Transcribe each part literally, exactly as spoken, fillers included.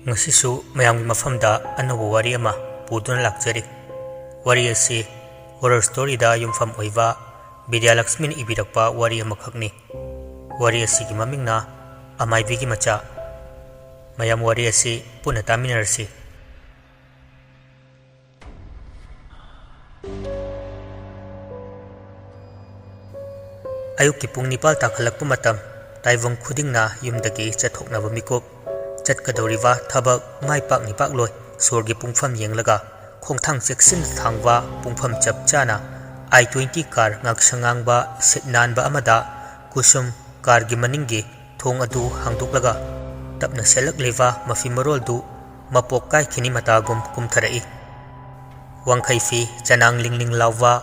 ꯉꯁꯤꯁꯨ ꯃꯌꯥꯝꯒꯤ ꯃꯐꯝꯗ ꯑꯅꯧꯕ ꯋꯥꯔꯤ ꯑꯃ ꯄꯨꯗꯨꯅ ꯂꯥꯛꯆꯔꯤ꯫ ꯋꯥꯔꯤ ꯑꯁꯤ horror storyꯗ ꯌꯨꯝꯐꯝ ꯑꯣꯏꯕ ꯕꯤꯗ꯭ꯌꯥꯂꯛꯁꯃꯤꯅ ꯏꯕꯤꯔꯛꯄ ꯋꯥꯔꯤ ꯑꯃꯈꯛꯅꯤ꯫ ꯋꯥꯔꯤ ꯑꯁꯤꯒꯤ ꯃꯃꯤꯡꯅ ꯑꯃꯥꯏꯕꯤꯒꯤ ꯃꯆꯥ꯫ ꯃꯌꯥꯝ ꯋꯥꯔꯤ ꯑꯁꯤ ꯄꯨꯟꯅ ꯇꯥꯃꯤꯟꯅꯔꯁꯤ꯫ ꯑꯌꯨꯛꯀꯤ ꯄꯨꯡ ꯅꯤꯄꯥꯜ ꯇꯥꯈꯠꯂꯛꯄ ꯃꯇꯝ, ꯇꯥꯏꯕꯪ ꯈꯨꯗꯤꯡꯅ ꯌꯨꯝꯗꯒꯤ ꯆꯠꯊꯣꯛꯅꯕ ꯃꯤꯀꯨꯞ꯫ ꯆꯠꯀꯗꯧꯔꯤꯕ ꯊꯕꯛ ꯃꯥꯏ ꯄꯥꯛꯅꯤ ꯄꯥꯛꯂꯣꯏ ꯁꯣꯔꯒꯤ ꯄꯨꯡꯐꯝ ꯌꯦꯡꯂꯒ ꯈꯣꯡꯊꯥꯡ ꯆꯦꯛꯁꯤꯟꯅ ꯊꯥꯡꯕ, ꯄꯨꯡꯐꯝ ꯆꯞ ꯆꯥꯅ ꯑꯥꯏ ꯇ꯭ꯋꯦꯟꯇꯤ ꯀꯥꯔ ꯉꯥꯛꯁꯪ ꯉꯥꯡꯕ ꯁꯤꯠ ꯅꯥꯟꯕ ꯑꯃꯗ ꯀꯨꯁꯨꯝ ꯀꯥꯔꯒꯤ ꯃꯅꯤꯡꯒꯤ ꯊꯣꯡ ꯑꯗꯨ ꯍꯥꯡꯗꯣꯛꯂꯒ ꯇꯞꯅ ꯁꯦꯠꯂꯛꯂꯤꯕ ꯃꯐꯤ ꯃꯔꯣꯜꯗꯨ ꯃꯄꯣꯛ ꯀꯥꯏꯈꯤꯅꯤ ꯃꯇꯥꯒꯨꯝ ꯀꯨꯝꯊꯔꯛꯏ꯫ ꯋꯥꯡꯈꯩ ꯐꯤ, ꯆꯅꯥꯡ ꯂꯤꯡ ꯂꯤꯡ ꯂꯥꯎꯕ,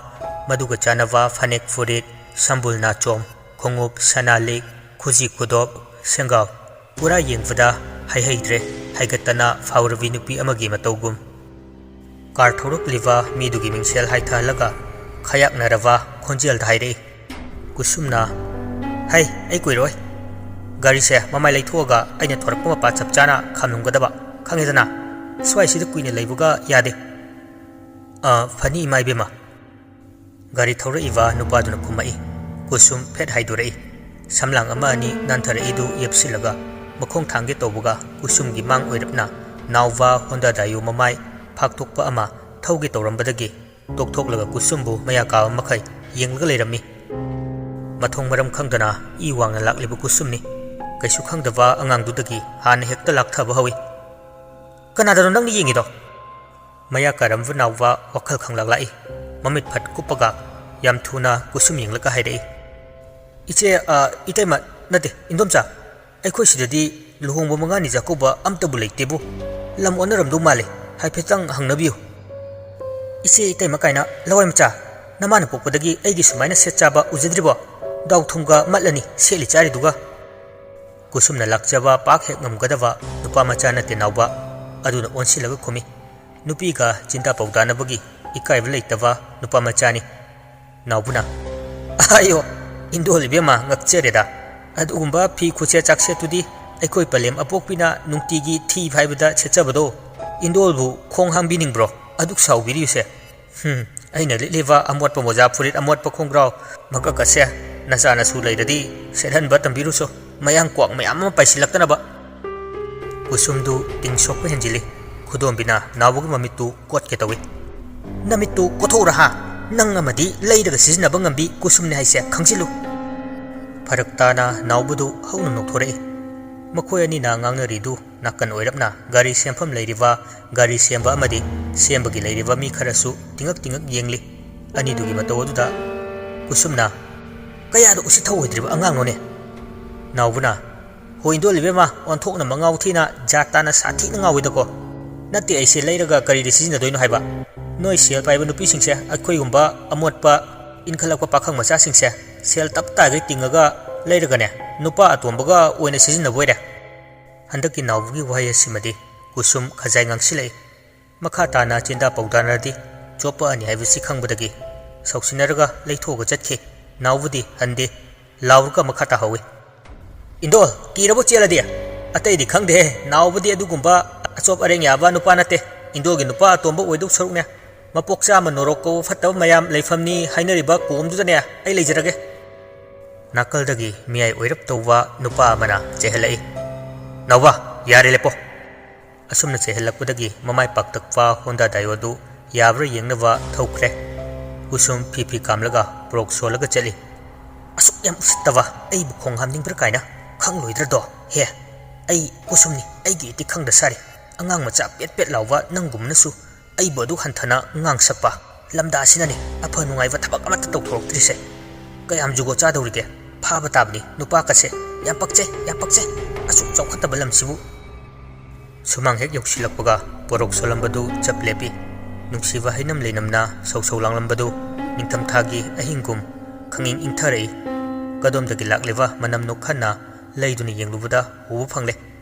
ꯃꯗꯨꯒ ꯆꯥꯟꯅꯕ ꯐꯅꯦꯛ ꯐꯨꯔꯤꯠ, ꯁꯝꯕꯨꯜ ꯅꯥꯆꯣꯝ, ꯈꯣꯡꯎꯞ, ꯁꯅꯥ ꯂꯤꯛ, ꯈꯨꯖꯤ ꯈꯨꯗꯣꯞ, ꯁꯦꯡꯒꯥꯎ꯫ ꯄꯨꯔꯥ ꯌꯦꯡꯕꯗ ꯍꯩꯍꯩꯗ꯭ꯔꯦ, ꯍꯥꯏꯒꯠꯇꯅ ꯐꯥꯎꯔꯕꯤ ꯅꯨꯄꯤ ꯑꯃꯒꯤ ꯃꯇꯧꯒꯨꯝ꯫ ꯀꯥꯔ ꯊꯧꯔꯛꯂꯤꯕ ꯃꯤꯗꯨꯒꯤ ꯃꯤꯡꯁꯦꯜ ꯍꯥꯏꯊꯍꯜꯂꯒ ꯈꯌꯥꯛꯅꯔꯕ ꯈꯣꯟꯖꯦꯜꯗ ꯍꯥꯏꯔꯛꯏ꯫ ꯀꯨꯁꯨꯝꯅ, "ꯍꯩ, ꯑꯩ ꯀꯨꯏꯔꯣꯏ꯫ ꯒꯥꯔꯤꯁꯦ ꯃꯃꯥꯏ ꯂꯩꯊꯣꯛꯑꯒ ꯑꯩꯅ ꯊꯣꯔꯛꯄ ꯃꯄꯥ ꯆꯞ ꯆꯥꯅ ꯈꯥꯝꯂꯝꯒꯗꯕ, ꯈꯪꯉꯦꯗꯅ? ꯁ꯭ꯋꯥꯏꯁꯤꯗ ꯀꯨꯏꯅ ꯂꯩꯕꯒ ꯌꯥꯗꯦ꯫" "ꯑ, ꯐꯅꯤ, ꯏꯃꯥ ꯏꯕꯦꯝꯃ꯫" ꯒꯥꯔꯤ ꯊꯧꯔꯛꯏꯕ ꯅꯨꯄꯥꯗꯨꯅ ꯈꯨꯝꯃꯛꯏ꯫ ꯀꯨꯁꯨꯝ ꯐꯦꯠ ꯍꯥꯏꯗꯣꯔꯛꯏ꯫ ꯁꯝꯂꯥꯡ ꯑꯃ ꯑꯅꯤ ꯅꯥꯟꯊꯔꯛꯏꯗꯨ ꯌꯦꯞꯁꯤꯜꯂꯒ ꯃꯈꯣꯡ ꯊꯥꯡꯒꯦ ꯇꯧꯕꯒ ꯀꯨꯁꯨꯝꯒꯤ ꯃꯥꯡ ꯑꯣꯏꯔꯞꯅ ꯅꯥꯎꯕ ꯍꯣꯟꯗꯥ ꯗꯥꯏꯌꯣ ꯃꯃꯥꯏ ꯐꯥꯛꯇꯣꯛꯄ ꯑꯃ ꯊꯧꯒꯦ ꯇꯧꯔꯝꯕꯗꯒꯤ ꯇꯣꯛꯊꯣꯛꯂꯒ ꯀꯨꯁꯨꯝꯕꯨ ꯃꯌꯥ ꯀꯥꯕ ꯃꯈꯩ ꯌꯦꯡꯂꯒ ꯂꯩꯔꯝꯃꯤ꯫ ꯃꯊꯣꯡ ꯃꯔꯝ ꯈꯪꯗꯅ ꯏ ꯋꯥꯡꯅ ꯂꯥꯛꯂꯤꯕ ꯀꯨꯁꯨꯝꯅꯤ꯫ ꯀꯩꯁꯨ ꯈꯪꯗꯕ ꯑꯉꯥꯡꯗꯨꯗꯒꯤ ꯍꯥꯟꯅ ꯍꯦꯛꯇ ꯂꯥꯛꯊꯕ ꯍꯧꯏ꯫ "ꯀꯅꯥꯗꯅꯣ ꯅꯪꯅ ꯌꯦꯡꯉꯤꯗꯣ?" ꯃꯌꯥ ꯀꯥꯔꯝꯕ ꯅꯥꯎꯕ ꯋꯥꯈꯜ ꯈꯪꯂꯥꯛ ꯂꯥꯛꯏ꯫ ꯃꯃꯤꯠ ꯐꯠ ꯀꯨꯞꯄꯒ ꯌꯥꯝ ꯊꯨꯅ ꯀꯨꯁꯨꯝ ꯌꯦꯡꯂꯒ ꯍꯥꯏꯔꯛꯏ, "ꯏꯆꯦ, ꯑ, ꯏꯇꯩꯃ, ꯅꯠꯇꯦ, ꯏꯟꯗꯣꯝꯆꯥ, ꯑꯩꯈꯣꯏ ꯁꯤꯗꯗꯤ ꯂꯨꯍꯣꯡꯕ ꯃꯉꯥꯅꯤ ꯆꯥꯛꯀꯧꯕ ꯑꯝꯇꯕꯨ ꯂꯩꯇꯦꯕꯨ꯫ ꯂꯝ ꯑꯣꯟꯅꯔꯝꯗꯧ ꯃꯥꯜꯂꯦ, ꯍꯥꯏꯐꯦꯠꯇꯪ ꯍꯪꯅꯕꯤꯌꯨ꯫" "ꯏꯆꯦ, ꯏꯇꯩꯃ ꯀꯥꯏꯅ ꯂꯋꯥꯏ ꯃꯆꯥ, ꯅꯃꯥꯅ ꯄꯣꯛꯄꯗꯒꯤ ꯑꯩꯒꯤ ꯁꯨꯃꯥꯏꯅ ꯁꯦꯠ ꯆꯥꯕ ꯎꯖꯗ꯭ꯔꯤꯕꯣ? ꯗꯥꯎ ꯊꯨꯝꯒ ꯃꯠꯂꯅꯤ ꯁꯦꯠꯂꯤ ꯆꯥꯔꯤꯗꯨꯒ꯫" ꯀꯨꯁꯨꯝꯅ ꯂꯥꯛꯆꯕ ꯄꯥꯛ ꯍꯦꯛ ꯉꯝꯒꯗꯕ ꯅꯨꯄꯥ ꯃꯆꯥ ꯅꯠꯇꯦ ꯅꯥꯎꯕ꯫ ꯑꯗꯨꯅ ꯑꯣꯟꯁꯤꯜꯂꯒ ꯈꯨꯝꯃꯤ꯫ ꯅꯨꯄꯤꯒ ꯆꯤꯟꯗꯥ ꯄꯥꯎꯗꯥꯅꯕꯒꯤ ꯏꯀꯥꯏꯕ ꯂꯩꯇꯕ ꯅꯨꯄꯥ ꯃꯆꯥꯅꯤ꯫ ꯅꯥꯎꯕꯅ, "ꯑꯥꯏꯌꯣ, ꯏꯟꯗꯣꯜ ꯏꯕꯦꯝꯃ, ꯉꯛꯆꯔꯦꯗ꯫ ꯑꯗꯨꯒꯨꯝꯕ ꯐꯤ ꯈꯨꯠꯁꯦꯠ ꯆꯥꯛꯁꯦꯠꯇꯨꯗꯤ ꯑꯩꯈꯣꯏ ꯄꯂꯦꯝ ꯑꯄꯣꯛꯄꯤꯅ ꯅꯨꯡꯇꯤꯒꯤ ꯊꯤ ꯐꯥꯏꯕꯗ ꯁꯦꯠꯆꯕꯗꯣ ꯏꯟꯗꯣꯜꯕꯨ ꯈꯣꯡ ꯍꯥꯝꯕꯤꯅꯤꯡꯕ꯭ꯔꯣ? ꯑꯗꯨꯛ ꯁꯥꯎꯕꯤꯔꯤꯕꯁꯦ꯫ ꯍꯨꯝ, ꯑꯩꯅ ꯂꯤꯠꯂꯤꯕ ꯑꯃꯣꯠꯄ ꯃꯣꯖꯥ ꯐꯨꯔꯤꯠ ꯑꯃꯣꯠꯄ ꯈꯣꯡꯒ꯭ꯔꯥꯎ ꯃꯀꯛ ꯑꯁꯦ ꯅꯆꯥ ꯅꯁꯨ ꯂꯩꯔꯗꯤ ꯁꯦꯠꯍꯟꯕ ꯇꯝꯕꯤꯔꯨꯁꯣ꯫ ꯃꯌꯥꯡ ꯀ꯭ꯋꯥꯛ ꯃꯌꯥꯝ ꯑꯃ ꯄꯥꯏꯁꯤꯜꯂꯛꯇꯅꯕ꯫ ꯀꯨꯁꯨꯝꯗꯨ ꯇꯤꯡ ꯁꯣꯛꯄ ꯍꯦꯟꯖꯤꯜꯂꯤ꯫ ꯈꯨꯗꯣꯝꯕꯤꯅ ꯅꯥꯎꯕꯒꯤ ꯃꯃꯤꯠꯇꯨ ꯀꯣꯠꯀꯦ ꯇꯧꯏ꯫ "ꯅꯃꯤꯠꯇꯨ ꯀꯣꯊꯣꯛꯎꯔ ꯍꯥ? ꯅꯪ ꯑꯃꯗꯤ ꯂꯩꯔꯒ ꯁꯤꯖꯤꯟꯅꯕ ꯉꯝꯕꯤ ꯀꯨꯁꯨꯝꯅꯦ ꯍꯥꯏꯁꯦ ꯈꯪꯖꯤꯜꯂꯨ!" ꯐꯔꯛ ꯇꯥꯅ ꯅꯥꯎꯕꯗꯨ ꯍꯧꯅ ꯅꯣꯛꯊꯣꯔꯛꯏ꯫ ꯃꯈꯣꯏ ꯑꯅꯤꯅ ꯉꯥꯡꯅꯔꯤꯗꯨ ꯅꯥꯀꯟ ꯑꯣꯏꯔꯞꯅ ꯒꯥꯔꯤ ꯁꯦꯝꯐꯝ ꯂꯩꯔꯤꯕ ꯒꯥꯔꯤ ꯁꯦꯝꯕ ꯑꯃꯗꯤ ꯁꯦꯝꯕꯒꯤ ꯂꯩꯔꯤꯕ ꯃꯤ ꯈꯔꯁꯨ ꯇꯤꯡꯉꯛ ꯇꯤꯡꯉꯛ ꯌꯦꯡꯂꯤ꯫ ꯑꯅꯤꯗꯨꯒꯤ ꯃꯇꯧ ꯑꯗꯨꯗ ꯀꯨꯁꯨꯝꯅ, "ꯀꯌꯥꯗ ꯎꯁꯤꯠ ꯊꯧꯑꯣꯏꯗ꯭ꯔꯤꯕ ꯑꯉꯥꯡꯅꯣꯅꯦ?" ꯅꯥꯎꯕꯅ, "ꯍꯣꯏ ꯏꯟꯗꯣꯜ ꯏꯕꯦꯝꯃ, ꯑꯣꯟꯊꯣꯛꯅ ꯃꯉꯥꯎ ꯊꯤꯅ ꯖꯥꯠ ꯇꯥꯅ ꯁꯥꯊꯤꯅ ꯉꯥꯎꯏꯗꯀꯣ꯫ ꯅꯠꯇꯦ, ꯑꯩꯁꯦ ꯂꯩꯔꯒ ꯀꯔꯤꯗ ꯁꯤꯖꯤꯟꯅꯗꯣꯏꯅꯣ ꯍꯥꯏꯕ? ꯅꯣꯏ ꯁꯦꯜ ꯄꯥꯏꯕ ꯅꯨꯄꯤꯁꯤꯡꯁꯦ ꯑꯩꯈꯣꯏꯒꯨꯝꯕ ꯑꯃꯣꯠꯄ ꯏꯟꯈꯠꯂꯛꯄ ꯄꯥꯈꯪ ꯃꯆꯥꯁꯤꯡꯁꯦ ꯁꯦꯜ ꯇꯞ ꯇꯥꯒꯩ ꯇꯤꯡꯉꯒ ꯂꯩꯔꯒꯅꯦ, ꯅꯨꯄꯥ ꯑꯇꯣꯝꯕꯒ ꯑꯣꯏꯅ ꯁꯤꯖꯤꯟꯅꯕ ꯑꯣꯏꯔꯦ"꯫ ꯍꯟꯗꯛꯀꯤ ꯅꯥꯎꯕꯒꯤ ꯋꯥꯍꯩ ꯑꯁꯤꯃꯗꯤ ꯀꯨꯁꯨꯝ ꯈꯖꯥꯏ ꯉꯥꯡꯁꯤꯜꯂꯛꯏ꯫ ꯃꯈꯥ ꯇꯥꯅ ꯆꯤꯟꯗꯥ ꯄꯥꯎꯗꯥꯅꯔꯗꯤ ꯆꯣꯞꯄꯛꯑꯅꯤ ꯍꯥꯏꯕꯁꯤ ꯈꯪꯕꯗꯒꯤ ꯁꯥꯎꯁꯤꯟꯅꯔꯒ ꯂꯩꯊꯣꯛꯑꯒ ꯆꯠꯈꯤ꯫ ꯅꯥꯎꯕꯗꯤ ꯍꯟꯗꯦ꯫ ꯂꯥꯎꯔꯒ ꯃꯈꯥ ꯇꯥꯍꯧꯏ꯫ "ꯏꯟꯗꯣꯜ, ꯀꯤꯔꯕꯣ ꯆꯦꯜꯂꯗꯤ? ꯑꯇꯩꯗꯤ ꯈꯪꯗꯦꯍꯦ, ꯅꯥꯎꯕꯗꯤ ꯑꯗꯨꯒꯨꯝꯕ ꯑꯆꯣꯞ ꯑꯔꯦꯡ ꯌꯥꯕ ꯅꯨꯄꯥ ꯅꯠꯇꯦ꯫ ꯏꯟꯗꯣꯜꯒꯤ ꯅꯨꯄꯥ ꯑꯇꯣꯝꯕ ꯑꯣꯏꯗꯧ ꯁꯔꯨꯛꯅꯦ, ꯃꯄꯣꯛ ꯆꯥꯝꯃ ꯅꯣꯔꯣꯛ ꯀꯧꯕ ꯐꯠꯇꯕ ꯃꯌꯥꯝ ꯂꯩꯐꯝꯅꯤ ꯍꯥꯏꯅꯔꯤꯕ ꯀꯣꯝꯗꯨꯗꯅꯦ ꯑꯩ ꯂꯩꯖꯔꯒꯦ"꯫ ꯅꯥꯀꯜꯗꯒꯤ ꯃꯤꯌꯥꯏ ꯑꯣꯏꯔꯞ ꯇꯧꯕ ꯅꯨꯄꯥ ꯑꯃꯅ ꯆꯦꯜꯍꯜꯂꯛꯏ꯫ "ꯅꯥꯎꯕ, ꯌꯥꯔꯦ, ꯂꯦꯞꯄꯣ!" ꯑꯁꯨꯝꯅ ꯆꯩꯍꯜꯂꯛꯄꯗꯒꯤ ꯃꯃꯥꯏ ꯄꯥꯛꯇꯛꯄ ꯍꯣꯟꯗꯥ ꯗꯥꯏꯑꯣꯗꯨ ꯌꯥꯕ꯭ꯔꯥ ꯌꯦꯡꯅꯕ ꯊꯧꯈ꯭ꯔꯦ꯫ ꯀꯨꯁꯨꯝ ꯐꯤ ꯐꯤ ꯀꯥꯝꯂꯒ ꯄ꯭ꯔꯣꯛ ꯁꯣꯜꯂꯒ ꯆꯠꯂꯤ꯫ "ꯑꯁꯨꯛ ꯌꯥꯝ ꯎꯁꯤꯠꯇꯕ, ꯑꯩꯕꯨ ꯈꯣꯡ ꯍꯥꯝꯅꯤꯡꯕ꯭ꯔꯥ ꯀꯥꯏꯅ? ꯈꯪꯂꯣꯏꯗ꯭ꯔꯗꯣ? ꯍꯦ, ꯑꯩ ꯀꯨꯁꯨꯝꯅꯤ, ꯑꯩꯒꯤ ꯏꯇꯤ ꯈꯪꯗ ꯁꯥꯔꯤ꯫ ꯑꯉꯥꯡ ꯃꯆꯥ ꯄꯦꯠ ꯄꯦꯠ ꯂꯥꯎꯕ ꯅꯪꯒꯨꯝꯕꯅꯁꯨ ꯑꯩꯕꯨ ꯑꯗꯨꯛ ꯍꯟꯊꯅ ꯉꯥꯡꯁꯛꯄ꯫ ꯂꯝꯗꯥꯁꯤꯅꯅꯤ ꯑꯐ ꯅꯨꯡꯉꯥꯏꯕ ꯊꯕꯛ ꯑꯃꯠꯇ ꯇꯧꯊꯣꯔꯛꯇ꯭ꯔꯤꯁꯦ꯫ ꯀꯌꯥꯝ ꯖꯨꯒꯣꯠ ꯆꯥꯗꯧꯔꯤꯒꯦ? ꯐꯥꯕ ꯇꯥꯕꯅꯤ ꯅꯨꯄꯥꯀꯁꯦ꯫ ꯌꯥꯝ ꯄꯛꯆꯩ, ꯌꯥꯝ ꯄꯛꯆꯩ꯫ ꯑꯁꯨꯛ ꯆꯥꯎꯈꯠꯇꯕ ꯂꯝꯁꯤꯕꯨ"꯫ ꯁꯨꯃꯥꯡ ꯍꯦꯛ ꯌꯧꯁꯤꯜꯂꯛꯄꯒ ꯄꯣꯔꯣꯛ ꯁꯣꯜꯂꯝꯕꯗꯨ ꯆꯞ ꯂꯦꯞꯄꯤ꯫ ꯅꯨꯡꯁꯤꯕ ꯍꯩꯅꯝ ꯂꯩꯅꯝꯅ ꯁꯧ ꯁꯧ ꯂꯥꯡꯂꯝꯕꯗꯨ ꯅꯤꯡꯊꯝꯊꯥꯒꯤ ꯑꯍꯤꯡꯒꯨꯝ ꯈꯪꯏꯪ ꯏꯪꯊꯔꯛꯏ꯫ ꯀꯗꯣꯝꯗꯒꯤ ꯂꯥꯛꯂꯤꯕ ꯃꯅꯝꯅꯣ ꯈꯟꯅ ꯂꯩꯗꯨꯅ ꯌꯦꯡꯂꯨꯕꯗ ꯎꯕ ꯐꯪꯂꯦ꯫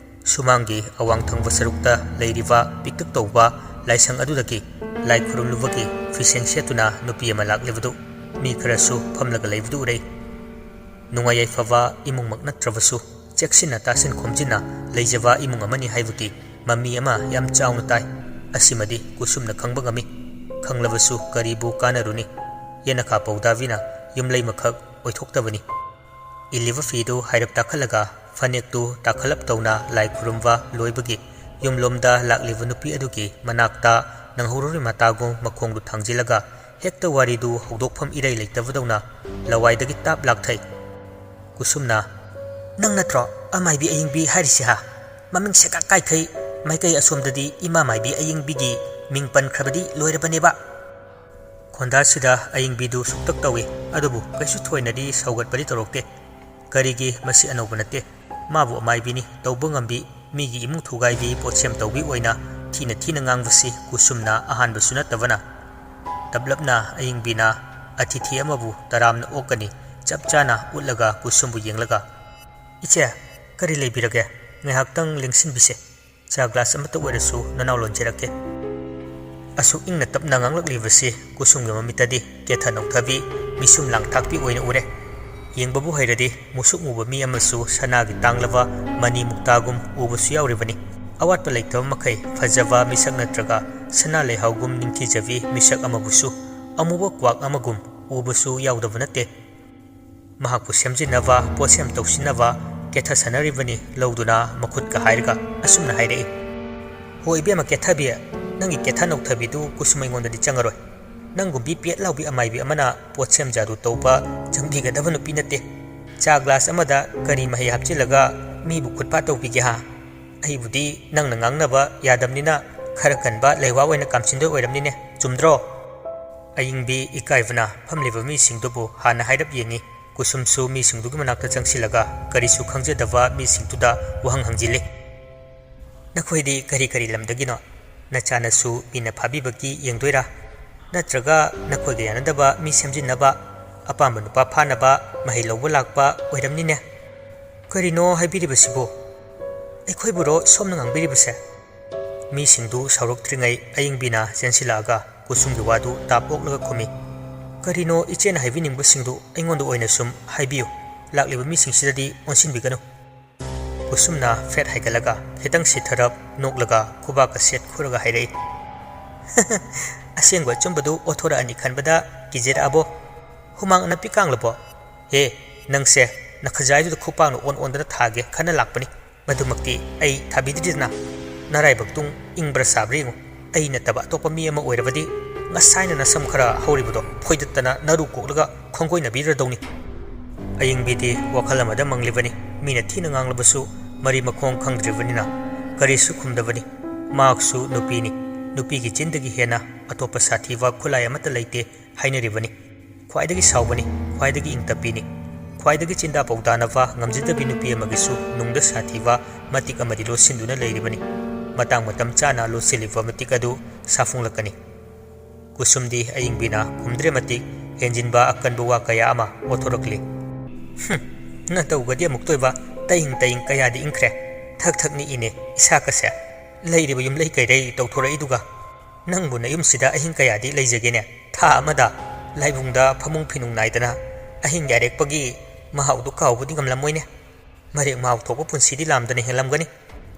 ꯁꯨꯃꯥꯡꯒꯤ ꯑꯋꯥꯡ ꯊꯪꯕ ꯁꯔꯨꯛꯇ ꯂꯩꯔꯤꯕ ꯄꯤꯛꯇꯛ ꯇꯧꯕ ꯂꯥꯏꯁꯪ ꯑꯗꯨꯗꯒꯤ ꯂꯥꯏ ꯈꯨꯔꯨꯝꯂꯨꯕꯒꯤ ꯐꯤꯁꯦꯡ ꯁꯦꯠꯇꯨꯅ ꯅꯨꯄꯤ ꯑꯃ ꯂꯥꯛꯂꯤꯕꯗꯨ ꯃꯤ ꯈꯔꯁꯨ ꯐꯝꯂꯒ ꯂꯩꯕꯗꯨ ꯎꯔꯦ꯫ ꯅꯨꯡꯉꯥꯏ ꯌꯥꯏꯐꯕ ꯏꯃꯨꯡꯃꯛ ꯅꯠꯇ꯭ꯔꯕꯁꯨ ꯆꯦꯛꯁꯤꯟꯅ ꯇꯥꯁꯤꯟ ꯈꯣꯝꯖꯤꯟꯅ ꯂꯩꯖꯕ ꯏꯃꯨꯡ ꯑꯃꯅꯤ ꯍꯥꯏꯕꯒꯤ ꯃꯃꯤ ꯑꯃ ꯌꯥꯝ ꯆꯥꯎꯅ ꯇꯥꯏ꯫ ꯑꯁꯤꯃꯗꯤ ꯀꯨꯁꯨꯝꯅ ꯈꯪꯕ ꯉꯝꯃꯤ꯫ ꯈꯪꯂꯕꯁꯨ ꯀꯔꯤꯕꯨ ꯀꯥꯟꯅꯔꯨꯅꯤ? ꯌꯦꯅꯈꯥ ꯄꯧꯗꯥꯕꯤꯅ ꯌꯨꯝꯂꯩꯃꯈꯛ ꯑꯣꯏꯊꯣꯛꯇꯕꯅꯤ꯫ ꯏꯜꯂꯤꯕ ꯐꯤꯗꯨ ꯍꯥꯏꯔꯞ ꯇꯥꯈꯠꯂꯒ ꯐꯅꯦꯛꯇꯨ ꯇꯥꯈꯠꯂꯞ ꯇꯧꯅ ꯂꯥꯏ ꯈꯨꯔꯨꯝꯕ ꯂꯣꯏꯕꯒꯤ ꯌꯨꯝꯂꯣꯝꯗ ꯂꯥꯛꯂꯤꯕ ꯅꯨꯄꯤ ꯑꯗꯨꯒꯤ ꯃꯅꯥꯛꯇ ꯅꯪꯍꯧꯔꯣꯏ ꯃꯇꯥꯒꯨꯝ ꯃꯈꯣꯡꯗꯨ ꯊꯥꯡꯖꯤꯜꯂꯒ ꯍꯦꯛꯇ ꯋꯥꯔꯤꯗꯨ ꯍꯧꯗꯣꯛꯐꯝ ꯏꯔꯩ ꯂꯩꯇꯕꯗꯧꯅ ꯂꯋꯥꯏꯗꯒꯤ ꯇꯥꯞ ꯂꯥꯛꯊꯩ꯫ ꯀꯨꯁꯨꯝꯅ, "ꯅꯪ ꯅꯠꯇ꯭ꯔꯣ ꯑꯃꯥꯏꯕꯤ ꯑꯌꯤꯡꯕꯤ ꯍꯥꯏꯔꯤꯁꯤ ꯍꯥ? ꯃꯃꯤꯡ ꯁꯦꯀꯥꯛ ꯀꯥꯏꯈꯩ ꯃꯥꯏꯀꯩ ꯑꯁꯣꯝꯗꯗꯤ ꯏꯃꯥ ꯃꯥꯏꯕꯤ ꯑꯌꯤꯡꯕꯤꯒꯤ ꯃꯤꯡ ꯄꯟꯈ꯭ꯔꯕꯗꯤ ꯂꯣꯏꯔꯕꯅꯦꯕ꯫" ꯈꯣꯟꯗꯥꯁꯤꯗ ꯑꯌꯤꯡꯕꯤꯗꯨ ꯁꯨꯛꯇꯛ ꯇꯧꯏ, ꯑꯗꯨꯕꯨ ꯀꯩꯁꯨ ꯊꯣꯏꯅꯗꯤ ꯁꯧꯒꯠꯄꯗꯤ ꯇꯧꯔꯛꯇꯦ꯫ ꯀꯔꯤꯒꯤ, ꯃꯁꯤ ꯑꯅꯧꯕ ꯅꯠꯇꯦ꯫ ꯃꯥꯕꯨ ꯑꯃꯥꯏꯕꯤꯅꯤ, ꯇꯧꯕ ꯉꯝꯕꯤ, ꯃꯤꯒꯤ ꯏꯃꯨꯡ ꯊꯨꯒꯥꯏꯕꯤ, ꯄꯣꯠꯁꯦꯝ ꯇꯧꯕꯤ ꯑꯣꯏꯅ ꯊꯤꯅ ꯊꯤꯅ ꯉꯥꯡꯕꯁꯤ ꯀꯨꯁꯨꯝꯅ ꯑꯍꯥꯟꯕꯁꯨ ꯅꯠꯇꯕꯅ꯫ ꯇꯞꯂꯞꯅ ꯑꯌꯤꯡꯕꯤꯅ ꯑꯇꯤꯊꯤ ꯑꯃꯕꯨ ꯇꯔꯥꯝꯅ ꯑꯣꯛꯀꯅꯤ ꯆꯞ ꯆꯥꯅ ꯎꯠꯂꯒ ꯀꯨꯁꯨꯝꯕꯨ ꯌꯦꯡꯂꯒ, "ꯏꯆꯦ, ꯀꯔꯤ ꯂꯩꯕꯤꯔꯒꯦ? ꯉꯥꯏꯍꯥꯛꯇꯪ ꯂꯦꯡꯁꯤꯟꯕꯤꯁꯦ꯫ ꯆꯥ ꯒ꯭ꯂꯥꯁ ꯑꯃꯇ ꯑꯣꯏꯔꯁꯨ ꯅꯅꯥꯎ ꯂꯣꯟꯖꯔꯛꯀꯦ꯫" ꯑꯁꯨꯛ ꯏꯪꯅ ꯇꯞꯅ ꯉꯥꯡꯂꯛꯂꯤꯕꯁꯤ ꯀꯨꯁꯨꯝꯒꯤ ꯃꯃꯤꯠꯇꯗꯤ ꯀꯦꯊ ꯅꯧꯊꯕꯤ, ꯃꯤꯁꯨꯝ ꯂꯥꯡꯊꯥꯛꯄꯤ ꯑꯣꯏꯅ ꯎꯔꯦ꯫ ꯌꯦꯡꯕꯕꯨ ꯍꯩꯔꯗꯤ ꯃꯨꯁꯨꯛ ꯃꯨꯕ ꯃꯤ ꯑꯃꯁꯨ ꯁꯅꯥꯒꯤ ꯇꯥꯡꯂꯕ ꯃꯅꯤ ꯃꯨꯛꯇꯥꯒꯨꯝ ꯎꯕꯁꯨ ꯌꯥꯎꯔꯤꯕꯅꯤ꯫ ꯑꯋꯥꯠꯄ ꯂꯩꯇꯕ ꯃꯈꯩ ꯐꯖꯕ ꯃꯤꯁꯛ ꯅꯠꯇ꯭ꯔꯒ ꯁꯅꯥ ꯂꯩꯍꯥꯎꯒꯨꯝ ꯅꯤꯡꯊꯤꯖꯕꯤ ꯃꯤꯁꯛ ꯑꯃꯕꯨꯁꯨ ꯑꯃꯨꯕ ꯀ꯭ꯋꯥꯛ ꯑꯃꯒꯨꯝ ꯎꯕꯁꯨ ꯌꯥꯎꯗꯕ ꯅꯠꯇꯦ꯫ ꯃꯍꯥꯛꯄꯨ ꯁꯦꯝꯖꯤꯟꯅꯕ, ꯄꯣꯠꯁꯦꯝ ꯇꯧꯁꯤꯟꯅꯕ, ꯀꯦꯊ ꯁꯥꯟꯅꯔꯤꯕꯅꯤ ꯂꯧꯗꯨꯅ ꯃꯈꯨꯠꯀ ꯍꯥꯏꯔꯒ ꯑꯁꯨꯝꯅ ꯍꯥꯏꯔꯛꯏ, "ꯍꯣ ꯏꯕꯦꯝꯃ ꯀꯦꯊꯕꯤ, ꯅꯪꯒꯤ ꯀꯦꯊ ꯅꯧꯊꯕꯤꯗꯨ ꯀꯨꯁꯨꯝ ꯑꯩꯉꯣꯟꯗꯗꯤ ꯆꯪꯉꯔꯣꯏ꯫ ꯅꯪꯒꯨꯝꯕꯤ ꯄꯦꯠ ꯂꯥꯎꯕꯤ ꯑꯃꯥꯏꯕꯤ ꯑꯃꯅ ꯄꯣꯠꯁꯦꯝ ꯖꯥꯗꯨ ꯇꯧꯕ ꯆꯪꯕꯤꯒꯗꯕ ꯅꯨꯄꯤ ꯅꯠꯇꯦ꯫ ꯆꯥ ꯒ꯭ꯂꯥꯁ ꯑꯃꯗ ꯀꯔꯤ ꯃꯍꯤ ꯍꯥꯞꯆꯤꯜꯂꯒ ꯃꯤꯕꯨ ꯈꯨꯠꯐꯥ ꯇꯧꯕꯤꯒꯦ ꯍꯥ? ꯑꯩꯕꯨꯗꯤ ꯅꯪꯅ ꯉꯥꯡꯅꯕ ꯌꯥꯗꯕꯅꯤꯅ ꯈꯔ ꯀꯟꯕ ꯂꯩꯋꯥ ꯑꯣꯏꯅ ꯀꯥꯝꯁꯤꯟꯗꯣꯏ ꯑꯣꯏꯔꯝꯅꯤꯅꯦ, ꯆꯨꯝꯗ꯭ꯔꯣ?" ꯑꯌꯤꯡꯕꯤ ꯏꯀꯥꯏꯕꯅ ꯐꯝꯂꯤꯕ ꯃꯤꯁꯤꯡꯗꯨꯕꯨ ꯍꯥꯟꯅ ꯍꯥꯏꯔꯞ ꯌꯦꯡꯉꯤ꯫ ꯀꯨꯁꯨꯝꯁꯨ ꯃꯤꯁꯤꯡꯗꯨꯒꯤ ꯃꯅꯥꯛꯇ ꯆꯪꯁꯤꯜꯂꯒ ꯀꯔꯤꯁꯨ ꯈꯪꯖꯗꯕ ꯃꯤꯁꯤꯡꯗꯨꯗ ꯋꯥꯍꯪ ꯍꯪꯖꯤꯜꯂꯤ꯫ "ꯅꯈꯣꯏꯗꯤ ꯀꯔꯤ ꯀꯔꯤ ꯂꯝꯗꯒꯤꯅꯣ? ꯅꯆꯥꯅꯁꯨ ꯃꯤꯅ ꯐꯥꯕꯤꯕꯒꯤ ꯌꯦꯡꯗꯣꯏꯔꯥ? ꯅꯠꯇ꯭ꯔꯒ ꯅꯈꯣꯏꯒ ꯌꯥꯅꯗꯕ ꯃꯤ ꯁꯦꯝꯖꯤꯟꯅꯕ, ꯑꯄꯥꯝꯕ ꯅꯨꯄꯥ ꯐꯥꯅꯕ ꯃꯍꯩ ꯂꯧꯕ ꯂꯥꯛꯄ ꯑꯣꯏꯔꯝꯅꯤꯅꯦ꯫ ꯀꯔꯤꯅꯣ ꯍꯥꯏꯕꯤꯔꯤꯕꯁꯤꯕꯨ? ꯑꯩꯈꯣꯏꯕꯨꯔꯣ ꯁꯣꯝꯅ ꯉꯥꯡꯕꯤꯔꯤꯕꯁꯦ?" ꯃꯤꯁꯤꯡꯗꯨ ꯁꯥꯎꯔꯛꯇ꯭ꯔꯤꯉꯩ ꯑꯌꯤꯡꯕꯤꯅ ꯆꯦꯟꯁꯤꯜꯂꯛꯑꯒ ꯀꯨꯁꯨꯝꯒꯤ ꯋꯥꯗꯨ ꯇꯥꯞ ꯑꯣꯛꯂꯒ ꯈꯨꯝꯃꯤ, "ꯀꯔꯤꯅꯣ ꯏꯆꯦꯅ ꯍꯥꯏꯕꯤꯅꯤꯡꯕꯁꯤꯡꯗꯨ ꯑꯩꯉꯣꯟꯗ ꯑꯣꯏꯅ ꯁꯨꯝ ꯍꯥꯏꯕꯤꯌꯨ꯫ ꯂꯥꯛꯂꯤꯕ ꯃꯤꯁꯤꯡꯁꯤꯗꯗꯤ ꯑꯣꯟꯁꯤꯟꯕꯤꯒꯅꯨ꯫" ꯀꯨꯁꯨꯝꯅ ꯐꯦꯠ ꯍꯥꯏꯒꯠꯂꯒ ꯈꯤꯇꯪ ꯁꯤꯊꯔꯞ ꯅꯣꯛꯂꯒ ꯈꯨꯕꯥꯛꯀ ꯁꯦꯠ ꯈꯨꯔꯒ ꯍꯥꯏꯔꯛꯏ꯫ "ꯑꯁꯦꯡꯕ ꯑꯆꯨꯝꯕꯗꯨ ꯑꯣꯊꯣꯔꯛꯑꯅꯤ ꯈꯟꯕꯗ ꯀꯤꯖꯔꯛꯑꯕꯣ? ꯍꯨꯃꯥꯡ ꯑꯅꯞꯄꯤ ꯀꯥꯡꯂꯕꯣ? ꯍꯦ, ꯅꯪꯁꯦ ꯅꯈꯖꯥꯏꯗꯨꯗ ꯈꯨꯄꯥꯛꯅ ꯑꯣꯟ ꯑꯣꯟꯗꯅ ꯊꯥꯒꯦ ꯈꯟꯅ ꯂꯥꯛꯄꯅꯤ꯫ ꯃꯗꯨꯃꯛꯇꯤ ꯑꯩ ꯊꯥꯕꯤꯗ꯭ꯔꯤꯗꯅ꯫ ꯅꯔꯥꯏꯕꯛꯇꯨꯡ ꯏꯪꯕ꯭ꯔꯥ ꯁꯥꯕ꯭ꯔꯥ ꯌꯦꯡꯉꯨ꯫ ꯑꯩ ꯅꯠꯇꯕ ꯑꯇꯣꯞꯄ ꯃꯤ ꯑꯃ ꯑꯣꯏꯔꯕꯗꯤ ꯉꯁꯥꯏꯅ ꯅꯁꯝ ꯈꯔ ꯍꯧꯔꯤꯕꯗꯣ ꯐꯣꯏꯗꯠꯇꯅ ꯅꯔꯨ ꯀꯣꯛꯂꯒ ꯈꯣꯡꯒꯣꯏꯅꯕꯤꯔꯗꯧꯅꯤ꯫" ꯑꯌꯤꯡꯕꯤꯗꯤ ꯋꯥꯈꯜ ꯑꯃꯗ ꯃꯪꯂꯤꯕꯅꯤ꯫ ꯃꯤꯅ ꯊꯤꯅ ꯉꯥꯡꯂꯕꯁꯨ ꯃꯔꯤ ꯃꯈꯣꯡ ꯈꯪꯗ꯭ꯔꯤꯕꯅꯤꯅ ꯀꯔꯤꯁꯨ ꯈꯨꯝꯗꯕꯅꯤ꯫ ꯃꯍꯥꯛꯁꯨ ꯅꯨꯄꯤꯅꯤ꯫ ꯅꯨꯄꯤꯒꯤ ꯆꯤꯟꯗꯒꯤ ꯍꯦꯟꯅ ꯑꯇꯣꯞꯄ ꯁꯥꯊꯤꯕ ꯈꯨꯠꯂꯥꯏ ꯑꯃꯠꯇ ꯂꯩꯇꯦ ꯍꯥꯏꯅꯔꯤꯕꯅꯤ꯫ ꯈ꯭ꯋꯥꯏꯗꯒꯤ ꯁꯥꯎꯕꯅꯤ, ꯈ꯭ꯋꯥꯏꯗꯒꯤ ꯏꯪ ꯇꯞꯄꯤꯅꯤ, ꯈ꯭ꯋꯥꯏꯗꯒꯤ ꯆꯤꯟꯗꯥ ꯄꯥꯎꯗꯥꯅꯕ ꯉꯝꯖꯗꯕꯤ ꯅꯨꯄꯤ ꯑꯃꯒꯤꯁꯨ ꯅꯨꯡꯗ ꯁꯥꯊꯤꯕ ꯃꯇꯤꯛ ꯑꯃꯗꯤ ꯂꯣꯠꯁꯤꯟꯗꯨꯅ ꯂꯩꯔꯤꯕꯅꯤ꯫ ꯃꯇꯥꯡ ꯃꯇꯝ ꯆꯥꯅ ꯂꯣꯠꯁꯤꯜꯂꯤꯕ ꯃꯇꯤꯛ ꯑꯗꯨ ꯁꯥꯐꯣꯡꯂꯛꯀꯅꯤ꯫ ꯀꯨꯁꯨꯝꯗꯤ ꯑꯏꯪꯕꯤꯅ ꯈꯨꯝꯗ꯭ꯔꯦ ꯃꯇꯤꯛ ꯍꯦꯟꯖꯤꯟꯕ ꯑꯀꯟꯕ ꯋꯥ ꯀꯌꯥ ꯑꯃ ꯑꯣꯊꯣꯔꯛꯂꯤ꯫ "ꯍꯨꯝ, ꯅꯇꯧꯒꯗꯤ ꯑꯃꯨꯛꯇꯣꯏꯕ ꯇꯌꯤꯡ ꯇꯌꯤꯡ ꯀꯌꯥꯗꯤ ꯏꯪꯈ꯭ꯔꯦ꯫ ꯊꯛ ꯊꯛ ꯅꯤꯛꯏꯅꯦ ꯏꯁꯥꯀꯁꯦ꯫ ꯂꯩꯔꯤꯕ ꯌꯨꯝꯂꯩ ꯀꯩꯔꯩ ꯇꯧꯊꯣꯔꯛꯏꯗꯨꯒ꯫ ꯅꯪꯕꯨ ꯅꯌꯨꯝꯁꯤꯗ ꯑꯍꯤꯡ ꯀꯌꯥꯗꯤ ꯂꯩꯖꯒꯦꯅꯦ? ꯊꯥ ꯑꯃꯗ ꯂꯥꯏꯕꯨꯡꯗ ꯐꯃꯨꯡ ꯐꯤꯅꯨꯡ ꯅꯥꯏꯗꯅ ꯑꯍꯤꯡ ꯌꯥꯔꯦꯛꯄꯒꯤ ꯃꯍꯥꯎꯗꯨ ꯀꯥꯎꯕꯗꯤ ꯉꯝꯂꯝꯃꯣꯏꯅꯦ꯫ ꯃꯔꯦꯛ ꯃꯍꯥꯎ ꯊꯣꯛꯄ ꯄꯨꯟꯁꯤꯗꯤ ꯂꯥꯝꯗꯅ ꯍꯦꯜꯂꯝꯒꯅꯤ꯫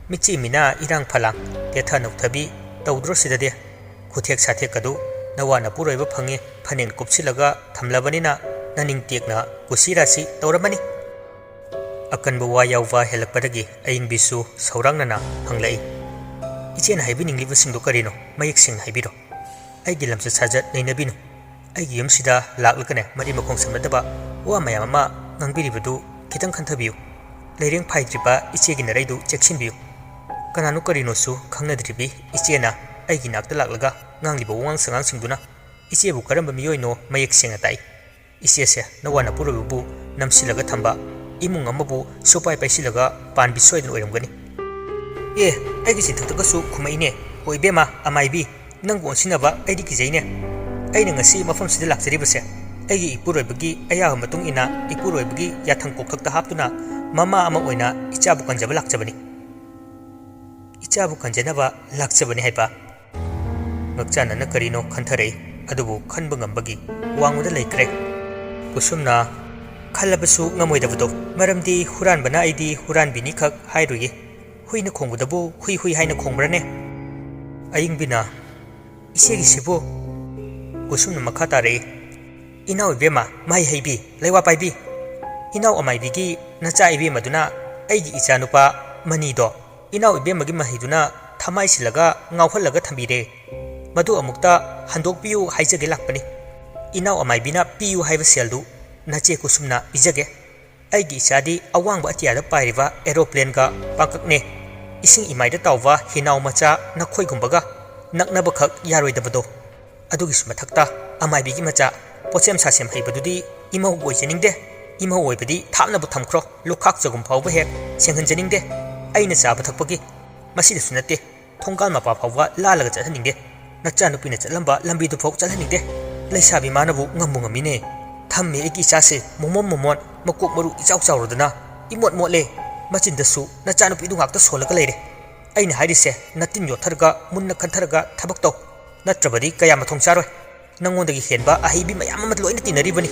ꯃꯤꯆꯤ ꯃꯤꯅꯥ ꯏꯔꯥꯡ ꯐꯂꯥꯡ, ꯇꯦꯊ ꯅꯧꯊꯕꯤ ꯇꯧꯗ꯭ꯔꯣ ꯁꯤꯗꯗꯤ? ꯈꯨꯊꯦꯛ ꯁꯥꯊꯦꯛꯀꯗꯨ ꯅꯋꯥ ꯅꯄꯨꯔꯣꯏꯕ ꯐꯪꯉꯦ ꯐꯅꯦꯛ ꯀꯨꯞꯁꯤꯜꯂꯒ ꯊꯝꯂꯕꯅꯤꯅ ꯅꯅꯤꯡ ꯇꯦꯛꯅ ꯀꯨꯁꯤ ꯔꯥꯁꯤ ꯇꯧꯔꯝꯃꯅꯤ꯫" ꯑꯀꯟꯕ ꯋꯥ ꯌꯥꯎꯕ ꯍꯦꯜꯂꯛꯄꯗꯒꯤ ꯑꯏꯪꯕꯤꯁꯨ ꯁꯧꯔꯥꯡꯅꯅ ꯍꯪꯂꯛꯏ꯫ "ꯏꯆꯦꯅ ꯍꯥꯏꯕꯤꯅꯤꯡꯂꯤꯕꯁꯤꯡꯗꯣ ꯀꯔꯤꯅꯣ? ꯃꯌꯦꯛ ꯁꯦꯡꯅ ꯍꯥꯏꯕꯤꯔꯣ꯫ ꯑꯩꯒꯤ ꯂꯝꯆꯠ ꯁꯥꯖꯠ ꯅꯩꯅꯕꯤꯅꯨ꯫ ꯑꯩꯒꯤ ꯌꯨꯝꯁꯤꯗ ꯂꯥꯛꯂꯒꯅꯦ ꯃꯔꯤ ꯃꯈꯣꯡ ꯁꯝꯅꯗꯕ ꯋꯥ ꯃꯌꯥꯝ ꯑꯃ ꯉꯥꯡꯕꯤꯔꯤꯕꯗꯨ ꯈꯤꯇꯪ ꯈꯟꯊꯕꯤꯌꯨ꯫ ꯂꯩꯔꯦꯡ ꯐꯥꯏꯗ꯭ꯔꯤꯕ ꯏꯆꯦꯒꯤ ꯅꯔꯩꯗꯨ ꯆꯦꯛꯁꯤꯟꯕꯤꯌꯨ꯫ ꯀꯅꯥꯅꯣ ꯀꯔꯤꯅꯣꯁꯨ ꯈꯪꯅꯗ꯭ꯔꯤꯕꯤ ꯏꯆꯦꯅ ꯑꯩꯒꯤ ꯅꯥꯛꯇ ꯂꯥꯛꯂꯒ ꯉꯥꯡꯂꯤꯕ ꯋꯥꯉꯥꯡ ꯁꯉꯥꯡꯁꯤꯡꯗꯨꯅ ꯏꯆꯦꯕꯨ ꯀꯔꯝꯕ ꯃꯤꯑꯣꯏꯅꯣ ꯃꯌꯦꯛ ꯁꯦꯡꯅ ꯇꯥꯛꯏ꯫ ꯏꯆꯦꯁꯦ ꯅꯋꯥ ꯅꯄꯨꯔꯣꯏꯕꯕꯨ ꯅꯝꯁꯤꯜꯂꯒ ꯊꯝꯕ, ꯏꯃꯨꯡ ꯑꯃꯕꯨ ꯁꯨꯄꯥꯏ ꯄꯥꯏꯁꯤꯜꯂꯒ ꯄꯥꯟꯕꯤ ꯁꯣꯏꯗꯅ ꯑꯣꯏꯔꯝꯒꯅꯤ꯫" "ꯑꯦ, ꯑꯩꯒꯤ ꯆꯤꯟꯊꯛꯇꯒꯁꯨ ꯈꯨꯝꯃꯛꯏꯅꯦ꯫ ꯍꯣ ꯏꯕꯦꯝꯃ ꯑꯃꯥꯏꯕꯤ, ꯅꯪꯕꯨ ꯑꯣꯟꯁꯤꯟꯅꯕ ꯑꯩꯗꯤ ꯀꯤꯖꯩꯅꯦ꯫ ꯑꯩꯅ ꯉꯁꯤ ꯃꯐꯝꯁꯤꯗ ꯂꯥꯛꯆꯔꯤꯕꯁꯦ ꯑꯩꯒꯤ ꯏꯄꯨꯔꯣꯏꯕꯒꯤ ꯑꯌꯥꯕ ꯃꯇꯨꯡ ꯏꯟꯅ ꯏꯄꯨꯔꯣꯏꯕꯒꯤ ꯌꯥꯊꯪ ꯀꯣꯛꯊꯛꯇ ꯍꯥꯞꯇꯨꯅ ꯃꯃꯥ ꯑꯃ ꯑꯣꯏꯅ ꯏꯆꯥꯕꯨ ꯀꯟꯖꯕ ꯂꯥꯛꯆꯕꯅꯤ꯫" "ꯏꯆꯥꯕꯨ ꯀꯟꯖꯅꯕ ꯂꯥꯛꯆꯕꯅꯤ ꯍꯥꯏꯕ?" ꯉꯛꯆꯥꯟꯅꯅ ꯀꯔꯤꯅꯣ ꯈꯟꯊꯔꯛꯏ, ꯑꯗꯨꯕꯨ ꯈꯟꯕ ꯉꯝꯕꯒꯤ ꯋꯥꯡꯃꯗ ꯂꯩꯈ꯭ꯔꯦ꯫ ꯀꯨꯁꯨꯝꯅ, ꯍꯜꯂꯕꯁꯨ ꯉꯝꯃꯣꯏꯗꯕꯗꯣ꯫ ꯃꯔꯝꯗꯤ ꯍꯨꯔꯥꯟꯕꯅ ꯑꯩꯗꯤ ꯍꯨꯔꯥꯟꯕꯤꯅꯤ ꯈꯛ ꯍꯥꯏꯔꯣꯏꯌꯦ꯫ ꯍꯨꯏꯅ ꯈꯣꯡꯕꯗꯕꯨ ꯍꯨꯏ ꯍꯨꯏ ꯍꯥꯏꯅ ꯈꯣꯡꯕ꯭ꯔꯅꯦ? ꯑꯌꯤꯡꯕꯤꯅ, "ꯏꯆꯦꯒꯤꯁꯤꯕꯨ?" ꯀꯨꯁꯨꯝꯅ ꯃꯈꯥ ꯇꯥꯔꯛꯏ, "ꯏꯅꯥꯎ ꯏꯕꯦꯝꯃ, ꯃꯍꯩ ꯍꯩꯕꯤ, ꯂꯩꯋꯥ ꯄꯥꯏꯕꯤ, ꯏꯅꯥꯎ ꯑꯃꯥꯏꯕꯤꯒꯤ ꯅꯆꯥ ꯏꯕꯦꯝꯃꯗꯨꯅ ꯑꯩꯒꯤ ꯏꯆꯥꯅꯨꯄꯥ ꯃꯅꯤꯗꯣ ꯏꯅꯥꯎ ꯏꯕꯦꯝꯃꯒꯤ ꯃꯍꯩꯗꯨꯅ ꯊꯃꯥꯏꯁꯤꯜꯂꯒ ꯉꯥꯎꯍꯜꯂꯒ ꯊꯝꯕꯤꯔꯦ꯫ ꯃꯗꯨ ꯑꯃꯨꯛꯇ ꯍꯟꯗꯣꯛꯄꯤꯌꯨ ꯍꯥꯏꯖꯒꯦ ꯂꯥꯛꯄꯅꯤ꯫ ꯏꯅꯥꯎ ꯑꯃꯥꯏꯕꯤꯅ ꯄꯤꯌꯨ ꯍꯥꯏꯕ ꯁꯦꯜꯗꯨ ꯅꯆꯦ ꯀꯨꯁꯨꯝꯅ ꯄꯤꯖꯒꯦ꯫ ꯑꯩꯒꯤ ꯏꯆꯥꯗꯤ ꯑꯋꯥꯡꯕ ꯑꯇꯤꯌꯥꯗ ꯄꯥꯏꯔꯤꯕ ꯑꯦꯔꯣꯄ꯭ꯂꯦꯟꯒ ꯄꯥꯡꯀꯛꯅꯦ꯫ ꯏꯁꯤꯡ ꯏꯃꯥꯏꯗ ꯇꯥꯎꯕ ꯍꯤꯅꯥꯎ ꯃꯆꯥ ꯅꯈꯣꯏꯒꯨꯝꯕꯒ ꯅꯛꯅꯕꯈꯛ ꯌꯥꯔꯣꯏꯗꯕꯗꯣ꯫ ꯑꯗꯨꯒꯤꯁꯨ ꯃꯊꯛꯇ ꯑꯃꯥꯏꯕꯤꯒꯤ ꯃꯆꯥ ꯄꯣꯠꯁꯦꯝ ꯁꯥꯁꯦꯝ ꯍꯩꯕꯗꯨꯗꯤ ꯏꯃꯧ ꯑꯣꯏꯖꯅꯤꯡꯗꯦ꯫ ꯏꯃꯧ ꯑꯣꯏꯕꯗꯤ ꯊꯥꯞꯅꯕꯨ ꯊꯝꯈ꯭ꯔꯣ, ꯂꯨꯈꯥꯛ ꯆꯒꯨꯝ ꯐꯥꯎꯕ ꯍꯦꯛ ꯁꯦꯡꯍꯟꯖꯅꯤꯡꯗꯦ꯫ ꯑꯩꯅ ꯆꯥꯕ ꯊꯛꯄꯒꯤ ꯃꯁꯤꯗꯁꯨ ꯅꯠꯇꯦ, ꯊꯣꯡꯒꯥꯜ ꯃꯄꯥ ꯐꯥꯎꯕ ꯂꯥꯜꯂꯒ ꯆꯠꯍꯟꯅꯤꯡꯗꯦ꯫ ꯅꯆꯥꯅꯨꯄꯤꯅ ꯆꯠꯂꯝꯕ ꯂꯝꯕꯤꯗꯨꯐꯥꯎ ꯆꯠꯍꯟꯅꯤꯡꯗꯦ꯫ ꯂꯩꯁꯥꯕꯤ ꯃꯥꯅꯕꯨ ꯉꯝꯕꯨ ꯉꯝꯃꯤꯅꯦ꯫ ꯊꯝꯃꯦ ꯑꯩꯒꯤ ꯏꯆꯥꯁꯦ ꯃꯣꯃꯣꯟ ꯃꯣꯃꯣꯟ, ꯃꯀꯣꯛ ꯃꯔꯨ ꯏꯆꯥꯎ ꯆꯥꯎꯔꯗꯅ, ꯏꯃꯣꯠ ꯃꯣꯠꯂꯦ꯫ ꯃꯆꯤꯟꯗꯁꯨ ꯅꯆꯥꯅꯨꯄꯤꯗꯨ ꯉꯥꯛꯇ ꯁꯣꯜꯂꯒ ꯂꯩꯔꯦ꯫ ꯑꯩꯅ ꯍꯥꯏꯔꯤꯁꯦ ꯅꯇꯤꯟ ꯌꯣꯠꯊꯔꯒ ꯃꯨꯟꯅ ꯈꯟꯊꯔꯒ ꯊꯕꯛ ꯇꯧ, ꯅꯠꯇ꯭ꯔꯕꯗꯤ ꯀꯌꯥ ꯃꯊꯣꯡ ꯆꯥꯔꯣꯏ꯫ ꯅꯉꯣꯟꯗꯒꯤ ꯍꯦꯟꯕ ꯑꯍꯩꯕꯤ ꯃꯌꯥꯝ ꯑꯃ ꯂꯣꯏꯅ ꯇꯤꯟꯅꯔꯤꯕꯅꯤ꯫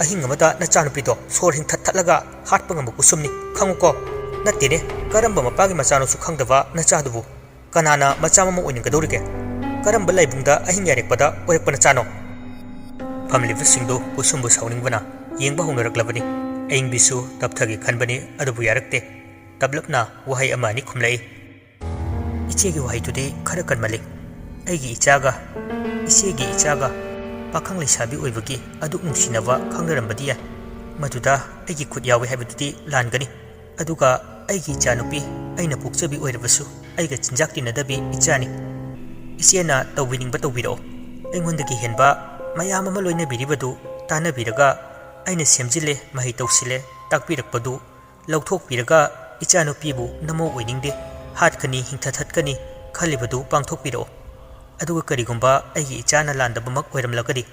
ꯑꯍꯤꯡ ꯑꯃꯗ ꯅꯆꯥꯅꯨꯄꯤꯗꯣ ꯁꯣꯔ ꯍꯤꯡꯊꯠ ꯊꯠꯂꯒ ꯍꯥꯠꯄ ꯉꯝꯕ ꯀꯨꯁꯨꯝꯅꯤ, ꯈꯪꯉꯨꯀꯣ꯫ ꯅꯠꯇꯦꯅꯦ, ꯀꯔꯝꯕ ꯃꯄꯥꯒꯤ ꯃꯆꯥꯅꯣꯁꯨ ꯈꯪꯗꯕ ꯅꯆꯥꯗꯨꯕꯨ ꯀꯅꯥꯅ ꯃꯆꯥ ꯃꯃꯧ ꯑꯣꯏꯅꯤꯡꯒꯗꯧꯔꯤꯒꯦ? ꯀꯔꯝꯕ ꯂꯥꯏꯕꯨꯡꯗ ꯑꯍꯤꯡ ꯌꯥꯔꯦꯛꯄꯗ ꯑꯣꯏꯔꯛꯄ ꯅꯆꯥꯅꯣ? ꯐꯝꯂꯤꯕꯁꯤꯡꯗꯨ ꯀꯨꯁꯨꯝꯕꯨ ꯁꯥꯎꯅꯤꯡꯕꯅ ꯌꯦꯡꯕ ꯍꯧꯅꯔꯛꯂꯕꯅꯤ꯫ ꯑꯌꯤꯡꯕꯤꯁꯨ ꯇꯞꯊꯒꯦ ꯈꯟꯕꯅꯤ, ꯑꯗꯨꯕꯨ ꯌꯥꯔꯛꯇꯦ꯫ ꯇꯞꯂꯞꯅ ꯋꯥꯍꯩ ꯑꯃ ꯑꯅꯤ ꯈꯨꯝꯂꯛꯏ꯫ "ꯏꯆꯦꯒꯤ ꯋꯥꯍꯩꯗꯨꯗꯤ ꯈꯔ ꯀꯟꯃꯜꯂꯤ꯫ ꯑꯩꯒꯤ ꯏꯆꯥꯒ, ꯏꯆꯦꯒꯤ ꯏꯆꯥꯒ ꯄꯥꯈꯪ ꯂꯩꯁꯥꯕꯤ ꯑꯣꯏꯕꯒꯤ ꯑꯗꯨꯛ ꯅꯨꯡꯁꯤꯅꯕ ꯈꯪꯅꯔꯝꯕꯗꯤ ꯌꯥꯏ꯫ ꯃꯗꯨꯗ ꯑꯩꯒꯤ ꯈꯨꯠ ꯌꯥꯎꯏ ꯍꯥꯏꯕꯗꯨꯗꯤ ꯂꯥꯟꯒꯅꯤ꯫ ꯑꯗꯨꯒ ꯑꯩꯒꯤ ꯏꯆꯥꯅꯨꯄꯤ ꯑꯩꯅ ꯄꯣꯛꯆꯕꯤ ꯑꯣꯏꯔꯕꯁꯨ ꯑꯩꯒ ꯆꯤꯟꯖꯥꯛ ꯇꯤꯟꯅꯗꯕꯤ ꯏꯆꯥꯅꯤ꯫ ꯏꯆꯦꯅ ꯇꯧꯕꯤꯅꯤꯡꯕ ꯇꯧꯕꯤꯔꯛꯑꯣ꯫ ꯑꯩꯉꯣꯟꯗꯒꯤ ꯍꯦꯟꯕ ꯃꯌꯥꯝ ꯑꯃ ꯂꯣꯏꯅꯕꯤꯔꯤꯕꯗꯨ ꯇꯥꯟꯅꯕꯤꯔꯒ ꯑꯩꯅ ꯁꯦꯝꯖꯤꯜꯂꯦ, ꯃꯍꯩ ꯇꯧꯁꯤꯜꯂꯦ, ꯇꯥꯛꯄꯤꯔꯛꯄꯗꯨ ꯂꯧꯊꯣꯛꯄꯤꯔꯒ ꯏꯆꯥꯅꯨꯄꯤꯕꯨ ꯅꯃꯧ ꯑꯣꯏꯅꯤꯡꯗꯦ, ꯍꯥꯠꯀꯅꯤ, ꯍꯤꯡꯊ ꯊꯠꯀꯅꯤ ꯈꯜꯂꯤꯕꯗꯨ ꯄꯥꯡꯊꯣꯛꯄꯤꯔꯛꯑꯣ꯫ ꯑꯗꯨꯒ ꯀꯔꯤꯒꯨꯝꯕ ꯑꯩꯒꯤ ꯏꯆꯥꯅ ꯂꯥꯟꯗꯕꯃꯛ ꯑꯣꯏꯔꯝꯂꯒꯗꯤ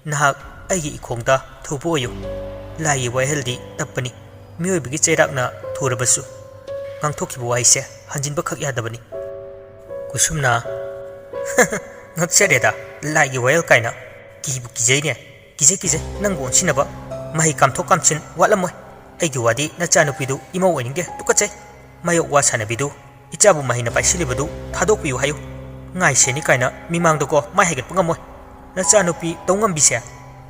ꯅꯍꯥꯛ ꯑꯩꯒꯤ ꯏꯈꯣꯡꯗ ꯊꯨꯕ ꯑꯣꯏꯌꯨ꯫ ꯂꯥꯏꯒꯤ ꯋꯥꯌꯦꯜꯗꯤ ꯇꯞꯄꯅꯤ, ꯃꯤꯑꯣꯏꯕꯒꯤ ꯆꯩꯔꯥꯛꯅ ꯊꯨꯔꯕꯁꯨ ꯉꯥꯡꯊꯣꯛꯈꯤꯕ ꯋꯥꯍꯩꯁꯦ ꯍꯟꯖꯤꯟꯕꯈꯛ ꯌꯥꯗꯕꯅꯤ"꯫ ꯀꯨꯁꯨꯝꯅ, "ꯉꯛꯆꯔꯦꯗ, ꯂꯥꯏꯒꯤ ꯋꯥꯌꯦꯜ ꯀꯥꯏꯅ꯫ ꯀꯤꯕꯨ ꯀꯤꯖꯩꯅꯦ, ꯀꯤꯖꯩ, ꯀꯤꯖꯩ ꯅꯪꯕꯨ ꯑꯣꯟꯁꯤꯟꯅꯕ"꯫ ꯃꯍꯩ ꯀꯥꯝꯊꯣꯛ ꯀꯥꯝꯁꯤꯟ ꯋꯥꯠꯂꯝꯃꯣꯏ꯫ ꯑꯩꯒꯤ ꯋꯥꯗꯤ ꯅꯆꯥꯅꯨꯄꯤꯗꯨ ꯏꯃꯧ ꯑꯣꯏꯅꯤꯡꯗꯦ, ꯇꯨꯀꯠꯆꯩ꯫ ꯃꯌꯣꯛ ꯋꯥ ꯁꯥꯟꯅꯕꯤꯗꯨ ꯏꯆꯥꯕꯨ ꯃꯍꯩꯅ ꯄꯥꯏꯁꯤꯜꯂꯤꯕꯗꯨ ꯊꯥꯗꯣꯛꯄꯤꯌꯨ ꯍꯥꯏꯌꯨ꯫ ꯉꯥꯏꯁꯦꯅꯤ ꯀꯥꯏꯅ ꯃꯤꯃꯥꯡꯗꯀꯣ ꯃꯥꯏ ꯍꯥꯏꯒꯠꯄ ꯉꯝꯃꯣꯏ꯫ ꯅꯆꯥꯅꯨꯄꯤ ꯇꯧꯉꯝꯕꯤꯁꯦ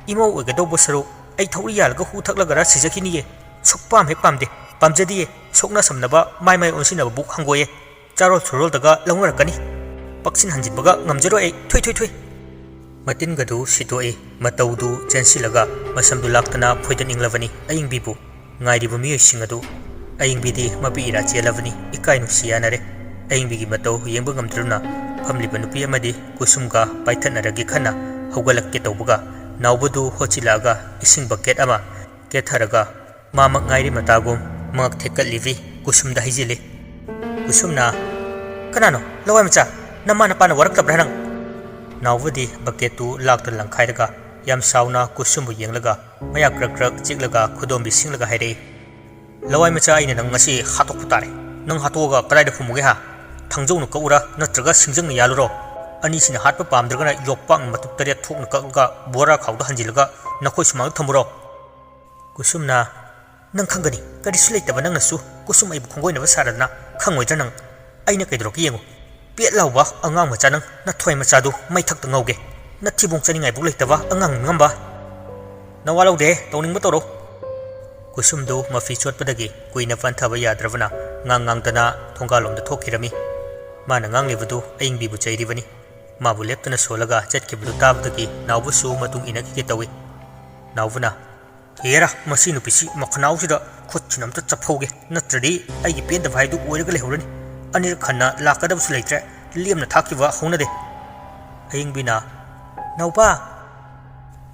ꯏꯃꯧ ꯑꯣꯏꯒꯗꯧꯕ ꯁꯔꯨꯛ ꯑꯩ ꯊꯧꯔꯤ ꯌꯥꯜꯂꯒ ꯍꯨ ꯊꯛꯂꯒꯔ ꯁꯤꯖꯈꯤꯅꯤꯌꯦ꯫ ꯁꯨꯛꯄꯥꯝ ꯍꯦꯛ ꯄꯥꯝꯗꯦ, ꯄꯥꯝꯖꯗꯤꯌꯦ꯫ ꯁꯣꯛꯅ ꯁꯝꯅꯕ ꯃꯥꯏ ꯃꯥꯏ ꯑꯣꯟꯁꯤꯟꯅꯕꯕꯨ ꯍꯪꯒꯣꯏꯌꯦ꯫ ꯆꯥꯔꯣꯜ ꯁꯨꯔꯣꯜꯗꯒ ꯂꯧꯅꯔꯛꯀꯅꯤ꯫ ꯄꯛꯁꯤꯟ ꯍꯟꯖꯤꯟꯕꯒ ꯉꯝꯖꯔꯣꯏ ꯑꯩ꯫ ꯊꯨꯏ, ꯊꯨꯏ, ꯊꯨꯏ꯫ ꯃꯇꯤꯟꯒꯗꯨ ꯁꯤꯠꯇꯣꯛꯏ꯫ ꯃꯇꯧꯗꯨ ꯆꯦꯟꯁꯤꯜꯂꯒ ꯃꯁꯝꯗꯨ ꯂꯥꯛꯇꯅ ꯐꯣꯏꯗꯠꯅꯤꯡꯂꯕꯅꯤ ꯑꯌꯤꯡꯕꯤꯕꯨ꯫ ꯉꯥꯏꯔꯤꯕ ꯃꯤꯑꯣꯏꯁꯤꯡ ꯑꯗꯨ ꯑꯌꯤꯡꯕꯤꯗꯤ ꯃꯄꯤ ꯏꯔꯥ ꯆꯦꯜꯂꯕꯅꯤ꯫ ꯏꯀꯥꯏ ꯅꯨꯡꯁꯤ ꯌꯥꯅꯔꯦ꯫ ꯑꯌꯤꯡꯕꯤꯒꯤ ꯃꯇꯧ ꯌꯦꯡꯕ ꯉꯝꯗ꯭ꯔꯗꯨꯅ ꯐꯝꯂꯤꯕ ꯅꯨꯄꯤ ꯑꯃꯗꯤ ꯀꯨꯁꯨꯝꯒ ꯄꯥꯏꯊꯠꯅꯔꯒꯦ ꯈꯟꯅ ꯍꯧꯒꯠꯂꯛꯀꯦ ꯇꯧꯕꯒ ꯅꯥꯎꯕꯗꯨ ꯍꯣꯠꯆꯤꯜꯂꯛꯑꯒ ꯏꯁꯤꯡ ꯕꯛꯀꯦꯠ ꯑꯃ ꯀꯦꯠꯊꯔꯒ ꯃꯥꯃꯛ ꯉꯥꯏꯔꯤ ꯃꯇꯥꯒꯨꯝ ꯃꯉꯛ ꯊꯦꯛꯀꯠꯂꯤꯕꯤ ꯀꯨꯁꯨꯝꯗ ꯍꯩꯖꯤꯜꯂꯤ꯫ ꯀꯨꯁꯨꯝꯅ, "ꯀꯅꯥꯅꯣ? ꯂꯋꯥꯏ ꯃꯆꯥ, ꯅꯃꯥ ꯅꯄꯥꯅ ꯋꯥꯔꯛꯇꯕ꯭ꯔꯥ ꯅꯪ?" ꯅꯥꯎꯕꯗꯤ ꯕꯛꯀꯦꯠꯇꯨ ꯂꯥꯛꯇ ꯂꯪꯈꯥꯏꯔꯒ ꯌꯥꯝ ꯁꯥꯎꯅ ꯀꯨꯁꯨꯝꯕꯨ ꯌꯦꯡꯂꯒ ꯃꯌꯥ ꯀ꯭ꯔꯛ ꯀ꯭ꯔꯛ ꯆꯤꯛꯂꯒ ꯈꯨꯗꯣꯝꯕꯤ ꯁꯤꯡꯂꯒ ꯍꯥꯏꯔꯛꯏ, "ꯂꯋꯥꯏ ꯃꯆꯥ, ꯑꯩꯅ ꯅꯪ ꯉꯁꯤ ꯍꯥꯠꯇꯣꯛꯄ ꯇꯥꯔꯦ꯫ ꯅꯪ ꯍꯥꯠꯇꯣꯛꯑꯒ ꯀꯗꯥꯏꯗ ꯐꯨꯝꯃꯨꯒꯦ ꯍꯥ? ꯊꯥꯡꯖꯧꯅ ꯀꯛꯎꯔꯥ, ꯅꯠꯇ꯭ꯔꯒ ꯁꯤꯡꯖꯪꯅ ꯌꯥꯜꯂꯨꯔꯣ? ꯑꯅꯤꯁꯤꯅ ꯍꯥꯠꯄ ꯄꯥꯝꯗ꯭ꯔꯒꯅ ꯌꯣꯄꯥꯛꯅ ꯃꯇꯨꯞ ꯇꯔꯦꯠ ꯊꯣꯛꯅ ꯀꯛꯂꯒ ꯕꯣꯔꯥ ꯈꯥꯎꯗ ꯍꯟꯖꯤꯜꯂꯒ ꯅꯈꯣꯏ ꯁꯨꯃꯥꯡꯗ ꯊꯝꯃꯨꯔꯣ?" ꯀꯨꯁꯨꯝꯅ, "ꯅꯪ ꯈꯪꯒꯅꯤ, ꯀꯔꯤꯁꯨ ꯂꯩꯇꯕ ꯅꯪꯅꯁꯨ ꯀꯨꯁꯨꯝ ꯑꯩꯕꯨ ꯈꯣꯡꯒꯣꯏꯅꯕ ꯁꯥꯔꯗꯅ ꯈꯪꯉꯣꯏꯗ꯭ꯔꯥ ꯅꯪ? ꯑꯩꯅ ꯀꯩꯗꯧꯔꯛꯀꯦ ꯌꯦꯡꯉꯨ꯫ ꯄꯦꯠ ꯂꯥꯎꯕ ꯑꯉꯥꯡ ꯃꯆꯥ ꯅꯪ, ꯅꯊ꯭ꯋꯥꯏ ꯃꯆꯥꯗꯨ ꯃꯩꯊꯛꯇ ꯉꯧꯒꯦ꯫ ꯅꯊꯤꯕꯣꯡ ꯆꯥꯅꯤꯡꯉꯥꯏꯕꯨ ꯂꯩꯇꯕ ꯑꯉꯥꯡ ꯅꯤꯡꯉꯝꯕ꯫" "ꯅꯋꯥ ꯂꯧꯗꯦ, ꯇꯧꯅꯤꯡꯕ ꯇꯧꯔꯣ꯫" ꯀꯨꯁꯨꯝꯗꯨ ꯃꯐꯤ ꯆꯣꯠꯄꯗꯒꯤ ꯀꯨꯏꯅ ꯄꯟꯊꯕ ꯌꯥꯗ꯭ꯔꯕꯅ ꯉꯥꯡ ꯉꯥꯡꯗꯅ ꯊꯣꯡꯒꯥꯜꯂꯣꯝꯗ ꯊꯣꯛꯈꯤꯔꯝꯃꯤ꯫ ꯃꯥꯅ ꯉꯥꯡꯂꯤꯕꯗꯨ ꯑꯌꯤꯡꯕꯤꯕꯨ ꯆꯩꯔꯤꯕꯅꯤ꯫ ꯃꯥꯕꯨ ꯂꯦꯞꯇꯅ ꯁꯣꯜꯂꯒ ꯆꯠꯈꯤꯕꯗꯨ ꯇꯥꯕꯗꯒꯤ ꯅꯥꯎꯕꯁꯨ ꯃꯇꯨꯡ ꯏꯟꯅꯈꯤꯒꯦ ꯇꯧꯏ꯫ ꯅꯥꯎꯕꯅ, "ꯍꯦꯔꯥ, ꯃꯁꯤ ꯅꯨꯄꯤꯁꯤ ꯃꯈꯅꯥꯎꯁꯤꯗ ꯈꯨꯠꯁꯤꯅ ꯑꯝꯇ ꯆꯞꯐꯧꯒꯦ, ꯅꯠꯇ꯭ꯔꯗꯤ ꯑꯩꯒꯤ ꯄꯦꯟꯗꯕ ꯍꯥꯏꯗꯨ ꯑꯣꯏꯔꯒ ꯂꯩꯍꯧꯔꯅꯤ꯫ ꯑꯅꯤꯔꯛ ꯍꯟꯅ ꯂꯥꯛꯀꯗꯕꯁꯨ ꯂꯩꯇ꯭ꯔꯦ, ꯂꯦꯝꯅ ꯊꯥꯛꯈꯤꯕ ꯍꯧꯅꯗꯦ꯫" ꯑꯌꯤꯡꯕꯤꯅ, "ꯅꯥꯎꯕ!"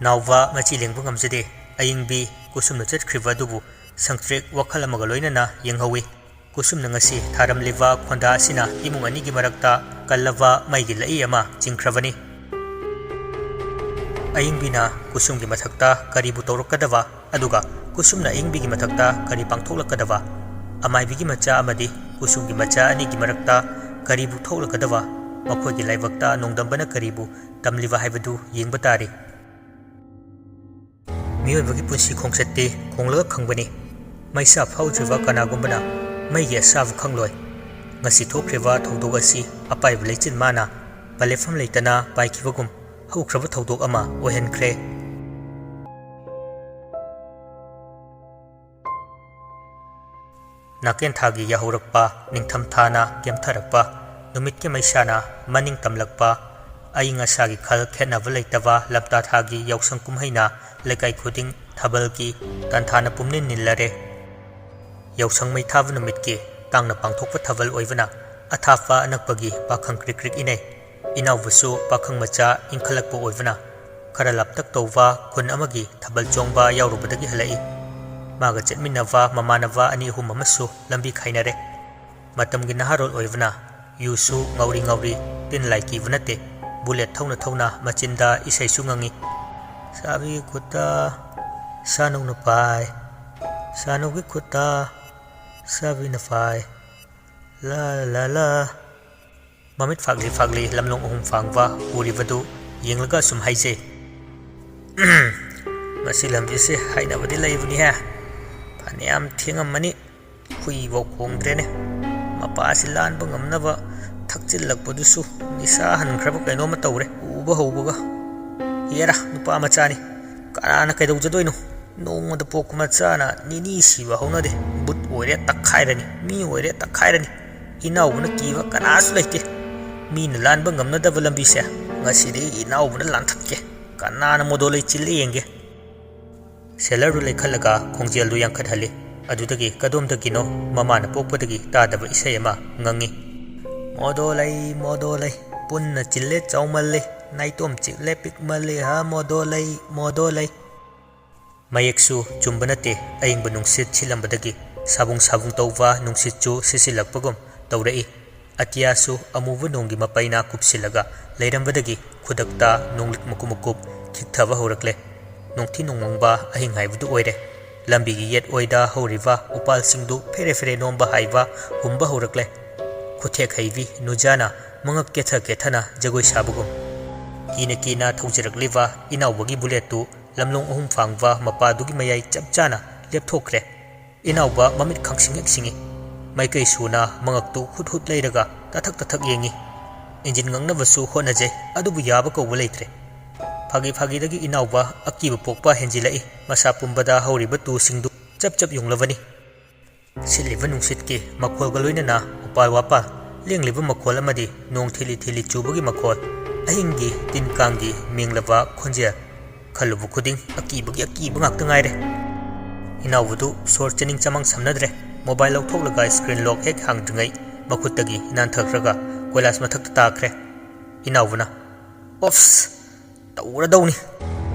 ꯅꯥꯎꯕ ꯃꯆꯤ ꯂꯦꯡꯕ ꯉꯝꯖꯗꯦ꯫ ꯑꯌꯤꯡꯕꯤ ꯀꯨꯁꯨꯝꯅ ꯆꯠꯈ꯭ꯔꯤꯕ ꯑꯗꯨꯕꯨ ꯁꯪꯇ꯭ꯔꯤꯛ ꯋꯥꯈꯜ ꯑꯃꯒ ꯂꯣꯏꯅꯅ ꯌꯦꯡꯍꯧꯏ꯫ ꯀꯨꯁꯨꯝꯅ ꯉꯁꯤ ꯊꯥꯔꯝꯂꯤꯕ ꯈꯣꯟꯗꯥ ꯑꯁꯤꯅ ꯏꯃꯨꯡ ꯑꯅꯤꯒꯤ ꯃꯔꯛꯇ ꯀꯜꯂꯕ ꯃꯩꯒꯤ ꯂꯩꯏ ꯑꯃ ꯆꯤꯡꯈ꯭ꯔꯕꯅꯤ꯫ ꯑꯌꯤꯡꯕꯤꯅ ꯀꯨꯁꯨꯝꯒꯤ ꯃꯊꯛꯇ ꯀꯔꯤꯕꯨ ꯇꯧꯔꯛꯀꯗꯕ, ꯑꯗꯨꯒ ꯀꯨꯁꯨꯝꯅ ꯑꯌꯤꯡꯕꯤꯒꯤ ꯃꯊꯛꯇ ꯀꯔꯤ ꯄꯥꯡꯊꯣꯛꯂꯛꯀꯗꯕ? ꯑꯃꯥꯏꯕꯤꯒꯤ ꯃꯆꯥ ꯑꯃꯗꯤ ꯀꯨꯁꯨꯝꯒꯤ ꯃꯆꯥ ꯑꯅꯤꯒꯤ ꯃꯔꯛꯇ ꯀꯔꯤꯕꯨ ꯊꯣꯛꯂꯛꯀꯗꯕ? ꯃꯈꯣꯏꯒꯤ ꯂꯥꯏꯕꯛꯇ ꯅꯣꯡꯗꯝꯕꯅ ꯀꯔꯤꯕꯨ ꯇꯝꯂꯤꯕ ꯍꯥꯏꯕꯗꯨ ꯌꯦꯡꯕ ꯇꯥꯔꯤ꯫ ꯃꯤꯑꯣꯏꯕꯒꯤ ꯄꯨꯟꯁꯤ ꯈꯣꯡꯆꯠꯇꯤ ꯈꯣꯡꯂꯒ ꯈꯪꯕꯅꯤ꯫ ꯃꯩꯁꯥ ꯐꯥꯎꯗ꯭ꯔꯤꯕ ꯀꯅꯥꯒꯨꯝꯕꯅ ꯃꯩꯒꯤ ꯑꯁꯥꯕ ꯈꯪꯂꯣꯏ꯫ ꯉꯁꯤ ꯊꯣꯛꯈ꯭ꯔꯤꯕ ꯊꯧꯗꯣꯛ ꯑꯁꯤ ꯑꯄꯥꯏꯕ ꯂꯩꯆꯤꯟ ꯃꯥꯅ ꯄꯂꯦꯐꯝ ꯂꯩꯇꯅ ꯄꯥꯏꯈꯤꯕꯒꯨꯝ ꯍꯧꯈ꯭ꯔꯕ ꯊꯧꯗꯣꯛ ꯑꯃ ꯑꯣꯏꯍꯟꯈ꯭ꯔꯦ꯫ ꯅꯥꯀꯦꯟ ꯊꯥꯒꯤ ꯌꯥꯍꯧꯔꯛꯄ, ꯅꯤꯡꯊꯝ ꯊꯥꯅ ꯀꯦꯝꯊꯔꯛꯄ, ꯅꯨꯃꯤꯠꯀꯤ ꯃꯩꯁꯥꯅ ꯃꯅꯤꯡ ꯇꯝꯂꯛꯄ, ꯑꯏꯪ ꯑꯁꯥꯒꯤ ꯈꯜ ꯈꯦꯠꯅꯕ ꯂꯩꯇꯕ ꯂꯝꯇꯥ ꯊꯥꯒꯤ ꯌꯥꯎꯁꯪ ꯀꯨꯝꯍꯩꯅ ꯂꯩꯀꯥꯏ ꯈꯨꯗꯤꯡ ꯊꯥꯕꯜꯒꯤ ꯇꯥꯟꯊꯥꯅ ꯄꯨꯝꯅꯤꯟ ꯅꯤꯜꯂꯔꯦ꯫ ꯌꯥꯎꯁꯪ ꯃꯩ ꯊꯥꯕ ꯅꯨꯃꯤꯠꯀꯤ ꯇꯥꯡꯅ ꯄꯥꯡꯊꯣꯛꯄ ꯊꯥꯕꯜ ꯑꯣꯏꯕꯅ ꯑꯊꯥꯞꯄ ꯑꯅꯛꯄꯒꯤ ꯄꯥꯈꯪ ꯀ꯭ꯔꯤꯛ ꯀ꯭ꯔꯤꯛ ꯏꯅꯩ꯫ ꯏꯅꯥꯎꯕꯁꯨ ꯄꯥꯈꯪ ꯃꯆꯥ ꯏꯟꯈꯠꯂꯛꯄ ꯑꯣꯏꯕꯅ ꯈꯔ ꯂꯥꯞꯇꯛ ꯇꯧꯕ ꯈꯨꯟ ꯑꯃꯒꯤ ꯊꯥꯕꯜ ꯆꯣꯡꯕ ꯌꯥꯎꯔꯨꯕꯗꯒꯤ ꯍꯜꯂꯛꯏ꯫ ꯃꯥꯒ ꯆꯠꯃꯤꯟꯅꯕ ꯃꯃꯥꯟꯅꯕ ꯑꯅꯤ ꯑꯍꯨꯝ ꯑꯃꯁꯨ ꯂꯝꯕꯤ ꯈꯥꯏꯅꯔꯦ꯫ ꯃꯇꯝꯒꯤ ꯅꯍꯥꯔꯣꯜ ꯑꯣꯏꯕꯅ ꯌꯨꯁꯨ ꯉꯧꯔꯤ ꯉꯧꯔꯤ ꯇꯤꯟ ꯂꯥꯏ ꯀꯤꯕ ꯅꯠꯇꯦ꯫ ꯕꯨꯂꯦꯠ ꯊꯧꯅ ꯊꯧꯅ ꯃꯆꯤꯟꯗ ꯏꯁꯩꯁꯨ ꯉꯪꯉꯤ꯫ ꯆꯥꯕꯤꯒꯤ ꯈꯨꯠꯇ ꯁꯥꯅꯧꯅ ꯄꯥꯏ, ꯁꯥꯅꯧꯒꯤ ꯈꯨꯠꯇ ꯆꯥꯕꯤꯅ ꯄꯥꯏ꯫ ꯂꯥ ꯂꯥ ꯂꯥ꯫ ꯃꯃꯤꯠ ꯐꯥꯛꯂꯤ ꯐꯥꯛꯂꯤ ꯂꯝꯂꯣꯡ ꯑꯍꯨꯝ ꯐꯥꯡꯕ ꯎꯔꯤꯕꯗꯨ ꯌꯦꯡꯂꯒ ꯑꯁꯨꯝ ꯍꯥꯏꯖꯩ꯫ ꯃꯁꯤ ꯂꯝꯕꯤꯁꯦ ꯍꯥꯏꯅꯕꯗꯤ ꯂꯩꯕꯅꯤꯍꯦ꯫ ꯐꯅꯌꯥꯝ ꯊꯦꯡꯉꯝꯃꯅꯤ꯫ ꯍꯨꯏꯐꯥꯎ ꯈꯣꯡꯗ꯭ꯔꯦꯅꯦ꯫ ꯃꯄꯥꯁꯤ ꯂꯥꯟꯕ ꯉꯝꯅꯕ ꯊꯛꯆꯤꯜꯂꯛꯄꯗꯨꯁꯨ ꯅꯤꯁꯥ ꯍꯟꯈ꯭ꯔꯕ ꯀꯩꯅꯣꯝꯃ ꯇꯧꯔꯦ꯫ ꯎꯕ ꯍꯧꯕꯒ, "ꯍꯦꯔꯥ, ꯅꯨꯄꯥ ꯃꯆꯥꯅꯤ꯫ ꯀꯅꯥꯅ ꯀꯩꯗꯧꯖꯗꯣꯏꯅꯣ? ꯅꯣꯡꯃꯗ ꯄꯣꯛꯄ ꯃꯆꯥꯅ ꯅꯤꯅꯤ ꯁꯤꯕ ꯍꯧꯅꯗꯦ꯫ ꯕꯨꯠ ꯑꯣꯏꯔꯦ ꯇꯛꯈꯥꯏꯔꯅꯤ, ꯃꯤ ꯑꯣꯏꯔꯦ ꯇꯛꯈꯥꯏꯔꯅꯤ꯫ ꯏꯅꯥꯎꯕꯅ ꯀꯤꯕ ꯀꯅꯥꯁꯨ ꯂꯩꯇꯦ꯫ ꯃꯤꯅ ꯂꯥꯟꯕ ꯉꯝꯅꯗꯕ ꯂꯝꯕꯤꯁꯦ ꯉꯁꯤꯗꯤ ꯏꯅꯥꯎꯕꯅ ꯂꯥꯟꯊꯠꯀꯦ꯫ ꯀꯅꯥꯅ ꯃꯣꯗꯣ ꯂꯩ ꯆꯤꯜꯂꯦ ꯌꯦꯡꯒꯦ꯫" ꯁꯦꯂꯔꯗꯨ ꯂꯩꯈꯠꯂꯒ ꯈꯣꯡꯖꯦꯜꯗꯨ ꯌꯥꯡꯈꯠꯍꯜꯂꯤ꯫ ꯑꯗꯨꯗꯒꯤ ꯀꯗꯣꯝꯗꯒꯤꯅꯣ ꯃꯃꯥꯅ ꯄꯣꯛꯄꯗꯒꯤ ꯇꯥꯗꯕ ꯏꯁꯩ ꯑꯃ ꯉꯪꯉꯤ꯫ "ꯃꯣꯗꯣ ꯂꯩ, ꯃꯣꯗꯣ ꯂꯩ, ꯄꯨꯟꯅ ꯆꯤꯜꯂꯦ ꯆꯥꯎꯃꯜꯂꯤ, ꯅꯥꯏꯇꯣꯝ ꯆꯤꯛꯂꯦ ꯄꯤꯛꯃꯜꯂꯤ ꯍꯥ ꯃꯣꯗꯣ ꯂꯩ, ꯃꯣꯗꯣ ꯂꯩ꯫" ꯃꯌꯦꯛꯁꯨ ꯆꯨꯝꯕ ꯅꯠꯇꯦ, ꯑꯏꯪꯕ ꯅꯨꯡꯁꯤꯠ ꯁꯤꯠꯂꯝꯕꯗꯒꯤ ꯁꯥꯕꯨꯡ ꯁꯥꯕꯨꯡ ꯇꯧꯕ ꯅꯨꯡꯁꯤꯠꯁꯨ ꯁꯤꯠꯆꯤꯜꯂꯛꯄꯒꯨꯝ ꯇꯧꯔꯛꯏ꯫ ꯑꯇꯤꯌꯥꯁꯨ ꯑꯃꯨꯕ ꯅꯣꯡꯒꯤ ꯃꯄꯩꯅ ꯀꯨꯞꯁꯤꯜꯂꯒ ꯂꯩꯔꯝꯕꯗꯒꯤ ꯈꯨꯗꯛꯇ ꯅꯣꯡꯂꯤꯛ ꯃꯀꯨꯞ ꯃꯀꯨꯞ ꯈꯤꯛꯊꯕ ꯍꯧꯔꯛꯂꯦ꯫ ꯅꯣꯡꯊꯤ ꯅꯣꯡꯃꯪꯕ ꯑꯍꯤꯡ ꯍꯥꯏꯕꯗꯨ ꯑꯣꯏꯔꯦ꯫ ꯂꯝꯕꯤꯒꯤ ꯌꯦꯠ ꯑꯣꯏꯗ ꯍꯧꯔꯤꯕ ꯎꯄꯥꯜꯁꯤꯡꯗꯨ ꯐꯦꯔꯦ ꯐꯦꯔꯦ ꯅꯣꯝꯕ ꯍꯥꯏꯕ ꯍꯨꯝꯕ ꯍꯧꯔꯛꯂꯦ꯫ ꯈꯨꯊꯦꯛ ꯍꯩꯕꯤ ꯅꯨꯖꯥꯅ ꯃꯉꯛ ꯀꯦꯊ ꯀꯦꯊꯅ ꯖꯒꯣꯏ ꯁꯥꯕꯒꯨꯝ꯫ ꯀꯤꯅ ꯀꯤꯅ ꯊꯧꯖꯔꯛꯂꯤꯕ ꯏꯅꯥꯎꯕꯒꯤ ꯕꯨꯂꯦꯠꯇꯨ ꯂꯝꯂꯣꯡ ꯑꯍꯨꯝ ꯐꯥꯡꯕ ꯃꯄꯥꯗꯨꯒꯤ ꯃꯌꯥꯏ ꯆꯞ ꯆꯥꯅ ꯂꯦꯞꯊꯣꯛꯈ꯭ꯔꯦ꯫ ꯏꯅꯥꯎꯕ ꯃꯃꯤꯠ ꯈꯪꯁꯤꯡ ꯍꯦꯛ ꯁꯤꯡꯏ꯫ ꯃꯥꯏꯀꯩ ꯁꯨꯅ ꯃꯉꯛꯇꯨ ꯍꯨꯠ ꯍꯨꯠ ꯂꯩꯔꯒ ꯇꯥꯊꯛ ꯇꯥꯊꯛ ꯌꯦꯡꯏ꯫ ꯏꯟꯖꯤꯟ ꯉꯪꯅꯕꯁꯨ ꯍꯣꯠꯅꯖꯩ, ꯑꯗꯨꯕꯨ ꯌꯥꯕ ꯀꯧꯕ ꯂꯩꯇ꯭ꯔꯦ꯫ ꯐꯥꯒꯤ ꯐꯥꯒꯤꯗꯒꯤ ꯏꯅꯥꯎꯕ ꯑꯀꯤꯕ ꯄꯣꯛꯄ ꯍꯦꯟꯖꯤꯜꯂꯛꯏ꯫ ꯃꯁꯥ ꯄꯨꯝꯕꯗ ꯍꯧꯔꯤꯕ ꯇꯨꯁꯤꯡꯗꯨ ꯆꯞ ꯆꯞ ꯌꯨꯡꯂꯕꯅꯤ꯫ ꯁꯤꯠꯂꯤꯕ ꯅꯨꯡꯁꯤꯠꯀꯤ ꯃꯈꯣꯜꯒ ꯂꯣꯏꯅꯅ ꯎꯄꯥꯜ ꯋꯥꯄꯥꯜ ꯂꯦꯡꯂꯤꯕ ꯃꯈꯣꯜ ꯑꯃꯗꯤ ꯅꯣꯡ ꯊꯤꯂꯤ ꯊꯤꯂꯤ ꯆꯨꯕꯒꯤ ꯃꯈꯣꯜ, ꯑꯍꯤꯡꯒꯤ ꯇꯤꯟ ꯀꯥꯡꯒꯤ ꯃꯦꯡꯂꯕ ꯈꯣꯟꯖꯦꯜ, ꯈꯜꯂꯨꯕ ꯈꯨꯗꯤꯡ ꯑꯀꯤꯕꯒꯤ ꯑꯀꯤꯕ ꯉꯥꯛꯇ ꯉꯥꯏꯔꯦ꯫ ꯏꯅꯥꯎꯕꯗꯨ ꯁꯣꯔ ꯆꯅꯤꯡ ꯆꯃꯥꯡ ꯁꯝꯅꯗ꯭ꯔꯦ꯫ ꯃꯣꯕꯥꯏꯜ ꯂꯧꯊꯣꯛꯂꯒ ꯁ꯭ꯀ꯭ꯔꯤꯟ ꯂꯣꯛ ꯍꯦꯛ ꯍꯥꯡꯗ꯭ꯔꯤꯉꯩ ꯃꯈꯨꯠꯇꯒꯤ ꯅꯥꯟꯊꯈ꯭ꯔꯒ ꯀꯣꯏꯂꯥꯁ ꯃꯊꯛꯇ ꯇꯥꯈ꯭ꯔꯦ꯫ ꯏꯅꯥꯎꯕꯅ, "ꯑꯣꯐꯁ, ꯇꯧꯔꯗꯧꯅꯤ"꯫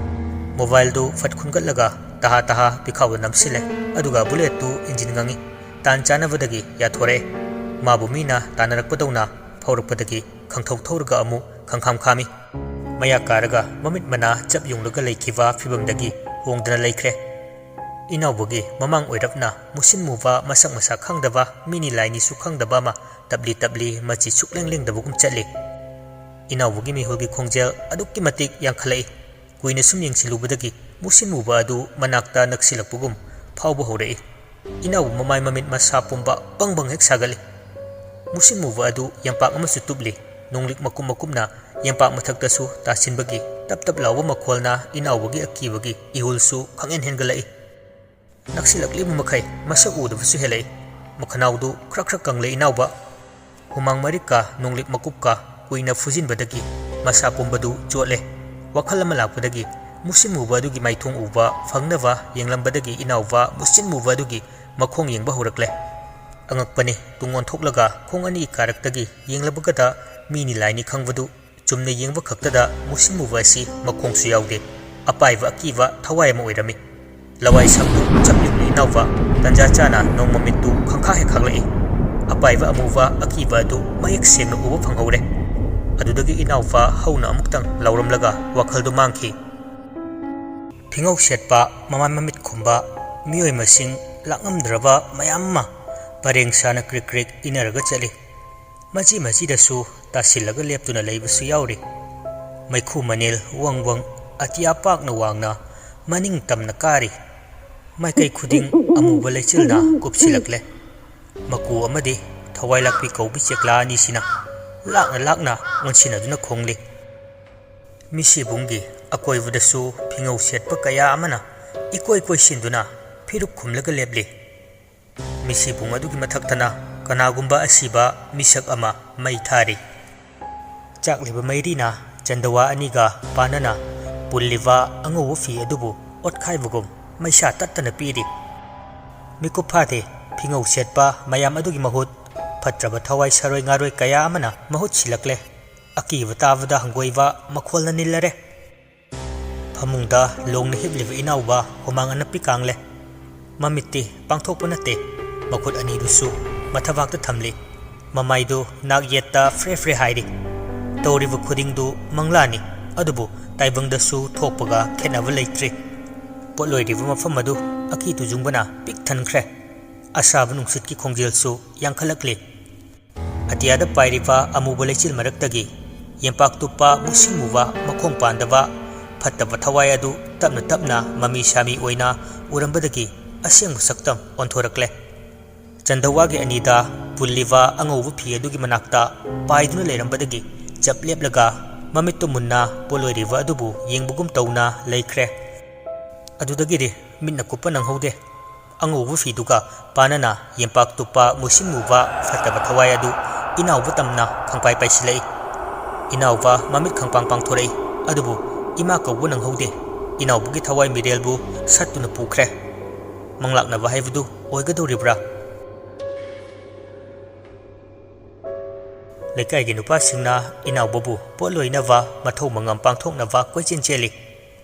ꯃꯣꯕꯥꯏꯜꯗꯨ ꯐꯠ ꯈꯨꯟꯒꯠꯂꯒ ꯇꯍꯥ ꯇꯍꯥ ꯄꯤꯈꯥꯎꯗ ꯅꯝꯁꯤꯜꯂꯦ꯫ ꯑꯗꯨꯒ ꯕꯨꯂꯦꯠꯇꯨ ꯏꯟꯖꯤꯟ ꯉꯪꯉꯤ꯫ ꯇꯥꯟ ꯆꯥꯅꯕꯗꯒꯤ ꯌꯥꯊꯣꯔꯛꯑꯦ꯫ ꯃꯥꯕꯨ ꯃꯤꯅ ꯇꯥꯟꯅꯔꯛꯄꯗꯧꯅ ꯐꯥꯎꯔꯛꯄꯗꯒꯤ ꯈꯪꯊꯧ ꯊꯧꯔꯒ ꯑꯃꯨꯛ ꯈꯪꯈꯥꯝ ꯈꯥꯝꯃꯤ꯫ ꯃꯌꯥ ꯀꯥꯔꯒ ꯃꯃꯤꯠ ꯃꯅꯥ ꯆꯞ ꯌꯨꯡꯂꯒ ꯂꯩꯈꯤꯕ ꯐꯤꯕꯝꯗꯒꯤ ꯍꯣꯡꯗꯅ ꯂꯩꯈ꯭ꯔꯦ꯫ ꯏꯅꯥꯎꯕꯒꯤ ꯃꯃꯥꯡ ꯑꯣꯏꯔꯞꯅ ꯃꯨꯁꯤꯟ ꯃꯨꯕ, ꯃꯁꯛ ꯃꯁꯥ ꯈꯪꯗꯕ, ꯃꯤꯅꯤ ꯂꯥꯏꯅꯤꯁꯨ ꯈꯪꯗꯕ ꯑꯃ ꯇꯞꯂꯤ ꯇꯞꯂꯤ ꯃꯆꯤ ꯁꯨꯛꯂꯦꯡ ꯂꯦꯡꯗꯕꯒꯨꯝ ꯆꯠꯂꯤ꯫ ꯏꯅꯥꯎꯕꯒꯤ ꯃꯤꯍꯨꯜꯒꯤ ꯈꯣꯡꯖꯦꯜ ꯑꯗꯨꯛꯀꯤ ꯃꯇꯤꯛ ꯌꯥꯡꯈꯠꯂꯛꯏ꯫ ꯀꯨꯏꯅ ꯁꯨꯝ ꯌꯦꯡꯁꯤꯜꯂꯨꯕꯗꯒꯤ ꯃꯨꯁꯤꯟ ꯃꯨꯕ ꯑꯗꯨ ꯃꯅꯥꯛꯇ ꯅꯛꯁꯤꯜꯂꯛꯄꯒꯨꯝ ꯐꯥꯎꯕ ꯍꯧꯔꯛꯏ꯫ ꯏꯅꯥꯎꯕ ꯃꯃꯥꯏ ꯃꯃꯤꯠ ꯃꯁꯥ ꯄꯨꯝꯕ ꯕꯪ ꯕꯪ ꯍꯦꯛ ꯁꯥꯒꯠꯂꯤ꯫ ꯃꯨꯁꯤꯟ ꯃꯨꯕ ꯑꯗꯨ ꯌꯝꯄꯥꯛ ꯑꯃꯁꯨ ꯇꯨꯞꯂꯤ꯫ ꯅꯣꯡꯂꯤꯛ ꯃꯀꯨꯞ ꯃꯀꯨꯞꯅ ꯌꯝꯄꯥꯛ ꯃꯊꯛꯇꯁꯨ ꯇꯥꯁꯤꯟꯕꯒꯤ ꯇꯞ ꯇꯞ ꯂꯥꯎꯕ ꯃꯈꯣꯜꯅ ꯏꯅꯥꯎꯕꯒꯤ ꯑꯀꯤꯕꯒꯤ ꯏꯍꯨꯜꯁꯨ ꯈꯪꯍꯦꯟ ꯍꯦꯟꯒꯠꯂꯛꯏ꯫ ꯅꯛꯁꯤꯜꯂꯛꯂꯤꯕ ꯃꯈꯩ ꯃꯁꯛ ꯎꯗꯕꯁꯨ ꯍꯦꯜꯂꯛꯏ꯫ ꯃꯈꯅꯥꯎꯗꯨ ꯈ꯭ꯔꯛ ꯈ꯭ꯔꯛ ꯀꯪꯂꯦ ꯏꯅꯥꯎꯕ꯫ ꯍꯨꯃꯥꯡ ꯃꯔꯤꯛꯀ ꯅꯣꯡꯂꯤꯛ ꯃꯀꯨꯞꯀ ꯀꯨꯏꯅ ꯐꯨꯖꯤꯟꯕꯗꯒꯤ ꯃꯁꯥ ꯄꯨꯝꯕꯗꯨ ꯆꯣꯠꯂꯦ꯫ ꯋꯥꯈꯜ ꯑꯃ ꯂꯥꯛꯄꯗꯒꯤ ꯃꯨꯁꯤꯟ ꯃꯨꯕ ꯑꯗꯨꯒꯤ ꯃꯥꯏꯊꯣꯡ ꯎꯕ ꯐꯪꯅꯕ ꯌꯦꯡꯂꯝꯕꯗꯒꯤ ꯏꯅꯥꯎꯕ ꯃꯨꯁꯤꯟ ꯃꯨꯕ ꯑꯗꯨꯒꯤ ꯃꯈꯣꯡ ꯌꯦꯡꯕ ꯍꯧꯔꯛꯂꯦ꯫ ꯑꯉꯛꯄꯅꯤ, ꯇꯨꯡ ꯑꯣꯟꯊꯣꯛꯂꯒ ꯈꯣꯡ ꯑꯅꯤ ꯀꯥꯔꯛꯇꯒꯤ ꯌꯦꯡꯂꯕꯒꯗ ꯃꯤꯅꯤ ꯂꯥꯏꯅꯤ ꯈꯪꯕꯗꯨ ꯆꯨꯝꯅ ꯌꯦꯡꯕ ꯈꯛꯇꯗ ꯃꯨꯁꯤꯟ ꯃꯨꯕ ꯑꯁꯤ ꯃꯈꯣꯡꯁꯨ ꯌꯥꯎꯗꯦ꯫ ꯑꯄꯥꯏꯕ ꯑꯀꯤꯕ ꯊꯋꯥꯏ ꯑꯃ ꯑꯣꯏꯔꯝꯃꯤ꯫ ꯂꯋꯥꯏ ꯁꯝꯗꯨ ꯆꯞ ꯌꯨꯡꯂꯤ ꯏꯅꯥꯎꯕ, ꯇꯟꯖꯥ ꯆꯥꯅ ꯅꯣꯡꯃꯃꯤꯠꯇꯨ ꯈꯪꯈꯥ ꯍꯦꯛ ꯈꯥꯛꯂꯛꯏ꯫ ꯑꯄꯥꯏꯕ ꯑꯃꯨꯕ ꯑꯀꯤꯕ ꯑꯗꯨ ꯃꯌꯦꯛ ꯁꯦꯡꯅ ꯎꯕ ꯐꯪꯍꯧꯔꯦ꯫ ꯑꯗꯨꯗꯒꯤ ꯏꯅꯥꯎꯕ ꯍꯧꯅ ꯑꯃꯨꯛꯇꯪ ꯂꯥꯎꯔꯝꯂꯒ ꯋꯥꯈꯜꯗꯨ ꯃꯥꯡꯈꯤ꯫ ꯐꯤꯉꯧ ꯁꯦꯠꯄ, ꯃꯃꯥꯏ ꯃꯃꯤꯠ ꯈꯨꯝꯕ, ꯃꯤꯑꯣꯏ ꯃꯁꯤꯡ ꯂꯥꯛꯉꯝꯗ꯭ꯔꯕ ꯃꯌꯥꯝ ꯑꯃ ꯄꯔꯦꯡ ꯁꯥꯅ ꯀ꯭ꯔꯤꯛ ꯀ꯭ꯔꯤꯛ ꯏꯟꯅꯔꯒ ꯆꯠꯂꯤ꯫ ꯃꯆꯤ ꯃꯆꯤꯗꯁꯨ ꯇꯥꯁꯤꯜꯂꯒ ꯂꯦꯞꯇꯨꯅ ꯂꯩꯕꯁꯨ ꯌꯥꯎꯔꯤ꯫ ꯃꯩꯈꯨ ꯃꯅꯤꯜ ꯋꯪ ꯋꯪ ꯑꯇꯤꯌꯥ ꯄꯥꯛꯅ ꯋꯥꯡꯅ ꯃꯅꯤꯡ ꯇꯝꯅ ꯀꯥꯔꯤ꯫ ꯃꯥꯏꯀꯩ ꯈꯨꯗꯤꯡ ꯑꯃꯨꯕ ꯂꯩꯆꯤꯜꯅ ꯀꯨꯞꯁꯤꯜꯂꯛꯂꯦ꯫ ꯃꯀꯨ ꯑꯃꯗꯤ ꯊꯋꯥꯏ ꯂꯥꯛꯄꯤ ꯀꯧꯕꯤ ꯆꯦꯛꯂꯥ ꯑꯅꯤꯁꯤꯅ ꯂꯥꯛꯅ ꯂꯥꯛꯅ ꯑꯣꯟꯁꯤꯟꯅꯗꯨꯅ ꯈꯣꯡꯂꯤ꯫ ꯃꯤꯁꯤꯕꯨꯡꯒꯤ ꯑꯀꯣꯏꯕꯗꯁꯨ ꯐꯤꯉꯧ ꯁꯦꯠꯄ ꯀꯌꯥ ꯑꯃꯅ ꯏꯀꯣꯏ ꯀꯣꯏꯁꯤꯟꯗꯨꯅ ꯐꯤꯔꯨꯛ ꯈꯨꯝꯂꯒ ꯂꯦꯞꯂꯤ꯫ ꯃꯤꯁꯤꯕꯨꯡ ꯑꯗꯨꯒꯤ ꯃꯊꯛꯇꯅ ꯀꯅꯥꯒꯨꯝꯕ ꯑꯁꯤꯕ ꯃꯤꯁꯛ ꯑꯃ ꯃꯩ ꯊꯥꯔꯤ꯫ ꯆꯥꯛꯂꯤꯕ ꯃꯩꯔꯤꯅ ꯆꯟꯗꯋꯥ ꯑꯅꯤꯒ ꯄꯥꯅꯅ ꯄꯨꯜꯂꯤꯕ ꯑꯉꯧꯕ ꯐꯤ ꯑꯗꯨꯕꯨ ꯑꯣꯠꯈꯥꯏꯕꯒꯨꯝ ꯃꯩꯁꯥ ꯇꯠꯇꯅ ꯄꯤꯔꯤ꯫ ꯃꯤꯀꯨꯞ ꯐꯥꯗꯦ, ꯐꯤꯉꯧ ꯁꯦꯠꯄ ꯃꯌꯥꯝ ꯑꯗꯨꯒꯤ ꯃꯍꯨꯠ ꯐꯠꯇ꯭ꯔꯕ ꯊꯋꯥꯏ ꯁꯔꯣꯏ ꯉꯥꯔꯣꯏ ꯀꯌꯥ ꯑꯃꯅ ꯃꯍꯨꯠ ꯁꯤꯜꯂꯛꯂꯦ꯫ ꯑꯀꯤꯕ ꯇꯥꯕꯗ ꯍꯪꯒꯣꯏꯕ ꯃꯈꯣꯜꯅ ꯅꯤꯜꯂꯔꯦ꯫ ꯐꯃꯨꯡꯗ ꯂꯣꯡꯅ ꯍꯤꯞꯂꯤꯕ ꯏꯅꯥꯎꯕ ꯍꯨꯃꯥꯡ ꯑꯅꯞꯄꯤ ꯀꯥꯡꯂꯦ꯫ ꯃꯃꯤꯠꯇꯤ ꯄꯥꯡꯊꯣꯛꯄ ꯅꯠꯇꯦ, ꯃꯈꯨꯠ ꯑꯅꯤꯗꯨꯁꯨ ꯃꯊꯕꯥꯛꯇ ꯊꯝꯂꯤ꯫ ꯃꯃꯥꯏꯗꯨ ꯅꯥꯛ ꯌꯦꯠꯇ ꯐ꯭ꯔꯦ ꯐ꯭ꯔꯦ ꯍꯥꯏꯔꯤ꯫ ꯇꯧꯔꯤꯕ ꯈꯨꯗꯤꯡꯗꯨ ꯃꯪꯂꯥꯅꯤ, ꯑꯗꯨꯕꯨ ꯇꯥꯏꯕꯪꯗꯁꯨ ꯊꯣꯛꯄꯒ ꯈꯦꯠꯅꯕ ꯂꯩꯇ꯭ꯔꯤ꯫ ꯄꯣꯠꯂꯣꯏꯔꯤꯕ ꯃꯐꯝ ꯑꯗꯨ ꯑꯀꯤ ꯇꯨꯖꯨꯡꯕꯅ ꯄꯤꯛ ꯊꯟꯈ꯭ꯔꯦ꯫ ꯑꯁꯥꯕ ꯅꯨꯡꯁꯤꯠꯀꯤ ꯈꯣꯡꯖꯦꯜꯁꯨ ꯌꯥꯡꯈꯠꯂꯛꯂꯤ꯫ ꯑꯇꯤꯌꯥꯗ ꯄꯥꯏꯔꯤꯕ ꯑꯃꯨꯕ ꯂꯩꯆꯤꯜ ꯃꯔꯛꯇꯒꯤ ꯌꯦꯝꯄꯥꯛ ꯇꯨꯞꯄ ꯃꯨꯁꯤꯡ ꯃꯨꯕ ꯃꯈꯣꯡ ꯄꯥꯟꯗꯕ ꯐꯠꯇꯕ ꯊꯋꯥꯏ ꯑꯗꯨ ꯇꯞꯅ ꯇꯞꯅ ꯃꯃꯤ ꯁꯥꯃꯤ ꯑꯣꯏꯅ ꯎꯔꯝꯕꯗꯒꯤ ꯑꯁꯦꯡꯕ ꯁꯛꯇꯝ ꯑꯣꯟꯊꯣꯔꯛꯂꯦ꯫ ꯆꯟꯗꯋꯥꯒꯤ ꯑꯅꯤꯗ ꯄꯨꯜꯂꯤꯕ ꯑꯉꯧꯕ ꯐꯤ ꯑꯗꯨꯒꯤ ꯃꯅꯥꯛꯇ ꯄꯥꯏꯗꯨꯅ ꯂꯩꯔꯝꯕꯗꯒꯤ ꯆꯞ ꯂꯦꯞꯂꯒ ꯃꯃꯤꯠꯇꯨ ꯃꯨꯟꯅ ꯄꯣꯠꯂꯣꯏꯔꯤꯕ ꯑꯗꯨꯕꯨ ꯌꯦꯡꯕꯒꯨꯝ ꯇꯧꯅ ꯂꯩꯈ꯭ꯔꯦ꯫ ꯑꯗꯨꯗꯒꯤꯗꯤ ꯃꯤꯠꯅ ꯀꯨꯞꯄ ꯅꯪꯍꯧꯗꯦ꯫ ꯑꯉꯧꯕ ꯐꯤꯗꯨꯒ ꯄꯥꯅꯅ ꯌꯦꯝꯄꯥꯛ ꯇꯨꯞꯄ ꯃꯨꯁꯤꯟ ꯃꯨꯕ ꯐꯠꯇꯕ ꯊꯋꯥꯏ ꯑꯗꯨ ꯏꯅꯥꯎꯕ ꯇꯝꯅ ꯈꯪꯄꯥꯏ ꯄꯥꯏꯁꯤꯜꯂꯛꯏ꯫ ꯏꯅꯥꯎꯕ ꯃꯃꯤꯠ ꯈꯪꯄꯥꯡ ꯄꯥꯡꯊꯣꯔꯛꯏ, ꯑꯗꯨꯕꯨ ꯏꯃꯥ ꯀꯧꯕ ꯅꯪꯍꯧꯗꯦ꯫ ꯏꯅꯥꯎꯕꯒꯤ ꯊꯋꯥꯏ ꯃꯤꯔꯦꯜꯕꯨ ꯁꯠꯇꯨꯅ ꯄꯨꯈ꯭ꯔꯦ꯫ ꯃꯪꯂꯥꯛꯅꯕ ꯍꯥꯏꯕꯗꯨ ꯑꯣꯏꯒꯗꯧꯔꯤꯕ꯭ꯔꯥ? ꯂꯩꯀꯥꯏꯒꯤ ꯅꯨꯄꯥꯁꯤꯡꯅ ꯏꯅꯥꯎꯕꯕꯨ ꯄꯣꯠ ꯂꯣꯏꯅꯕ ꯃꯊꯧ ꯃꯉꯝ ꯄꯥꯡꯊꯣꯛꯅꯕ ꯀꯣꯏꯆꯦꯟ ꯆꯦꯜꯂꯤ꯫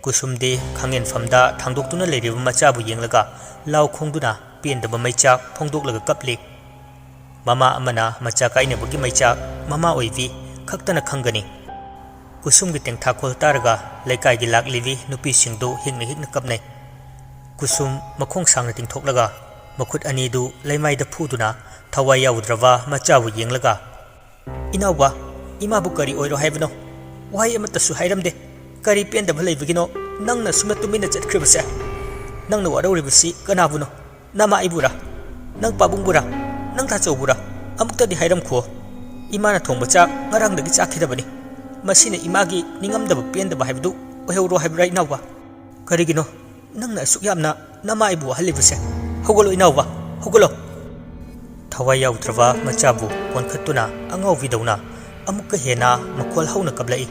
ꯀꯨꯁꯨꯝꯗꯤ ꯈꯥꯡꯉꯦꯟꯐꯝꯗ ꯊꯥꯡꯗꯣꯛꯇꯨꯅ ꯂꯩꯔꯤꯕ ꯃꯆꯥꯕꯨ ꯌꯦꯡꯂꯒ ꯂꯥꯎ ꯈꯣꯡꯗꯨꯅ ꯄꯦꯟꯗꯕ ꯃꯩꯆꯥꯛ ꯐꯣꯡꯗꯣꯛꯂꯒ ꯀꯞꯂꯤ꯫ ꯃꯃꯥ ꯑꯃꯅ ꯃꯆꯥ ꯀꯥꯏꯅꯕꯒꯤ ꯃꯩꯆꯥꯛ ꯃꯃꯥ ꯑꯣꯏꯕꯤ ꯈꯛꯇꯅ ꯈꯪꯒꯅꯤ꯫ ꯀꯨꯁꯨꯝꯒꯤ ꯇꯦꯡꯊꯥꯈꯣꯜ ꯇꯥꯔꯒ ꯂꯩꯀꯥꯏꯒꯤ ꯂꯥꯛꯂꯤꯕꯤ ꯅꯨꯄꯤꯁꯤꯡꯗꯨ ꯍꯤꯛꯅ ꯍꯤꯛꯅ ꯀꯞꯅꯩ꯫ ꯀꯨꯁꯨꯝ ꯃꯈꯣꯡ ꯁꯥꯡꯅ ꯇꯤꯡꯊꯣꯛꯂꯒ ꯃꯈꯨꯠ ꯑꯅꯤꯗꯨ ꯂꯩꯃꯥꯏꯗ ꯐꯨꯗꯨꯅ ꯊꯋꯥꯏ ꯌꯥꯎꯗ꯭ꯔꯕ ꯃꯆꯥꯕꯨ ꯌꯦꯡꯂꯒ, "ꯏꯅꯥꯎꯕ, ꯏꯃꯥꯕꯨ ꯀꯔꯤ ꯑꯣꯏꯔꯣ ꯍꯥꯏꯕꯅꯣ? ꯋꯥꯍꯩ ꯑꯃꯠꯇꯁꯨ ꯍꯥꯏꯔꯝꯗꯦ꯫ "ꯀꯔꯤ ꯄꯦꯟꯗꯕ ꯂꯩꯕꯒꯤꯅꯣ ꯅꯪꯅ ꯁꯨꯝꯅ ꯇꯨꯃꯤꯟꯅ ꯆꯠꯈ꯭ꯔꯤꯕꯁꯦ? ꯅꯪꯅ ꯋꯥꯔꯧꯔꯤꯕꯁꯤ ꯀꯅꯥꯕꯨꯅꯣ? ꯅꯃꯥ ꯑꯩꯕꯨꯔꯥ? ꯅꯪ ꯄꯥꯕꯨꯡꯕꯨꯔꯥ? ꯅꯪ ꯇꯥꯆꯧꯕꯨꯔꯥ? ꯑꯃꯨꯛꯇꯗꯤ ꯍꯥꯏꯔꯝꯈꯣ꯫ ꯏꯃꯥꯅ ꯊꯣꯡꯕ ꯆꯥꯛ ꯉꯔꯥꯡꯗꯒꯤ ꯆꯥꯈꯤꯗꯕꯅꯤ꯫ ꯃꯁꯤꯅ ꯏꯃꯥꯒꯤ ꯅꯤꯡꯉꯝꯗꯕ ꯄꯦꯟꯗꯕ ꯍꯥꯏꯕꯗꯨ ꯑꯣꯏꯍꯧꯔꯣ ꯍꯥꯏꯕ꯭ꯔꯥ, ꯏꯅꯥꯎꯕ? ꯀꯔꯤꯒꯤꯅꯣ ꯅꯪꯅ ꯑꯁꯨꯛ ꯌꯥꯝꯅ ꯅꯃꯥ ꯑꯩꯕꯨ ꯋꯥꯍꯜꯂꯤꯕꯁꯦ? ꯍꯧꯒꯠꯂꯣ, ꯏꯅꯥꯎꯕ, ꯍꯧꯒꯠꯂꯣ!" ꯊꯋꯥꯏ ꯌꯥꯎꯗ꯭ꯔꯕ ꯃꯆꯥꯕꯨ ꯀꯣꯟꯈꯠꯇꯨꯅ ꯑꯉꯥꯎꯕꯤꯗꯧꯅ ꯑꯃꯨꯛꯀ ꯍꯦꯟꯅ ꯃꯈꯣꯜ ꯍꯧꯅ ꯀꯞꯂꯛꯏ꯫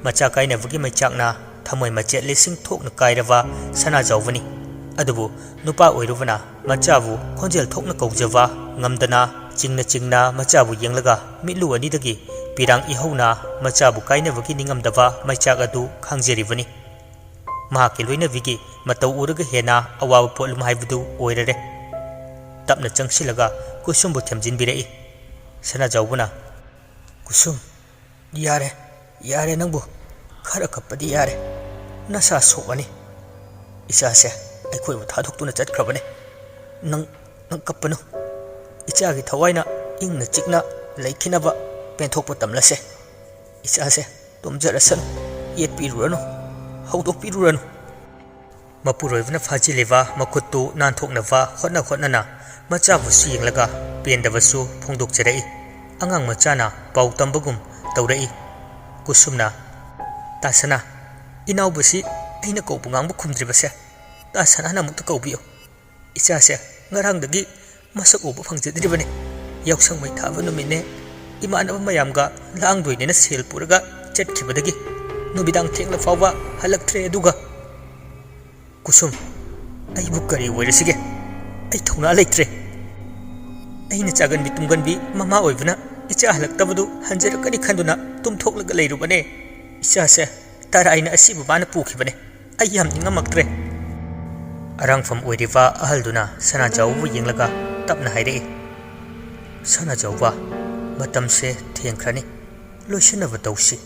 ꯃꯆꯥ ꯀꯥꯏꯅꯕꯒꯤ ꯃꯩꯆꯥꯛꯅ ꯊꯃꯣꯏ ꯃꯆꯦꯠ ꯂꯤꯁꯤꯡ ꯊꯣꯛꯅ ꯀꯥꯏꯔꯕ ꯁꯅꯥꯖꯥꯎꯕꯅꯤ꯫ ꯑꯗꯨꯕꯨ ꯅꯨꯄꯥ ꯑꯣꯏꯔꯨꯕꯅ ꯃꯆꯥꯕꯨ ꯈꯣꯟꯖꯦꯜ ꯊꯣꯛꯅ ꯀꯧꯖꯕ ꯉꯝꯗꯅ, ꯆꯤꯡꯅ ꯆꯤꯡꯅ ꯃꯆꯥꯕꯨ ꯌꯦꯡꯂꯒ, ꯃꯤꯠꯂꯨ ꯑꯅꯤꯗꯒꯤ ꯄꯤꯔꯥꯡ ꯏꯍꯧꯅ ꯃꯆꯥꯕꯨ ꯀꯥꯏꯅꯕꯒꯤ ꯅꯤꯡꯉꯝꯗꯕ ꯃꯩꯆꯥꯛ ꯑꯗꯨ ꯈꯥꯡꯖꯔꯤꯕꯅꯤ꯫ ꯃꯍꯥꯛꯀꯤ ꯂꯣꯏꯅꯕꯤꯒꯤ ꯃꯇꯧ ꯎꯔꯒ ꯍꯦꯟꯅ ꯑꯋꯥꯕ ꯄꯣꯠꯂꯨꯝ ꯍꯥꯏꯕꯗꯨ ꯑꯣꯏꯔꯔꯦ꯫ ꯇꯞꯅ ꯆꯪꯁꯤꯜꯂꯒ ꯀꯨꯁꯨꯝꯕꯨ ꯊꯦꯝꯖꯤꯟꯕꯤꯔꯛꯏ꯫ ꯁꯅꯥꯖꯥꯎꯕꯅ, "ꯀꯨꯁꯨꯝ, ꯌꯥꯔꯦ, ꯌꯥꯔꯦ, ꯅꯪꯕꯨ ꯈꯔ ꯀꯞꯄꯗꯤ ꯌꯥꯔꯦ꯫ ꯅꯁꯥ ꯁꯣꯛꯑꯅꯤ꯫ ꯏꯆꯥꯁꯦ ꯑꯩꯈꯣꯏꯕꯨ ꯊꯥꯗꯣꯛꯇꯨꯅ ꯆꯠꯈ꯭ꯔꯕꯅꯦ꯫ ꯅꯪ, ꯅꯪ ꯀꯞꯄꯅꯨ꯫ ꯏꯆꯥꯒꯤ ꯊꯋꯥꯏꯅ ꯏꯪꯅ ꯆꯤꯛꯅ ꯂꯩꯈꯤꯅꯕ ꯄꯦꯟꯊꯣꯛꯄ ꯇꯝꯂꯁꯦ꯫ ꯏꯆꯥꯁꯦ ꯇꯨꯝꯖꯔꯁꯅꯨ, ꯌꯦꯠꯄꯤꯔꯨꯔꯅꯨ, ꯍꯧꯗꯣꯛꯄꯤꯔꯨꯔꯅꯨ꯫" ꯃꯄꯨꯔꯣꯏꯕꯅ ꯐꯥꯖꯤꯜꯂꯤꯕ ꯃꯈꯨꯠꯇꯨ ꯅꯥꯟꯊꯣꯛꯅꯕ ꯍꯣꯠꯅ ꯍꯣꯠꯅꯅ ꯃꯆꯥꯕꯨꯁꯨ ꯌꯦꯡꯂꯒ ꯄꯦꯟꯗꯕꯁꯨ ꯐꯣꯡꯗꯣꯛꯆꯔꯛꯏ꯫ ꯑꯉꯥꯡ ꯃꯆꯥꯅ ꯄꯥꯎ ꯇꯝꯕꯒꯨꯝ ꯇꯧꯔꯛꯏ꯫ ꯀꯨꯁꯨꯝꯅ, "ꯇꯥ ꯁꯅꯥ, ꯏꯅꯥꯎꯕꯁꯤ ꯑꯩꯅ ꯀꯧꯕ ꯉꯥꯡꯕ ꯈꯨꯝꯗ꯭ꯔꯤꯕꯁꯦ ꯇꯥ ꯁꯅꯥꯅ ꯑꯃꯨꯛꯇ ꯀꯧꯕꯤꯌꯨ꯫ ꯏꯆꯥꯁꯦ ꯉꯔꯥꯡꯗꯒꯤ ꯃꯁꯛ ꯎꯕ ꯐꯪꯖꯗ꯭ꯔꯤꯕꯅꯤ꯫ ꯌꯥꯎꯁꯪ ꯃꯩ ꯊꯥꯕ ꯅꯨꯃꯤꯠꯅꯦ, ꯏꯃꯥꯟꯅꯕ ꯃꯌꯥꯝꯒ ꯂꯥꯡꯗꯣꯏꯅꯦꯅ ꯁꯦꯜ ꯄꯨꯔꯒ ꯆꯠꯈꯤꯕꯗꯒꯤ ꯅꯨꯃꯤꯗꯥꯡ ꯊꯦꯡꯂ ꯐꯥꯎꯕ ꯍꯜꯂꯛꯇ꯭ꯔꯦ꯫ ꯑꯗꯨꯒ" "ꯀꯨꯁꯨꯝ, ꯑꯩꯕꯨ ꯀꯔꯤ ꯑꯣꯏꯔꯁꯤꯒꯦ? ꯑꯩ ꯊꯧꯅꯥ ꯂꯩꯇ꯭ꯔꯦ꯫ ꯑꯩꯅ ꯆꯥꯒꯟꯕꯤ ꯇꯨꯝꯒꯟꯕꯤ ꯃꯃꯥ ꯑꯣꯏꯕꯅ ꯏꯆꯥ ꯍꯜꯂꯛꯇꯕꯗꯨ ꯍꯟꯖꯔꯛꯀꯅꯤ ꯈꯟꯗꯨꯅ ꯇꯨꯝꯊꯣꯛꯂꯒ ꯂꯩꯔꯨꯕꯅꯦ꯫ ꯏꯆꯥꯁꯦ ꯇꯔꯥꯏꯅ ꯑꯁꯤꯕ ꯃꯥꯅ ꯄꯨꯈꯤꯕꯅꯦ꯫ ꯑꯩ ꯌꯥꯝ ꯅꯤꯡꯉꯝꯃꯛꯇ꯭ꯔꯦ꯫" ꯑꯔꯥꯡꯐꯝ ꯑꯣꯏꯔꯤꯕ ꯑꯍꯜꯗꯨꯅ ꯁꯅꯥꯖꯥꯎꯕꯕꯨ ꯌꯦꯡꯂꯒ ꯇꯞꯅ ꯍꯥꯏꯔꯛꯏ, "ꯁꯅꯥꯖꯥꯎꯕ, ꯃꯇꯝꯁꯦ ꯊꯦꯡꯈ꯭ꯔꯅꯤ꯫ ꯂꯣꯏꯁꯤꯟꯅꯕ ꯇꯧꯁꯤ꯫"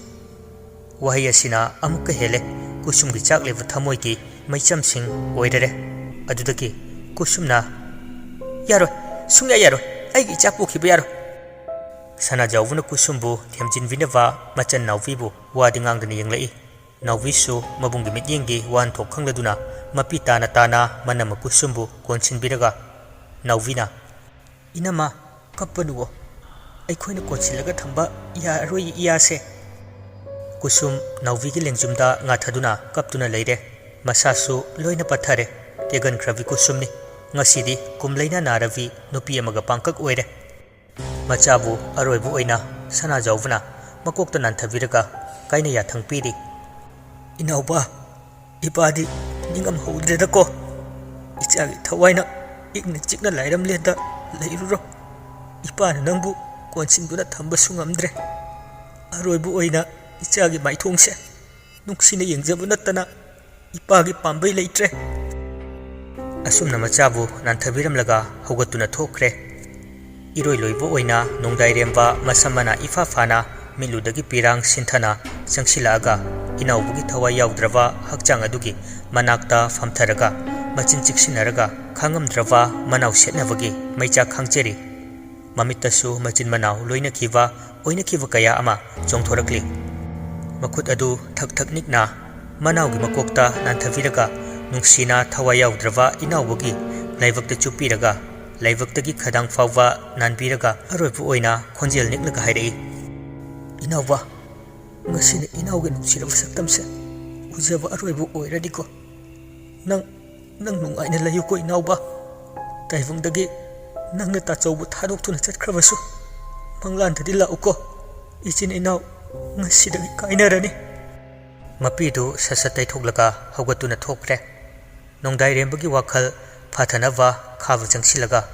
ꯋꯥꯍꯩ ꯑꯁꯤꯅ ꯑꯃꯨꯛꯀ ꯍꯦꯜꯂꯦ ꯀꯨꯁꯨꯝꯒꯤ ꯆꯥꯛꯂꯤꯕ ꯊꯃꯣꯏꯒꯤ ꯃꯩꯆꯝꯁꯤꯡ ꯑꯣꯏꯔꯔꯦ꯫ ꯑꯗꯨꯗꯒꯤ ꯀꯨꯁꯨꯝꯅ, "ꯌꯥꯔꯣꯏ, ꯁꯨꯡꯌꯥ ꯌꯥꯔꯣꯏ, ꯑꯩꯒꯤ ꯏꯆꯥ ꯄꯨꯈꯤꯕ ꯌꯥꯔꯣꯏ꯫" ꯁꯅꯥꯖꯥꯎꯕꯅ ꯀꯨꯁꯨꯝꯕꯨ ꯊꯦꯝꯖꯤꯟꯕꯤꯅꯕ ꯃꯆꯟ ꯅꯥꯎꯕꯤꯕꯨ ꯋꯥꯗꯤ ꯉꯥꯡꯗꯅ ꯌꯦꯡꯂꯛꯏ꯫ ꯅꯥꯎꯕꯤꯁꯨ ꯃꯕꯨꯡꯒꯤ ꯃꯤꯠꯌꯦꯡꯒꯤ ꯋꯥꯍꯟꯊꯣꯛ ꯈꯪꯂꯗꯨꯅ ꯃꯄꯤ ꯇꯥꯅ ꯇꯥꯅ ꯃꯅꯝꯃ ꯀꯨꯁꯨꯝꯕꯨ ꯀꯣꯟꯁꯤꯟꯕꯤꯔꯒ ꯅꯥꯎꯕꯤꯅ, "ꯏꯅꯝꯃ, ꯀꯞꯄꯅꯨꯑꯣ꯫ ꯑꯩꯈꯣꯏꯅ ꯀꯣꯟꯁꯤꯜꯂꯒ ꯊꯝꯕ ꯌꯥꯔꯔꯣꯏ ꯏꯌꯥꯁꯦ꯫" ꯀꯨꯁꯨꯝ ꯅꯥꯎꯕꯤꯒꯤ ꯂꯦꯡꯖꯨꯝꯗ ꯉꯥꯊꯗꯨꯅ ꯀꯞꯇꯨꯅ ꯂꯩꯔꯦ꯫ ꯃꯁꯥꯁꯨ ꯂꯣꯏꯅ ꯄꯠꯊꯔꯦ꯫ ꯀꯦꯒꯟꯈ꯭ꯔꯕꯤ ꯀꯨꯁꯨꯝꯅꯤ꯫ ꯉꯁꯤꯗꯤ ꯀꯨꯝꯂꯩꯅ ꯅꯥꯔꯕꯤ ꯅꯨꯄꯤ ꯑꯃꯒ ꯄꯥꯡꯀꯛ ꯑꯣꯏꯔꯦ꯫ ꯃꯆꯥꯕꯨ ꯑꯔꯣꯏꯕ ꯑꯣꯏꯅ ꯁꯅꯥꯖꯥꯎꯕꯅ ꯃꯀꯣꯛꯇ ꯅꯥꯟꯊꯕꯤꯔꯒ ꯀꯥꯏꯅ ꯌꯥꯊꯪ ꯄꯤꯔꯤ꯫ "ꯏꯅꯥꯎꯕ, ꯏꯄꯥꯗꯤ ꯅꯤꯡꯉꯝꯍꯧꯗ꯭ꯔꯦꯗꯀꯣ꯫ ꯏꯆꯥꯒꯤ ꯊꯋꯥꯏꯅ ꯏꯪꯅ ꯆꯤꯛꯅ ꯂꯥꯏꯔꯝꯂꯦꯟꯗ ꯂꯩꯔꯨꯔꯣ꯫ ꯏꯄꯥꯅ ꯅꯪꯕꯨ ꯀꯣꯟꯁꯤꯟꯗꯨꯅ ꯊꯝꯕꯁꯨ ꯉꯝꯗ꯭ꯔꯦ꯫ ꯑꯔꯣꯏꯕ ꯑꯣꯏꯅ ꯏꯆꯥꯒꯤ ꯃꯥꯏꯊꯣꯡꯁꯦ ꯅꯨꯡꯁꯤꯅ ꯌꯦꯡꯖꯕ ꯅꯠꯇꯅ ꯏꯄꯥꯒꯤ ꯄꯥꯝꯕꯩ ꯂꯩꯇ꯭ꯔꯦ꯫" ꯑꯁꯨꯝꯅ ꯃꯆꯥꯕꯨ ꯅꯥꯟꯊꯕꯤꯔꯝꯂꯒ ꯍꯧꯒꯠꯇꯨꯅ ꯊꯣꯛꯈ꯭ꯔꯦ꯫ ꯏꯔꯣꯏ ꯂꯣꯏꯕ ꯑꯣꯏꯅ ꯅꯣꯡꯗꯥꯏꯔꯦꯝꯕ ꯃꯁꯝ ꯃꯅꯥ ꯏꯐꯥ ꯐꯥꯅ ꯃꯤꯠꯂꯨꯗꯒꯤ ꯄꯤꯔꯥꯡ ꯁꯤꯟꯊꯅ ꯆꯪꯁꯤꯜꯂꯛꯑꯒ ꯏꯅꯥꯎꯕꯒꯤ ꯊꯋꯥꯏ ꯌꯥꯎꯗ꯭ꯔꯕ ꯍꯛꯆꯥꯡ ꯑꯗꯨꯒꯤ ꯃꯅꯥꯛꯇ ꯐꯝꯊꯔꯒ ꯃꯆꯤꯟ ꯆꯤꯛꯁꯤꯟꯅꯔꯒ ꯈꯥꯡꯉꯝꯗ꯭ꯔꯕ ꯃꯅꯥꯎ ꯁꯦꯠꯅꯕꯒꯤ ꯃꯩꯆꯥꯛ ꯈꯥꯡꯖꯔꯤ꯫ ꯃꯃꯤꯠꯇꯁꯨ ꯃꯆꯤꯟ ꯃꯅꯥꯎ ꯂꯣꯏꯅꯈꯤꯕ ꯑꯣꯏꯅꯈꯤꯕ ꯀꯌꯥ ꯑꯃ ꯆꯣꯡꯊꯣꯔꯛꯂꯤ꯫ ꯃꯈꯨꯠ ꯑꯗꯨ ꯊꯛ ꯊꯛ ꯅꯤꯛꯅ ꯃꯅꯥꯎꯒꯤ ꯃꯀꯣꯛꯇ ꯅꯥꯟꯊꯕꯤꯔꯒ ꯅꯨꯡꯁꯤꯅ ꯊꯋꯥꯏ ꯌꯥꯎꯗ꯭ꯔꯕ ꯏꯅꯥꯎꯕꯒꯤ ꯂꯥꯏꯕꯛꯇ ꯆꯨꯞꯄꯤꯔꯒ ꯂꯥꯏꯕꯛꯇꯒꯤ ꯈꯗꯥꯡ ꯐꯥꯎꯕ ꯅꯥꯟꯕꯤꯔꯒ ꯑꯔꯣꯏꯕ ꯑꯣꯏꯅ ꯈꯣꯟꯖꯦꯜ ꯅꯤꯛꯂꯒ ꯍꯥꯏꯔꯛꯏ, "ꯏꯅꯥꯎꯕ, ꯉꯁꯤꯅ ꯏꯅꯥꯎꯒꯤ ꯅꯨꯡꯁꯤꯔꯕ ꯁꯛꯇꯝꯁꯦ ꯎꯖꯕ ꯑꯔꯣꯏꯕ ꯑꯣꯏꯔꯅꯤꯀꯣ꯫ ꯅꯪ, ꯅꯪ ꯅꯨꯡꯉꯥꯏꯅ ꯂꯩꯌꯨꯀꯣ ꯏꯅꯥꯎꯕ꯫ ꯇꯥꯏꯕꯪꯗꯒꯤ ꯅꯪꯅ ꯇꯥꯆꯧꯕ ꯊꯥꯗꯣꯛꯇꯨꯅ ꯆꯠꯈ꯭ꯔꯕꯁꯨ ꯃꯪꯂꯥꯟꯗꯗꯤ ꯂꯥꯛꯎꯀꯣ꯫ ꯏꯆꯤꯟ ꯏꯅꯥꯎ ꯉꯁꯤꯗꯒꯤ ꯀꯥꯏꯅꯔꯅꯤ꯫" ꯃꯄꯤꯗꯨ ꯁꯠ ꯁꯠ ꯇꯩꯊꯣꯛꯂꯒ ꯍꯧꯒꯠꯇꯨꯅ ꯊꯣꯛꯈ꯭ꯔꯦ꯫ ꯅꯣꯡꯗꯥꯏꯔꯦꯝꯕꯒꯤ ꯋꯥꯈꯜ ꯐꯥꯊꯅꯕ ꯈꯥꯕ ꯆꯪꯁꯤꯜꯂꯒ,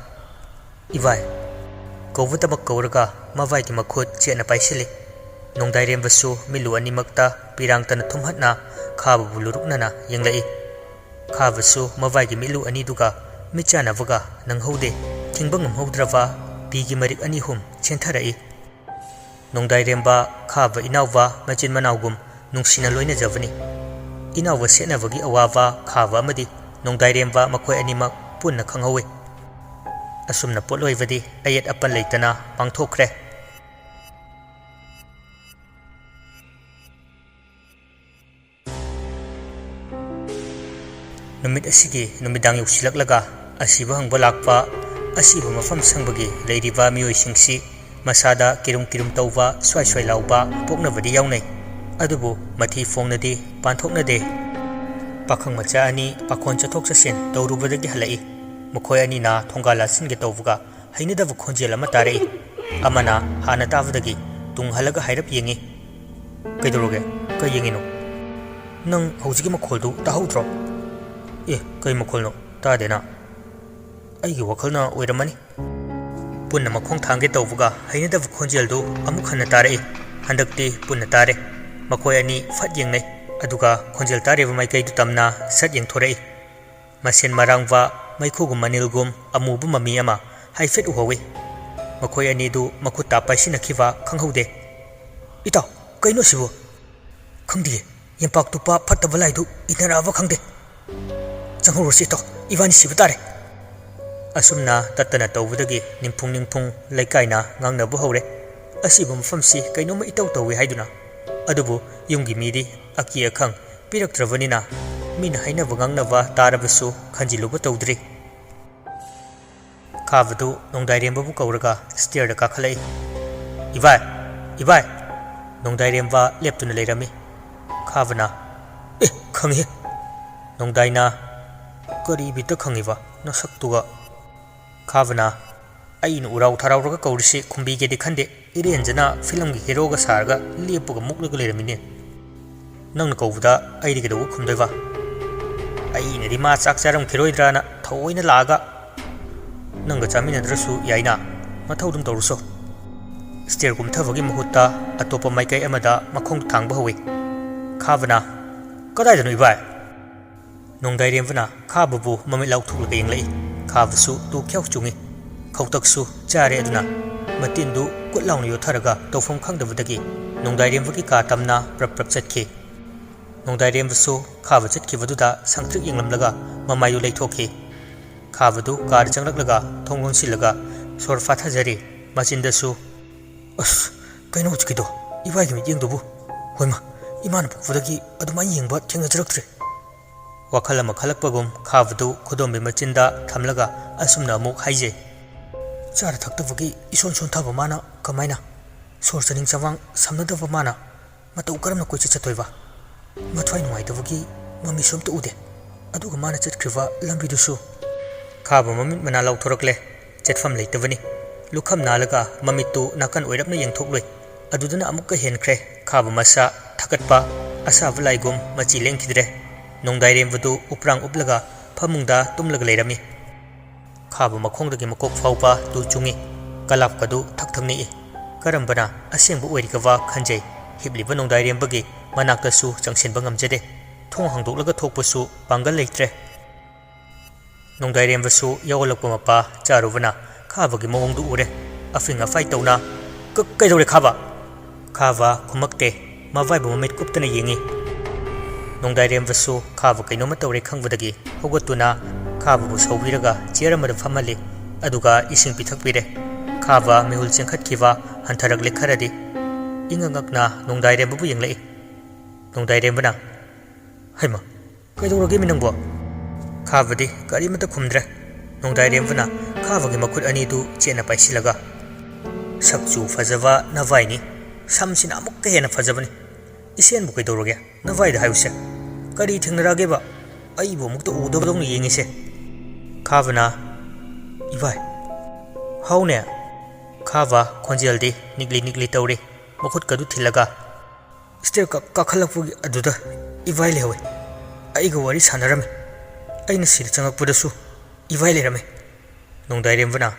"ꯏꯕꯥꯏ" ꯀꯧꯕꯇꯃꯛ ꯀꯧꯔꯒ ꯃꯕꯥꯏꯒꯤ ꯃꯈꯨꯠ ꯆꯦꯠꯅ ꯄꯥꯏꯁꯤꯜꯂꯤ꯫ ꯅꯣꯡꯗꯥꯏꯔꯦꯝꯕꯁꯨ ꯃꯤꯠꯂꯨ ꯑꯅꯤꯃꯛꯇ ꯄꯤꯔꯥꯡꯇꯅ ꯊꯨꯝꯍꯠꯅ ꯈꯥꯕꯕꯨ ꯂꯨꯔꯨꯛꯅꯅ ꯌꯦꯡꯂꯛꯏ꯫ ꯈꯥꯕꯁꯨ ꯃꯕꯥꯏꯒꯤ ꯃꯤꯠꯂꯨ ꯑꯅꯤꯗꯨꯒ ꯃꯤꯠ ꯆꯥꯟꯅꯕꯒ ꯅꯪꯍꯧꯗꯦ꯫ ꯊꯤꯡꯕ ꯉꯝꯍꯧꯗ꯭ꯔꯕ ꯄꯤꯒꯤ ꯃꯔꯤꯛ ꯑꯅꯤ ꯑꯍꯨꯝ ꯆꯦꯟꯊꯔꯛꯏ꯫ ꯅꯣꯡꯗꯥꯏꯔꯦꯝꯕ, ꯈꯥꯕ ꯏꯅꯥꯎꯕ ꯃꯆꯤꯟ ꯃꯅꯥꯎꯒꯨꯝ ꯅꯨꯡꯁꯤꯅ ꯂꯣꯏꯅꯖꯕꯅꯤ꯫ ꯏꯅꯥꯎꯕ ꯁꯦꯠꯅꯕꯒꯤ ꯑꯋꯥꯕ ꯈꯥꯕ ꯑꯃꯗꯤ ꯅꯣꯡꯗꯥꯏꯔꯦꯝꯕ ꯃꯈꯣꯏ ꯑꯅꯤꯃꯛ ꯄꯨꯟꯅ ꯈꯪꯍꯧꯏ꯫ ꯑꯁꯨꯝꯅ ꯄꯣꯠꯂꯣꯏꯕꯗꯤ ꯑꯌꯦꯠ ꯑꯄꯟ ꯂꯩꯇꯅ ꯄꯥꯡꯊꯣꯛꯈ꯭ꯔꯦ꯫ ꯅꯨꯃꯤꯠ ꯑꯁꯤꯒꯤ ꯅꯨꯃꯤꯗꯥꯡ ꯌꯧꯁꯤꯜꯂꯛꯂꯒ ꯑꯁꯤꯕ ꯍꯪꯕ ꯂꯥꯛꯄ, ꯑꯁꯤꯕ ꯃꯐꯝ ꯁꯪꯕꯒꯤ ꯂꯩꯔꯤꯕ ꯃꯤꯑꯣꯏꯁꯤꯡꯁꯤ ꯃꯁꯥꯗ ꯀꯤꯔꯨꯝ ꯀꯤꯔꯨꯝ ꯇꯧꯕ, ꯁ꯭ꯋꯥꯏ ꯁ꯭ꯋꯥꯏ ꯂꯥꯎꯕ ꯄꯣꯛꯅꯕꯗꯤ ꯌꯥꯎꯅꯩ꯫ ꯑꯗꯨꯕꯨ ꯃꯊꯤ ꯐꯣꯡꯅꯗꯤ ꯄꯥꯟꯊꯣꯛꯅꯗꯦ꯫ ꯄꯥꯈꯪ ꯃꯆꯥ ꯑꯅꯤ ꯄꯥꯈꯣꯟ ꯆꯠꯊꯣꯛ ꯆꯠꯁꯤꯟ ꯇꯧꯔꯨꯕꯗꯒꯤ ꯍꯜꯂꯛꯏ꯫ ꯃꯈꯣꯏ ꯑꯅꯤꯅ ꯊꯣꯡꯒꯥꯜ ꯂꯥꯟꯁꯤꯟꯒꯦ ꯇꯧꯕꯒ ꯍꯩꯅꯗꯕ ꯈꯣꯟꯖꯦꯜ ꯑꯃ ꯇꯥꯔꯛꯏ꯫ ꯑꯃꯅ ꯍꯥꯟꯅ ꯇꯥꯕꯗꯒꯤ ꯇꯨꯡ ꯍꯜꯂꯒ ꯍꯥꯏꯔꯞ ꯌꯦꯡꯉꯤ꯫ "ꯀꯩꯗꯧꯔꯒꯦ? ꯀꯩ ꯌꯦꯡꯉꯤꯅꯣ? ꯅꯪ ꯍꯧꯖꯤꯛꯀꯤ ꯃꯈꯣꯜꯗꯨ ꯇꯥꯍꯧꯗ꯭ꯔꯣ?" "ꯑꯦ, ꯀꯩ ꯃꯈꯣꯜꯅꯣ? ꯇꯥꯗꯦꯅ꯫ ꯑꯩꯒꯤ ꯋꯥꯈꯜꯅ ꯑꯣꯏꯔꯝꯃꯅꯤ꯫" ꯄꯨꯟꯅ ꯃꯈꯣꯡ ꯊꯥꯡꯒꯦ ꯇꯧꯕꯒ ꯍꯩꯅꯗꯕ ꯈꯣꯟꯖꯦꯜꯗꯨ ꯑꯃꯨꯛ ꯍꯟꯅ ꯇꯥꯔꯛꯏ꯫ ꯍꯟꯗꯛꯇꯤ ꯄꯨꯟꯅ ꯇꯥꯔꯦ꯫ ꯃꯈꯣꯏ ꯑꯅꯤ ꯐꯠ ꯌꯦꯡꯅꯩ, ꯑꯗꯨꯒ ꯈꯣꯟꯖꯦꯜ ꯇꯥꯔꯤꯕ ꯃꯥꯏꯀꯩꯗꯨ ꯇꯝꯅ ꯁꯠ ꯌꯦꯡꯊꯣꯔꯛꯏ꯫ ꯃꯁꯦꯟ ꯃꯔꯥꯡꯕ, ꯃꯩꯈꯨꯒꯨꯝ ꯃꯅꯤꯜꯒꯨꯝ ꯑꯃꯨꯕ ꯃꯃꯤ ꯑꯃ ꯍꯥꯏꯐꯦꯠ ꯎꯍꯧꯏ꯫ ꯃꯈꯣꯏ ꯑꯅꯤꯗꯨ ꯃꯈꯨꯠꯇ ꯄꯥꯏꯁꯤꯟꯅꯈꯤꯕ ꯈꯪꯍꯧꯗꯦ꯫ "ꯏꯇꯥꯎ, ꯀꯩꯅꯣ ꯁꯤꯕꯨ?" "ꯈꯪꯗꯤꯌꯦ, ꯌꯦꯝꯄꯥꯛ ꯇꯨꯞꯄ ꯐꯠꯇꯕ ꯂꯥꯏꯗꯨ ꯏꯟꯅꯔꯛꯑꯕ ꯈꯪꯗꯦ꯫ ꯆꯪꯍꯧꯔꯁꯤ ꯏꯇꯥꯎ, ꯏꯕꯥꯅꯤ ꯁꯤꯕ ꯇꯥꯔꯦ꯫" ꯑꯁꯨꯝꯅ ꯇꯠꯇꯅ ꯇꯧꯕꯗꯒꯤ ꯅꯤꯡꯐꯨꯡ ꯅꯤꯡꯐꯨꯡ ꯂꯩꯀꯥꯏꯅ ꯉꯥꯡꯅꯕ ꯍꯧꯔꯦ꯫ "ꯑꯁꯤꯕ ꯃꯐꯝꯁꯤ ꯀꯩꯅꯣꯝꯃ ꯏꯇꯧ ꯇꯧꯏ" ꯍꯥꯏꯗꯨꯅ꯫ ꯑꯗꯨꯕꯨ ꯌꯨꯝꯒꯤ ꯃꯤꯗꯤ ꯑꯀꯤ ꯑꯈꯪ ꯄꯤꯔꯛꯇ꯭ꯔꯕꯅꯤꯅ ꯃꯤꯅ ꯍꯥꯏꯅꯕ ꯉꯥꯡꯅꯕ ꯇꯥꯔꯕꯁꯨ ꯈꯟꯖꯤꯜꯂꯨꯕ ꯇꯧꯗ꯭ꯔꯤ꯫ ꯈꯥꯕꯗꯨ ꯅꯣꯡꯗꯥꯏꯔꯦꯝꯕꯕꯨ ꯀꯧꯔꯒ ꯁ꯭ꯇꯦꯌꯔꯗ ꯀꯥꯈꯠꯂꯛꯏ꯫ "ꯏꯕꯥꯏ! ꯏꯕꯥꯏ!" ꯅꯣꯡꯗꯥꯏꯔꯦꯝꯕ ꯂꯦꯞꯇꯨꯅ ꯂꯩꯔꯝꯃꯤ꯫ ꯈꯥꯕꯅ, "ꯑꯦ, ꯈꯪꯉꯤ!" ꯅꯣꯡꯗꯥꯏꯅ, "ꯀꯔꯤ ꯕꯤꯠꯇ ꯈꯪꯉꯤꯕ ꯅꯁꯛꯇꯨꯒ?" ꯈꯥꯕꯅ, "ꯑꯩꯅ ꯎꯔꯥꯎ ꯊꯔꯥꯎꯔꯒ ꯀꯧꯔꯤꯁꯤ ꯈꯨꯝꯕꯤꯒꯦꯗꯤ ꯈꯟꯗꯦ꯫ ꯏꯔꯦꯟꯖꯅ ꯐꯤꯂꯝꯒꯤ ꯍꯦꯔꯣꯒ ꯁꯥꯔꯒ ꯂꯦꯞꯄꯒ ꯃꯨꯛꯂꯒ ꯂꯩꯔꯝꯃꯤꯅꯦ꯫ ꯅꯪꯅ ꯀꯧꯕꯗ ꯑꯩꯗꯤ ꯀꯩꯗꯧꯕ ꯈꯨꯝꯗꯣꯏꯕ? ꯑꯩꯅꯗꯤ ꯃꯥ ꯆꯥꯛ ꯆꯥꯔꯝꯈꯤꯔꯣꯏꯗ꯭ꯔꯥꯅ ꯊꯑꯣꯏꯅ ꯂꯥꯛꯑꯒ꯫ ꯅꯪꯒ ꯆꯥꯃꯤꯟꯅꯗ꯭ꯔꯁꯨ ꯌꯥꯏꯅ, ꯃꯊꯧ ꯑꯗꯨꯝ ꯇꯧꯔꯨꯁꯣ꯫" ꯁ꯭ꯇꯦꯌꯔ ꯀꯨꯝꯊꯕꯒꯤ ꯃꯍꯨꯠꯇ ꯑꯇꯣꯞꯄ ꯃꯥꯏꯀꯩ ꯑꯃꯗ ꯃꯈꯣꯡ ꯊꯥꯡꯕ ꯍꯧꯏ꯫ ꯈꯥꯕꯅ, "ꯀꯗꯥꯏꯗꯅꯣ ꯏꯕꯥꯏ?" ꯅꯣꯡꯗꯥꯏꯔꯦꯝꯕꯅ ꯈꯥꯕꯕꯨ ꯃꯃꯤꯠ ꯂꯥꯎꯊꯣꯛꯂꯒ ꯌꯦꯡꯂꯛꯏ꯫ ꯈꯥꯕꯁꯨ ꯇꯨ ꯈ꯭ꯌꯥꯎ ꯆꯨꯡꯏ꯫ ꯈꯧꯇꯛꯁꯨ ꯆꯥꯔꯦ ꯑꯗꯨꯅ ꯃꯇꯤꯟꯗꯨ ꯀꯨꯠ ꯂꯥꯎꯅ ꯌꯣꯠꯊꯔꯒ ꯇꯧꯐꯝ ꯈꯪꯗꯕꯗꯒꯤ ꯅꯣꯡꯗꯥꯏꯔꯦꯝꯕꯒꯤ ꯀꯥ ꯇꯝꯅ ꯄ꯭ꯔꯞ ꯄ꯭ꯔꯞ ꯆꯠꯈꯤ꯫ ꯅꯣꯡꯗꯥꯏꯔꯦꯝꯕꯁꯨ ꯈꯥꯕ ꯆꯠꯈꯤꯕꯗꯨꯗ ꯁꯪꯇ꯭ꯔꯤꯛ ꯌꯦꯡꯂꯝꯂꯒ ꯃꯃꯥꯏꯗꯨ ꯂꯩꯊꯣꯛꯈꯤ꯫ ꯈꯥꯕꯗꯨ ꯀꯥꯗ ꯆꯪꯂꯛꯂꯒ ꯊꯣꯡ ꯂꯣꯟꯁꯤꯜꯂꯒ ꯁꯣꯔ ꯐꯥꯊꯖꯔꯤ꯫ ꯃꯆꯤꯟꯗꯁꯨ, "ꯑꯁ, ꯀꯩꯅꯣ ꯍꯧꯖꯤꯛꯀꯤꯗꯣ? ꯏꯕꯥꯏꯒꯤ ꯃꯤꯠꯌꯦꯡꯗꯨꯕꯨ? ꯍꯣꯏꯃ, ꯏꯃꯥꯅ ꯄꯣꯛꯄꯗꯒꯤ ꯑꯗꯨꯃꯥꯏꯅ ꯌꯦꯡꯕ ꯊꯦꯡꯅꯖꯔꯛꯇ꯭ꯔꯦ꯫" ꯋꯥꯈꯜ ꯑꯃ ꯈꯜꯂꯛꯄꯒꯨꯝ ꯈꯥꯕꯗꯨ ꯈꯨꯗꯣꯝꯕꯤ ꯃꯆꯤꯟꯗ ꯊꯝꯂꯒ ꯑꯁꯨꯝꯅ ꯑꯃꯨꯛ ꯍꯥꯏꯖꯩ꯫ ꯆꯥꯔ ꯊꯛꯇꯕꯒꯤ ꯏꯁꯣꯟ ꯁꯣꯟꯊꯕ ꯃꯥꯅ ꯀꯃꯥꯏꯅ? ꯁꯣꯔ ꯆꯥꯅꯤꯡ ꯆꯃꯥꯡ ꯁꯝꯅꯗꯕ ꯃꯥꯅ ꯃꯇꯧ ꯀꯔꯝꯅ ꯀꯣꯏꯆꯠ ꯆꯠꯇꯣꯏꯕ? ꯃꯊ꯭ꯋꯥꯏ ꯅꯨꯡꯉꯥꯏꯇꯕꯒꯤ ꯃꯃꯤꯁꯨ ꯑꯝꯇ ꯎꯗꯦ꯫ ꯑꯗꯨꯒ ꯃꯥꯅ ꯆꯠꯈ꯭ꯔꯤꯕ ꯂꯝꯕꯤꯗꯨꯁꯨ꯫ ꯈꯥꯕ ꯃꯃꯤꯠ ꯃꯅꯥ ꯂꯥꯎꯊꯣꯔꯛꯂꯦ꯫ ꯆꯠꯐꯝ ꯂꯩꯇꯕꯅꯤ꯫ ꯂꯨꯈꯝ ꯅꯥꯜꯂꯒ ꯃꯃꯤꯠꯇꯨ ꯅꯥꯀꯟ ꯑꯣꯏꯔꯞꯅ ꯌꯦꯡꯊꯣꯛꯂꯨꯏ꯫ ꯑꯗꯨꯗꯅ ꯑꯃꯨꯛꯀ ꯍꯦꯟꯈ꯭ꯔꯦ ꯈꯥꯕ ꯃꯁꯥ ꯊꯛꯀꯠꯄ꯫ ꯑꯁꯥꯕ ꯂꯥꯏꯒꯨꯝ ꯃꯆꯤ ꯂꯦꯡꯈꯤꯗ꯭ꯔꯦ꯫ ꯅꯣꯡꯗꯥꯏꯔꯦꯝꯕꯗꯨ ꯎꯞꯔꯥꯡ ꯎꯞꯂꯒ ꯐꯃꯨꯡꯗ ꯇꯨꯝꯂꯒ ꯂꯩꯔꯝꯃꯤ꯫ ꯈꯥꯕ ꯃꯈꯣꯡꯗꯒꯤ ꯃꯀꯣꯛ ꯐꯥꯎꯕ ꯇꯨ ꯆꯨꯡꯏ꯫ ꯀꯂꯥꯞꯀꯗꯨ ꯊꯛ ꯊꯛ ꯅꯤꯛꯏ꯫ ꯀꯔꯝꯕꯅ ꯑꯁꯦꯡꯕ ꯑꯣꯏꯔꯤꯒꯕ ꯈꯟꯖꯩ꯫ ꯍꯤꯞꯂꯤꯕ ꯅꯣꯡꯗꯥꯏꯔꯦꯝꯕꯒꯤ ꯃꯅꯥꯛꯇꯁꯨ ꯆꯪꯁꯤꯟꯕ ꯉꯝꯖꯗꯦ꯫ ꯊꯣꯡ ꯍꯥꯡꯗꯣꯛꯂꯒ ꯊꯣꯛꯄꯁꯨ ꯄꯥꯡꯒꯜ ꯂꯩꯇ꯭ꯔꯦ꯫ ꯅꯣꯡꯗꯥꯏꯔꯦꯝꯕꯁꯨ ꯌꯥꯎꯍꯜꯂꯛꯄ ꯃꯄꯥ ꯆꯥꯔꯨꯕꯅ ꯈꯥꯕꯒꯤ ꯃꯑꯣꯡꯗꯨ ꯎꯔꯦ꯫ ꯑꯐꯤꯡ ꯑꯐꯥꯏ ꯇꯧꯅ, "ꯀ-, ꯀꯩꯗꯧꯔꯦ ꯈꯥꯕ?" ꯈꯥꯕ ꯈꯨꯝꯃꯛꯇꯦ꯫ ꯃꯕꯥꯏꯕꯨ ꯃꯃꯤꯠ ꯀꯨꯞꯇꯅ ꯌꯦꯡꯏ꯫ ꯅꯣꯡꯗꯥꯏꯔꯦꯝꯕꯁꯨ ꯈꯥꯕ ꯀꯩꯅꯣꯝꯃ ꯇꯧꯔꯦ ꯈꯪꯕꯗꯒꯤ ꯍꯧꯒꯠꯇꯨꯅ ꯈꯥꯕꯕꯨ ꯁꯧꯕꯤꯔꯒ ꯆꯤꯌꯔ ꯑꯃꯗ ꯐꯝꯍꯜꯂꯤ꯫ ꯑꯗꯨꯒ ꯏꯁꯤꯡ ꯄꯤꯊꯛꯄꯤꯔꯦ꯫ ꯈꯥꯕ ꯃꯤꯍꯨꯜ ꯆꯦꯟꯈꯠꯈꯤꯕ ꯍꯟꯊꯔꯛꯂꯦ ꯈꯔꯗꯤ꯫ ꯏꯉꯛ ꯉꯛꯅ ꯅꯣꯡꯗꯥꯏꯔꯦꯝꯕꯕꯨ ꯌꯦꯡꯂꯛꯏ꯫ ꯅꯣꯡꯗꯥꯏꯔꯦꯝꯕꯅ, "ꯍꯩꯃ, ꯀꯩꯗꯧꯔꯒꯦꯃꯤ ꯅꯪꯕꯣ?" ꯈꯥꯕꯗꯤ ꯀꯔꯤꯃꯠꯇ ꯈꯨꯝꯗ꯭ꯔꯦ꯫ ꯅꯣꯡꯗꯥꯏꯔꯦꯝꯕꯅ ꯈꯥꯕꯒꯤ ꯃꯈꯨꯠ ꯑꯅꯤꯗꯨ ꯆꯦꯠꯅ ꯄꯥꯏꯁꯤꯜꯂꯒ, "ꯁꯛꯆꯨ ꯐꯖꯕ ꯅꯚꯥꯏꯅꯤ, ꯁꯝꯁꯤꯅ ꯑꯃꯨꯛꯀ ꯍꯦꯟꯅ ꯐꯖꯕꯅꯤ꯫ ꯏꯁꯦꯟꯕꯨ ꯀꯩꯗꯧꯔꯒꯦ? ꯅꯚꯥꯏꯗ ꯍꯥꯏꯌꯨꯁꯦ꯫ ꯀꯔꯤ ꯊꯦꯡꯅꯔꯛꯑꯒꯦꯕ? ꯑꯩꯕꯨ ꯑꯃꯨꯛꯇ ꯎꯗꯕꯗꯧꯅ ꯌꯦꯡꯉꯤꯁꯦ꯫" ꯈꯥꯕꯅ, "ꯏꯚꯥꯏ, ꯍꯥꯎꯅꯦ?" ꯈꯥꯕ ꯈꯣꯟꯖꯦꯜꯗꯤ ꯅꯤꯛꯂꯤ ꯅꯤꯛꯂꯤ ꯇꯧꯔꯤ, ꯃꯈꯨꯠꯀꯗꯨ ꯊꯤꯜꯂꯒ꯫ ꯁ꯭ꯇꯦꯌꯔ ꯀꯥ-, ꯀꯥꯈꯠꯂꯛꯄꯒꯤ ꯑꯗꯨꯗ ꯏꯚꯥꯏ ꯂꯩꯍꯧꯋꯤ꯫ ꯑꯩꯒ ꯋꯥꯔꯤ ꯁꯥꯟꯅꯔꯝꯃꯤ꯫ ꯑꯩꯅ ꯁꯤꯗ ꯆꯪꯉꯛꯄꯗꯁꯨ ꯏꯚꯥꯏ ꯂꯩꯔꯝꯃꯤ꯫ ꯅꯣꯡꯗꯥꯏꯔꯦꯝꯕꯅ,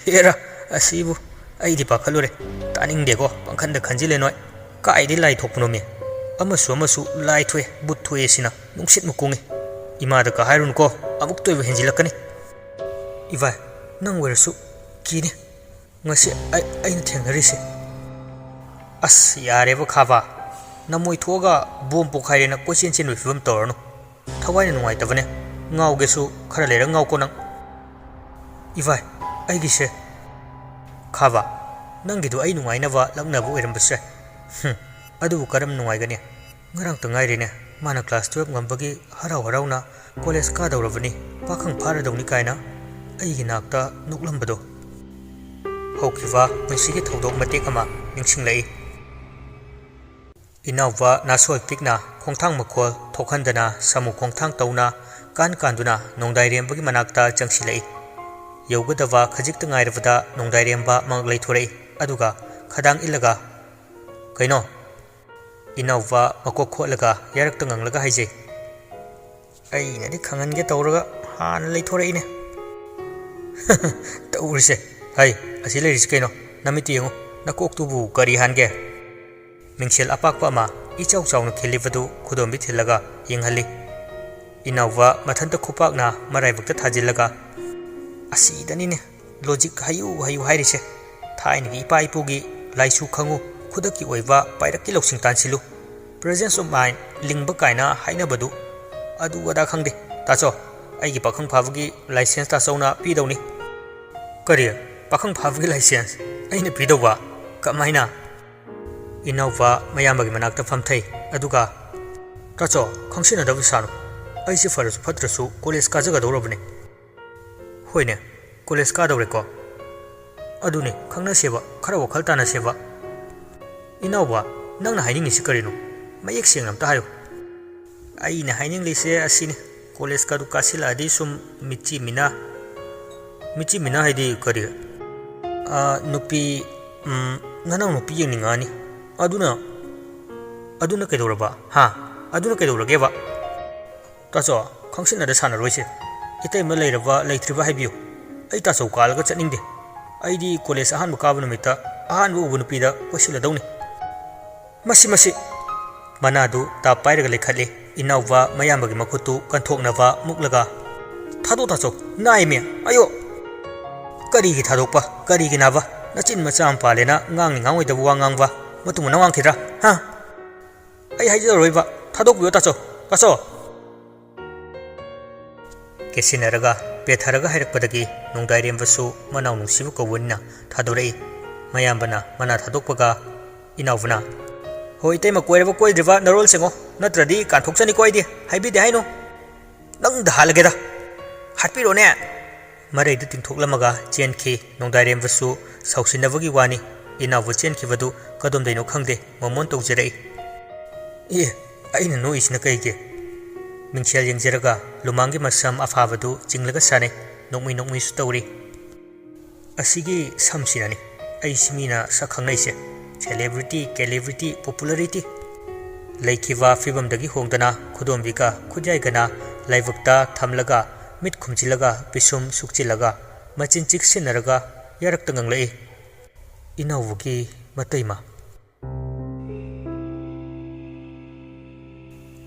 "ꯍꯦꯔꯥ, ꯑꯁꯤꯕꯨ ꯑꯩꯗꯤ ꯄꯥꯈꯠꯂꯨꯔꯦ꯫ ꯇꯥꯅꯤꯡꯗꯦꯀꯣ, ꯄꯪꯈꯟꯗ ꯈꯟꯖꯤꯜꯂꯦ ꯅꯣꯏ꯫ ꯀꯥꯏꯗꯩ ꯂꯥꯏ ꯊꯣꯛꯄꯅꯣꯃꯤ? ꯑꯃꯁꯨ ꯑꯃꯁꯨ ꯂꯥꯏ ꯊꯣꯛꯑꯦ, ꯕꯨꯠ ꯊꯣꯛꯑꯦ ꯁꯤꯅ ꯅꯨꯡꯁꯤꯠ ꯃꯨꯛꯀꯨꯡꯉꯤ꯫ ꯏꯃꯥꯗꯒ ꯍꯥꯏꯔꯨꯅꯨꯀꯣ, ꯑꯃꯨꯛꯇ ꯑꯣꯏꯕ ꯍꯦꯟꯖꯤꯜꯂꯛꯀꯅꯤ꯫ ꯏꯚꯥꯏ, ꯅꯪ ꯑꯣꯏꯔꯁꯨ ꯀꯤꯅꯤ꯫ ꯉꯁꯤ ꯑꯩ, ꯑꯩꯅ ꯊꯦꯡꯅꯔꯤꯁꯦ꯫" "ꯑꯁ, ꯌꯥꯔꯦꯕ ꯈꯥꯕ, ꯅꯃꯣꯏ ꯊꯣꯛꯑꯒ ꯕꯣꯝ ꯄꯣꯈꯥꯏꯔꯦꯅ ꯀꯣꯏꯆꯦꯟ ꯆꯦꯟꯕꯒꯤ ꯐꯤꯕꯝ ꯇꯧꯔꯅꯨ꯫ ꯊꯋꯥꯏꯅ ꯅꯨꯡꯉꯥꯏꯇꯕꯅꯦ, ꯉꯥꯎꯒꯦꯁꯨ ꯈꯔ ꯂꯩꯔ ꯉꯥꯎꯀꯣ ꯅꯪ꯫" "ꯏꯚꯥꯏ, ꯑꯩꯒꯤꯁꯦ꯫" "ꯈꯥꯕ, ꯅꯪꯒꯤꯗꯣ ꯑꯩ ꯅꯨꯡꯉꯥꯏꯅꯕ ꯂꯛꯅꯕ ꯑꯣꯏꯔꯝꯕꯁꯨ ꯌꯥꯏ꯫ ꯍꯨꯝ, ꯑꯗꯨꯕꯨ ꯀꯔꯝ ꯅꯨꯡꯉꯥꯏꯒꯅꯤ? ꯉꯔꯥꯡꯇ ꯉꯥꯏꯔꯤꯅꯦ ꯃꯥꯅ ꯀ꯭ꯂꯥꯁ ꯇꯨꯌꯦꯜꯐ ꯉꯝꯕꯒꯤ ꯍꯔꯥꯎ ꯍꯔꯥꯎꯅ ꯀꯣꯂꯦꯖ ꯀꯥꯗꯧꯔꯕꯅꯤ, ꯄꯥꯈꯪ ꯐꯥꯔꯗꯧꯅꯤ ꯀꯥꯏꯅ ꯑꯩꯒꯤ ꯅꯥꯛꯇ ꯅꯣꯛꯂꯝꯕꯗꯣ꯫ ꯍꯧꯈꯤꯕ ꯄꯨꯟꯁꯤꯒꯤ ꯊꯧꯗꯣꯛ ꯃꯇꯦꯛ ꯑꯃ ꯅꯤꯡꯁꯤꯡꯂꯛꯏ꯫ ꯏꯅꯥꯎꯕ ꯅꯥꯁꯣꯏ ꯄꯤꯛꯅ ꯈꯣꯡꯊꯥꯡ ꯃꯈꯣꯜ ꯊꯣꯛꯍꯟꯗꯅ ꯁꯥꯃꯨ ꯈꯣꯡꯊꯥꯡ ꯇꯧꯅ ꯀꯥꯟ ꯀꯥꯟꯗꯨꯅ ꯅꯣꯡꯗꯥꯏꯔꯦꯝꯕꯒꯤ ꯃꯅꯥꯛꯇ ꯆꯪꯁꯤꯜꯂꯛꯏ꯫ ꯌꯧꯒꯗꯕ ꯈꯖꯤꯛꯇ ꯉꯥꯏꯔꯕꯗ ꯅꯣꯡꯗꯥꯏꯔꯦꯝꯕ ꯃꯉꯛ ꯂꯩꯊꯣꯔꯛꯏ꯫ ꯑꯗꯨꯒ ꯈꯗꯥꯡ ꯏꯜꯂꯒ, "ꯀꯩꯅꯣ?" ꯏꯅꯥꯎꯕ ꯃꯀꯣꯛ ꯈꯣꯠꯂꯒ ꯌꯥꯔꯛꯇ ꯉꯪꯂꯒ ꯍꯥꯏꯖꯩ꯫ ꯑꯩꯅꯗꯤ ꯈꯪꯍꯟꯒꯦ ꯇꯧꯔꯒ ꯍꯥꯟꯅ ꯂꯩꯊꯣꯔꯛꯏꯅꯦ꯫ ꯇꯧꯔꯤꯁꯦ꯫ ꯍꯩ, ꯑꯁꯤ ꯂꯩꯔꯤꯁꯤ ꯀꯩꯅꯣ? ꯅꯃꯤꯠꯇꯨ ꯌꯦꯡꯉꯨ, ꯅꯀꯣꯛꯇꯨꯕꯨ ꯀꯔꯤ ꯍꯥꯟꯒꯦ? ꯃꯤꯡꯁꯦꯜ ꯑꯄꯥꯛꯄ ꯑꯃ ꯏꯆꯥꯎ ꯆꯥꯎꯅ ꯈꯤꯜꯂꯤꯕꯗꯨ ꯈꯨꯗꯣꯝꯕꯤ ꯊꯤꯜꯂꯒ ꯌꯦꯡꯍꯜꯂꯤ꯫ ꯏꯅꯥꯎꯕ ꯃꯊꯟꯇ ꯈꯨꯄꯥꯛꯅ ꯃꯔꯥꯏꯕꯛꯇ ꯊꯥꯖꯤꯜꯂꯒ, "ꯑꯁꯤꯗꯅꯤꯅꯦ ꯂꯣꯖꯤꯛ ꯍꯩꯌꯨ ꯍꯩꯌꯨ ꯍꯥꯏꯔꯤꯁꯦ꯫ ꯊꯥꯏꯅꯒꯤ ꯏꯄꯥ ꯏꯄꯨꯒꯤ ꯂꯥꯏꯁꯨ ꯈꯪꯉꯨ, ꯈꯨꯗꯛꯀꯤ ꯑꯣꯏꯕ ꯄꯥꯏꯔꯛꯀꯤ ꯂꯧꯁꯤꯡ ꯇꯥꯟꯁꯤꯜꯂꯨ, presence of mind ꯂꯤꯡꯕ ꯀꯥꯏꯅ ꯍꯥꯏꯅꯕꯗꯨ꯫ ꯑꯗꯨ ꯑꯗꯥ ꯈꯪꯗꯦ꯫ ꯇꯥꯆꯧ, ꯑꯩꯒꯤ ꯄꯥꯈꯪ ꯐꯥꯕꯒꯤ ꯂꯥꯏꯁꯦꯟꯁ ꯇꯥꯆꯧꯅ ꯄꯤꯗꯧꯅꯤ꯫" "ꯀꯔꯤ? ꯄꯥꯈꯪ ꯐꯥꯕꯒꯤ ꯂꯥꯏꯁꯦꯟꯁ ꯑꯩꯅ ꯄꯤꯗꯧꯕ? ꯀꯃꯥꯏꯅ?" ꯏꯅꯥꯎꯄꯥ ꯃꯌꯥꯝꯕꯒꯤ ꯃꯅꯥꯛꯇ ꯐꯝꯊꯩ꯫ ꯑꯗꯨꯒ, "ꯇꯥꯆꯧ, ꯈꯪꯁꯤꯟꯅꯗꯕ ꯁꯥꯅꯨ꯫ ꯑꯩꯁꯦ ꯐꯔꯁꯨ ꯐꯠꯇ꯭ꯔꯁꯨ ꯀꯣꯂꯦꯖ ꯀꯥꯖꯒꯗꯧꯔꯕꯅꯤ꯫" "ꯍꯣꯏꯅꯦ, ꯀꯣꯂꯦꯖ ꯀꯥꯗꯧꯔꯦꯀꯣ꯫ ꯑꯗꯨꯅꯦ, ꯈꯪꯅꯁꯦꯕ, ꯈꯔ ꯋꯥꯈꯜ ꯇꯥꯅꯁꯦꯕ꯫" "ꯏꯅꯥꯎꯕ, ꯅꯪꯅ ꯍꯥꯏꯅꯤꯡꯉꯤꯁꯤ ꯀꯔꯤꯅꯣ? ꯃꯌꯦꯛ ꯁꯦꯡꯅ ꯑꯝꯇ ꯍꯥꯏꯌꯨ꯫" "ꯑꯩꯅ ꯍꯥꯏꯅꯤꯡꯂꯤꯁꯦ ꯑꯁꯤꯅꯤ, ꯀꯣꯂꯦꯖꯀꯗꯨ ꯀꯥꯁꯤꯜꯂꯛꯑꯗꯤ ꯁꯨꯝ ꯃꯤꯠꯆꯤ ꯃꯤꯅꯥ꯫" "ꯃꯤꯠꯆꯤ ꯃꯤꯅꯥ ꯍꯥꯏꯗꯤ ꯀꯔꯤ?" "ꯑꯥ, ꯅꯨꯄꯤ, ꯎꯝ, ꯅꯅꯥꯎ ꯅꯨꯄꯤ ꯌꯦꯡꯅꯤꯡꯉꯛꯑꯅꯤ꯫" "ꯑꯗꯨꯅ, ꯑꯗꯨꯅ ꯀꯩꯗꯧꯔꯕ? ꯍꯥ? ꯑꯗꯨꯅ ꯀꯩꯗꯧꯔꯒꯦꯕ?" "ꯇꯥꯆꯧ, ꯈꯪꯁꯤꯟꯅꯗ ꯁꯥꯟꯅꯔꯣꯏꯁꯦ꯫ ꯏꯇꯩꯃ ꯂꯩꯔꯕ ꯂꯩꯇ꯭ꯔꯤꯕ ꯍꯥꯏꯕꯤꯌꯨ꯫ ꯑꯩ ꯇꯥꯆꯧ ꯀꯥꯜꯂꯒ ꯆꯠꯅꯤꯡꯗꯦ꯫ ꯑꯩꯗꯤ ꯀꯣꯂꯦꯖ ꯑꯍꯥꯟꯕ ꯀꯥꯕ ꯅꯨꯃꯤꯠꯇ ꯑꯍꯥꯟꯕ ꯎꯕ ꯅꯨꯄꯤꯗ ꯀꯣꯏꯁꯤꯜꯂꯗꯧꯅꯤ꯫" "ꯃꯁꯤ, ꯃꯁꯤ!" ꯃꯅꯥꯗꯨ ꯇꯥꯞ ꯄꯥꯏꯔꯒ ꯂꯩꯈꯠꯂꯤ꯫ ꯏꯅꯥꯎꯕ ꯃꯌꯥꯝꯕꯒꯤ ꯃꯈꯨꯠꯇꯨ ꯀꯟꯊꯣꯛꯅꯕ ꯃꯨꯛꯂꯒ, "ꯊꯥꯗꯣꯛ ꯇꯥꯆꯧ, ꯅꯥꯏꯃꯤ, ꯑꯌꯣ!" "ꯀꯔꯤꯒꯤ ꯊꯥꯗꯣꯛꯄ? ꯀꯔꯤꯒꯤ ꯅꯥꯕ? ꯅꯆꯤꯟ ꯃꯆꯥ ꯑꯃ ꯄꯥꯜꯂꯦꯅ ꯉꯥꯡꯅꯤ ꯉꯥꯡꯉꯣꯏꯗꯕ ꯋꯥ ꯉꯥꯡꯕ ꯃꯇꯨꯡ ꯃꯅꯥꯎ ꯉꯥꯡꯈꯤꯗ꯭ꯔꯥ? ꯍꯥ? ꯑꯩ ꯍꯥꯏꯖꯔꯔꯣꯏꯕ, ꯊꯥꯗꯣꯛꯄꯤꯌꯣ ꯇꯥꯆꯧ, ꯇꯥꯆꯧ!" ꯀꯦꯠꯁꯤꯟꯅꯔꯒ, ꯄꯦꯠꯊꯔꯒ ꯍꯥꯏꯔꯛꯄꯗꯒꯤ ꯅꯣꯡꯗꯥꯏꯔꯦꯝꯕꯁꯨ ꯃꯅꯥꯎ ꯅꯨꯡꯁꯤꯕ ꯀꯧꯕꯅꯤꯅ ꯊꯥꯗꯣꯔꯛꯏ꯫ ꯃꯌꯥꯝꯕꯅ ꯃꯅꯥ ꯊꯥꯗꯣꯛꯄꯒ ꯏꯅꯥꯎꯕꯅ, "ꯍꯣ ꯏꯇꯩꯃ, ꯀꯣꯏꯔꯕ ꯀꯣꯏꯗ꯭ꯔꯤꯕ ꯅꯔꯣꯜ ꯁꯦꯡꯉꯣ꯫ ꯅꯠꯇ꯭ꯔꯗꯤ ꯀꯥꯟꯊꯣꯛꯆꯅꯤꯀꯣ ꯑꯩꯗꯤ꯫ ꯍꯥꯏꯕꯤꯗꯦ ꯍꯥꯏꯅꯣ꯫ ꯅꯪꯗ ꯍꯥꯜꯂꯒꯦꯗ꯫ ꯍꯥꯠꯄꯤꯔꯣꯅꯦ꯫ ꯃꯔꯩꯗꯨ ꯇꯤꯡꯊꯣꯛꯂꯝꯃꯒ ꯆꯦꯟꯈꯤ꯫ ꯅꯣꯡꯗꯥꯏꯔꯦꯝꯕꯁꯨ ꯁꯥꯎꯁꯤꯟꯅꯕꯒꯤ ꯋꯥꯅꯤ꯫ ꯏꯅꯥꯎꯕ ꯆꯦꯟꯈꯤꯕꯗꯨ ꯀꯗꯣꯝꯗꯩꯅꯣ ꯈꯪꯗꯦ, ꯃꯣꯃꯣꯟ ꯇꯧꯖꯔꯛꯏ꯫ ꯑꯦ, ꯑꯩꯅ ꯅꯣꯛꯏꯁꯤꯅ ꯀꯩꯒꯤ? ꯃꯤꯡꯁꯦꯜ ꯌꯦꯡꯖꯔꯒ ꯂꯨꯃꯥꯡꯒꯤ ꯃꯁꯝ ꯑꯐꯥꯕꯗꯨ ꯆꯤꯡꯂꯒ ꯁꯥꯟꯅꯩ꯫ ꯅꯣꯛꯃꯤ ꯅꯣꯛꯃꯤꯁꯨ ꯇꯧꯔꯤ꯫ ꯑꯁꯤꯒꯤ ꯁꯝꯁꯤꯅꯅꯤ ꯑꯩꯁꯤ ꯃꯤꯅ ꯁꯛ ꯈꯪꯅꯩꯁꯦ꯫ Celebrity, celebrity, popularity꯫ ꯂꯩꯈꯤꯕ ꯐꯤꯕꯝꯗꯒꯤ ꯍꯣꯡꯗꯅ ꯈꯨꯗꯣꯝꯕꯤꯒ ꯈꯨꯠꯌꯥꯏꯒꯅ ꯂꯥꯏꯕꯛꯇ ꯊꯝꯂꯒ ꯃꯤꯠ ꯈꯨꯝꯖꯤꯜꯂꯒ ꯄꯤꯁꯨꯝ ꯁꯨꯛꯆꯤꯜꯂꯒ ꯃꯆꯤꯟ ꯆꯤꯛꯁꯤꯟꯅꯔꯒ ꯌꯥꯔꯛꯇ ꯉꯥꯡꯂꯛꯏ꯫ ꯏꯅꯥꯎꯕꯒꯤ ꯃꯇꯩꯃ꯫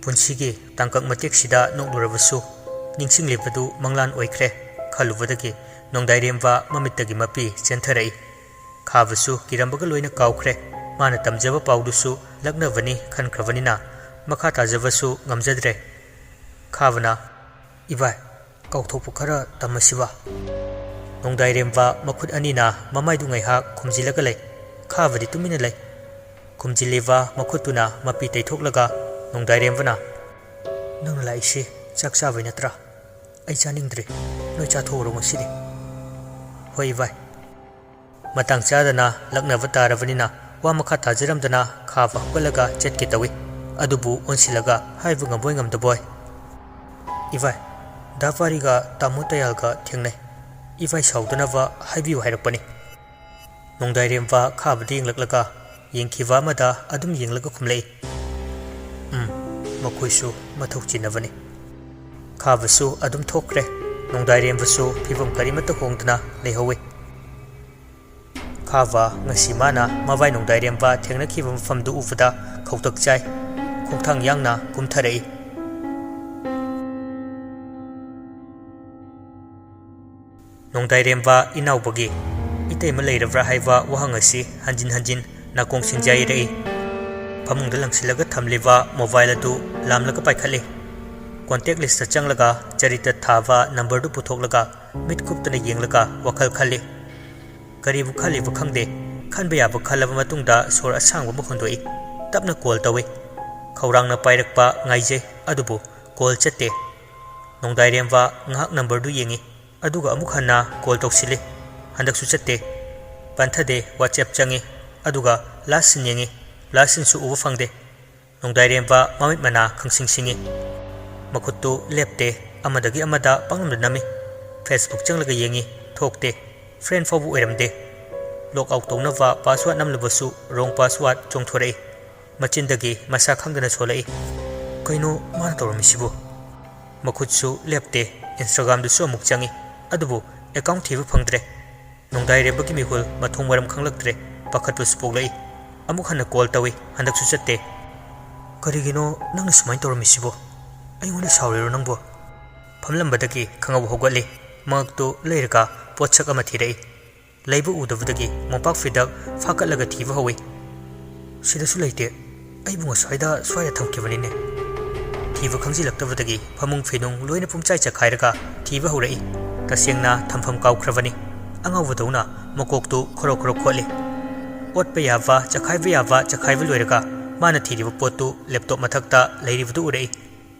ꯄꯨꯟꯁꯤꯒꯤ ꯇꯥꯡꯀꯛ ꯃꯇꯦꯛꯁꯤꯗ ꯅꯣꯛꯂꯨꯔꯕꯁꯨ, ꯅꯤꯡꯁꯤꯡꯂꯤꯕꯗꯨ ꯃꯪꯂꯥꯟ ꯑꯣꯏꯈ꯭ꯔꯦ ꯈꯜꯂꯨꯕꯗꯒꯤ ꯅꯣꯡꯗꯥꯏꯔꯦꯝꯕ ꯃꯃꯤꯠꯇꯒꯤ ꯃꯄꯤ ꯆꯦꯟꯊꯔꯛꯏ꯫ ꯈꯥꯕꯁꯨ ꯀꯤꯔꯝꯕꯒ ꯂꯣꯏꯅ ꯀꯥꯎꯈ꯭ꯔꯦ꯫ ꯃꯥꯅ ꯇꯝꯖꯕ ꯄꯥꯎꯗꯨꯁꯨ ꯂꯛꯅꯕꯅꯤ ꯈꯟꯈ꯭ꯔꯕꯅꯤꯅ ꯃꯈꯥ ꯇꯥꯖꯕꯁꯨ ꯉꯝꯖꯗ꯭ꯔꯦ꯫ ꯈꯥꯕꯅ, "ꯏꯕꯥꯏ, ꯀꯥꯎꯊꯣꯛꯄ ꯈꯔ ꯇꯝꯃꯁꯤꯕ?" ꯅꯣꯡꯗꯥꯏꯔꯦꯝꯕ ꯃꯈꯨꯠ ꯑꯅꯤꯅ ꯃꯃꯥꯏꯗꯨ ꯉꯥꯏꯍꯥꯛ ꯈꯨꯝꯖꯤꯜꯂꯒ ꯂꯩ꯫ ꯈꯥꯕꯗꯤ ꯇꯨꯃꯤꯟꯅ ꯂꯩ꯫ ꯈꯨꯝꯖꯤꯜꯂꯤꯕ ꯃꯈꯨꯠꯇꯨꯅ ꯃꯄꯤ ꯇꯩꯊꯣꯛꯂꯒ ꯅꯣꯡꯗꯥꯏꯔꯦꯝꯕꯅ, "ꯅꯪꯅ ꯂꯥꯛꯏꯁꯤ ꯆꯥꯛ ꯆꯥꯕꯩ ꯅꯠꯇ꯭ꯔꯥ? ꯑꯩ ꯆꯥꯅꯤꯡꯗ꯭ꯔꯦ, ꯅꯣꯏ ꯆꯥꯊꯣꯛꯎꯔꯣ ꯉꯁꯤꯗꯤ꯫" "ꯍꯣꯏ ꯏꯕꯥꯏ꯫" ꯃꯇꯥꯡ ꯆꯥꯗꯅ ꯂꯛꯅꯕ ꯇꯥꯔꯕꯅꯤꯅ ꯋꯥ ꯃꯈꯥ ꯇꯥꯖꯔꯝꯗꯅ ꯈꯥꯕ ꯍꯧꯒꯠꯂꯒ ꯆꯠꯀꯦ ꯇꯧꯏ꯫ ꯑꯗꯨꯕꯨ ꯑꯣꯟꯁꯤꯜꯂꯒ ꯍꯥꯏꯕ ꯉꯝꯕꯣꯏ ꯉꯝꯗꯕꯣꯏ, "ꯏꯕꯥꯏ, ꯗꯥ ꯄꯥꯔꯤꯒ ꯇꯥꯃꯣ ꯇꯌꯥꯜꯒ ꯊꯦꯡꯅꯩ꯫ ꯏꯕꯥꯏ ꯁꯥꯎꯗꯅꯕ ꯍꯥꯏꯕꯤꯌꯨ ꯍꯥꯏꯔꯛꯄꯅꯤ꯫" ꯅꯣꯡꯗꯥꯏꯔꯦꯝꯕ ꯈꯥꯕꯗ ꯌꯦꯡꯂꯛꯂꯒ ꯌꯦꯡꯈꯤꯕ ꯑꯃꯗ ꯑꯗꯨꯝ ꯌꯦꯡꯂꯒ ꯈꯨꯝꯂꯛꯏ, "ꯎꯝ, ꯃꯈꯣꯏꯁꯨ ꯃꯊꯧ ꯆꯤꯟꯅꯕꯅꯤ꯫" ꯈꯥꯕꯁꯨ ꯑꯗꯨꯝ ꯊꯣꯛꯈ꯭ꯔꯦ꯫ ꯅꯣꯡꯗꯥꯏꯔꯦꯝꯕꯁꯨ ꯐꯤꯕꯝ ꯀꯔꯤꯃꯠꯇ ꯍꯣꯡꯗꯅ ꯂꯩꯍꯧꯏ꯫ ꯈꯥꯕ ꯉꯁꯤ ꯃꯥꯅ ꯃꯕꯥꯏ ꯅꯣꯡꯗꯥꯏꯔꯦꯝꯕ ꯊꯦꯡꯅꯈꯤꯕ ꯃꯐꯝꯗꯨ ꯎꯕꯗ ꯈꯧꯇꯛ ꯆꯥꯏ꯫ ꯈꯣꯡꯊꯥꯡ ꯌꯥꯡꯅ ꯀꯨꯝꯊꯔꯛꯏ꯫ ꯅꯣꯡꯗꯥꯏꯔꯦꯝꯕ ꯏꯅꯥꯎꯕꯒꯤ "ꯏꯇꯩꯃ ꯂꯩꯔꯕ꯭ꯔꯥ?" ꯍꯥꯏꯕ ꯋꯥꯍꯪ ꯑꯁꯤ ꯍꯟꯖꯤꯟ ꯍꯟꯖꯤꯟ ꯅꯥꯀꯣꯡ ꯁꯤꯡꯖꯥꯏꯔꯛꯏ꯫ ꯐꯃꯨꯡꯗ ꯂꯪꯁꯤꯜꯂꯒ ꯊꯝꯂꯤꯕ ꯃꯣꯕꯥꯏꯜ ꯑꯗꯨ ꯂꯥꯝꯂꯒ ꯄꯥꯏꯈꯠꯂꯤ꯫ ꯀꯣꯟꯇꯦꯛ ꯂꯤꯁꯇ ꯆꯪꯂꯒ ꯆꯔꯤꯇ ꯊꯥꯕ ꯅꯝꯕꯔꯗꯨ ꯄꯨꯊꯣꯛꯂꯒ ꯃꯤꯠ ꯀꯨꯞꯇꯅ ꯌꯦꯡꯂꯒ ꯋꯥꯈꯜ ꯈꯜꯂꯤ꯫ ꯀꯔꯤꯕꯨ ꯈꯜꯂꯤꯕ ꯈꯪꯗꯦ꯫ ꯈꯟꯕ ꯌꯥꯕ ꯈꯜꯂꯕ ꯃꯇꯨꯡꯗ ꯁꯣꯔ ꯑꯁꯥꯡꯕ ꯑꯃ ꯍꯣꯟꯗꯣꯛꯏ꯫ ꯇꯞꯅ ꯀꯣꯜ ꯇꯧꯏ꯫ ꯈꯧꯔꯥꯡꯅ ꯄꯥꯏꯔꯛꯄ ꯉꯥꯏꯖꯩ, ꯑꯗꯨꯕꯨ ꯀꯣꯜ ꯆꯠꯇꯦ꯫ ꯅꯣꯡꯗꯥꯏꯔꯦꯝꯕ ꯉꯥꯏꯍꯥꯛ ꯅꯝꯕꯔꯗꯨ ꯌꯦꯡꯏ, ꯑꯗꯨꯒ ꯑꯃꯨꯛ ꯍꯟꯅ ꯀꯣꯜ ꯇꯧꯁꯤꯜꯂꯤ꯫ ꯍꯟꯗꯛꯁꯨ ꯆꯠꯇꯦ꯫ ꯄꯟꯊꯗꯦ꯫ ꯋꯥꯆꯦꯞ ꯆꯪꯏ, ꯑꯗꯨꯒ ꯂꯥꯁ ꯁꯤꯟ ꯌꯦꯡꯏ꯫ ꯂꯥꯁ ꯁꯤꯟꯁꯨ ꯎꯕ ꯐꯪꯗꯦ꯫ ꯅꯣꯡꯗꯥꯏꯔꯦꯝꯕ ꯃꯃꯤꯠ ꯃꯅꯥ ꯈꯪꯁꯤꯡ ꯁꯤꯡꯏ꯫ ꯃꯈꯨꯠꯇꯨ ꯂꯦꯞꯇꯦ꯫ ꯑꯃꯗꯒꯤ ꯑꯃꯗ ꯄꯪꯅꯝꯗ ꯅꯝꯃꯤ꯫ ꯐꯦꯁꯕꯨꯛ ꯆꯪꯂꯒ ꯌꯦꯡꯏ, ꯊꯣꯛꯇꯦ꯫ ꯐ꯭ꯔꯦꯟ ꯐꯥꯎꯕ ꯑꯣꯏꯔꯝꯗꯦ꯫ ꯂꯣꯛ ꯑꯥꯎꯠ ꯇꯧꯅꯕ ꯄꯥꯁꯋꯥꯔꯗ ꯅꯝꯂꯕꯁꯨ ꯔꯣꯡ ꯄꯥꯁꯋꯥꯔꯗ ꯆꯣꯡꯊꯣꯔꯛꯏ꯫ ꯃꯆꯤꯟꯗꯒꯤ ꯃꯁꯥ ꯈꯪꯗꯅ ꯁꯣꯜꯂꯛꯏ꯫ ꯀꯩꯅꯣ ꯃꯥꯅ ꯇꯧꯔꯝꯃꯤꯁꯤꯕꯨ? ꯃꯈꯨꯠꯁꯨ ꯂꯦꯞꯇꯦ꯫ ꯏꯟꯁꯇꯥꯒ꯭ꯔꯥꯝꯗꯁꯨ ꯑꯃꯨꯛ ꯆꯪꯏ, ꯑꯗꯨꯕꯨ ꯑꯦꯀꯥꯎꯟ ꯊꯤꯕ ꯐꯪꯗ꯭ꯔꯦ꯫ ꯅꯣꯡꯗꯥꯏꯔꯦꯝꯕꯒꯤ ꯃꯤꯍꯨꯜ ꯃꯊꯣꯡ ꯃꯔꯝ ꯈꯪꯂꯛꯇ꯭ꯔꯦ꯫ ꯄꯥꯈꯠꯄꯁꯨ ꯄꯣꯛꯂꯛꯏ꯫ ꯑꯃꯨꯛ ꯍꯟꯅ ꯀꯣꯜ ꯇꯧꯏ, ꯍꯟꯗꯛꯁꯨ ꯆꯠꯇꯦ꯫ ꯀꯔꯤꯒꯤꯅꯣ ꯅꯪꯅ ꯁꯨꯃꯥꯏꯅ ꯇꯧꯔꯝꯃꯤꯁꯤꯕꯣ? ꯑꯩꯉꯣꯟꯗ ꯁꯥꯎꯔꯤꯔꯣ ꯅꯪꯕꯣ? ꯐꯝꯂꯝꯕꯗꯒꯤ ꯈꯪꯍꯧ ꯍꯧꯒꯠꯂꯤ꯫ ꯃꯉꯛꯇꯨ ꯂꯩꯔꯒ ꯄꯣꯠꯁꯛ ꯑꯃ ꯊꯤꯔꯛꯏ꯫ ꯂꯩꯕ ꯎꯗꯕꯗꯒꯤ ꯃꯣꯝꯄꯥꯛ ꯐꯤꯗꯛ ꯐꯥꯀꯠꯂꯒ ꯊꯤꯕ ꯍꯧꯏ꯫ ꯁꯤꯗꯁꯨ ꯂꯩꯇꯦ꯫ ꯑꯩꯕꯨ ꯉꯁꯥꯏꯗ ꯁ꯭ꯋꯥꯏꯗ ꯊꯝꯈꯤꯕꯅꯤꯅꯦ꯫ ꯊꯤꯕ ꯈꯪꯖꯤꯜꯂꯛꯇꯕꯗꯒꯤ ꯐꯃꯨꯡ ꯐꯤꯅꯨꯡ ꯂꯣꯏꯅ ꯄꯨꯝꯆꯥꯏ ꯆꯈꯥꯏꯔꯒ ꯊꯤꯕ ꯍꯧꯔꯛꯏ꯫ ꯇꯁꯦꯡꯅ ꯊꯝꯐꯝ ꯀꯥꯎꯈ꯭ꯔꯕꯅꯤ꯫ ꯑꯉꯥꯎꯕꯗꯧꯅ ꯃꯀꯣꯛꯇꯨ ꯈꯣꯔꯣ ꯈꯣꯔꯣ ꯈꯣꯠꯂꯤ꯫ ꯑꯣꯠꯄ ꯌꯥꯕ, ꯆꯈꯥꯏꯕ ꯌꯥꯕ ꯆꯈꯥꯏꯕ ꯂꯣꯏꯔꯒ ꯃꯥꯅ ꯊꯤꯔꯤꯕ ꯄꯣꯠꯇꯨ ꯂꯦꯞꯇꯣꯞ ꯃꯊꯛꯇ ꯂꯩꯔꯤꯕꯗꯨ ꯎꯔꯛꯏ꯫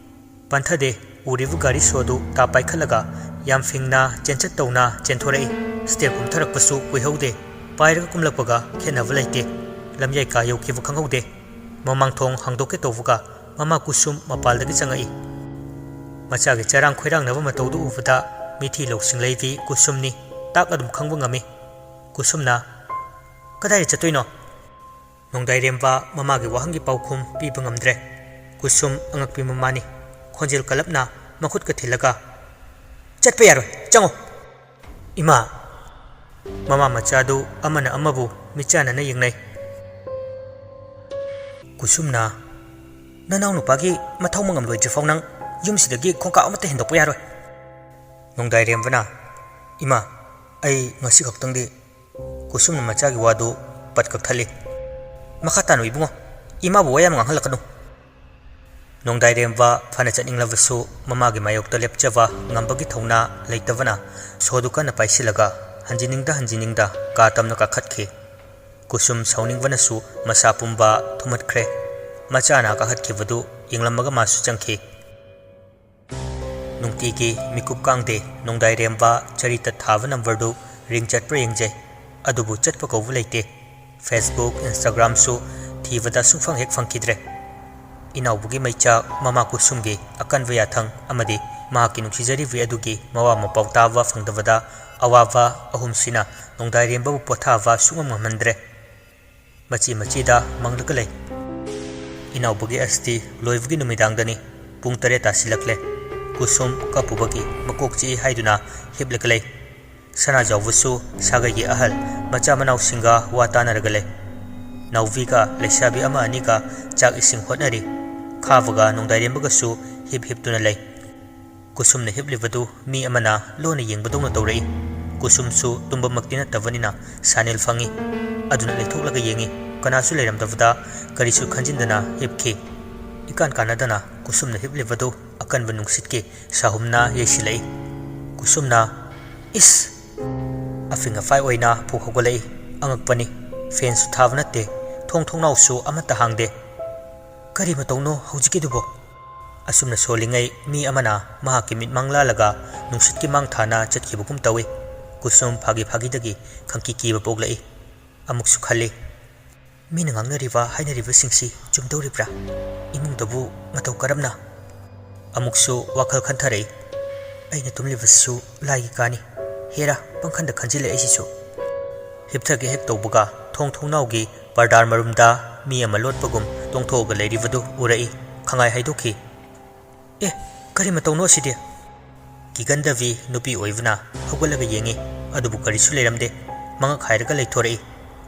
ꯄꯟꯊꯗꯦ꯫ ꯎꯔꯤꯕ ꯒꯥꯔꯤ ꯁꯣꯗꯨ ꯇꯥ ꯄꯥꯏꯈꯠꯂꯒ ꯌꯥꯝ ꯐꯤꯡꯅ ꯆꯦꯟꯆꯠ ꯇꯧꯅ ꯆꯦꯟꯊꯣꯔꯛꯏ꯫ ꯁ꯭ꯇꯦꯞ ꯀꯨꯝꯊꯔꯛꯄꯁꯨ ꯀꯨꯏꯍꯧꯗꯦ꯫ ꯄꯥꯏꯔꯒ ꯀꯨꯝꯂꯛꯄꯒ ꯈꯦꯠꯅꯕ ꯂꯩꯇꯦ꯫ ꯂꯝꯌꯥꯏ ꯀꯥ ꯌꯧꯈꯤꯕ ꯈꯪꯍꯧꯗꯦ꯫ ꯃꯃꯥꯡ ꯊꯣꯡ ꯍꯥꯡꯗꯣꯛꯀꯦ ꯇꯧꯕꯒ ꯃꯃꯥ ꯀꯨꯁꯨꯝ ꯃꯄꯥꯜꯗꯒꯤ ꯆꯪꯉꯛꯏ꯫ ꯃꯆꯥꯒꯤ ꯆꯔꯥꯡ ꯈꯣꯏꯔꯥꯡꯅꯕ ꯃꯇꯧꯗꯨ ꯎꯕꯗ ꯃꯤꯊꯤ ꯂꯧꯁꯤꯡ ꯂꯩꯕꯤ ꯀꯨꯁꯨꯝꯅꯤ꯫ ꯇꯥꯛ ꯑꯗꯨꯝ ꯈꯪꯕ ꯉꯝꯃꯤ꯫ ꯀꯨꯁꯨꯝꯅ, "ꯀꯗꯥꯏꯗ ꯆꯠꯇꯣꯏꯅꯣ?" ꯅꯣꯡꯗꯥꯏꯔꯦꯝꯕ ꯃꯃꯥꯒꯤ ꯋꯥꯍꯪꯒꯤ ꯄꯥꯎꯈꯨꯝ ꯄꯤꯕ ꯉꯝꯗ꯭ꯔꯦ꯫ ꯀꯨꯁꯨꯝ ꯑꯉꯛꯄꯤ ꯃꯃꯥꯅꯤ꯫ ꯈꯣꯟꯖꯦꯜ ꯀꯜꯂꯞꯅ ꯃꯈꯨꯠꯀ ꯊꯤꯜꯂꯒ, "ꯆꯠꯄ ꯌꯥꯔꯣꯏ, ꯆꯪꯉꯣ!" "ꯏꯃꯥ!" ꯃꯃꯥ ꯃꯆꯥꯗꯨ ꯑꯃꯅ ꯑꯃꯕꯨ ꯃꯤꯠꯆꯥꯟꯅꯅ ꯌꯦꯡꯅꯩ꯫ ꯀꯨꯁꯨꯝꯅ, "ꯅꯅꯥꯎ ꯅꯨꯄꯥꯒꯤ ꯃꯊꯧ ꯃꯉꯝ ꯂꯣꯏꯗ꯭ꯔꯤꯐꯥꯎ ꯅꯪ ꯌꯨꯝꯁꯤꯗꯒꯤ ꯈꯣꯡꯀꯥꯞ ꯑꯃꯠꯇ ꯍꯦꯟꯗꯣꯛꯄ ꯌꯥꯔꯣꯏ!" ꯅꯣꯡꯗꯥꯏꯔꯦꯝꯕꯅ, "ꯏꯃꯥ, ꯑꯩ ꯉꯁꯤ ꯈꯛꯇꯪꯗꯤ" ꯀꯨꯁꯨꯝꯅ ꯃꯆꯥꯒꯤ ꯋꯥꯗꯨ ꯄꯠ ꯀꯛꯊꯠꯂꯤ꯫ "ꯃꯈꯥ ꯇꯥꯅ ꯏꯕꯨꯡꯉꯣ, ꯏꯃꯥꯕꯨ ꯋꯥ ꯌꯥꯝ ꯉꯥꯡꯍꯜꯂꯛꯀꯅꯨ꯫" ꯅꯣꯡꯗꯥꯏꯔꯦꯝꯕ ꯐꯅ ꯆꯠꯅꯤꯡꯂꯕꯁꯨ ꯃꯃꯥꯒꯤ ꯃꯥꯌꯣꯛꯇ ꯂꯦꯞꯆꯕ ꯉꯝꯕꯒꯤ ꯊꯧꯅꯥ ꯂꯩꯇꯕꯅ ꯁꯣꯗꯨ ꯀꯟꯅ ꯄꯥꯏꯁꯤꯜꯂꯒ ꯍꯟꯖꯤꯟꯅꯤꯡꯗ ꯍꯟꯖꯤꯟꯅꯤꯡꯗ ꯀꯥ ꯇꯝꯅ ꯀꯥꯈꯠꯈꯤ꯫ ꯀꯨꯁꯨꯝ ꯁꯥꯎꯅꯤꯡꯕꯅꯁꯨ ꯃꯁꯥ ꯄꯨꯝꯕ ꯊꯨꯝꯍꯠꯈ꯭ꯔꯦ꯫ ꯃꯆꯥꯅ ꯀꯥꯈꯠꯈꯤꯕꯗꯨ ꯌꯦꯡꯂꯝꯃꯒ ꯃꯥꯁꯨ ꯆꯪꯈꯤ꯫ ꯅꯨꯡꯇꯤꯒꯤ ꯃꯤꯀꯨꯞ ꯀꯥꯡꯗꯦ ꯅꯣꯡꯗꯥꯏꯔꯦꯝꯕ ꯆꯔꯤꯇ ꯊꯥꯕ ꯅꯝꯕꯔꯗꯨ ꯔꯤꯡ ꯆꯠꯄ꯭ꯔꯥ ꯌꯦꯡꯖꯩ꯫ ꯑꯗꯨꯕꯨ ꯆꯠꯄ ꯀꯧꯕ ꯂꯩꯇꯦ꯫ Facebook, Instagramꯁꯨ ꯊꯤꯕꯗ ꯁꯨꯡꯐꯪ ꯍꯦꯛ ꯐꯪꯈꯤꯗ꯭ꯔꯦ꯫ ꯏꯅꯥꯎꯕꯒꯤ ꯃꯩꯆꯥꯛ, ꯃꯃꯥ ꯀꯨꯁꯨꯝꯒꯤ ꯑꯀꯟꯕ ꯌꯥꯊꯪ ꯑꯃꯗꯤ ꯃꯍꯥꯛꯀꯤ ꯅꯨꯡꯁꯤꯖꯔꯤꯕꯤ ꯑꯗꯨꯒꯤ ꯃꯋꯥ ꯃꯄꯥꯎ ꯇꯥꯕ ꯐꯪꯗꯕꯗ ꯑꯋꯥꯕ ꯑꯍꯨꯝꯁꯤꯅ ꯅꯣꯡꯗꯥꯏꯔꯦꯝꯕꯕꯨ ꯄꯣꯊꯥꯕ ꯁꯨꯡꯉꯝ ꯉꯝꯍꯟꯗ꯭ꯔꯦ꯫ ꯃꯆꯤ ꯃꯆꯤꯗ ꯃꯪꯂꯒ ꯂꯩ꯫ ꯏꯅꯥꯎꯕꯒꯤ ꯑꯁꯇꯤ ꯂꯣꯏꯕꯒꯤ ꯅꯨꯃꯤꯗꯥꯡꯗꯅꯤ꯫ ꯄꯨꯡ ꯇꯔꯦꯠ ꯇꯥꯁꯤꯜꯂꯛꯂꯦ꯫ ꯀꯨꯁꯨꯝ ꯀꯞꯄꯨꯕꯒꯤ ꯃꯀꯣꯛ ꯆꯤꯛꯏ ꯍꯥꯏꯗꯨꯅ ꯍꯤꯞꯂꯒ ꯂꯩ꯫ ꯁꯅꯥꯖꯥꯎꯕꯁꯨ ꯁꯥꯒꯩꯒꯤ ꯑꯍꯜ ꯃꯆꯥ ꯃꯅꯥꯎꯁꯤꯡꯒ ꯋꯥ ꯇꯥꯅꯔꯒ ꯂꯩ꯫ ꯅꯥꯎꯕꯤꯒ ꯂꯩꯁꯥꯕꯤ ꯑꯃ ꯑꯅꯤꯒ ꯆꯥꯛ ꯏꯁꯤꯡ ꯍꯣꯠꯅꯔꯤ꯫ ꯈꯥꯕꯒ ꯅꯣꯡꯗꯥꯏꯔꯦꯝꯕꯒꯁꯨ ꯍꯤꯞ ꯍꯤꯞꯇꯨꯅ ꯂꯩ꯫ ꯀꯨꯁꯨꯝꯅ ꯍꯤꯞꯂꯤꯕꯗꯨ ꯃꯤ ꯑꯃꯅ ꯂꯣꯟꯅ ꯌꯦꯡꯕꯗꯧꯅ ꯇꯧꯔꯛꯏ꯫ ꯀꯨꯁꯨꯝꯁꯨ ꯇꯨꯝꯕꯃꯛꯇꯤ ꯅꯠꯇꯕꯅꯤꯅ ꯁꯥꯅꯤꯜ ꯐꯪꯏ꯫ ꯑꯗꯨꯅ ꯂꯩꯊꯣꯛꯂꯒ ꯌꯦꯡꯏ꯫ ꯀꯅꯥꯁꯨ ꯂꯩꯔꯝꯗꯕꯗ ꯀꯔꯤꯁꯨ ꯈꯟꯖꯤꯟꯗꯅ ꯍꯤꯞꯈꯤ꯫ ꯏꯀꯥꯟ ꯀꯥꯟꯅꯗꯅ ꯀꯨꯁꯨꯝꯅ ꯍꯤꯞꯂꯤꯕꯗꯨ ꯑꯀꯟꯕ ꯅꯨꯡꯁꯤꯠꯀꯤ ꯁꯥꯍꯨꯝꯅ ꯌꯩꯁꯤꯜꯂꯛꯏ꯫ ꯀꯨꯁꯨꯝꯅ, "ꯏꯁ!" ꯑꯐꯤꯡ ꯑꯐꯥꯏ ꯑꯣꯏꯅ ꯐꯨꯛ ꯍꯧꯒꯠꯂꯛꯏ꯫ ꯑꯉꯛꯄꯅꯤ, ꯐꯦꯟꯁꯨ ꯊꯥꯕ ꯅꯠꯇꯦ, ꯊꯣꯡ ꯊꯣꯡꯅꯥꯎꯁꯨ ꯑꯃꯠꯇ ꯍꯥꯡꯗꯦ꯫ "ꯀꯔꯤ ꯃꯇꯧꯅꯣ ꯍꯧꯖꯤꯛꯀꯤꯗꯨꯕꯣ?" ꯑꯁꯨꯝꯅ ꯁꯣꯜꯂꯤꯉꯩ ꯃꯤ ꯑꯃꯅ ꯃꯍꯥꯛꯀꯤ ꯃꯤꯠꯃꯥꯡ ꯂꯥꯜꯂꯒ ꯅꯨꯡꯁꯤꯠꯀꯤ ꯃꯥꯡ ꯊꯥꯅ ꯆꯠꯈꯤꯕꯒꯨꯝ ꯇꯧꯏ꯫ ꯀꯨꯁꯨꯝ ꯐꯥꯒꯤ ꯐꯥꯒꯤꯗꯒꯤ ꯈꯪꯀꯤ ꯀꯤꯕ ꯄꯣꯛꯂꯛꯏ꯫ ꯑꯃꯨꯛꯁꯨ ꯈꯜꯂꯤ, "ꯃꯤꯅ ꯉꯥꯡꯅꯔꯤꯕ ꯍꯥꯏꯅꯔꯤꯕꯁꯤꯡꯁꯤ ꯆꯨꯝꯗꯧꯔꯤꯕ꯭ꯔꯥ? ꯏꯃꯨꯡꯗꯕꯨ ꯃꯇꯧ ꯀꯔꯝꯅ?" ꯑꯃꯨꯛꯁꯨ ꯋꯥꯈꯜ ꯈꯟꯊꯔꯛꯏ꯫ "ꯑꯩꯅ ꯇꯨꯝꯂꯤꯕꯁꯤꯁꯨ ꯂꯥꯏꯒꯤ ꯀꯥꯅꯤ꯫ ꯍꯦꯔꯥ, ꯄꯪꯈꯟꯗ ꯈꯟꯖꯤꯜꯂꯦ ꯑꯩꯁꯤꯁꯨ꯫" ꯍꯤꯞꯊꯒꯦ ꯍꯦꯛ ꯇꯧꯕꯒ ꯊꯣꯡ ꯊꯣꯡꯅꯥꯎꯒꯤ ꯄꯔꯗꯥꯔ ꯃꯔꯨꯝꯗ ꯃꯤ ꯑꯃ ꯂꯣꯠꯄꯒꯨꯝ ꯇꯣꯡꯊꯣꯛꯑꯒ ꯂꯩꯔꯤꯕꯗꯨ ꯎꯔꯛꯏ꯫ ꯈꯪꯉꯥꯏ ꯍꯥꯏꯗꯣꯛꯈꯤ꯫ "ꯑꯦ, ꯀꯔꯤ ꯃꯇꯧꯅꯣ ꯑꯁꯤꯗꯤ?" ꯀꯤꯒꯟꯗꯕꯤ ꯅꯨꯄꯤ ꯑꯣꯏꯕꯅ ꯍꯧꯒꯠꯂꯒ ꯌꯦꯡꯉꯤ, ꯑꯗꯨꯕꯨ ꯀꯔꯤꯁꯨ ꯂꯩꯔꯝꯗꯦ꯫ ꯃꯉꯛ ꯍꯥꯏꯔꯒ ꯂꯩꯊꯣꯔꯛꯏ꯫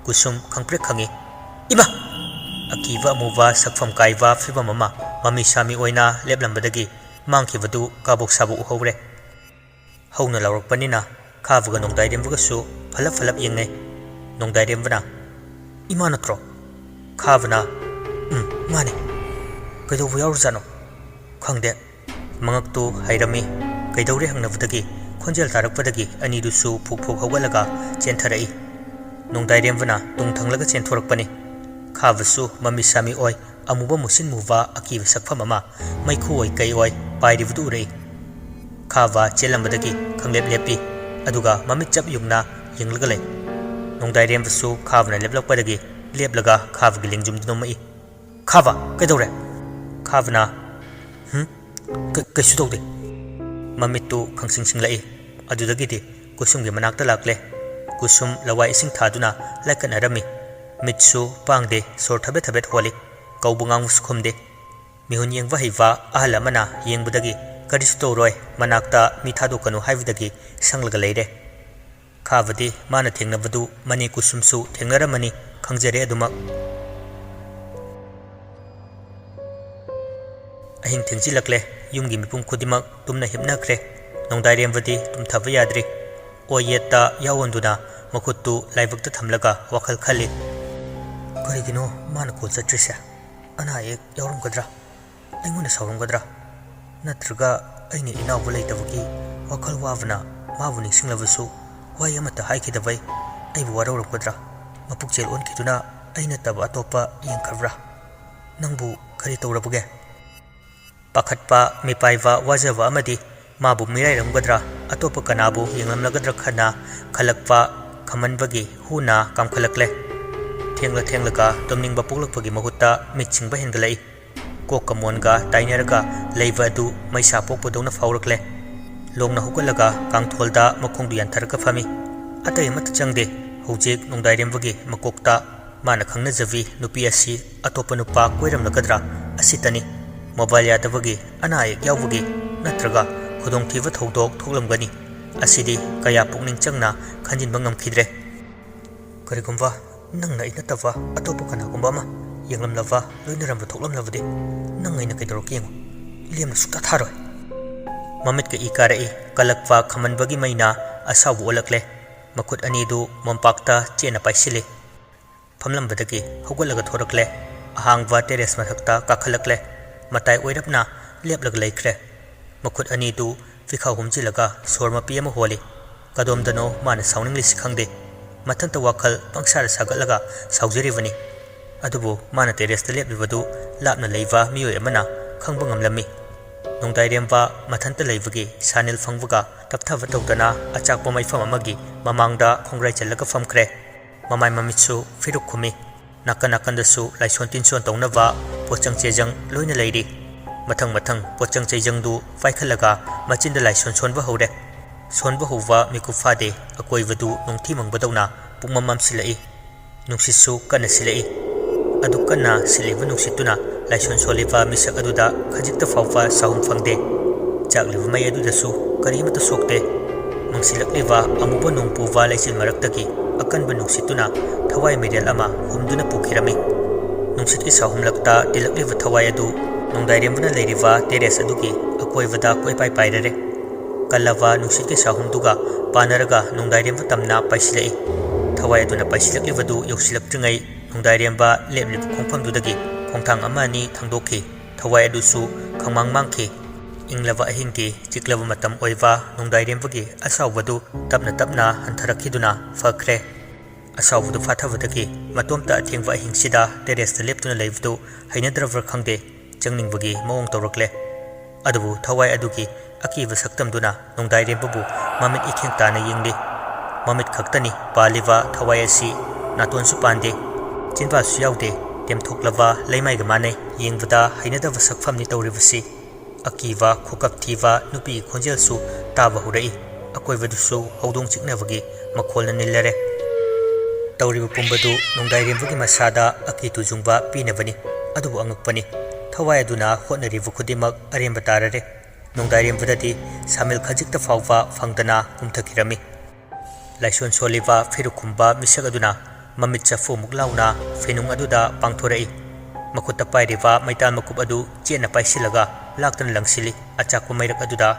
ꯀꯨꯁꯨꯝ ꯈꯪꯄ꯭ꯔꯦꯛ ꯈꯪꯉꯤ꯫ "ꯏꯃꯥ!" ꯑꯀꯤꯕ ꯑꯃꯨꯕ ꯁꯛꯐꯝ ꯀꯥꯏꯕ ꯐꯤꯕꯝ ꯑꯃ ꯃꯃꯤ ꯁꯥꯃꯤ ꯑꯣꯏꯅ ꯂꯦꯞꯂꯝꯕꯗꯒꯤ ꯃꯥꯡꯈꯤꯕꯗꯨ ꯀꯥꯕꯣꯛ ꯁꯥꯕꯣꯛ ꯎꯍꯧꯔꯦ꯫ ꯍꯧꯅ ꯂꯥꯎꯔꯛꯄꯅꯤꯅ ꯈꯥꯕꯒ ꯅꯣꯡꯗꯥꯏꯔꯦꯝꯕꯒꯁꯨ ꯐꯂꯞ ꯐꯂꯞ ꯌꯦꯡꯅꯩ꯫ ꯅꯣꯡꯗꯥꯏꯔꯦꯝꯕꯅ, "ꯏꯃꯥ ꯅꯠꯇ꯭ꯔꯣ?" ꯈꯥꯕꯅ, "ꯎꯝ, ꯃꯥꯅꯦ꯫ ꯀꯩꯗꯧꯕ ꯌꯥꯎꯔꯖꯥꯠꯅꯣ? ꯈꯪꯗꯦ꯫" ꯃꯉꯛꯇꯨ ꯍꯥꯏꯔꯝꯃꯤ꯫ ꯀꯩꯗꯧꯔꯦ ꯍꯪꯅꯕꯗꯒꯤ ꯈꯣꯟꯖꯦꯜ ꯇꯥꯔꯛꯄꯗꯒꯤ ꯑꯅꯤꯗꯨꯁꯨ ꯐꯨꯛ ꯐꯨꯛ ꯍꯧꯒꯠꯂꯒ ꯆꯦꯟꯊꯔꯛꯏ꯫ ꯅꯣꯡꯗꯥꯏꯔꯦꯝꯕꯅ ꯇꯨꯡ ꯊꯪꯂꯒ ꯆꯦꯟꯊꯣꯔꯛꯄꯅꯤ꯫ ꯈꯥꯕꯁꯨ ꯃꯃꯤ ꯁꯥꯃꯤ ꯑꯣꯏ꯫ ꯑꯃꯨꯕ ꯃꯨꯁꯤꯟ ꯃꯨꯕ ꯑꯀꯤꯕ ꯁꯛꯐꯝ ꯑꯃ ꯃꯩꯈꯨ ꯑꯣꯏ ꯀꯩ ꯑꯣꯏ ꯄꯥꯏꯔꯤꯕꯗꯨ ꯎꯔꯛꯏ꯫ ꯈꯥꯕ ꯆꯦꯜꯂꯝꯕꯗꯒꯤ ꯈꯪꯂꯦꯞ ꯂꯦꯞꯄꯤ, ꯑꯗꯨꯒ ꯃꯃꯤꯠ ꯆꯞ ꯌꯨꯡꯅ ꯌꯦꯡꯂꯒ ꯂꯩ꯫ ꯅꯣꯡꯗꯥꯏꯔꯦꯝꯕꯁꯨ ꯈꯥꯕꯅ ꯂꯦꯞꯂꯛꯄꯗꯒꯤ ꯂꯦꯞꯂꯒ ꯈꯥꯕꯒꯤ ꯂꯦꯡꯖꯨꯝꯗꯨ ꯅꯣꯝꯃꯛꯏ꯫ "ꯈꯥꯕ, ꯀꯩꯗꯧꯔꯦ?" ꯈꯥꯕꯅ, "ꯍꯨꯝ? ꯀ-, ꯀꯩꯁꯨ ꯇꯧꯗꯦ꯫" ꯃꯃꯤꯠꯇꯨ ꯈꯪꯁꯤꯡ ꯁꯤꯡꯂꯛꯏ꯫ ꯑꯗꯨꯗꯒꯤꯗꯤ ꯀꯨꯁꯨꯝꯒꯤ ꯃꯅꯥꯛꯇ ꯂꯥꯛꯂꯦ꯫ ꯀꯨꯁꯨꯝ ꯂꯋꯥꯏ ꯏꯁꯤꯡ ꯊꯥꯗꯨꯅ ꯂꯥꯏꯀꯠꯅꯔꯝꯃꯤ꯫ ꯃꯤꯠꯁꯨ ꯄꯥꯡꯗꯦ, ꯁꯣꯔ ꯊꯕꯦꯠ ꯊꯕꯦꯠ ꯍꯣꯜꯂꯤ꯫ ꯀꯧꯕ ꯉꯥꯡꯕꯁꯨ ꯈꯨꯝꯗꯦ꯫ ꯃꯤꯍꯨꯟ ꯌꯦꯡꯕ ꯍꯩꯕ ꯑꯍꯜ ꯑꯃꯅ ꯌꯦꯡꯕꯗꯒꯤ ꯀꯔꯤꯁꯨ ꯇꯧꯔꯣꯏ, ꯃꯅꯥꯛꯇ ꯃꯤ ꯊꯥꯗꯣꯛꯀꯅꯨ ꯍꯥꯏꯕꯗꯒꯤ ꯁꯪꯂꯒ ꯂꯩꯔꯦ꯫ ꯈꯥꯕꯗꯤ ꯃꯥꯅ ꯊꯦꯡꯅꯕꯗꯨ ꯃꯅꯦ ꯀꯨꯁꯨꯝꯁꯨ ꯊꯦꯡꯅꯔꯝꯃꯅꯤ, ꯈꯪꯖꯔꯦ ꯑꯗꯨꯃꯛ꯫ ꯑꯍꯤꯡ ꯊꯦꯡꯖꯤꯜꯂꯛꯂꯦ꯫ ꯌꯨꯝꯒꯤ ꯃꯤꯄꯨꯝ ꯈꯨꯗꯤꯡꯃꯛ ꯇꯨꯝꯅ ꯍꯤꯞꯅꯈ꯭ꯔꯦ꯫ ꯅꯣꯡꯗꯥꯏꯔꯦꯝꯕꯗꯤ ꯇꯨꯝꯊꯕ ꯌꯥꯗ꯭ꯔꯤ꯫ ꯑꯣꯏ ꯌꯦꯠꯇ ꯌꯥꯎꯍꯟꯗꯨꯅ ꯃꯈꯨꯠꯇꯨ ꯂꯥꯏꯕꯛꯇ ꯊꯝꯂꯒ ꯋꯥꯈꯜ ꯈꯜꯂꯤ꯫ "ꯀꯔꯤꯒꯤꯅꯣ ꯃꯥꯅ ꯀꯣꯜ ꯆꯠꯇ꯭ꯔꯤꯁꯦ? ꯑꯅꯥ ꯑꯌꯦꯛ ꯌꯥꯎꯔꯝꯒꯗ꯭ꯔꯥ? ꯑꯩꯉꯣꯟꯗ ꯁꯥꯎꯔꯝꯒꯗ꯭ꯔꯥ? ꯅꯠꯇ꯭ꯔꯒ ꯑꯩꯅ ꯏꯅꯥꯎꯕ ꯂꯩꯇꯕꯒꯤ ꯋꯥꯈꯜ ꯋꯥꯕꯅ ꯃꯥꯕꯨ ꯅꯤꯡꯁꯤꯡꯂꯕꯁꯨ ꯋꯥꯍꯩ ꯑꯃꯠꯇ ꯍꯥꯏꯈꯤꯗꯕꯩ ꯑꯩꯕꯨ ꯋꯥꯔꯧꯔꯝꯒꯗ꯭ꯔꯥ? ꯃꯄꯨꯛꯆꯦꯜ ꯑꯣꯟꯈꯤꯗꯨꯅ ꯑꯩ ꯅꯠꯇꯕ ꯑꯇꯣꯞꯄ ꯌꯦꯡꯈ꯭ꯔꯕ꯭ꯔꯥ? ꯅꯪꯕꯨ ꯀꯔꯤ ꯇꯧꯔꯕꯒꯦ?" ꯄꯥꯈꯠꯄ, ꯃꯤꯄꯥꯏꯕ, ꯋꯥꯖꯕ ꯑꯃꯗꯤ ꯃꯥꯕꯨ ꯃꯤꯔꯥꯏꯔꯝꯒꯗ꯭ꯔꯥ, ꯑꯇꯣꯞꯄ ꯀꯅꯥꯕꯨ ꯌꯦꯡꯂꯝꯂꯒꯗ꯭ꯔꯥ ꯈꯟꯅ ꯈꯜꯂꯛꯄ ꯈꯝꯍꯟꯕꯒꯤ ꯍꯨꯅ ꯀꯥꯝꯈꯠꯂꯛꯂꯦ꯫ ꯊꯦꯡꯂ ꯊꯦꯡꯂꯒ ꯇꯨꯝꯅꯤꯡꯕ ꯄꯣꯛꯂꯛꯄꯒꯤ ꯃꯍꯨꯠꯇ ꯃꯤꯠ ꯁꯤꯡꯕ ꯍꯦꯟꯒꯠꯂꯛꯏ꯫ ꯀꯣꯛꯀ ꯃꯣꯟꯒ ꯇꯥꯏꯅꯔꯒ ꯂꯩꯕ ꯑꯗꯨ ꯃꯩꯁꯥ ꯄꯣꯛꯄꯗꯧꯅ ꯐꯥꯎꯔꯛꯂꯦ꯫ ꯂꯣꯡꯅ ꯍꯧꯒꯠꯂꯒ ꯀꯥꯡꯊꯣꯜꯗ ꯃꯈꯣꯡꯗꯨ ꯌꯥꯟꯊꯔꯒ ꯐꯝꯃꯤ꯫ ꯑꯇꯩ ꯑꯃꯠꯇ ꯆꯪꯗꯦ꯫ ꯍꯧꯖꯤꯛ ꯅꯣꯡꯗꯥꯏꯔꯦꯝꯕꯒꯤ ꯃꯀꯣꯛꯇ ꯃꯥꯅ ꯈꯪꯅꯖꯕꯤ ꯅꯨꯄꯤ ꯑꯁꯤ ꯑꯇꯣꯞꯄ ꯅꯨꯄꯥ ꯀꯣꯏꯔꯝꯂꯒꯗ꯭ꯔꯥ ꯑꯁꯤꯇꯅꯤ꯫ ꯃꯣꯕꯥꯏꯜ ꯌꯥꯗꯕꯒꯤ, ꯑꯅꯥ ꯑꯌꯦꯛ ꯌꯥꯎꯕꯒꯤ, ꯅꯠꯇ꯭ꯔꯒ ꯈꯨꯗꯣꯡꯊꯤꯕ ꯊꯧꯗꯣꯛ ꯊꯣꯛꯂꯝꯒꯅꯤ꯫ ꯑꯁꯤꯗꯤ ꯀꯌꯥ ꯄꯨꯛꯅꯤꯡ ꯆꯪꯅ ꯈꯟꯖꯤꯟꯕ ꯉꯝꯈꯤꯗ꯭ꯔꯦ꯫ "ꯀꯔꯤꯒꯨꯝꯕ ꯅꯪꯅ ꯑꯩ ꯅꯠꯇꯕ ꯑꯇꯣꯞꯄ ꯀꯅꯥꯒꯨꯝꯕ ꯑꯃ ꯌꯦꯡꯂꯝꯂꯕ, ꯂꯣꯏꯅꯔꯝꯕ ꯊꯣꯛꯂꯝꯂꯕꯗꯤ ꯅꯪ ꯑꯩꯅ ꯀꯩꯗꯧꯔꯛꯀꯦ ꯌꯦꯡꯉꯨ꯫ ꯂꯦꯝꯅ ꯁꯨꯛꯊꯥ ꯊꯥꯔꯣꯏ꯫" ꯃꯃꯤꯠꯀ ꯏ ꯀꯥꯔꯛꯏ꯫ ꯀꯜꯂꯛꯄ ꯈꯝꯍꯟꯕꯒꯤ ꯃꯩꯅ ꯑꯁꯥꯎꯕ ꯑꯣꯜꯂꯛꯂꯦ꯫ ꯃꯈꯨꯠ ꯑꯅꯤꯗꯨ ꯃꯣꯝꯄꯥꯛꯇ ꯆꯦꯠꯅ ꯄꯥꯏꯁꯤꯜꯂꯤ꯫ ꯐꯝꯂꯝꯕꯗꯒꯤ ꯍꯧꯒꯠꯂꯒ ꯊꯣꯔꯛꯂꯦ꯫ ꯑꯍꯥꯡꯕ ꯇꯦꯔꯦꯁ ꯃꯊꯛꯇ ꯀꯥꯈꯠꯂꯛꯂꯦ꯫ ꯃꯇꯥꯏ ꯑꯣꯏꯔꯞꯅ ꯂꯦꯞꯂꯒ ꯂꯩꯈ꯭ꯔꯦ꯫ ꯃꯈꯨꯠ ꯑꯅꯤꯗꯨ ꯐꯤꯈꯥꯎ ꯍꯨꯝꯖꯤꯜꯂꯒ ꯁꯣꯔ ꯃꯄꯤ ꯑꯃ ꯍꯣꯜꯂꯤ꯫ ꯀꯗꯣꯝꯗꯅꯣ ꯃꯥꯅ ꯁꯥꯎꯅꯤꯡꯂꯤꯁꯤ ꯈꯪꯗꯦ꯫ ꯃꯊꯟꯇ ꯋꯥꯈꯜ ꯄꯪꯁꯥꯗ ꯁꯥꯒꯠꯂꯒ ꯁꯥꯎꯖꯔꯤꯕꯅꯤ꯫ ꯑꯗꯨꯕꯨ ꯃꯥꯅ terraceꯇ ꯂꯦꯞꯂꯤꯕꯗꯨ ꯂꯥꯞꯅ ꯂꯩꯕ ꯃꯤꯑꯣꯏ ꯑꯃꯅ ꯈꯪꯕ ꯉꯝꯂꯝꯃꯤ꯫ ꯅꯣꯡꯗꯥꯏꯔꯦꯝꯕ ꯃꯊꯟꯇ ꯂꯩꯕꯒꯤ ꯁꯥꯅꯤꯜ ꯐꯪꯕꯒ ꯇꯞꯊꯕ ꯇꯧꯗꯅ ꯑꯆꯥꯛꯄ ꯃꯩꯐꯝ ꯑꯃꯒꯤ ꯃꯃꯥꯡꯗ ꯈꯣꯡꯒ꯭ꯔꯥꯏ ꯆꯜꯂꯒ ꯐꯝꯈ꯭ꯔꯦ꯫ ꯃꯃꯥꯏ ꯃꯃꯤꯠꯁꯨ ꯐꯤꯔꯨꯛ ꯈꯨꯝꯃꯤ꯫ ꯅꯥꯀꯟ ꯅꯥꯀꯟꯗꯁꯨ ꯂꯥꯏꯁꯣꯟ ꯇꯤꯟꯁꯣꯟ ꯇꯧꯅꯕ ꯄꯣꯠꯆꯪ ꯆꯦꯖꯪ ꯂꯣꯏꯅ ꯂꯩꯔꯤ꯫ ꯃꯊꯪ ꯃꯊꯪ ꯄꯣꯠꯆꯪ ꯆꯦꯖꯪꯗꯨ ꯄꯥꯏꯈꯠꯂꯒ ꯃꯆꯤꯟꯗ ꯂꯥꯏꯁꯣꯟ ꯁꯣꯟꯕ ꯍꯧꯔꯦ꯫ ꯁꯣꯟꯕ ꯍꯧꯕ ꯃꯤꯀꯨꯞ ꯐꯥꯗꯦ, ꯑꯀꯣꯏꯕꯗꯨ ꯅꯣꯡꯊꯤ ꯃꯪꯕꯗꯧꯅ ꯄꯨꯡꯃꯝ ꯃꯝꯁꯤꯜꯂꯛꯏ꯫ ꯅꯨꯡꯁꯤꯠꯁꯨ ꯀꯟꯅ ꯁꯤꯜꯂꯛꯏ꯫ ꯑꯗꯨ ꯀꯟꯅ ꯁꯤꯜꯂꯤꯕ ꯅꯨꯡꯁꯤꯠꯇꯨꯅ ꯂꯥꯏꯁꯣꯟ ꯁꯣꯜꯂꯤꯕ ꯃꯤꯁꯛ ꯑꯗꯨꯗ ꯈꯖꯤꯛꯇ ꯐꯥꯎꯕ ꯁꯥꯍꯨꯝ ꯐꯪꯗꯦ꯫ ꯆꯥꯛꯂꯤꯕ ꯃꯩ ꯑꯗꯨꯗꯁꯨ ꯀꯔꯤꯃꯠꯇ ꯁꯣꯛꯇꯦ꯫ ꯃꯪꯁꯤꯜꯂꯛꯂꯤꯕ ꯑꯃꯨꯕ ꯅꯣꯡ ꯄꯨꯕ ꯂꯩꯆꯤꯜ ꯃꯔꯛꯇꯒꯤ ꯑꯀꯟꯕ ꯅꯨꯡꯁꯤꯠꯇꯨꯅ ꯊꯋꯥꯏ ꯃꯩꯔꯦꯜ ꯑꯃ ꯍꯨꯝꯗꯨꯅ ꯄꯨꯈꯤꯔꯝꯃꯤ꯫ ꯅꯨꯡꯁꯤꯠꯀꯤ ꯁꯥꯍꯨꯝꯂꯛꯇ ꯇꯤꯜꯂꯛꯂꯤꯕ ꯊꯋꯥꯏ ꯑꯗꯨ ꯅꯣꯡꯗꯥꯏꯔꯦꯝꯕꯅ ꯂꯩꯔꯤꯕ terrace ꯑꯗꯨꯒꯤ ꯑꯀꯣꯏꯕꯗ ꯀꯣꯏꯄꯥꯏ ꯄꯥꯏꯔꯔꯦ꯫ ꯀꯜꯂꯕ ꯅꯨꯡꯁꯤꯠꯀꯤ ꯁꯥꯍꯨꯝꯗꯨꯒ ꯄꯥꯟꯅꯔꯒ ꯅꯣꯡꯗꯥꯏꯔꯦꯝꯕ ꯇꯝꯅ ꯄꯥꯏꯁꯤꯜꯂꯛꯏ꯫ ꯊꯋꯥꯏ ꯑꯗꯨꯅ ꯄꯥꯏꯁꯤꯜꯂꯛꯂꯤꯕꯗꯨ ꯌꯧꯁꯤꯜꯂꯛꯇ꯭ꯔꯤꯉꯩ ꯅꯣꯡꯗꯥꯏꯔꯦꯝꯕ ꯂꯦꯞꯂꯤꯕ ꯈꯣꯡꯐꯝꯗꯨꯗꯒꯤ ꯈꯣꯡꯊꯥꯡ ꯑꯃ ꯑꯅꯤ ꯊꯥꯡꯗꯣꯛꯈꯤ꯫ ꯊꯋꯥꯏ ꯑꯗꯨꯁꯨ ꯈꯪꯃꯥꯡ ꯃꯥꯡꯈꯤ꯫ ꯏꯪꯂꯕ ꯑꯍꯤꯡꯒꯤ ꯆꯤꯛꯂꯕ ꯃꯇꯝ ꯑꯣꯏꯕ ꯅꯣꯡꯗꯥꯏꯔꯦꯝꯕꯒꯤ ꯑꯁꯥꯎꯕꯗꯨ ꯇꯞꯅ ꯇꯞꯅ ꯍꯟꯊꯔꯛꯈꯤꯗꯨꯅ ꯐꯈ꯭ꯔꯦ꯫ ꯑꯁꯥꯎꯕꯗꯨ ꯐꯥꯊꯕꯗꯒꯤ ꯃꯇꯣꯝꯇ ꯑꯊꯦꯡꯕ ꯑꯍꯤꯡꯁꯤꯗ terraceꯇ ꯂꯦꯞꯇꯨꯅ ꯂꯩꯕꯗꯨ ꯍꯩꯅꯗ꯭ꯔꯕ꯭ꯔꯥ ꯈꯪꯗꯦ, ꯆꯪꯅꯤꯡꯕꯒꯤ ꯃꯑꯣꯡ ꯇꯧꯔꯛꯂꯦ꯫ ꯑꯗꯨꯕꯨ ꯊꯋꯥꯏ ꯑꯗꯨꯒꯤ ꯑꯀꯤꯕ ꯁꯛꯇꯝꯗꯨꯅ ꯅꯣꯡꯗꯥꯏꯔꯦꯝꯕꯕꯨ ꯃꯃꯤꯠ ꯏꯈꯦꯡ ꯇꯥꯅ ꯌꯦꯡꯂꯤ꯫ ꯃꯃꯤꯠ ꯈꯛꯇꯅꯤ ꯄꯥꯜꯂꯤꯕ ꯊꯋꯥꯏ ꯑꯁꯤ, ꯅꯥꯇꯣꯟꯁꯨ ꯄꯥꯟꯗꯦ, ꯆꯤꯟꯕꯥꯜꯁꯨ ꯌꯥꯎꯗꯦ, ꯇꯦꯝꯊꯣꯛꯂꯕ ꯂꯩꯃꯥꯏꯒ ꯃꯥꯟꯅꯩ꯫ ꯌꯦꯡꯕꯗ ꯍꯩꯅꯗꯕ ꯁꯛꯐꯝꯅꯤ ꯇꯧꯔꯤꯕꯁꯤ꯫ ꯑꯀꯤꯕ ꯈꯨꯀꯞ ꯊꯤꯕ ꯅꯨꯄꯤꯒꯤ ꯈꯣꯟꯖꯦꯜꯁꯨ ꯇꯥꯕ ꯍꯧꯔꯛꯏ꯫ ꯑꯀꯣꯏꯕꯗꯨꯁꯨ ꯍꯧꯗꯣꯡ ꯆꯤꯛꯅꯕꯒꯤ ꯃꯈꯣꯜꯅ ꯅꯤꯜꯂꯔꯦ꯫ ꯇꯧꯔꯤꯕ ꯄꯨꯝꯕꯗꯨ ꯅꯣꯡꯗꯥꯏꯔꯦꯝꯕꯒꯤ ꯃꯁꯥꯗ ꯑꯀꯤ ꯇꯨꯖꯨꯡꯕ ꯄꯤꯅꯕꯅꯤ꯫ ꯑꯗꯨꯕꯨ ꯑꯉꯛꯄꯅꯤ, ꯊꯋꯥꯏ ꯑꯗꯨꯅ ꯍꯣꯠꯅꯔꯤꯕ ꯈꯨꯗꯤꯡꯃꯛ ꯑꯔꯦꯝꯕ ꯇꯥꯔꯔꯦ꯫ ꯅꯣꯡꯗꯥꯏꯔꯦꯝꯕꯗꯗꯤ ꯁꯥꯃꯤꯜ ꯈꯖꯤꯛꯇ ꯐꯥꯎꯕ ꯐꯪꯗꯅ ꯀꯨꯝꯊꯈꯤꯔꯝꯃꯤ꯫ ꯂꯥꯏꯁꯣꯟ ꯁꯣꯜꯂꯤꯕ ꯐꯤꯔꯨꯛ ꯈꯨꯝꯕ ꯃꯤꯁꯛ ꯑꯗꯨꯅ ꯃꯃꯤꯠ ꯆꯐꯨꯃꯨꯛ ꯂꯥꯎꯅ ꯐꯦꯅꯨꯡ ꯑꯗꯨꯗ ꯄꯥꯡꯊꯣꯔꯛꯏ꯫ ꯃꯈꯨꯠꯇ ꯄꯥꯏꯔꯤꯕ ꯃꯩꯇꯥꯟ ꯃꯀꯨꯞ ꯑꯗꯨ ꯆꯦꯠꯅ ꯄꯥꯏꯁꯤꯜꯂꯒ ꯂꯥꯛꯇꯅ ꯂꯪꯁꯤꯜꯂꯤ ꯑꯆꯥꯛꯄ ꯃꯩꯔꯛ ꯑꯗꯨꯗ꯫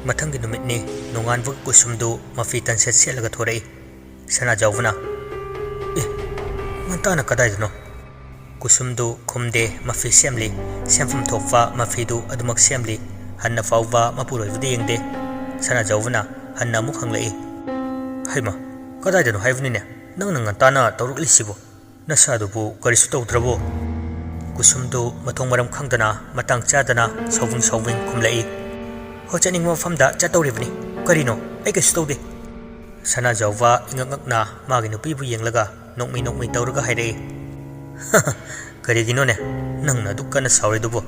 ꯃꯊꯪꯒꯤ ꯅꯨꯃꯤꯠꯅꯤ꯫ ꯅꯣꯡꯉꯥꯟꯕꯒ ꯀꯨꯁꯨꯝꯗꯨ ꯃꯐꯤ ꯇꯟꯁꯦꯠ ꯁꯦꯠꯂꯒ ꯊꯣꯔꯛꯏ꯫ ꯁꯅꯥꯖꯥꯎꯕꯅ, "ꯑꯦ, ꯉꯟꯇꯥꯅ ꯀꯗꯥꯏꯗꯅꯣ?" ꯀꯨꯁꯨꯝꯗꯨ ꯈꯨꯝꯗꯦ, ꯃꯐꯤ ꯁꯦꯝꯂꯤ꯫ ꯁꯦꯝꯐꯝ ꯊꯣꯛꯄ ꯃꯐꯤꯗꯨ ꯑꯗꯨꯃꯛ ꯁꯦꯝꯂꯤ꯫ ꯍꯟꯅ ꯐꯥꯎꯕ ꯃꯄꯨꯔꯣꯏꯕꯗ ꯌꯦꯡꯗꯦ꯫ ꯁꯅꯥꯖꯥꯎꯕꯅ ꯍꯟꯅ ꯑꯃꯨꯛ ꯍꯪꯂꯛꯏ, "ꯍꯩꯃ, ꯀꯗꯥꯏꯗꯅꯣ ꯍꯥꯏꯕꯅꯤꯅꯦ ꯅꯪꯅ ꯉꯟꯇꯥꯅ ꯇꯧꯔꯛꯂꯤꯁꯤꯕꯣ? ꯅꯁꯥꯗꯨꯕꯨ ꯀꯔꯤꯁꯨ ꯇꯧꯗ꯭ꯔꯕꯣ?" ꯀꯨꯁꯨꯝꯗꯨ ꯃꯊꯣꯡ ꯃꯔꯝ ꯈꯪꯗꯅ ꯃꯇꯥꯡ ꯆꯥꯗꯅ ꯁꯥꯎꯕꯤꯡ ꯁꯥꯎꯕꯤꯡ ꯈꯨꯝꯂꯛꯏ, "ꯍꯣ, ꯆꯠꯅꯤꯡꯕ ꯃꯐꯝꯗ ꯆꯠꯇꯧꯔꯤꯕꯅꯤ꯫ ꯀꯔꯤꯅꯣ? ꯑꯩ ꯀꯩꯁꯨ ꯇꯧꯗꯦ꯫" ꯁꯅꯥꯖꯥꯎꯕ ꯏꯉꯛ ꯉꯛꯅ ꯃꯥꯒꯤ ꯅꯨꯄꯤꯕꯨ ꯌꯦꯡꯂꯒ ꯅꯣꯛꯃꯤ ꯅꯣꯛꯃꯤ ꯇꯧꯔꯒ ꯍꯥꯏꯔꯛꯏ, "ꯀꯔꯤꯒꯤꯅꯣꯅꯦ ꯅꯪꯅ ꯑꯗꯨꯛ ꯀꯟꯅ ꯁꯥꯎꯔꯤꯗꯨꯕꯨ?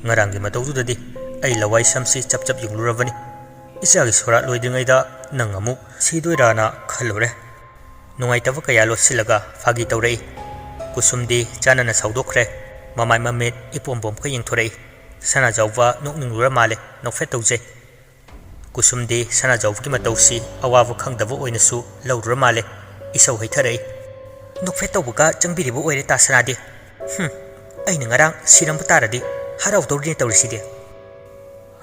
ꯉꯔꯥꯡꯒꯤ ꯃꯇꯧꯗꯨꯗꯗꯤ ꯑꯩ ꯂꯋꯥꯏ ꯁꯝꯁꯤ ꯆꯞ ꯆꯞ ꯌꯨꯡꯂꯨꯔꯕꯅꯤ꯫ ꯏꯆꯥꯒꯤ ꯁꯣꯔꯥꯠ ꯂꯣꯏꯗ꯭ꯔꯤꯉꯩꯗ ꯅꯪ ꯑꯃꯨꯛ ꯁꯤꯗꯣꯏꯔꯥꯅ ꯈꯜꯂꯨꯔꯦ꯫" ꯅꯨꯡꯉꯥꯏꯇꯕ ꯀꯌꯥ ꯂꯣꯠꯁꯤꯜꯂꯒ ꯐꯥꯒꯤ ꯇꯧꯔꯛꯏ꯫ ꯀꯨꯁꯨꯝꯗꯤ ꯆꯥꯟꯅꯅ ꯁꯥꯎꯗꯣꯛꯈ꯭ꯔꯦ꯫ ꯃꯃꯥꯏ ꯃꯃꯤꯠ ꯏꯄꯣꯝ ꯄꯣꯝꯈꯩ ꯌꯦꯡꯊꯣꯔꯛꯏ꯫ ꯁꯅꯥꯖꯥꯎꯕ ꯅꯣꯛꯅꯤꯡꯂꯨꯔ ꯃꯥꯜꯂꯦ, ꯅꯣꯛꯐꯦꯠ ꯇꯧꯖꯩ꯫ ꯀꯨꯁꯨꯝꯗꯤ ꯁꯅꯥꯖꯥꯎꯕꯒꯤ ꯃꯇꯧꯁꯤ ꯑꯋꯥꯕ ꯈꯪꯗꯕ ꯑꯣꯏꯅꯁꯨ ꯂꯧꯔꯨꯔ ꯃꯥꯜꯂꯦ꯫ ꯏꯁꯧ ꯍꯩꯊꯔꯛꯏ, "ꯅꯣꯛꯐꯦꯠ ꯇꯧꯕꯒ ꯆꯪꯕꯤꯔꯤꯕ ꯑꯣꯏꯔꯦ ꯇꯥ ꯁꯅꯥꯗꯤ꯫ ꯍꯨꯝ, ꯑꯩꯅ ꯉꯔꯥꯡ ꯁꯤꯔꯝꯕ ꯇꯥꯔꯗꯤ ꯍꯔꯥꯎꯗꯧꯔꯤꯅꯦ ꯇꯧꯔꯤꯁꯤꯗꯤ꯫"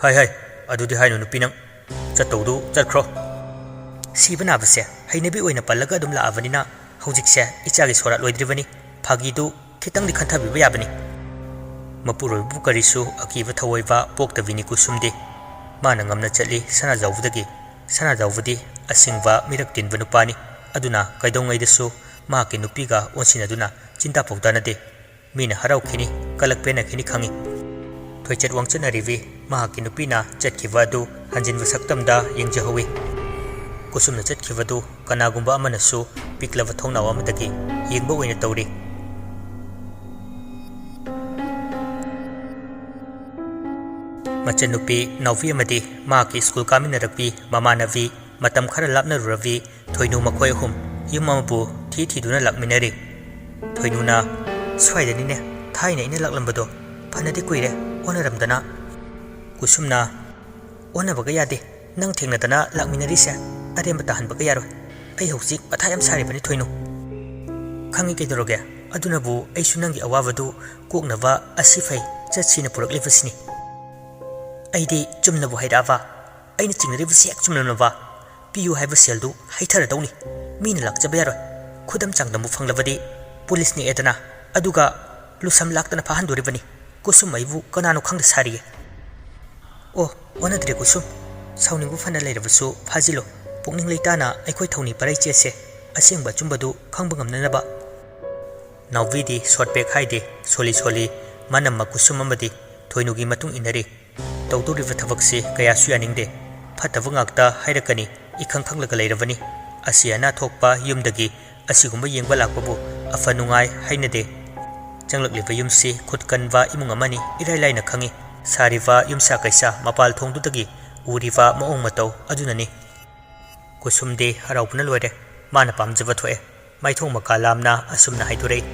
"ꯍꯥꯏ ꯍꯥꯏ, ꯑꯗꯨꯗꯤ ꯍꯥꯏꯅꯨ ꯅꯨꯄꯤ ꯅꯪ, ꯆꯠꯇꯧꯗꯨ ꯆꯠꯈ꯭ꯔꯣ꯫" "ꯁꯤꯕ ꯅꯥꯕꯁꯦ ꯍꯩꯅꯕꯤ ꯑꯣꯏꯅ ꯄꯜꯂꯒ ꯑꯗꯨꯝ ꯂꯥꯛꯑꯕꯅꯤꯅ ꯍꯧꯖꯤꯛꯁꯦ ꯏꯆꯥꯒꯤ ꯁꯣꯔꯥꯠ ꯂꯣꯏꯗ꯭ꯔꯤꯕꯅꯤ꯫ ꯐꯥꯒꯤꯗꯨ ꯈꯤꯇꯪꯗꯤ ꯈꯟꯊꯕꯤꯕ ꯌꯥꯕꯅꯤ꯫" ꯃꯄꯨꯔꯣꯏꯕꯕꯨ ꯀꯔꯤꯁꯨ ꯑꯀꯤꯕ ꯊꯑꯣꯏꯕ ꯄꯣꯛꯇꯕꯤꯅꯤ ꯀꯨꯁꯨꯝꯗꯤ꯫ ꯃꯥꯅ ꯉꯝꯅ ꯆꯠꯂꯤ ꯁꯅꯥꯖꯥꯎꯕꯗꯒꯤ꯫ ꯁꯅꯥꯖꯥꯎꯕꯗꯤ ꯑꯁꯤꯡꯕ ꯃꯤꯔꯛ ꯇꯤꯟꯕ ꯅꯨꯄꯥꯅꯤ꯫ ꯑꯗꯨꯅ ꯀꯩꯗꯧꯉꯩꯗꯁꯨ ꯃꯍꯥꯛꯀꯤ ꯅꯨꯄꯤꯒ ꯑꯣꯟꯁꯤꯟꯅꯗꯨꯅ ꯆꯤꯟꯗꯥ ꯄꯥꯎꯗꯥꯅꯗꯦ꯫ ꯃꯤꯅ ꯍꯔꯥꯎꯈꯤꯅꯤ, ꯀꯂꯛ ꯄꯦꯟꯅꯈꯤꯅꯤ ꯈꯪꯏ꯫ ꯊꯣꯏꯆꯠ ꯋꯥꯡꯆꯠꯅꯔꯤꯕꯤ ꯃꯍꯥꯛꯀꯤ ꯅꯨꯄꯤꯅ ꯆꯠꯈꯤꯕ ꯑꯗꯨ ꯍꯟꯖꯤꯟꯕ ꯁꯛꯇꯝꯗ ꯌꯦꯡꯖꯍꯧꯏ꯫ ꯀꯨꯁꯨꯝꯅ ꯆꯠꯈꯤꯕꯗꯨ ꯀꯅꯥꯒꯨꯝꯕ ꯑꯃꯅꯁꯨ ꯄꯤꯛꯂꯕ ꯊꯣꯡꯅꯥꯎ ꯑꯃꯗꯒꯤ ꯌꯦꯡꯕ ꯑꯣꯏꯅ ꯇꯧꯔꯤ꯫ ꯃꯆꯟꯅꯨꯄꯤ ꯅꯥꯎꯕꯤ ꯑꯃꯗꯤ ꯃꯍꯥꯛꯀꯤ ꯁ꯭ꯀꯨꯜ ꯀꯥꯃꯤꯟꯅꯔꯛꯄꯤ ꯃꯃꯥꯟꯅꯕꯤ, ꯃꯇꯝ ꯈꯔ ꯂꯥꯞꯅꯔꯨꯔꯕꯤ ꯊꯣꯏꯅꯨ ꯃꯈꯣꯏ ꯑꯍꯨꯝ ꯌꯨꯝ ꯑꯃꯕꯨ ꯊꯤ ꯊꯤꯗꯨꯅ ꯂꯥꯛꯃꯤꯟꯅꯔꯤ꯫ ꯊꯣꯏꯅꯨꯅ, "ꯁ꯭ꯋꯥꯏꯗꯅꯤꯅꯦ ꯊꯥꯏꯅ ꯑꯩꯅ ꯂꯥꯛꯂꯝꯕꯗꯣ, ꯐꯅꯗꯤ ꯀꯨꯏꯔꯦ ꯑꯣꯟꯅꯔꯝꯗꯅ꯫" ꯀꯨꯁꯨꯝꯅ, "ꯑꯣꯟꯅꯕꯒ ꯌꯥꯗꯦ, ꯅꯪ ꯊꯦꯡꯅꯗꯅ ꯂꯥꯛꯃꯤꯟꯅꯔꯤꯁꯦ ꯑꯔꯦꯝꯕ ꯇꯥꯍꯟꯕꯒ ꯌꯥꯔꯣꯏ꯫ ꯑꯩ ꯍꯧꯖꯤꯛ ꯃꯊꯥ ꯌꯥꯝ ꯁꯥꯔꯤꯕꯅꯤ ꯊꯣꯏꯅꯨ꯫" "ꯈꯪꯉꯤ ꯀꯩꯗꯧꯔꯒꯦ, ꯑꯗꯨꯅꯕꯨ ꯑꯩꯁꯨ ꯅꯪꯒꯤ ꯑꯋꯥꯕꯗꯨ ꯀꯣꯛꯅꯕ ꯑꯁꯤ ꯐꯩ ꯆꯠꯁꯤꯅ ꯄꯨꯔꯛꯂꯤꯕꯁꯤꯅꯤ꯫" "ꯑꯩꯗꯤ ꯆꯨꯝꯅꯕꯨ ꯍꯥꯏꯔꯛꯑꯕ, ꯑꯩꯅ ꯆꯤꯡꯅꯔꯤꯕꯁꯤ ꯍꯦꯛ ꯆꯨꯝꯂꯝꯂꯕ, ꯄꯤꯌꯨ ꯍꯥꯏꯕ ꯁꯦꯜꯗꯨ ꯍꯩꯊꯔꯗꯧꯅꯤ꯫ ꯃꯤꯅ ꯂꯥꯛꯆꯕ ꯌꯥꯔꯣꯏ꯫ ꯈꯨꯗꯝ ꯆꯥꯡꯗꯝꯕꯨ ꯐꯪꯂꯕꯗꯤ ꯄꯨꯂꯤꯁ ꯅꯦꯛꯑꯦꯗꯅ, ꯑꯗꯨꯒ ꯂꯨꯁꯝ ꯂꯥꯛꯇꯅ ꯐꯥꯍꯟꯗꯣꯔꯤꯕꯅꯤ꯫ ꯀꯨꯁꯨꯝ ꯑꯩꯕꯨ ꯀꯅꯥꯅꯣ ꯈꯪꯗ ꯁꯥꯔꯤꯌꯦ꯫" ꯑꯣ, ꯑꯣꯟꯅꯗ꯭ꯔꯦ ꯀꯨꯁꯨꯝ꯫ ꯁꯥꯎꯅꯤꯡꯕ ꯐꯅ ꯂꯩꯔꯕꯁꯨ ꯐꯥꯖꯤꯜꯂꯨ꯫ ꯄꯨꯛꯅꯤꯡ ꯂꯩꯇꯥꯅ ꯑꯩꯈꯣꯏ ꯊꯧꯅꯤ ꯄꯔꯩ ꯆꯦꯠꯁꯦ꯫ ꯑꯁꯦꯡꯕ ꯑꯆꯨꯝꯕꯗꯨ ꯈꯪꯕ ꯉꯝꯅꯅꯕ꯫ ꯅꯥꯎꯕꯤꯗꯤ ꯁꯣꯠ ꯕꯦꯛ ꯍꯥꯏꯗꯦ, ꯁꯣꯜꯂꯤ ꯁꯣꯜꯂꯤ ꯃꯅꯝꯃ ꯀꯨꯁꯨꯝ ꯑꯃꯗꯤ ꯊꯣꯏꯅꯨꯒꯤ ꯃꯇꯨꯡ ꯏꯟꯅꯔꯤ꯫ ꯇꯧꯗꯧꯔꯤꯕ ꯊꯕꯛꯁꯤ ꯀꯌꯥꯁꯨ ꯌꯥꯅꯤꯡꯗꯦ꯫ ꯐꯠꯇꯕ ꯉꯥꯛꯇ ꯍꯥꯏꯔꯛꯀꯅꯤ, ꯏꯈꯪ ꯈꯪꯂꯒ ꯂꯩꯔꯕꯅꯤ꯫ ꯑꯁꯤ ꯑꯅꯥ ꯊꯣꯛꯄ ꯌꯨꯝꯗꯒꯤ ꯑꯁꯤꯒꯨꯝꯕ ꯌꯦꯡꯕ ꯂꯥꯛꯄꯕꯨ ꯑꯐ ꯅꯨꯡꯉꯥꯏ ꯍꯥꯏꯅꯗꯦ꯫ ꯆꯪꯂꯛꯂꯤꯕ ꯌꯨꯝꯁꯤ ꯈꯨꯠ ꯀꯟꯕ ꯏꯃꯨꯡ ꯑꯃꯅꯤ, ꯏꯔꯥꯏ ꯂꯥꯏꯅ ꯈꯪꯏ꯫ ꯁꯥꯔꯤꯕ ꯌꯨꯝꯁꯥ ꯀꯩꯁꯥ ꯃꯄꯥꯜ ꯊꯣꯡꯗꯨꯗꯒꯤ ꯎꯔꯤꯕ ꯃꯑꯣꯡ ꯃꯇꯧ ꯑꯗꯨꯅꯅꯤ꯫ ꯀꯨꯁꯨꯝꯗꯤ ꯍꯔꯥꯎꯕꯅ ꯂꯣꯏꯔꯦ꯫ ꯃꯥꯅ ꯄꯥꯝꯖꯕ ꯊꯣꯛꯑꯦ꯫ ꯃꯥꯏꯊꯣꯡ ꯃꯀꯥ ꯂꯥꯝꯅ ꯑꯁꯨꯝꯅ ꯍꯥꯏꯗꯣꯔꯛꯏ,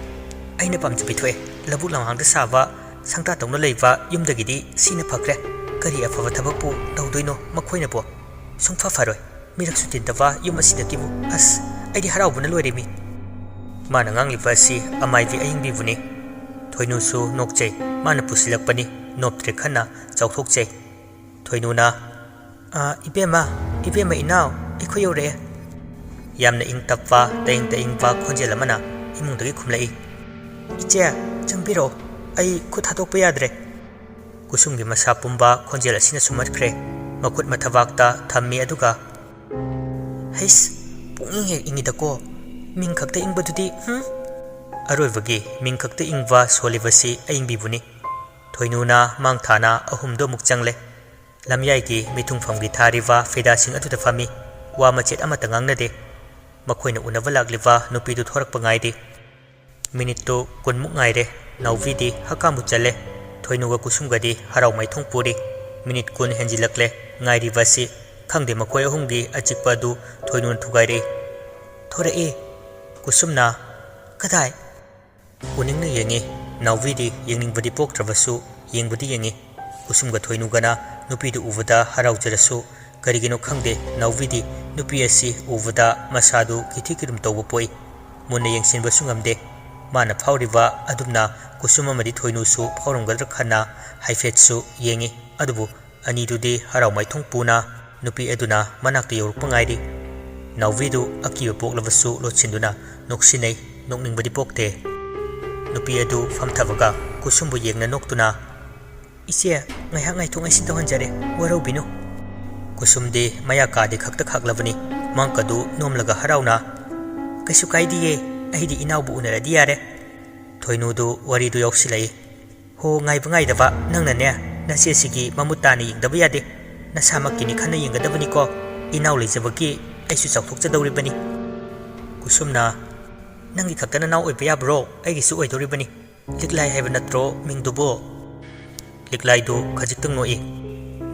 "ꯑꯩꯅ ꯄꯥꯝꯖꯕꯤ ꯊꯣꯛꯑꯦ꯫ ꯂꯧꯕꯨꯛ ꯂꯝꯍꯥꯡꯗ ꯁꯥꯕ ꯁꯪꯇꯥ ꯇꯧꯅ ꯂꯩꯕ ꯌꯨꯝꯗꯒꯤꯗꯤ ꯁꯤꯅ ꯐꯈ꯭ꯔꯦ꯫ ꯀꯔꯤ ꯑꯐꯕ ꯊꯕꯛꯄꯨ ꯇꯧꯗꯣꯏꯅꯣ ꯃꯈꯣꯏꯅꯕꯨ? ꯁꯨꯡꯐ ꯐꯔꯣꯏ꯫ ꯃꯤꯔꯛꯁꯨ ꯇꯤꯟꯗꯕ ꯌꯨꯝ ꯑꯁꯤꯗꯒꯤꯕꯨ꯫ ꯑꯁ, ꯑꯩꯗꯤ ꯍꯔꯥꯎꯕꯅ ꯂꯣꯏꯔꯦꯃꯤ!" ꯃꯥꯅ ꯉꯥꯡꯂꯤꯕ ꯑꯁꯤ ꯑꯃꯥꯏꯕꯤ ꯑꯌꯤꯡꯕꯤꯕꯨꯅꯤ꯫ ꯊꯣꯏꯅꯨꯁꯨ ꯅꯣꯛꯆꯩ꯫ ꯃꯥꯅ ꯄꯨꯁꯤꯜꯂꯛꯄꯅꯤ꯫ ꯅꯣꯞꯇ꯭ꯔꯦ ꯈꯟꯅ ꯆꯥꯎꯊꯣꯛꯆꯩ꯫ ꯊꯣꯏꯅꯨꯅ, "ꯑ, ꯏꯕꯦꯝꯃ, ꯏꯕꯦꯝꯃ, ꯏꯅꯥꯎ, ꯑꯩꯈꯣꯏ ꯌꯧꯔꯛꯑꯦ!" ꯌꯥꯝꯅ ꯏꯪ ꯇꯞꯄ, ꯇꯌꯤꯡ ꯇꯌꯤꯡꯕ ꯈꯣꯟꯖꯦꯜ ꯑꯃꯅ ꯏꯃꯨꯡꯗꯒꯤ ꯈꯨꯝꯂꯛꯏ꯫ "ꯏꯆꯦ, ꯆꯪꯕꯤꯔꯛꯑꯣ꯫ ꯑꯩ ꯈꯨꯠ ꯊꯥꯗꯣꯛꯄ ꯌꯥꯗ꯭ꯔꯦ꯫" ꯀꯨꯁꯨꯝꯒꯤ ꯃꯁꯥ ꯄꯨꯝꯕ ꯈꯣꯟꯖꯦꯜ ꯑꯁꯤꯅ ꯁꯨꯝꯍꯠꯈ꯭ꯔꯦ꯫ ꯃꯈꯨꯠ ꯃꯊꯕꯥꯛꯇ ꯊꯝꯃꯤ ꯑꯗꯨꯒ, "ꯍꯩꯁ, ꯄꯨꯛꯅꯤꯡ ꯍꯦꯛ ꯏꯪꯉꯤꯗꯀꯣ꯫ ꯃꯤꯡ ꯈꯛꯇ ꯏꯪꯕꯗꯨꯗꯤ, ꯍꯨꯝ?" ꯑꯔꯣꯏꯕꯒꯤ ꯃꯤꯡ ꯈꯛꯇ ꯏꯪꯕ ꯁꯣꯜꯂꯤꯕꯁꯤ ꯑꯌꯤꯡꯕꯤꯕꯨꯅꯤ꯫ ꯊꯣꯏꯅꯨꯅ ꯃꯥꯡ ꯊꯥꯅ ꯑꯍꯨꯝꯗꯣ ꯑꯃꯨꯛ ꯆꯪꯂꯦ꯫ ꯂꯝꯌꯥꯏꯒꯤ ꯃꯤꯊꯨꯡꯐꯝꯒꯤ ꯊꯥꯔꯤꯕ ꯐꯤꯗꯥꯁꯤꯡ ꯑꯗꯨꯗ ꯐꯝꯃꯤ꯫ ꯋꯥ ꯃꯆꯦꯠ ꯑꯃꯠꯇ ꯉꯥꯡꯅꯗꯦ꯫ ꯃꯈꯣꯏꯅ ꯎꯅꯕ ꯂꯥꯛꯂꯤꯕ ꯅꯨꯄꯤꯗꯨ ꯊꯣꯔꯛꯄ ꯉꯥꯏꯔꯤ꯫ ꯃꯤꯅꯤꯠꯇꯨ ꯀꯨꯟꯃꯨꯛ ꯉꯥꯏꯔꯦ꯫ ꯅꯥꯎꯕꯤꯗꯤ ꯍꯀꯥꯝꯕꯨ ꯆꯜꯂꯦ꯫ ꯊꯣꯏꯅꯨꯒ ꯀꯨꯁꯨꯝꯒꯗꯤ ꯍꯔꯥꯎ ꯃꯥꯏꯊꯣꯡ ꯄꯨꯔꯤ꯫ ꯃꯤꯅꯤꯠ ꯀꯨꯟ ꯍꯦꯟꯖꯤꯜꯂꯛꯂꯦ꯫ ꯉꯥꯏꯔꯤꯕ ꯑꯁꯤ ꯈꯪꯗꯦ꯫ ꯃꯈꯣꯏ ꯑꯍꯨꯝꯒꯤ ꯑꯆꯤꯛꯄ ꯑꯗꯨ ꯊꯣꯏꯅꯨꯅ ꯊꯨꯒꯥꯏꯔꯛꯏ꯫ "ꯊꯣꯔꯛꯑꯦ!" ꯀꯨꯁꯨꯝꯅ, "ꯀꯗꯥꯏ?" ꯎꯅꯤꯡꯅ ꯌꯦꯡꯉꯤ꯫ ꯅꯥꯎꯕꯤꯗꯤ ꯌꯦꯡꯅꯤꯡꯕꯗꯤ ꯄꯣꯛꯇ꯭ꯔꯕꯁꯨ ꯌꯦꯡꯕꯗꯤ ꯌꯦꯡꯉꯤ꯫ ꯀꯨꯁꯨꯝꯒ ꯊꯣꯏꯅꯨꯒꯅ ꯅꯨꯄꯤꯗꯨ ꯎꯕꯗ ꯍꯔꯥꯎꯖꯔꯁꯨ, ꯀꯔꯤꯒꯤꯅꯣ ꯈꯪꯗꯦ, ꯅꯥꯎꯕꯤꯗꯤ ꯅꯨꯄꯤ ꯑꯁꯤ ꯎꯕꯗ ꯃꯁꯥꯗꯨ ꯀꯤꯊꯤ ꯀꯤꯔꯨꯝ ꯇꯧꯕ ꯄꯣꯛꯏ꯫ ꯃꯨꯟꯅ ꯌꯦꯡꯁꯤꯟꯕꯁꯨ ꯉꯝꯗꯦ꯫ ꯃꯥꯅ ꯐꯥꯎꯔꯤꯕ ꯑꯗꯨꯝꯅ ꯀꯨꯁꯨꯝ ꯑꯃꯗꯤ ꯊꯣꯏꯅꯨꯁꯨ ꯐꯥꯎꯔꯝꯒꯗ꯭ꯔꯥ ꯈꯟꯅ ꯍꯥꯏꯐꯦꯠꯁꯨ ꯌꯦꯡꯉꯤ꯫ ꯑꯗꯨꯕꯨ ꯑꯅꯤꯗꯨꯗꯤ ꯍꯔꯥꯎ ꯃꯥꯏꯊꯣꯡ ꯄꯨꯅ ꯅꯨꯄꯤ ꯑꯗꯨꯅ ꯃꯅꯥꯛꯇ ꯌꯧꯔꯛꯄ ꯉꯥꯏꯔꯤ꯫ ꯅꯥꯎꯕꯤꯗꯨ ꯑꯀꯤꯕ ꯄꯣꯛꯂꯕꯁꯨ ꯂꯣꯠꯁꯤꯟꯗꯨꯅ ꯅꯣꯛꯁꯤꯟꯅꯩ꯫ ꯅꯣꯛꯅꯤꯡꯕꯗꯤ ꯄꯣꯛꯇꯦ꯫ ꯅꯨꯄꯤ ꯑꯗꯨ ꯐꯝꯊꯕꯒ ꯀꯨꯁꯨꯝꯕꯨ ꯌꯦꯡꯅ ꯅꯣꯛꯇꯨꯅ, "ꯏꯆꯦ, ꯉꯥꯏꯍꯥꯛ ꯉꯥꯏꯊꯣꯛ ꯉꯥꯏꯁꯤꯟ ꯇꯧꯍꯟꯖꯔꯦ, ꯋꯥꯔꯧꯕꯤꯅꯨ꯫ ꯀꯨꯁꯨꯝꯗꯤ ꯃꯌꯥ ꯀꯥꯗꯦ ꯈꯛꯇ ꯈꯥꯛꯂꯕꯅꯤ꯫ ꯃꯪꯀꯗꯨ ꯅꯣꯝꯂꯒ ꯍꯔꯥꯎꯅ, "ꯀꯩꯁꯨ ꯀꯥꯏꯗꯤꯌꯦ, ꯑꯩꯗꯤ ꯏꯅꯥꯎꯕꯨ ꯎꯅꯔꯗꯤ ꯌꯥꯔꯦ"꯫ ꯊꯣꯏꯅꯨꯗꯨ ꯋꯥꯔꯤꯗꯨ ꯌꯥꯎꯁꯤꯜꯂꯛꯏ꯫ "ꯍꯣ, ꯉꯥꯏꯕ ꯉꯥꯏꯗꯕ, ꯅꯪꯅꯅꯦ ꯅꯆꯦꯁꯤꯒꯤ ꯃꯃꯨꯠ ꯇꯥꯅ ꯌꯦꯡꯗꯕ ꯌꯥꯗꯦ꯫ ꯅꯁꯥꯃꯛꯀꯤꯅꯤ ꯈꯟꯅ ꯌꯦꯡꯒꯗꯕꯅꯤꯀꯣ꯫ ꯏꯅꯥꯎ ꯂꯩꯖꯕꯒꯤ ꯑꯩꯁꯨ ꯆꯥꯎꯊꯣꯛꯆꯗꯧꯔꯤꯕꯅꯤ"꯫ ꯀꯨꯁꯨꯝꯅ, "ꯅꯪꯒꯤ ꯈꯛꯇ ꯅꯅꯥꯎ ꯑꯣꯏꯕ ꯌꯥꯕ꯭ꯔꯣ? ꯑꯩꯒꯤꯁꯨ ꯑꯣꯏꯗꯧꯔꯤꯕꯅꯤ꯫ ꯂꯤꯛꯂꯥꯏ ꯍꯥꯏꯕ ꯅꯠꯇ꯭ꯔꯣ ꯃꯤꯡꯗꯨꯕꯨ?" ꯂꯤꯛꯂꯥꯏꯗꯨ ꯈꯖꯤꯛꯇꯪ ꯅꯣꯛꯏ꯫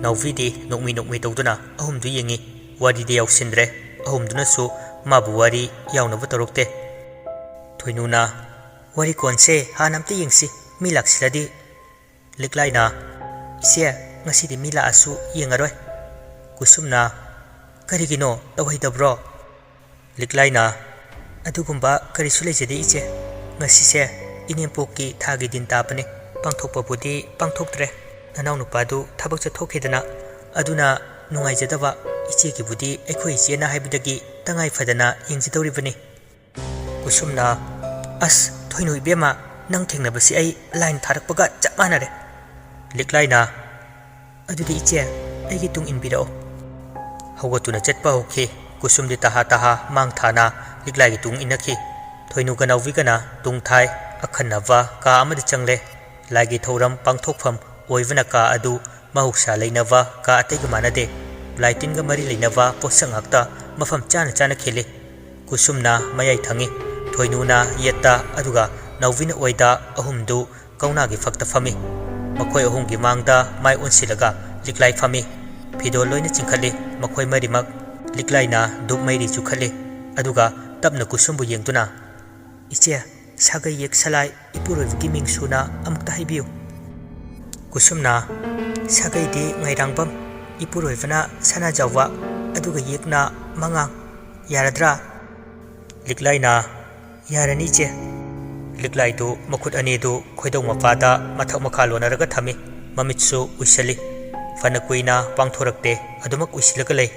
ꯅꯥꯎꯕꯤꯗꯤ ꯅꯣꯛꯃꯤ ꯅꯣꯛꯃꯤ ꯇꯧꯗꯨꯅ ꯑꯍꯨꯝꯗꯨ ꯌꯦꯡꯉꯤ꯫ ꯋꯥꯔꯤꯗꯤ ꯌꯥꯎꯁꯤꯟꯗ꯭ꯔꯦ꯫ ꯑꯍꯨꯝꯗꯨꯅꯁꯨ ꯃꯥꯕꯨ ꯋꯥꯔꯤ ꯌꯥꯎꯅꯕ ꯇꯧꯔꯛꯇꯦ꯫ ꯊꯣꯏꯅꯨꯅ, "ꯋꯥꯔꯤ ꯀꯣꯟꯁꯦ ꯍꯥꯟꯅ ꯑꯝꯇ ꯌꯦꯡꯁꯤ, ꯃꯤ ꯂꯥꯛꯁꯤꯜꯂꯗꯤ"꯫ ꯂꯤꯛꯂꯥꯏꯅ, "ꯏꯆꯦ, ꯉꯁꯤꯗꯤ ꯃꯤ ꯂꯥꯛꯑꯁꯨ ꯌꯦꯡꯉꯔꯣꯏ"꯫ ꯀꯨꯁꯨꯝꯅ, "ꯀꯔꯤꯒꯤꯅꯣ, ꯇꯧꯍꯩꯗꯕ꯭ꯔꯣ?" ꯂꯤꯛꯂꯥꯏꯅ, "ꯑꯗꯨꯒꯨꯝꯕ ꯀꯔꯤꯁꯨ ꯂꯩꯖꯗꯦ ꯏꯆꯦ꯫ ꯉꯁꯤꯁꯦ ꯏꯅꯦꯝꯄꯣꯛꯀꯤ ꯊꯥꯒꯤ ꯗꯤꯟ ꯇꯥꯕꯅꯦ꯫ ꯄꯥꯡꯊꯣꯛꯄꯕꯨꯗꯤ ꯄꯥꯡꯊꯣꯛꯇ꯭ꯔꯦ꯫ ꯅꯅꯥꯎꯅꯨꯄꯥꯗꯨ ꯊꯕꯛ ꯆꯠꯊꯣꯛꯈꯤꯗꯅ꯫ ꯑꯗꯨꯅ ꯅꯨꯡꯉꯥꯏꯖꯗꯕ꯫ ꯏꯆꯦꯒꯤꯕꯨꯗꯤ ꯑꯩꯈꯣꯏ ꯏꯆꯦꯅ ꯍꯥꯏꯕꯗꯒꯤ ꯇꯉꯥꯏ ꯐꯗꯅ ꯌꯦꯡꯖꯗꯧꯔꯤꯕꯅꯤ"꯫ ꯀꯨꯁꯨꯝꯅ, "ꯑꯁ, ꯊꯣꯏꯅꯨ ꯏꯕꯦꯝꯃ, ꯅꯪ ꯊꯦꯡꯅꯕꯁꯤ ꯑꯩ ꯂꯥꯏꯅ ꯊꯥꯔꯛꯄꯒ ꯆꯞ ꯃꯥꯟꯅꯔꯦ"꯫ ꯂꯤꯛꯂꯥꯏꯅ, "ꯑꯗꯨꯗꯤ ꯏꯆꯦ, ꯑꯩꯒꯤ ꯇꯨꯡ ꯏꯟꯕꯤꯔꯛꯑꯣ"꯫ ꯍꯧꯒꯠꯇꯨꯅ ꯆꯠꯄ ꯍꯧꯈꯤ꯫ ꯀꯨꯁꯨꯝꯗꯤ ꯇꯍꯥ ꯇꯍꯥ ꯃꯥꯡ ꯊꯥꯅ ꯂꯤꯛꯂꯥꯏꯒꯤ ꯇꯨꯡ ꯏꯟꯅꯈꯤ꯫ ꯊꯣꯏꯅꯨꯒ ꯅꯥꯎꯕꯤꯒꯅ ꯇꯨꯡ ꯊꯥꯏ꯫ ꯑꯈꯟꯅꯕ ꯀꯥ ꯑꯃꯗ ꯆꯪꯂꯦ꯫ ꯂꯥꯏꯒꯤ ꯊꯧꯔꯝ ꯄꯥꯡꯊꯣꯛꯐꯝ ꯑꯣꯏꯕꯅ ꯀꯥ ꯑꯗꯨ ꯃꯍꯧꯁꯥ ꯂꯩꯅꯕ ꯀꯥ ꯑꯇꯩꯒ ꯃꯥꯟꯅꯗꯦ꯫ ꯂꯥꯏ ꯇꯤꯟꯒ ꯃꯔꯤ ꯂꯩꯅꯕ ꯄꯣꯠꯁꯛ ꯉꯥꯛꯇ ꯃꯐꯝ ꯆꯥꯅ ꯆꯥꯅ ꯈꯤꯜꯂꯤ꯫ ꯀꯨꯁꯨꯝꯅ ꯃꯌꯥꯏ ꯊꯪꯉꯤ, ꯊꯣꯏꯅꯨꯅ ꯌꯦꯠꯇ, ꯑꯗꯨꯒ ꯅꯥꯎꯕꯤꯅ ꯑꯣꯏꯗ꯫ ꯑꯍꯨꯝꯗꯨ ꯀꯧꯅꯥꯒꯤ ꯐꯛꯇ ꯐꯝꯃꯤ꯫ ꯃꯈꯣꯏ ꯑꯍꯨꯝꯒꯤ ꯃꯥꯡꯗ ꯃꯥꯏ ꯑꯣꯟꯁꯤꯜꯂꯒ ꯂꯤꯛꯂꯥꯏ ꯐꯝꯃꯤ꯫ ꯐꯤꯗꯣꯜ ꯂꯣꯏꯅ ꯆꯤꯡꯈꯠꯂꯤ ꯃꯈꯣꯏ ꯃꯔꯤꯃꯛ꯫ ꯂꯤꯛꯂꯥꯏꯅ ꯙꯨꯞ ꯃꯩꯔꯤ ꯆꯨꯈꯠꯂꯤ꯫ ꯑꯗꯨꯒ ꯇꯞꯅ ꯀꯨꯁꯨꯝꯕꯨ ꯌꯦꯡꯗꯨꯅ, "ꯏꯆꯦ, ꯁꯥꯒꯩ ꯌꯦꯛ ꯁꯂꯥꯏ ꯏꯄꯨꯔꯣꯏꯕꯒꯤ ꯃꯤꯡ ꯁꯨꯅ ꯑꯃꯨꯛꯇ ꯍꯥꯏꯕꯤꯌꯨ"꯫ ꯀꯨꯁꯨꯝꯅ, "ꯁꯥꯒꯩꯗꯤ ꯉꯩꯔꯥꯡꯕꯝ, ꯏꯄꯨꯔꯣꯏꯕꯅ ꯁꯅꯥꯖꯥꯎꯕ, ꯑꯗꯨꯒ ꯌꯦꯛꯅ ꯃꯉꯥꯡ꯫ ꯌꯥꯔꯗ꯭ꯔꯥ?" ꯂꯤꯛꯂꯥꯏꯅ, "ꯌꯥꯔꯅꯤ ꯏꯆꯦ"꯫ ꯂꯤꯛꯂꯥꯏꯗꯨ ꯃꯈꯨꯠ ꯑꯅꯤꯗꯨ ꯈꯣꯏꯗꯧ ꯃꯄꯥꯗ ꯃꯊꯛ ꯃꯈꯥ ꯂꯣꯟꯅꯔꯒ ꯊꯝꯃꯤ꯫ ꯃꯃꯤꯠꯁꯨ ꯎꯏꯁꯜꯂꯤ꯫ ꯐꯅ ꯀꯨꯏꯅ ꯄꯥꯡꯊꯣꯔꯛꯇꯦ, ꯑꯗꯨꯃꯛ ꯎꯏꯁꯤꯜꯂꯒ ꯂꯩ꯫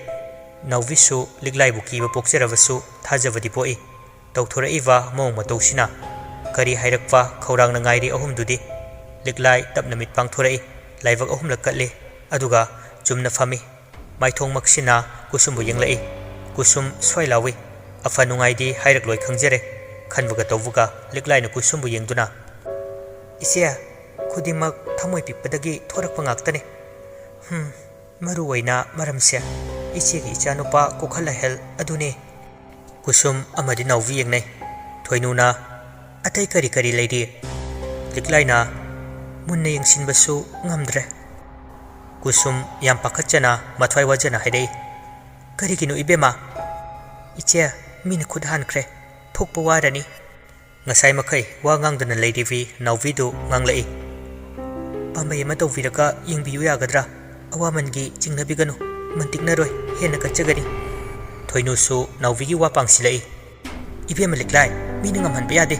ꯅꯥꯎꯕꯤꯁꯨ ꯂꯤꯛꯂꯥꯏꯕꯨ ꯀꯤꯕ ꯄꯣꯛꯆꯔꯕꯁꯨ ꯊꯥꯖꯕꯗꯤ ꯄꯣꯛꯏ꯫ ꯇꯧꯊꯣꯔꯛꯏꯕ ꯃꯑꯣꯡ ꯃꯇꯧꯁꯤꯅ ꯀꯔꯤ ꯍꯥꯏꯔꯛꯄ ꯈꯧꯔꯥꯡꯅ ꯉꯥꯏꯔꯤ ꯑꯍꯨꯝꯗꯨꯗꯤ꯫ ꯂꯤꯛꯂꯥꯏ ꯇꯞꯅ ꯃꯤꯠ ꯄꯥꯡꯊꯣꯔꯛꯏ꯫ ꯂꯥꯏꯕꯛ ꯑꯍꯨꯝꯂꯛ ꯀꯠꯂꯤ, ꯑꯗꯨꯒ ꯆꯨꯝꯅ ꯐꯝꯃꯤ꯫ ꯃꯥꯏꯊꯣꯡ ꯃꯛꯁꯤꯟꯅ ꯀꯨꯁꯨꯝꯕꯨ ꯌꯦꯡꯂꯛꯏ꯫ ꯀꯨꯁꯨꯝ ꯁ꯭ꯋꯥꯏ ꯂꯥꯎꯏ꯫ ꯑꯐ ꯅꯨꯡꯉꯥꯏꯗꯤ ꯍꯥꯏꯔꯛꯂꯣꯏ ꯈꯪꯖꯔꯦ꯫ ꯈꯟꯕꯒ ꯇꯧꯕꯒ ꯂꯤꯛꯂꯥꯏꯅ ꯀꯨꯁꯨꯝꯕꯨ ꯌꯦꯡꯗꯨꯅ, "ꯏꯆꯦ, ꯈꯨꯗꯤꯡꯃꯛ ꯊꯃꯣꯏ ꯄꯤꯛꯄꯗꯒꯤ ꯊꯣꯔꯛꯄ ꯉꯥꯛꯇꯅꯤ꯫ ꯍꯝ, ꯃꯔꯨ ꯑꯣꯏꯅ ꯃꯔꯝꯁꯦ ꯏꯆꯦꯒꯤ ꯏꯆꯥꯅꯨꯄꯥ ꯀꯣꯈꯜ ꯑꯍꯦꯜ ꯑꯗꯨꯅꯤ꯫" ꯀꯨꯁꯨꯝ ꯑꯃꯗꯤ ꯅꯥꯎꯕꯤ ꯌꯦꯡꯅꯩ꯫ ꯊꯣꯏꯅꯨꯅ, "ꯑꯇꯩ ꯀꯔꯤ ꯀꯔꯤ ꯂꯩꯔꯤ?" ꯂꯤꯛꯂꯥꯏꯅ, "ꯃꯨꯟꯅ ꯌꯦꯡꯁꯤꯟꯕꯁꯨ ꯉꯝꯗ꯭ꯔꯦ꯫" ꯀꯨꯁꯨꯝ ꯌꯥꯝ ꯄꯥꯈꯠꯆꯅ, ꯃꯊ꯭ꯋꯥꯏ ꯋꯥꯖꯅ ꯍꯥꯏꯔꯛꯏ, "ꯀꯔꯤꯒꯤꯅꯣ ꯏꯕꯦꯝꯃ?" "ꯏꯆꯦ, ꯃꯤꯅ ꯈꯨꯠ ꯍꯥꯟꯈ꯭ꯔꯦ꯫ ꯐꯨꯛꯄ ꯋꯥꯔꯅꯤ꯫" ꯉꯁꯥꯏ ꯃꯈꯩ ꯋꯥ ꯉꯥꯡꯗꯅ ꯂꯩꯔꯤꯕꯤ ꯅꯥꯎꯕꯤꯗꯨ ꯉꯥꯡꯂꯛꯏ, "ꯄꯥꯝꯕꯩ ꯑꯃ ꯇꯧꯕꯤꯔꯒ ꯌꯦꯡꯕꯤꯌꯨ ꯌꯥꯒꯗ꯭ꯔꯥ? ꯑꯋꯥꯃꯟꯒꯤ ꯆꯤꯡꯅꯕꯤꯒꯅꯨ, ꯃꯟꯇꯤꯛꯅꯔꯣꯏ, ꯍꯦꯟꯅ ꯀꯠꯆꯒꯅꯤ꯫" ꯊꯣꯏꯅꯨꯁꯨ ꯅꯥꯎꯕꯤꯒꯤ ꯋꯥ ꯄꯥꯡꯁꯤꯜꯂꯛꯏ, "ꯏꯕꯦꯝꯃ ꯂꯤꯛꯂꯥꯏ, ꯃꯤꯅ ꯉꯝꯍꯟꯕ ꯌꯥꯗꯦ꯫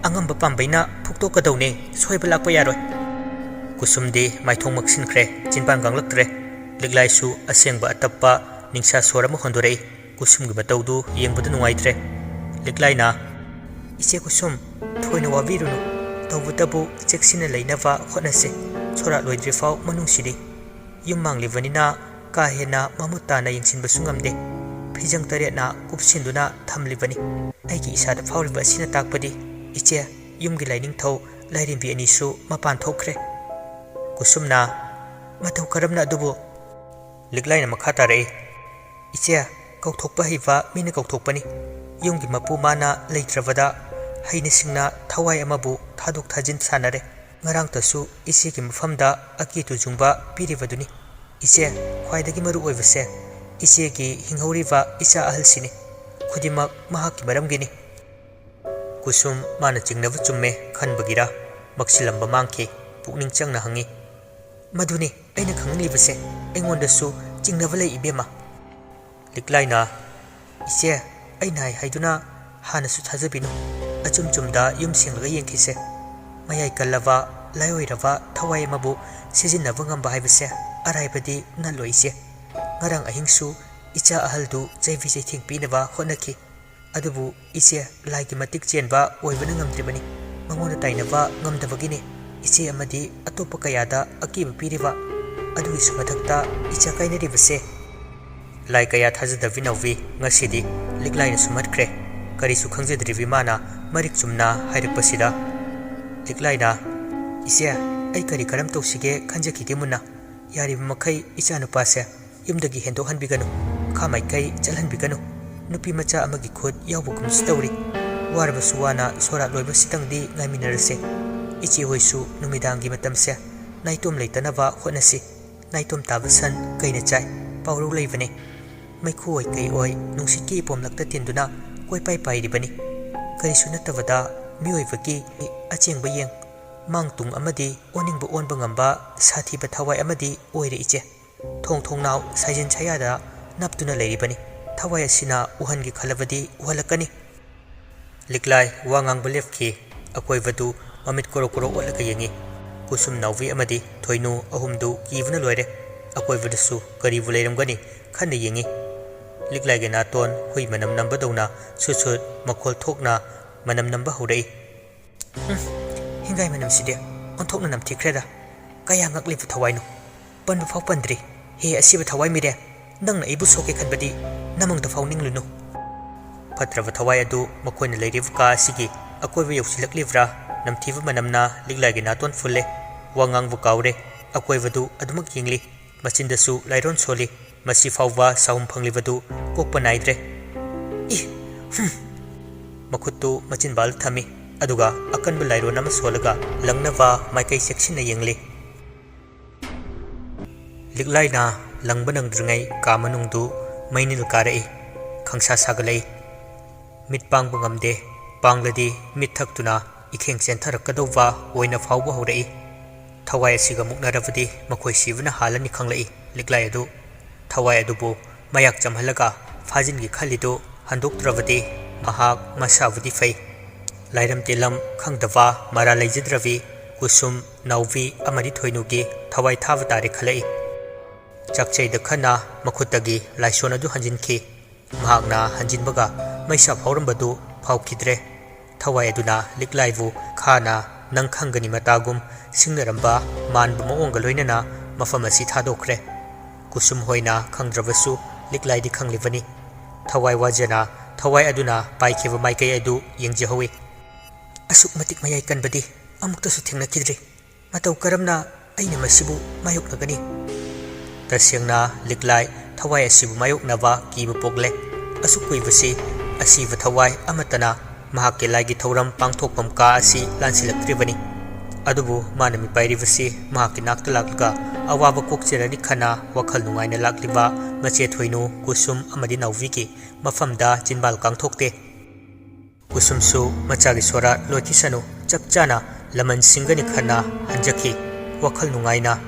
ꯑꯉꯝꯕ ꯄꯥꯝꯕꯩꯅ ꯐꯨꯛꯇꯣꯛꯀꯗꯧꯅꯦ, ꯁꯣꯏꯕ ꯂꯥꯛꯄ ꯌꯥꯔꯣꯏ꯫" ꯀꯨꯁꯨꯝꯗꯤ ꯃꯥꯏꯊꯣꯡ ꯃꯛꯁꯤꯟꯈ꯭ꯔꯦ, ꯆꯤꯟꯕꯥꯟ ꯉꯥꯡꯂꯛꯇ꯭ꯔꯦ꯫ ꯂꯤꯛꯂꯥꯏꯁꯨ ꯑꯁꯦꯡꯕ ꯑꯇꯞꯄ ꯅꯤꯡꯁꯥ ꯁꯣꯔ ꯑꯃ ꯍꯣꯟꯗꯣꯔꯛꯏ꯫ ꯀꯨꯁꯨꯝꯒꯤ ꯃꯇꯧꯗꯨ ꯌꯦꯡꯕꯗ ꯅꯨꯡꯉꯥꯏꯇ꯭ꯔꯦ꯫ ꯂꯤꯛꯂꯥꯏꯅ, "ꯏꯆꯦ ꯀꯨꯁꯨꯝ, ꯊꯣꯏꯅ ꯋꯥꯕꯤꯔꯨꯅꯨ꯫ ꯇꯧꯕꯇꯕꯨ ꯆꯦꯛꯁꯤꯟꯅ ꯂꯩꯅꯕ ꯍꯣꯠꯅꯁꯦ꯫ ꯁꯣꯔꯥꯠ ꯂꯣꯏꯗ꯭ꯔꯤꯐꯥꯎ ꯃꯅꯨꯡꯁꯤꯗꯤ ꯌꯨꯝ ꯃꯥꯡꯂꯤꯕꯅꯤꯅ ꯀꯥ ꯍꯦꯟꯅ ꯃꯃꯨꯠ ꯇꯥꯅ ꯌꯦꯡꯁꯤꯟꯕꯁꯨ ꯉꯝꯗꯦ꯫ ꯐꯤꯖꯪ ꯇꯔꯦꯠꯅ ꯀꯨꯞꯁꯤꯟꯗꯨꯅ ꯊꯝꯂꯤꯕꯅꯤ꯫ ꯑꯩꯒꯤ ꯏꯁꯥꯗ ꯐꯥꯎꯔꯤꯕ ꯑꯁꯤꯅ ꯇꯥꯛꯄꯗꯤ ꯏꯆꯦ, ꯌꯨꯝꯒꯤ ꯂꯥꯏꯅꯤꯡꯊꯧ ꯂꯥꯏꯔꯦꯝꯕꯤ ꯑꯅꯤꯁꯨ ꯃꯄꯥꯟ ꯊꯣꯛꯈ꯭ꯔꯦ꯫" ꯀꯨꯁꯨꯝꯅ, "ꯃꯇꯧ ꯀꯔꯝꯅ ꯑꯗꯨꯕꯨ?" ꯂꯤꯛꯂꯥꯏꯅ ꯃꯈꯥ ꯇꯥꯔꯛꯏ, "ꯏꯆꯦ, ꯀꯧꯊꯣꯛꯄ ꯍꯩꯕ ꯃꯤꯅ ꯀꯧꯊꯣꯛꯄꯅꯤ꯫ ꯌꯨꯝꯒꯤ ꯃꯄꯨ ꯃꯥꯅ ꯂꯩꯇ꯭ꯔꯕꯗ ꯍꯩꯅ ꯁꯤꯡꯅ ꯊꯋꯥꯏ ꯑꯃꯕꯨ ꯊꯥꯗꯣꯛ ꯊꯥꯖꯤꯟ ꯁꯥꯟꯅꯔꯦ꯫ ꯉꯔꯥꯡꯇꯁꯨ ꯏꯆꯦꯒꯤ ꯃꯐꯝꯗ ꯑꯀꯦ ꯇꯨꯖꯨꯡꯕ ꯄꯤꯔꯤꯕꯗꯨꯅꯤ꯫ ꯏꯆꯦ, ꯈ꯭ꯋꯥꯏꯗꯒꯤ ꯃꯔꯨ ꯑꯣꯏꯕꯁꯦ ꯏꯆꯦꯒꯤ ꯍꯤꯡꯍꯧꯔꯤꯕ ꯏꯆꯥ ꯑꯍꯜꯁꯤꯅꯤ꯫ ꯈꯨꯗꯤꯡꯃꯛ ꯃꯍꯥꯛꯀꯤ ꯃꯔꯝꯒꯤꯅꯤ꯫" ꯀꯨꯁꯨꯝ ꯃꯥꯅ ꯆꯤꯡꯅꯕ ꯆꯨꯝꯃꯦ ꯈꯟꯕꯒꯤꯔ ꯃꯛꯁꯤꯜꯂꯝꯕ ꯃꯥꯡꯈꯤ꯫ ꯄꯨꯛꯅꯤꯡ ꯆꯪꯅ ꯍꯪꯉꯤ, "ꯃꯗꯨꯅꯤ ꯑꯩꯅ ꯈꯪꯅꯤꯡꯂꯤꯕꯁꯦ꯫ ꯑꯩꯉꯣꯟꯗꯁꯨ ꯆꯤꯡꯅꯕ ꯂꯩ ꯏꯕꯦꯝꯃ꯫" ꯂꯤꯛꯂꯥꯏꯅ, "ꯏꯆꯦ, ꯑꯩꯅ ꯍꯥꯏ ꯍꯥꯏꯗꯨꯅ ꯍꯥꯟꯅꯁꯨ ꯊꯥꯖꯕꯤꯅꯨ꯫ ꯑꯆꯨꯝ ꯆꯨꯝꯗ ꯌꯨꯝ ꯁꯦꯡꯂꯒ ꯌꯦꯡꯈꯤꯁꯦ꯫ ꯃꯌꯥꯏ ꯀꯜꯂꯕ, ꯂꯥꯏꯑꯣꯏꯔꯕ ꯊꯋꯥꯏ ꯑꯃꯕꯨ ꯁꯤꯖꯤꯟꯅꯕ ꯉꯝꯕ ꯍꯥꯏꯕꯁꯦ ꯑꯔꯥꯏꯕꯗꯤ ꯅꯠꯂꯣꯏ ꯏꯆꯦ꯫ ꯉꯔꯥꯡ ꯑꯍꯤꯡꯁꯨ ꯏꯆꯥ ꯑꯍꯜꯗꯨ ꯆꯩꯕꯤ ꯆꯩꯊꯦꯡ ꯄꯤꯅꯕ ꯍꯣꯠꯅꯈꯤ꯫ ꯑꯗꯨꯕꯨ ꯏꯆꯦ ꯂꯥꯏꯒꯤ ꯃꯇꯤꯛ ꯆꯦꯟꯕ ꯑꯣꯏꯕꯅ ꯉꯝꯗ꯭ꯔꯤꯕꯅꯤ꯫ ꯃꯉꯣꯟꯗ ꯇꯥꯏꯅꯕ ꯉꯝꯗꯕꯒꯤꯅꯤ꯫ ꯏꯆꯦ ꯑꯃꯗꯤ ꯑꯇꯣꯞꯄ ꯀꯌꯥꯗ ꯑꯀꯤꯕ ꯄꯤꯔꯤꯕ, ꯑꯗꯨꯒꯤꯁꯨ ꯃꯊꯛꯇ ꯏꯆꯥ ꯀꯥꯏꯅꯔꯤꯕꯁꯦ꯫ ꯂꯥꯏ ꯀꯌꯥ ꯊꯥꯖꯗꯕꯤ ꯅꯥꯎꯕꯤ ꯉꯁꯤꯗꯤ ꯂꯤꯛꯂꯥꯏꯅ ꯁꯨꯝꯍꯠꯈ꯭ꯔꯦ꯫ ꯀꯔꯤꯁꯨ ꯈꯪꯖꯗ꯭ꯔꯤꯕꯤ ꯃꯥꯅ ꯃꯔꯤꯛ ꯆꯨꯝꯅ ꯍꯥꯏꯔꯛꯄꯁꯤꯗ ꯂꯤꯛꯂꯥꯏꯅ, "ꯏꯆꯦ, ꯑꯩ ꯀꯔꯤ ꯀꯔꯝ ꯇꯧꯁꯤꯒꯦ ꯈꯟꯖꯈꯤꯒꯦ ꯃꯨꯟꯅ꯫ ꯌꯥꯔꯤꯕ ꯃꯈꯩ ꯏꯆꯥ ꯅꯨꯄꯥꯁꯦ ꯌꯨꯝꯗꯒꯤ ꯍꯦꯟꯗꯣꯛꯍꯟꯕꯤꯒꯅꯨ, ꯈꯥ ꯃꯥꯏꯀꯩ ꯆꯠꯍꯟꯕꯤꯒꯅꯨ꯫ ꯅꯨꯄꯤ ꯃꯆꯥ ꯑꯃꯒꯤ ꯈꯨꯠ ꯌꯥꯎꯕꯒꯨꯝꯁꯨ ꯇꯧꯔꯤ꯫ ꯋꯥꯔꯕꯁꯨ ꯋꯥꯅ ꯁꯣꯔꯥꯠ ꯂꯣꯏꯕꯁꯤꯗꯪꯗꯤ ꯉꯥꯏꯃꯤꯟꯅꯔꯁꯦ꯫ ꯏꯆꯦ ꯍꯣꯏꯁꯨ ꯅꯨꯃꯤꯗꯥꯡꯒꯤ ꯃꯇꯝꯁꯦ ꯅꯥꯏꯇꯣꯝ ꯂꯩꯇꯅꯕ ꯍꯣꯠꯅꯁꯤ꯫ ꯅꯥꯏꯇꯣꯝ ꯇꯥꯕ ꯁꯟ ꯀꯩꯅ ꯆꯥꯏ ꯄꯥꯎꯔꯧ ꯂꯩꯕꯅꯤ꯫ ꯃꯩꯈꯨ ꯑꯣꯏ ꯀꯩ ꯑꯣꯏ ꯅꯨꯡꯁꯤꯠꯀꯤ ꯏꯄꯣꯝꯂꯛꯇ ꯇꯤꯟꯗꯨꯅ ꯀꯣꯏꯄꯥꯏ ꯄꯥꯏꯔꯤꯕꯅꯤ꯫ ꯀꯔꯤꯁꯨ ꯅꯠꯇꯕꯗ ꯃꯤꯑꯣꯏꯕꯒꯤ ꯑꯆꯦꯡꯕ ꯌꯦꯡ, ꯃꯥꯡ ꯇꯨꯡ ꯑꯃꯗꯤ ꯑꯣꯟꯅꯤꯡꯕ ꯑꯣꯟꯕ ꯉꯝꯕ ꯁꯥꯊꯤꯕ ꯊꯋꯥꯏ ꯑꯃꯗꯤ ꯑꯣꯏꯔꯦ ꯏꯆꯦ꯫ ꯊꯣꯡ ꯊꯣꯡꯅꯥꯎ ꯁꯥꯏꯖꯤꯟ ꯁꯌꯥꯗ ꯅꯞꯇꯨꯅ ꯂꯩꯔꯤꯕꯅꯤ꯫ ꯊꯋꯥꯏ ꯑꯁꯤꯅ ꯎꯍꯟꯒꯦ ꯈꯜꯂꯕꯗꯤ ꯎꯍꯜꯂꯛꯀꯅꯤ꯫" ꯂꯤꯛꯂꯥꯏ ꯋꯥ ꯉꯥꯡꯕ ꯂꯦꯞꯈꯤ꯫ ꯑꯀꯣꯏꯕꯗꯨ ꯃꯃꯤꯠ ꯀꯣꯔꯣ ꯀꯣꯔꯣ ꯑꯣꯠꯂꯒ ꯌꯦꯡꯉꯤ꯫ ꯀꯨꯁꯨꯝ ꯅꯥꯎꯕꯤ ꯑꯃꯗꯤ ꯊꯣꯏꯅꯨ ꯑꯍꯨꯝꯗꯨ ꯀꯤꯕꯅ ꯂꯣꯏꯔꯦ꯫ ꯑꯀꯣꯏꯕꯗꯁꯨ ꯀꯔꯤꯕꯨ ꯂꯩꯔꯝꯒꯅꯤ ꯈꯟꯅ ꯌꯦꯡꯉꯤ꯫ ꯂꯤꯛꯂꯥꯏꯒꯤ ꯅꯥꯇꯣꯟ ꯍꯨꯏ ꯃꯅꯝ ꯅꯝꯕꯗꯧꯅ ꯁꯨꯠ ꯁꯨꯠ ꯃꯈꯣꯜ ꯊꯣꯛꯅ ꯃꯅꯝ ꯅꯝꯕ ꯍꯧꯔꯛꯏ꯫ "ꯎꯝ, ꯍꯤꯡꯒꯥꯏ ꯃꯅꯝꯁꯤꯗꯤ ꯑꯣꯟꯊꯣꯛꯅ ꯅꯝꯊꯤꯈ꯭ꯔꯦꯗ꯫ ꯀꯌꯥ ꯉꯛꯂꯤꯕ ꯊꯋꯥꯏꯅꯣ꯫ ꯄꯟꯕ ꯐꯥꯎ ꯄꯟꯗ꯭ꯔꯤ꯫ ꯍꯦ ꯑꯁꯤꯕ ꯊꯋꯥꯏ ꯃꯤꯔꯦ, ꯅꯪꯅ ꯑꯩꯕꯨ ꯁꯣꯛꯀꯦ ꯈꯟꯕꯗꯤ ꯅꯃꯪꯗ ꯐꯥꯎ ꯅꯤꯡꯂꯨꯅꯨ꯫" ꯐꯠꯇ꯭ꯔꯕ ꯊꯋꯥꯏ ꯑꯗꯨ ꯃꯈꯣꯏꯅ ꯂꯩꯔꯤꯕ ꯀꯥ ꯑꯁꯤꯒꯤ ꯑꯀꯣꯏꯕ ꯌꯧꯁꯤꯜꯂꯛꯂꯤꯕ꯭ꯔꯥ? ꯅꯝꯊꯤꯕ ꯃꯅꯝꯅ ꯂꯤꯛꯂꯥꯏꯒꯤ ꯅꯥꯇꯣꯟ ꯐꯨꯜꯂꯦ꯫ ꯋꯥ ꯉꯥꯡꯕ ꯀꯥꯎꯔꯦ꯫ ꯑꯀꯣꯏꯕꯗꯨ ꯑꯗꯨꯃꯛ ꯌꯦꯡꯂꯤ꯫ ꯃꯆꯤꯟꯗꯁꯨ ꯂꯥꯏꯔꯣꯟ ꯁꯣꯜꯂꯤ꯫ ꯃꯁꯤ ꯐꯥꯎꯕ ꯁꯥꯍꯨꯝ ꯐꯪꯂꯤꯕꯗꯨ ꯀꯣꯛꯄ ꯅꯥꯏꯗ꯭ꯔꯦ꯫ "ꯏ! ꯍꯨꯝ!" ꯃꯈꯨꯠꯇꯨ ꯃꯆꯤꯟꯕꯥꯜ ꯊꯝꯃꯤ꯫ ꯑꯗꯨꯒ ꯑꯀꯟꯕ ꯂꯥꯏꯔꯣꯟ ꯑꯃ ꯁꯣꯜꯂꯒ ꯂꯪꯅꯕ ꯃꯥꯏꯀꯩ ꯆꯦꯛꯁꯤꯟꯅ ꯌꯦꯡꯂꯤ꯫ ꯂꯤꯛꯂꯥꯏꯅ ꯂꯪꯕ ꯅꯪꯗ꯭ꯔꯤꯉꯩ ꯀꯥ ꯃꯅꯨꯡꯗꯨ ꯃꯩꯅꯤꯜ ꯀꯥꯔꯛꯏ꯫ ꯈꯪꯁꯥ ꯁꯥꯒꯠꯂꯛꯏ꯫ ꯃꯤꯠ ꯄꯥꯡꯕ ꯉꯝꯗꯦ꯫ ꯄꯥꯡꯂꯗꯤ ꯃꯤꯠ ꯊꯛꯇꯨꯅ ꯏꯈꯦꯡ ꯆꯦꯟꯊꯔꯛꯀꯗꯧꯕ ꯑꯣꯏꯅ ꯐꯥꯎꯕ ꯍꯧꯔꯛꯏ꯫ ꯊꯋꯥꯏ ꯑꯁꯤꯒ ꯃꯨꯛꯅꯔꯕꯗꯤ ꯃꯈꯣꯏ ꯁꯤꯕꯅ ꯍꯥꯜꯂꯅꯤ ꯈꯪꯂꯛꯏ꯫ ꯂꯤꯛꯂꯥꯏ ꯑꯗꯨ ꯊꯋꯥꯏ ꯑꯗꯨꯕꯨ ꯃꯌꯥꯛ ꯆꯝꯍꯜꯂꯒ ꯐꯥꯖꯤꯟꯒꯦ ꯈꯜꯂꯤꯗꯨ ꯍꯟꯗꯣꯛꯇ꯭ꯔꯕꯗꯤ ꯃꯍꯥꯛ ꯃꯁꯥꯕꯨꯗꯤ ꯐꯩ꯫ ꯂꯥꯏꯔꯝ ꯇꯤꯜꯂꯝ ꯈꯪꯗꯕ ꯃꯔꯥ ꯂꯩꯖꯗ꯭ꯔꯕꯤ ꯀꯨꯁꯨꯝ, ꯅꯥꯎꯕꯤ ꯑꯃꯗꯤ ꯊꯣꯏꯅꯨꯒꯤ ꯊꯋꯥꯏ ꯊꯥꯕ ꯇꯥꯔꯦ ꯈꯜꯂꯛꯏ꯫ ꯆꯥꯛꯆꯩꯗ ꯈꯟꯅ ꯃꯈꯨꯠꯇꯒꯤ ꯂꯥꯏꯁꯣꯟ ꯑꯗꯨ ꯍꯟꯖꯤꯟꯈꯤ꯫ ꯃꯍꯥꯛꯅ ꯍꯟꯖꯤꯟꯕꯒ ꯃꯩꯁꯥ ꯐꯥꯎꯔꯝꯕꯗꯨ ꯐꯥꯎꯈꯤꯗ꯭ꯔꯦ꯫ ꯊꯋꯥꯏ ꯑꯗꯨꯅ ꯂꯤꯛꯂꯥꯏꯕꯨ ꯈꯥꯅ ꯅꯪ ꯈꯪꯒꯅꯤ ꯃꯇꯥꯒꯨꯝ ꯁꯤꯡꯅꯔꯝꯕ ꯃꯥꯟꯕ ꯃꯑꯣꯡꯒ ꯂꯣꯏꯅꯅ ꯃꯐꯝ ꯑꯁꯤ ꯊꯥꯗꯣꯛꯈ꯭ꯔꯦ꯫ ꯀꯨꯁꯨꯝ ꯍꯣꯏꯅ ꯈꯪꯗ꯭ꯔꯕꯁꯨ ꯂꯤꯛꯂꯥꯏꯗꯤ ꯈꯪꯂꯤꯕꯅꯤ꯫ ꯊꯋꯥꯏ ꯋꯥꯖꯅ ꯊꯋꯥꯏ ꯑꯗꯨꯅ ꯄꯥꯏꯈꯤꯕ ꯃꯥꯏꯀꯩ ꯑꯗꯨ ꯌꯦꯡꯖꯍꯧꯏ꯫ ꯑꯁꯨꯛ ꯃꯇꯤꯛ ꯃꯌꯥꯏ ꯀꯟꯕꯗꯤ ꯑꯃꯨꯛꯇꯁꯨ ꯊꯦꯡꯅꯈꯤꯗ꯭ꯔꯤ꯫ ꯃꯇꯧ ꯀꯔꯝꯅ ꯑꯩꯅ ꯃꯁꯤꯕꯨ ꯃꯥꯌꯣꯛꯅꯒꯅꯤ? ꯇꯁꯦꯡꯅ ꯂꯤꯛꯂꯥꯏ ꯊꯋꯥꯏ ꯑꯁꯤꯕꯨ ꯃꯥꯌꯣꯛꯅꯕ ꯀꯤꯕ ꯄꯣꯛꯂꯦ꯫ ꯑꯁꯨꯛ ꯀꯨꯏꯕꯁꯤ ꯑꯁꯤꯕ ꯊꯋꯥꯏ ꯑꯃꯠꯇꯅ ꯃꯍꯥꯛꯀꯤ ꯂꯥꯏꯒꯤ ꯊꯧꯔꯝ ꯄꯥꯡꯊꯣꯛꯐꯝ ꯀꯥ ꯑꯁꯤ ꯂꯥꯟꯁꯤꯜꯂꯛꯇ꯭ꯔꯤꯕꯅꯤ꯫ ꯑꯗꯨꯕꯨ ꯃꯥꯅ ꯃꯤꯄꯥꯏꯔꯤꯕꯁꯤ ꯃꯍꯥꯛꯀꯤ ꯅꯥꯛꯇ ꯂꯥꯛꯂꯒ ꯑꯋꯥꯕ ꯀꯣꯛꯆꯔꯅꯤ ꯈꯟꯅ ꯋꯥꯈꯜ ꯅꯨꯡꯉꯥꯏꯅ ꯂꯥꯛꯂꯤꯕ ꯃꯆꯦ ꯊꯣꯏꯅꯨ, ꯀꯨꯁꯨꯝ ꯑꯃꯗꯤ ꯅꯥꯎꯕꯤꯒꯤ ꯃꯐꯝꯗ ꯆꯤꯟꯕꯥꯜ ꯀꯥꯡꯊꯣꯛꯇꯦ꯫ ꯀꯨꯁꯨꯝꯁꯨ ꯃꯆꯥꯒꯤ ꯁꯣꯔꯥ ꯂꯣꯏꯈꯤꯁꯅꯨ, ꯆꯞ ꯆꯥꯅ ꯂꯃꯟ ꯁꯤꯡꯒꯅꯤ ꯈꯟꯅ ꯍꯟꯖꯈꯤ, ꯋꯥꯈꯜ ꯅꯨꯡꯉꯥꯏꯅ꯫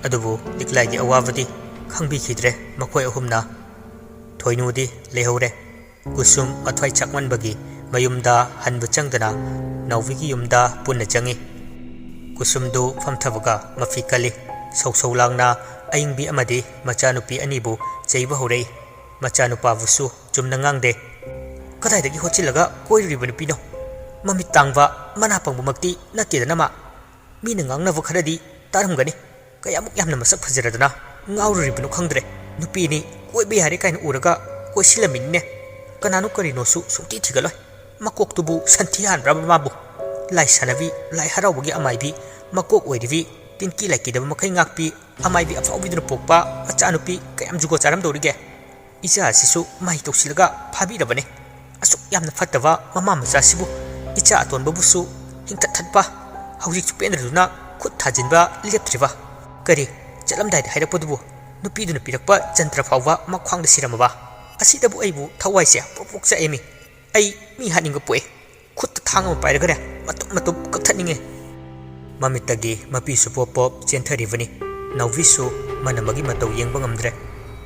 ꯑꯗꯨꯕꯨ ꯂꯤꯛꯂꯥꯏꯒꯤ ꯑꯋꯥꯕꯗꯤ ꯈꯪꯕꯤꯈꯤꯗ꯭ꯔꯦ ꯃꯈꯣꯏ ꯑꯍꯨꯝꯅ꯫ ꯊꯣꯏꯅꯨꯗꯤ ꯂꯩꯍꯧꯔꯦ꯫ ꯀꯨꯁꯨꯝ ꯃꯊ꯭ꯋꯥꯏ ꯆꯥꯛꯃꯟꯕꯒꯤ ꯃꯌꯨꯝꯗ ꯍꯟꯕ ꯆꯪꯗꯅ ꯅꯥꯎꯕꯤꯒꯤ ꯌꯨꯝꯗ ꯄꯨꯟꯅ ꯆꯪꯉꯤ꯫ ꯀꯨꯁꯨꯝꯗꯨ ꯐꯝꯊꯕꯒ ꯃꯐꯤ ꯀꯜꯂꯤ꯫ ꯁꯧ ꯁꯧ ꯂꯥꯡꯅ ꯑꯏꯪꯕꯤ ꯑꯃꯗꯤ ꯃꯆꯥꯅꯨꯄꯤ ꯑꯅꯤꯕꯨ ꯆꯩꯕ ꯍꯧꯔꯛꯏ꯫ ꯃꯆꯥꯅꯨꯄꯥꯕꯨꯁꯨ ꯆꯨꯝꯅ ꯉꯥꯡꯗꯦ꯫ ꯀꯗꯥꯏꯗꯒꯤ ꯍꯣꯠꯆꯤꯜꯂꯒ ꯀꯣꯏꯔꯨꯔꯤꯕ ꯅꯨꯄꯤꯅꯣ? ꯃꯃꯤꯠ ꯇꯥꯡꯕ, ꯃꯅꯥ ꯄꯪꯕꯃꯛꯇꯤ ꯅꯠꯇꯦꯗꯅ ꯃꯥ꯫ ꯃꯤꯅ ꯉꯥꯡꯅꯕ ꯈꯔꯗꯤ ꯇꯥꯔꯝꯒꯅꯤ꯫ ꯀꯌꯥꯃꯨꯛ ꯌꯥꯝꯅ ꯃꯁꯛ ꯐꯖꯔꯗꯅ ꯉꯥꯎꯔꯨꯔꯤꯕꯅꯣ ꯈꯪꯗ꯭ꯔꯦ꯫ ꯅꯨꯄꯤꯅꯤ ꯀꯣꯏꯕ ꯌꯥꯔꯦ ꯀꯥꯏꯅ ꯎꯔꯒ ꯀꯣꯏꯁꯤꯜꯂꯝꯃꯤꯅꯤꯅꯦ꯫ ꯀꯅꯥꯅꯣ ꯀꯔꯤꯅꯣꯁꯨ ꯁꯨꯡꯊꯤ ꯊꯤꯒꯠꯂꯣꯏ꯫ ꯃꯀꯣꯛꯇꯨꯕꯨ ꯁꯟꯊꯤ ꯍꯥꯟꯕ꯭ꯔꯕ ꯃꯥꯕꯨ? ꯂꯥꯏ ꯁꯥꯟꯅꯕꯤ, ꯂꯥꯏ ꯍꯔꯥꯎꯕꯒꯤ ꯑꯃꯥꯏꯕꯤ, ꯃꯀꯣꯛ ꯑꯣꯏꯔꯤꯕꯤ, ꯇꯤꯟꯀꯤ ꯂꯥꯏꯀꯤꯗꯕ ꯃꯈꯩ ꯉꯥꯛꯄꯤ, ꯑꯃꯥꯏꯕꯤ ꯑꯐꯥꯎꯕꯤꯗꯨꯅ ꯄꯣꯛꯄ ꯃꯆꯥꯅꯨꯄꯤ ꯀꯌꯥꯝ ꯖꯨꯒꯣꯠ ꯆꯥꯔꯝꯗꯧꯔꯤꯒꯦ? ꯏꯆꯥ ꯑꯁꯤꯁꯨ ꯃꯍꯩ ꯇꯧꯁꯤꯜꯂꯒ ꯐꯥꯕꯤꯔꯕꯅꯤ꯫ ꯑꯁꯨꯛ ꯌꯥꯝꯅ ꯐꯠꯇꯕ ꯃꯃꯥ ꯃꯆꯥꯁꯤꯕꯨ, ꯏꯆꯥ ꯑꯇꯣꯟꯕꯕꯨꯁꯨ ꯍꯤꯡꯊꯠ ꯊꯠꯄ, ꯍꯧꯖꯤꯛꯁꯨ ꯄꯦꯟꯗ꯭ꯔꯗꯨꯅ ꯈꯨꯠ ꯊꯥꯖꯤꯟꯕ ꯂꯦꯞꯇ꯭ꯔꯤꯕ꯫ ꯀꯔꯤ, ꯆꯠꯂꯝꯗꯥꯏꯗ ꯍꯥꯏꯔꯛꯄꯗꯨꯕꯨ ꯅꯨꯄꯤꯗꯨꯅ ꯄꯤꯔꯛꯄ ꯖꯟꯇ꯭ꯔ ꯐꯥꯎꯕ ꯃꯈ꯭ꯋꯥꯡꯗ ꯁꯤꯔꯝꯃꯕ? ꯑꯁꯤꯗꯕꯨ ꯑꯩꯕꯨ ꯊꯋꯥꯏꯁꯦ ꯄ꯭ꯔꯣꯛ ꯄ꯭ꯔꯣꯛ ꯆꯥꯛꯑꯦꯃꯤ꯫ ꯑꯩ ꯃꯤ ꯍꯥꯠꯅꯤꯡꯕ ꯄꯣꯛꯑꯦ꯫ ꯈꯨꯠꯇ ꯊꯥꯡ ꯑꯃ ꯄꯥꯏꯔꯒꯅꯦ, ꯃꯇꯨꯞ ꯃꯇꯨꯞ ꯀꯛꯊꯠꯅꯤꯡꯉꯦ꯫ ꯃꯃꯤꯠꯇꯒꯤ ꯃꯄꯤꯁꯨ ꯄꯣꯞ ꯄꯣꯞ ꯆꯦꯟꯊꯔꯤꯕꯅꯤ꯫ ꯅꯥꯎꯕꯤꯁꯨ ꯃꯅꯝ ꯑꯃꯒꯤ ꯃꯇꯧ ꯌꯦꯡꯕ ꯉꯝꯗ꯭ꯔꯦ꯫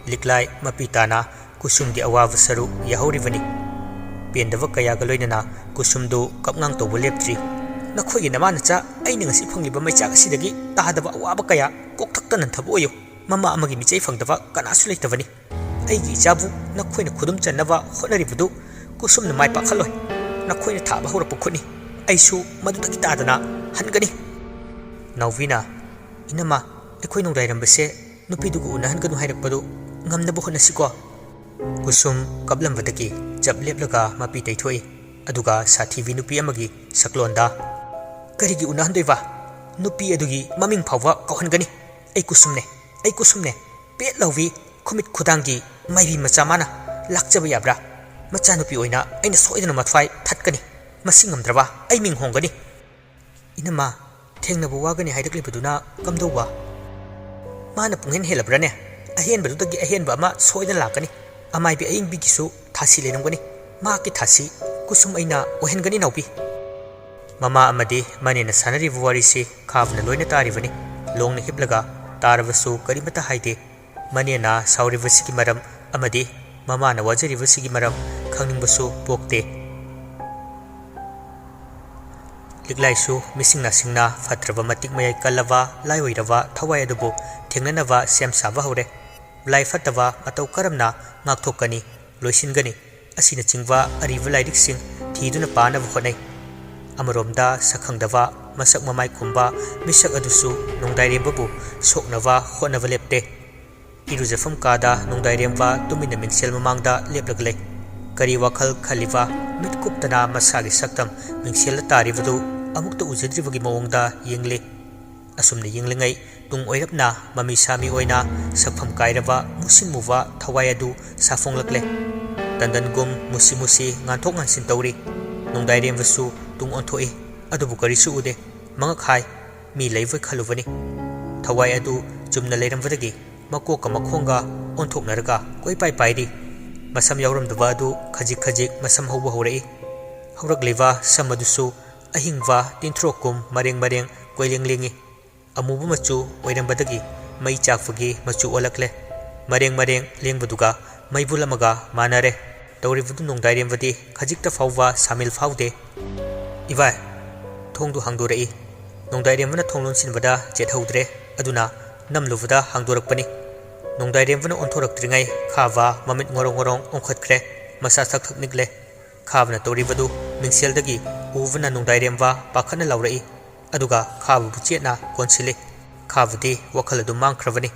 ꯂꯤꯛꯂꯥꯏ ꯃꯄꯤ ꯇꯥꯅ ꯀꯨꯁꯨꯝꯒꯤ ꯑꯋꯥꯕ ꯁꯔꯨꯛ ꯌꯥꯍꯧꯔꯤꯕꯅꯤ꯫ ꯄꯦꯟꯗꯕ ꯀꯌꯥꯒ ꯂꯣꯏꯅꯅ ꯀꯨꯁꯨꯝꯗꯨ ꯀꯞꯉꯥꯡ ꯇꯧꯕ ꯂꯦꯞꯇ꯭ꯔꯤ꯫ ꯅꯈꯣꯏꯒꯤ ꯅꯃꯥ ꯅꯆꯥ ꯑꯩꯅ ꯉꯁꯤ ꯐꯪꯂꯤꯕ ꯃꯩꯆꯥꯛ ꯑꯁꯤꯗꯒꯤ ꯇꯥꯗꯕ ꯑꯋꯥꯕ ꯀꯌꯥ ꯀꯣꯛꯊꯛꯇ ꯅꯟꯊꯕ ꯑꯣꯏꯌꯨ꯫ ꯃꯃꯥ ꯑꯃꯒꯤ ꯃꯤꯆꯩ ꯐꯪꯗꯕ ꯀꯅꯥꯁꯨ ꯂꯩꯇꯕꯅꯤ꯫ ꯑꯩꯒꯤ ꯏꯆꯥꯕꯨ ꯅꯈꯣꯏꯅ ꯈꯨꯗꯨꯝ ꯆꯟꯅꯕ ꯍꯣꯠꯅꯔꯤꯕꯗꯨ ꯀꯨꯁꯨꯝꯅ ꯃꯥꯏ ꯄꯥꯛꯍꯜꯂꯣꯏ꯫ ꯅꯈꯣꯏꯅ ꯊꯥꯕ ꯍꯧꯔꯛꯄ ꯈꯨꯠꯅꯤ꯫ ꯑꯩꯁꯨ ꯃꯗꯨꯗꯒꯤ ꯇꯥꯗꯅ "ꯍꯟꯒꯅꯤ!" ꯅꯥꯎꯕꯤꯅ, "ꯏꯅꯝꯃ, ꯑꯩꯈꯣꯏ ꯅꯣꯡꯗꯥꯏꯔꯝꯕꯁꯦ ꯅꯨꯄꯤꯗꯨꯒ ꯎꯅꯍꯟꯒꯅꯨ ꯍꯥꯏꯔꯛꯄꯗꯨ ꯉꯝꯅꯕ ꯍꯣꯠꯅꯁꯤꯀꯣ?" ꯀꯨꯁꯨꯝ ꯀꯞꯂꯝꯕꯗꯒꯤ ꯆꯞ ꯂꯦꯞꯂꯒ ꯃꯄꯤ ꯇꯩꯊꯣꯛꯏ꯫ ꯑꯗꯨꯒ ꯁꯥꯊꯤꯕꯤ ꯅꯨꯄꯤ ꯑꯃꯒꯤ ꯁꯛꯂꯣꯟꯗ, "ꯀꯔꯤꯒꯤ ꯎꯅꯍꯟꯗꯣꯏꯕ? ꯅꯨꯄꯤ ꯑꯗꯨꯒꯤ ꯃꯃꯤꯡ ꯐꯥꯎꯕ ꯀꯥꯎꯍꯟꯒꯅꯤ꯫ ꯑꯩ ꯀꯨꯁꯨꯝꯅꯦ, ꯑꯩ ꯀꯨꯁꯨꯝꯅꯦ꯫ ꯄꯦꯠ ꯂꯥꯎꯕꯤ ꯈꯨꯃꯤꯠ ꯈꯨꯗꯥꯡꯒꯤ ꯃꯥꯏꯕꯤ ꯃꯆꯥ ꯃꯥꯅ ꯂꯥꯛꯆꯕ ꯌꯥꯕ꯭ꯔꯥ? ꯃꯆꯥꯅꯨꯄꯤ ꯑꯣꯏꯅ ꯑꯩꯅ ꯁꯣꯏꯗꯅ ꯃꯊ꯭ꯋꯥꯏ ꯊꯠꯀꯅꯤ꯫ ꯃꯁꯤ ꯉꯝꯗ꯭ꯔꯕ ꯑꯩ ꯃꯤꯡ ꯍꯣꯡꯒꯅꯤ꯫" "ꯏꯅꯝꯃ, ꯊꯦꯡꯅꯕ ꯋꯥꯒꯅꯤ ꯍꯥꯏꯔꯛꯂꯤꯕꯗꯨꯅ ꯀꯝꯗꯧꯕ?" "ꯃꯥꯅ ꯄꯨꯡꯍꯦꯟ ꯍꯦꯜꯂꯕ꯭ꯔꯥꯅꯦ? ꯑꯍꯦꯟꯕꯗꯨꯗꯒꯤ ꯑꯍꯦꯟꯕ ꯑꯃ ꯁꯣꯏꯗꯅ ꯂꯥꯛꯀꯅꯤ꯫ ꯑꯃꯥꯏꯕꯤ ꯑꯌꯤꯡꯕꯤꯒꯤꯁꯨ ꯊꯥꯁꯤ ꯂꯩꯔꯝꯒꯅꯤ꯫ ꯃꯍꯥꯛꯀꯤ ꯊꯥꯁꯤ ꯀꯨꯁꯨꯝ ꯑꯩꯅ ꯑꯣꯏꯍꯟꯒꯅꯤ ꯅꯥꯎꯕꯤ꯫" ꯃꯃꯥ ꯑꯃꯗꯤ ꯃꯅꯦꯅ ꯁꯥꯟꯅꯔꯤꯕ ꯋꯥꯔꯤꯁꯤ ꯈꯥꯕꯅ ꯂꯣꯏꯅ ꯇꯥꯔꯤꯕꯅꯤ꯫ ꯂꯣꯡꯅ ꯍꯤꯞꯂꯒ ꯇꯥꯔꯕꯁꯨ ꯀꯔꯤꯃꯠꯇ ꯍꯥꯏꯗꯦ꯫ ꯃꯅꯦꯅ ꯁꯥꯎꯔꯤꯕꯁꯤꯒꯤ ꯃꯔꯝ ꯑꯃꯗꯤ ꯃꯃꯥꯅ ꯋꯥꯖꯔꯤꯕꯁꯤꯒꯤ ꯃꯔꯝ ꯈꯪꯅꯤꯡꯕꯁꯨ ꯄꯣꯛꯇꯦ꯫ ꯂꯤꯛꯂꯥꯏꯁꯨ ꯃꯤꯁꯤꯡ ꯅꯥꯁꯤꯡꯅ ꯐꯠꯇ꯭ꯔꯕ ꯃꯇꯤꯛ ꯃꯌꯥꯏ ꯀꯜꯂꯕ ꯂꯥꯏ ꯑꯣꯏꯔꯕ ꯊꯋꯥꯏ ꯑꯗꯨꯕꯨ ꯊꯦꯡꯅꯅꯕ ꯁꯦꯝ ꯁꯥꯕ ꯍꯧꯔꯦ꯫ ꯂꯥꯏ ꯐꯠꯇꯕ ꯃꯇꯧ ꯀꯔꯝꯅ ꯉꯥꯛꯊꯣꯛꯀꯅꯤ, ꯂꯣꯏꯁꯤꯟꯒꯅꯤ? ꯑꯁꯤꯅꯆꯤꯡꯕ ꯑꯔꯤꯕ ꯂꯥꯏꯔꯤꯛꯁꯤꯡ ꯊꯤꯗꯨꯅ ꯄꯥꯅꯕ ꯍꯣꯠꯅꯩ꯫ ꯑꯃꯔꯣꯝꯗ ꯁꯛꯈꯪꯗꯕ ꯃꯁꯛ ꯃꯃꯥꯏ ꯈꯨꯝꯕ ꯃꯤꯁꯛ ꯑꯗꯨꯁꯨ ꯅꯣꯡꯗꯥꯏꯔꯦꯝꯕꯕꯨ ꯁꯣꯛꯅꯕ ꯍꯣꯠꯅꯕ ꯂꯦꯞꯇꯦ꯫ ꯏꯔꯨꯖꯐꯝ ꯀꯥꯗ ꯅꯣꯡꯗꯥꯏꯔꯦꯝꯕ ꯇꯨꯃꯤꯟꯅ ꯃꯤꯡꯁꯦꯜ ꯃꯃꯥꯡꯗ ꯂꯦꯞꯂꯒ ꯂꯩ꯫ ꯀꯔꯤ ꯋꯥꯈꯜ ꯈꯜꯂꯤꯕ? ꯃꯤꯠ ꯀꯨꯞꯇꯅ ꯃꯁꯥꯒꯤ ꯁꯛꯇꯝ ꯃꯤꯡꯁꯦꯜꯗ ꯇꯥꯔꯤꯕꯗꯨ ꯑꯃꯨꯛꯇ ꯎꯖꯗ꯭ꯔꯤꯕꯒꯤ ꯃꯑꯣꯡꯗ ꯌꯦꯡꯂꯤ꯫ ꯑꯁꯨꯝꯅ ꯌꯦꯡꯂꯤꯉꯩ ꯇꯨꯡ ꯑꯣꯏꯔꯞꯅ ꯃꯃꯤ ꯁꯥꯃꯤ ꯑꯣꯏꯅ ꯁꯛꯐꯝ ꯀꯥꯏꯔꯕ ꯃꯨꯁꯤꯟ ꯃꯨꯕ ꯊꯋꯥꯏ ꯑꯗꯨ ꯁꯥꯐꯣꯡꯂꯛꯂꯦ꯫ ꯇꯟꯗꯟꯒꯨꯝ ꯃꯨꯁꯤ ꯃꯨꯁꯤ ꯉꯥꯟꯊꯣꯛ ꯉꯥꯟꯁꯤꯟ ꯇꯧꯔꯤ꯫ ꯅꯣꯡꯗꯥꯏꯔꯦꯝꯕꯁꯨ ꯇꯨꯡ ꯑꯣꯟꯊꯣꯛꯏ, ꯑꯗꯨꯕꯨ ꯀꯔꯤꯁꯨ ꯎꯗꯦ꯫ ꯃꯉꯛ ꯍꯥꯏ, ꯃꯤ ꯂꯩꯕꯣꯏ ꯈꯜꯂꯨꯕꯅꯤ꯫ ꯊꯋꯥꯏ ꯑꯗꯨ ꯆꯨꯝꯅ ꯂꯩꯔꯝꯕꯗꯒꯤ ꯃꯀꯣꯛꯀ ꯃꯈꯣꯡꯒ ꯑꯣꯟꯊꯣꯛꯅꯔꯒ ꯀꯣꯏꯄꯥꯏ ꯄꯥꯏꯔꯤ꯫ ꯃꯁꯝ ꯌꯥꯎꯔꯝꯗꯕ ꯑꯗꯨ ꯈꯖꯤꯛ ꯈꯖꯤꯛ ꯃꯁꯝ ꯍꯧꯕ ꯍꯧꯔꯛꯏ꯫ ꯍꯧꯔꯛꯂꯤꯕ ꯁꯝ ꯑꯗꯨꯁꯨ ꯑꯍꯤꯡꯕ ꯇꯤꯟꯊ꯭ꯔꯣꯛꯀꯨꯝ ꯃꯔꯦꯡ ꯃꯔꯦꯡ ꯀꯣꯏꯂꯦꯡ ꯂꯦꯡꯉꯤ꯫ ꯑꯃꯨꯕ ꯃꯆꯨ ꯑꯣꯏꯔꯝꯕꯗꯒꯤ ꯃꯩ ꯆꯥꯛꯄꯒꯤ ꯃꯆꯨ ꯑꯣꯜꯂꯛꯂꯦ꯫ ꯃꯔꯦꯡ ꯃꯔꯦꯡ ꯂꯦꯡꯕꯗꯨꯒ ꯃꯩꯕꯨꯜ ꯑꯃꯒ ꯃꯥꯟꯅꯔꯦ꯫ ꯇꯧꯔꯤꯕꯗꯨ ꯅꯣꯡꯗꯥꯏꯔꯦꯝꯕꯗꯤ ꯈꯖꯤꯛꯇ ꯐꯥꯎꯕ ꯁꯥꯃꯤꯜ ꯐꯥꯎꯗꯦ꯫ "ꯏꯕꯥꯏ!" ꯊꯣꯡꯗꯨ ꯍꯥꯡꯗꯣꯔꯛꯏ꯫ ꯅꯣꯡꯗꯥꯏꯔꯦꯝꯕꯅ ꯊꯣꯡ ꯂꯣꯟꯁꯤꯟꯕꯗ ꯆꯦꯠꯍꯧꯗ꯭ꯔꯦ꯫ ꯑꯗꯨꯅ ꯅꯝꯂꯨꯕꯗ ꯍꯥꯡꯗꯣꯔꯛꯄꯅꯤ꯫ ꯅꯣꯡꯗꯥꯏꯔꯦꯝꯕꯅ ꯑꯣꯟꯊꯣꯔꯛꯇ꯭ꯔꯤꯉꯩ ꯈꯥꯕ ꯃꯃꯤꯠ ꯉꯣꯔꯣꯡ ꯉꯣꯔꯣꯡ ꯑꯣꯟꯈꯠꯈ꯭ꯔꯦ꯫ ꯃꯁꯥ ꯊꯛ ꯊꯛ ꯅꯤꯛꯂꯦ꯫ ꯈꯥꯕꯅ ꯇꯧꯔꯤꯕꯗꯨ ꯃꯤꯡꯁꯦꯜꯗꯒꯤ ꯎꯕꯅ ꯅꯣꯡꯗꯥꯏꯔꯦꯝꯕ ꯄꯥꯈꯠꯅ ꯂꯥꯎꯔꯛꯏ꯫ ꯑꯗꯨꯒ ꯈꯥꯕꯕꯨ ꯆꯦꯠꯅ ꯀꯣꯟꯁꯤꯜꯂꯤ꯫ ꯈꯥꯕꯗꯤ ꯋꯥꯈꯜ ꯑꯗꯨꯝ ꯃꯥꯡꯈ꯭ꯔꯕꯅꯤ꯫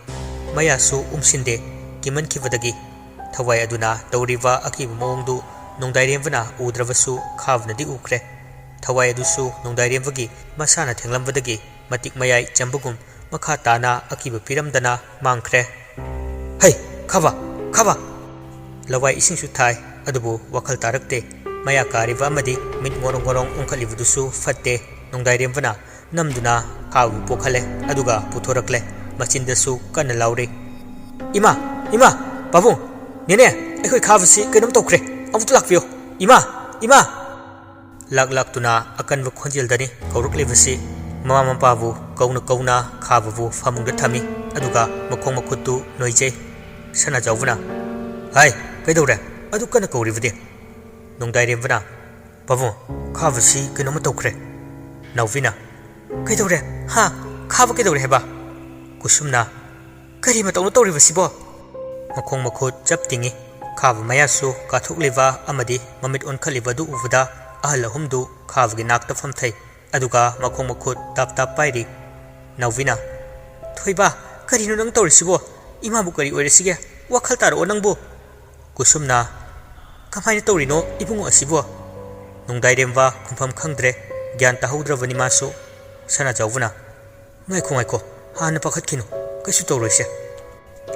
ꯃꯌꯥꯁꯨ ꯎꯝꯁꯤꯟꯗꯦ꯫ ꯀꯤꯃꯟꯈꯤꯕꯗꯒꯤ ꯊꯋꯥꯏ ꯑꯗꯨꯅ ꯇꯧꯔꯤꯕ ꯑꯀꯤꯕ ꯃꯑꯣꯡꯗꯨ ꯅꯣꯡꯗꯥꯏꯔꯦꯝꯕꯅ ꯎꯗ꯭ꯔꯕꯁꯨ ꯈꯥꯕꯅꯗꯤ ꯎꯈ꯭ꯔꯦ꯫ ꯊꯋꯥꯏ ꯑꯗꯨꯁꯨ ꯅꯣꯡꯗꯥꯏꯔꯦꯝꯕꯒꯤ ꯃꯁꯥꯅ ꯊꯦꯡꯂꯝꯕꯗꯒꯤ ꯃꯇꯤꯛ ꯃꯌꯥꯏ ꯆꯝꯕꯒꯨꯝ ꯃꯈꯥ ꯇꯥꯅ ꯑꯀꯤꯕ ꯄꯤꯔꯝꯗꯅ ꯃꯥꯡꯈ꯭ꯔꯦ꯫ "ꯍꯩ, ꯈꯥꯕ, ꯈꯥꯕ!" ꯂꯋꯥꯏ ꯏꯁꯤꯡꯁꯨ ꯊꯥꯏ, ꯑꯗꯨꯕꯨ ꯋꯥꯈꯜ ꯇꯥꯔꯛꯇꯦ꯫ ꯃꯌꯥ ꯀꯥꯔꯤꯕ ꯑꯃꯗꯤ ꯃꯤꯠ ꯉꯣꯔꯣꯡ ꯉꯣꯔꯣꯡ ꯎꯪꯈꯠꯂꯤꯕꯗꯨꯁꯨ ꯐꯠꯇꯦ꯫ ꯅꯣꯡꯗꯥꯏꯔꯦꯝꯕꯅ ꯅꯝꯗꯨꯅ ꯈꯥꯕꯕꯨ ꯄꯣꯛꯍꯜꯂꯦ, ꯑꯗꯨꯒ ꯄꯨꯊꯣꯔꯛꯂꯦ꯫ ꯃꯆꯤꯟꯗꯁꯨ ꯀꯟꯅ ꯂꯥꯎꯔꯤ, "ꯏꯃꯥ! ꯏꯃꯥ! ꯄꯥꯕꯨꯡ! ꯅꯦꯅꯦ! ꯑꯩꯈꯣꯏ ꯈꯥꯕꯁꯤ ꯀꯩꯅꯣꯝ ꯇꯧꯈ꯭ꯔꯦ! ꯑꯃꯨꯛꯇ ꯂꯥꯛꯄꯤꯌꯨ! ꯏꯃꯥ! ꯏꯃꯥ!" ꯂꯥꯛ ꯂꯥꯛꯇꯨꯅ ꯑꯀꯟꯕ ꯈꯣꯟꯖꯦꯜꯗꯅꯤ ꯀꯧꯔꯛꯂꯤꯕꯁꯤ꯫ ꯃꯃꯥ ꯃꯄꯥꯕꯨ ꯀꯧꯅ ꯀꯧꯅ ꯈꯥꯕꯕꯨ ꯐꯃꯨꯡꯗ ꯊꯝꯃꯤ, ꯑꯗꯨꯒ ꯃꯈꯣꯡ ꯃꯈꯨꯠꯇꯨ ꯅꯣꯏꯖꯩ꯫ ꯁꯅꯥꯖꯥꯎꯕꯅ, "ꯍꯥꯏ, ꯀꯩꯗꯧꯔꯦ? ꯑꯗꯨ ꯀꯟꯅ ꯀꯧꯔꯤꯕꯗꯤ?" ꯅꯣꯡꯗꯥꯏꯔꯦꯝꯕꯅ, "ꯄꯥꯕꯨꯡ, ꯈꯥꯕꯁꯤ ꯀꯩꯅꯣꯝꯃ ꯇꯧꯈ꯭ꯔꯦ꯫" ꯅꯥꯎꯕꯤꯅ, "ꯀꯩꯗꯧꯔꯦ? ꯍꯥ? ꯈꯥꯕ ꯀꯩꯗꯧꯔꯦ ꯍꯥꯏꯕ?" ꯀꯨꯁꯨꯝꯅ, "ꯀꯔꯤ ꯃꯇꯧꯅꯣ ꯇꯧꯔꯤꯕꯁꯤꯕꯣ?" ꯃꯈꯣꯡ ꯃꯈꯨꯠ ꯆꯞ ꯇꯤꯡꯉꯤ꯫ ꯈꯥꯕ ꯃꯌꯥꯁꯨ ꯀꯥꯊꯣꯛꯂꯤꯕ ꯑꯃꯗꯤ ꯃꯃꯤꯠ ꯑꯣꯟꯈꯠꯂꯤꯕ ꯑꯗꯨ ꯎꯕꯗ ꯑꯍꯜ ꯑꯍꯨꯝꯗꯨ ꯈꯥꯕꯒꯤ ꯅꯥꯛꯇ ꯐꯝꯊꯩ, ꯑꯗꯨꯒ ꯃꯈꯣꯡ ꯃꯈꯨꯠ ꯇꯥꯞ ꯇꯥꯞ ꯄꯥꯏꯔꯤ꯫ ꯅꯥꯎꯕꯤꯅ, "ꯊꯣꯏꯕ, ꯀꯔꯤꯅꯣ ꯅꯪ ꯇꯧꯔꯤꯁꯤꯕꯣ? ꯏꯃꯥꯕꯨ ꯀꯔꯤ ꯑꯣꯏꯔꯁꯤꯒꯦ? ꯋꯥꯈꯜ ꯇꯥꯔꯛꯑꯣ ꯅꯪꯕꯨ꯫" ꯀꯨꯁꯨꯝꯅ, "ꯀꯃꯥꯏꯅ ꯇꯧꯔꯤꯅꯣ ꯏꯕꯨꯡꯉꯣ ꯑꯁꯤꯕꯣ?" ꯅꯣꯡꯗꯥꯏꯔꯦꯝꯕ ꯈꯨꯝꯐꯝ ꯈꯪꯗ꯭ꯔꯦ꯫ ꯒ꯭ꯌꯥꯟ ꯇꯥꯍꯧꯗ꯭ꯔꯕꯅꯤ ꯃꯥꯁꯨ꯫ ꯁꯅꯥꯖꯥꯎꯕꯅ, "ꯉꯥꯏꯈꯣ, ꯉꯥꯏꯈꯣ, ꯍꯥꯟꯅ ꯄꯥꯈꯠꯈꯤꯅꯨ, ꯀꯩꯁꯨ ꯇꯧꯔꯣꯏꯁꯦ꯫"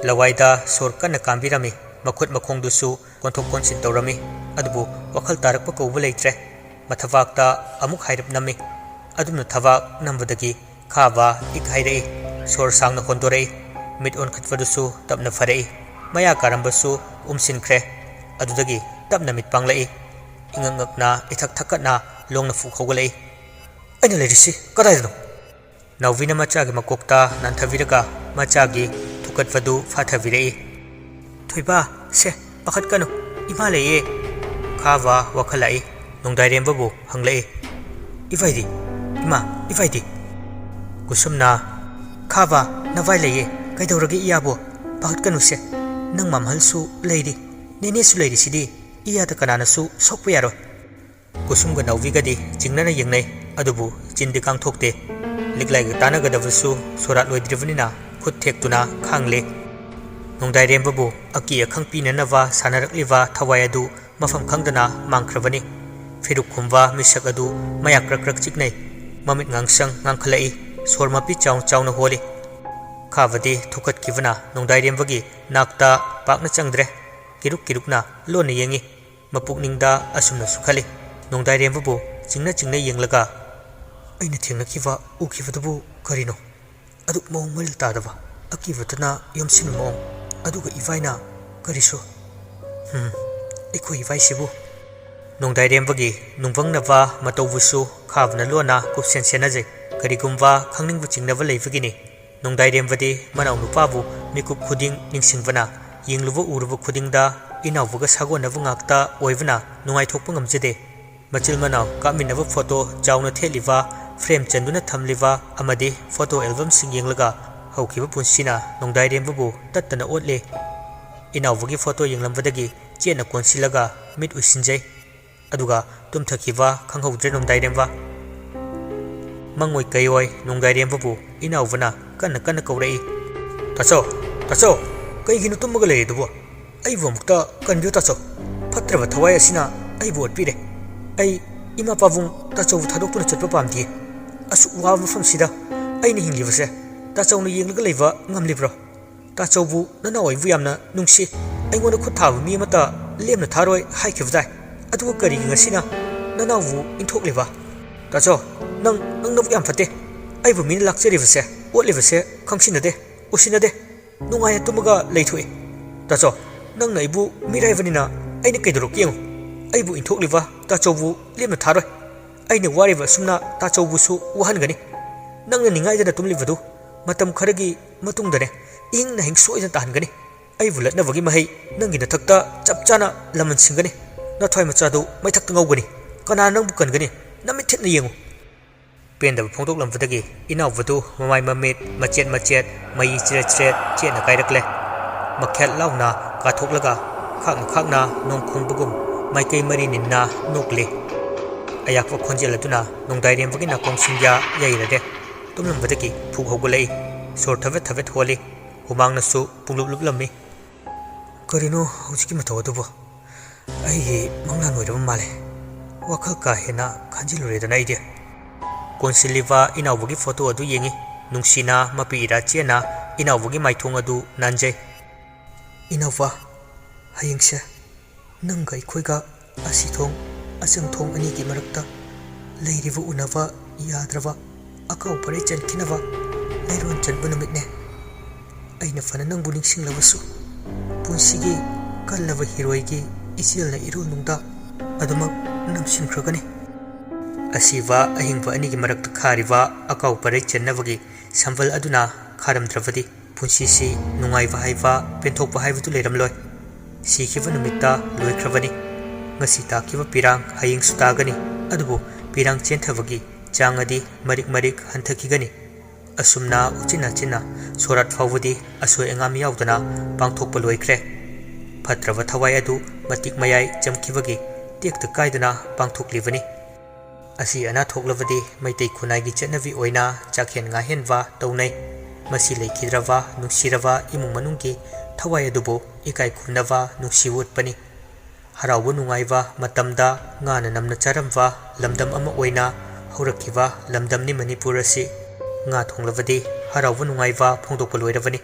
ꯂꯋꯥꯏꯗ ꯁꯣꯔ ꯀꯟꯅ ꯀꯥꯟꯕꯤꯔꯝꯃꯤ꯫ ꯃꯈꯨꯠ ꯃꯈꯣꯡꯗꯨꯁꯨ ꯑꯣꯟꯊꯣꯛ ꯑꯣꯟꯁꯤꯟ ꯇꯧꯔꯝꯃꯤ꯫ ꯑꯗꯨꯕꯨ ꯋꯥꯈꯜ ꯇꯥꯔꯛꯄ ꯀꯧꯕ ꯂꯩꯇ꯭ꯔꯦ꯫ ꯃꯊꯕꯥꯛꯇ ꯑꯃꯨꯛ ꯍꯥꯏꯔꯞ ꯅꯝꯃꯤ꯫ ꯑꯗꯨꯝꯅ ꯊꯕꯥꯛ ꯅꯝꯕꯗꯒꯤ ꯈꯥꯕ ꯏꯛ ꯍꯥꯏꯔꯛꯏ꯫ ꯁꯣꯔ ꯁꯥꯡꯅ ꯍꯣꯟꯗꯣꯔꯛꯏ꯫ ꯃꯤꯠ ꯑꯣꯟꯈꯠꯄꯗꯨꯁꯨ ꯇꯞꯅ ꯐꯔꯛꯏ꯫ ꯃꯌꯥ ꯀꯥꯔꯝꯕꯁꯨ ꯎꯝꯁꯤꯟꯈ꯭ꯔꯦ꯫ ꯑꯗꯨꯗꯒꯤ ꯇꯞꯅ ꯃꯤꯠ ꯄꯥꯡꯂꯛꯏ꯫ ꯏꯉꯛ ꯉꯛꯅ ꯏꯊꯛ ꯊꯛꯀꯠꯅ ꯂꯣꯡꯅ ꯐꯨ ꯍꯧꯒꯠꯂꯛꯏ꯫ "ꯑꯩꯅ ꯂꯩꯔꯤꯁꯤ ꯀꯗꯥꯏꯗꯅꯣ?" ꯅꯥꯎꯕꯤꯅ ꯃꯆꯥꯒꯤ ꯃꯀꯣꯛꯇ ꯅꯥꯟꯊꯕꯤꯔꯒ ꯃꯆꯥꯒꯤ ꯊꯨꯀꯠꯄꯗꯨ ꯐꯥꯊꯕꯤꯔꯛꯏ꯫ "ꯊꯣꯏꯕ, ꯁꯦ, ꯄꯥꯈꯠꯀꯅꯨ, ꯏꯃꯥ ꯂꯩꯌꯦ꯫" ꯈꯥꯕ ꯋꯥꯈꯜ ꯂꯥꯛꯏ꯫ ꯅꯣꯡꯗꯥꯏꯔꯦꯝꯕꯕꯨ ꯍꯪꯂꯛꯏ, "ꯏꯚꯥꯏꯗꯤ? ꯏꯃꯥ, ꯏꯚꯥꯏꯗꯤ?" ꯀꯨꯁꯨꯝꯅ, "ꯈꯥꯕ, ꯅꯚꯥꯏ ꯂꯩꯌꯦ꯫ ꯀꯩꯗꯧꯔꯒꯦ ꯏꯌꯥꯕꯣ? ꯄꯥꯈꯠꯀꯅꯨꯁꯦ꯫ ꯅꯪ ꯃꯝꯍꯜꯁꯨ ꯂꯩꯔꯤ, ꯅꯦꯅꯦꯁꯨ ꯂꯩꯔꯤꯁꯤꯗꯤ꯫ ꯏꯌꯥꯗ ꯀꯅꯥꯅꯁꯨ ꯁꯣꯛꯄ ꯌꯥꯔꯣꯏ꯫" ꯀꯨꯁꯨꯝꯒ ꯅꯥꯎꯕꯤꯒꯗꯤ ꯆꯤꯡꯅꯅ ꯌꯦꯡꯅꯩ, ꯑꯗꯨꯕꯨ ꯆꯤꯟꯗꯤ ꯀꯥꯡꯊꯣꯛꯇꯦ꯫ ꯂꯤꯛꯂꯥꯏꯒ ꯇꯥꯟꯅꯒꯗꯕꯁꯨ ꯁꯣꯔꯥꯠ ꯂꯣꯏꯗ꯭ꯔꯤꯕꯅꯤꯅ ꯈꯨꯠ ꯊꯦꯛꯇꯨꯅ ꯈꯥꯡꯂꯦ꯫ ꯅꯣꯡꯗꯥꯏꯔꯦꯝꯕꯕꯨ ꯑꯀꯤ ꯑꯈꯪ ꯄꯤꯅꯅꯕ ꯁꯥꯟꯅꯔꯛꯂꯤꯕ ꯊꯋꯥꯏ ꯑꯗꯨ ꯃꯐꯝ ꯈꯪꯗꯅ ꯃꯥꯡꯈ꯭ꯔꯕꯅꯤ꯫ ꯐꯤꯔꯨꯛ ꯈꯨꯝꯕ ꯃꯤꯁꯛ ꯑꯗꯨ ꯃꯌꯥ ꯀ꯭ꯔꯛ ꯀ꯭ꯔꯛ ꯆꯤꯛꯅꯩ꯫ ꯃꯃꯤꯠ ꯉꯥꯡꯁꯪ ꯉꯥꯡꯈꯠꯂꯛꯏ꯫ ꯁꯣꯔ ꯃꯄꯤ ꯆꯥꯎ ꯆꯥꯎꯅ ꯍꯣꯜꯂꯤ꯫ ꯈꯥꯕꯗꯤ ꯊꯨꯛꯀꯠꯈꯤꯕꯅ ꯅꯣꯡꯗꯥꯏꯔꯦꯝꯕꯒꯤ ꯅꯥꯛꯇ ꯄꯥꯛꯅ ꯆꯪꯗ꯭ꯔꯦ꯫ ꯀꯤꯔꯨꯛ ꯀꯤꯔꯨꯛꯅ ꯂꯣꯟꯅ ꯌꯦꯡꯉꯤ꯫ ꯃꯄꯨꯛꯅꯤꯡꯗ ꯑꯁꯨꯝꯅꯁꯨ ꯈꯜꯂꯤ꯫ ꯅꯣꯡꯗꯥꯏꯔꯦꯝꯕꯕꯨ ꯆꯤꯡꯅ ꯆꯤꯡꯅ ꯌꯦꯡꯂꯒ, "ꯑꯩꯅ ꯊꯦꯡꯅꯈꯤꯕ, ꯎꯈꯤꯕꯗꯨꯕꯨ ꯀꯔꯤꯅꯣ? ꯑꯗꯨꯛ ꯃꯑꯣꯡ ꯃꯔꯤꯜ ꯇꯥꯗꯕ, ꯑꯀꯤꯕꯇꯅ ꯌꯣꯝꯁꯤꯟꯕ ꯃꯑꯣꯡ꯫ ꯑꯗꯨꯒ ꯏꯕꯥꯏꯅ ꯀꯔꯤꯁꯨ?" ꯍꯝ, ꯑꯩꯈꯣꯏ ꯏꯕꯥꯏꯁꯤꯕꯨ꯫ ꯅꯣꯡꯗꯥꯏꯔꯦꯝꯕꯒꯤ ꯅꯨꯡꯕꯪꯅꯕ ꯃꯇꯧꯕꯨꯁꯨ ꯈꯥꯕꯅ ꯂꯣꯟꯅ ꯀꯨꯞꯁꯦꯟ ꯁꯦꯟꯅꯖꯩ꯫ ꯀꯔꯤꯒꯨꯝꯕ ꯈꯪꯅꯤꯡꯕ ꯆꯤꯡꯅꯕ ꯂꯩꯕꯒꯤꯅꯤ꯫ ꯅꯣꯡꯗꯥꯏꯔꯦꯝꯕꯗꯤ ꯃꯅꯥꯎꯅꯨꯄꯥꯕꯨ ꯃꯤꯀꯨꯞ ꯈꯨꯗꯤꯡ ꯅꯤꯡꯁꯤꯡꯕꯅ, ꯌꯦꯡꯂꯨꯕ ꯎꯔꯨꯕ ꯈꯨꯗꯤꯡꯗ ꯏꯅꯥꯎꯕꯒ ꯁꯥꯒꯣꯟꯅꯕ ꯉꯥꯛꯇ ꯑꯣꯏꯕꯅ ꯅꯨꯡꯉꯥꯏꯊꯣꯛꯄ ꯉꯝꯖꯗꯦ꯫ ꯃꯆꯤꯜ ꯃꯅꯥꯎ ꯀꯥꯞꯃꯤꯟꯅꯕ ꯐꯣꯇꯣ ꯆꯥꯎꯅ ꯊꯦꯠꯂꯤꯕ, ꯐ꯭ꯔꯦꯝ ꯆꯟꯗꯨꯅ ꯊꯝꯂꯤꯕ ꯑꯃꯗꯤ ꯐꯣꯇꯣ ꯑꯦꯜꯕꯝꯁꯤꯡ ꯌꯦꯡꯂꯒ ꯍꯧꯈꯤꯕ ꯄꯨꯟꯁꯤꯅ ꯅꯣꯡꯗꯥꯏꯔꯦꯝꯕꯕꯨ ꯇꯠꯇꯅ ꯑꯣꯠꯂꯦ꯫ ꯏꯅꯥꯎꯕꯒꯤ ꯐꯣꯇꯣ ꯌꯦꯡꯂꯝꯕꯗꯒꯤ ꯆꯦꯠꯅ ꯀꯣꯟꯁꯤꯜꯂꯒ ꯃꯤꯠ ꯎꯏꯁꯤꯟꯖꯩ꯫ ꯑꯗꯨꯒ ꯇꯨꯝꯊꯈꯤꯕ ꯈꯪꯍꯧꯗ꯭ꯔꯦ ꯅꯣꯡꯗꯥꯏꯔꯦꯝꯕ꯫ ꯃꯪꯑꯣꯏ ꯀꯩꯑꯣꯏ ꯅꯣꯡꯗꯥꯏꯔꯦꯝꯕꯕꯨ ꯏꯅꯥꯎꯕꯅ ꯀꯟꯅ ꯀꯟꯅ ꯀꯧꯔꯛꯏ꯫ "ꯇꯥꯆꯧ, ꯇꯥꯆꯧ, ꯀꯩꯒꯤꯅꯣ ꯇꯨꯝꯃꯒ ꯂꯩꯔꯤꯗꯨꯕꯣ? ꯑꯩꯕꯨ ꯑꯃꯨꯛꯇ ꯀꯟꯕꯤꯌꯨ ꯇꯥꯆꯧ꯫ ꯐꯠꯇ꯭ꯔꯕ ꯊꯋꯥꯏ ꯑꯁꯤꯅ ꯑꯩꯕꯨ ꯑꯣꯠꯄꯤꯔꯦ꯫ ꯑꯩ ꯏꯃꯥ ꯄꯥꯕꯨꯡ ꯇꯥꯆꯧꯕꯨ ꯊꯥꯗꯣꯛꯇꯨꯅ ꯆꯠꯄ ꯄꯥꯝꯗꯤꯌꯦ꯫ ꯑꯁꯨꯛ ꯋꯥꯕ ꯃꯐꯝꯁꯤꯗ ꯑꯩꯅ ꯍꯤꯡꯂꯤꯕꯁꯦ ꯇꯥꯆꯧꯅ ꯌꯦꯡꯂꯒ ꯂꯩꯕ ꯉꯝꯂꯤꯕ꯭ꯔꯣ? ꯇꯥꯆꯧꯕꯨ ꯅꯅꯥꯎ ꯑꯩꯕꯨ ꯌꯥꯝꯅ ꯅꯨꯡꯁꯤ꯫ ꯑꯩꯉꯣꯟꯗ ꯈꯨꯠ ꯊꯥꯕ ꯃꯤ ꯑꯃꯠꯇ ꯂꯦꯝꯅ ꯊꯥꯔꯣꯏ ꯍꯥꯏꯈꯤꯕꯗꯥꯏ꯫ ꯑꯗꯨꯒ ꯀꯔꯤꯒꯤ ꯉꯁꯤꯅ ꯅꯅꯥꯎꯕꯨ ꯏꯟꯊꯣꯛꯂꯤꯕ? ꯇꯥꯆꯧ, ꯅꯪ, ꯅꯪ ꯅꯕꯨꯛ ꯌꯥꯝ ꯐꯠꯇꯦ꯫ ꯑꯩꯕꯨ ꯃꯤꯅ ꯂꯥꯛꯆꯔꯤꯕꯁꯦ, ꯑꯣꯠꯂꯤꯕꯁꯦ ꯈꯪꯁꯤꯟꯅꯗꯦ, ꯎꯁꯤꯟꯅꯗꯦ꯫ ꯅꯨꯡꯉꯥꯏꯅ ꯇꯨꯝꯃꯒ ꯂꯩꯊꯣꯛꯏ꯫ ꯇꯥꯆꯧ, ꯅꯪꯅ ꯑꯩꯕꯨ ꯃꯤꯔꯥꯏꯕꯅꯤꯅ ꯑꯩꯅ ꯀꯩꯗꯧꯔꯛꯀꯦ ꯌꯦꯡꯉꯨ꯫ ꯑꯩꯕꯨ ꯏꯟꯊꯣꯛꯂꯤꯕ ꯇꯥꯆꯧꯕꯨ ꯂꯦꯝꯅ ꯊꯥꯔꯣꯏ꯫ ꯑꯩꯅ ꯋꯥꯔꯤꯕ ꯑꯁꯨꯝꯅ ꯇꯥꯆꯧꯕꯨꯁꯨ ꯋꯥꯍꯟꯒꯅꯤ꯫ ꯅꯪꯅ ꯅꯤꯡꯉꯥꯏꯗꯅ ꯇꯨꯝꯂꯤꯕꯗꯨ ꯃꯇꯝ ꯈꯔꯒꯤ ꯃꯇꯨꯡꯗꯅꯦ, ꯏꯪꯅ ꯍꯤꯡ ꯁꯣꯏꯗꯅ ꯇꯥꯍꯟꯒꯅꯤ꯫ ꯑꯩꯕꯨ ꯂꯠꯅꯕꯒꯤ ꯃꯍꯩ ꯅꯪꯒꯤ ꯅꯊꯛꯇ ꯆꯞ ꯆꯥꯅ ꯂꯃꯟ ꯁꯤꯡꯒꯅꯤ꯫ ꯅꯊ꯭ꯋꯥꯏ ꯃꯆꯥꯗꯨ ꯃꯩꯊꯛꯇ ꯉꯧꯒꯅꯤ꯫ ꯀꯅꯥꯅ ꯅꯪꯕꯨ ꯀꯟꯒꯅꯤ? ꯅꯃꯤꯠ ꯊꯤꯠꯅ ꯌꯦꯡꯉꯨ꯫ ꯄꯦꯟꯗꯕ ꯐꯣꯡꯗꯣꯛꯂꯝꯕꯗꯒꯤ ꯏꯅꯥꯎꯕꯗꯨ ꯃꯃꯥꯏ ꯃꯃꯤꯠ ꯃꯆꯦꯠ ꯃꯆꯦꯠ ꯃꯩ ꯆꯤꯔꯦꯠ ꯆꯤꯔꯦꯠ ꯆꯦꯠꯅ ꯀꯥꯏꯔꯛꯂꯦ꯫ ꯃꯈꯦꯠ ꯂꯥꯎꯅ ꯀꯥꯊꯣꯛꯂꯒ ꯈꯥꯛꯅ ꯈꯥꯛꯅ ꯅꯣꯡ ꯈꯣꯡꯕꯒꯨꯝ ꯃꯥꯏꯀꯩ ꯃꯔꯤ ꯅꯤꯟꯅ ꯅꯣꯛꯂꯤ꯫ ꯑꯌꯥꯛꯄ ꯈꯣꯟꯖꯦꯜ ꯑꯗꯨꯅ ꯅꯣꯡꯗꯥꯏꯔꯦꯝꯕꯒꯤ ꯅꯥꯀꯣꯡ ꯁꯤꯡꯌꯥ ꯌꯩꯔꯔꯦ꯫ ꯇꯨꯝꯂꯝꯕꯗꯒꯤ ꯐꯨꯛ ꯍꯧꯒꯠꯂꯛꯏ꯫ ꯁꯣꯔ ꯊꯕꯦꯠ ꯊꯕꯦꯠ ꯍꯣꯜꯂꯤ꯫ ꯍꯨꯃꯥꯡꯅꯁꯨ ꯄꯨꯡꯂꯨꯞ ꯂꯨꯞꯂꯝꯃꯤ꯫ "ꯀꯔꯤꯅꯣ ꯍꯧꯖꯤꯛꯀꯤ ꯃꯇꯧ ꯑꯗꯨꯕꯨ? ꯑꯩꯒꯤ ꯃꯪꯂꯥꯟ ꯑꯣꯏꯔꯕ ꯃꯥꯜꯂꯦ꯫ ꯋꯥꯈꯜ ꯀꯥ ꯍꯦꯟꯅ ꯈꯟꯖꯤꯜꯂꯨꯔꯦꯗꯅ ꯑꯩꯗꯤ꯫" ꯀꯣꯟꯁꯤꯜꯂꯤꯕ ꯏꯅꯥꯎꯕꯒꯤ ꯐꯣꯇꯣ ꯑꯗꯨ ꯌꯦꯡꯉꯤ꯫ ꯅꯨꯡꯁꯤꯅ ꯃꯄꯤ ꯏꯔꯥ ꯆꯦꯟꯅ ꯏꯅꯥꯎꯕꯒꯤ ꯃꯥꯏꯊꯣꯡ ꯑꯗꯨ ꯅꯥꯟꯖꯩ꯫ "ꯏꯅꯥꯎꯕ, ꯍꯌꯦꯡꯁꯦ ꯅꯪꯒ ꯑꯩꯈꯣꯏꯒ ꯑꯁꯤ ꯊꯣꯡ ꯑꯆꯪ ꯊꯣꯡ ꯑꯅꯤꯒꯤ ꯃꯔꯛꯇ ꯂꯩꯔꯤꯕ ꯎꯅꯕ ꯌꯥꯗ꯭ꯔꯕ ꯑꯀꯥꯎ ꯄꯔꯩ ꯆꯟꯈꯤꯅꯕ ꯂꯩꯔꯣꯟ ꯆꯟꯕ ꯅꯨꯃꯤꯠꯅꯦ꯫ ꯑꯩꯅ ꯐꯅ ꯅꯪꯕꯨ ꯅꯤꯡꯁꯤꯡꯂꯕꯁꯨ, ꯄꯨꯟꯁꯤꯒꯤ ꯀꯜꯂꯕ ꯍꯤꯔꯣꯏꯒꯤ ꯏꯆꯦꯜꯅ ꯏꯔꯣꯜꯅꯨꯡꯗ ꯑꯗꯨꯃꯛ ꯅꯝꯁꯤꯟꯈ꯭ꯔꯒꯅꯤ꯫" ꯑꯁꯤꯕ ꯑꯍꯤꯡꯕ ꯑꯅꯤꯒꯤ ꯃꯔꯛꯇ ꯈꯥꯔꯤꯕ ꯑꯀꯥꯎ ꯄꯔꯩ ꯆꯟꯅꯕꯒꯤ ꯁꯝꯕꯜ ꯑꯗꯨꯅ ꯈꯥꯔꯝꯗ꯭ꯔꯕꯗꯤ ꯄꯨꯟꯁꯤꯁꯤ ꯅꯨꯡꯉꯥꯏꯕ ꯍꯥꯏꯕ, ꯄꯦꯟꯊꯣꯛꯄ ꯍꯥꯏꯕꯗꯨ ꯂꯩꯔꯝꯂꯣꯏ꯫ ꯁꯤꯈꯤꯕ ꯅꯨꯃꯤꯠꯇ ꯂꯣꯏꯈ꯭ꯔꯕꯅꯤ꯫ ꯉꯁꯤ ꯇꯥꯈꯤꯕ ꯄꯤꯔꯥꯡ ꯍꯌꯦꯡꯁꯨ ꯇꯥꯒꯅꯤ꯫ ꯑꯗꯨꯕꯨ ꯄꯤꯔꯥꯡ ꯆꯦꯟꯊꯕꯒꯤ ꯆꯥꯡ ꯑꯗꯤ ꯃꯔꯤꯛ ꯃꯔꯤꯛ ꯍꯟꯊꯈꯤꯒꯅꯤ꯫ ꯑꯁꯨꯝꯅ ꯎꯆꯤꯟ ꯅꯥꯆꯤꯟꯅ ꯁꯣꯔꯥꯠ ꯐꯥꯎꯕꯗꯤ ꯑꯁꯣꯏ ꯑꯉꯥꯝ ꯌꯥꯎꯗꯅ ꯄꯥꯡꯊꯣꯛꯄ ꯂꯣꯏꯈ꯭ꯔꯦ꯫ ꯐꯠꯇ꯭ꯔꯕ ꯊꯋꯥꯏ ꯑꯗꯨ ꯃꯇꯤꯛ ꯃꯌꯥꯏ ꯆꯝꯈꯤꯕꯒꯤ ꯇꯦꯛꯇ ꯀꯥꯏꯗꯅ ꯄꯥꯡꯊꯣꯛꯂꯤꯕꯅꯤ꯫ ꯑꯁꯤ ꯑꯅꯥ ꯊꯣꯛꯂꯕꯗꯤ ꯃꯩꯇꯩ ꯈꯨꯟꯅꯥꯏꯒꯤ ꯆꯠꯅꯕꯤ ꯑꯣꯏꯅ ꯆꯥꯛꯍꯦꯟ ꯉꯥꯍꯦꯟꯕ ꯇꯧꯅꯩ꯫ ꯃꯁꯤ ꯂꯩꯈꯤꯗ꯭ꯔꯕ ꯅꯨꯡꯁꯤꯔꯕ ꯏꯃꯨꯡ ꯃꯅꯨꯡꯒꯤ ꯊꯋꯥꯏ ꯑꯗꯨꯕꯨ ꯏꯀꯥꯏ ꯈꯨꯝꯅꯕ ꯅꯨꯡꯁꯤ ꯎꯠꯄꯅꯤ꯫ ꯍꯔꯥꯎꯕ ꯅꯨꯡꯉꯥꯏꯕ ꯃꯇꯝꯗ ꯉꯥꯅ ꯅꯝꯅ ꯆꯥꯔꯝꯕ ꯂꯝꯗꯝ ꯑꯃ ꯑꯣꯏꯅ ꯍꯧꯔꯛꯈꯤꯕ ꯂꯝꯗꯝꯅꯤ ꯃꯅꯤꯄꯨꯔ ꯑꯁꯤ꯫ ꯉꯥ ꯊꯣꯡꯂꯕꯗꯤ ꯍꯔꯥꯎꯕ ꯅꯨꯡꯉꯥꯏꯕ ꯐꯣꯡꯗꯣꯛꯄ ꯂꯣꯏꯔꯕꯅꯤ꯫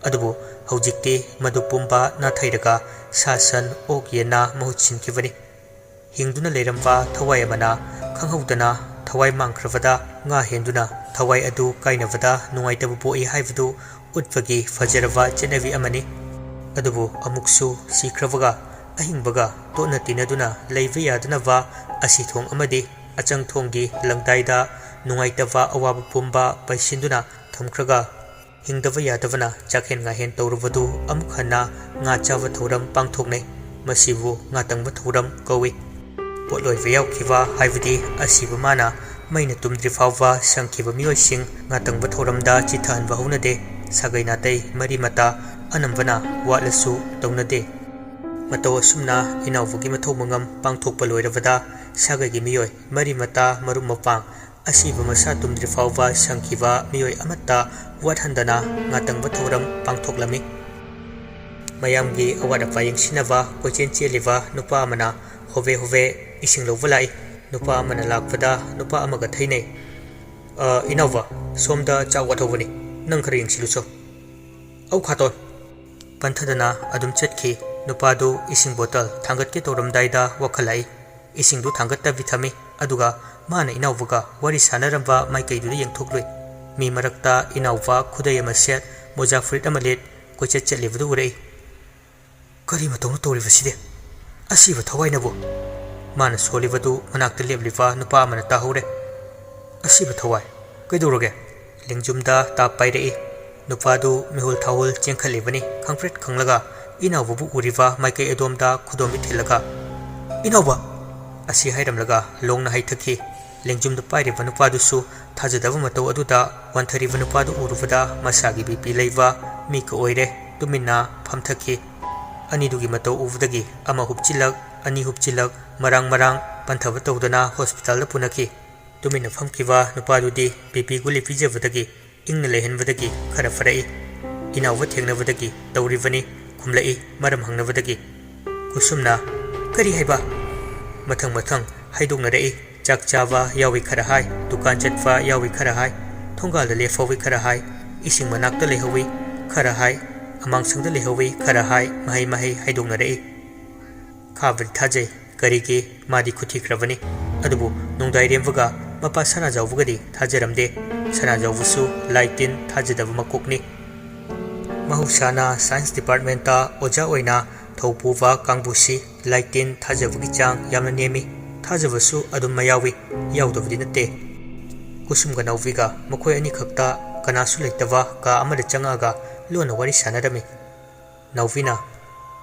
ꯑꯗꯨꯕꯨ ꯍꯧꯖꯤꯛꯇꯤ ꯃꯗꯨ ꯄꯨꯝꯕ ꯅꯥꯊꯩꯔꯒ ꯁꯥ ꯁꯟ, ꯑꯣꯛ ꯌꯦꯟꯅ ꯃꯍꯨꯠ ꯁꯤꯟꯈꯤꯕꯅꯤ꯫ ꯍꯤꯡꯗꯨꯅ ꯂꯩꯔꯝꯕ ꯊꯋꯥꯏ ꯑꯃꯅ ꯈꯪꯍꯧꯗꯅ ꯊꯋꯥꯏ ꯃꯥꯡꯈ꯭ꯔꯕꯗ, ꯉꯥ ꯍꯦꯟꯗꯨꯅ ꯊꯋꯥꯏ ꯑꯗꯨ ꯀꯥꯏꯅꯕꯗ ꯅꯨꯡꯉꯥꯏꯇꯕ ꯄꯣꯛꯏ ꯍꯥꯏꯕꯗꯨ ꯎꯠꯄꯒꯤ ꯐꯖꯔꯕ ꯆꯠꯅꯕꯤ ꯑꯃꯅꯤ꯫ ꯑꯗꯨꯕꯨ ꯑꯃꯨꯛꯁꯨ ꯁꯤꯈ꯭ꯔꯕꯒ ꯑꯍꯤꯡꯕꯒ ꯇꯣꯠꯅ ꯇꯤꯟꯅꯗꯨꯅ ꯂꯩꯕ ꯌꯥꯗꯅꯕ ꯑꯁꯤ ꯊꯣꯡ ꯑꯃꯗꯤ ꯑꯆꯪ ꯊꯣꯡꯒꯤ ꯂꯪꯗꯥꯏꯗ ꯅꯨꯡꯉꯥꯏꯇꯕ ꯑꯋꯥꯕ ꯄꯨꯝꯕ ꯄꯩꯁꯤꯟꯗꯨꯅ ꯊꯝꯈ꯭ꯔꯒ, ꯍꯤꯡꯗꯕ ꯌꯥꯗꯕꯅ ꯆꯥꯛꯍꯦꯟ ꯉꯥꯍꯦꯟ ꯇꯧꯔꯨꯕꯗꯨ ꯑꯃꯨꯛ ꯍꯟꯅ ꯉꯥ ꯆꯥꯕ ꯊꯧꯔꯝ ꯄꯥꯡꯊꯣꯛꯅꯩ꯫ ꯃꯁꯤꯕꯨ ꯉꯥꯇꯪꯕ ꯊꯧꯔꯝ ꯀꯧꯏ꯫ ꯄꯣꯠꯂꯣꯏꯕ ꯌꯥꯎꯈꯤꯕ ꯍꯥꯏꯕꯗꯤ ꯑꯁꯤꯕ ꯃꯥꯅ ꯃꯩꯅ ꯇꯨꯝꯗ꯭ꯔꯤ ꯐꯥꯎꯕ ꯁꯪꯈꯤꯕ ꯃꯤꯑꯣꯏꯁꯤꯡ ꯉꯥꯇꯪꯕ ꯊꯧꯔꯝꯗ ꯆꯤꯊꯍꯟꯕ ꯍꯧꯅꯗꯦ꯫ ꯁꯥꯒꯩ ꯅꯥꯇꯩ ꯃꯔꯤ ꯃꯇꯥ ꯑꯅꯝꯕꯅ ꯋꯥꯠꯂꯁꯨ ꯇꯧꯅꯗꯦ꯫ ꯃꯇꯧ ꯑꯁꯨꯝꯅ ꯏꯅꯥꯎꯕꯒꯤ ꯃꯊꯧ ꯃꯉꯝ ꯄꯥꯡꯊꯣꯛꯄ ꯂꯣꯏꯔꯕꯗ, ꯁꯥꯒꯩꯒꯤ ꯃꯤꯑꯣꯏ, ꯃꯔꯤ ꯃꯇꯥ, ꯃꯔꯨꯞ ꯃꯄꯥꯡ, ꯑꯁꯤꯕ ꯃꯁꯥ ꯇꯨꯝꯗ꯭ꯔꯤ ꯐꯥꯎꯕ ꯁꯪꯈꯤꯕ ꯃꯤꯑꯣꯏ ꯑꯃꯠꯇ ꯋꯥꯠꯍꯟꯗꯅ ꯉꯥꯇꯪꯕ ꯊꯧꯔꯝ ꯄꯥꯡꯊꯣꯛꯂꯝꯃꯤ꯫ ꯃꯌꯥꯝꯒꯤ ꯑꯋꯥꯠ ꯑꯄꯥ ꯌꯦꯡꯁꯤꯟꯅꯕ ꯀꯣꯏꯆꯦꯟ ꯆꯦꯜꯂꯤꯕ ꯅꯨꯄꯥ ꯑꯃꯅ ꯍꯣꯕꯦ ꯍꯣꯕꯦ ꯏꯁꯤꯡ ꯂꯧꯕ ꯂꯥꯛꯏ꯫ ꯅꯨꯄꯥ ꯑꯃꯅ ꯂꯥꯛꯄꯗ ꯅꯨꯄꯥ ꯑꯃꯒ ꯊꯩꯅꯩ꯫ "ꯑ, ꯏꯅꯥꯎꯕ, ꯁꯣꯝꯗ ꯆꯥꯛ ꯋꯥꯠꯍꯧꯕꯅꯤ, ꯅꯪ ꯈꯔ ꯌꯦꯡꯁꯤꯜꯂꯨꯆꯣ꯫" "ꯑꯧ ꯈꯥꯇꯣꯟ꯫" ꯄꯟꯊꯗꯅ ꯑꯗꯨꯝ ꯆꯠꯈꯤ꯫ ꯅꯨꯄꯥꯗꯨ ꯏꯁꯤꯡ ꯕꯣꯇꯜ ꯊꯥꯡꯒꯠꯀꯦ ꯇꯧꯔꯝꯗꯥꯏꯗ ꯋꯥꯈꯠꯂꯛꯏ꯫ ꯏꯁꯤꯡꯗꯨ ꯊꯥꯡꯒꯠꯇꯕꯤ ꯊꯝꯃꯤ꯫ ꯑꯗꯨꯒ ꯃꯥꯅ ꯏꯅꯥꯎꯕꯒ ꯋꯥꯔꯤ ꯁꯥꯟꯅꯔꯝꯕ ꯃꯥꯏꯀꯩꯗꯨꯗ ꯌꯦꯡꯊꯣꯛꯂꯨꯏ꯫ ꯃꯤ ꯃꯔꯛꯇ ꯏꯅꯥꯎꯕ ꯈꯨꯗꯩ ꯑꯃ ꯁꯦꯠ, ꯃꯣꯖꯥ ꯐꯨꯔꯤꯠ ꯑꯃ ꯂꯤꯠ, ꯀꯣꯏꯆꯠ ꯆꯠꯂꯤꯕꯗꯨ ꯎꯔꯛꯏ꯫ "ꯀꯔꯤ ꯃꯇꯧꯅꯣ ꯇꯧꯔꯤꯕꯁꯤꯗꯤ? ꯑꯁꯤꯕ ꯊꯋꯥꯏꯅꯕꯨ!" ꯃꯥꯅ ꯁꯣꯜꯂꯤꯕꯗꯨ ꯃꯅꯥꯛꯇ ꯂꯦꯞꯂꯤꯕ ꯅꯨꯄꯥ ꯑꯃꯅ ꯇꯥꯍꯧꯔꯦ꯫ "ꯑꯁꯤꯕ ꯊꯋꯥꯏ, ꯀꯩꯗꯧꯔꯒꯦ?" ꯂꯦꯡꯖꯨꯝꯗ ꯇꯥꯞ ꯄꯥꯏꯔꯛꯏ꯫ ꯅꯨꯄꯥꯗꯨ ꯃꯤꯍꯨꯜ ꯊꯥꯍꯨꯜ ꯆꯦꯟꯈꯠꯂꯤꯕꯅꯤ꯫ ꯈꯪꯄ꯭ꯔꯦꯛ ꯈꯪꯂꯒ ꯏꯅꯥꯎꯕꯕꯨ ꯎꯔꯤꯕ ꯃꯥꯏꯀꯩ ꯑꯗꯣꯝꯗ ꯈꯨꯗꯣꯝꯕꯤ ꯊꯤꯜꯂꯒ, "ꯏꯅꯥꯎꯕ!" ꯑꯁꯤ ꯍꯥꯏꯔꯝꯂꯒ ꯂꯣꯡꯅ ꯍꯩꯊꯈꯤ꯫ ꯂꯦꯡꯖꯨꯝꯗ ꯄꯥꯏꯔꯤꯕ ꯅꯨꯄꯥꯗꯨꯁꯨ ꯊꯥꯖꯗꯕ ꯃꯇꯧ ꯑꯗꯨꯗ ꯋꯥꯟꯊꯔꯤꯕ ꯅꯨꯄꯥꯗꯨ ꯎꯔꯨꯕꯗ ꯃꯁꯥꯒꯤ ꯕꯤ ꯄꯤ ꯂꯩꯕ ꯃꯤꯒ ꯑꯣꯏꯔꯦ꯫ ꯇꯨꯃꯤꯟꯅ ꯐꯝꯊꯈꯤ꯫ ꯑꯅꯤꯗꯨꯒꯤ ꯃꯇꯧ ꯎꯕꯗꯒꯤ ꯑꯃ ꯍꯨꯞꯆꯤꯜꯂꯛ, ꯑꯅꯤ ꯍꯨꯞꯆꯤꯜꯂꯛ, ꯃꯔꯥꯡ ꯃꯔꯥꯡ ꯄꯟꯊꯕ ꯇꯧꯗꯅ ꯍꯣꯁꯄꯤꯇꯥꯜꯗ ꯄꯨꯅꯈꯤ꯫ ꯇꯨꯃꯤꯟꯅ ꯐꯝꯈꯤꯕ ꯅꯨꯄꯥꯗꯨꯗꯤ ꯕꯤ ꯄꯤ ꯒꯨꯂꯤ ꯄꯤꯖꯕꯗꯒꯤ, ꯏꯪꯅ ꯂꯩꯍꯟꯕꯗꯒꯤ ꯈꯔ ꯐꯔꯛꯏ꯫ "ꯏꯅꯥꯎꯕ ꯊꯦꯡꯅꯕꯗꯒꯤ ꯇꯧꯔꯤꯕꯅꯤ" ꯈꯨꯝꯂꯛꯏ ꯃꯔꯝ ꯍꯪꯅꯕꯗꯒꯤ꯫ ꯀꯨꯁꯨꯝꯅ, "ꯀꯔꯤ ꯍꯥꯏꯕ?" ꯃꯊꯪ ꯃꯊꯪ ꯍꯥꯏꯗꯣꯛꯅꯔꯛꯏ꯫ ꯆꯥꯛ ꯆꯥꯕ ꯌꯥꯎꯏ ꯈꯔ ꯍꯥꯏ, ꯗꯨꯀꯥꯟ ꯆꯠꯄ ꯌꯥꯎꯏ ꯈꯔ ꯍꯥꯏ, ꯊꯣꯡꯒꯥꯜꯗ ꯂꯦꯞꯍꯧꯏ ꯈꯔ ꯍꯥꯏ, ꯏꯁꯤꯡ ꯃꯅꯥꯛꯇ ꯂꯩꯍꯧꯏ ꯈꯔ ꯍꯥꯏ, ꯑꯃꯥꯡꯁꯪꯗ ꯂꯩꯍꯧꯏ ꯈꯔ ꯍꯥꯏ, ꯃꯍꯩ ꯃꯍꯩ ꯍꯥꯏꯗꯣꯛꯅꯔꯛꯏ꯫ ꯈꯥꯕꯗꯤ ꯊꯥꯖꯩ, ꯀꯔꯤꯒꯤ, ꯃꯥꯗꯤ ꯈꯨꯠꯊꯤꯈ꯭ꯔꯕꯅꯤ꯫ ꯑꯗꯨꯕꯨ ꯅꯣꯡꯗꯥꯏꯔꯦꯝꯕꯒ ꯃꯄꯥ ꯁꯅꯥꯖꯥꯎꯕꯒꯗꯤ ꯊꯥꯖꯔꯝꯗꯦ꯫ ꯁꯅꯥꯖꯥꯎꯕꯁꯨ ꯂꯥꯏ ꯇꯤꯟ ꯊꯥꯖꯗꯕ ꯃꯀꯣꯛꯅꯤ꯫ ꯃꯍꯧꯁꯥꯅ ꯁꯥꯏꯟꯁ ꯗꯤꯄꯥꯔꯠꯃꯦꯟꯇ ꯑꯣꯖꯥ ꯑꯣꯏꯅ ꯊꯧ ꯄꯨꯕ ꯀꯥꯡꯕꯨꯁꯤ ꯂꯥꯏ ꯇꯤꯟ ꯊꯥꯖꯕꯒꯤ ꯆꯥꯡ ꯌꯥꯝꯅ ꯅꯦꯝꯃꯤ꯫ ꯊꯥꯖꯕꯁꯨ ꯑꯗꯨꯝ ꯃꯌꯥꯎꯏ, ꯌꯥꯎꯗꯕꯗꯤ ꯅꯠꯇꯦ꯫ ꯀꯨꯁꯨꯝꯒ ꯅꯥꯎꯕꯤꯒ ꯃꯈꯣꯏ ꯑꯅꯤꯈꯛꯇ ꯀꯅꯥꯁꯨ ꯂꯩꯇꯕ ꯀꯥ ꯑꯃꯗ ꯆꯪꯉꯛꯑꯒ ꯂꯣꯟꯅ ꯋꯥꯔꯤ ꯁꯥꯟꯅꯔꯝꯃꯤ꯫ ꯅꯥꯎꯕꯤꯅ,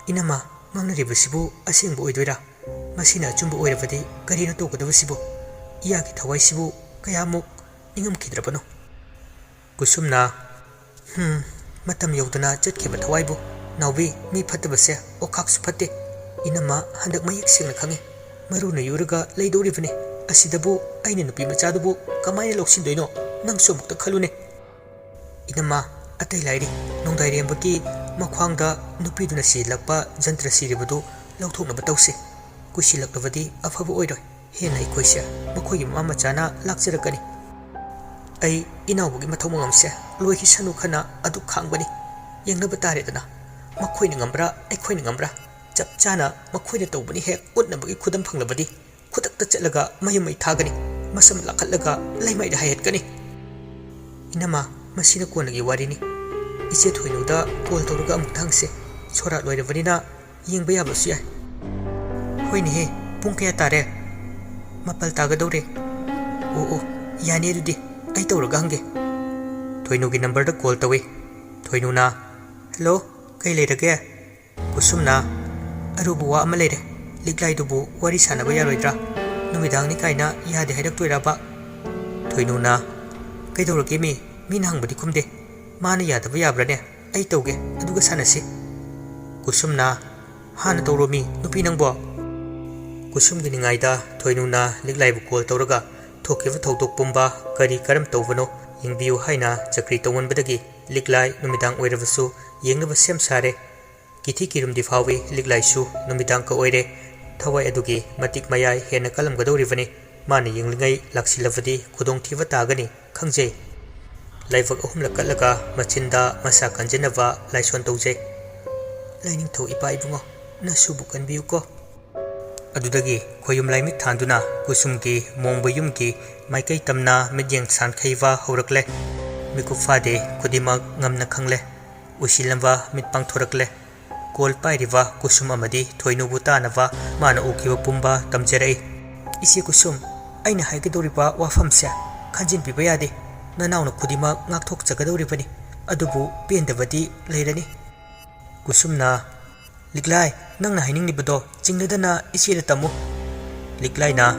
"ꯏꯅꯝꯃ, ꯉꯥꯡꯅꯔꯤꯕꯁꯤꯕꯨ ꯑꯁꯦꯡꯕ ꯑꯣꯏꯗꯣꯏꯔꯥ? ꯃꯁꯤꯅ ꯑꯆꯨꯝꯕ ꯑꯣꯏꯔꯕꯗꯤ ꯀꯔꯤꯅꯣ ꯇꯧꯒꯗꯕꯁꯤꯕꯨ? ꯏꯌꯥꯒꯤ ꯊꯋꯥꯏꯁꯤꯕꯨ ꯀꯌꯥꯃꯨꯛ ꯅꯤꯡꯉꯝꯈꯤꯗ꯭ꯔꯕꯅꯣ?" ꯀꯨꯁꯨꯝꯅ, "ꯍꯝ, ꯃꯇꯝ ꯌꯧꯗꯅ ꯆꯠꯈꯤꯕ ꯊꯋꯥꯏꯕꯨ꯫ ꯅꯥꯎꯕꯤ, ꯃꯤ ꯐꯠꯇꯕꯁꯦ ꯑꯣꯈꯥꯛꯁꯨ ꯐꯠꯇꯦ꯫ ꯏꯅꯝꯃ ꯍꯟꯗꯛ ꯃꯌꯦꯛ ꯁꯦꯡꯅ ꯈꯪꯉꯤ꯫ ꯃꯔꯨꯅ ꯌꯨꯔꯒ ꯂꯩꯗꯧꯔꯤꯕꯅꯤ꯫ ꯑꯁꯤꯗꯕꯨ ꯑꯩꯅ ꯅꯨꯄꯤ ꯃꯆꯥꯗꯨꯕꯨ ꯀꯃꯥꯏꯅ ꯂꯧꯁꯤꯟꯗꯣꯏꯅꯣ? ꯅꯪꯁꯨ ꯑꯃꯨꯛꯇ ꯈꯜꯂꯨꯅꯦ꯫ ꯏꯅꯝꯃ, ꯑꯇꯩ ꯂꯥꯏꯔꯤ, ꯅꯣꯡꯗꯥꯏꯔꯦꯝꯕꯒꯤ ꯃꯈ꯭ꯋꯥꯡꯗ ꯅꯨꯄꯤꯗꯨꯅ ꯁꯤꯜꯂꯛꯄ ꯖꯟꯇ꯭ꯔ ꯁꯤꯔꯤꯕꯗꯨ ꯂꯧꯊꯣꯛꯅꯕ ꯇꯧꯁꯤ꯫ ꯀꯨꯏꯁꯤꯜꯂꯛꯂꯕꯗꯤ ꯑꯐꯕ ꯑꯣꯏꯔꯣꯏ꯫ ꯍꯦꯟꯅ ꯑꯩꯈꯣꯏꯁꯦ ꯃꯈꯣꯏꯒꯤ ꯃꯃꯥ ꯃꯆꯥꯅ ꯂꯥꯛꯆꯔꯛꯀꯅꯤ꯫ ꯑꯩ ꯏꯅꯥꯎꯕꯒꯤ ꯃꯊꯧ ꯃꯉꯝꯁꯦ ꯂꯣꯏꯈꯤꯁꯅꯨ ꯈꯅ ꯑꯗꯨ ꯈꯥꯡꯕꯅꯤ꯫ ꯌꯦꯡꯅꯕ ꯇꯥꯔꯦꯗꯅ, ꯃꯈꯣꯏꯅ ꯉꯝꯕ꯭ꯔꯥ, ꯑꯩꯈꯣꯏꯅ ꯉꯝꯕ꯭ꯔꯥ? ꯆꯞ ꯆꯥꯅ ꯃꯈꯣꯏꯅ ꯇꯧꯕꯅꯤ ꯍꯦꯛ ꯎꯠꯅꯕꯒꯤ ꯈꯨꯗꯝ ꯐꯪꯂꯕꯗꯤ, ꯈꯨꯗꯛꯇ ꯆꯠꯂꯒ ꯃꯌꯨꯝ ꯃꯩ ꯊꯥꯒꯅꯤ, ꯃꯁꯝ ꯂꯥꯛꯈꯠꯂꯒ ꯂꯩꯃꯥꯏꯗ ꯍꯥꯏꯍꯠꯀꯅꯤ꯫ ꯏꯅꯝꯃ, ꯃꯁꯤꯅ ꯀꯣꯟꯅꯒꯤ ꯋꯥꯔꯤꯅꯤ꯫ ꯏꯆꯦ ꯊꯣꯏꯅꯨꯗ ꯀꯣꯜ ꯇꯧꯔꯒ ꯑꯃꯨꯛꯇ ꯍꯪꯁꯦ꯫ ꯁꯣꯔꯥꯠ ꯂꯣꯏꯔꯕꯅꯤꯅ ꯌꯦꯡꯕ ꯌꯥꯕꯁꯨ ꯌꯥꯏ꯫ ꯍꯣꯏꯅꯦꯍꯦ, ꯄꯨꯡ ꯀꯌꯥ ꯇꯥꯔꯦ? ꯃꯥꯄꯜ ꯇꯥꯒꯗꯧꯔꯦ꯫ ꯑꯣ ꯑꯣ, ꯌꯥꯅꯤ, ꯑꯗꯨꯗꯤ ꯑꯩ ꯇꯧꯔꯒ ꯍꯪꯒꯦ꯫ ꯊꯣꯏꯅꯨꯒꯤ ꯅꯝꯕꯔꯗ ꯀꯣꯜ ꯇꯧꯏ꯫ ꯊꯣꯏꯅꯨꯅ, "ꯍꯜꯂꯣ, ꯀꯩ ꯂꯩꯔꯒꯦ?" ꯀꯨꯁꯨꯝꯅ, "ꯑꯔꯨꯕ ꯋꯥ ꯑꯃ ꯂꯩꯔꯦ꯫ ꯂꯤꯛꯂꯥꯏꯗꯨꯕꯨ ꯋꯥꯔꯤ ꯁꯥꯟꯅꯕ ꯌꯥꯔꯣꯏꯗ꯭ꯔꯥ? ꯅꯨꯃꯤꯗꯥꯡꯅꯤ ꯀꯥꯏꯅ ꯌꯥꯗꯦ ꯍꯥꯏꯔꯛꯇꯣꯏꯔꯕ?" ꯊꯣꯏꯅꯨꯅ, "ꯀꯩꯗꯧꯔꯒꯦ ꯃꯤ? ꯃꯤꯅ ꯍꯪꯕꯗꯤ ꯈꯨꯝꯗꯦ꯫ ꯃꯥꯅ ꯌꯥꯗꯕ ꯌꯥꯕ꯭ꯔꯥꯅꯦ? ꯑꯩ ꯇꯧꯒꯦ, ꯑꯗꯨꯒ ꯁꯥꯟꯅꯁꯤ꯫" ꯀꯨꯁꯨꯝꯅ, "ꯍꯥꯟꯅ ꯇꯧꯔꯣꯃꯤ, ꯅꯨꯄꯤ ꯅꯪꯕꯣ꯫" ꯀꯨꯁꯨꯝꯒꯤ ꯅꯤꯡꯉꯥꯏꯗ ꯊꯣꯏꯅꯨꯅ ꯂꯤꯛꯂꯥꯏꯕꯨ ꯀꯣꯜ ꯇꯧꯔꯒ ꯊꯣꯛꯈꯤꯕ ꯊꯧꯗꯣꯛ ꯄꯨꯝꯕ ꯀꯔꯤ ꯀꯔꯝ ꯇꯧꯕꯅꯣ ꯌꯦꯡꯕꯤꯌꯨ ꯍꯥꯏꯅ ꯆꯀ꯭ꯔꯤ ꯇꯧꯃꯟꯕꯗꯒꯤ ꯂꯤꯛꯂꯥꯏ ꯅꯨꯃꯤꯗꯥꯡ ꯑꯣꯏꯔꯕꯁꯨ ꯌꯦꯡꯅꯕ ꯁꯦꯝ ꯁꯥꯔꯦ꯫ ꯀꯤꯊꯤ ꯀꯤꯔꯨꯝꯗꯤ ꯐꯥꯎꯏ ꯂꯤꯛꯂꯥꯏꯁꯨ ꯅꯨꯃꯤꯗꯥꯡ ꯀ ꯑꯣꯏꯔꯦ꯫ ꯊꯋꯥꯏ ꯑꯗꯨꯒꯤ ꯃꯇꯤꯛ ꯃꯌꯥꯏ ꯍꯦꯟꯅ ꯀꯜꯂꯝꯒꯗꯧꯔꯤꯕꯅꯤ꯫ ꯃꯥꯅ ꯌꯦꯡꯂꯤꯉꯩ ꯂꯥꯛꯁꯤꯜꯂꯕꯗꯤ ꯈꯨꯗꯣꯡꯊꯤꯕ ꯇꯥꯒꯅꯤ ꯈꯪꯖꯩ꯫ ꯂꯥꯏꯕꯛ ꯑꯍꯨꯝꯂꯛ ꯀꯠꯂꯒ ꯃꯆꯤꯟꯗ ꯃꯁꯥ ꯀꯟꯖꯅꯕ ꯂꯥꯏꯁꯣꯟ ꯇꯧꯖꯩ꯫ "ꯂꯥꯏꯅꯤꯡꯊꯧ ꯏꯄꯥ ꯏꯕꯨꯡꯉꯣ, ꯅꯁꯨꯕꯨ ꯀꯟꯕꯤꯌꯨꯀꯣ꯫" ꯑꯗꯨꯗꯒꯤ ꯈꯣꯌꯨꯝ ꯂꯥꯏꯃꯤꯠ ꯊꯥꯟꯗꯨꯅ ꯀꯨꯁꯨꯝꯒꯤ ꯃꯣꯡꯕ ꯌꯨꯝꯒꯤ ꯃꯥꯏꯀꯩ ꯇꯝꯅ ꯃꯤꯠꯌꯦꯡ ꯁꯥꯟꯈꯩꯕ ꯍꯧꯔꯛꯂꯦ꯫ ꯃꯤꯀꯨꯞ ꯐꯥꯗꯦ, ꯈꯨꯗꯤꯡꯃꯛ ꯉꯝꯅ ꯈꯪꯂꯦ꯫ ꯎꯏꯁꯤꯜꯂꯝꯕ ꯃꯤꯠ ꯄꯥꯡꯊꯣꯔꯛꯂꯦ꯫ ꯀꯣꯜ ꯄꯥꯏꯔꯤꯕ ꯀꯨꯁꯨꯝ ꯑꯃꯗꯤ ꯊꯣꯏꯅꯨꯕꯨ ꯇꯥꯅꯕ ꯃꯥꯅ ꯎꯈꯤꯕ ꯄꯨꯝꯕ ꯇꯝꯖꯔꯛꯏ꯫ "ꯏꯆꯦ ꯀꯨꯁꯨꯝ, ꯑꯩꯅ ꯍꯥꯏꯒꯗꯧꯔꯤꯕ ꯋꯥꯐꯝꯁꯦ ꯈꯟꯖꯤꯟꯕꯤꯕ ꯌꯥꯗꯦ꯫ ꯅꯅꯥꯎꯅ ꯈꯨꯗꯤꯡꯃꯛ ꯉꯥꯛꯊꯣꯛꯆꯒꯗꯧꯔꯤꯕꯅꯤ, ꯑꯗꯨꯕꯨ ꯄꯦꯟꯗꯕꯗꯤ ꯂꯩꯔꯅꯤ꯫" ꯀꯨꯁꯨꯝꯅ, "ꯂꯤꯛꯂꯥꯏ, ꯅꯪꯅ ꯍꯥꯏꯅꯤꯡꯂꯤꯕꯗꯣ ꯆꯤꯡꯅꯗꯅ ꯏꯆꯦꯗ ꯇꯝꯃꯨ꯫" ꯂꯤꯛꯂꯥꯏꯅ,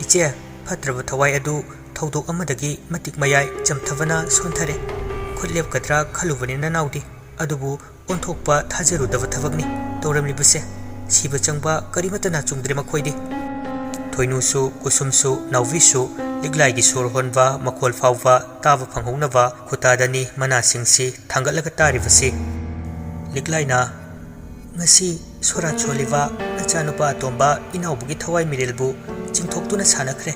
"ꯏꯆꯦ, ꯐꯠꯇ꯭ꯔꯕ ꯊꯋꯥꯏ ꯑꯗꯨ ꯊꯧꯗꯣꯛ ꯑꯃꯗꯒꯤ ꯃꯇꯤꯛ ꯃꯌꯥꯏ ꯆꯝꯊꯕꯅ ꯁꯣꯟꯊꯔꯦ꯫ ꯈꯨꯠ ꯂꯦꯞꯀꯗ꯭ꯔꯥ ꯈꯜꯂꯨꯕꯅꯤ ꯅꯅꯥꯎꯗꯤ, ꯑꯗꯨꯕꯨ ꯑꯣꯟꯊꯣꯛꯄ ꯊꯥꯖꯔꯨꯗꯕ ꯊꯕꯛꯅꯤ ꯇꯧꯔꯝꯂꯤꯕꯁꯦ꯫ ꯁꯤꯕ ꯆꯪꯕ ꯀꯔꯤꯃꯠꯇ ꯅꯥꯆꯨꯡꯗ꯭ꯔꯦ ꯃꯈꯣꯏꯗꯤ꯫ ꯊꯣꯏꯅꯨꯁꯨ, ꯀꯨꯁꯨꯝꯁꯨ, ꯅꯥꯎꯕꯤꯁꯨ ꯂꯤꯛꯂꯥꯏꯒꯤ ꯁꯣꯔ ꯍꯣꯟꯕ ꯃꯈꯣꯜ ꯐꯥꯎꯕ ꯇꯥꯕ ꯐꯪꯍꯧꯅꯕ ꯈꯨꯇꯥꯗꯅꯤ ꯃꯅꯥꯁꯤꯡꯁꯤ ꯊꯥꯡꯒꯠꯂꯒ ꯇꯥꯔꯤꯕꯁꯤ꯫ ꯂꯤꯛꯂꯥꯏꯅ, "ꯉꯁꯤ ꯁꯣꯔꯥꯠ ꯁꯣꯜꯂꯤꯕ ꯅꯆꯥꯅꯨꯄꯥ ꯑꯇꯣꯝꯕ ꯏꯅꯥꯎꯕꯒꯤ ꯊꯋꯥꯏ ꯃꯤꯔꯦꯜꯕꯨ ꯆꯤꯡꯊꯣꯛꯇꯨꯅ ꯁꯥꯟꯅꯈ꯭ꯔꯦ꯫"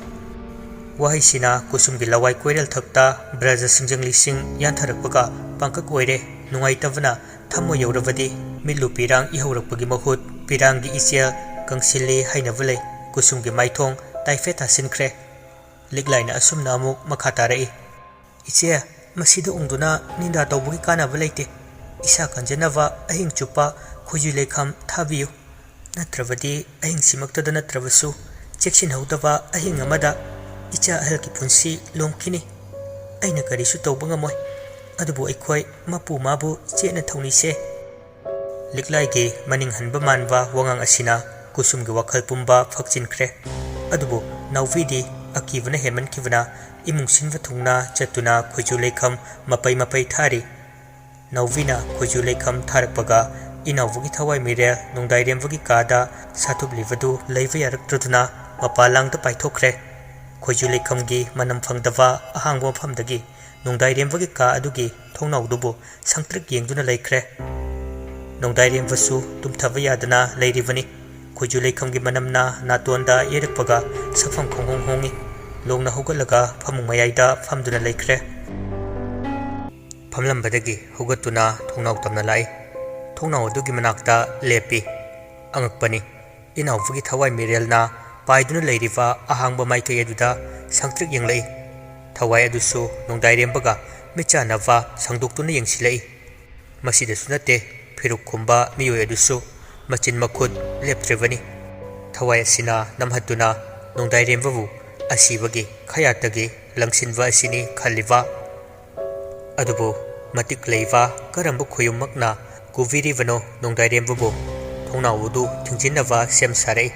ꯋꯥꯍꯩꯁꯤꯅ ꯀꯨꯁꯨꯝꯒꯤ ꯂꯋꯥꯏ ꯀꯣꯏꯔꯦꯜ ꯊꯛꯇ ꯕ꯭ꯔꯖ ꯁꯤꯡꯖꯪꯂꯤꯁꯤꯡ ꯌꯥꯟꯊꯔꯛꯄꯒ ꯄꯥꯡꯀꯛ ꯑꯣꯏꯔꯦ꯫ ꯅꯨꯡꯉꯥꯏꯇꯕꯅ ꯊꯃꯣꯏ ꯌꯧꯔꯕꯗꯤ ꯃꯤꯠꯂꯨ ꯄꯤꯔꯥꯡ ꯏꯍꯧꯔꯛꯄꯒꯤ ꯃꯍꯨꯠ ꯄꯤꯔꯥꯡꯒꯤ ꯏꯆꯦꯜ ꯀꯪꯁꯤꯜꯂꯤ ꯍꯥꯏꯅꯕ ꯂꯩ꯫ ꯀꯨꯁꯨꯝꯒꯤ ꯃꯥꯏꯊꯣꯡ ꯇꯥꯏꯐꯦꯠ ꯇꯥꯁꯤꯟꯈ꯭ꯔꯦ꯫ ꯂꯤꯛꯂꯥꯏꯅ ꯑꯁꯨꯝꯅ ꯑꯃꯨꯛ ꯃꯈꯥ ꯇꯥꯔꯛꯏ, "ꯏꯆꯦ, ꯃꯁꯤꯗ ꯎꯪꯗꯨꯅ ꯅꯤꯟꯗꯥ ꯇꯧꯕꯒꯤ ꯀꯥꯟꯅꯕ ꯂꯩꯇꯦ꯫ ꯏꯁꯥ ꯀꯟꯖꯅꯕ ꯑꯍꯤꯡ ꯆꯨꯞꯄ ꯈꯣꯏꯖꯨ ꯂꯩꯈꯝ ꯊꯥꯕꯤꯌꯨ꯫ ꯅꯠꯇ꯭ꯔꯕꯗꯤ ꯑꯍꯤꯡꯁꯤꯃꯛꯇꯗ ꯅꯠꯇ꯭ꯔꯕꯁꯨ ꯆꯦꯛꯁꯤꯟꯍꯧꯗꯕ ꯑꯍꯤꯡ ꯑꯃꯗ ꯏꯆꯥ ꯑꯍꯜꯒꯤ ꯄꯨꯟꯁꯤ ꯂꯣꯝꯈꯤꯅꯤ꯫ ꯑꯩꯅ ꯀꯔꯤꯁꯨ ꯇꯧꯕ ꯉꯝꯃꯣꯏ꯫ ꯑꯗꯨꯕꯨ ꯑꯩꯈꯣꯏ ꯃꯄꯨ ꯃꯥꯕꯨ ꯆꯦꯠꯅ ꯊꯧꯅꯤꯁꯦ꯫" ꯂꯤꯛꯂꯥꯏꯒꯤ ꯃꯅꯤꯡ ꯍꯟꯕ ꯃꯥꯟꯕ ꯋꯥꯉꯥꯡ ꯑꯁꯤꯅ ꯀꯨꯁꯨꯝꯒꯤ ꯋꯥꯈꯜ ꯄꯨꯝꯕ ꯐꯛꯆꯤꯟꯈ꯭ꯔꯦ꯫ ꯑꯗꯨꯕꯨ ꯅꯥꯎꯕꯤꯗꯤ ꯑꯀꯤꯕꯅ ꯍꯦꯟꯃꯟꯈꯤꯕꯅ ꯏꯃꯨꯡ ꯁꯤꯟꯕ ꯊꯨꯡꯅ ꯆꯠꯇꯨꯅ ꯈꯣꯏꯖꯨ ꯂꯩꯈꯝ ꯃꯄꯩ ꯃꯄꯩ ꯊꯥꯔꯤ꯫ ꯅꯥꯎꯕꯤꯅ ꯈꯣꯏꯖꯨ ꯂꯩꯈꯝ ꯊꯥꯔꯛꯄꯒ ꯏꯅꯥꯎꯕꯒꯤ ꯊꯋꯥꯏ ꯃꯤꯔꯦꯜ ꯅꯣꯡꯗꯥꯏꯔꯦꯝꯕꯒꯤ ꯀꯥꯗ ꯁꯥꯊꯨꯞꯂꯤꯕꯗꯨ ꯂꯩꯕ ꯌꯥꯔꯛꯇ꯭ꯔꯗꯨꯅ ꯃꯄꯥꯟ ꯂꯥꯡꯗ ꯄꯥꯏꯊꯣꯛꯈ꯭ꯔꯦ꯫ ꯈꯣꯏꯖꯨ ꯂꯩꯈꯝꯒꯤ ꯃꯅꯝ ꯐꯪꯗꯕ ꯑꯍꯥꯡꯕ ꯃꯐꯝꯗꯒꯤ ꯅꯣꯡꯗꯥꯏꯔꯦꯝꯕꯒꯤ ꯀꯥ ꯑꯗꯨꯒꯤ ꯊꯣꯡꯅꯥꯎꯗꯨꯕꯨ ꯁꯪꯇ꯭ꯔꯤꯛ ꯌꯦꯡꯗꯨꯅ ꯂꯩꯈ꯭ꯔꯦ꯫ ꯅꯣꯡꯗꯥꯏꯔꯦꯝꯕꯁꯨ ꯇꯨꯝꯊꯕ ꯌꯥꯗꯅ ꯂꯩꯔꯤꯕꯅꯤ꯫ ꯈꯣꯏꯖꯨ ꯂꯩꯈꯝꯒꯤ ꯃꯅꯝꯅ ꯅꯥꯇꯣꯟꯗ ꯌꯩꯔꯛꯄꯒ ꯁꯛꯐꯝ ꯈꯪꯍꯣꯡ ꯍꯣꯡꯉꯤ꯫ ꯂꯣꯡꯅ ꯍꯧꯒꯠꯂꯒ ꯐꯃꯨꯡ ꯃꯌꯥꯏꯗ ꯐꯝꯗꯨꯅ ꯂꯩꯈ꯭ꯔꯦ꯫ ꯐꯝꯂꯝꯕꯗꯒꯤ ꯍꯧꯒꯠꯇꯨꯅ ꯊꯣꯡꯅꯥꯎ ꯇꯝꯅ ꯂꯥꯛꯏ꯫ ꯊꯣꯡꯅꯥꯎ ꯑꯗꯨꯒꯤ ꯃꯅꯥꯛꯇ ꯂꯦꯞꯄꯤ꯫ ꯑꯉꯛꯄꯅꯤ, ꯏꯅꯥꯎꯕꯒꯤ ꯊꯋꯥꯏ ꯃꯤꯔꯦꯜꯅ ꯄꯥꯏꯗꯨꯅ ꯂꯩꯔꯤꯕ ꯑꯍꯥꯡꯕ ꯃꯥꯏꯀꯩ ꯑꯗꯨꯗ ꯁꯪꯇ꯭ꯔꯤꯛ ꯌꯦꯡꯂꯛꯏ꯫ ꯊꯋꯥꯏ ꯑꯗꯨꯁꯨ ꯅꯣꯡꯗꯥꯏꯔꯦꯝꯕꯒ ꯃꯤꯠꯆꯥꯟꯅꯕ ꯁꯪꯗꯣꯛꯇꯨꯅ ꯌꯦꯡꯁꯤꯜꯂꯛꯏ꯫ ꯃꯁꯤꯗꯁꯨ ꯅꯠꯇꯦ, ꯐꯤꯔꯨꯛ ꯈꯨꯝꯕ ꯃꯤꯑꯣꯏ ꯑꯗꯨꯁꯨ ꯃꯆꯤꯟ ꯃꯈꯨꯠ ꯂꯦꯞꯇ꯭ꯔꯤꯕꯅꯤ꯫ ꯊꯋꯥꯏ ꯑꯁꯤꯅ ꯅꯝꯍꯠꯇꯨꯅ ꯅꯣꯡꯗꯥꯏꯔꯦꯝꯕꯕꯨ ꯑꯁꯤꯕꯒꯤ ꯈꯌꯥꯠꯇꯒꯤ ꯂꯪꯁꯤꯟꯕ ꯑꯁꯤꯅꯤ ꯈꯜꯂꯤꯕ꯫ ꯑꯗꯨꯕꯨ ꯃꯇꯤꯛ ꯂꯩꯕ ꯀꯔꯝꯕ ꯈꯣꯌꯨꯝꯃꯛꯅ ꯀꯨꯕꯤꯔꯤꯕꯅꯣ ꯅꯣꯡꯗꯥꯏꯔꯦꯝꯕꯕꯨ? ꯊꯣꯡꯅꯥꯎ ꯑꯗꯨ ꯊꯤꯡꯖꯤꯟꯅꯕ ꯁꯦꯝ ꯁꯥꯔꯛꯏ꯫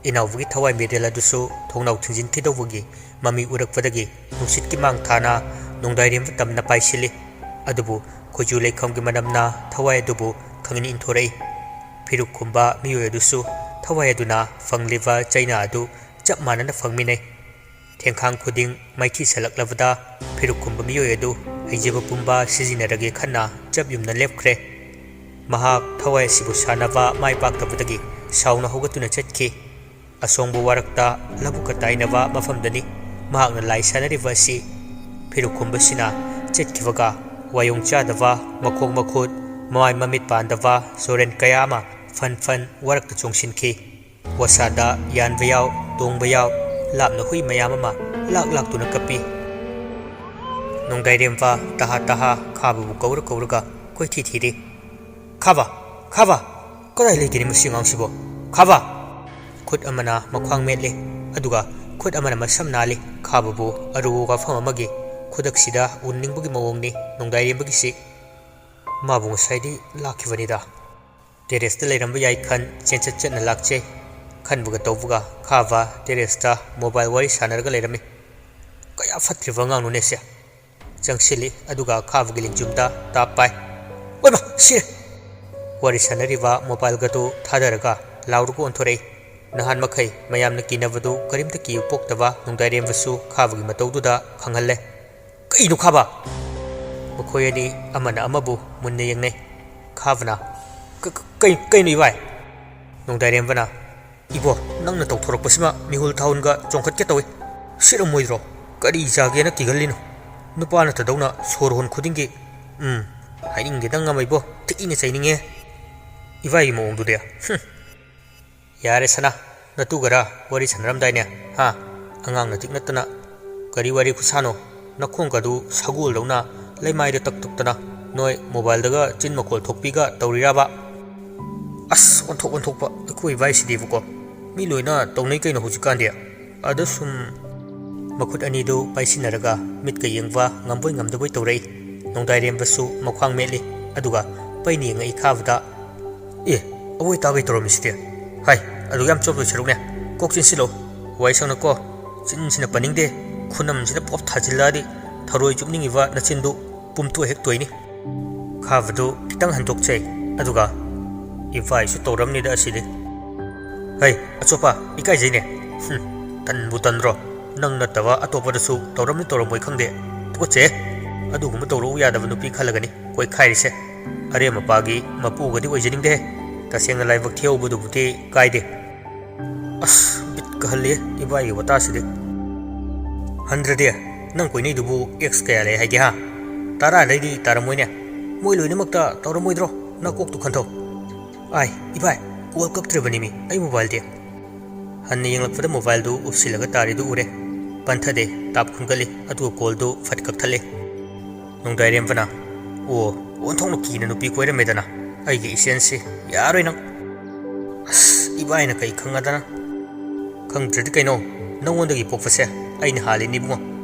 ꯏꯅꯥꯎꯕꯒꯤ ꯊꯋꯥꯏ ꯃꯤꯔꯦꯜ ꯑꯗꯨꯁꯨ ꯊꯣꯡꯅꯥꯎ ꯊꯤꯡꯖꯤꯟꯈꯤꯗꯧꯕꯒꯤ ꯃꯃꯤ ꯎꯔꯛꯄꯗꯒꯤ ꯅꯨꯡꯁꯤꯠꯀꯤ ꯃꯥꯡ ꯊꯥꯅ ꯅꯣꯡꯗꯥꯏꯔꯦꯝꯕ ꯇꯝꯅ ꯄꯥꯏꯁꯤꯜꯂꯤ꯫ ꯑꯗꯨꯕꯨ ꯈꯣꯏꯖꯨ ꯂꯩꯈꯝꯒꯤ ꯃꯅꯝꯅ ꯊꯋꯥꯏ ꯑꯗꯨꯕꯨ ꯈꯪꯏꯟ ꯏꯟꯊꯣꯔꯛꯏ꯫ ꯐꯤꯔꯨꯛ ꯈꯨꯝꯕ ꯃꯤꯑꯣꯏ ꯑꯗꯨꯁꯨ ꯊꯋꯥꯏ ꯑꯗꯨꯅ ꯐꯪꯂꯤꯕ ꯆꯩꯅꯥ ꯑꯗꯨ ꯆꯞ ꯃꯥꯟꯅꯅ ꯐꯪꯃꯤꯟꯅꯩ꯫ ꯊꯦꯡꯈꯥꯡ ꯈꯨꯗꯤꯡ ꯃꯥꯏꯊꯤ ꯁꯜꯂꯛꯂꯕꯗ ꯐꯤꯔꯨꯛ ꯈꯨꯝꯕ ꯃꯤꯑꯣꯏ ꯑꯗꯨ ꯍꯩꯖꯕ ꯄꯨꯝꯕ ꯁꯤꯖꯤꯟꯅꯔꯒꯦ ꯈꯟꯅ ꯆꯞ ꯌꯨꯝꯅ ꯂꯦꯞꯈ꯭ꯔꯦ꯫ ꯃꯍꯥꯛ ꯊꯋꯥꯏ ꯑꯁꯤꯕꯨ ꯁꯥꯟꯅꯕ ꯃꯥꯏ ꯄꯥꯛꯇꯕꯗꯒꯤ ꯁꯥꯎꯅ ꯍꯧꯒꯠꯇꯨꯅ ꯆꯠꯈꯤ꯫ ꯑꯁꯣꯡꯕ ꯋꯥꯔꯛꯇ ꯂꯧꯕꯨꯛꯀ ꯇꯥꯏꯅꯕ ꯃꯐꯝꯗꯅꯤ ꯃꯍꯥꯛꯅ ꯂꯥꯏ ꯁꯥꯟꯅꯔꯤꯕ ꯑꯁꯤ꯫ ꯐꯤꯔꯨꯛ ꯈꯨꯝꯕꯁꯤꯅ ꯆꯠꯈꯤꯕꯒ ꯋꯥꯌꯣꯡ ꯆꯥꯗꯕ, ꯃꯈꯣꯡ ꯃꯈꯨꯠ, ꯃꯃꯥꯏ ꯃꯃꯤꯠ ꯄꯥꯟꯗꯕ ꯁꯣꯔꯦꯟ ꯀꯌꯥ ꯑꯃ ꯐꯟ ꯐꯟ ꯋꯥꯔꯛꯇ ꯆꯣꯡꯁꯤꯟꯈꯤ꯫ ꯋꯥꯁꯥꯗ ꯌꯥꯟꯕ ꯌꯥꯎ, ꯇꯣꯡꯕ ꯌꯥꯎ, ꯂꯥꯞꯅ ꯍꯨꯏ ꯃꯌꯥꯝ ꯑꯃ ꯂꯥꯛ ꯂꯥꯛꯇꯨꯅ ꯀꯞꯄꯤ꯫ ꯅꯣꯡꯗꯥꯏꯔꯦꯝꯕ ꯇꯍꯥ ꯇꯍꯥ ꯈꯥꯕꯕꯨ ꯀꯧꯔ ꯀꯧꯔꯒ ꯀꯣꯏꯊꯤ ꯊꯤꯔꯤ꯫ "ꯈꯥꯕ! ꯈꯥꯕ! ꯀꯗꯥꯏ ꯂꯩꯒꯅꯤ ꯃꯁꯤ ꯑꯉꯥꯡꯁꯤꯕꯣ? ꯈꯥꯕ!" ꯈꯨꯠ ꯑꯃꯅ ꯃꯈ꯭ꯋꯥꯡ ꯃꯦꯠꯂꯤ, ꯑꯗꯨꯒ ꯈꯨꯠ ꯑꯃꯅ ꯃꯁꯝ ꯅꯥꯜꯂꯤ꯫ ꯈꯥꯕꯕꯨ ꯑꯔꯨꯕ ꯋꯥꯐꯝ ꯑꯃꯒꯤ ꯈꯨꯗꯛꯁꯤꯗ ꯎꯅꯤꯡꯕꯒꯤ ꯃꯑꯣꯡꯅꯤ ꯅꯣꯡꯗꯥꯏꯔꯦꯝꯕꯒꯤꯁꯤ꯫ ꯃꯥꯕꯨ ꯉꯁꯥꯏꯗꯤ ꯂꯥꯛꯈꯤꯕꯅꯤꯗ꯫ ꯇꯦꯔꯦꯁꯇ ꯂꯩꯔꯝꯕ ꯌꯥꯏ ꯈꯟ ꯆꯦꯟꯆꯠ ꯆꯠꯅ ꯂꯥꯛꯆꯩ꯫ ꯈꯟꯕꯒ ꯇꯧꯕꯒ ꯈꯥꯕ ꯇꯦꯔꯦꯁꯇ ꯃꯣꯕꯥꯏꯜ ꯋꯥꯔꯤ ꯁꯥꯟꯅꯔꯒ ꯂꯩꯔꯝꯃꯤ꯫ ꯀꯌꯥ ꯐꯠꯇ꯭ꯔꯤꯕ ꯑꯉꯥꯡꯅꯣꯅꯦꯁꯦ꯫ ꯆꯪꯁꯤꯜꯂꯤ, ꯑꯗꯨꯒ ꯈꯥꯕꯒꯤ ꯂꯦꯡꯖꯨꯝꯗ ꯇꯥꯞ ꯄꯥꯏ꯫ "ꯑꯣꯏꯃ, ꯁꯤꯔꯦ!" ꯋꯥꯔꯤ ꯁꯥꯟꯅꯔꯤꯕ ꯃꯣꯕꯥꯏꯜꯒꯗꯨ ꯊꯥꯗꯔꯒ ꯂꯥꯎꯔꯒ ꯑꯣꯟꯊꯣꯔꯛꯏ꯫ ꯅꯍꯥꯟ ꯃꯈꯩ ꯃꯌꯥꯝꯅ ꯀꯤꯅꯕꯗꯨ ꯀꯔꯤꯝꯇ ꯀꯤꯕ ꯄꯣꯛꯇꯕ ꯅꯣꯡꯗꯥꯏꯔꯦꯝꯕꯁꯨ ꯈꯥꯕꯒꯤ ꯃꯇꯧꯗꯨꯗ ꯈꯪꯍꯜꯂꯦ꯫ "ꯀꯩꯅꯣ ꯈꯥꯕ?" ꯃꯈꯣꯏ ꯑꯅꯤ ꯑꯃꯅ ꯑꯃꯕꯨ ꯃꯨꯟꯅ ꯌꯦꯡꯅꯩ꯫ ꯈꯥꯕꯅ, "ꯀ-, ꯀ-, ꯀꯩ-, ꯀꯩꯅꯣ ꯏꯕꯥꯏ?" ꯅꯣꯡꯗꯥꯏꯔꯦꯝꯕꯅ, "ꯏꯕꯣ, ꯅꯪꯅ ꯇꯧꯊꯣꯔꯛꯄꯁꯤꯃ ꯃꯤꯍꯨꯜ ꯊꯥꯍꯨꯟꯒ ꯆꯣꯡꯈꯠꯀꯦ ꯇꯧꯏ꯫ ꯁꯤꯔꯝꯃꯣꯏꯗ꯭ꯔꯣ? ꯀꯔꯤ ꯆꯥꯒꯦꯅ ꯀꯤꯒꯜꯂꯤꯅꯣ? ꯅꯨꯄꯥ ꯅꯠꯇꯗꯧꯅ ꯁꯣꯔ ꯍꯣꯟ ꯈꯨꯗꯤꯡꯒꯤ, ꯎꯝ, ꯍꯥꯏꯅꯤꯡꯗꯦꯗ ꯉꯝꯃ ꯏꯕꯣ, ꯊꯤꯅ ꯆꯩꯅꯤꯡꯉꯦ꯫ ꯏꯕꯥꯏꯒꯤ ꯃꯑꯣꯡꯗꯨꯗꯤ, ꯍꯨꯝ꯫ ꯌꯥꯔꯦ ꯁꯅꯥ, ꯅꯇꯨꯒꯔ ꯋꯥꯔꯤ ꯁꯥꯟꯅꯔꯝꯗꯥꯏꯅꯦ, ꯍꯥ? ꯑꯉꯥꯡ ꯅꯇꯤꯛ ꯅꯠꯇꯅ ꯀꯔꯤ ꯋꯥꯔꯤ ꯈꯨꯁꯥꯅꯣ? ꯅꯈꯣꯡꯒꯗꯨ ꯁꯒꯣꯜꯗꯧꯅ ꯂꯩꯃꯥꯏꯗ ꯇꯛ ꯇꯛꯇꯅ ꯅꯣꯏ ꯃꯣꯕꯥꯏꯜꯗꯒ ꯆꯤꯟ ꯃꯈꯣꯜ ꯊꯣꯛꯄꯤꯒ ꯇꯧꯔꯤꯔꯕ?" ꯑꯁ, ꯑꯣꯟꯊꯣꯛ ꯑꯣꯟꯊꯣꯛꯄ, ꯑꯩꯈꯣꯏ ꯏꯕꯥꯏꯁꯤꯗꯤꯕꯀꯣ, ꯃꯤ ꯂꯣꯏꯅ ꯇꯧꯅꯩ ꯀꯩꯅꯣ ꯍꯧꯖꯤꯛꯀꯥꯟꯗꯤ꯫ ꯑꯗ ꯁꯨꯝ ꯃꯈꯨꯠ ꯑꯅꯤꯗꯨ ꯄꯥꯏꯁꯤꯟꯅꯔꯒ ꯃꯤꯠꯀ ꯌꯦꯡꯕ ꯉꯝꯕꯣꯏ ꯉꯝꯗꯕꯣꯏ ꯇꯧꯔꯛꯏ꯫ ꯅꯣꯡꯗꯥꯏꯔꯦꯝꯕꯁꯨ ꯃꯈ꯭ꯋꯥꯡ ꯃꯦꯠꯂꯤ, ꯑꯗꯨꯒ ꯄꯩꯅ ꯌꯦꯡꯉꯛꯏ ꯈꯥꯕꯗ꯫ "ꯑꯦ, ꯑꯋꯣꯏ ꯇꯥꯕꯩ ꯇꯧꯔꯝꯃꯤꯁꯤꯗꯤ꯫ ꯍꯥꯏ, ꯑꯗꯨ ꯌꯥꯝ ꯆꯣꯞꯇꯣꯏ ꯁꯔꯨꯛꯅꯦ, ꯀꯣꯛ ꯆꯦꯟꯁꯤꯜꯂꯣ꯫ ꯋꯥꯏ ꯁꯪꯅꯀꯣ, ꯆꯤꯟꯁꯤꯅ ꯄꯟꯅꯤꯡꯗꯦ, ꯈꯨꯅꯝꯁꯤꯅ ꯄꯣꯞ ꯊꯥꯖꯤꯜꯂꯛꯑꯗꯤ ꯊꯔꯣꯏ ꯆꯨꯞꯅꯤꯡꯉꯤꯕ ꯅꯆꯤꯟꯗꯨ ꯄꯨꯝꯊꯣꯛ ꯍꯦꯛ ꯇꯣꯏꯅꯤ꯫" ꯈꯥꯕꯗꯨ ꯈꯤꯇꯪ ꯍꯟꯗꯣꯛꯆꯩ, ꯑꯗꯨꯒ, ꯏꯕꯥꯏꯁꯨ ꯇꯧꯔꯝꯅꯤꯗ ꯑꯁꯤꯗꯤ꯫ ꯍꯩ, ꯑꯆꯣꯞꯄ, ꯏꯀꯥꯏꯖꯩꯅꯦ꯫ ꯍꯨꯝ, ꯇꯟꯕꯨ ꯇꯟꯗ꯭ꯔꯣ? ꯅꯪ ꯅꯠꯇꯕ ꯑꯇꯣꯞꯄꯗꯁꯨ ꯇꯧꯔꯝꯅꯤ ꯇꯧꯔꯝꯃꯣꯏ ꯈꯪꯗꯦ꯫ ꯇꯨꯀꯠꯆꯩ꯫ ꯑꯗꯨꯒꯨꯝꯕ ꯇꯧꯔꯛꯎ ꯌꯥꯗꯕ ꯅꯨꯄꯤ ꯈꯜꯂꯒꯅꯤ ꯀꯣꯏꯈꯥꯏꯔꯤꯁꯦ꯫ ꯑꯔꯦꯝ ꯑꯄꯥꯒꯤ ꯃꯄꯨꯒꯗꯤ ꯑꯣꯏꯖꯅꯤꯡꯗꯦ꯫ ꯇꯁꯦꯡꯅ ꯂꯥꯏꯕꯛ ꯊꯤꯍꯧꯕꯗꯨꯕꯨꯗꯤ ꯀꯥꯏꯗꯦ꯫ ꯑꯁ, ꯕꯤꯠꯀ ꯍꯜꯂꯦ ꯏꯕꯥꯏꯒꯤ ꯋꯥꯇꯥꯁꯤꯗꯤ꯫ ꯍꯟꯗ꯭ꯔꯗꯤ, ꯅꯪ ꯀꯣꯏꯅꯩꯗꯨꯕꯨ ex ꯀꯌꯥ ꯂꯩ ꯍꯥꯏꯒꯦ ꯍꯥ? ꯇꯔꯥꯗꯩꯗꯤ ꯇꯥꯔꯝꯃꯣꯏꯅꯦ꯫ ꯃꯣꯏ ꯂꯣꯏꯅꯃꯛꯇ ꯇꯧꯔꯝꯃꯣꯏꯗ꯭ꯔꯣ? ꯅꯀꯣꯛꯇꯨ ꯈꯟꯊꯧ꯫ ꯑꯥꯏ, ꯏꯕꯥꯏ, call ꯀꯛꯇ꯭ꯔꯤꯕꯅꯤꯃꯤ ꯑꯩ mobileꯗꯤ꯫ ꯍꯟꯅ ꯌꯦꯡꯂꯛꯄꯗ mobileꯗꯨ ꯎꯞꯁꯤꯜꯂꯒ ꯇꯥꯔꯤꯗꯨ ꯎꯔꯦ꯫ ꯄꯟꯊꯗꯦ, ꯇꯥꯞ ꯈꯨꯟꯒꯠꯂꯤ, ꯑꯗꯨꯒ callꯗꯨ ꯐꯠ ꯀꯛꯊꯠꯂꯤ꯫ ꯅꯣꯡꯗꯥꯏꯔꯦꯝꯕꯅ, "ꯑꯣ, ꯑꯣꯟꯊꯣꯛꯅ ꯀꯤꯅ ꯅꯨꯄꯤ ꯀꯣꯏꯔꯝꯃꯦꯗꯅ꯫ ꯑꯩꯒꯤ ꯏꯆꯦꯟꯁꯤ, ꯌꯥꯔꯣꯏ ꯅꯪ꯫" ꯑꯁ, ꯏꯕꯥꯏꯅ ꯀꯩ ꯈꯪꯉꯗꯅ? ꯈꯪꯗ꯭ꯔꯗꯤ ꯀꯩꯅꯣ, ꯅꯪꯉꯣꯟꯗꯒꯤ ꯄꯣꯛꯄꯁꯦ ꯑꯩꯅ ꯍꯥꯜꯂꯤꯅꯤ ꯏꯕꯨꯡꯉꯣ꯫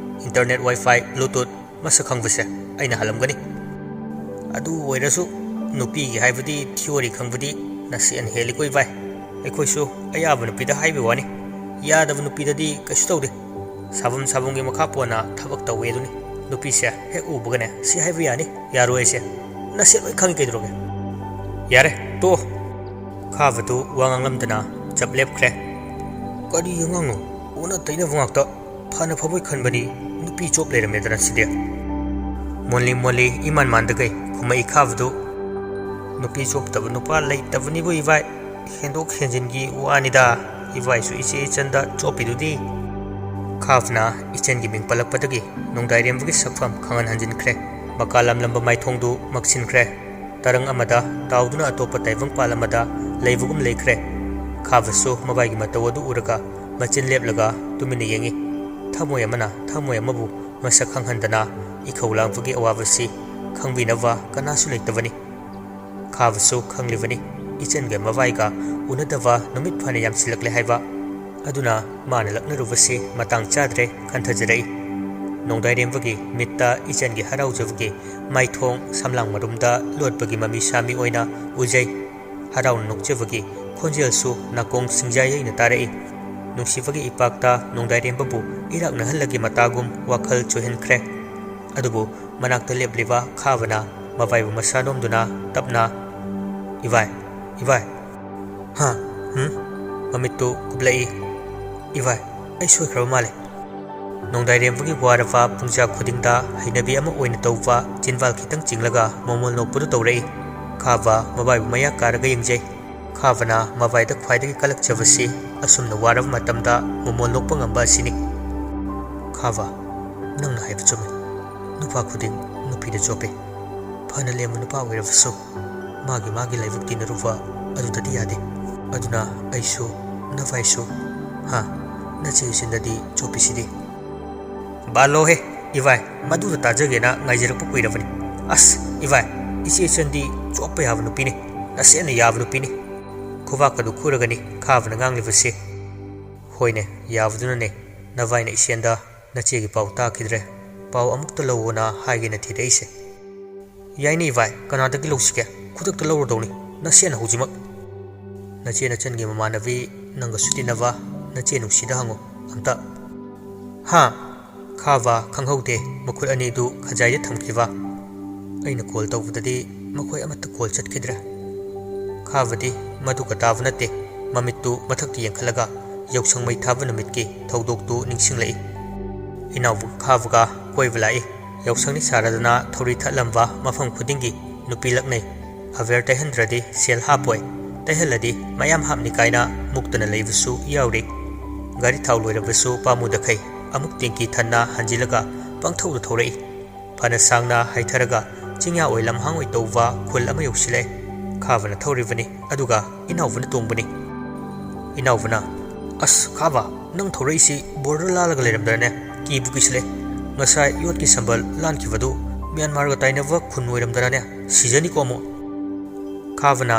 Internet, WiFi, Bluetooth ꯃꯁꯛ ꯈꯪꯕꯁꯦ ꯑꯩꯅ ꯍꯥꯜꯂꯝꯒꯅꯤ꯫ ꯑꯗꯨ ꯑꯣꯏꯔꯁꯨ ꯅꯨꯄꯤꯒꯤ ꯍꯥꯏꯕꯗꯤ theory ꯈꯪꯕꯗꯤ ꯅꯁꯦꯟ ꯍꯦꯜꯂꯤꯀꯣ ꯏꯕꯥꯏ꯫ ꯑꯩꯈꯣꯏꯁꯨ ꯑꯌꯥꯕ ꯅꯨꯄꯤꯗ ꯍꯥꯏꯕ ꯋꯥꯅꯤ, ꯌꯥꯗꯕ ꯅꯨꯄꯤꯗꯗꯤ ꯀꯩꯁꯨ ꯇꯧꯗꯦ꯫ ꯁꯥꯐꯝ ꯁꯥꯐꯝꯒꯤ ꯃꯈꯥ ꯄꯣꯟꯅ ꯊꯕꯛ ꯇꯧꯋꯦ ꯑꯗꯨꯅꯤ꯫ ꯅꯨꯄꯤꯁꯦ ꯍꯦꯛ ꯎꯕꯒꯅꯦ ꯁꯤ ꯍꯥꯏꯕ ꯌꯥꯅꯤ, ꯌꯥꯔꯣꯏ ꯍꯥꯏꯁꯦ ꯅꯁꯦꯟ ꯂꯣꯏ ꯈꯪꯉꯤ ꯀꯩꯗꯧꯔꯒꯦ? ꯌꯥꯔꯦ, ꯇꯣꯛꯑꯣ꯫ ꯈꯥꯕꯗꯨ ꯋꯥ ꯉꯥꯡꯂꯝꯗꯅ ꯆꯞ ꯂꯦꯞꯈ꯭ꯔꯦ꯫ ꯀꯔꯤ ꯑꯉꯥꯡꯅꯣ? ꯑꯣꯟꯅ ꯇꯩꯅꯕ ꯉꯥꯛꯇ꯫ ꯐꯅ ꯐꯕꯣꯏ ꯈꯟꯕꯅꯤ, ꯅꯨꯄꯤ ꯆꯣꯞ ꯂꯩꯔꯝꯃꯦꯗꯅ ꯁꯤꯗꯤ꯫ ꯃꯣꯜꯂꯤ ꯃꯣꯜꯂꯤ ꯏꯃꯥꯟ ꯃꯥꯟꯗꯈꯩ ꯈꯨꯝꯃꯛꯏ ꯈꯥꯕꯗꯨ꯫ ꯅꯨꯄꯤ ꯆꯣꯞꯇꯕ ꯅꯨꯄꯥ ꯂꯩꯇꯕꯅꯤꯕꯨ ꯏꯕꯥꯏ, ꯍꯦꯟꯗꯣꯛ ꯍꯦꯟꯖꯤꯟꯒꯤ ꯋꯥꯅꯤꯗ꯫ ꯏꯕꯥꯏꯁꯨ ꯏꯆꯦ ꯏꯆꯟꯗ ꯆꯣꯞꯄꯤꯗꯨꯗꯤ꯫ ꯈꯥꯕꯅ ꯏꯆꯟꯒꯤ ꯃꯤꯡ ꯄꯜꯂꯛꯄꯗꯒꯤ ꯅꯣꯡꯗꯥꯏꯔꯦꯝꯕꯒꯤ ꯁꯛꯐꯝ ꯈꯪꯍꯟ ꯍꯟꯖꯤꯟꯈ꯭ꯔꯦ꯫ ꯃꯀꯥ ꯂꯝꯂꯝꯕ ꯃꯥꯏꯊꯣꯡꯗꯨ ꯃꯛꯁꯤꯟꯈ꯭ꯔꯦ꯫ ꯇꯔꯪ ꯑꯃꯗ ꯇꯥꯎꯗꯨꯅ ꯑꯇꯣꯞꯄ ꯇꯥꯏꯕꯪꯄꯥꯜ ꯑꯃꯗ ꯂꯩꯕꯒꯨꯝ ꯂꯩꯈ꯭ꯔꯦ꯫ ꯈꯥꯕꯁꯨ ꯃꯕꯥꯏꯒꯤ ꯃꯇꯧ ꯑꯗꯨ ꯎꯔꯒ ꯃꯆꯤꯟ ꯂꯦꯞꯂꯒ ꯇꯨꯃꯤꯟꯅ ꯌꯦꯡꯏ꯫ ꯊꯃꯣꯏ ꯑꯃꯅ ꯊꯃꯣꯏ ꯑꯃꯕꯨ ꯃꯁꯛ ꯈꯪꯍꯟꯗꯅ ꯏꯈꯧ ꯂꯥꯡꯕꯒꯤ ꯑꯋꯥꯕꯁꯤ ꯈꯪꯕꯤꯅꯕ ꯀꯅꯥꯁꯨ ꯂꯩꯇꯕꯅꯤ꯫ ꯈꯥꯕꯁꯨ ꯈꯪꯂꯤꯕꯅꯤ, ꯏꯆꯟꯒ ꯃꯕꯥꯏꯒ ꯎꯅꯗꯕ ꯅꯨꯃꯤꯠ ꯐꯅ ꯌꯥꯝꯁꯤꯜꯂꯛꯂꯦ ꯍꯥꯏꯕ꯫ ꯑꯗꯨꯅ ꯃꯥꯅ ꯂꯛꯅꯔꯨꯕꯁꯤ ꯃꯇꯥꯡ ꯆꯥꯗ꯭ꯔꯦ ꯈꯟꯊꯖꯔꯛꯏ꯫ ꯅꯣꯡꯗꯥꯏꯔꯦꯝꯕꯒꯤ ꯃꯤꯠꯇ ꯏꯆꯟꯒꯤ ꯍꯔꯥꯎꯖꯕꯒꯤ ꯃꯥꯏꯊꯣꯡ ꯁꯝꯂꯥꯡ ꯃꯔꯨꯝꯗ ꯂꯣꯠꯄꯒꯤ ꯃꯃꯤ ꯁꯥꯃꯤ ꯑꯣꯏꯅ ꯎꯖꯩ꯫ ꯍꯔꯥꯎꯅ ꯅꯣꯛꯆꯕꯒꯤ ꯈꯣꯟꯖꯦꯜꯁꯨ ꯅꯥꯀꯣꯡ ꯁꯤꯡꯖꯥ ꯌꯩꯅ ꯇꯥꯔꯛꯏ꯫ ꯅꯨꯡꯁꯤꯕꯒꯤ ꯏꯄꯥꯛꯇ ꯅꯣꯡꯗꯥꯏꯔꯦꯝꯕꯕꯨ ꯏꯔꯥꯛꯅꯍꯜꯂꯒꯦ ꯃꯇꯥꯒꯨꯝ ꯋꯥꯈꯜ ꯆꯣꯏꯍꯟꯈ꯭ꯔꯦ꯫ ꯑꯗꯨꯕꯨ ꯃꯅꯥꯛꯇ ꯂꯦꯞꯂꯤꯕ ꯈꯥꯕꯅ ꯃꯕꯥꯏꯕꯨ ꯃꯁꯥ ꯅꯣꯝꯗꯨꯅ ꯇꯞꯅ, "ꯏꯕꯥꯏ, "ꯏꯕꯥꯏ!" "ꯍꯥ? ꯍꯨꯝ?" ꯃꯃꯤꯠꯇꯨ ꯀꯨꯞꯂꯛꯏ꯫ "ꯏꯕꯥꯏ, ꯑꯩ ꯁꯣꯏꯈ꯭ꯔꯕ ꯃꯥꯜꯂꯦ꯫ ꯅꯣꯡꯗꯥꯏꯔꯦꯝꯕꯒꯤ ꯋꯥꯔꯕ ꯄꯨꯡꯖꯥ ꯈꯨꯗꯤꯡꯗ ꯍꯩꯅꯕꯤ ꯑꯃ ꯑꯣꯏꯅ ꯇꯧꯕ ꯆꯤꯟꯕꯥꯜ ꯈꯤꯇꯪ ꯆꯤꯡꯂꯒ ꯃꯣꯃꯣꯟ ꯅꯣꯛꯄꯗꯨ ꯇꯧꯔꯛꯏ꯫ ꯈꯥꯕ ꯃꯕꯥꯏꯕꯨ ꯃꯌꯥ ꯀꯥꯔꯒ ꯌꯦꯡꯖꯩ꯫ ꯈꯥꯕꯅ ꯃꯕꯥꯏꯗ ꯈ꯭ꯋꯥꯏꯗꯒꯤ ꯀꯜꯂꯛꯆꯕꯁꯤ ꯑꯁꯨꯝꯅ ꯋꯥꯔꯕ ꯃꯇꯝꯗ ꯃꯣꯃꯣꯟ ꯅꯣꯛꯄ ꯉꯝꯕ ꯑꯁꯤꯅꯤ꯫ "ꯈꯥꯕ, ꯅꯪꯅ ꯍꯥꯏꯕ ꯆꯨꯝꯃꯤ꯫ ꯅꯨꯄꯥ ꯈꯨꯗꯤꯡ ꯅꯨꯄꯤꯗ ꯆꯣꯞꯄꯤ꯫ ꯐꯅ ꯂꯦꯝꯕ ꯅꯨꯄꯥ ꯑꯣꯏꯔꯕꯁꯨ ꯃꯥꯒꯤ ꯃꯥꯒꯤ ꯂꯥꯏꯕꯛ ꯇꯤꯟꯅꯔꯨꯕ ꯑꯗꯨꯗꯗꯤ ꯌꯥꯗꯦ꯫ ꯑꯗꯨꯅ ꯑꯩꯁꯨ, ꯅꯚꯥꯏꯁꯨ, ꯍꯥ, ꯅꯆꯦ ꯏꯆꯟꯗꯗꯤ ꯆꯣꯞꯄꯤꯁꯤꯗꯤ?" "ꯕꯥꯂꯣꯍꯦ ꯏꯕꯥꯏ, ꯃꯗꯨꯗ ꯇꯥꯖꯒꯦꯅ ꯉꯥꯏꯖꯔꯛꯄ ꯀꯨꯏꯔꯕꯅꯤ꯫ ꯑꯁ ꯏꯕꯥꯏ, ꯏꯆꯦ ꯏꯆꯟꯗꯤ ꯆꯣꯞꯄ ꯌꯥꯕ ꯅꯨꯄꯤꯅꯤ, ꯅꯁꯦꯠꯅ ꯌꯥꯕ ꯅꯨꯄꯤꯅꯤ꯫" ꯈꯨꯕꯥꯛꯀꯗꯨ ꯈꯨꯔꯒꯅꯤ ꯈꯥꯕꯅ ꯉꯥꯡꯂꯤꯕꯁꯤ꯫ "ꯍꯣꯏꯅꯦ, ꯌꯥꯕꯗꯨꯅꯅꯦ ꯅꯚꯥꯏꯅ ꯏꯆꯦꯟꯗ ꯅꯆꯦꯒꯤ ꯄꯥꯎ ꯇꯥꯈꯤꯗ꯭ꯔꯦ, ꯄꯥꯎ ꯑꯃꯨꯛꯇ ꯂꯧꯑꯣꯅ ꯍꯥꯏꯒꯦꯅ ꯊꯤꯔꯛꯏꯁꯦ꯫" "ꯌꯥꯏꯅꯦ ꯏꯕꯥꯏ, ꯀꯅꯥꯗꯒꯤ ꯂꯧꯁꯤꯒꯦ? ꯈꯨꯗꯛꯇ ꯂꯧꯔꯗꯧꯅꯤ, ꯅꯁꯦꯠꯅ ꯍꯧꯖꯤꯛꯃꯛ꯫ ꯅꯆꯦ ꯅꯆꯟꯒꯤ ꯃꯃꯥꯟꯅꯕꯤ, ꯅꯪꯒꯁꯨ ꯇꯤꯟꯅꯕ ꯅꯆꯦ ꯅꯨꯡꯁꯤꯗ ꯍꯪꯉꯨ ꯑꯝꯇ꯫" "ꯍꯥ?" ꯈꯥꯕ ꯈꯪꯍꯧꯗꯦ ꯃꯈꯨꯠ ꯑꯅꯤꯗꯨ ꯈꯖꯥꯏꯗ ꯊꯝꯈꯤꯕ꯫ "ꯑꯩꯅ ꯀꯣꯜ ꯇꯧꯕꯗꯗꯤ ꯃꯈꯣꯏ ꯑꯃꯠꯇ ꯀꯣꯜ ꯆꯠꯈꯤꯗ꯭ꯔꯦ꯫" ꯈꯥꯕꯗꯤ ꯃꯗꯨꯒ ꯇꯥꯕ ꯅꯠꯇꯦ, ꯃꯃꯤꯠꯇꯨ ꯃꯊꯛꯇ ꯌꯦꯡꯈꯠꯂꯒ ꯌꯥꯎꯁꯪ ꯃꯩ ꯊꯥꯕ ꯅꯨꯃꯤꯠꯀꯤ ꯊꯧꯗꯣꯛꯇꯨ ꯅꯤꯡꯁꯤꯡꯂꯛꯏ꯫ ꯏꯅꯥꯎꯕ ꯈꯥꯕꯒ ꯀꯣꯏꯕ ꯂꯥꯛꯏ꯫ ꯌꯥꯎꯁꯪꯅꯤ ꯁꯥꯔꯗꯅ ꯊꯧꯔꯤ ꯊꯠꯂꯝꯕ ꯃꯐꯝ ꯈꯨꯗꯤꯡꯒꯤ ꯅꯨꯄꯤ ꯂꯛꯅꯩ꯫ ꯑꯕꯦꯔ ꯇꯩꯍꯟꯗ꯭ꯔꯗꯤ ꯁꯦꯜ ꯍꯥꯞꯄꯣꯏ, ꯇꯩꯍꯜꯂꯗꯤ ꯃꯌꯥꯝ ꯍꯥꯞꯅꯤ ꯀꯥꯏꯅ ꯃꯨꯛꯇꯅ ꯂꯩꯕꯁꯨ ꯌꯥꯎꯔꯤ꯫ ꯒꯥꯔꯤ ꯊꯥꯎ ꯂꯣꯏꯔꯕꯁꯨ ꯄꯥꯝꯃꯨꯗꯈꯩ ꯑꯃꯨꯛ ꯇꯦꯡꯀꯤ ꯊꯟꯅ ꯍꯟꯖꯤꯜꯂꯒ ꯄꯪꯊꯧꯗ ꯊꯧꯔꯛꯏ꯫ ꯐꯅ ꯁꯥꯡꯅ ꯍꯥꯏꯊꯔꯒ ꯆꯤꯡꯌꯥ ꯑꯣꯏ ꯂꯝꯍꯥꯡ ꯑꯣꯏ ꯇꯧꯕ ꯈꯨꯜ ꯑꯃ ꯌꯧꯁꯤꯜꯂꯛꯑꯦ꯫ ꯈꯥꯕꯅ ꯊꯧꯔꯤꯕꯅꯤ, ꯑꯗꯨꯒ ꯏꯅꯥꯎꯕꯅ ꯇꯣꯡꯕꯅꯤ꯫ ꯏꯅꯥꯎꯕꯅ, "ꯑꯁ ꯈꯥꯕ, ꯅꯪ ꯊꯧꯔꯛꯏꯁꯤ ꯕꯣꯔꯗꯔ ꯂꯥꯜꯂꯒ ꯂꯩꯔꯝꯗ꯭ꯔꯅꯦ? ꯀꯤꯕꯨ ꯀꯤꯁꯤꯜꯂꯦ꯫ ꯉꯁꯥꯏ ꯌꯣꯠꯀꯤ ꯁꯝꯕꯜ ꯂꯥꯟꯈꯤꯕꯗꯨ ꯃ꯭ꯌꯥꯟꯃꯥꯔꯒ ꯇꯥꯏꯅꯕ ꯈꯨꯟ ꯑꯣꯏꯔꯝꯗ꯭ꯔꯅꯦ? ꯁꯤꯖꯅꯤꯀꯣ ꯑꯃꯨꯛ꯫" ꯈꯥꯕꯅ,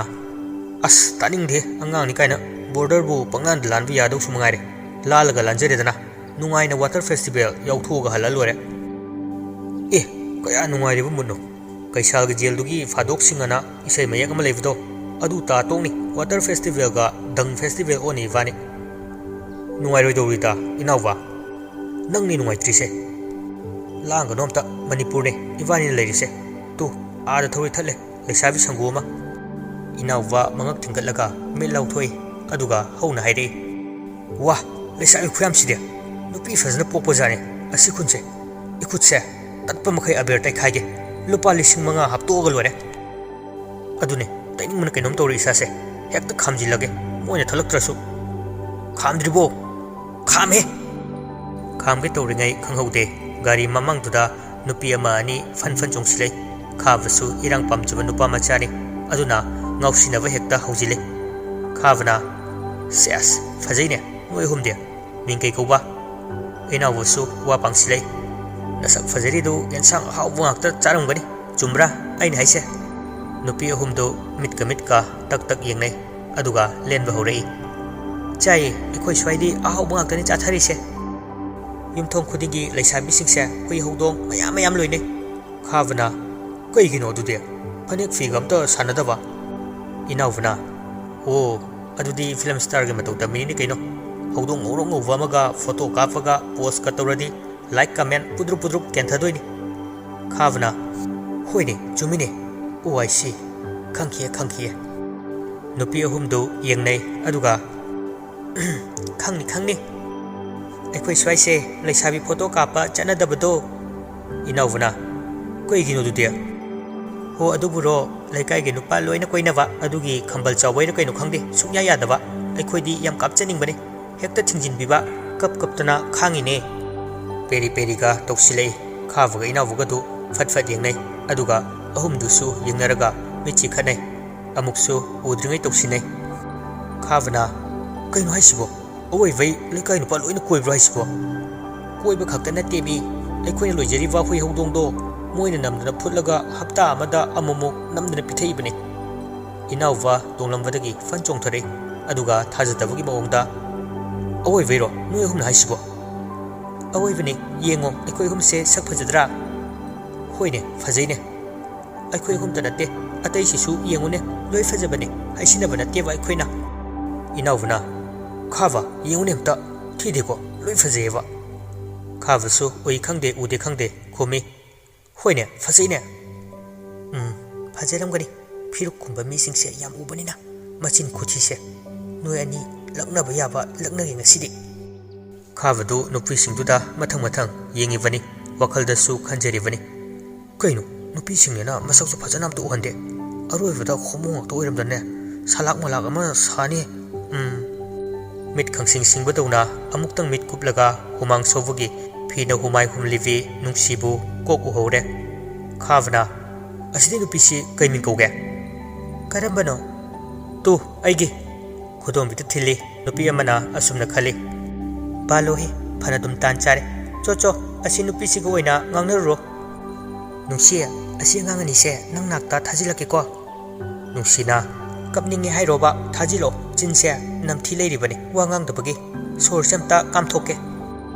"ꯑꯁ ꯇꯥꯅꯤꯡꯗꯦ, ꯑꯉꯥꯡꯅꯤ ꯀꯥꯏꯅ꯫ ꯕꯣꯔꯗꯔꯕꯨ ꯄꯪꯂꯥꯟꯗ ꯂꯥꯟꯕ ꯌꯥꯗꯧꯁꯨ ꯃꯉꯥꯏꯔꯦ꯫ ꯂꯥꯜꯂꯒ ꯂꯥꯟꯖꯔꯦꯗꯅ, ꯅꯨꯡꯉꯥꯏꯅ ꯋꯥꯇꯔ ꯐꯦꯁꯇꯤꯚꯦꯜ ꯌꯥꯎꯊꯣꯛꯑꯒ ꯍꯜꯂ ꯂꯣꯏꯔꯦ꯫" "ꯑꯦ, ꯀꯌꯥ ꯅꯨꯡꯉꯥꯏꯔꯤꯕ ꯃꯨꯠꯅꯣ꯫ ꯀꯩꯁꯥꯜꯒꯤ ꯖꯦꯜꯗꯨꯒꯤ ꯐꯥꯗꯣꯛꯁꯤꯡ ꯑꯅ ꯏꯁꯩ ꯃꯌꯦꯛ ꯑꯃ ꯂꯩꯕꯗꯣ, ꯑꯗꯨ ꯇꯥ ꯇꯣꯛꯅꯤ꯫ ꯋꯥꯇꯔ ꯐꯦꯁꯇꯤꯚꯦꯜꯒ ꯗꯪ ꯐꯦꯁꯇꯤꯚꯦꯜ ꯑꯣꯟꯅꯤ ꯏꯕꯥꯅꯤ꯫" "ꯅꯨꯡꯉꯥꯏꯔꯣꯏꯗꯧꯔꯤꯗ ꯏꯅꯥꯎꯕ, ꯅꯪꯅꯤ ꯅꯨꯡꯉꯥꯏꯇ꯭ꯔꯤꯁꯦ꯫ ꯂꯥꯡꯒꯅꯣ ꯑꯝꯇ, ꯃꯅꯤꯄꯨꯔꯅꯦ ꯏꯕꯥꯅꯤꯅ ꯂꯩꯔꯤꯁꯦ꯫ ꯇꯨ, ꯑꯥꯗ ꯊꯧꯔꯤ ꯊꯠꯂꯦ ꯂꯩꯁꯥꯕꯤ ꯁꯪꯒꯨ ꯑꯃ꯫" ꯏꯅꯥꯎꯕ ꯃꯉꯛ ꯊꯤꯡꯒꯠꯂꯒ ꯃꯤꯠ ꯂꯥꯎꯊꯣꯛꯏ, ꯑꯗꯨꯒ ꯍꯧꯅ ꯍꯥꯏꯔꯛꯏ, "ꯋꯥ, ꯂꯩꯁꯥꯕꯤ ꯈꯨꯌꯥꯝꯁꯤꯗꯤ! ꯅꯨꯄꯤ ꯐꯖꯅ ꯄꯣꯛꯄꯖꯥꯠꯅꯤ꯫ ꯑꯁꯤ ꯈꯨꯟꯁꯦ, ꯏꯈꯨꯠꯁꯦ ꯇꯠꯄ ꯃꯈꯩ ꯑꯕꯦꯔ ꯇꯩꯈꯥꯏꯒꯦ꯫ ꯂꯨꯄꯥ ꯂꯤꯁꯤꯡ ꯃꯉꯥ ꯍꯥꯞꯇꯣꯛꯑꯒ ꯂꯣꯏꯔꯦ꯫ ꯑꯗꯨꯅꯦ, ꯇꯩꯅꯤꯡꯕꯅ ꯀꯩꯅꯣꯝ ꯇꯧꯔꯦ ꯏꯁꯥꯁꯦ꯫ ꯍꯦꯛꯇ ꯈꯥꯝꯖꯤꯜꯂꯒꯦ, ꯃꯣꯏꯅ ꯊꯣꯛꯂꯛꯇ꯭ꯔꯁꯨ꯫" "ꯈꯥꯝꯗ꯭ꯔꯤꯕꯣ?" "ꯈꯥꯝꯃꯦ!" ꯈꯥꯝꯒꯦ ꯇꯧꯔꯤꯉꯩ ꯈꯪꯍꯧꯗꯦ, ꯒꯥꯔꯤ ꯃꯃꯥꯡꯗꯨꯗ ꯅꯨꯄꯤ ꯑꯃ ꯑꯅꯤ ꯐꯟ ꯐꯟ ꯆꯣꯡꯁꯤꯜꯂꯛꯏ꯫ ꯈꯥꯕꯁꯨ ꯏꯔꯥꯡ ꯄꯥꯝꯖꯕ ꯅꯨꯄꯥ ꯃꯆꯥꯅꯤ, ꯑꯗꯨꯅ ꯉꯥꯎꯁꯤꯟꯅꯕ ꯍꯦꯛꯇ ꯍꯧꯖꯤꯜꯂꯤ꯫ ꯈꯥꯕꯅ, "ꯁꯦꯁ, ꯐꯖꯩꯅꯦ ꯅꯣꯏ ꯑꯍꯨꯝꯗꯤ꯫ ꯃꯤꯡ ꯀꯩ ꯀꯧꯕ?" ꯏꯅꯥꯎꯕꯁꯨ ꯋꯥ ꯄꯥꯡꯁꯤꯜꯂꯛꯏ꯫ "ꯅꯁꯛ ꯐꯖꯔꯤꯗꯨ ꯌꯦꯟꯁꯥꯡ ꯑꯍꯥꯎꯕ ꯉꯥꯛꯇ ꯆꯥꯔꯝꯒꯅꯤ, ꯆꯨꯝꯕ꯭ꯔꯥ ꯑꯩꯅ ꯍꯥꯏꯁꯦ?" ꯅꯨꯄꯤ ꯑꯍꯨꯝꯗꯨ ꯃꯤꯠꯀ ꯃꯤꯠꯀ ꯇꯛ ꯇꯛ ꯌꯦꯡꯅꯩ, ꯑꯗꯨꯒ ꯂꯦꯟꯕ ꯍꯧꯔꯛꯏ꯫ "ꯆꯥꯏꯌꯦ, ꯑꯩꯈꯣꯏ ꯁ꯭ꯋꯥꯏꯗꯤ ꯑꯍꯥꯎꯕ ꯉꯥꯛꯇꯅꯤ ꯆꯥꯊꯔꯤꯁꯦ꯫ ꯌꯨꯝꯊꯣꯡ ꯈꯨꯗꯤꯡꯒꯤ ꯂꯩꯁꯥꯕꯤꯁꯤꯡꯁꯦ ꯍꯨꯏ ꯍꯧꯗꯣꯡ ꯃꯌꯥꯝ ꯃꯌꯥꯝ ꯂꯣꯏꯅꯩ꯫" ꯈꯥꯕꯅ, "ꯀꯩꯒꯤꯅꯣ ꯑꯗꯨꯗꯤ? ꯐꯅꯦꯛ ꯐꯤꯒ ꯑꯝꯇ ꯁꯥꯟꯅꯗꯕ?" ꯏꯅꯥꯎꯕꯅ, "ꯑꯣ, ꯑꯗꯨꯗꯤ ꯐꯤꯂꯝ ꯁ꯭ꯇꯥꯔꯒꯤ ꯃꯇꯧ ꯇꯝꯃꯤꯅꯤꯅꯦ ꯀꯩꯅꯣ꯫ ꯍꯧꯗꯣꯡ ꯉꯧꯔꯣꯛ ꯉꯧꯕ ꯑꯃꯒ ꯐꯣꯇꯣ ꯀꯥꯞꯄꯒ ꯄꯣꯁꯀ ꯇꯧꯔꯗꯤ ꯂꯥꯏꯛ ꯀꯃꯦꯟ ꯄꯨꯗ꯭ꯔꯨꯞ ꯄꯨꯗ꯭ꯔꯨꯞ ꯀꯦꯟꯊꯗꯣꯏꯅꯤ꯫" ꯈꯥꯕꯅ, "ꯍꯣꯏꯅꯦ, ꯆꯨꯝꯃꯤꯅꯦ꯫ ꯑꯣ, ꯑꯥꯏ ꯁꯤ꯫ ꯈꯪꯈꯤꯌꯦ, ꯈꯪꯈꯤꯌꯦ꯫" ꯅꯨꯄꯤ ꯑꯍꯨꯝꯗꯨ ꯌꯦꯡꯅꯩ, ꯑꯗꯨꯒ, "ꯈꯪꯅꯤ, ꯈꯪꯅꯤ꯫ ꯑꯩꯈꯣꯏ ꯁ꯭ꯋꯥꯏꯁꯦ ꯂꯩꯁꯥꯕꯤ ꯐꯣꯇꯣ ꯀꯥꯞꯄ ꯆꯠꯅꯗꯕꯗꯣ꯫" ꯏꯅꯥꯎꯕꯅ, "ꯀꯩꯒꯤꯅꯣ ꯑꯗꯨꯗꯤ?" "ꯍꯣ, ꯑꯗꯨꯕꯨꯔꯣ, ꯂꯩꯀꯥꯏꯒꯤ ꯅꯨꯄꯥ ꯂꯣꯏꯅ ꯀꯣꯏꯅꯕ, ꯑꯗꯨꯒꯤ ꯈꯝꯕꯜ ꯆꯥꯎꯕꯩꯔ ꯀꯩꯅꯣ ꯈꯪꯗꯦ, ꯁꯨꯡꯌꯥ ꯌꯥꯗꯕ꯫ ꯑꯩꯈꯣꯏꯗꯤ ꯌꯥꯝ ꯀꯥꯞꯆꯅꯤꯡꯕꯅꯤ, ꯍꯦꯛꯇ ꯊꯤꯡꯖꯤꯟꯕꯤꯕ, ꯀꯞ ꯀꯞꯇꯅ ꯈꯥꯡꯉꯤꯅꯦ꯫" ꯄꯦꯔꯤ ꯄꯦꯔꯤꯒ ꯇꯧꯁꯤꯜꯂꯛꯏ꯫ ꯈꯥꯕꯒ ꯏꯅꯥꯎꯕꯒꯗꯨ ꯐꯠ ꯐꯠ ꯌꯦꯡꯅꯩ, ꯑꯗꯨꯒ ꯑꯍꯨꯝꯗꯨꯁꯨ ꯌꯦꯡꯅꯔꯒ ꯃꯤꯠꯁꯤ ꯈꯠꯅꯩ꯫ ꯑꯃꯨꯛꯁꯨ ꯎꯗ꯭ꯔꯤꯉꯩ ꯇꯧꯁꯤꯟꯅꯩ꯫ ꯈꯥꯕꯅ, "ꯀꯩꯅꯣ ꯍꯥꯏꯁꯤꯕꯣ? ꯑꯋꯣꯏꯕꯩ ꯂꯩꯀꯥꯏ ꯅꯨꯄꯥ ꯂꯣꯏꯅ ꯀꯣꯏꯕ꯭ꯔꯣ ꯍꯥꯏꯁꯤꯕꯣ?" "ꯀꯣꯏꯕ ꯈꯛꯇ ꯅꯠꯇꯦ ꯃꯤ, ꯑꯩꯈꯣꯏꯅ ꯂꯣꯏꯖꯔꯤꯕ ꯍꯨꯏ ꯍꯧꯗꯣꯡꯗꯣ ꯃꯣꯏꯅ ꯅꯝꯗꯅ ꯐꯨꯠꯂꯒ ꯍꯞꯇꯥ ꯑꯃꯗ ꯑꯃꯨꯛꯃꯨꯛ ꯅꯝꯗꯅ ꯄꯤꯊꯛꯏꯕꯅꯤ꯫" ꯏꯅꯥꯎꯕ ꯇꯣꯡꯂꯝꯕꯗꯒꯤ ꯐꯟ ꯆꯣꯡꯊꯔꯛꯏ, ꯑꯗꯨꯒ ꯊꯥꯖꯗꯕꯒꯤ ꯃꯑꯣꯡꯗ, "ꯑꯋꯣꯏꯕꯩꯔꯣ ꯅꯣꯏ ꯑꯍꯨꯝꯅ ꯍꯥꯏꯁꯤꯕꯣ?" "ꯑꯋꯣꯏꯕꯅꯤ, ꯌꯦꯡꯉꯣ, ꯑꯩꯈꯣꯏ ꯑꯍꯨꯝꯁꯦ ꯁꯛ ꯐꯖꯗ꯭ꯔꯥ?" "ꯍꯣꯏꯅꯦ, ꯐꯖꯩꯅꯦ꯫ ꯑꯩꯈꯣꯏ ꯑꯍꯨꯝꯇ ꯅꯠꯇꯦ, ꯑꯇꯩꯁꯤꯁꯨ ꯌꯦꯡꯉꯨꯅꯦ, ꯂꯣꯏ ꯐꯖꯕꯅꯦ, ꯍꯥꯏꯁꯤꯟꯅꯕ ꯅꯠꯇꯦꯕ ꯑꯩꯈꯣꯏꯅ꯫" ꯏꯅꯥꯎꯕꯅ, "ꯈꯥꯕ, ꯌꯦꯡꯉꯨꯅꯦ ꯑꯝꯇ, ꯊꯤꯗꯦꯀꯣ, ꯂꯣꯏ ꯐꯖꯩꯌꯦꯕ꯫" ꯈꯥꯕꯁꯨ ꯎꯏ ꯈꯪꯗꯦ ꯎꯗꯦ ꯈꯪꯗꯦ ꯈꯨꯝꯃꯤ, "ꯍꯣꯏꯅꯦ, ꯐꯖꯩꯅꯦ꯫" "ꯎꯝ, ꯐꯖꯔꯝꯒꯅꯤ, ꯐꯤꯔꯨꯛ ꯈꯨꯝꯕ ꯃꯤꯁꯤꯡꯁꯦ ꯌꯥꯝ ꯎꯕꯅꯤꯅ꯫ ꯃꯆꯤꯟ ꯈꯨꯊꯤꯁꯦ꯫ ꯅꯣꯏ ꯑꯅꯤ ꯂꯛꯅꯕ ꯌꯥꯕ ꯂꯛꯅꯒꯦ ꯉꯁꯤꯗꯤ꯫ ꯈꯥꯕꯗꯨ ꯅꯨꯄꯤꯁꯤꯡꯗꯨꯗ ꯃꯊꯪ ꯃꯊꯪ ꯌꯦꯡꯉꯤꯕꯅꯤ, ꯋꯥꯈꯜꯗꯁꯨ ꯈꯟꯖꯔꯤꯕꯅꯤ꯫ ꯀꯩꯅꯣ, ꯅꯨꯄꯤꯁꯤꯡꯅꯤꯅ ꯃꯁꯛꯁꯨ ꯐꯖꯅ ꯑꯝꯇ ꯎꯍꯟꯗꯦ꯫ ꯑꯔꯣꯏꯕꯗ ꯍꯣꯃꯣ ꯉꯥꯛꯇ ꯑꯣꯏꯔꯝꯗꯅꯦ꯫ ꯁꯂꯥꯛ ꯃꯂꯥꯛ ꯑꯃ ꯁꯥꯅꯤ꯫ ꯎꯝ꯫ ꯃꯤꯠ ꯈꯪꯁꯤꯡ ꯁꯤꯡꯕꯗꯧꯅ ꯑꯃꯨꯛꯇꯪ ꯃꯤꯠ ꯀꯨꯞꯂꯒ ꯍꯨꯃꯥꯡ ꯁꯧꯕꯒꯤ ꯐꯤꯅ ꯍꯨꯃꯥꯏ ꯍꯨꯝꯂꯤꯕꯤ ꯅꯨꯡꯁꯤꯕꯨ ꯀꯣꯛ ꯎꯍꯧꯔꯦ꯫ ꯈꯥꯕꯅ, "ꯑꯁꯤꯗꯤ ꯅꯨꯄꯤꯁꯤ ꯀꯩ ꯃꯤꯡ ꯀꯧꯒꯦ?" "ꯀꯔꯝꯕꯅꯣ?" "ꯇꯨ, ꯑꯩꯒꯤ꯫" ꯈꯨꯗꯣꯝꯕꯤꯗ ꯊꯤꯜꯂꯤ꯫ ꯅꯨꯄꯤ ꯑꯃꯅ ꯑꯁꯨꯝꯅ ꯈꯜꯂꯤ, "ꯕꯥꯂꯣꯍꯦ, ꯐꯅ ꯑꯗꯨꯝ ꯇꯥꯟ ꯆꯥꯔꯦ꯫ ꯆꯣ, ꯆꯣ, ꯑꯁꯤ ꯅꯨꯄꯤꯁꯤꯒ ꯑꯣꯏꯅ ꯉꯥꯡꯅꯔꯨꯔꯣ꯫ ꯅꯨꯡꯁꯤ, ꯑꯁꯤ ꯑꯉꯥꯡ ꯑꯅꯤꯁꯦ ꯅꯪ ꯅꯥꯛꯇ ꯊꯥꯖꯤꯜꯂꯛꯀꯦꯀꯣ꯫" ꯅꯨꯡꯁꯤꯅ, "ꯀꯞꯅꯤꯡꯉꯦ ꯍꯥꯏꯔꯣꯕ? ꯊꯥꯖꯤꯜꯂꯣ, ꯆꯤꯟꯁꯦ ꯅꯝꯊꯤ ꯂꯩꯔꯤꯕꯅꯤ ꯋꯥ ꯉꯥꯡꯗꯕꯒꯤ꯫ ꯁꯣꯔꯁꯦ ꯑꯝꯇ ꯀꯥꯝꯊꯣꯛꯀꯦ꯫"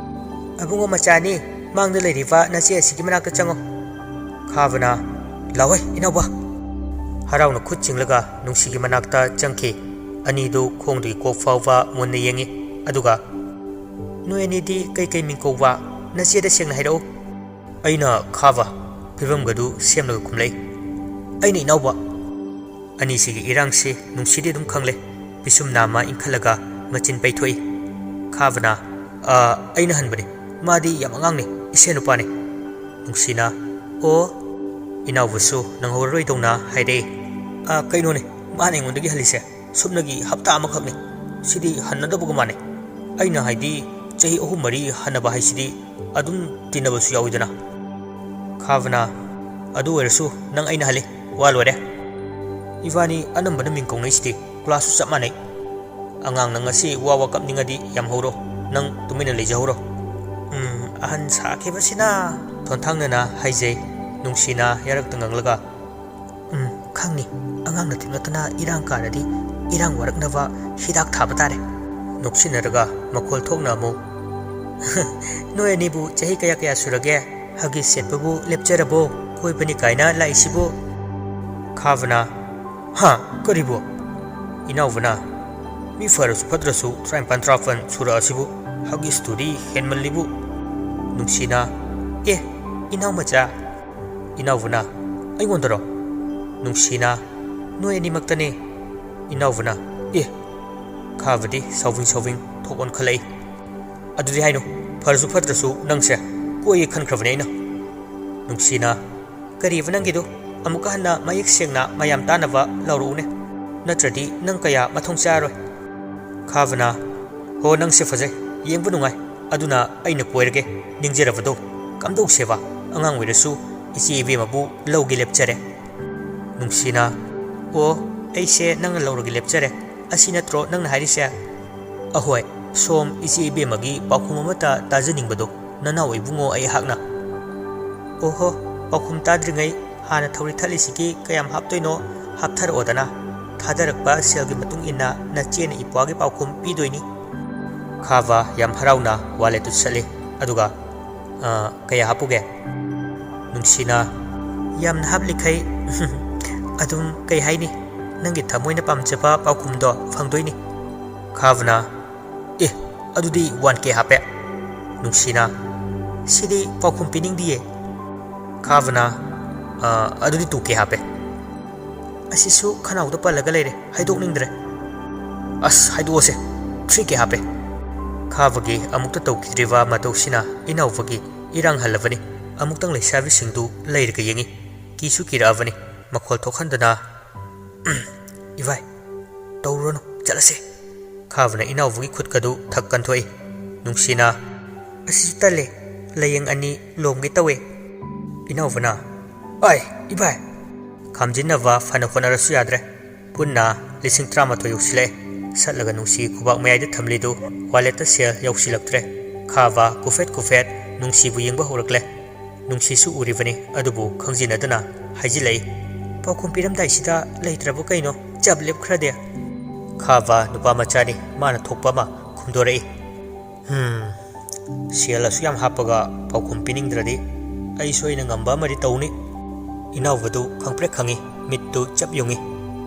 "ꯑꯕꯨꯡꯉꯣ ꯃꯆꯥꯅꯤ, ꯃꯥꯡꯗ ꯂꯩꯔꯤꯕ ꯅꯆꯦ ꯑꯁꯤꯒꯤ ꯃꯅꯥꯛꯇ ꯆꯪꯉꯣ꯫" ꯈꯥꯕꯅ, "ꯂꯥꯎꯍꯩ, ꯏꯅꯥꯎꯕ꯫" ꯍꯔꯥꯎꯅ ꯈꯨꯠ ꯆꯤꯡꯂꯒ ꯅꯨꯡꯁꯤꯒꯤ ꯃꯅꯥꯛꯇ ꯆꯪꯈꯤ꯫ ꯑꯅꯤꯗꯨ ꯈꯣꯡꯗꯒꯤ ꯀꯣꯛ ꯐꯥꯎꯕ ꯃꯨꯟꯅ ꯌꯦꯡꯉꯤ꯫ ꯑꯗꯨꯒ, "ꯅꯣꯏ ꯑꯅꯤꯗꯤ ꯀꯩꯀꯩ ꯃꯤꯡ ꯀꯧꯕ? ꯅꯆꯦꯗ ꯁꯦꯡꯅ ꯍꯥꯏꯔꯛꯎ꯫" "ꯑꯩꯅ ꯈꯥꯕ꯫" ꯐꯤꯕꯝꯒꯗꯨ ꯁꯦꯝꯂꯒ ꯈꯨꯝꯂꯛꯏ꯫ "ꯑꯩꯅ ꯏꯅꯥꯎꯕ꯫" ꯑꯅꯤꯁꯤꯒꯤ ꯏꯔꯥꯡꯁꯤ ꯅꯨꯡꯁꯤꯗꯤ ꯑꯗꯨꯝ ꯈꯪꯂꯦ꯫ ꯄꯤꯁꯨꯝ ꯅꯥꯝꯃ ꯏꯟꯈꯠꯂꯒ ꯃꯆꯤꯟ ꯄꯩꯊꯣꯛꯏ꯫ ꯈꯥꯕꯅ, "ꯑ, ꯑꯩꯅ ꯍꯟꯕꯅꯤ꯫ ꯃꯥꯗꯤ ꯌꯥꯝ ꯑꯉꯥꯡꯅꯤ, ꯏꯁꯦ ꯅꯨꯄꯥꯅꯤ꯫" ꯅꯨꯡꯁꯤꯅ, "ꯑꯣ꯫" ꯏꯅꯥꯎꯕꯁꯨ ꯅꯪꯍꯧꯔꯔꯣꯏꯗꯧꯅ ꯍꯥꯏꯔꯛꯏ꯫ "ꯑ, ꯀꯩꯅꯣꯅꯦ, ꯃꯥꯅ ꯑꯩꯉꯣꯟꯗꯒꯤ ꯍꯜꯂꯤꯁꯦ꯫ ꯁꯨꯞꯅꯒꯤ ꯍꯞꯇꯥ ꯑꯃꯈꯛꯅꯤ꯫ ꯁꯤꯗꯤ ꯍꯟꯅꯗꯕꯒ ꯃꯥꯟꯅꯩ꯫ ꯑꯩꯅ ꯍꯥꯏꯗꯤ, ꯆꯍꯤ ꯑꯍꯨꯝ ꯃꯔꯤ ꯍꯟꯅꯕ ꯍꯥꯏꯁꯤꯗꯤ ꯑꯗꯨꯝ ꯇꯤꯟꯅꯕꯁꯨ ꯌꯥꯎꯏꯗꯅ꯫" ꯈꯥꯕꯅ, "ꯑꯗꯨ ꯑꯣꯏꯔꯁꯨ ꯅꯪ ꯑꯩꯅ ꯍꯜꯂꯤ꯫ ꯋꯥ ꯂꯣꯏꯔꯦ꯫ ꯏꯕꯥꯅꯤ ꯑꯅꯝꯕꯅ ꯃꯤꯡ ꯀꯧꯅꯩꯁꯤꯗꯤ, ꯀ꯭ꯂꯥꯁꯁꯨ ꯆꯞ ꯃꯥꯟꯅꯩ꯫ ꯑꯉꯥꯡ ꯅꯪ ꯉꯁꯤ ꯋꯥ ꯋꯥ ꯀꯞꯅꯤꯡꯉꯗꯤ ꯌꯥꯝ ꯍꯧꯔꯣ꯫ ꯅꯪ ꯇꯨꯃꯤꯟꯅ ꯂꯩꯖꯍꯧꯔꯣ꯫" "ꯎꯝ, ꯑꯍꯟ ꯁꯥꯈꯤꯕꯁꯤꯅ꯫" ꯊꯣꯟꯊꯥꯡꯅꯅ ꯍꯥꯏꯖꯩ꯫ ꯅꯨꯡꯁꯤꯅ ꯌꯥꯔꯛꯇ ꯉꯥꯡꯂꯒ, "ꯎꯝ, ꯈꯪꯅꯤ꯫ ꯑꯉꯥꯡꯅ ꯊꯤꯡꯂꯛꯇꯅ ꯏꯔꯥꯡ ꯀꯥꯔꯗꯤ ꯏꯔꯥꯡ ꯋꯥꯔꯛꯅꯕ ꯍꯤꯗꯥꯛ ꯊꯥꯕ ꯇꯥꯔꯦ꯫" ꯅꯣꯛꯁꯤꯟꯅꯔꯒ ꯃꯈꯣꯜ ꯊꯣꯛꯅ ꯑꯃꯨꯛ, "ꯅꯣꯏ ꯑꯅꯤꯕꯨ ꯆꯍꯤ ꯀꯌꯥ ꯀꯌꯥ ꯁꯨꯔꯒꯦ? ꯍꯒꯤꯁ ꯁꯦꯠꯄꯕꯨ ꯂꯦꯞꯆꯔꯕꯣ? ꯀꯣꯏꯕꯅꯤ ꯀꯥꯏꯅ ꯂꯥꯛꯏꯁꯤꯕꯨ?" ꯈꯥꯕꯅ, "ꯍꯥ? ꯀꯔꯤꯕꯨ?" ꯏꯅꯥꯎꯕꯅ, "ꯃꯤ ꯐꯔꯁꯨ ꯐꯠꯇ꯭ꯔꯁꯨ ꯇꯔꯥꯅꯤꯄꯥꯟ ꯇꯔꯥꯃꯥꯄꯟ ꯁꯨꯔꯛꯑꯁꯤꯕꯨ ꯍꯒꯤꯁꯇꯨꯗꯤ ꯍꯦꯟꯃꯜꯂꯤꯕꯨ꯫" ꯅꯨꯡꯁꯤꯅ, "ꯑꯦ, ꯏꯅꯥꯎ ꯃꯆꯥ꯫" ꯏꯅꯥꯎꯕꯅ, "ꯑꯩꯉꯣꯟꯗꯔꯣ?" ꯅꯨꯡꯁꯤꯅ, "ꯅꯣꯏ ꯑꯅꯤꯃꯛꯇꯅꯦ", ꯏꯅꯥꯎꯕꯅ꯫ "ꯑꯦ!" ꯈꯥꯕꯗꯤ ꯁꯥꯎꯕꯤꯡ ꯁꯥꯎꯕꯤꯡ ꯊꯣꯛ ꯑꯣꯟꯈꯠꯂꯛꯏ꯫ "ꯑꯗꯨꯗꯤ ꯍꯥꯏꯅꯨ, ꯐꯔꯁꯨ ꯐꯠꯇ꯭ꯔꯁꯨ ꯅꯪꯁꯦ ꯀꯣꯏꯒꯦ ꯈꯟꯈ꯭ꯔꯕꯅꯦ ꯑꯩꯅ꯫" ꯅꯨꯡꯁꯤꯅ, "ꯀꯔꯤꯕ ꯅꯪꯒꯤꯗꯣ? ꯑꯃꯨꯛꯀ ꯍꯟꯅ ꯃꯌꯦꯛ ꯁꯦꯡꯅ ꯃꯌꯥꯝ ꯇꯥꯅꯕ ꯂꯥꯎꯔꯛꯎꯅꯦ, ꯅꯠꯇ꯭ꯔꯗꯤ ꯅꯪ ꯀꯌꯥ ꯃꯊꯣꯡ ꯆꯥꯔꯣꯏ꯫" ꯈꯥꯕꯅ, "ꯍꯣ, ꯅꯪꯁꯦ ꯐꯖꯩ, ꯌꯦꯡꯕ ꯅꯨꯡꯉꯥꯏ, ꯑꯗꯨꯅ ꯑꯩꯅ ꯀꯣꯏꯔꯒꯦ꯫ ꯅꯤꯡꯖꯔꯕꯗꯣ ꯀꯝꯗꯧꯁꯦꯕ? ꯑꯉꯥꯡ ꯑꯣꯏꯔꯁꯨ ꯏꯆꯦ ꯏꯕꯦꯝꯃꯕꯨ ꯂꯧꯒꯦ ꯂꯦꯞꯆꯔꯦ꯫" ꯅꯨꯡꯁꯤꯅ, "ꯑꯣ, ꯑꯩꯁꯦ ꯅꯪꯅ ꯂꯧꯔꯒꯦ ꯂꯦꯞꯆꯔꯦ, ꯑꯁꯤ ꯅꯠꯇ꯭ꯔꯣ ꯅꯪꯅ ꯍꯥꯏꯔꯤꯁꯦ?" "ꯑꯍꯣꯏ, ꯁꯣꯝ ꯏꯆꯦ ꯏꯕꯦꯝꯃꯒꯤ ꯄꯥꯎꯈꯨꯝ ꯑꯃꯠꯇ ꯇꯥꯖꯅꯤꯡꯕꯗꯣ, ꯅꯅꯥꯎ ꯏꯕꯨꯡꯉꯣ ꯑꯩꯍꯥꯛꯅ꯫" "ꯑꯣꯍꯣ, ꯄꯥꯎꯈꯨꯝ ꯇꯥꯗ꯭ꯔꯤꯉꯩ ꯍꯥꯟꯅ ꯊꯧꯔꯤ ꯊꯠꯂꯤꯁꯤꯒꯤ ꯀꯌꯥꯝ ꯍꯥꯞꯇꯣꯏꯅꯣ ꯍꯥꯞꯊꯔꯛꯑꯣꯗꯅ꯫ ꯊꯥꯗꯔꯛꯄ ꯁꯦꯜꯒꯤ ꯃꯇꯨꯡ ꯏꯟꯅ ꯅꯆꯦꯅ ꯏꯄ꯭ꯋꯥꯒꯤ ꯄꯥꯎꯈꯨꯝ ꯄꯤꯗꯣꯏꯅꯤ꯫" ꯈꯥꯕ ꯌꯥꯝ ꯍꯔꯥꯎꯅ ꯋꯥꯂꯦꯠꯇꯨ ꯁꯠꯂꯤ, ꯑꯗꯨꯒ, "ꯑ, ꯀꯌꯥ ꯍꯥꯞꯄꯨꯒꯦ?" ꯅꯨꯡꯁꯤꯅ, "ꯌꯥꯝꯅ ꯍꯥꯞꯂꯤꯈꯩ ꯑꯗꯨꯝ, ꯀꯩ ꯍꯥꯏꯅꯤ, ꯅꯪꯒꯤ ꯊꯃꯣꯏꯅ ꯄꯥꯝꯖꯕ ꯄꯥꯎꯈꯨꯝꯗꯣ ꯐꯪꯗꯣꯏꯅꯤ꯫" ꯈꯥꯕꯅ, "ꯑꯦ, ꯑꯗꯨꯗꯤ ꯋꯥꯟ ꯀꯦ ꯍꯥꯞꯄꯦ꯫" ꯅꯨꯡꯁꯤꯅ, "ꯁꯤꯗꯤ ꯄꯥꯎꯈꯨꯝ ꯄꯤꯅꯤꯡꯗꯤꯌꯦ꯫" ꯈꯥꯕꯅ, "ꯑ, ꯑꯗꯨꯗꯤ ꯇꯨ ꯀꯦ ꯍꯥꯞꯄꯦ꯫" ꯑꯁꯤꯁꯨ ꯈꯅꯥꯎꯗ ꯄꯜꯂꯒ ꯂꯩꯔꯦ, ꯍꯥꯏꯗꯣꯛꯅꯤꯡꯗ꯭ꯔꯦ꯫ "ꯑꯁ, ꯍꯥꯏꯗꯣꯛꯑꯁꯦ, ꯊ꯭ꯔꯤ ꯀꯦ ꯍꯥꯞꯄꯦ꯫" ꯈꯥꯕꯒꯤ ꯑꯃꯨꯛꯇ ꯇꯧꯈꯤꯗ꯭ꯔꯤꯕ ꯃꯇꯧꯁꯤꯅ ꯏꯅꯥꯎꯕꯒꯤ ꯏꯔꯥꯡ ꯍꯜꯂꯕꯅꯤ꯫ ꯑꯃꯨꯛꯇꯪ ꯂꯩꯁꯥꯕꯤꯁꯤꯡꯗꯨ ꯂꯩꯔꯒ ꯌꯦꯡꯉꯤ꯫ ꯀꯤꯁꯨ ꯀꯤꯔꯛꯑꯕꯅꯤ꯫ ꯃꯈꯣꯜ ꯊꯣꯛꯍꯟꯗꯅ, "ꯏꯚꯥꯏ, ꯇꯧꯔꯨꯔꯅꯨ, ꯆꯠꯂꯁꯦ꯫" ꯈꯥꯕꯅ ꯏꯅꯥꯎꯕꯒꯤ ꯈꯨꯠꯀꯗꯨ ꯊꯛ ꯀꯟꯊꯣꯛꯏ꯫ ꯅꯨꯡꯁꯤꯅ, "ꯑꯁꯤꯁꯨ ꯇꯜꯂꯦ, ꯂꯥꯏꯌꯦꯡ ꯑꯅꯤ ꯂꯣꯝꯒꯦ ꯇꯧꯋꯦ꯫" ꯏꯅꯥꯎꯕꯅ, "ꯑꯥꯏ, ꯏꯕꯥꯏ!" ꯈꯥꯝꯖꯤꯟꯅꯕ ꯐꯅ ꯍꯣꯠꯅꯔꯁꯨ ꯌꯥꯗ꯭ꯔꯦ꯫ ꯄꯨꯟꯅ ꯂꯤꯁꯤꯡ ꯇꯔꯥꯃꯥꯊꯣꯏ ꯌꯧꯁꯤꯜꯂꯛꯑꯦ꯫ ꯁꯠꯂꯒ ꯅꯨꯡꯁꯤ ꯈꯨꯕꯥꯛ ꯃꯌꯥꯏꯗ ꯊꯝꯂꯤꯗꯨ ꯋꯥꯂꯦꯠꯇ ꯁꯦꯜ ꯌꯧꯁꯤꯜꯂꯛꯇ꯭ꯔꯦ꯫ ꯈꯥꯕ ꯀꯨꯐꯦꯠ ꯀꯨꯐꯦꯠ ꯅꯨꯡꯁꯤꯕꯨ ꯌꯦꯡꯕ ꯍꯧꯔꯛꯂꯦ꯫ ꯅꯨꯡꯁꯤꯁꯨ ꯎꯔꯤꯕꯅꯤ, ꯑꯗꯨꯕꯨ ꯈꯪꯖꯤꯟꯅꯗꯅ ꯍꯥꯏꯖꯤꯜꯂꯛꯏ, "ꯄꯥꯎꯈꯨꯝ ꯄꯤꯔꯝꯗꯥꯏꯁꯤꯗ ꯂꯩꯇ꯭ꯔꯕ ꯀꯩꯅꯣ? ꯆꯞ ꯂꯦꯞꯈ꯭ꯔꯗꯦ?" ꯈꯥꯕ ꯅꯨꯄꯥ ꯃꯆꯥꯅꯤ, ꯃꯥꯅ ꯊꯣꯛꯄ ꯑꯃ ꯈꯨꯝꯗꯣꯔꯛꯏ꯫ "ꯍꯝ, ꯁꯦꯜ ꯑꯁꯨꯛ ꯌꯥꯝ ꯍꯥꯞꯄꯒ ꯄꯥꯎꯈꯨꯝ ꯄꯤꯅꯤꯡꯗ꯭ꯔꯗꯤ ꯑꯩꯁꯨ ꯑꯩꯅ ꯉꯝꯕ ꯑꯃꯗꯤ ꯇꯧꯅꯤ꯫" ꯏꯅꯥꯎꯕꯗꯨ ꯈꯪꯄ꯭ꯔꯦꯛ ꯈꯪꯉꯤ, ꯃꯤꯠꯇꯨ ꯆꯞ ꯌꯨꯡꯉꯤ꯫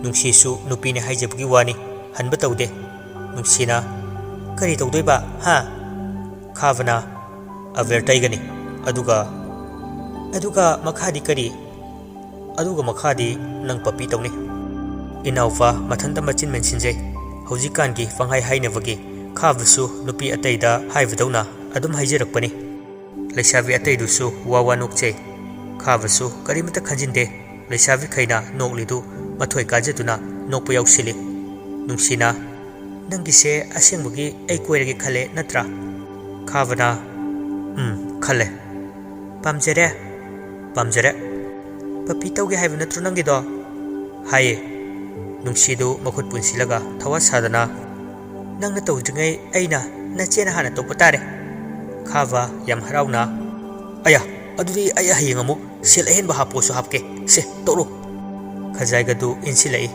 ꯅꯨꯡꯁꯤꯁꯨ ꯅꯨꯄꯤꯅꯤ ꯍꯥꯏꯖꯕꯒꯤ ꯋꯥꯅꯤ, ꯍꯟꯕ ꯇꯧꯗꯦ꯫ ꯅꯨꯡꯁꯤꯅ, "ꯀꯔꯤ ꯇꯧꯗꯣꯏꯕ, ꯍꯥ?" ꯈꯥꯕꯅ, "ꯑꯕꯦꯔ ꯇꯩꯒꯅꯤ꯫ ꯑꯗꯨꯒ?" "ꯑꯗꯨꯒ ꯃꯈꯥꯗꯤ ꯀꯔꯤ?" "ꯑꯗꯨꯒ ꯃꯈꯥꯗꯤ ꯅꯪ ꯄꯞꯄꯤ ꯇꯧꯅꯤ꯫" ꯏꯅꯥꯎꯄꯥ ꯃꯊꯟꯇ ꯃꯆꯤꯟ ꯃꯦꯟꯁꯤꯟꯖꯩ꯫ ꯍꯧꯖꯤꯛꯀꯥꯟꯒꯤ ꯄꯪꯍꯥꯏ ꯍꯥꯏꯅꯕꯒꯤ ꯈꯥꯕꯁꯨ ꯅꯨꯄꯤ ꯑꯇꯩꯗ ꯍꯥꯏꯕꯗꯧꯅ ꯑꯗꯨꯝ ꯍꯥꯏꯖꯔꯛꯄꯅꯤ꯫ ꯂꯩꯁꯥꯕꯤ ꯑꯇꯩꯗꯨꯁꯨ ꯋꯥ ꯋꯥ ꯅꯣꯛꯆꯩ꯫ ꯈꯥꯕꯁꯨ ꯀꯔꯤꯃꯇ ꯈꯟꯖꯤꯟꯗꯦ꯫ ꯂꯩꯁꯥꯕꯤꯈꯩꯅ ꯅꯣꯛꯂꯤꯗꯨ ꯃꯊꯣꯏ ꯀꯥꯖꯗꯨꯅ ꯅꯣꯛꯄ ꯌꯥꯎꯁꯤꯜꯂꯤ꯫ ꯅꯨꯡꯁꯤꯅ, "ꯅꯪꯒꯤꯁꯦ ꯑꯁꯦꯡꯕꯒꯤ ꯑꯩ ꯀꯣꯏꯔꯒꯦ ꯈꯜꯂꯦ ꯅꯠꯇ꯭ꯔꯥ?" ꯈꯥꯕꯅ, "ꯎꯝ, ꯈꯜꯂꯦ꯫ ꯄꯥꯝꯖꯔꯦ, ꯄꯥꯝꯖꯔꯦ꯫ ꯄꯞꯄꯤ ꯇꯧꯒꯦ ꯍꯥꯏꯕ ꯅꯠꯇ꯭ꯔꯣ ꯅꯪꯒꯤꯗꯣ?" ꯍꯥꯏꯌꯦ꯫ ꯅꯨꯡꯁꯤꯗꯨ ꯃꯈꯨꯠ ꯄꯨꯟꯁꯤꯜꯂꯒ ꯊꯋꯥ ꯁꯥꯗꯅ, "ꯅꯪꯅ ꯇꯧꯗ꯭ꯔꯤꯉꯩ ꯑꯩꯅ ꯅꯆꯦꯅ ꯍꯥꯟꯅ ꯇꯧꯕ ꯇꯥꯔꯦ꯫" ꯈꯥꯕ ꯌꯥꯝ ꯍꯔꯥꯎꯅ, "ꯑꯌꯥ, ꯑꯗꯨꯗꯤ ꯑꯩ ꯍꯌꯦꯡ ꯑꯃꯨꯛ ꯁꯦꯜ ꯑꯍꯦꯟꯕ ꯍꯥꯞꯄꯣꯁꯨ ꯍꯥꯞꯀꯦ꯫ ꯁꯦ, ꯇꯧꯔꯣ꯫" ꯈꯖꯥꯏꯒꯗꯨ ꯏꯟꯁꯤꯜꯂꯛꯏ꯫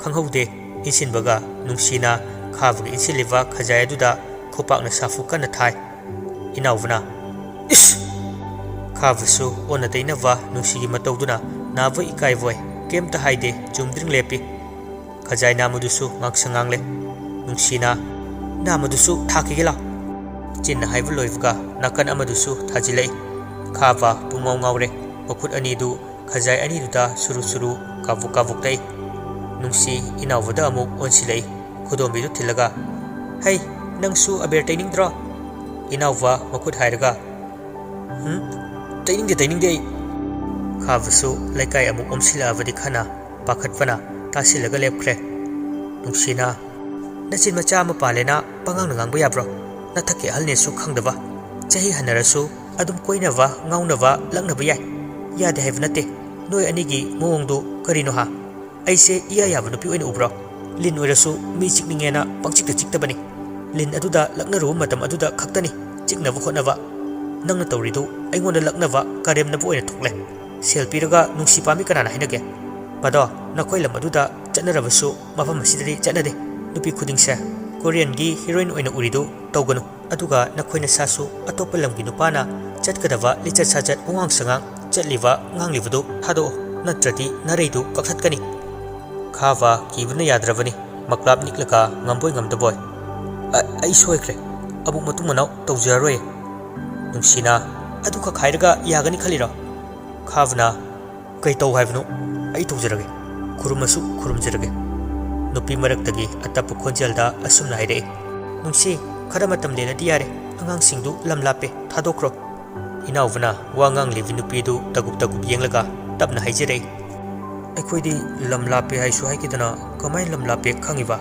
ꯈꯪꯍꯧꯗꯦ, ꯏꯟꯁꯤꯟꯕꯒ ꯅꯨꯡꯁꯤꯅ ꯈꯥꯕꯒ ꯏꯟꯁꯤꯜꯂꯤꯕ ꯈꯖꯥꯏ ꯑꯗꯨꯗ ꯈꯨꯄꯥꯛꯅ ꯁꯥꯐꯨ ꯀꯟꯅ ꯊꯥꯏ꯫ ꯏꯅꯥꯎꯕꯅ, "ꯏꯁ!" ꯈꯥꯕꯁꯨ ꯑꯣꯟꯅ ꯇꯩꯅꯕ ꯅꯨꯡꯁꯤꯒꯤ ꯃꯇꯧꯗꯨꯅ ꯅꯥꯕꯣꯏ ꯏꯀꯥꯏꯕꯣꯏ ꯀꯩꯝꯇ ꯍꯥꯏꯗꯦ, ꯆꯨꯝꯗ꯭ꯔꯤꯡ ꯂꯦꯞꯄꯤ꯫ ꯈꯖꯥꯏ ꯅꯥꯝꯃꯗꯨꯁꯨ ꯉꯥꯡꯁꯪ ꯉꯥꯡꯂꯦ꯫ ꯅꯨꯡꯁꯤꯅ, "ꯅꯥꯝꯃꯗꯨꯁꯨ ꯊꯥꯈꯤꯒꯦ ꯂꯥꯎ꯫" ꯆꯤꯟꯅ ꯍꯥꯏꯕ ꯂꯣꯏꯕꯒ ꯅꯥꯀꯟ ꯑꯃꯗꯨꯁꯨ ꯊꯥꯖꯤꯜꯂꯛꯏ꯫ ꯈꯥꯕ ꯄꯨꯡꯉꯥꯎ ꯉꯥꯎꯔꯦ꯫ ꯃꯈꯨꯠ ꯑꯅꯤꯗꯨ ꯈꯖꯥꯏ ꯑꯅꯤꯗꯨꯗ ꯁꯨꯔꯨ ꯁꯨꯔꯨ ꯀꯥꯕꯨꯛ ꯀꯥꯕꯨꯛ ꯇꯛꯏ꯫ ꯅꯨꯡꯁꯤ ꯏꯅꯥꯎꯕꯗ ꯑꯃꯨꯛ ꯑꯣꯟꯁꯤꯜꯂꯛꯏ, ꯈꯨꯗꯣꯝꯕꯤꯗꯨ ꯊꯤꯜꯂꯒ, "ꯍꯩ, ꯅꯪꯁꯨ ꯑꯕꯦꯔ ꯇꯩꯅꯤꯡꯗ꯭ꯔꯣ?" ꯏꯅꯥꯎꯕ ꯃꯈꯨꯠ ꯍꯥꯏꯔꯒ, "ꯍꯨꯝ, ꯇꯩꯅꯤꯡꯗꯦ, ꯇꯩꯅꯤꯡꯗꯦ ꯑꯩ꯫" ꯈꯥꯕꯁꯨ ꯂꯩꯀꯥꯏ ꯑꯃꯨꯛ ꯑꯣꯝꯁꯤꯜꯂꯛꯑꯕꯗꯤ ꯈꯅ ꯄꯥꯈꯠꯄꯅ ꯇꯥꯁꯤꯜꯂꯒ ꯂꯦꯞꯈ꯭ꯔꯦ꯫ ꯅꯨꯡꯁꯤꯅ, "ꯅꯆꯤꯟ ꯃꯆꯥ ꯑꯃ ꯄꯥꯜꯂꯦꯅ ꯄꯉꯥꯡꯅ ꯉꯥꯡꯕ ꯌꯥꯕ꯭ꯔꯣ? ꯅꯊꯛꯀꯤ ꯑꯍꯜꯅꯦꯁꯨ ꯈꯪꯗꯕ꯫ ꯆꯍꯤ ꯍꯟꯅꯔꯁꯨ ꯑꯗꯨꯝ ꯀꯣꯏꯅꯕ, ꯉꯥꯎꯅꯕ, ꯂꯛꯅꯕ ꯌꯥꯏ꯫ ꯌꯥꯗꯦ ꯍꯥꯏꯕ ꯅꯠꯇꯦ꯫ ꯅꯣꯏ ꯑꯅꯤꯒꯤ ꯃꯑꯣꯡꯗꯨ ꯀꯔꯤꯅꯣ ꯍꯥ? ꯑꯩꯁꯦ ꯏꯌꯥ ꯌꯥꯕ ꯅꯨꯄꯤ ꯑꯣꯏꯅ ꯎꯕ꯭ꯔꯣ? ꯂꯤꯟ ꯑꯣꯏꯔꯁꯨ ꯃꯤ ꯆꯤꯛꯅꯤꯡꯉꯦꯅ ꯄꯪꯆꯤꯛꯇ ꯆꯤꯛꯇꯕꯅꯤ꯫ ꯂꯤꯟ ꯑꯗꯨꯗ ꯂꯛꯅꯔꯨꯕ ꯃꯇꯝ ꯑꯗꯨꯗ ꯈꯛꯇꯅꯤ ꯆꯤꯛꯅꯕ ꯍꯣꯠꯅꯕ꯫ ꯅꯪꯅ ꯇꯧꯔꯤꯗꯨ ꯑꯩꯉꯣꯟꯗ ꯂꯛꯅꯕ, ꯀꯔꯦꯝꯅꯕ ꯑꯣꯏꯅ ꯊꯣꯛꯂꯦ꯫ ꯁꯦꯜ ꯄꯤꯔꯒ ꯅꯨꯡꯁꯤ ꯄꯥꯝꯃꯤ ꯀꯅꯥꯅ ꯍꯥꯏꯅꯒꯦ? ꯃꯗꯣ ꯅꯈꯣꯏ ꯂꯝ ꯑꯗꯨꯗ ꯆꯠꯅꯔꯕꯁꯨ ꯃꯐꯝ ꯑꯁꯤꯗꯗꯤ ꯆꯠꯅꯗꯦ꯫ ꯅꯨꯄꯤ ꯈꯨꯗꯤꯡꯁꯦ ꯀꯣꯔꯤꯌꯟꯒꯤ ꯍꯤꯔꯣꯏꯟ ꯑꯣꯏꯅ ꯎꯔꯤꯗꯨ ꯇꯧꯒꯅꯨ꯫ ꯑꯗꯨꯒ ꯅꯈꯣꯏ ꯅꯁꯥꯁꯨ ꯑꯇꯣꯞꯄ ꯂꯝꯒꯤ ꯅꯨꯄꯥꯅ ꯆꯠꯀꯗꯕ ꯂꯤꯆꯠ ꯁꯥꯖꯠ, ꯋꯥꯉꯥꯡ ꯁꯉꯥꯡ, ꯆꯠꯂꯤꯕ ꯉꯥꯡꯂꯤꯕꯗꯨ ꯊꯥꯗꯣꯛꯑꯣ, ꯅꯠꯇ꯭ꯔꯗꯤ ꯅꯔꯩꯗꯨ ꯀꯛꯊꯠꯀꯅꯤ꯫" ꯈꯥꯕ ꯀꯤꯕꯅ ꯌꯥꯗ꯭ꯔꯕꯅꯤ, ꯃꯀ꯭ꯂꯥꯞ ꯅꯤꯛꯂꯒ ꯉꯝꯕꯣꯏ ꯉꯝꯗꯕꯣꯏ꯫ "ꯑ-, ꯑꯩ ꯁꯣꯏꯈ꯭ꯔꯦ꯫ ꯑꯃꯨꯛ ꯃꯇꯨꯡ ꯃꯅꯥꯎ ꯇꯧꯖꯔꯔꯣꯏ꯫" ꯅꯨꯡꯁꯤꯅ, "ꯑꯗꯨꯈꯛ ꯍꯥꯏꯔꯒ ꯌꯥꯒꯅꯤ ꯈꯜꯂꯤꯔꯣ?" ꯈꯥꯕꯅ, "ꯀꯩ ꯇꯧ ꯍꯥꯏꯕꯅꯣ? ꯑꯩ ꯇꯧꯖꯔꯒꯦ꯫" ꯈꯨꯔꯨꯝꯃꯁꯨ ꯈꯨꯔꯨꯝꯖꯔꯒꯦ꯫ ꯅꯨꯄꯤ ꯃꯔꯛꯇꯒꯤ ꯑꯇꯞꯄ ꯈꯣꯟꯖꯦꯜꯗ ꯑꯁꯨꯝꯅ ꯍꯥꯏꯔꯛꯏ, "ꯅꯨꯡꯁꯤ, ꯈꯔ ꯃꯇꯝ ꯂꯦꯜꯂꯗꯤ ꯌꯥꯔꯦ, ꯑꯉꯥꯡꯁꯤꯡꯗꯨ ꯂꯝ ꯂꯥꯞꯄꯦ, ꯊꯥꯗꯣꯛꯈ꯭ꯔꯣ꯫" ꯏꯅꯥꯎꯕꯅ ꯋꯥ ꯉꯥꯡꯂꯤꯕꯤ ꯅꯨꯄꯤꯗꯨ ꯇꯒꯨꯞ ꯇꯒꯨꯞ ꯌꯦꯡꯂꯒ ꯇꯞꯅ ꯍꯥꯏꯖꯔꯛꯏ, "ꯑꯩꯈꯣꯏꯗꯤ ꯂꯝ ꯂꯥꯞꯄꯦ ꯍꯥꯏꯁꯨ ꯍꯥꯏꯈꯤꯗꯅ ꯀꯃꯥꯏꯅ ꯂꯝ ꯂꯥꯞꯄꯦ ꯈꯪꯉꯤꯕ?"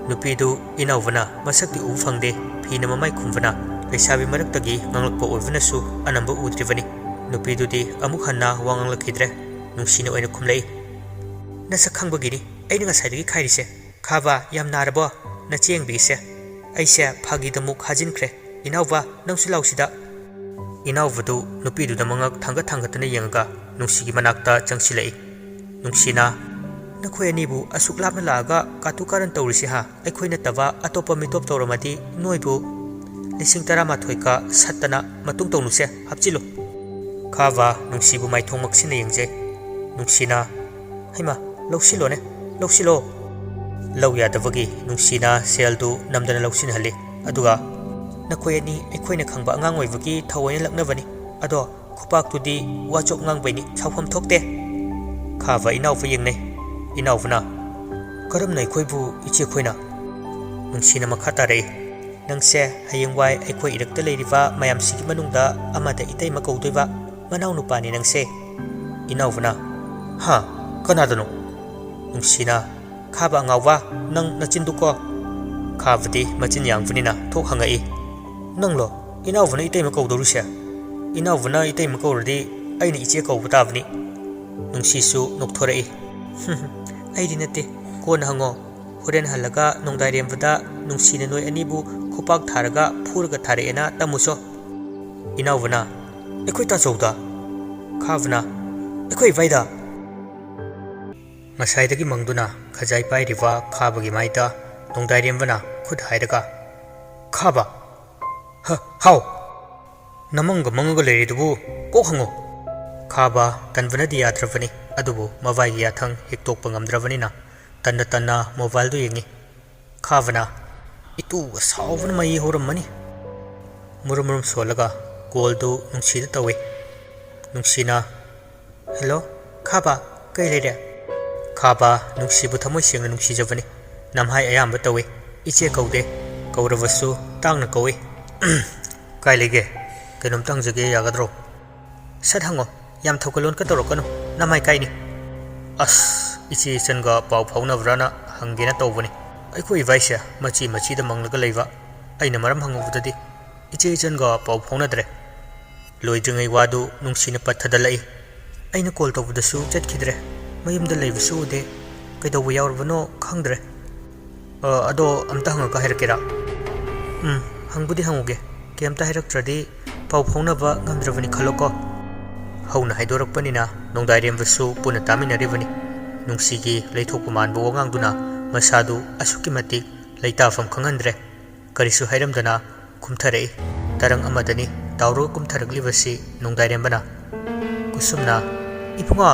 ꯅꯨꯄꯤꯗꯨ ꯏꯅꯥꯎꯕꯅ ꯃꯁꯛꯇꯤ ꯎꯕ ꯐꯪꯗꯦ, ꯐꯤꯅ ꯃꯃꯥꯏ ꯈꯨꯝꯕꯅ ꯂꯩꯁꯥꯕꯤ ꯃꯔꯛꯇꯒꯤ ꯉꯥꯡꯂꯛꯄ ꯑꯣꯏꯕꯅꯁꯨ ꯑꯅꯝꯕ ꯎꯗ꯭ꯔꯤꯕꯅꯤ꯫ ꯅꯨꯄꯤꯗꯨꯗꯤ ꯑꯃꯨꯛ ꯍꯟꯅ ꯋꯥ ꯉꯥꯡꯂꯛꯈꯤꯗ꯭ꯔꯦ꯫ ꯅꯨꯡꯁꯤꯅ ꯑꯣꯏꯅ ꯈꯨꯝꯂꯛꯏ, "ꯅꯁꯛ ꯈꯪꯕꯒꯤꯅꯤ ꯑꯩꯅ ꯉꯁꯥꯏꯗꯒꯤ ꯈꯥꯏꯔꯤꯁꯦ꯫ ꯈꯥꯕ, ꯌꯥꯝ ꯅꯥꯔꯕꯣ? ꯅꯆꯦ ꯌꯦꯡꯕꯤꯒꯦꯁꯦ꯫" ꯑꯩꯁꯦ ꯐꯥꯒꯤꯗꯃꯨꯛ ꯍꯥꯖꯤꯟꯈ꯭ꯔꯦ꯫ "ꯏꯅꯥꯎꯕ, ꯅꯪꯁꯨ ꯂꯥꯎꯁꯤꯗ꯫" ꯏꯅꯥꯎꯕꯗꯨ ꯅꯨꯄꯤꯗꯨꯗ ꯃꯉꯛ ꯊꯥꯡꯒꯠ ꯊꯥꯡꯒꯠꯇꯅ ꯌꯦꯡꯉꯒ ꯅꯨꯡꯁꯤꯒꯤ ꯃꯅꯥꯛꯇ ꯆꯪꯁꯤꯜꯂꯛꯏ꯫ ꯅꯨꯡꯁꯤꯅ, "ꯅꯈꯣꯏ ꯑꯅꯤꯕꯨ ꯑꯁꯨꯛ ꯂꯥꯞꯅ ꯂꯥꯛꯑꯒ ꯀꯥꯇꯨ ꯀꯥꯔꯟ ꯇꯧꯔꯤꯁꯤ ꯍꯥ? ꯑꯩꯈꯣꯏ ꯅꯠꯇꯕ ꯑꯇꯣꯞꯄ ꯃꯤꯇꯣꯞ ꯇꯧꯔꯝꯃꯗꯤ ꯅꯣꯏꯕꯨ ꯂꯤꯁꯤꯡ ꯇꯔꯥꯃꯥꯊꯣꯏꯒ ꯁꯠꯇꯅ ꯃꯇꯨꯡ ꯇꯧꯅꯨꯁꯦ, ꯍꯥꯞꯆꯤꯜꯂꯨ꯫" ꯈꯥꯕ ꯅꯨꯡꯁꯤꯕꯨ ꯃꯥꯏꯊꯣꯡ ꯃꯛꯁꯤꯟꯅ ꯌꯦꯡꯖꯩ꯫ ꯅꯨꯡꯁꯤꯅ, "ꯍꯩꯃꯥ, ꯂꯧꯁꯤꯜꯂꯣꯅꯦ, ꯂꯧꯁꯤꯜꯂꯣ꯫" ꯂꯧ ꯌꯥꯗꯕꯒꯤ ꯅꯨꯡꯁꯤꯅ ꯁꯦꯜꯗꯨ ꯅꯝꯗꯅ ꯂꯧꯁꯤꯟꯍꯜꯂꯤ꯫ ꯑꯗꯨꯒ, "ꯅꯈꯣꯏ ꯑꯅꯤ ꯑꯩꯈꯣꯏꯅ ꯈꯪꯕ ꯑꯉꯥꯡ ꯑꯣꯏꯕꯒꯤ ꯊꯑꯣꯏꯅ ꯂꯛꯅꯕꯅꯤ꯫ ꯑꯗꯣ ꯈꯨꯄꯥꯛꯇꯨꯗꯤ ꯋꯥꯆꯣꯞ ꯉꯥꯡꯕꯩꯅꯤ, ꯁꯥꯎꯐꯝ ꯊꯣꯛꯇꯦ꯫" ꯈꯥꯕ ꯏꯅꯥꯎꯕ ꯌꯦꯡꯅꯩ꯫ ꯏꯅꯥꯎꯕꯅ, "ꯀꯔꯝꯅ ꯑꯩꯈꯣꯏꯕꯨ ꯏꯆꯦ ꯈꯣꯏꯅ?" ꯅꯨꯡꯁꯤꯅ ꯃꯈꯥ ꯇꯥꯔꯛꯏ, "ꯅꯪꯁꯦ ꯍꯌꯦꯡꯋꯥꯏ ꯑꯩꯈꯣꯏ ꯏꯔꯛꯇ ꯂꯩꯔꯤꯕ ꯃꯌꯥꯝꯁꯤꯒꯤ ꯃꯅꯨꯡꯗ ꯑꯃꯗ ꯏꯇꯩꯃ ꯀꯧꯗꯣꯏꯕ ꯃꯅꯥꯎ ꯅꯨꯄꯥꯅꯤ ꯅꯪꯁꯦ꯫" ꯏꯅꯥꯎꯕꯅ, "ꯍꯥ? ꯀꯅꯥꯗꯅꯣ?" ꯅꯨꯡꯁꯤꯅ, "ꯈꯥꯕ ꯑꯉꯥꯎꯕ, ꯅꯪ ꯅꯆꯤꯟꯗꯨꯀꯣ꯫" ꯈꯥꯕꯗꯤ ꯃꯆꯤꯟ ꯌꯥꯡꯕꯅꯤꯅ ꯊꯣꯛ ꯍꯪꯉꯛꯏ, "ꯅꯪꯂꯣ ꯏꯅꯥꯎꯕꯅ ꯏꯇꯩꯃ ꯀꯧꯗꯧꯔꯤꯁꯦ? ꯏꯅꯥꯎꯕꯅ ꯏꯇꯩꯃ ꯀꯧꯔꯗꯤ ꯑꯩꯅ ꯏꯆꯦ ꯀꯧꯕ ꯇꯥꯕꯅꯤ꯫" ꯅꯨꯡꯁꯤꯁꯨ ꯅꯣꯛꯊꯣꯔꯛꯏ, "ꯑꯩꯗꯤ ꯅꯠꯇꯦ, ꯀꯣꯟꯅ ꯍꯪꯉꯣ꯫ ꯍꯣꯔꯦꯟ ꯍꯜꯂꯒ ꯅꯣꯡꯗꯥꯏꯔꯦꯝꯕꯗ ꯅꯨꯡꯁꯤꯅ ꯅꯣꯏ ꯑꯅꯤꯕꯨ ꯈꯨꯄꯥꯛ ꯊꯥꯔꯒ ꯐꯨꯔꯒ ꯊꯥꯔꯛꯑꯦꯅ ꯇꯝꯃꯨꯁꯣ꯫" ꯏꯅꯥꯎꯕꯅ, "ꯑꯩꯈꯣꯏ ꯇꯥꯆꯧꯗ?" ꯈꯥꯕꯅ, "ꯑꯩꯈꯣꯏ ꯏꯕꯥꯏꯗ?" ꯉꯁꯥꯏꯗꯒꯤ ꯃꯪꯗꯨꯅ ꯈꯖꯥꯏ ꯄꯥꯏꯔꯤꯕ ꯈꯥꯕꯒꯤ ꯃꯥꯏꯗ ꯅꯣꯡꯗꯥꯏꯔꯦꯝꯕꯅ ꯈꯨꯠ ꯍꯥꯏꯔꯒ, "ꯈꯥꯕ! ꯍ, ꯍꯥꯎ! ꯅꯃꯪꯒ ꯃꯪꯉꯒ ꯂꯩꯔꯤꯗꯨꯕꯨ ꯀꯣꯛ ꯍꯪꯉꯨ!" ꯈꯥꯕ ꯇꯟꯕꯅꯗꯤ ꯌꯥꯗ꯭ꯔꯕꯅꯤ, ꯑꯗꯨꯕꯨ ꯃꯕꯥꯏꯒꯤ ꯌꯥꯊꯪ ꯍꯤꯛꯇꯣꯛꯄ ꯉꯝꯗ꯭ꯔꯕꯅꯤꯅ ꯇꯟꯅ ꯇꯟꯅ ꯃꯣꯕꯥꯏꯜꯗꯨ ꯌꯦꯡꯉꯤ꯫ ꯈꯥꯕꯅ, "ꯏꯇꯨꯒ ꯁꯥꯎꯕꯅ ꯃꯩ ꯍꯧꯔꯝꯃꯅꯤ꯫" ꯃꯨꯔꯨꯝ ꯃꯨꯔꯨꯝ ꯁꯣꯜꯂꯒ ꯀꯣꯜꯗꯨ ꯅꯨꯡꯁꯤꯗ ꯇꯧꯏ꯫ ꯅꯨꯡꯁꯤꯅ, "ꯍꯦꯜꯂꯣ, ꯈꯥꯕ, ꯀꯩ ꯂꯩꯔꯦ?" ꯈꯥꯕ, ꯅꯨꯡꯁꯤꯕꯨ ꯊꯃꯣꯏ ꯁꯦꯡꯅ ꯅꯨꯡꯁꯤꯖꯕꯅꯤ꯫ ꯅꯝꯍꯥꯏ ꯑꯌꯥꯝꯕ ꯇꯧꯏ꯫ ꯏꯆꯦ ꯀꯧꯗꯦ, ꯀꯧꯔꯕꯁꯨ ꯇꯥꯡꯅ ꯀꯧꯏ꯫ ꯀꯥꯏ ꯂꯩꯒꯦ? ꯀꯩꯅꯣꯝꯇ ꯍꯪꯖꯒꯦ, ꯌꯥꯒꯗ꯭ꯔꯣ? ꯁꯠ ꯍꯪꯉꯣ, ꯌꯥꯝ ꯊꯧꯒꯜꯂꯣꯟ ꯀ ꯇꯧꯔꯛꯀꯅꯨ, ꯅꯃꯥꯏ ꯀꯥꯏꯅꯤ꯫ ꯑꯁ, ꯏꯆꯦ ꯏꯆꯟꯒ ꯄꯥꯎ ꯐꯥꯎꯅꯕ꯭ꯔꯥꯅ ꯍꯪꯒꯦꯅ ꯇꯧꯕꯅꯤ꯫ ꯑꯩꯈꯣꯏ ꯏꯕꯥꯏꯁꯦ ꯃꯆꯤ ꯃꯆꯤꯗ ꯃꯪꯂꯒ ꯂꯩꯕ꯫ ꯑꯩꯅ ꯃꯔꯝ ꯍꯪꯉꯨꯕꯗꯗꯤ ꯏꯆꯦ ꯏꯆꯟꯒ ꯄꯥꯎ ꯐꯥꯎꯅꯗ꯭ꯔꯦ꯫ ꯂꯣꯏꯗ꯭ꯔꯤꯉꯩ ꯋꯥꯗꯨ ꯅꯨꯡꯁꯤꯅ ꯄꯠ ꯊꯗꯠꯂꯛꯏ꯫ ꯑꯩꯅ ꯀꯣꯜ ꯇꯧꯕꯗꯁꯨ ꯆꯠꯈꯤꯗ꯭ꯔꯦ꯫ ꯃꯌꯨꯝꯗ ꯂꯩꯕꯁꯨ ꯎꯗꯦ꯫ ꯀꯩꯗꯧꯕ ꯌꯥꯎꯔꯕꯅꯣ ꯈꯪꯗ꯭ꯔꯦ꯫ ꯑ, ꯑꯗꯣ ꯑꯝꯇ ꯍꯪꯉꯒ ꯍꯥꯏꯔꯛꯀꯦꯔꯥ? ꯎꯝ, ꯍꯪꯕꯨꯗꯤ ꯍꯪꯉꯨꯒꯦ꯫ ꯀꯩꯝꯇ ꯍꯥꯏꯔꯛꯇ꯭ꯔꯗꯤ ꯄꯥꯎ ꯐꯥꯎꯅꯕ ꯉꯝꯗ꯭ꯔꯕꯅꯤ ꯈꯜꯂꯣꯀꯣ꯫ ꯍꯧꯅ ꯍꯥꯏꯗꯣꯔꯛꯄꯅꯤꯅ ꯅꯣꯡꯗꯥꯏꯔꯦꯝꯕꯁꯨ ꯄꯨꯟꯅ ꯇꯥꯃꯤꯟꯅꯔꯤꯕꯅꯤ꯫ ꯅꯨꯡꯁꯤꯒꯤ ꯂꯩꯊꯣꯛꯄ ꯃꯥꯟꯕ ꯋꯥꯉꯥꯡꯗꯨꯅ ꯃꯁꯥꯗꯨ ꯑꯁꯨꯛꯀꯤ ꯃꯇꯤꯛ ꯂꯩꯇꯥꯐꯝ ꯈꯪꯍꯟꯗ꯭ꯔꯦ꯫ ꯀꯔꯤꯁꯨ ꯍꯥꯏꯔꯝꯗꯅ ꯀꯨꯝꯊꯔꯛꯏ꯫ ꯇꯔꯪ ꯑꯃꯗꯅꯤ ꯇꯥꯎꯔꯒ ꯀꯨꯝꯊꯔꯛꯂꯤꯕꯁꯤ ꯅꯣꯡꯗꯥꯏꯔꯦꯝꯕꯅ꯫ ꯀꯨꯁꯨꯝꯅ, "ꯏꯕꯨꯡꯉꯣ!"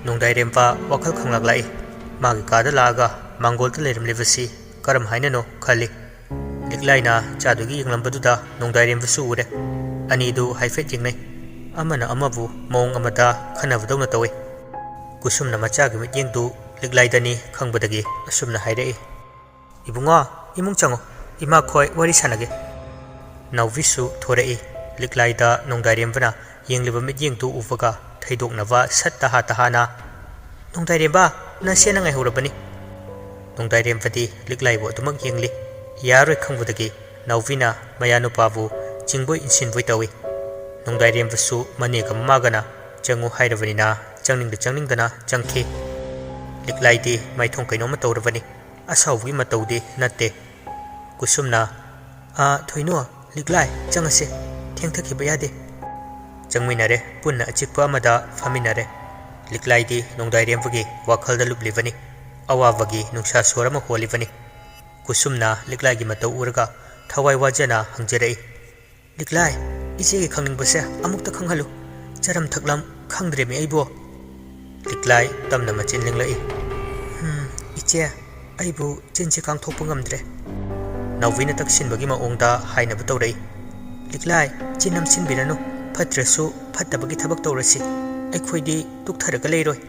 ꯅꯣꯡꯗꯥꯏꯔꯦꯝꯕ ꯋꯥꯈꯜ ꯈꯪꯂꯥꯛꯂꯛꯏ꯫ ꯃꯥꯒꯤ ꯀꯥꯗ ꯂꯥꯛꯑꯒ ꯃꯥꯡꯒꯣꯜꯗ ꯂꯩꯔꯝꯂꯤꯕꯁꯤ ꯀꯔꯝ ꯍꯥꯏꯅꯅꯣ ꯈꯜꯂꯤ꯫ ꯂꯤꯛꯂꯥꯏꯅ ꯆꯥꯗꯨꯒꯤ ꯌꯦꯡꯂꯝꯕꯗꯨꯗ ꯅꯣꯡꯗꯥꯏꯔꯦꯝꯕꯁꯨ ꯎꯔꯦ꯫ ꯑꯅꯤꯗꯨ ꯍꯥꯏꯐꯦꯠ ꯌꯦꯡꯅꯩ꯫ ꯑꯃꯅ ꯑꯃꯕꯨ ꯃꯑꯣꯡ ꯑꯃꯗ ꯈꯟꯅꯕꯗꯧꯅ ꯇꯧꯏ꯫ ꯀꯨꯁꯨꯝꯅ ꯃꯆꯥꯒꯤ ꯃꯤꯠꯌꯦꯡꯗꯨ ꯂꯤꯛꯂꯥꯏꯗꯅꯤ ꯈꯪꯕꯗꯒꯤ ꯑꯁꯨꯝꯅ ꯍꯥꯏꯔꯛꯏ, "ꯏꯕꯨꯡꯉꯣ, ꯏꯃꯨꯡ ꯆꯪꯉꯣ, ꯏꯃꯥ ꯈꯣꯏ ꯋꯥꯔꯤ ꯁꯥꯟꯅꯒꯦ꯫" ꯅꯥꯎꯕꯤꯁꯨ ꯊꯣꯔꯛꯏ꯫ ꯂꯤꯛꯂꯥꯏꯗ ꯅꯣꯡꯗꯥꯏꯔꯦꯝꯕꯅ ꯌꯦꯡꯂꯤꯕ ꯃꯤꯠꯌꯦꯡꯗꯨ ꯎꯕꯒ ꯊꯩꯗꯣꯛꯅꯕ ꯁꯠ ꯇꯍꯥ ꯇꯍꯥꯅ, "ꯅꯣꯡꯗꯥꯏꯔꯦꯝꯕ, ꯅꯁꯦꯅ ꯉꯥꯏꯍꯧꯔꯕꯅꯤ꯫" ꯅꯣꯡꯗꯥꯏꯔꯦꯝꯕꯗꯤ ꯂꯤꯛꯂꯥꯏꯕꯨ ꯑꯗꯨꯃꯛ ꯌꯦꯡꯂꯤ꯫ ꯌꯥꯔꯣꯏ ꯈꯪꯕꯗꯒꯤ ꯅꯥꯎꯕꯤꯅ ꯃꯌꯥꯅꯨꯄꯥꯕꯨ ꯆꯤꯡꯕꯣꯏ ꯏꯟꯁꯤꯟꯕꯣꯏ ꯇꯧꯏ꯫ ꯅꯣꯡꯗꯥꯏꯔꯦꯝꯕꯁꯨ ꯃꯅꯦꯒ ꯃꯃꯥꯒꯅ ꯆꯪꯉꯨ ꯍꯥꯏꯔꯕꯅꯤꯅ ꯆꯪꯅꯤꯡꯗ ꯆꯪꯅꯤꯡꯗꯅ ꯆꯪꯈꯤ꯫ ꯂꯤꯛꯂꯥꯏꯗꯤ ꯃꯥꯏꯊꯣꯡ ꯀꯩꯅꯣꯝꯃ ꯇꯧꯔꯕꯅꯤ꯫ ꯑꯁꯥꯎꯕꯒꯤ ꯃꯇꯧꯗꯤ ꯅꯠꯇꯦ꯫ ꯀꯨꯁꯨꯝꯅ, "ꯑꯥ, ꯊꯣꯏꯅꯨ, ꯂꯤꯛꯂꯥꯏ, ꯆꯪꯉꯁꯦ꯫ ꯊꯦꯡꯊꯈꯤꯕ ꯌꯥꯗꯦ꯫" ꯆꯪꯃꯤꯟꯅꯔꯦ꯫ ꯄꯨꯟꯅ ꯑꯆꯤꯛꯄ ꯑꯃꯗ ꯐꯝꯃꯤꯟꯅꯔꯦ꯫ ꯂꯤꯛꯂꯥꯏꯗꯤ ꯅꯣꯡꯗꯥꯏꯔꯦꯝꯕꯒꯤ ꯋꯥꯈꯜꯗ ꯂꯨꯞꯂꯤꯕꯅꯤ꯫ ꯑꯋꯥꯕꯒꯤ ꯅꯨꯡꯁꯥ ꯁꯣꯔ ꯑꯃ ꯍꯣꯜꯂꯤꯕꯅꯤ꯫ ꯀꯨꯁꯨꯝꯅ ꯂꯤꯛꯂꯥꯏꯒꯤ ꯃꯇꯧ ꯎꯔꯒ ꯊꯋꯥꯏ ꯋꯥꯖꯅ ꯍꯪꯖꯔꯛꯏ, "ꯂꯤꯛꯂꯥꯏ, ꯏꯆꯦꯒꯤ ꯈꯪꯅꯤꯡꯕꯁꯦ ꯑꯃꯨꯛꯇ ꯈꯪꯍꯜꯂꯨ꯫ ꯆꯥꯔꯝ ꯊꯛꯂꯝ ꯈꯪꯗ꯭ꯔꯦꯃꯤ ꯑꯩꯕꯨ꯫" ꯂꯤꯛꯂꯥꯏ ꯇꯞꯅ ꯃꯆꯤꯟ ꯂꯦꯡꯂꯛꯏ꯫ "ꯍꯝ, ꯏꯆꯦ, ꯑꯩꯕꯨ ꯆꯤꯟꯁꯤ ꯀꯥꯡꯊꯣꯛꯄ ꯉꯝꯗ꯭ꯔꯦ꯫" ꯅꯥꯎꯕꯤꯅ ꯇꯛꯁꯤꯟꯕꯒꯤ ꯃꯑꯣꯡꯗ ꯍꯥꯏꯅꯕ ꯇꯧꯔꯛꯏ꯫ "ꯂꯤꯛꯂꯥꯏ, ꯆꯤꯟ ꯅꯝꯁꯤꯟꯕꯤꯔꯅꯨ꯫ ꯐꯠꯇ꯭ꯔꯁꯨ ꯐꯠꯇꯕꯒꯤ ꯊꯕꯛ ꯇꯧꯔꯁꯤ꯫ ꯑꯩꯈꯣꯏꯗꯤ ꯇꯨꯛꯊꯔꯒ ꯂꯩꯔꯣꯏ꯫"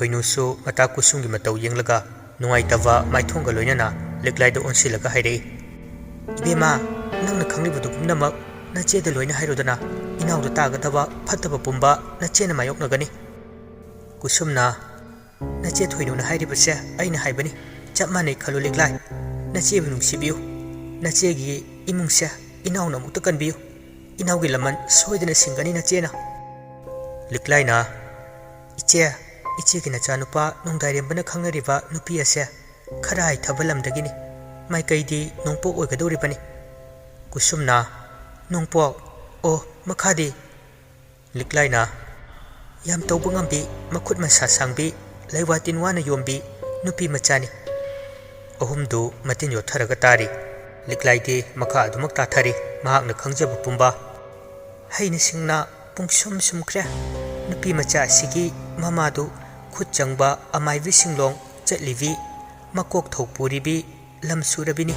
ꯊꯣꯏꯅꯨꯁꯨ ꯃꯇꯥ ꯀꯨꯁꯨꯝꯒꯤ ꯃꯇꯧ ꯌꯦꯡꯂꯒ ꯅꯨꯡꯉꯥꯏꯇꯕ ꯃꯥꯏꯊꯣꯡꯒ ꯂꯣꯏꯅꯅ ꯂꯤꯛꯂꯥꯏꯗ ꯑꯣꯟꯁꯤꯜꯂꯒ ꯍꯥꯏꯔꯛꯏ, "ꯏꯕꯦꯝꯃ, ꯅꯪꯅ ꯈꯪꯂꯤꯕꯗꯨ ꯄꯨꯝꯅꯃꯛ ꯅꯆꯦꯗ ꯂꯣꯏꯅ ꯍꯥꯏꯔꯨꯗꯅ, ꯏꯅꯥꯎꯗ ꯇꯥꯒꯗꯕ ꯐꯠꯇꯕ ꯄꯨꯝꯕ ꯅꯆꯦꯅ ꯃꯥꯌꯣꯛꯅꯒꯅꯤ꯫" ꯀꯨꯁꯨꯝꯅ, "ꯅꯆꯦ ꯊꯣꯏꯅꯨꯅ ꯍꯥꯏꯔꯤꯕꯁꯦ ꯑꯩꯅ ꯍꯥꯏꯕꯅꯤ, ꯆꯞ ꯃꯥꯟꯅꯩ ꯈꯜꯂꯨ ꯂꯤꯛꯂꯥꯏ꯫ ꯅꯆꯦꯕꯨ ꯅꯨꯡꯁꯤꯕꯤꯌꯨ꯫ ꯅꯆꯦꯒꯤ ꯏꯃꯨꯡꯁꯦ ꯏꯅꯥꯎꯅ ꯑꯃꯨꯛꯇ ꯀꯟꯕꯤꯌꯨ꯫ ꯏꯅꯥꯎꯒꯤ ꯂꯃꯟ ꯁꯣꯏꯗꯅ ꯁꯤꯡꯒꯅꯤ ꯅꯆꯦꯅ꯫" ꯂꯤꯛꯂꯥꯏꯅ, "ꯏꯆꯦ, ꯏꯆꯦꯒꯤ ꯅꯆꯥꯅꯨꯄꯥ ꯅꯣꯡꯗꯥꯏꯔꯦꯝꯕꯅ ꯈꯪꯅꯔꯤꯕ ꯅꯨꯄꯤ ꯑꯁꯦ ꯈꯔ ꯍꯥꯏꯊꯕ ꯂꯝꯗꯒꯤꯅꯤ꯫ ꯃꯥꯏꯀꯩꯗꯤ ꯅꯣꯡꯄꯣꯛ ꯑꯣꯏꯒꯗꯧꯔꯤꯕꯅꯤ꯫" ꯀꯨꯁꯨꯝꯅ, "ꯅꯣꯡꯄꯣꯛ? ꯑꯣ, ꯃꯈꯥꯗꯤ?" ꯂꯤꯛꯂꯥꯏꯅ, "ꯌꯥꯝ ꯇꯧꯕ ꯉꯝꯕꯤ, ꯃꯈꯨꯠ ꯃꯁꯥ ꯁꯥꯡꯕꯤ, ꯂꯩꯋꯥ ꯇꯤꯟꯋꯥꯅ ꯌꯣꯝꯕꯤ ꯅꯨꯄꯤ ꯃꯆꯥꯅꯤ꯫" ꯑꯍꯨꯝꯗꯨ ꯃꯇꯤꯟ ꯌꯣꯠꯊꯔꯒ ꯇꯥꯔꯤ꯫ ꯂꯤꯛꯂꯥꯏꯗꯤ ꯃꯈꯥ ꯑꯗꯨꯃꯛ ꯇꯥꯊꯔꯤ, ꯃꯍꯥꯛꯅ ꯈꯪꯖꯕ ꯄꯨꯝꯕ꯫ ꯍꯩꯅ ꯁꯤꯡꯅ ꯄꯨꯡꯁꯨꯝ ꯁꯨꯝꯈ꯭ꯔꯦ꯫ ꯅꯨꯄꯤ ꯃꯆꯥ ꯑꯁꯤꯒꯤ ꯃꯃꯥꯗꯨ ꯈꯨꯠ ꯆꯪꯕ ꯑꯃꯥꯏꯕꯤ ꯁꯤꯡꯂꯣꯡ ꯆꯠꯂꯤꯕꯤ, ꯃꯀꯣꯛ ꯊꯧ ꯄꯨꯔꯤꯕꯤ, ꯂꯝ ꯁꯨꯔꯕꯤꯅꯤ꯫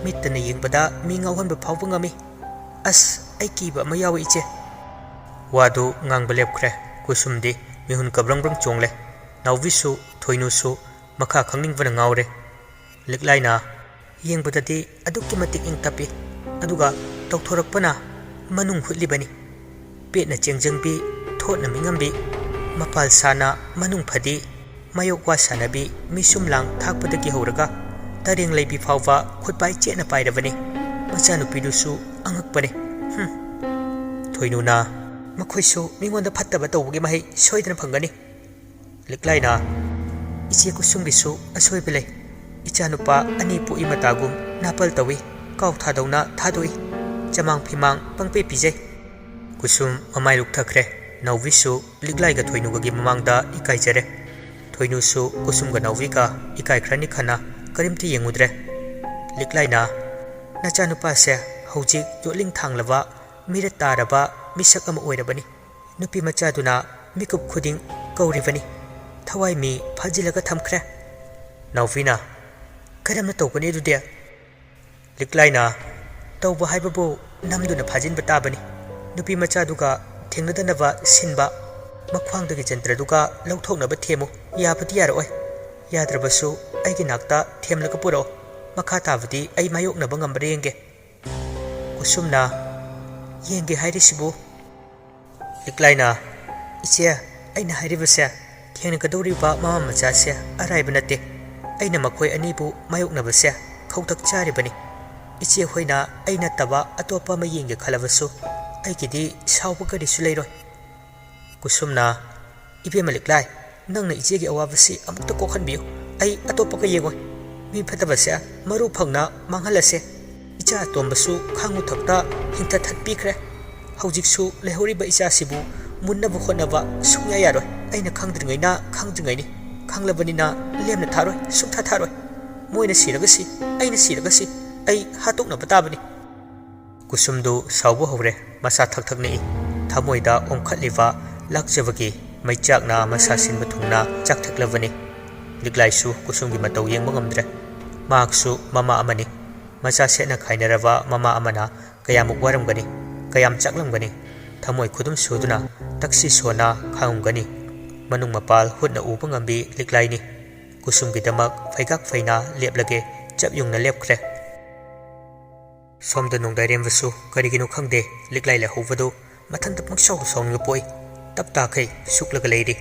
ꯃꯤꯠꯇꯅ ꯌꯦꯡꯕꯗ ꯃꯤ ꯉꯥꯎꯍꯟꯕ ꯐꯥꯎꯕ ꯉꯝꯃꯤ꯫ ꯑꯁ, ꯑꯩ ꯀꯤꯕ ꯑꯃ ꯌꯥꯎꯏ, ꯏꯆꯦ꯫ ꯋꯥꯗꯨ ꯉꯥꯡꯕ ꯂꯦꯞꯈ꯭ꯔꯦ꯫ ꯀꯨꯁꯨꯝꯗꯤ ꯃꯤꯍꯨꯟ ꯀꯕ꯭ꯔꯪ ꯕ꯭ꯔꯪ ꯆꯣꯡꯂꯦ꯫ ꯅꯥꯎꯕꯤꯁꯨ, ꯊꯣꯏꯅꯨꯁꯨ ꯃꯈꯥ ꯈꯪꯅꯤꯡꯕꯅ ꯉꯥꯎꯔꯦ꯫ ꯂꯤꯛꯂꯥꯏꯅ, "ꯌꯦꯡꯕꯗꯗꯤ ꯑꯗꯨꯛꯀꯤ ꯃꯇꯤꯛ ꯏꯪ ꯇꯞꯄꯤ, ꯑꯗꯨꯒ ꯇꯧꯊꯣꯔꯛꯄꯅ ꯃꯅꯨꯡ ꯍꯨꯠꯂꯤꯕꯅꯤ꯫ ꯄꯦꯠꯅ ꯆꯦꯡꯖꯪꯕꯤ, ꯊꯣꯠꯅ ꯃꯤꯉꯝꯕꯤ, ꯃꯄꯥꯜ ꯁꯥꯅ ꯃꯅꯨꯡ ꯐꯗꯤ, ꯃꯌꯣꯛ ꯋꯥ ꯁꯥꯟꯅꯕꯤ, ꯃꯤꯁꯨꯝ ꯂꯥꯡ ꯊꯥꯛꯄꯗꯒꯤ ꯍꯧꯔꯒ ꯇꯔꯦꯡ ꯂꯩꯕꯤ ꯐꯥꯎꯕ ꯈꯨꯠꯄꯥꯏ ꯆꯦꯠꯅ ꯄꯥꯏꯔꯕꯅꯤ꯫ ꯃꯆꯥꯅꯨꯄꯤꯗꯨꯁꯨ ꯑꯉꯛꯄꯅꯤ꯫ ꯍꯨꯝ!" ꯊꯣꯏꯅꯨꯅ, "ꯃꯈꯣꯏꯁꯨ ꯃꯤꯉꯣꯟꯗ ꯐꯠꯇꯕ ꯇꯧꯕꯒꯤ ꯃꯍꯩ ꯁꯣꯏꯗꯅ ꯐꯪꯒꯅꯤ꯫" ꯂꯤꯛꯂꯥꯏꯅ, "ꯏꯆꯦ ꯀꯨꯁꯨꯝꯒꯤꯁꯨ ꯑꯁꯣꯏꯕ ꯂꯩ꯫ ꯏꯆꯥꯅꯨꯄꯥ ꯑꯅꯤ ꯄꯣꯛꯏ ꯃꯇꯥꯒꯨꯝ ꯅꯥꯄꯜ ꯇꯧꯏ, ꯀꯥꯎ ꯊꯥꯗꯧꯅ ꯊꯥꯗꯣꯛꯏ, ꯆꯃꯥꯡ ꯐꯤꯃꯥꯡ ꯄꯪꯄꯤ ꯄꯤꯖꯩ꯫" ꯀꯨꯁꯨꯝ ꯃꯃꯥꯏ ꯂꯨꯛꯊꯈ꯭ꯔꯦ꯫ ꯅꯥꯎꯕꯤꯁꯨ ꯂꯤꯛꯂꯥꯏꯒ ꯊꯣꯏꯅꯨꯒꯒꯤ ꯃꯃꯥꯡꯗ ꯏꯀꯥꯏꯖꯔꯦ꯫ ꯊꯣꯏꯅꯨꯁꯨ ꯀꯨꯁꯨꯝꯒ ꯅꯥꯎꯕꯤꯒ ꯏꯀꯥꯏꯈ꯭ꯔꯅꯤ ꯈꯟꯅ ꯀꯔꯤꯝꯇ ꯌꯦꯡꯉꯨꯗ꯭ꯔꯦ꯫ ꯂꯤꯛꯂꯥꯏꯅ, "ꯅꯆꯥꯅꯨꯄꯥꯁꯦ ꯍꯧꯖꯤꯛ ꯌꯣꯠꯂꯤꯡ ꯊꯥꯡꯂꯕ, ꯃꯤꯔꯠ ꯇꯥꯔꯕ ꯃꯤꯁꯛ ꯑꯃ ꯑꯣꯏꯔꯕꯅꯤ꯫ ꯅꯨꯄꯤ ꯃꯆꯥꯗꯨꯅ ꯃꯤꯀꯨꯞ ꯈꯨꯗꯤꯡ ꯀꯧꯔꯤꯕꯅꯤ꯫ ꯊꯋꯥꯏ ꯃꯤ ꯐꯥꯖꯤꯜꯂꯒ ꯊꯝꯈ꯭ꯔꯦ꯫" ꯅꯥꯎꯕꯤꯅ, "ꯀꯔꯝꯅ ꯇꯧꯒꯅꯤ ꯑꯗꯨꯗꯤ?" ꯂꯤꯛꯂꯥꯏꯅ, "ꯇꯧꯕ ꯍꯥꯏꯕꯕꯨ ꯅꯝꯗꯨꯅ ꯐꯥꯖꯤꯟꯕ ꯇꯥꯕꯅꯤ꯫ ꯅꯨꯄꯤ ꯃꯆꯥꯗꯨꯒ ꯊꯦꯡꯅꯗꯅꯕ ꯁꯤꯟꯕ꯫ ꯃꯈ꯭ꯋꯥꯡꯗꯒꯤ ꯖꯟꯇ꯭ꯔꯗꯨꯒ ꯂꯧꯊꯣꯛꯅꯕ ꯊꯦꯝꯃꯨ꯫ ꯌꯥꯕꯗꯤ ꯌꯥꯔꯛꯑꯣꯏ꯫ ꯌꯥꯗ꯭ꯔꯕꯁꯨ ꯑꯩꯒꯤ ꯅꯥꯛꯇ ꯊꯦꯝꯂꯒ ꯄꯨꯔꯛꯑꯣ꯫ ꯃꯈꯥ ꯇꯥꯕꯗꯤ ꯑꯩ ꯃꯥꯌꯣꯛꯅꯕ ꯉꯝꯕ꯭ꯔꯥ ꯌꯦꯡꯒꯦ꯫ ꯀꯨꯁꯨꯝꯅ, "ꯌꯦꯡꯒꯦ ꯍꯥꯏꯔꯤꯁꯤꯕꯨ?" ꯂꯤꯛꯂꯥꯏꯅ, "ꯏꯆꯦ, ꯑꯩꯅ ꯍꯥꯏꯔꯤꯕꯁꯦ, ꯊꯦꯡꯅꯒꯗꯧꯔꯤꯕ ꯃꯃꯥ ꯃꯆꯥꯁꯦ ꯑꯔꯥꯏꯕ ꯅꯠꯇꯦ꯫ ꯑꯩꯅ ꯃꯈꯣꯏ ꯑꯅꯤꯕꯨ ꯃꯥꯌꯣꯛꯅꯕꯁꯦ ꯈꯧꯇꯛ ꯆꯥꯔꯤꯕꯅꯤ꯫ ꯏꯆꯦ ꯍꯣꯏꯅ ꯑꯩ ꯅꯠꯇꯕ ꯑꯇꯣꯞꯄ ꯑꯃ ꯌꯦꯡꯒꯦ ꯈꯜꯂꯕꯁꯨ ꯑꯩꯒꯤꯗꯤ ꯁꯥꯎꯕ ꯀꯔꯤꯁꯨ ꯂꯩꯔꯣꯏ꯫" ꯀꯨꯁꯨꯝꯅ, "ꯏꯕꯦꯝꯃ ꯂꯤꯛꯂꯥꯏ, ꯅꯪꯅ ꯏꯆꯦꯒꯤ ꯑꯋꯥꯕꯁꯤ ꯑꯃꯨꯛꯇ ꯀꯣꯛꯍꯟꯕꯤꯌꯨ꯫ ꯑꯩ ꯑꯇꯣꯞꯄꯒ ꯌꯦꯡꯉꯣꯏ꯫ ꯃꯤ ꯐꯠꯇꯕꯁꯦ ꯃꯔꯨ ꯐꯪꯅ ꯃꯥꯡꯍꯜꯂꯁꯦ꯫ ꯏꯆꯥ ꯑꯇꯣꯝꯕꯁꯨ ꯈꯥꯡꯉꯨ ꯊꯛꯇ ꯍꯤꯡꯊ ꯊꯠꯄꯤꯈ꯭ꯔꯦ꯫ ꯍꯧꯖꯤꯛꯁꯨ ꯂꯩꯍꯧꯔꯤꯕ ꯏꯆꯥꯁꯤꯕꯨ ꯃꯨꯟꯅꯕ ꯍꯣꯠꯅꯕ ꯁꯨꯡꯌꯥ ꯌꯥꯔꯣꯏ꯫ ꯑꯩꯅ ꯈꯪꯗ꯭ꯔꯤꯉꯩꯅ ꯈꯪꯗ꯭ꯔꯤꯉꯩꯅꯤ꯫ ꯈꯪꯂꯕꯅꯤꯅ ꯂꯦꯝꯅ ꯊꯥꯔꯣꯏ, ꯁꯨꯡꯊꯥ ꯊꯥꯔꯣꯏ꯫ ꯃꯣꯏꯅ ꯁꯤꯔꯒꯁꯤ, ꯑꯩꯅ ꯁꯤꯔꯒꯁꯤ, ꯑꯩ ꯍꯥꯠꯇꯣꯛꯅꯕ ꯇꯥꯕꯅꯤ꯫" ꯀꯨꯁꯨꯝꯗꯨ ꯁꯥꯎꯕ ꯍꯧꯔꯦ꯫ ꯃꯁꯥ ꯊꯛ ꯊꯛ ꯅꯤꯛꯏ꯫ ꯊꯃꯣꯏꯗ ꯑꯣꯡꯈꯠꯂꯤꯕ ꯂꯥꯛꯆꯕꯒꯤ ꯃꯩꯆꯥꯛꯅ ꯃꯁꯥ ꯁꯤꯟꯕ ꯊꯨꯡꯅ ꯆꯥꯛꯊꯠꯂꯕꯅꯤ꯫ ꯂꯤꯛꯂꯥꯏꯁꯨ ꯀꯨꯁꯨꯝꯒꯤ ꯃꯇꯧ ꯌꯦꯡꯕ ꯉꯝꯗ꯭ꯔꯦ꯫ ꯃꯍꯥꯛꯁꯨ ꯃꯃꯥ ꯑꯃꯅꯤ꯫ ꯃꯆꯥ ꯁꯦꯠꯅ ꯈꯥꯏꯅꯔꯕ ꯃꯃꯥ ꯑꯃꯅ ꯀꯌꯥꯃꯨꯛ ꯋꯥꯔꯝꯒꯅꯤ, ꯀꯌꯥꯝ ꯆꯥꯛꯂꯝꯒꯅꯤ꯫ ꯊꯃꯣꯏ ꯈꯨꯗꯨꯝ ꯁꯨꯗꯨꯅ ꯇꯛꯁꯤ ꯁꯣꯟꯅ ꯈꯥꯡꯉꯝꯒꯅꯤ꯫ ꯃꯅꯨꯡ ꯃꯄꯥꯜ ꯍꯨꯠꯅ ꯎꯕ ꯉꯝꯕꯤ ꯂꯤꯛꯂꯥꯏꯅꯤ꯫ ꯀꯨꯁꯨꯝꯒꯤꯗꯃꯛ ꯐꯩꯒꯥꯛ ꯐꯩꯅ ꯂꯦꯞꯂꯒꯦ ꯆꯞ ꯌꯨꯡꯅ ꯂꯦꯞꯈ꯭ꯔꯦ꯫ ꯁꯣꯝꯗ ꯅꯣꯡꯗꯥꯏꯔꯦꯝꯕꯁꯨ ꯀꯔꯤꯒꯤꯅꯣ ꯈꯪꯗꯦ, ꯂꯤꯛꯂꯥꯏ ꯂꯩꯍꯧꯕꯗꯨ ꯃꯊꯟꯇ ꯄꯪꯁꯥꯎꯗ ꯁꯥꯎꯅꯤꯡꯕ ꯄꯣꯛꯏ꯫ ꯇꯞ ꯇꯥꯈꯩ ꯁꯨꯛꯂꯒ ꯂꯩꯔꯤ꯫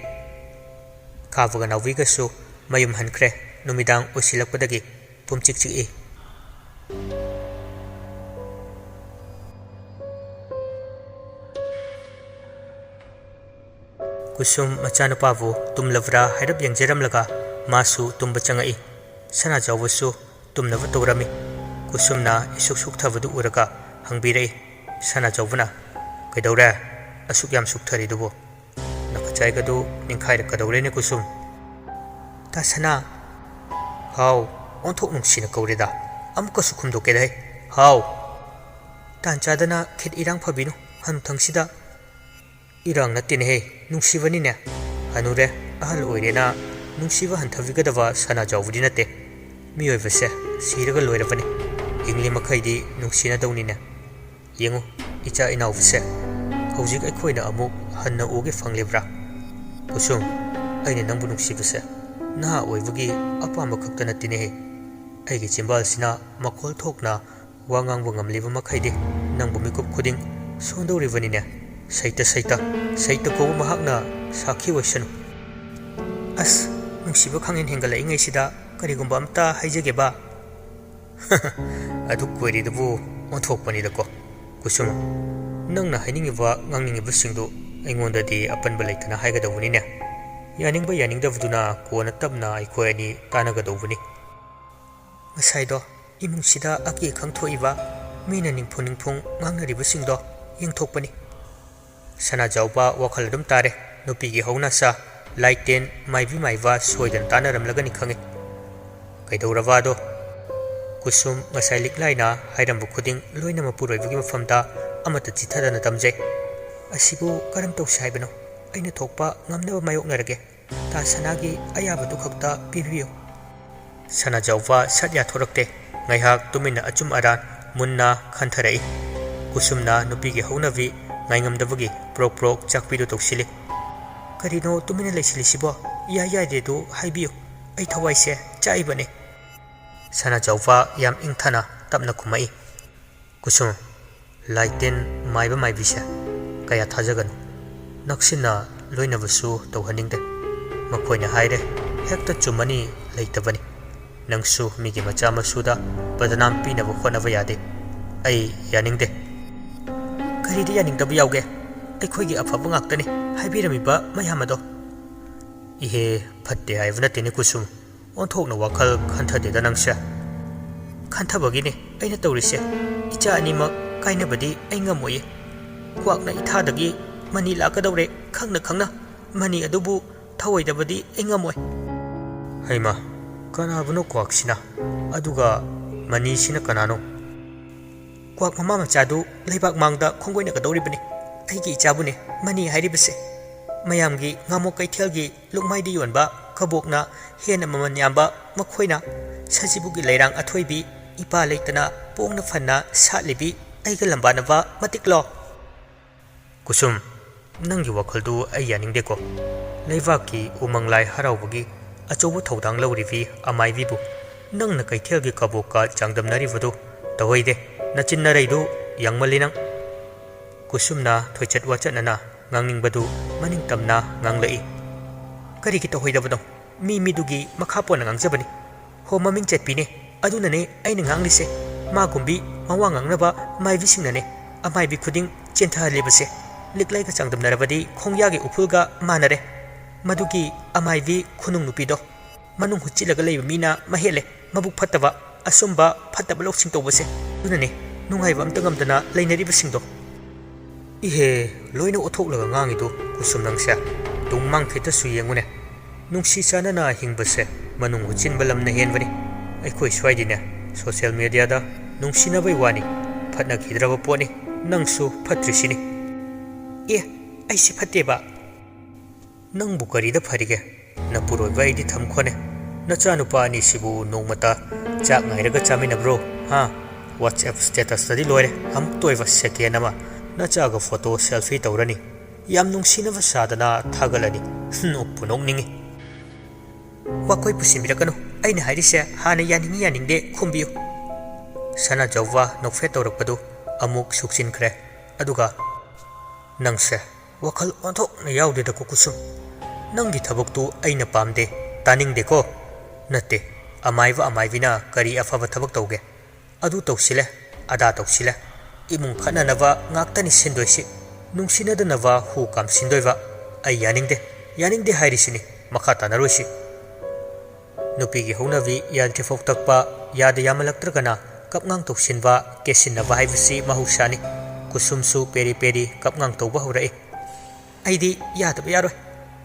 ꯀꯥꯕꯒ ꯅꯥꯎꯕꯤꯒꯁꯨ ꯃꯌꯨꯝ ꯍꯟꯈ꯭ꯔꯦ꯫ ꯅꯨꯃꯤꯗꯥꯡ ꯑꯣꯏꯁꯤꯜꯂꯛꯄꯗꯒꯤ ꯄꯨꯝꯆꯤꯛ ꯆꯤꯛꯏ꯫ ꯀꯨꯁꯨꯝ ꯃꯆꯥꯅꯨꯄꯥꯕꯨ ꯇꯨꯝꯂꯕ꯭ꯔꯥ ꯍꯥꯏꯔꯞ ꯌꯦꯡꯖꯔꯝꯂꯒ ꯃꯥꯁꯨ ꯇꯨꯝꯕ ꯆꯪꯉꯛꯏ꯫ ꯁꯅꯥꯖꯥꯎꯕꯁꯨ ꯇꯨꯝꯅꯕ ꯇꯧꯔꯝꯃꯤ꯫ ꯀꯨꯁꯨꯝꯅ ꯏꯁꯨꯛ ꯁꯨꯛꯊꯕꯗꯨ ꯎꯔꯒ ꯍꯪꯕꯤꯔꯛꯏ꯫ ꯁꯅꯥꯖꯥꯎꯕꯅ, "ꯀꯩꯗꯧꯔꯦ? ꯑꯁꯨꯛ ꯌꯥꯝ ꯁꯨꯛꯊꯔꯤꯗꯨꯕꯨ? ꯅꯈꯆꯥꯏꯒꯗꯨ ꯅꯤꯡꯈꯥꯏꯔꯛꯀꯗꯧꯔꯦꯅꯦ ꯀꯨꯁꯨꯝ꯫" "ꯇꯥ ꯁꯅꯥ!" "ꯍꯥꯎ?" ꯑꯣꯟꯊꯣꯛ ꯅꯨꯡꯁꯤꯅ ꯀꯧꯔꯦꯗ꯫ ꯑꯃꯨꯛꯀꯁꯨ ꯈꯨꯝꯗꯣꯛꯀꯦꯗ ꯍꯦ꯫ "ꯍꯥꯎ?" "ꯇꯥꯟ ꯆꯥꯗꯅ ꯈꯤꯠ ꯏꯔꯥꯡ ꯐꯕꯤꯅꯨ ꯍꯅꯨꯊꯪꯁꯤꯗ꯫" "ꯏꯔꯥꯡ ꯅꯠꯇꯦꯅꯦꯍꯦ, ꯅꯨꯡꯁꯤꯕꯅꯤꯅꯦ꯫ ꯍꯅꯨꯔꯦ, ꯑꯍꯜ ꯑꯣꯏꯔꯦꯅ ꯅꯨꯡꯁꯤꯕ ꯍꯟꯊꯕꯤꯒꯗꯕ ꯁꯅꯥꯖꯥꯎꯕꯗꯤ ꯅꯠꯇꯦ꯫ ꯃꯤꯑꯣꯏꯕꯁꯦ ꯁꯤꯔꯒ ꯂꯣꯏꯔꯕꯅꯤ꯫ ꯍꯤꯡꯂꯤ ꯃꯈꯩꯗꯤ ꯅꯨꯡꯁꯤꯅꯗꯧꯅꯤꯅꯦ꯫ ꯌꯦꯡꯉꯨ, ꯏꯆꯥ ꯏꯅꯥꯎꯕꯁꯦ ꯍꯧꯖꯤꯛ ꯑꯩꯈꯣꯏꯅ ꯑꯃꯨꯛ ꯍꯟꯅ ꯎꯒꯦ ꯐꯪꯂꯤꯕ꯭ꯔꯥ? ꯀꯨꯁꯨꯝ, ꯑꯩꯅ ꯅꯪꯕꯨ ꯅꯨꯡꯁꯤꯕꯁꯦ ꯅꯍꯥ ꯑꯣꯏꯕꯒꯤ ꯑꯄꯥꯝꯕ ꯈꯛꯇ ꯅꯠꯇꯦꯅꯦꯍꯦ꯫ ꯑꯩꯒꯤ ꯆꯤꯝꯕꯥꯜꯁꯤꯅ ꯃꯈꯣꯜ ꯊꯣꯛꯅ ꯋꯥ ꯉꯥꯡꯕ ꯉꯝꯂꯤꯕ ꯃꯈꯩꯗꯤ ꯅꯪꯕꯨ ꯃꯤꯀꯨꯞ ꯈꯨꯗꯤꯡ ꯁꯣꯟꯗꯧꯔꯤꯕꯅꯤꯅꯦ꯫ ꯁꯩꯇ, ꯁꯩꯇ, ꯁꯩꯇ ꯀꯧꯕ ꯃꯍꯥꯛꯅ ꯁꯥꯈꯤ ꯑꯣꯏꯁꯅꯨ꯫ ꯑꯁ, ꯅꯨꯡꯁꯤꯕ ꯈꯥꯡꯍꯦꯟ ꯍꯦꯟꯒꯠꯂꯛꯏꯉꯩꯁꯤꯗ ꯀꯔꯤꯒꯨꯝꯕ ꯑꯝꯇ ꯍꯥꯏꯖꯒꯦꯕ꯫ ꯑꯗꯨ ꯀꯣꯏꯔꯤꯗꯨꯕꯨ ꯑꯣꯟꯊꯣꯛꯄꯅꯤꯗꯀꯣ꯫ ꯀꯨꯁꯨꯝ, ꯅꯪꯅ ꯍꯥꯏꯅꯤꯡꯉꯤꯕ ꯉꯥꯡꯅꯤꯡꯉꯤꯕꯁꯤꯡꯗꯨ ꯑꯩꯉꯣꯟꯗꯗꯤ ꯑꯄꯟꯕ ꯂꯩꯇꯅ ꯍꯥꯏꯒꯗꯧꯕꯅꯤꯅꯦ꯫ ꯌꯥꯅꯤꯡꯕ ꯌꯥꯅꯤꯡꯗꯕꯗꯨꯅ ꯀꯣꯟꯅ ꯇꯞꯅ ꯑꯩꯈꯣꯏ ꯑꯅꯤ ꯇꯥꯟꯅꯒꯗꯧꯕꯅꯤ꯫ ꯉꯁꯥꯏꯗꯣ ꯏꯃꯨꯡꯁꯤꯗ ꯑꯀꯤ ꯑꯈꯪ ꯊꯣꯛꯏꯕ, ꯃꯤꯅ ꯅꯤꯡꯐꯨ ꯅꯤꯡꯐꯨꯡ ꯉꯥꯡꯅꯔꯤꯕꯁꯤꯡꯗꯣ ꯌꯦꯡꯊꯣꯛꯄꯅꯤ꯫ ꯁꯅꯥꯖꯥꯎꯕ ꯋꯥꯈꯜ ꯑꯗꯨꯝ ꯇꯥꯔꯦ꯫ ꯅꯨꯄꯤꯒꯤ ꯍꯧꯅꯁꯥ, ꯂꯥꯏꯇꯦꯟ, ꯃꯥꯏꯕꯤ ꯃꯥꯏꯕ ꯁꯣꯏꯗꯅ ꯇꯥꯟꯅꯔꯝꯂꯒꯅꯤ ꯈꯪꯉꯤ꯫ ꯀꯩꯗꯧꯔꯕ ꯑꯗꯣ? ꯀꯨꯁꯨꯝ ꯉꯁꯥꯏ ꯂꯤꯛꯂꯥꯏꯅ ꯍꯥꯏꯔꯝꯕ ꯈꯨꯗꯤꯡ ꯂꯣꯏꯅ ꯃꯄꯨꯔꯣꯏꯕꯒꯤ ꯃꯐꯝꯗ ꯑꯃꯠꯇ ꯆꯤꯠꯊꯗꯅ ꯇꯝꯖꯩ꯫ ꯑꯁꯤꯕꯨ ꯀꯔꯝ ꯇꯧꯁꯤ ꯍꯥꯏꯕꯅꯣ? ꯑꯩꯅ ꯊꯣꯛꯄ ꯉꯝꯅꯕ ꯃꯥꯌꯣꯛꯅꯔꯒꯦ꯫ ꯇꯥ ꯁꯅꯥꯒꯤ ꯑꯌꯥꯕꯗꯨ ꯈꯛꯇ ꯄꯤꯕꯤꯌꯨ꯫ ꯁꯅꯥꯖꯥꯎꯕ ꯁꯠ ꯌꯥꯊꯣꯔꯛꯇꯦ꯫ ꯉꯥꯏꯍꯥꯛ ꯇꯨꯃꯤꯟꯅ ꯑꯆꯨꯝ ꯑꯔꯥꯟ ꯃꯨꯟꯅ ꯈꯟꯊꯔꯛꯏ꯫ ꯀꯨꯁꯨꯝꯅ ꯅꯨꯄꯤꯒꯤ ꯍꯧꯅꯕꯤ ꯉꯥꯏꯉꯝꯗꯕꯒꯤ ꯄ꯭ꯔꯣꯛ ꯄ꯭ꯔꯣꯛ ꯆꯥꯛꯄꯤꯗꯨ ꯇꯧꯁꯤꯜꯂꯤ꯫ "ꯀꯔꯤꯅꯣ ꯇꯨꯃꯤꯟꯅ ꯂꯩꯁꯤꯜꯂꯤꯁꯤꯕꯣ? ꯏꯌꯥ ꯌꯥꯏꯗꯦꯗꯨ ꯍꯥꯏꯕꯤꯌꯨ꯫ ꯑꯩ ꯊꯋꯥꯏꯁꯦ ꯆꯥꯛꯏꯕꯅꯤ꯫" ꯁꯅꯥꯖꯥꯎꯕ ꯌꯥꯝ ꯏꯪꯊꯅ ꯇꯞꯅ ꯈꯨꯝꯃꯛꯏ꯫ ꯀꯨꯁꯨꯝ, ꯂꯥꯏꯇꯦꯟ ꯃꯥꯏꯕ ꯃꯥꯏꯕꯤꯁꯦ ꯀꯌꯥ ꯊꯥꯖꯒꯅꯨ꯫ ꯅꯛꯁꯤꯟꯅ ꯂꯣꯏꯅꯕꯁꯨ ꯇꯧꯍꯟꯅꯤꯡꯗꯦ꯫ ꯃꯈꯣꯏꯅ ꯍꯥꯏꯔꯦ, ꯍꯦꯛꯇ ꯆꯨꯝꯃꯅꯤ ꯂꯩꯇꯕꯅꯤ꯫ ꯅꯪꯁꯨ ꯃꯤꯒꯤ ꯃꯆꯥ ꯃꯁꯨꯗ ꯕꯗꯅꯥꯝ ꯄꯤꯅꯕ ꯍꯣꯠꯅꯕ ꯌꯥꯗꯦ꯫ ꯑꯩ ꯌꯥꯅꯤꯡꯗꯦ꯫ ꯀꯔꯤꯗ ꯌꯥꯅꯤꯡꯗꯕ ꯌꯥꯎꯒꯦ? ꯑꯩꯈꯣꯏꯒꯤ ꯑꯐꯕ ꯉꯥꯛꯇꯅꯤ ꯍꯥꯏꯕꯤꯔꯝꯃꯤꯕ ꯃꯌꯥꯝ ꯑꯗꯣ꯫ ꯏꯍꯦ, ꯐꯠꯇꯦ ꯍꯥꯏꯕ ꯅꯠꯇꯦꯅꯦ ꯀꯨꯁꯨꯝ꯫ ꯑꯣꯟꯊꯣꯛꯅ ꯋꯥꯈꯜ ꯈꯟꯊꯗꯦꯗ ꯅꯪꯁꯦ꯫ ꯈꯟꯊꯕꯒꯤꯅꯦ ꯑꯩꯅ ꯇꯧꯔꯤꯁꯦ꯫ ꯏꯆꯥ ꯑꯅꯤꯃꯛ ꯀꯥꯏꯅꯕꯗꯤ ꯑꯩ ꯉꯝꯃꯣꯏꯌꯦ꯫ ꯀ꯭ꯋꯥꯛꯅ ꯏꯊꯥꯗꯒꯤ ꯃꯅꯤ ꯂꯥꯛꯀꯗꯧꯔꯦ ꯈꯪꯅ ꯈꯪꯅ꯫ ꯃꯅꯤ ꯑꯗꯨꯕꯨ ꯊꯧꯑꯣꯏꯗꯕꯗꯤ ꯑꯩ ꯉꯝꯃꯣꯏ꯫ ꯍꯩꯃꯥ, ꯀꯅꯥꯕꯨꯅꯣ ꯀ꯭ꯋꯥꯛꯁꯤꯅ? ꯑꯗꯨꯒ ꯃꯅꯤꯁꯤꯅ ꯀꯅꯥꯅꯣ? ꯀ꯭ꯋꯥꯛ ꯃꯃꯥ ꯃꯆꯥꯗꯨ ꯂꯩꯕꯥꯛ ꯃꯥꯡꯗ ꯈꯣꯡꯒꯣꯏꯅꯒꯗꯧꯔꯤꯕꯅꯤ꯫ ꯑꯩꯒꯤ ꯏꯆꯥꯕꯨꯅꯦ ꯃꯅꯤ ꯍꯥꯏꯔꯤꯕꯁꯦ꯫ ꯃꯌꯥꯝꯒꯤ ꯉꯥꯃꯣꯛ ꯀꯩꯊꯦꯜꯒꯤ ꯂꯨꯛꯃꯥꯏꯗ ꯌꯣꯟꯕ ꯀꯕꯣꯛꯅ ꯍꯦꯟꯅ ꯃꯃꯜ ꯌꯥꯝꯕ ꯃꯈꯣꯏꯅ ꯁꯖꯤꯕꯨꯒꯤ ꯂꯩꯔꯥꯡ ꯑꯊꯣꯏꯕꯤ, ꯏꯄꯥ ꯂꯩꯇꯅ ꯄꯣꯡꯅ ꯐꯟꯅ ꯁꯥꯠꯂꯤꯕꯤ ꯑꯩꯒ ꯂꯝꯕꯥꯅꯕ ꯃꯇꯤꯛꯂꯣ? ꯀꯨꯁꯨꯝ, ꯅꯪꯒꯤ ꯋꯥꯈꯜꯗꯨ ꯑꯩ ꯌꯥꯅꯤꯡꯗꯦꯀꯣ꯫ ꯂꯩꯕꯥꯛꯀꯤ ꯎꯃꯪ ꯂꯥꯏ ꯍꯔꯥꯎꯕꯒꯤ ꯑꯆꯧꯕ ꯊꯧꯗꯥꯡ ꯂꯧꯔꯤꯕꯤ ꯑꯃꯥꯏꯕꯤꯕꯨ ꯅꯪꯅ ꯀꯩꯊꯦꯜꯒꯤ ꯀꯕꯣꯛꯀ ꯆꯥꯡꯗꯝꯅꯔꯤꯕꯗꯨ ꯇꯧꯍꯩꯗꯦ꯫ ꯅꯆꯤꯟ ꯅꯔꯩꯗꯨ ꯌꯥꯡꯃꯜꯂꯤ ꯅꯪ꯫ ꯀꯨꯁꯨꯝꯅ ꯊꯣꯏꯆꯠ ꯋꯥꯆꯠꯅꯅ ꯉꯥꯡꯅꯤꯡꯕꯗꯨ ꯃꯅꯤꯡ ꯇꯝꯅ ꯉꯥꯡꯂꯛꯏ꯫ ꯀꯔꯤꯒꯤ ꯇꯧꯍꯩꯗꯕꯅꯣ? ꯃꯤ ꯃꯤꯗꯨꯒꯤ ꯃꯈꯥ ꯄꯣꯟꯅ ꯉꯥꯡꯖꯕꯅꯤ꯫ ꯍꯣ, ꯃꯃꯤꯡ ꯆꯠꯄꯤꯅꯦ꯫ ꯑꯗꯨꯅꯅꯦ ꯑꯩꯅ ꯉꯥꯡꯂꯤꯁꯦ꯫ ꯃꯥꯒꯨꯝꯕꯤ ꯃꯋꯥ ꯉꯥꯡꯅꯕ ꯃꯥꯏꯕꯤꯁꯤꯡꯅꯅꯦ ꯑꯃꯥꯏꯕꯤ ꯈꯨꯗꯤꯡ ꯆꯦꯟꯊꯍꯜꯂꯤꯕꯁꯦ꯫ ꯂꯤꯛꯂꯩꯒ ꯆꯥꯡꯗꯝꯅꯔꯕꯗꯤ ꯈꯣꯡꯌꯥꯒꯤ ꯎꯐꯨꯜꯒ ꯃꯥꯟꯅꯔꯦ꯫ ꯃꯗꯨꯒꯤ ꯑꯃꯥꯏꯕꯤ ꯈꯨꯅꯨꯡ ꯅꯨꯄꯤꯗꯣ ꯃꯅꯨꯡ ꯍꯨꯠꯆꯤꯜꯂꯒ ꯂꯩꯕ ꯃꯤꯅ ꯃꯍꯦꯜꯂꯦ ꯃꯕꯨꯛ ꯐꯠꯇꯕ, ꯑꯆꯨꯝꯕ ꯐꯠꯇꯕ ꯂꯧꯁꯤꯡ ꯇꯧꯕꯁꯦ꯫ ꯑꯗꯨꯅꯅꯦ ꯅꯨꯡꯉꯥꯏꯕ ꯑꯝꯇ ꯉꯝꯗꯅ ꯂꯩꯅꯔꯤꯕꯁꯤꯡꯗꯣ꯫ ꯏꯍꯦ, ꯂꯣꯏꯅ ꯑꯣꯠꯊꯣꯛꯂꯒ ꯉꯥꯡꯉꯤꯗꯣ ꯀꯨꯁꯨꯝ ꯅꯪꯁꯦ꯫ ꯇꯨꯡ ꯃꯥꯡ ꯐꯤꯠꯇꯁꯨ ꯌꯦꯡꯉꯨꯅꯦ꯫ ꯅꯨꯡꯁꯤ ꯆꯥꯟꯅꯅ ꯍꯤꯡꯕꯁꯦ ꯃꯅꯨꯡ ꯍꯨꯠꯆꯤꯟꯕ ꯂꯝꯅ ꯍꯦꯟꯕꯅꯤ꯫ ꯑꯩꯈꯣꯏ ꯁ꯭ꯋꯥꯏꯗꯤꯅꯦ, ꯁꯣꯁꯤꯌꯦꯜ ꯃꯦꯗꯤꯌꯥꯗ ꯅꯨꯡꯁꯤꯅꯕꯩ ꯋꯥꯅꯤ, ꯐꯠꯅꯈꯤꯗ꯭ꯔꯕ ꯄꯣꯠꯅꯤ꯫ ꯅꯪꯁꯨ ꯐꯠꯇ꯭ꯔꯤꯁꯤꯅꯤ꯫ ꯑꯦ, ꯑꯩꯁꯤ ꯐꯠꯇꯦꯕ? ꯅꯪꯕꯨ ꯀꯔꯤꯗ ꯐꯔꯤꯒꯦ? ꯅꯄꯨꯔꯣꯏꯕ ꯑꯩꯗꯤ ꯊꯝꯈꯣꯅꯦ꯫ ꯅꯆꯥꯅꯨꯄꯥ ꯑꯅꯤꯁꯤꯕꯨ ꯅꯣꯡꯃꯇ ꯆꯥꯛ ꯉꯥꯏꯔꯒ ꯆꯥꯃꯤꯟꯅꯕ꯭ꯔꯣ? ꯍꯥ? WhatsApp statusꯇꯗꯤ ꯂꯣꯏꯔꯦ꯫ ꯑꯃꯨꯛꯇ ꯑꯣꯏꯕ ꯁꯦꯀꯦꯟ ꯑꯃ ꯅꯆꯥꯒ ꯐꯣꯇꯣ ꯁꯦꯜꯐꯤ ꯇꯧꯔꯅꯤ꯫ ꯌꯥꯝ ꯅꯨꯡꯁꯤꯅꯕ ꯁꯥꯗꯅ ꯊꯥꯒꯠꯂꯅꯤ꯫ ꯅꯣꯛꯄꯨ ꯅꯣꯛꯅꯤꯡꯉꯤ꯫ ꯋꯥꯈꯣꯏ ꯄꯨꯁꯤꯟꯕꯤꯔꯛꯀꯅꯨ꯫ ꯑꯩꯅ ꯍꯥꯏꯔꯤꯁꯦ ꯍꯥꯟꯅ ꯌꯥꯅꯤꯡꯉꯤ ꯌꯥꯅꯤꯡꯗꯦ ꯈꯨꯝꯕꯤꯌꯨ꯫ ꯁꯅꯥꯖꯥꯎꯕ ꯅꯣꯛꯐꯦꯠ ꯇꯧꯔꯛꯄꯗꯨ ꯑꯃꯨꯛ ꯁꯨꯛꯆꯤꯟꯈ꯭ꯔꯦ꯫ ꯑꯗꯨꯒ, ꯅꯪꯁꯦ ꯋꯥꯈꯜ ꯑꯣꯟꯊꯣꯛꯅ ꯌꯥꯎꯗꯦꯗꯀꯣ ꯀꯨꯁꯨꯝ꯫ ꯅꯪꯒꯤ ꯊꯕꯛꯇꯨ ꯑꯩꯅ ꯄꯥꯝꯗꯦ, ꯇꯥꯅꯤꯡꯗꯦꯀꯣ꯫ ꯅꯠꯇꯦ, ꯑꯃꯥꯏꯕ ꯑꯃꯥꯏꯕꯤꯅ ꯀꯔꯤ ꯑꯐꯕ ꯊꯕꯛ ꯇꯧꯒꯦ? ꯑꯗꯨ ꯇꯧꯁꯤꯜꯂꯦ, ꯑꯗꯥ ꯇꯧꯁꯤꯜꯂꯦ꯫ ꯏꯃꯨꯡ ꯐꯠꯅꯅꯕ ꯉꯥꯛꯇꯅꯤ ꯁꯤꯟꯗꯣꯏꯁꯤ꯫ ꯅꯨꯡꯁꯤꯅꯗꯅꯕ ꯍꯨ ꯀꯥꯝꯁꯤꯟꯗꯣꯏꯕ꯫ ꯑꯩ ꯌꯥꯅꯤꯡꯗꯦ, ꯌꯥꯅꯤꯡꯗꯦ ꯍꯥꯏꯔꯤꯁꯤꯅꯤ꯫ ꯃꯈꯥ ꯇꯥꯅꯔꯣꯏꯁꯤ꯫ ꯅꯨꯄꯤꯒꯤ ꯍꯧꯅꯕꯤ ꯌꯥꯗ꯭ꯔꯤꯐꯥꯎ ꯇꯛꯄ, ꯌꯥꯗ ꯌꯥꯃꯜꯂꯛꯇ꯭ꯔꯒꯅ ꯀꯞꯉꯥꯡ ꯇꯧꯁꯤꯟꯕ, ꯀꯦꯁꯤꯟꯅꯕ ꯍꯥꯏꯕꯁꯤ ꯃꯍꯧꯁꯥꯅꯤ꯫ ꯀꯨꯁꯨꯝꯁꯨ ꯄꯦꯔꯤ ꯄꯦꯔꯤ ꯀꯞꯉꯥꯡ ꯇꯧꯕ ꯍꯧꯔꯛꯏ꯫ ꯑꯩꯗꯤ ꯌꯥꯗꯕ ꯌꯥꯔꯣꯏ꯫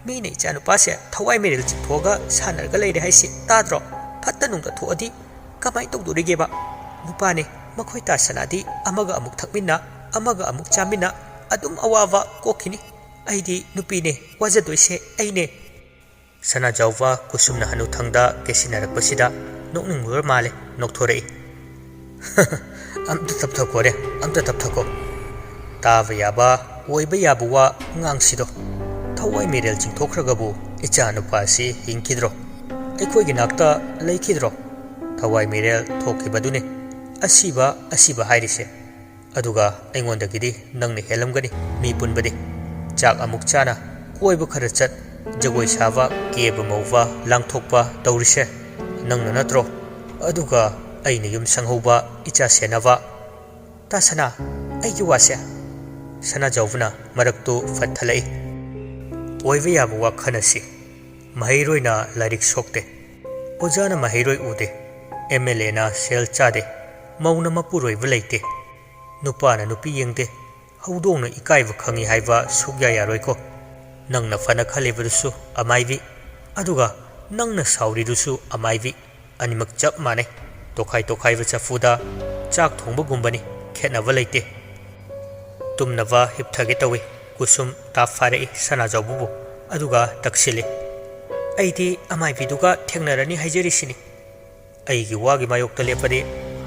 ꯃꯤꯅ ꯏꯆꯥꯅꯨꯄꯥꯁꯦ ꯊꯋꯥꯏ ꯃꯦꯔꯤꯜ ꯆꯤꯡꯊꯣꯛꯑꯒ ꯁꯥꯟꯅꯔꯒ ꯂꯩꯔꯦ ꯍꯥꯏꯁꯤ ꯇꯥꯗ꯭ꯔꯣ? ꯐꯠꯇ ꯅꯨꯡꯗ ꯊꯣꯛꯑꯗꯤ ꯀꯃꯥꯏꯅ ꯇꯧꯗꯣꯔꯤꯒꯦꯕ? ꯅꯨꯄꯥꯅꯦ, ꯃꯈꯣꯏ ꯇꯥꯁꯅꯥꯗꯤ ꯑꯃꯒ ꯑꯃꯨꯛ ꯊꯛꯃꯤꯟꯅ, ꯑꯃꯒ ꯑꯃꯨꯛ ꯆꯥꯃꯤꯟꯅ, ꯑꯗꯨꯝ ꯑꯋꯥꯕ ꯀꯣꯛꯈꯤꯅꯤ꯫ ꯑꯩꯗꯤ ꯅꯨꯄꯤꯅꯦ, ꯋꯥꯖꯗꯣꯏꯁꯦ ꯑꯩꯅꯦ꯫ ꯁꯅꯥꯖꯥꯎꯕ ꯀꯨꯁꯨꯝꯅ ꯍꯅꯨꯊꯪꯗ ꯀꯦꯁꯤꯟꯅꯔꯛꯄꯁꯤꯗ ꯅꯣꯛꯅꯤꯡꯕ ꯃꯥꯜꯂꯦ, ꯅꯣꯛꯊꯣꯔꯛꯏ꯫ ꯑꯝꯇ ꯇꯞꯊꯈꯣꯔꯦ, ꯑꯝꯇ ꯇꯞꯊꯈꯣ꯫ ꯇꯥꯕ ꯌꯥꯕ ꯑꯣꯏꯕ ꯌꯥꯕ ꯋꯥ ꯉꯥꯡꯁꯤꯗꯣ꯫ ꯊꯋꯥꯏ ꯃꯤꯔꯦꯜ ꯆꯤꯡꯊꯣꯛꯈ꯭ꯔꯒꯕꯨ ꯏꯆꯥ ꯅꯨꯄꯥꯁꯤ ꯍꯤꯡꯈꯤꯗ꯭ꯔꯣ? ꯑꯩꯈꯣꯏꯒꯤ ꯅꯥꯛꯇ ꯂꯩꯈꯤꯗ꯭ꯔꯣ? ꯊꯋꯥꯏ ꯃꯤꯔꯦꯜ ꯊꯣꯛꯈꯤꯕꯗꯨꯅꯤ ꯑꯁꯤꯕ, ꯑꯁꯤꯕ ꯍꯥꯏꯔꯤꯁꯦ꯫ ꯑꯗꯨꯒ ꯑꯩꯉꯣꯟꯗꯒꯤꯗꯤ ꯅꯪꯅ ꯍꯦꯜꯂꯝꯒꯅꯤ ꯃꯤ ꯄꯨꯟꯕꯗꯤ꯫ ꯆꯥꯛ ꯑꯃꯨꯛ ꯆꯥꯅ, ꯀꯣꯏꯕ ꯈꯔ ꯆꯠ, ꯖꯒꯣꯏ ꯁꯥꯕ, ꯀꯦꯕ ꯃꯧꯕ, ꯂꯥꯡꯊꯣꯛꯄ ꯇꯧꯔꯤꯁꯦ ꯅꯪꯅ ꯅꯠꯇ꯭ꯔꯣ? ꯑꯗꯨꯒ ꯑꯩꯅ ꯌꯨꯝ ꯁꯪꯍꯧꯕ, ꯏꯆꯥ ꯁꯦꯟꯅꯕ꯫ ꯇꯥ ꯁꯅꯥ, ꯑꯩꯒꯤ ꯋꯥꯁꯦ꯫ ꯁꯅꯥꯖꯥꯎꯕꯅ ꯃꯔꯛꯇꯨ ꯐꯠꯊꯜꯂꯛꯏ꯫ ꯑꯣꯏꯕ ꯌꯥꯕ ꯋꯥ ꯈꯟꯅꯁꯤ꯫ ꯃꯍꯩꯔꯣꯏꯅ ꯂꯥꯏꯔꯤꯛ ꯁꯣꯛꯇꯦ꯫ ꯑꯣꯖꯥꯅ ꯃꯍꯩꯔꯣꯏ ꯎꯗꯦ꯫ ꯑꯦꯝ ꯑꯦꯜ ꯑꯦꯅ ꯁꯦꯜ ꯆꯥꯗꯦ꯫ ꯃꯧꯅ ꯃꯄꯨꯔꯣꯏꯕ ꯂꯩꯇꯦ꯫ ꯅꯨꯄꯥꯅ ꯅꯨꯄꯤ ꯌꯦꯡꯗꯦ꯫ ꯍꯧꯗꯣꯡꯅ ꯏꯀꯥꯏꯕ ꯈꯪꯉꯤ ꯍꯥꯏꯕ ꯁꯨꯛꯌꯥ ꯌꯥꯔꯣꯏꯀꯣ꯫ ꯅꯪꯅ ꯐꯅ ꯈꯜꯂꯤꯕꯗꯨꯁꯨ ꯑꯃꯥꯏꯕꯤ, ꯑꯗꯨꯒ ꯅꯪꯅ ꯁꯥꯎꯔꯤꯗꯨꯁꯨ ꯑꯃꯥꯏꯕꯤ꯫ ꯑꯅꯤꯃꯛ ꯆꯞ ꯃꯥꯟꯅꯩ꯫ ꯇꯣꯈꯥꯏ ꯇꯣꯈꯥꯏꯕ ꯆꯐꯨꯗ ꯆꯥꯛ ꯊꯣꯡꯕꯒꯨꯝꯕꯅꯤ, ꯈꯦꯠꯅꯕ ꯂꯩꯇꯦ꯫ ꯇꯨꯝꯅꯕ ꯍꯤꯞꯊꯒꯦ ꯇꯧꯏ꯫ ꯀꯨꯁꯨꯝ ꯇꯥꯞ ꯐꯥꯔꯛꯏ ꯁꯅꯥꯖꯥꯎꯕꯕꯨ, ꯑꯗꯨꯒ ꯇꯛꯁꯤꯜꯂꯤ꯫ ꯑꯩꯗꯤ ꯑꯃꯥꯏꯕꯤꯗꯨꯒ ꯊꯦꯡꯅꯔꯅꯤ ꯍꯥꯏꯖꯔꯤꯁꯤꯅꯤ꯫ ꯑꯩꯒꯤ ꯋꯥꯒꯤ ꯃꯥꯌꯣꯛꯇ ꯂꯦꯞꯄꯗꯤ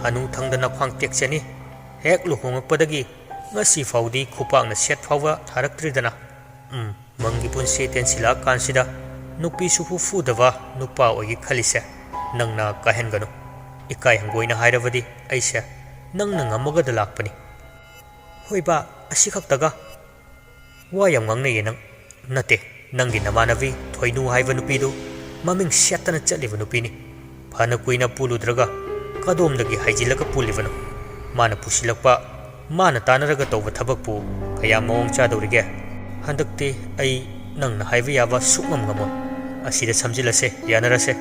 ꯍꯅꯨ ꯊꯪꯗꯅ ꯈ꯭ꯋꯥꯡ ꯇꯦꯛꯆꯅꯤ꯫ ꯍꯦꯛ ꯂꯨꯍꯣꯡꯉꯛꯄꯗꯒꯤ ꯉꯁꯤ ꯐꯥꯎꯗꯤ ꯈꯨꯄꯥꯛꯅ ꯁꯦꯠ ꯐꯥꯎꯕ ꯊꯥꯔꯛꯇ꯭ꯔꯤꯗꯅ꯫ ꯎꯝ, ꯃꯪꯒꯤ ꯄꯨꯟꯁꯤ ꯇꯦꯟꯁꯤꯜꯂꯛꯑꯀꯥꯟꯁꯤꯗ ꯅꯨꯄꯤꯁꯨ ꯍꯨꯐꯨꯗꯕ ꯅꯨꯄꯥ ꯑꯣꯏꯒꯦ ꯈꯜꯂꯤꯁꯦ ꯅꯪꯅ ꯀꯥꯏꯍꯟꯒꯅꯨ꯫ ꯏꯀꯥꯏ ꯍꯪꯒꯣꯏꯅ ꯍꯥꯏꯔꯕꯗꯤ ꯑꯩꯁꯦ ꯅꯪꯅ ꯉꯝꯃꯒꯗ ꯂꯥꯛꯄꯅꯤ꯫ ꯍꯣꯏꯕ, ꯑꯁꯤ ꯈꯛꯇꯒ? ꯋꯥ ꯌꯥꯝ ꯉꯥꯡꯅꯩꯌꯦ ꯅꯪ꯫ ꯅꯠꯇꯦ, ꯅꯪꯒꯤ ꯅꯃꯥꯟꯅꯕꯤ ꯊꯣꯏꯅꯨ ꯍꯥꯏꯕ ꯅꯨꯄꯤꯗꯨ ꯃꯃꯤꯡ ꯁꯦꯠꯇꯅ ꯆꯠꯂꯤꯕ ꯅꯨꯄꯤꯅꯤ꯫ ꯐꯅ ꯀꯨꯏꯅ ꯄꯨꯜꯂꯨꯗ꯭ꯔꯒ ꯀꯗꯣꯝꯗꯒꯤ ꯍꯥꯏꯖꯤꯜꯂꯒ ꯄꯨꯜꯂꯤꯕꯅꯣ? ꯃꯥꯅ ꯄꯨꯁꯤꯜꯂꯛꯄ, ꯃꯥꯅ ꯇꯥꯟꯅꯔꯒ ꯇꯧꯕ ꯊꯕꯛꯄꯨ ꯀꯌꯥꯝ ꯃꯑꯣꯡ ꯆꯥꯗꯧꯔꯤꯒꯦ? ꯍꯟꯗꯛꯇꯤ ꯑꯩ ꯅꯪꯅ ꯍꯥꯏꯕ ꯌꯥꯕ ꯁꯨꯛꯉꯝ ꯉꯝꯃꯣꯏ꯫ ꯑꯁꯤꯗ ꯁꯝꯖꯤꯜꯂꯁꯦ, ꯌꯥꯅꯔꯁꯦ꯫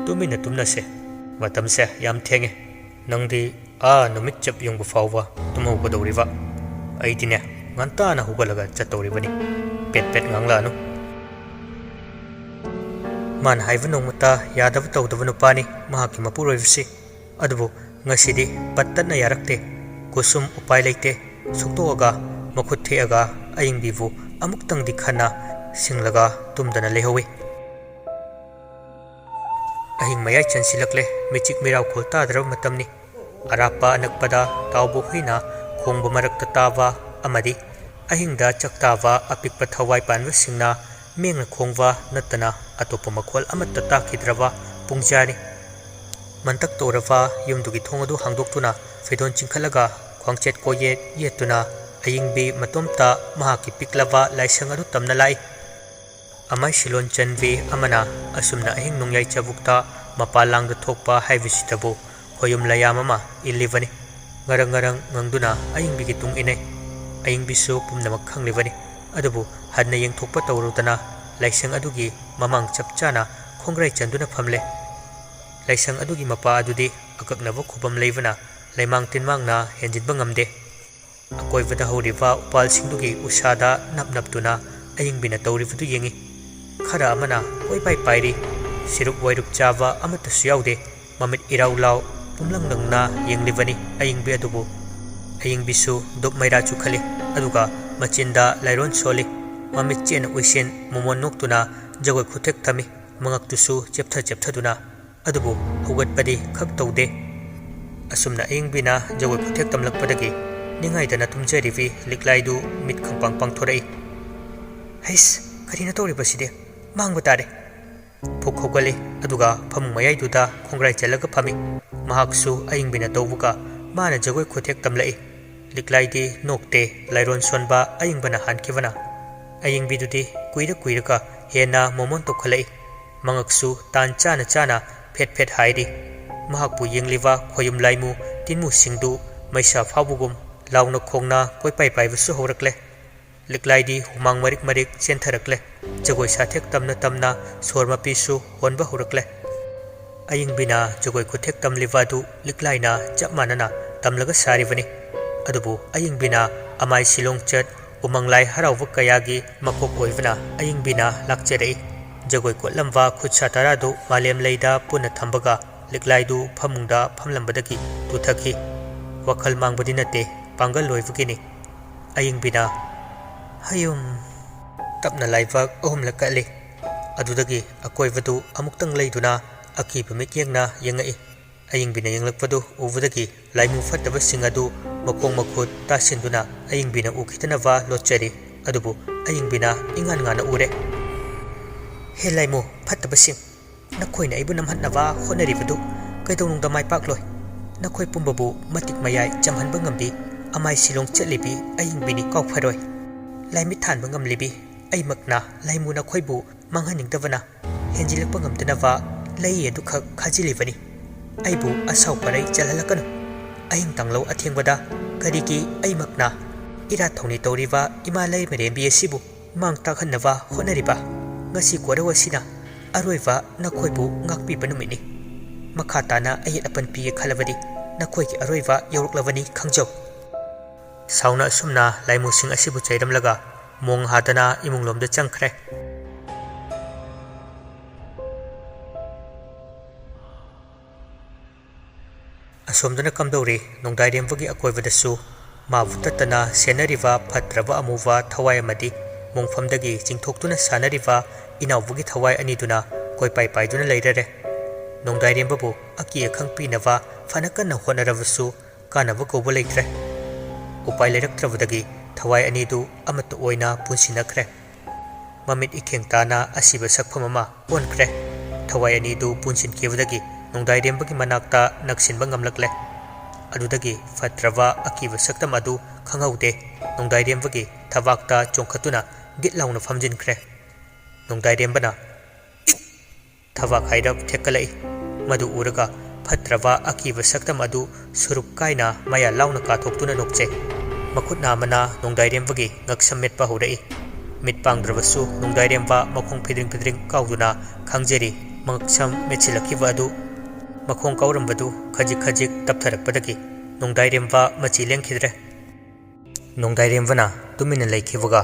ꯇꯨꯃꯤꯟꯅ ꯇꯨꯝꯅꯁꯦ꯫ ꯃꯇꯝꯁꯦ ꯌꯥꯝ ꯊꯦꯡꯉꯦ꯫ ꯅꯪꯗꯤ ꯑꯥ ꯅꯨꯃꯤꯠ ꯆꯞ ꯌꯨꯡꯕ ꯐꯥꯎꯕ ꯇꯨꯝꯍꯧꯒꯗꯧꯔꯤꯕ꯫ ꯑꯩꯗꯤꯅꯦ, ꯉꯟꯇꯥꯅ ꯍꯧꯒꯠꯂꯒ ꯆꯠꯇꯧꯔꯤꯕꯅꯤ꯫ ꯄꯦꯠ ꯄꯦꯠ ꯉꯥꯡꯂꯛꯑꯅꯨ꯫ ꯃꯥꯅ ꯍꯥꯏꯕ ꯅꯣꯡꯃꯇ ꯌꯥꯗꯕ ꯇꯧꯗꯕ ꯅꯨꯄꯥꯅꯤ ꯃꯍꯥꯛꯀꯤ ꯃꯄꯨꯔꯣꯏꯕꯁꯤ꯫ ꯑꯗꯨꯕꯨ ꯉꯁꯤꯗꯤ ꯄꯠ ꯇꯠꯅ ꯌꯥꯔꯛꯇꯦ꯫ ꯀꯨꯁꯨꯝ ꯎꯄꯥꯏ ꯂꯩꯇꯦ꯫ ꯁꯨꯛꯇꯣꯛꯑꯒ, ꯃꯈꯨꯠ ꯊꯦꯛꯑꯒ ꯑꯌꯤꯡꯕꯤꯕꯨ ꯑꯃꯨꯛꯇꯪꯗꯤ ꯈꯟꯅ ꯁꯤꯡꯂꯒ ꯇꯨꯝꯗꯅ ꯂꯩꯍꯧꯏ꯫ ꯑꯍꯤꯡ ꯃꯌꯥꯏ ꯆꯟꯁꯤꯜꯂꯛꯂꯦ꯫ ꯃꯤꯆꯤꯛ ꯃꯤꯔꯥꯎꯈꯣꯜ ꯇꯥꯗ꯭ꯔꯕ ꯃꯇꯝꯅꯤ꯫ ꯑꯔꯥꯞꯄ ꯑꯅꯛꯄꯗ ꯇꯥꯎꯕ ꯍꯨꯏꯅ ꯈꯣꯡꯕ ꯃꯔꯛꯇ ꯇꯥꯕ ꯑꯃꯗꯤ ꯑꯍꯤꯡꯗ ꯆꯥꯛꯇꯥꯕ ꯑꯄꯤꯛꯄ ꯊꯋꯥꯏ ꯄꯥꯟꯕꯁꯤꯡꯅ ꯃꯦꯡꯅ ꯈꯣꯡꯕ ꯅꯠꯇꯅ ꯑꯇꯣꯞꯄ ꯃꯈꯣꯜ ꯑꯃꯠꯇ ꯇꯥꯈꯤꯗ꯭ꯔꯕ ꯄꯨꯡꯖꯥꯅꯤ꯫ ꯃꯟꯇꯛ ꯇꯧꯔꯕ ꯌꯨꯝꯗꯨꯒꯤ ꯊꯣꯡ ꯑꯗꯨ ꯍꯥꯡꯗꯣꯛꯇꯨꯅ, ꯐꯤꯗꯣꯟ ꯆꯤꯡꯈꯠꯂꯒ, ꯈ꯭ꯋꯥꯡꯆꯦꯠ ꯀꯣꯏꯌꯦꯠ ꯌꯦꯠꯇꯨꯅ, ꯑꯌꯤꯡꯕꯤ ꯃꯇꯣꯝꯇ ꯃꯍꯥꯛꯀꯤ ꯄꯤꯛꯂꯕ ꯂꯥꯏꯁꯪ ꯑꯗꯨ ꯇꯝꯅ ꯂꯥꯛꯏ꯫ ꯑꯃꯥꯏ ꯁꯤꯂꯣꯟ ꯆꯟꯕꯤ ꯑꯃꯅ ꯑꯁꯨꯝꯅ ꯑꯍꯤꯡ ꯅꯣꯡꯌꯥꯏ ꯆꯕꯨꯛꯇ ꯃꯄꯥꯜ ꯂꯥꯡꯗ ꯊꯣꯛꯄ ꯍꯥꯏꯕꯁꯤꯗꯕꯨ ꯈꯣꯌꯨꯝ ꯂꯌꯥꯝ ꯑꯃ ꯏꯜꯂꯤꯕꯅꯤ꯫ ꯉꯔꯪ ꯉꯔꯪ ꯉꯪꯗꯨꯅ ꯑꯌꯤꯡꯕꯤꯒꯤ ꯇꯨꯡ ꯏꯟꯅꯩ꯫ ꯑꯌꯤꯡꯕꯤꯁꯨ ꯄꯨꯝꯅꯃꯛ ꯈꯪꯂꯤꯕꯅꯤ꯫ ꯑꯗꯨꯕꯨ ꯍꯟꯅ ꯌꯦꯡꯊꯣꯛꯄ ꯇꯧꯔꯨꯗꯅ ꯂꯥꯏꯁꯪ ꯑꯗꯨꯒꯤ ꯃꯃꯥꯡ ꯆꯞ ꯆꯥꯅ ꯈꯣꯡꯒ꯭ꯔꯥꯏ ꯆꯟꯗꯨꯅ ꯐꯝꯂꯦ꯫ ꯂꯥꯏꯁꯪ ꯑꯗꯨꯒꯤ ꯃꯄꯥ ꯑꯗꯨꯗꯤ ꯑꯀꯛꯅꯕ ꯈꯨꯕꯝ ꯂꯩꯕꯅ ꯂꯩꯃꯥꯡ ꯇꯤꯟꯃꯥꯡꯅ ꯍꯦꯟꯖꯤꯟꯕ ꯉꯝꯗꯦ꯫ ꯑꯀꯣꯏꯕꯗ ꯍꯧꯔꯤꯕ ꯎꯄꯥꯜꯁꯤꯡꯗꯨꯒꯤ ꯎꯁꯥꯗ ꯅꯞ ꯅꯞꯇꯨꯅ ꯑꯌꯤꯡꯕꯤꯅ ꯇꯧꯔꯤꯕꯗꯨ ꯌꯦꯡꯏ꯫ ꯈꯔ ꯑꯃꯅ ꯀꯣꯏꯄꯥꯏ ꯄꯥꯏꯔꯤ꯫ ꯁꯤꯔꯨꯞ ꯋꯥꯏꯔꯨꯞ ꯆꯥꯕ ꯑꯃꯠꯇꯁꯨ ꯌꯥꯎꯗꯦ꯫ ꯃꯃꯤꯠ ꯏꯔꯥꯎ ꯂꯥꯎ ꯄꯨꯝꯂꯪ ꯂꯪꯅ ꯌꯦꯡꯂꯤꯕꯅꯤ ꯑꯌꯤꯡꯕꯤ ꯑꯗꯨꯕꯨ꯫ ꯑꯌꯤꯡꯕꯤꯁꯨ ꯗꯨꯞ ꯃꯩꯔꯥ ꯆꯨꯈꯠꯂꯤ꯫ ꯑꯗꯨꯒ ꯃꯆꯤꯟꯗ ꯂꯥꯏꯔꯣꯟ ꯁꯣꯜꯂꯤ꯫ ꯃꯃꯤꯠ ꯆꯦꯠꯅ ꯎꯏꯁꯤꯟ ꯃꯣꯃꯣꯟ ꯅꯣꯛꯇꯨꯅ ꯖꯒꯣꯏ ꯈꯨꯊꯦꯛ ꯊꯝꯃꯤ꯫ ꯃꯉꯛꯇꯨꯁꯨ ꯆꯦꯞꯊ ꯆꯦꯞꯊꯗꯨꯅ꯫ ꯑꯗꯨꯕꯨ ꯍꯧꯒꯠꯄꯗꯤ ꯈꯛ ꯇꯧꯗꯦ꯫ ꯑꯁꯨꯝꯅ ꯑꯌꯤꯡꯕꯤꯅ ꯖꯒꯣꯏ ꯈꯨꯊꯦꯛ ꯇꯝꯂꯛꯄꯗꯒꯤ ꯅꯤꯡꯉꯥꯏꯗꯅ ꯇꯨꯝꯖꯔꯤꯕꯤ ꯂꯤꯛꯂꯥꯏꯗꯨ ꯃꯤꯠ ꯈꯪꯄꯥꯡ ꯄꯥꯡꯊꯣꯔꯛꯏ꯫ "ꯍꯩꯁ, ꯀꯔꯤꯅꯣ ꯇꯧꯔꯤꯕꯁꯤꯗꯤ? ꯃꯥꯡꯕ ꯇꯥꯔꯦ!" ꯐꯨꯛ ꯍꯧꯒꯠꯂꯤ, ꯑꯗꯨꯒ ꯐꯃꯨꯡ ꯃꯌꯥꯏꯗꯨꯗ ꯈꯣꯡꯒ꯭ꯔꯥꯏ ꯆꯜꯂꯒ ꯐꯝꯃꯤ꯫ ꯃꯍꯥꯛꯁꯨ ꯑꯌꯤꯡꯕꯤꯅ ꯇꯧꯕꯒ ꯃꯥꯅ ꯖꯒꯣꯏ ꯈꯨꯊꯦꯛ ꯇꯝꯂꯛꯏ꯫ ꯂꯤꯛꯂꯥꯏꯗꯤ ꯅꯣꯛꯇꯦ, ꯂꯥꯏꯔꯣꯟ ꯁꯣꯟꯕ ꯑꯌꯤꯡꯕꯅ ꯍꯥꯟꯈꯤꯕꯅ꯫ ꯑꯌꯤꯡꯕꯤꯗꯨꯗꯤ ꯀꯨꯏꯔ ꯀꯨꯏꯔꯒ ꯍꯦꯟꯅ ꯃꯣꯃꯣꯟ ꯇꯧꯈꯠꯂꯛꯏ꯫ ꯃꯉꯛꯁꯨ ꯇꯥꯟ ꯆꯥꯅ ꯆꯥꯅ ꯐꯦꯠ ꯐꯦꯠ ꯍꯥꯏꯔꯤ꯫ ꯃꯍꯥꯛꯄꯨ ꯌꯦꯡꯂꯤꯕ ꯈꯣꯌꯨꯝ ꯂꯥꯏꯃꯨ ꯇꯤꯟꯃꯨꯁꯤꯡꯗꯨ ꯃꯩꯁꯥ ꯐꯥꯎꯕꯒꯨꯝ ꯂꯥꯎꯅ ꯈꯣꯡꯅ ꯀꯣꯏꯄꯥꯏ ꯄꯥꯏꯕꯁꯨ ꯍꯧꯔꯛꯂꯦ꯫ ꯂꯤꯛꯂꯥꯏꯗꯤ ꯍꯨꯃꯥꯡ ꯃꯔꯤꯛ ꯃꯔꯤꯛ ꯆꯦꯟꯊꯔꯛꯂꯦ꯫ ꯖꯒꯣꯏ ꯁꯥꯊꯦꯛ ꯇꯝꯅ ꯇꯝꯅ ꯁꯣꯔ ꯃꯄꯤꯁꯨ ꯍꯣꯟꯕ ꯍꯧꯔꯛꯂꯦ꯫ ꯑꯌꯤꯡꯕꯤꯅ ꯖꯒꯣꯏ ꯈꯨꯊꯦꯛ ꯇꯝꯂꯤꯕ ꯑꯗꯨ ꯂꯤꯛꯂꯥꯏꯅ ꯆꯞ ꯃꯥꯟꯅꯅ ꯇꯝꯂꯒ ꯁꯥꯔꯤꯕꯅꯤ꯫ ꯑꯗꯨꯕꯨ ꯑꯌꯤꯡꯕꯤꯅ ꯑꯃꯥꯏ ꯁꯤꯂꯣꯡꯆꯠ ꯎꯃꯪ ꯂꯥꯏ ꯍꯔꯥꯎꯕ ꯀꯌꯥꯒꯤ ꯃꯀꯣꯛ ꯑꯣꯏꯕꯅ ꯑꯌꯤꯡꯕꯤꯅ ꯂꯥꯛꯆꯔꯛꯏ꯫ ꯖꯒꯣꯏ ꯀꯣꯠꯂꯝꯕ ꯈꯨꯠ ꯁꯥ ꯇꯔꯥꯗꯨ ꯃꯥꯂꯦꯝ ꯂꯩꯗ ꯄꯨꯟꯅ ꯊꯝꯕꯒ ꯂꯤꯛꯂꯥꯏꯗꯨ ꯐꯃꯨꯡꯗ ꯐꯝꯂꯝꯕꯗꯒꯤ ꯇꯨꯊꯈꯤ꯫ ꯋꯥꯈꯜ ꯃꯥꯡꯕꯗꯤ ꯅꯠꯇꯦ, ꯄꯥꯡꯒꯜ ꯂꯣꯏꯕꯒꯤꯅꯤ꯫ ꯑꯌꯤꯡꯕꯤꯅ ꯍꯌꯨꯝ ꯇꯞꯅ ꯂꯥꯏꯕꯛ ꯑꯍꯨꯝꯂꯛ ꯀꯠꯂꯤ꯫ ꯑꯗꯨꯗꯒꯤ ꯑꯀꯣꯏꯕꯗꯨ ꯑꯃꯨꯛꯇꯪ ꯂꯩꯗꯨꯅ ꯑꯀꯤꯕ ꯃꯤꯠꯌꯦꯡꯅ ꯌꯦꯡꯉꯛꯏ꯫ ꯑꯌꯤꯡꯕꯤꯅ ꯌꯦꯡꯂꯛꯄꯗꯨ ꯎꯕꯗꯒꯤ ꯂꯥꯏꯃꯨ ꯐꯠꯇꯕꯁꯤꯡ ꯑꯗꯨ ꯃꯈꯣꯡ ꯃꯈꯨꯠ ꯇꯥꯁꯤꯟꯗꯨꯅ ꯑꯌꯤꯡꯕꯤꯅ ꯎꯈꯤꯗꯅꯕ ꯂꯣꯠꯆꯔꯤ꯫ ꯑꯗꯨꯕꯨ ꯑꯌꯤꯡꯕꯤꯅ ꯏꯉꯥꯟ ꯉꯥꯟꯅ ꯎꯔꯦ꯫ "ꯍꯦ ꯂꯥꯏꯃꯨ ꯐꯠꯇꯕꯁꯤꯡ, ꯅꯈꯣꯏꯅ ꯑꯩꯕꯨ ꯅꯝꯍꯠꯅꯕ ꯍꯣꯠꯅꯔꯤꯕꯗꯨ ꯀꯩꯗꯧꯅꯨꯡꯗ ꯃꯥꯏ ꯄꯥꯛꯂꯣꯏ꯫ ꯅꯈꯣꯏ ꯄꯨꯝꯕꯕꯨ ꯃꯇꯤꯛ ꯃꯌꯥꯏ ꯆꯝꯍꯟꯕ ꯉꯝꯕꯤ ꯑꯃꯥꯏ ꯁꯤꯂꯣꯡ ꯆꯠꯂꯤꯕꯤ ꯑꯌꯤꯡꯕꯤꯅꯤ ꯀꯥꯎꯐꯔꯣꯏ꯫ ꯂꯥꯏꯃꯤꯠ ꯊꯥꯟꯕ ꯉꯝꯂꯤꯕꯤ ꯑꯩꯃꯛꯅ ꯂꯥꯏꯃꯨ ꯅꯈꯣꯏꯕꯨ ꯃꯥꯡꯍꯟꯅꯤꯡꯗꯕꯅ ꯍꯦꯟꯖꯤꯜꯂꯛꯄ ꯉꯝꯗꯅꯕ ꯂꯩ ꯑꯗꯨꯈꯛ ꯈꯥꯖꯤꯜꯂꯤꯕꯅꯤ꯫ ꯑꯩꯕꯨ ꯑꯁꯥꯎ ꯄꯔꯩ ꯆꯜꯍꯜꯂꯛꯀꯅꯨ꯫ ꯑꯍꯤꯡ ꯇꯥꯡꯂꯧ ꯑꯊꯦꯡꯕꯗ ꯀꯔꯤꯒꯤ ꯑꯩꯃꯛꯅ ꯏꯔꯥꯠ ꯊꯧꯅꯤ ꯇꯧꯔꯤꯕ ꯏꯃꯥ ꯂꯩꯃꯔꯦꯝꯕꯤ ꯑꯁꯤꯕꯨ ꯃꯥꯡ ꯇꯥꯛꯍꯟꯅꯕ ꯍꯣꯠꯅꯔꯤꯕ? ꯉꯁꯤ ꯀꯣꯔꯧ ꯑꯁꯤꯅ ꯑꯔꯣꯏꯕ ꯅꯈꯣꯏꯕꯨ ꯉꯥꯛꯄꯤꯕ ꯅꯨꯃꯤꯠꯅꯤ꯫ ꯃꯈꯥ ꯇꯥꯅ ꯑꯌꯦꯠ ꯑꯄꯟ ꯄꯤꯒꯦ ꯈꯜꯂꯕꯗꯤ ꯅꯈꯣꯏꯒꯤ ꯑꯔꯣꯏꯕ ꯌꯧꯔꯛꯂꯕꯅꯤ ꯈꯪꯖꯧ꯫" ꯁꯥꯎꯅ ꯑꯁꯨꯝꯅ ꯂꯥꯏꯃꯨꯁꯤꯡ ꯑꯁꯤꯕꯨ ꯆꯩꯔꯝꯂꯒ ꯃꯣꯡ ꯍꯥꯗꯅ ꯏꯃꯨꯡꯂꯣꯝꯗ ꯆꯪꯈ꯭ꯔꯦ꯫ ꯑꯁꯣꯝꯗꯅ ꯀꯝꯗꯧꯔꯤ? ꯅꯣꯡꯗꯥꯏꯔꯦꯝꯕꯒꯤ ꯑꯀꯣꯏꯕꯗꯁꯨ ꯃꯥꯕꯨ ꯇꯠꯇꯅ ꯁꯦꯟꯅꯔꯤꯕ ꯐꯠꯇ꯭ꯔꯕ ꯑꯃꯨꯕ ꯊꯋꯥꯏ ꯑꯃꯗꯤ ꯃꯣꯡꯐꯝꯗꯒꯤ ꯆꯤꯡꯊꯣꯛꯇꯨꯅ ꯁꯥꯟꯅꯔꯤꯕ ꯏꯅꯥꯎꯕꯒꯤ ꯊꯋꯥꯏ ꯑꯅꯤꯗꯨꯅ ꯀꯣꯏꯄꯥꯏ ꯄꯥꯏꯗꯨꯅ ꯂꯩꯔꯔꯦ꯫ ꯅꯣꯡꯗꯥꯏꯔꯦꯝꯕꯕꯨ ꯑꯀꯤ ꯑꯈꯪ ꯄꯤꯅꯕ ꯐꯅ ꯀꯟꯅ ꯍꯣꯠꯅꯔꯕꯁꯨ ꯀꯥꯟꯅꯕ ꯀꯧꯕ ꯂꯩꯇ꯭ꯔꯦ꯫ ꯎꯄꯥꯏ ꯂꯩꯔꯛꯇ꯭ꯔꯕꯗꯒꯤ ꯊꯋꯥꯏ ꯑꯅꯤꯗꯨ ꯑꯃꯠꯇ ꯑꯣꯏꯅ ꯄꯨꯟꯁꯤꯟꯅꯈ꯭ꯔꯦ꯫ ꯃꯃꯤꯠ ꯏꯈꯦꯡ ꯇꯥꯅ ꯑꯁꯤꯕ ꯁꯛꯐꯝ ꯑꯃ ꯑꯣꯟꯈ꯭ꯔꯦ꯫ ꯊꯋꯥꯏ ꯑꯅꯤꯗꯨ ꯄꯨꯟꯁꯤꯟꯈꯤꯕꯗꯒꯤ ꯅꯣꯡꯗꯥꯏꯔꯦꯝꯕꯒꯤ ꯃꯅꯥꯛꯇ ꯅꯛꯁꯤꯟꯕ ꯉꯝꯂꯛꯂꯦ꯫ ꯑꯗꯨꯗꯒꯤ ꯐꯠꯇ꯭ꯔꯕ ꯑꯀꯤꯕ ꯁꯛꯇꯝ ꯑꯗꯨ ꯈꯪꯍꯧꯗꯦ꯫ ꯅꯣꯡꯗꯥꯏꯔꯦꯝꯕꯒꯤ ꯊꯕꯥꯛꯇ ꯆꯣꯡꯈꯠꯇꯨꯅ ꯒꯤꯠ ꯂꯥꯎꯅ ꯐꯝꯖꯤꯟꯈ꯭ꯔꯦ꯫ ꯅꯣꯡꯗꯥꯏꯔꯦꯝꯕꯅ ꯊꯕꯥꯛ ꯍꯥꯏꯔꯞ ꯊꯦꯛꯀꯠꯂꯛꯏ꯫ ꯃꯗꯨ ꯎꯔꯒ ꯐꯠꯇ꯭ꯔꯕ ꯑꯀꯤꯕ ꯁꯛꯇꯝ ꯑꯗꯨ ꯁꯨꯔꯨꯞ ꯀꯥꯏꯅ ꯃꯌꯥ ꯂꯥꯎꯅ ꯀꯥꯊꯣꯛꯇꯨꯅ ꯅꯣꯛꯆꯩ꯫ ꯃꯈꯨꯠ ꯅꯥꯝꯃꯅ ꯅꯣꯡꯗꯥꯏꯔꯦꯝꯕꯒꯤ ꯉꯛꯁꯝ ꯃꯦꯠꯄ ꯍꯧꯔꯛꯏ꯫ ꯃꯤꯠ ꯄꯥꯡꯗ꯭ꯔꯕꯁꯨ ꯅꯣꯡꯗꯥꯏꯔꯦꯝꯕ ꯃꯈꯣꯡ ꯐꯤꯗ꯭ꯔꯤꯡ ꯐꯤꯗ꯭ꯔꯤꯡ ꯀꯥꯎꯗꯨꯅ ꯈꯥꯡꯖꯔꯤ꯫ ꯃꯉꯛꯁꯝ ꯃꯦꯠꯁꯤꯜꯂꯛꯈꯤꯕ ꯑꯗꯨ, ꯃꯈꯣꯡ ꯀꯥꯎꯔꯝꯕꯗꯨ ꯈꯖꯤꯛ ꯈꯖꯤꯛ ꯇꯞꯊꯔꯛꯄꯗꯒꯤ ꯅꯣꯡꯗꯥꯏꯔꯦꯝꯕ ꯃꯆꯤ ꯂꯦꯡꯈꯤꯗ꯭ꯔꯦ꯫ ꯅꯣꯡꯗꯥꯏꯔꯦꯝꯕꯅ ꯇꯨꯃꯤꯟꯅ ꯂꯩꯈꯤꯕꯒ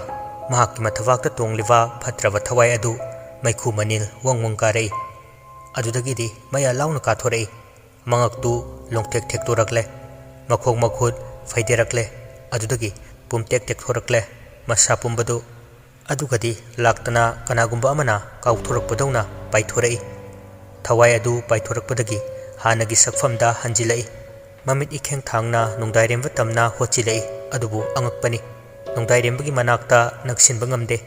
ꯃꯍꯥꯛꯀꯤ ꯃꯊꯕꯥꯛꯇ ꯇꯣꯡꯂꯤꯕ ꯐꯠꯇ꯭ꯔꯕ ꯊꯋꯥꯏ ꯑꯗꯨ ꯃꯩꯈꯨ ꯃꯅꯤꯜ ꯋꯪ ꯋꯪ ꯀꯥꯔꯛꯏ꯫ ꯑꯗꯨꯗꯒꯤꯗꯤ ꯃꯌꯥ ꯂꯥꯎꯅ ꯀꯥꯊꯣꯔꯛꯏ꯫ ꯃꯉꯛꯇꯨ ꯂꯣꯡꯊꯦꯛ ꯊꯦꯛꯇꯣꯔꯛꯂꯦ꯫ ꯃꯈꯣꯡ ꯃꯈꯨꯠ ꯐꯩꯗꯔꯛꯂꯦ꯫ ꯑꯗꯨꯗꯒꯤ ꯄꯨꯝꯇꯦꯛ ꯇꯦꯛꯊꯣꯔꯛꯂꯦ꯫ ꯃꯁꯥ ꯄꯨꯝꯕꯗꯨ ꯑꯗꯨꯒꯗꯤ ꯂꯥꯛꯇꯅ ꯀꯅꯥꯒꯨꯝꯕ ꯑꯃꯅ ꯀꯥꯎꯊꯣꯔꯛꯄꯗꯧꯅ ꯄꯥꯏꯊꯣꯔꯛꯏ꯫ ꯊꯋꯥꯏ ꯑꯗꯨ ꯄꯥꯏꯊꯣꯔꯛꯄꯗꯒꯤ ꯍꯥꯟꯅꯒꯤ ꯁꯛꯐꯝꯗ ꯍꯟꯖꯤꯜꯂꯛꯏ꯫ ꯃꯃꯤꯠ ꯏꯈꯦꯡ ꯊꯥꯡꯅ ꯅꯣꯡꯗꯥꯏꯔꯦꯝꯕ ꯇꯝꯅ ꯍꯣꯠꯆꯤꯜꯂꯛꯏ꯫ ꯑꯗꯨꯕꯨ ꯑꯉꯛꯄꯅꯤ, ꯅꯣꯡꯗꯥꯏꯔꯦꯝꯕꯒꯤ ꯃꯅꯥꯛꯇ ꯅꯛꯁꯤꯟꯕ ꯉꯝꯗꯦ꯫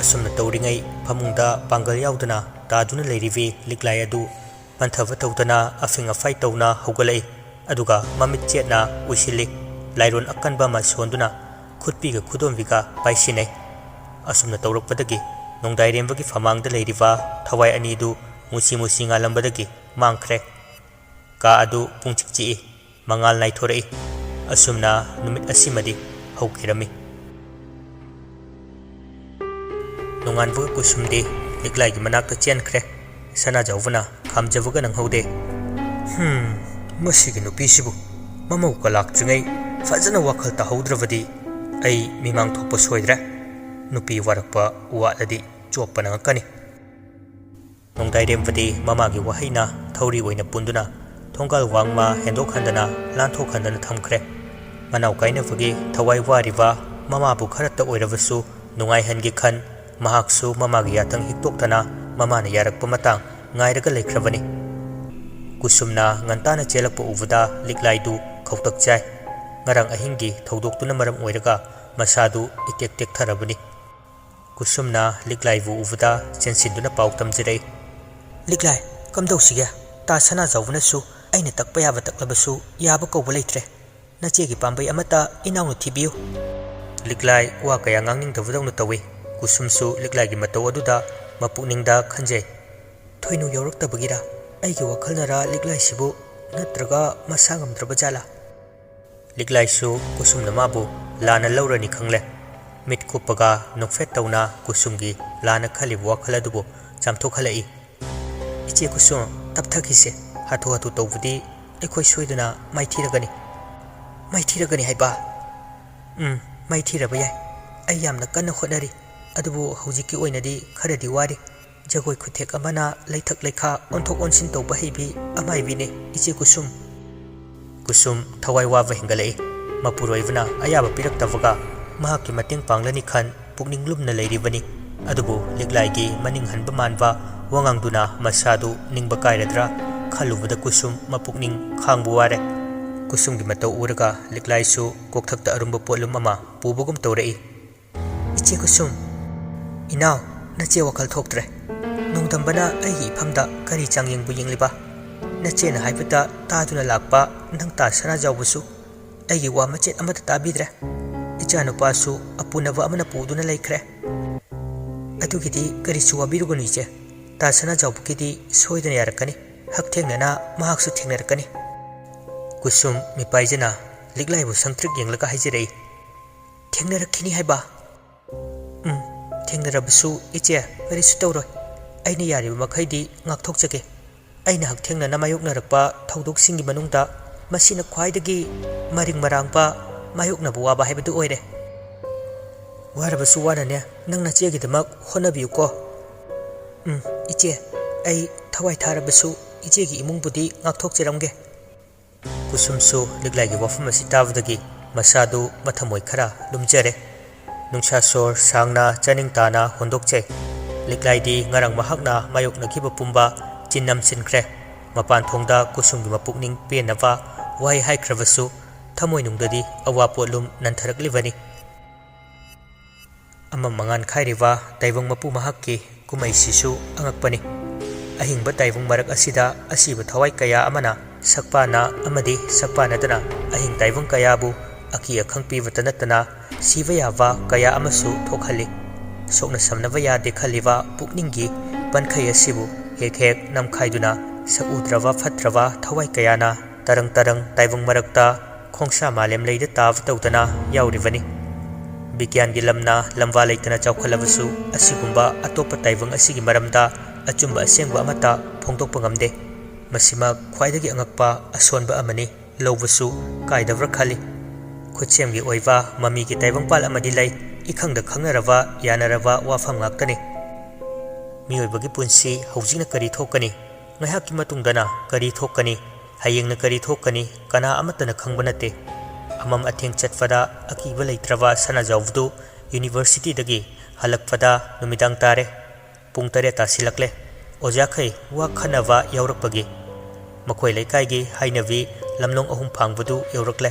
ꯑꯁꯨꯝꯅ ꯇꯧꯔꯤꯉꯩ ꯐꯃꯨꯡꯗ ꯄꯥꯡꯒꯜ ꯌꯥꯎꯗꯅ ꯇꯥꯗꯨꯅ ꯂꯩꯔꯤꯕꯤ ꯂꯤꯛꯂꯥꯏ ꯑꯗꯨ ꯄꯟꯊꯕ ꯇꯧꯗꯅ ꯑꯐꯤꯡ ꯑꯐꯥꯏ ꯇꯧꯅ ꯍꯧꯒꯠꯂꯛꯏ꯫ ꯑꯗꯨꯒ ꯃꯃꯤꯠ ꯆꯦꯠꯅ ꯎꯏꯁꯤꯜꯂꯤ꯫ ꯂꯥꯏꯔꯣꯟ ꯑꯀꯟꯕ ꯑꯃ ꯁꯣꯟꯗꯨꯅ ꯈꯨꯠꯄꯤꯒ ꯈꯨꯗꯣꯝꯕꯤꯒ ꯄꯥꯏꯁꯤꯟꯅꯩ꯫ ꯑꯁꯨꯝꯅ ꯇꯧꯔꯛꯄꯗꯒꯤ ꯅꯣꯡꯗꯥꯏꯔꯦꯝꯕꯒꯤ ꯐꯃꯥꯡꯗ ꯂꯩꯔꯤꯕ ꯊꯋꯥꯏ ꯑꯅꯤꯗꯨ ꯃꯨꯁꯤ ꯃꯨꯁꯤ ꯉꯥꯜꯂꯝꯕꯗꯒꯤ ꯃꯥꯡꯈ꯭ꯔꯦ꯫ ꯀꯥ ꯑꯗꯨ ꯄꯨꯡꯆꯤꯛ ꯆꯤꯛꯏ꯫ ꯃꯉꯥꯜ ꯅꯥꯏꯊꯣꯔꯛꯏ꯫ ꯑꯁꯨꯝꯅ ꯅꯨꯃꯤꯠ ꯑꯁꯤꯃꯗꯤ ꯍꯧꯈꯤꯔꯝꯃꯤ꯫ ꯅꯣꯡꯉꯥꯟꯕꯒ ꯀꯨꯁꯨꯝꯗꯤ ꯂꯤꯛꯂꯥꯏꯒꯤ ꯃꯅꯥꯛꯇ ꯆꯦꯟꯈ꯭ꯔꯦ꯫ ꯁꯅꯥꯖꯥꯎꯕꯅ ꯈꯥꯝꯖꯕꯒ ꯅꯪꯍꯧꯗꯦ꯫ "ꯍꯨꯝ, ꯃꯁꯤꯒꯤ ꯅꯨꯄꯤꯁꯤꯕꯨ ꯃꯃꯧꯒ ꯂꯥꯛꯇ꯭ꯔꯤꯉꯩ ꯐꯖꯅ ꯋꯥꯈꯜ ꯇꯥꯍꯧꯗ꯭ꯔꯕꯗꯤ ꯑꯩ ꯃꯤꯃꯥꯡ ꯊꯣꯛꯄ ꯁꯣꯏꯗ꯭ꯔꯦ꯫ ꯅꯨꯄꯤ ꯋꯥꯔꯛꯄ ꯋꯥꯠꯂꯗꯤ ꯆꯣꯞꯄ ꯅꯪꯉꯛꯀꯅꯤ꯫" ꯅꯣꯡꯗꯥꯏꯔꯦꯝꯕꯗꯤ ꯃꯃꯥꯒꯤ ꯋꯥꯍꯩꯅ ꯊꯧꯔꯤ ꯑꯣꯏꯅ ꯄꯨꯟꯗꯨꯅ ꯊꯣꯡꯒꯥꯜ ꯋꯥꯡꯃ ꯍꯦꯟꯗꯣꯛꯍꯟꯗꯅ ꯂꯥꯟꯊꯣꯛꯍꯟꯗꯅ ꯊꯝꯈ꯭ꯔꯦ꯫ ꯃꯅꯥꯎ ꯀꯥꯏꯅꯕꯒꯤ ꯊꯋꯥꯏ ꯋꯥꯔꯤꯕ ꯃꯃꯥꯕꯨ ꯈꯔꯇ ꯑꯣꯏꯔꯕꯁꯨ ꯅꯨꯡꯉꯥꯏꯍꯟꯒꯦ ꯈꯟ, ꯃꯍꯥꯛꯁꯨ ꯃꯃꯥꯒꯤ ꯌꯥꯊꯪ ꯍꯤꯛꯇꯣꯛꯇꯅ ꯃꯃꯥꯅ ꯌꯥꯔꯛꯄ ꯃꯇꯥꯡ ꯉꯥꯏꯔꯒ ꯂꯩꯈ꯭ꯔꯕꯅꯤ꯫ ꯀꯨꯁꯨꯝꯅ ꯉꯟꯇꯥꯅ ꯆꯦꯜꯂꯛꯄ ꯎꯕꯗ ꯂꯤꯛꯂꯥꯏꯗꯨ ꯈꯧꯇꯛ ꯆꯥꯏ꯫ ꯉꯔꯥꯡ ꯑꯍꯤꯡꯒꯤ ꯊꯧꯗꯣꯛꯇꯨꯅ ꯃꯔꯝ ꯑꯣꯏꯔꯒ ꯃꯁꯥꯗꯨ ꯏꯇꯦꯛ ꯇꯦꯛꯊꯔꯕꯅꯤ꯫ ꯀꯨꯁꯨꯝꯅ ꯂꯤꯛꯂꯥꯏꯕꯨ ꯎꯕꯗ ꯆꯦꯟꯁꯤꯟꯗꯨꯅ ꯄꯥꯎ ꯇꯝꯖꯔꯛꯏ꯫ "ꯂꯤꯛꯂꯥꯏ, ꯀꯝꯗꯧꯁꯤꯒꯦ? ꯇꯥ ꯁꯅꯥꯖꯥꯎꯕꯅꯁꯨ ꯑꯩꯅ ꯇꯛꯄ ꯌꯥꯕ ꯇꯛꯂꯕꯁꯨ ꯌꯥꯕ ꯀꯧꯕ ꯂꯩꯇ꯭ꯔꯦ꯫ ꯅꯆꯦꯒꯤ ꯄꯥꯝꯕꯩ ꯑꯃꯠꯇ ꯏꯅꯥꯎꯅ ꯊꯤꯕꯤꯌꯨ꯫" ꯂꯤꯛꯂꯥꯏ ꯋꯥ ꯀꯌꯥ ꯉꯥꯡꯅꯤꯡꯗꯕꯗꯧꯅ ꯇꯧꯏ꯫ ꯀꯨꯁꯨꯝꯁꯨ ꯂꯤꯛꯂꯥꯏꯒꯤ ꯃꯇꯧ ꯑꯗꯨꯗ ꯃꯄꯨꯛꯅꯤꯡꯗ ꯈꯟꯖꯩ꯫ "ꯊꯣꯏꯅꯨ ꯌꯥꯎꯔꯛꯇꯕꯒꯤꯔ? ꯑꯩꯒꯤ ꯋꯥꯈꯜꯅꯔ ꯂꯤꯛꯂꯥꯏꯁꯤꯕꯨ, ꯅꯠꯇ꯭ꯔꯒ ꯃꯁꯥ ꯉꯝꯗ꯭ꯔꯕ ꯖꯥꯠꯂꯥ?" ꯂꯤꯛꯂꯥꯏꯁꯨ ꯀꯨꯁꯨꯝꯅ ꯃꯥꯕꯨ ꯂꯥꯟꯅ ꯂꯧꯔꯅꯤ ꯈꯪꯂꯦ꯫ ꯃꯤꯠ ꯀꯨꯞꯄꯒ ꯅꯣꯛꯐꯦꯠ ꯇꯧꯅ ꯀꯨꯁꯨꯝꯒꯤ ꯂꯥꯟꯅ ꯈꯜꯂꯤꯕ ꯋꯥꯈꯜ ꯑꯗꯨꯕꯨ ꯆꯥꯝꯊꯣꯛꯍꯜꯂꯛꯏ꯫ "ꯏꯆꯦ ꯀꯨꯁꯨꯝ, ꯇꯞꯊꯈꯤꯁꯦ꯫ ꯍꯥꯊꯨ ꯍꯥꯊꯨ ꯇꯧꯕꯗꯤ ꯑꯩꯈꯣꯏ ꯁꯣꯏꯗꯅ ꯃꯥꯏꯊꯤꯔꯒꯅꯤ꯫" "ꯃꯥꯏꯊꯤꯔꯒꯅꯤ ꯍꯥꯏꯕ?" "ꯎꯝ, ꯃꯥꯏꯊꯤꯔꯕ ꯌꯥꯏ꯫ ꯑꯩ ꯌꯥꯝꯅ ꯀꯟꯅ ꯍꯣꯠꯅꯔꯤ꯫ ꯑꯗꯨꯕꯨ ꯍꯧꯖꯤꯛꯀꯤ ꯑꯣꯏꯅꯗꯤ ꯈꯔꯗꯤ ꯋꯥꯔꯤ꯫ ꯖꯒꯣꯏ ꯈꯨꯠꯊꯦꯛ ꯑꯃꯅ ꯂꯩꯊꯛ ꯂꯩꯈꯥ ꯑꯣꯟꯊꯣꯛ ꯑꯣꯟꯁꯤꯟ ꯇꯧꯕ ꯍꯩꯕꯤ ꯑꯃꯥꯏꯕꯤꯅꯤ ꯏꯆꯦ ꯀꯨꯁꯨꯝ꯫" ꯀꯨꯁꯨꯝ ꯊꯋꯥꯏ ꯋꯥꯕ ꯍꯦꯟꯒꯠꯂꯛꯏ꯫ ꯃꯄꯨꯔꯣꯏꯕꯅ ꯑꯌꯥꯕ ꯄꯤꯔꯛꯇꯕꯒ ꯃꯍꯥꯛꯀꯤ ꯃꯇꯦꯡ ꯄꯥꯡꯂꯅꯤ ꯈꯟ ꯄꯨꯛꯅꯤꯡ ꯂꯨꯝꯅ ꯂꯩꯔꯤꯕꯅꯤ꯫ ꯑꯗꯨꯕꯨ ꯂꯤꯛꯂꯥꯏꯒꯤ ꯃꯅꯤꯡ ꯍꯟꯕ ꯃꯥꯟꯕ ꯋꯥꯉꯥꯡꯗꯨꯅ ꯃꯁꯥꯗꯨ ꯅꯤꯡꯕ ꯀꯥꯏꯔꯗ꯭ꯔꯥ? ꯈꯜꯂꯨꯕꯗ ꯀꯨꯁꯨꯝ ꯃꯄꯨꯛꯅꯤꯡ ꯈꯥꯡꯕ ꯋꯥꯔꯦ꯫ ꯀꯨꯁꯨꯝꯒꯤ ꯃꯇꯧ ꯎꯔꯒ ꯂꯤꯛꯂꯥꯏꯁꯨ ꯀꯣꯛꯊꯛꯇ ꯑꯔꯨꯝꯕ ꯄꯣꯠꯂꯨꯝ ꯑꯃ ꯄꯨꯕꯒꯨꯝ ꯇꯧꯔꯛꯏ꯫ "ꯏꯆꯦ ꯀꯨꯁꯨꯝ, ꯏꯅꯥꯎ, ꯅꯆꯦ ꯋꯥꯈꯜ ꯊꯣꯛꯇ꯭ꯔꯦ꯫ ꯅꯣꯡꯗꯝꯕꯅ ꯑꯩꯒꯤ ꯏꯐꯝꯗ ꯀꯔꯤ ꯆꯥꯡꯌꯦꯡꯕꯨ ꯌꯦꯡꯂꯤꯕ? ꯅꯆꯦꯅ ꯍꯥꯏꯕꯇ ꯇꯥꯗꯨꯅ ꯂꯥꯛꯄ ꯅꯪ ꯇꯥ ꯁꯅꯥꯖꯥꯎꯕꯁꯨ ꯑꯩꯒꯤ ꯋꯥ ꯃꯆꯦꯠ ꯑꯃꯠꯇ ꯇꯥꯕꯤꯗ꯭ꯔꯦ꯫ ꯏꯆꯥꯅꯨꯄꯥꯁꯨ ꯑꯄꯨꯅꯕ ꯑꯃꯅ ꯄꯨꯗꯨꯅ ꯂꯩꯈ꯭ꯔꯦ꯫ ꯑꯗꯨꯒꯤꯗꯤ ꯀꯔꯤꯁꯨ ꯋꯥꯕꯤꯔꯨꯒꯅꯨ ꯏꯆꯦ꯫ ꯇꯥ ꯁꯅꯥꯖꯥꯎꯕꯒꯤꯗꯤ ꯁꯣꯏꯗꯅ ꯌꯥꯔꯛꯀꯅꯤ꯫ ꯍꯛꯊꯦꯡꯅꯅ ꯃꯍꯥꯛꯁꯨ ꯊꯦꯡꯅꯔꯛꯀꯅꯤ꯫" ꯀꯨꯁꯨꯝ ꯃꯤꯄꯥꯏꯖꯅ ꯂꯤꯛꯂꯥꯏꯕꯨ ꯁꯪꯇ꯭ꯔꯤꯛ ꯌꯦꯡꯂꯒ ꯍꯥꯏꯖꯔꯛꯏ꯫ "ꯊꯦꯡꯅꯔꯛꯈꯤꯅꯤ ꯍꯥꯏꯕ?" "ꯎꯝ, ꯊꯦꯡꯅꯔꯕꯁꯨ ꯏꯆꯦ, ꯀꯔꯤꯁꯨ ꯇꯧꯔꯣꯏ꯫ ꯑꯩꯅ ꯌꯥꯔꯤꯕ ꯃꯈꯩꯗꯤ ꯉꯥꯛꯊꯣꯛꯆꯒꯦ꯫ ꯑꯩꯅ ꯍꯛꯊꯦꯡꯅꯅ ꯃꯥꯌꯣꯛꯅꯔꯛꯄ ꯊꯧꯗꯣꯛꯁꯤꯡꯒꯤ ꯃꯅꯨꯡꯗ ꯃꯁꯤꯅ ꯈ꯭ꯋꯥꯏꯗꯒꯤ ꯃꯔꯤꯡ ꯃꯔꯥꯡꯕ, ꯃꯥꯌꯣꯛꯅꯕ ꯋꯥꯕ ꯍꯥꯏꯕꯗꯨ ꯑꯣꯏꯔꯦ꯫ ꯋꯥꯔꯕꯁꯨ ꯋꯥꯅꯅꯦ, ꯅꯪ ꯅꯆꯦꯒꯤꯗꯃꯛ ꯍꯣꯠꯅꯕꯤꯌꯨꯀꯣ꯫" "ꯎꯝ, ꯏꯆꯦ, ꯑꯩ ꯊꯋꯥꯏ ꯊꯥꯔꯕꯁꯨ ꯏꯆꯦꯒꯤ ꯏꯃꯨꯡꯕꯨꯗꯤ ꯉꯥꯛꯊꯣꯛꯆꯔꯝꯒꯦ꯫" ꯀꯨꯁꯨꯝꯁꯨ ꯂꯤꯛꯂꯥꯏꯒꯤ ꯋꯥꯐꯝ ꯑꯁꯤ ꯇꯥꯕꯗꯒꯤ ꯃꯁꯥꯗꯨ ꯃꯊꯃꯣꯏ ꯈꯔ ꯂꯨꯝꯖꯔꯦ꯫ ꯅꯨꯡꯁꯥ ꯁꯣꯔ ꯁꯥꯡꯅ ꯆꯥꯅꯤꯡ ꯇꯥꯅ ꯍꯣꯟꯗꯣꯛꯆꯩ꯫ ꯂꯤꯛꯂꯥꯏꯗꯤ ꯉꯔꯥꯡ ꯃꯍꯥꯛꯅ ꯃꯥꯌꯣꯛꯅꯈꯤꯕ ꯄꯨꯝꯕ ꯆꯤꯟ ꯅꯝꯁꯤꯟꯈ꯭ꯔꯦ꯫ ꯃꯄꯥꯟ ꯊꯣꯡꯗ ꯀꯨꯁꯨꯝꯒꯤ ꯃꯄꯨꯛꯅꯤꯡ ꯄꯦꯟꯅꯕ ꯋꯥꯍꯩ ꯍꯥꯏꯈ꯭ꯔꯕꯁꯨ, ꯊꯃꯣꯏꯅꯨꯡꯗꯗꯤ ꯑꯋꯥ ꯄꯣꯠꯂꯨꯝ ꯅꯟꯊꯔꯛꯂꯤꯕꯅꯤ꯫ ꯑꯃꯝ ꯑꯉꯥꯟ ꯈꯥꯏꯔꯤꯕ ꯇꯥꯏꯕꯪ ꯃꯄꯨ ꯃꯍꯥꯛꯀꯤ ꯀꯨꯝꯍꯩꯁꯤꯁꯨ ꯑꯉꯛꯄꯅꯤ꯫ ꯑꯍꯤꯡꯕ ꯇꯥꯏꯕꯪ ꯃꯔꯛ ꯑꯁꯤꯗ ꯑꯁꯤꯕ ꯊꯋꯥꯏ ꯀꯌꯥ ꯑꯃꯅ ꯁꯛꯄꯥꯅ ꯑꯃꯗꯤ ꯁꯛꯄꯥꯅꯗꯅ ꯑꯍꯤꯡ ꯇꯥꯏꯕꯪ ꯀꯌꯥꯕꯨ ꯑꯀꯤ ꯑꯈꯪ ꯄꯤꯕꯇ ꯅꯠꯇꯅ ꯁꯤꯕ ꯌꯥꯕ ꯀꯌꯥ ꯑꯃꯁꯨ ꯊꯣꯛꯍꯜꯂꯤ꯫ ꯁꯣꯛꯅ ꯁꯝꯅꯕ ꯌꯥꯗꯦ ꯈꯜꯂꯤꯕ ꯄꯨꯛꯅꯤꯡꯒꯤ ꯄꯟꯈꯩ ꯑꯁꯤꯕꯨ ꯍꯦꯛ ꯍꯦꯛ ꯅꯝꯈꯥꯏꯗꯨꯅ ꯁꯛꯎꯗ꯭ꯔꯕ ꯐꯠꯇ꯭ꯔꯕ ꯊꯋꯥꯏ ꯀꯌꯥꯅ ꯇꯔꯪ ꯇꯔꯪ ꯇꯥꯏꯕꯪ ꯃꯔꯛꯇ ꯈꯣꯡꯁꯥ ꯃꯥꯂꯦꯝ ꯂꯩꯗ ꯇꯥꯕ ꯇꯧꯗꯅ ꯌꯥꯎꯔꯤꯕꯅꯤ꯫ ꯕꯤꯒ꯭ꯌꯥꯟꯒꯤ ꯂꯝꯅ ꯂꯝꯕꯥ ꯂꯩꯇꯅ ꯆꯥꯎꯈꯠꯂꯕꯁꯨ ꯑꯁꯤꯒꯨꯝꯕ ꯑꯇꯣꯞꯄ ꯇꯥꯏꯕꯪ ꯑꯁꯤꯒꯤ ꯃꯔꯝꯗ ꯑꯆꯨꯝꯕ ꯑꯁꯦꯡꯕ ꯑꯃꯠꯇ ꯐꯣꯡꯗꯣꯛꯄ ꯉꯝꯗꯦ꯫ ꯃꯁꯤꯃꯛ ꯈ꯭ꯋꯥꯏꯗꯒꯤ ꯑꯉꯛꯄ ꯑꯁꯣꯟꯕ ꯑꯃꯅꯤ꯫ ꯂꯧꯕꯁꯨ ꯀꯥꯏꯗꯕ꯭ꯔꯥ ꯈꯜꯂꯤ꯫ ꯈꯨꯠꯁꯦꯝꯒꯤ ꯑꯣꯏꯕ ꯃꯃꯤꯒꯤ ꯇꯥꯏꯕꯪꯄꯥꯜ ꯑꯃꯗꯤ ꯂꯩ꯫ ꯏꯈꯪꯗ ꯈꯪꯅꯔꯕ, ꯌꯥꯅꯔꯕ ꯋꯥꯐꯝ ꯉꯥꯛꯇꯅꯤ꯫ ꯃꯤꯑꯣꯏꯕꯒꯤ ꯄꯨꯟꯁꯤ ꯍꯧꯖꯤꯛꯅ ꯀꯔꯤ ꯊꯣꯛꯀꯅꯤ? ꯉꯥꯏꯍꯥꯛꯀꯤ ꯃꯇꯨꯡꯗꯅ ꯀꯔꯤ ꯊꯣꯛꯀꯅꯤ? ꯍꯌꯦꯡꯅ ꯀꯔꯤ ꯊꯣꯛꯀꯅꯤ? ꯀꯅꯥ ꯑꯃꯠꯇꯅ ꯈꯪꯕ ꯅꯠꯇꯦ꯫ ꯑꯃꯝ ꯑꯊꯦꯡ ꯆꯠꯄꯗ ꯑꯀꯤꯕ ꯂꯩꯇ꯭ꯔꯕ ꯁꯅꯥꯖꯥꯎꯕꯗꯨ ꯌꯨꯅꯤꯚꯔꯁꯤꯇꯤꯗꯒꯤ ꯍꯜꯂꯛꯄꯗ ꯅꯨꯃꯤꯗꯥꯡ ꯇꯥꯔꯦ꯫ ꯄꯨꯡ ꯇꯔꯦꯠ ꯇꯥꯁꯤꯜꯂꯛꯂꯦ꯫ ꯑꯣꯖꯥꯈꯩ ꯋꯥ ꯈꯟꯅꯕ ꯌꯥꯎꯔꯛꯄꯒꯤ ꯃꯈꯣꯏ ꯂꯩꯀꯥꯏꯒꯤ ꯍꯥꯏꯅꯕꯤ ꯂꯝꯂꯣꯡ ꯑꯍꯨꯝ ꯐꯥꯡꯕꯗꯨ ꯌꯧꯔꯛꯂꯦ꯫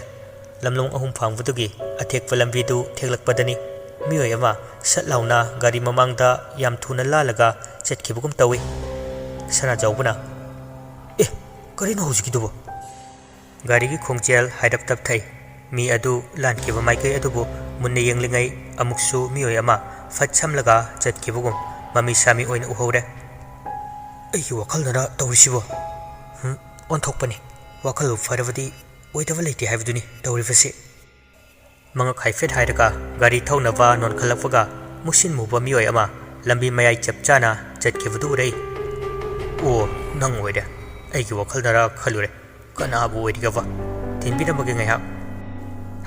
ꯂꯝꯂꯣꯡ ꯑꯍꯨꯝ ꯐꯥꯡꯕꯗꯨꯒꯤ ꯑꯊꯦꯛꯄ ꯂꯝꯕꯤꯗꯨ ꯊꯦꯛꯂꯛꯄꯗꯅꯤ ꯃꯤꯑꯣꯏ ꯑꯃ ꯁꯠ ꯂꯥꯎꯅ ꯒꯥꯔꯤ ꯃꯃꯥꯡꯗ ꯌꯥꯝ ꯊꯨꯅ ꯂꯥꯜꯂꯒ ꯆꯠꯈꯤꯕꯒꯨꯝ ꯇꯧꯏ꯫ ꯁꯅꯥꯖꯥꯎꯕꯅ, "ꯑꯦ, ꯀꯔꯤꯅꯣ ꯍꯧꯖꯤꯛꯀꯤꯗꯨꯕꯣ?" ꯒꯥꯔꯤꯒꯤ ꯈꯣꯡꯖꯦꯜ ꯍꯥꯏꯔꯞ ꯇꯞꯊꯩ꯫ ꯃꯤ ꯑꯗꯨ ꯂꯥꯟꯈꯤꯕ ꯃꯥꯏꯀꯩ ꯑꯗꯨꯕꯨ ꯃꯨꯟꯅ ꯌꯦꯡꯂꯤꯉꯩ ꯑꯃꯨꯛꯁꯨ ꯃꯤꯑꯣꯏ ꯑꯃ ꯐꯠ ꯁꯝꯂꯒ ꯆꯠꯈꯤꯕꯒꯨꯝ ꯃꯃꯤ ꯁꯥꯃꯤ ꯑꯣꯏꯅ ꯎꯍꯧꯔꯦ꯫ "ꯑꯩꯒꯤ ꯋꯥꯈꯜꯅꯔ ꯇꯧꯔꯤꯁꯤꯕꯣ? ꯍꯨꯝ, ꯑꯣꯟꯊꯣꯛꯄꯅꯤ꯫ ꯋꯥꯈꯜꯕꯨ ꯐꯔꯕꯗꯤ ꯑꯣꯏꯗꯕ ꯂꯩꯇꯦ ꯍꯥꯏꯕꯗꯨꯅꯤ ꯇꯧꯔꯤꯕꯁꯤ꯫" ꯃꯉꯛ ꯍꯥꯏꯐꯦꯠ ꯍꯥꯏꯔꯒ ꯒꯥꯔꯤ ꯊꯧꯅꯕ ꯅꯣꯟꯈꯠꯂꯛꯄꯒ ꯃꯨꯁꯤꯟ ꯃꯨꯕ ꯃꯤꯑꯣꯏ ꯑꯃ ꯂꯝꯕꯤ ꯃꯌꯥꯏ ꯆꯞ ꯆꯥꯅ ꯆꯠꯈꯤꯕꯗꯨ ꯎꯔꯛꯏ꯫ "ꯑꯣ, ꯅꯪ ꯑꯣꯏꯔꯦ꯫ ꯑꯩꯒꯤ ꯋꯥꯈꯜꯅꯔ ꯈꯜꯂꯨꯔꯦ꯫ ꯀꯅꯥꯕꯨ ꯑꯣꯏꯔꯤꯒꯕ? ꯊꯤꯟꯕꯤꯔꯝꯃꯒꯦ ꯉꯥꯏꯍꯥꯛ꯫"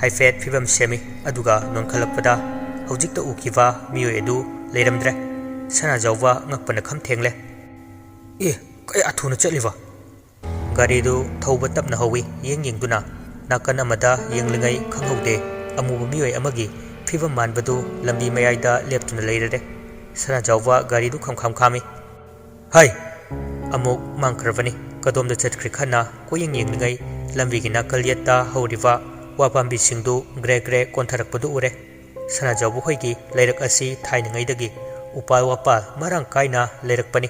ꯍꯥꯏꯐꯦꯠ ꯐꯤꯕꯝ ꯁꯦꯝꯃꯤ, ꯑꯗꯨꯒ ꯅꯣꯟꯈꯠꯂꯛꯄꯗ ꯍꯧꯖꯤꯛꯇ ꯎꯈꯤꯕ ꯃꯤꯑꯣꯏ ꯑꯗꯨ ꯂꯩꯔꯝꯗ꯭ꯔꯦ꯫ ꯁꯅꯥꯖꯥꯎꯕ ꯉꯛꯄꯅ ꯈꯝ ꯊꯦꯡꯂꯦ꯫ "ꯑꯦ, ꯀꯌꯥ ꯊꯨꯅ ꯆꯠꯂꯤꯕ?" ꯒꯥꯔꯤꯗꯨ ꯊꯧꯕ ꯇꯞꯅ ꯍꯧꯏ꯫ ꯌꯦꯡ ꯌꯦꯡꯗꯨꯅ ꯅꯥꯀꯟ ꯑꯃꯗ ꯌꯦꯡꯂꯤꯉꯩ ꯈꯪꯍꯧꯗꯦ, ꯑꯃꯨꯕ ꯃꯤꯑꯣꯏ ꯑꯃꯒꯤ ꯐꯤꯕꯝ ꯃꯥꯟꯕꯗꯨ ꯂꯝꯕꯤ ꯃꯌꯥꯏꯗ ꯂꯦꯞꯇꯨꯅ ꯂꯩꯔꯔꯦ꯫ ꯁꯅꯥꯖꯥꯎꯕ ꯒꯥꯔꯤꯗꯨ ꯈꯝꯈꯥꯝ ꯈꯥꯝꯃꯤ꯫ "ꯍꯥꯏ!" ꯑꯃꯨꯛ ꯃꯥꯡꯈ꯭ꯔꯕꯅꯤ꯫ ꯀꯗꯣꯝꯗ ꯆꯠꯈ꯭ꯔꯦ ꯈꯟꯅ ꯀꯣꯏꯌꯦꯡ ꯌꯦꯡꯂꯤꯉꯩ ꯂꯝꯕꯤꯒꯤ ꯅꯥꯀꯜ ꯌꯦꯠꯇ ꯍꯧꯔꯤꯕ ꯋꯥ ꯄꯥꯝꯕꯤꯁꯤꯡꯗꯨ ꯒ꯭ꯔꯦ ꯒ꯭ꯔꯦ ꯀꯣꯟꯊꯔꯛꯄꯗꯨ ꯎꯔꯦ꯫ ꯁꯅꯥꯖꯥꯎꯕ ꯍꯣꯏꯒꯤ ꯂꯩꯔꯛ ꯑꯁꯤ ꯊꯥꯏꯅꯉꯩꯗꯒꯤ ꯎꯄꯥꯜ ꯋꯥꯄꯥꯜ ꯃꯔꯥꯡ ꯀꯥꯏꯅ ꯂꯩꯔꯛꯄꯅꯤ꯫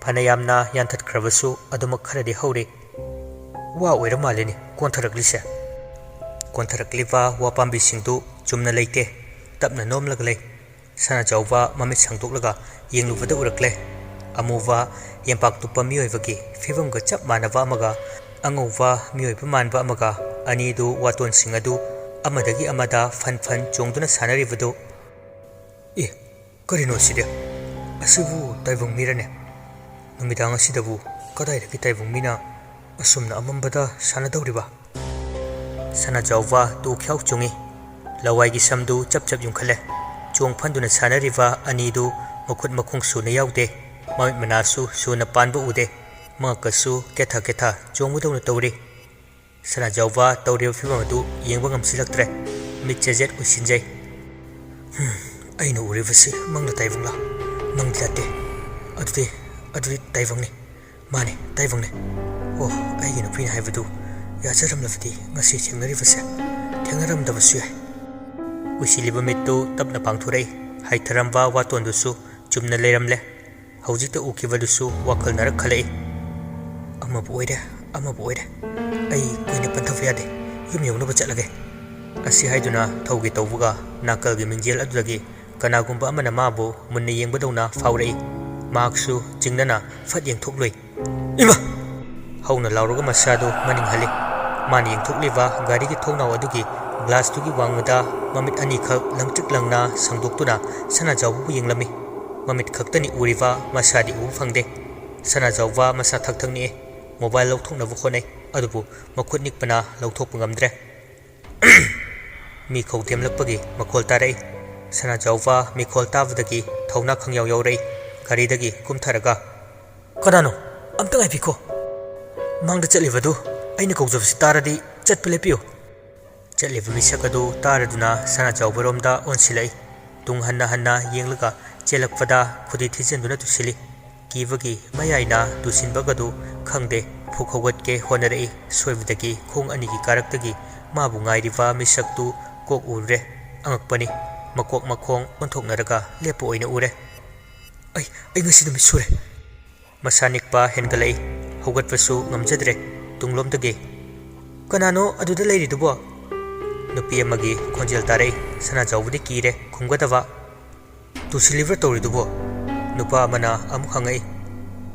ꯐꯅ ꯌꯥꯝꯅ ꯌꯥꯟꯊꯠꯈ꯭ꯔꯕꯁꯨ ꯑꯗꯨꯃꯛ ꯈꯔꯗꯤ ꯍꯧꯔꯤ꯫ "ꯋꯥ ꯑꯣꯏꯔ ꯃꯥꯜꯂꯦꯅꯦ ꯀꯣꯟꯊꯔꯛꯂꯤꯁꯦ꯫" ꯀꯣꯟꯊꯔꯛꯂꯤꯕ ꯋꯥ ꯄꯥꯝꯕꯤꯁꯤꯡꯗꯨ ꯆꯨꯝꯅ ꯂꯩꯇꯦ, ꯇꯞꯅ ꯅꯣꯝꯂꯒ ꯂꯩ꯫ ꯁꯅꯥꯖꯥꯎꯕ ꯃꯃꯤꯠ ꯁꯥꯡꯗꯣꯛꯂꯒ ꯌꯦꯡꯂꯨꯕꯗ ꯎꯔꯛꯂꯦ, ꯑꯃꯨꯕ ꯌꯦꯝꯄꯥꯛ ꯇꯨꯞꯄ ꯃꯤꯑꯣꯏꯕꯒꯤ ꯐꯤꯕꯝꯒ ꯆꯞ ꯃꯥꯟꯅꯕ ꯑꯃꯒ ꯑꯉꯧꯕ ꯃꯤꯑꯣꯏꯕ ꯃꯥꯟꯕ ꯑꯃꯒ꯫ ꯑꯅꯤꯗꯨ ꯋꯥꯇꯣꯟꯁꯤꯡ ꯑꯗꯨ ꯑꯃꯗꯒꯤ ꯑꯃꯗ ꯐꯟ ꯐꯟ ꯆꯣꯡꯗꯨꯅ ꯁꯥꯟꯅꯔꯤꯕꯗꯨ꯫ "ꯑꯦ, ꯀꯔꯤꯅꯣ ꯁꯤꯗꯤ? ꯑꯁꯤꯕꯨ ꯇꯥꯏꯕꯪ ꯃꯤꯔꯅꯦ? ꯅꯨꯃꯤꯗꯥꯡ ꯑꯁꯤꯗꯕꯨ ꯀꯗꯥꯏꯗꯒꯤ ꯇꯥꯏꯕꯪ ꯃꯤꯅ ꯑꯁꯨꯝꯅ ꯑꯃꯝꯕꯗ ꯁꯥꯟꯅꯗꯧꯔꯤꯕ?" ꯁꯅꯥꯖꯥꯎꯕ ꯇꯨ ꯈ꯭ꯌꯥꯎ ꯆꯨꯡꯏ꯫ ꯂꯋꯥꯏꯒꯤ ꯁꯝꯗꯨ ꯆꯞ ꯆꯞ ꯌꯨꯡꯈꯠꯂꯦ꯫ ꯆꯣꯡ ꯐꯟꯗꯨꯅ ꯁꯥꯟꯅꯔꯤꯕ ꯑꯅꯤꯗꯨ ꯃꯈꯨꯠ ꯃꯈꯣꯡ ꯁꯨꯅ ꯌꯥꯎꯗꯦ꯫ ꯃꯃꯤꯠ ꯃꯅꯥꯁꯨ ꯁꯨꯅ ꯄꯥꯟꯕ ꯎꯗꯦ꯫ ꯃꯉꯛꯀꯁꯨ ꯀꯦꯊ ꯀꯦꯊ ꯆꯣꯡꯕꯗꯧꯅ ꯇꯧꯔꯤ꯫ ꯁꯅꯥꯖꯥꯎꯕ ꯇꯧꯔꯤꯕ ꯐꯤꯕꯝ ꯑꯗꯨ ꯌꯦꯡꯕ ꯉꯝꯁꯤꯜꯂꯛꯇ꯭ꯔꯦ꯫ ꯃꯤꯠ ꯆꯦꯖꯦꯠ ꯎꯏꯁꯤꯟꯖꯩ꯫ "ꯍꯨꯝ, ꯑꯩꯅ ꯎꯔꯤꯕꯁꯤ ꯃꯪꯂ ꯇꯥꯏꯕꯪꯂ? ꯃꯪꯗꯤ ꯅꯠꯇꯦ꯫ ꯑꯗꯨꯗꯤ, ꯑꯗꯨꯗꯤ ꯇꯥꯏꯕꯪꯅꯤ꯫ ꯃꯥꯅꯤ, ꯇꯥꯏꯕꯪꯅꯤ꯫ ꯑꯣ, ꯑꯩꯒꯤ ꯅꯨꯄꯤꯅ ꯍꯥꯏꯕꯗꯨ ꯌꯥꯖꯔꯝꯂꯕꯗꯤ ꯉꯁꯤ ꯊꯦꯡꯅꯔꯤꯕꯁꯦ ꯊꯦꯡꯅꯔꯝꯗꯕꯁꯨ ꯌꯥꯏ꯫ ꯎꯏꯁꯤꯜꯂꯤꯕ ꯃꯤꯠꯇꯨ ꯇꯞꯅ ꯄꯥꯡꯊꯣꯔꯛꯏ꯫ ꯍꯥꯏꯊꯔꯝꯕ ꯋꯥꯇꯣꯟꯗꯨꯁꯨ ꯆꯨꯝꯅ ꯂꯩꯔꯝꯂꯦ꯫ ꯍꯧꯖꯤꯛꯇ ꯎꯈꯤꯕꯗꯨꯁꯨ ꯋꯥꯈꯜ ꯅꯔꯛꯈꯠꯂꯛꯏ꯫ ꯑꯃꯕꯨ ꯑꯣꯏꯔꯦ, ꯑꯃꯕꯨ ꯑꯣꯏꯔꯦ, ꯑꯩ ꯀꯨꯏꯅ ꯄꯟꯊꯕ ꯌꯥꯗꯦ, ꯌꯨꯝ ꯌꯧꯅꯕ ꯆꯠꯂꯒꯦ꯫ ꯑꯁꯤ ꯍꯥꯏꯗꯨꯅ ꯊꯧꯒꯦ ꯇꯧꯕꯒ ꯅꯥꯀꯜꯒꯤ ꯃꯤꯡꯖꯦꯜ ꯑꯗꯨꯗꯒꯤ ꯀꯅꯥꯒꯨꯝꯕ ꯑꯃꯅ ꯃꯥꯕꯨ ꯃꯨꯟꯅ ꯌꯦꯡꯕꯗꯧꯅ ꯐꯥꯎꯔꯛꯏ꯫ ꯃꯍꯥꯛꯁꯨ ꯆꯤꯡꯅꯅ ꯐꯠ ꯌꯦꯡꯊꯣꯛꯂꯨꯏ꯫ ꯏꯃꯥ! ꯍꯧꯅ ꯂꯥꯎꯔꯒ ꯃꯁꯥꯗꯨ ꯃꯅꯤꯡ ꯍꯜꯂꯤ꯫ ꯃꯥꯅ ꯌꯦꯡꯊꯣꯛꯂꯤꯕ ꯒꯥꯔꯤꯒꯤ ꯊꯣꯡꯅꯥꯎ ꯑꯗꯨꯒꯤ ꯒ꯭ꯂꯥꯁꯇꯨꯒꯤ ꯋꯥꯡꯃꯗ ꯃꯃꯤꯠ ꯑꯅꯤꯈꯛ ꯂꯪꯇ꯭ꯔꯤꯛ ꯂꯪꯅ ꯁꯪꯗꯣꯛꯇꯨꯅ ꯁꯅꯥꯖꯥꯎꯕꯕꯨ ꯌꯦꯡꯂꯝꯃꯤ꯫ ꯃꯃꯤꯠ ꯈꯛꯇꯅꯤ ꯎꯔꯤꯕ, ꯃꯁꯥꯗꯤ ꯎꯕ ꯐꯪꯗꯦ꯫ ꯁꯅꯥꯖꯥꯎꯕ ꯃꯁꯥ ꯊꯛ ꯊꯛ ꯅꯤꯛꯏ꯫ ꯃꯣꯕꯥꯏꯜ ꯂꯧꯊꯣꯛꯅꯕ ꯍꯣꯠꯅꯩ, ꯑꯗꯨꯕꯨ ꯃꯈꯨꯠ ꯅꯤꯛꯄꯅ ꯂꯧꯊꯣꯛꯄ ꯉꯝꯗ꯭ꯔꯦ꯫ ꯃꯤ ꯈꯧꯗꯦꯝꯂꯛꯄꯒꯤ ꯃꯈꯣꯜ ꯇꯥꯔꯛꯏ꯫ ꯁꯅꯥꯖꯥꯎꯕ ꯃꯤꯈꯣꯜ ꯇꯥꯕꯗꯒꯤ ꯊꯧꯅꯥ ꯈꯪꯌꯥꯎ ꯌꯥꯎꯔꯛꯏ꯫ ꯒꯥꯔꯤꯗꯒꯤ ꯀꯨꯝꯊꯔꯒ, "ꯀꯅꯥꯅꯣ? ꯑꯝꯇ ꯉꯥꯏꯕꯤꯈꯣ꯫ ꯃꯥꯡꯗ ꯆꯠꯂꯤꯕꯗꯨ ꯑꯩꯅ ꯀꯧꯖꯕꯁꯤ ꯇꯥꯔꯗꯤ ꯆꯠꯄ ꯂꯦꯞꯄꯤꯌꯨ꯫" ꯆꯠꯂꯤꯕ ꯃꯤꯁꯛ ꯑꯗꯨ ꯇꯥꯔꯗꯨꯅ ꯁꯅꯥꯖꯥꯎꯕꯔꯣꯝꯗ ꯑꯣꯟꯁꯤꯜꯂꯛꯏ꯫ ꯇꯨꯡ ꯍꯟꯅ ꯍꯟꯅ ꯌꯦꯡꯂꯒ ꯆꯦꯜꯂꯛꯄꯗ ꯈꯨꯗꯤ ꯊꯤꯖꯤꯟꯗꯨꯅ ꯇꯨꯁꯤꯜꯂꯤ꯫ ꯀꯤꯕꯒꯤ ꯃꯌꯥꯏꯅ ꯇꯨꯁꯤꯟꯕꯒꯗꯨ ꯈꯪꯗꯦ꯫ ꯐꯨꯛ ꯍꯧꯒꯠꯀꯦ ꯍꯣꯠꯅꯔꯛꯏ꯫ ꯁꯣꯏꯕꯗꯒꯤ ꯈꯣꯡ ꯑꯅꯤꯒꯤ ꯀꯥꯔꯛꯇꯒꯤ ꯃꯥꯕꯨ ꯉꯥꯏꯔꯤꯕ ꯃꯤꯁꯛꯇꯨ ꯀꯣꯛ ꯎꯔꯨꯔꯦ꯫ ꯑꯉꯛꯄꯅꯤ꯫ ꯃꯀꯣꯛ ꯃꯈꯣꯡ ꯑꯣꯟꯊꯣꯛꯅꯔꯒ ꯂꯦꯞꯄ ꯑꯣꯏꯅ ꯎꯔꯦ꯫ "ꯑꯩ, ꯑꯩ ꯉꯁꯤ ꯅꯨꯃꯤꯠ ꯁꯨꯔꯦ꯫" ꯃꯁꯥ ꯅꯤꯛꯄ ꯍꯦꯟꯒꯠꯂꯛꯏ꯫ ꯍꯧꯒꯠꯄꯁꯨ ꯉꯝꯖꯗ꯭ꯔꯦ꯫ ꯇꯨꯡꯂꯣꯝꯗꯒꯤ, "ꯀꯅꯥꯅꯣ ꯑꯗꯨꯗ ꯂꯩꯔꯤꯗꯨꯕꯣ?" ꯅꯨꯄꯤ ꯑꯃꯒꯤ ꯈꯣꯟꯖꯦꯜ ꯇꯥꯔꯛꯏ꯫ ꯁꯅꯥꯖꯥꯎꯕꯗꯤ ꯀꯤꯔꯦ, ꯈꯨꯝꯒꯗꯕ꯫ "ꯇꯨꯁꯤꯜꯂꯤꯕ꯭ꯔꯥ ꯇꯧꯔꯤꯗꯨꯕꯣ?" ꯅꯨꯄꯥ ꯑꯃꯅ ꯑꯃꯨꯛ ꯍꯪꯉꯛꯏ꯫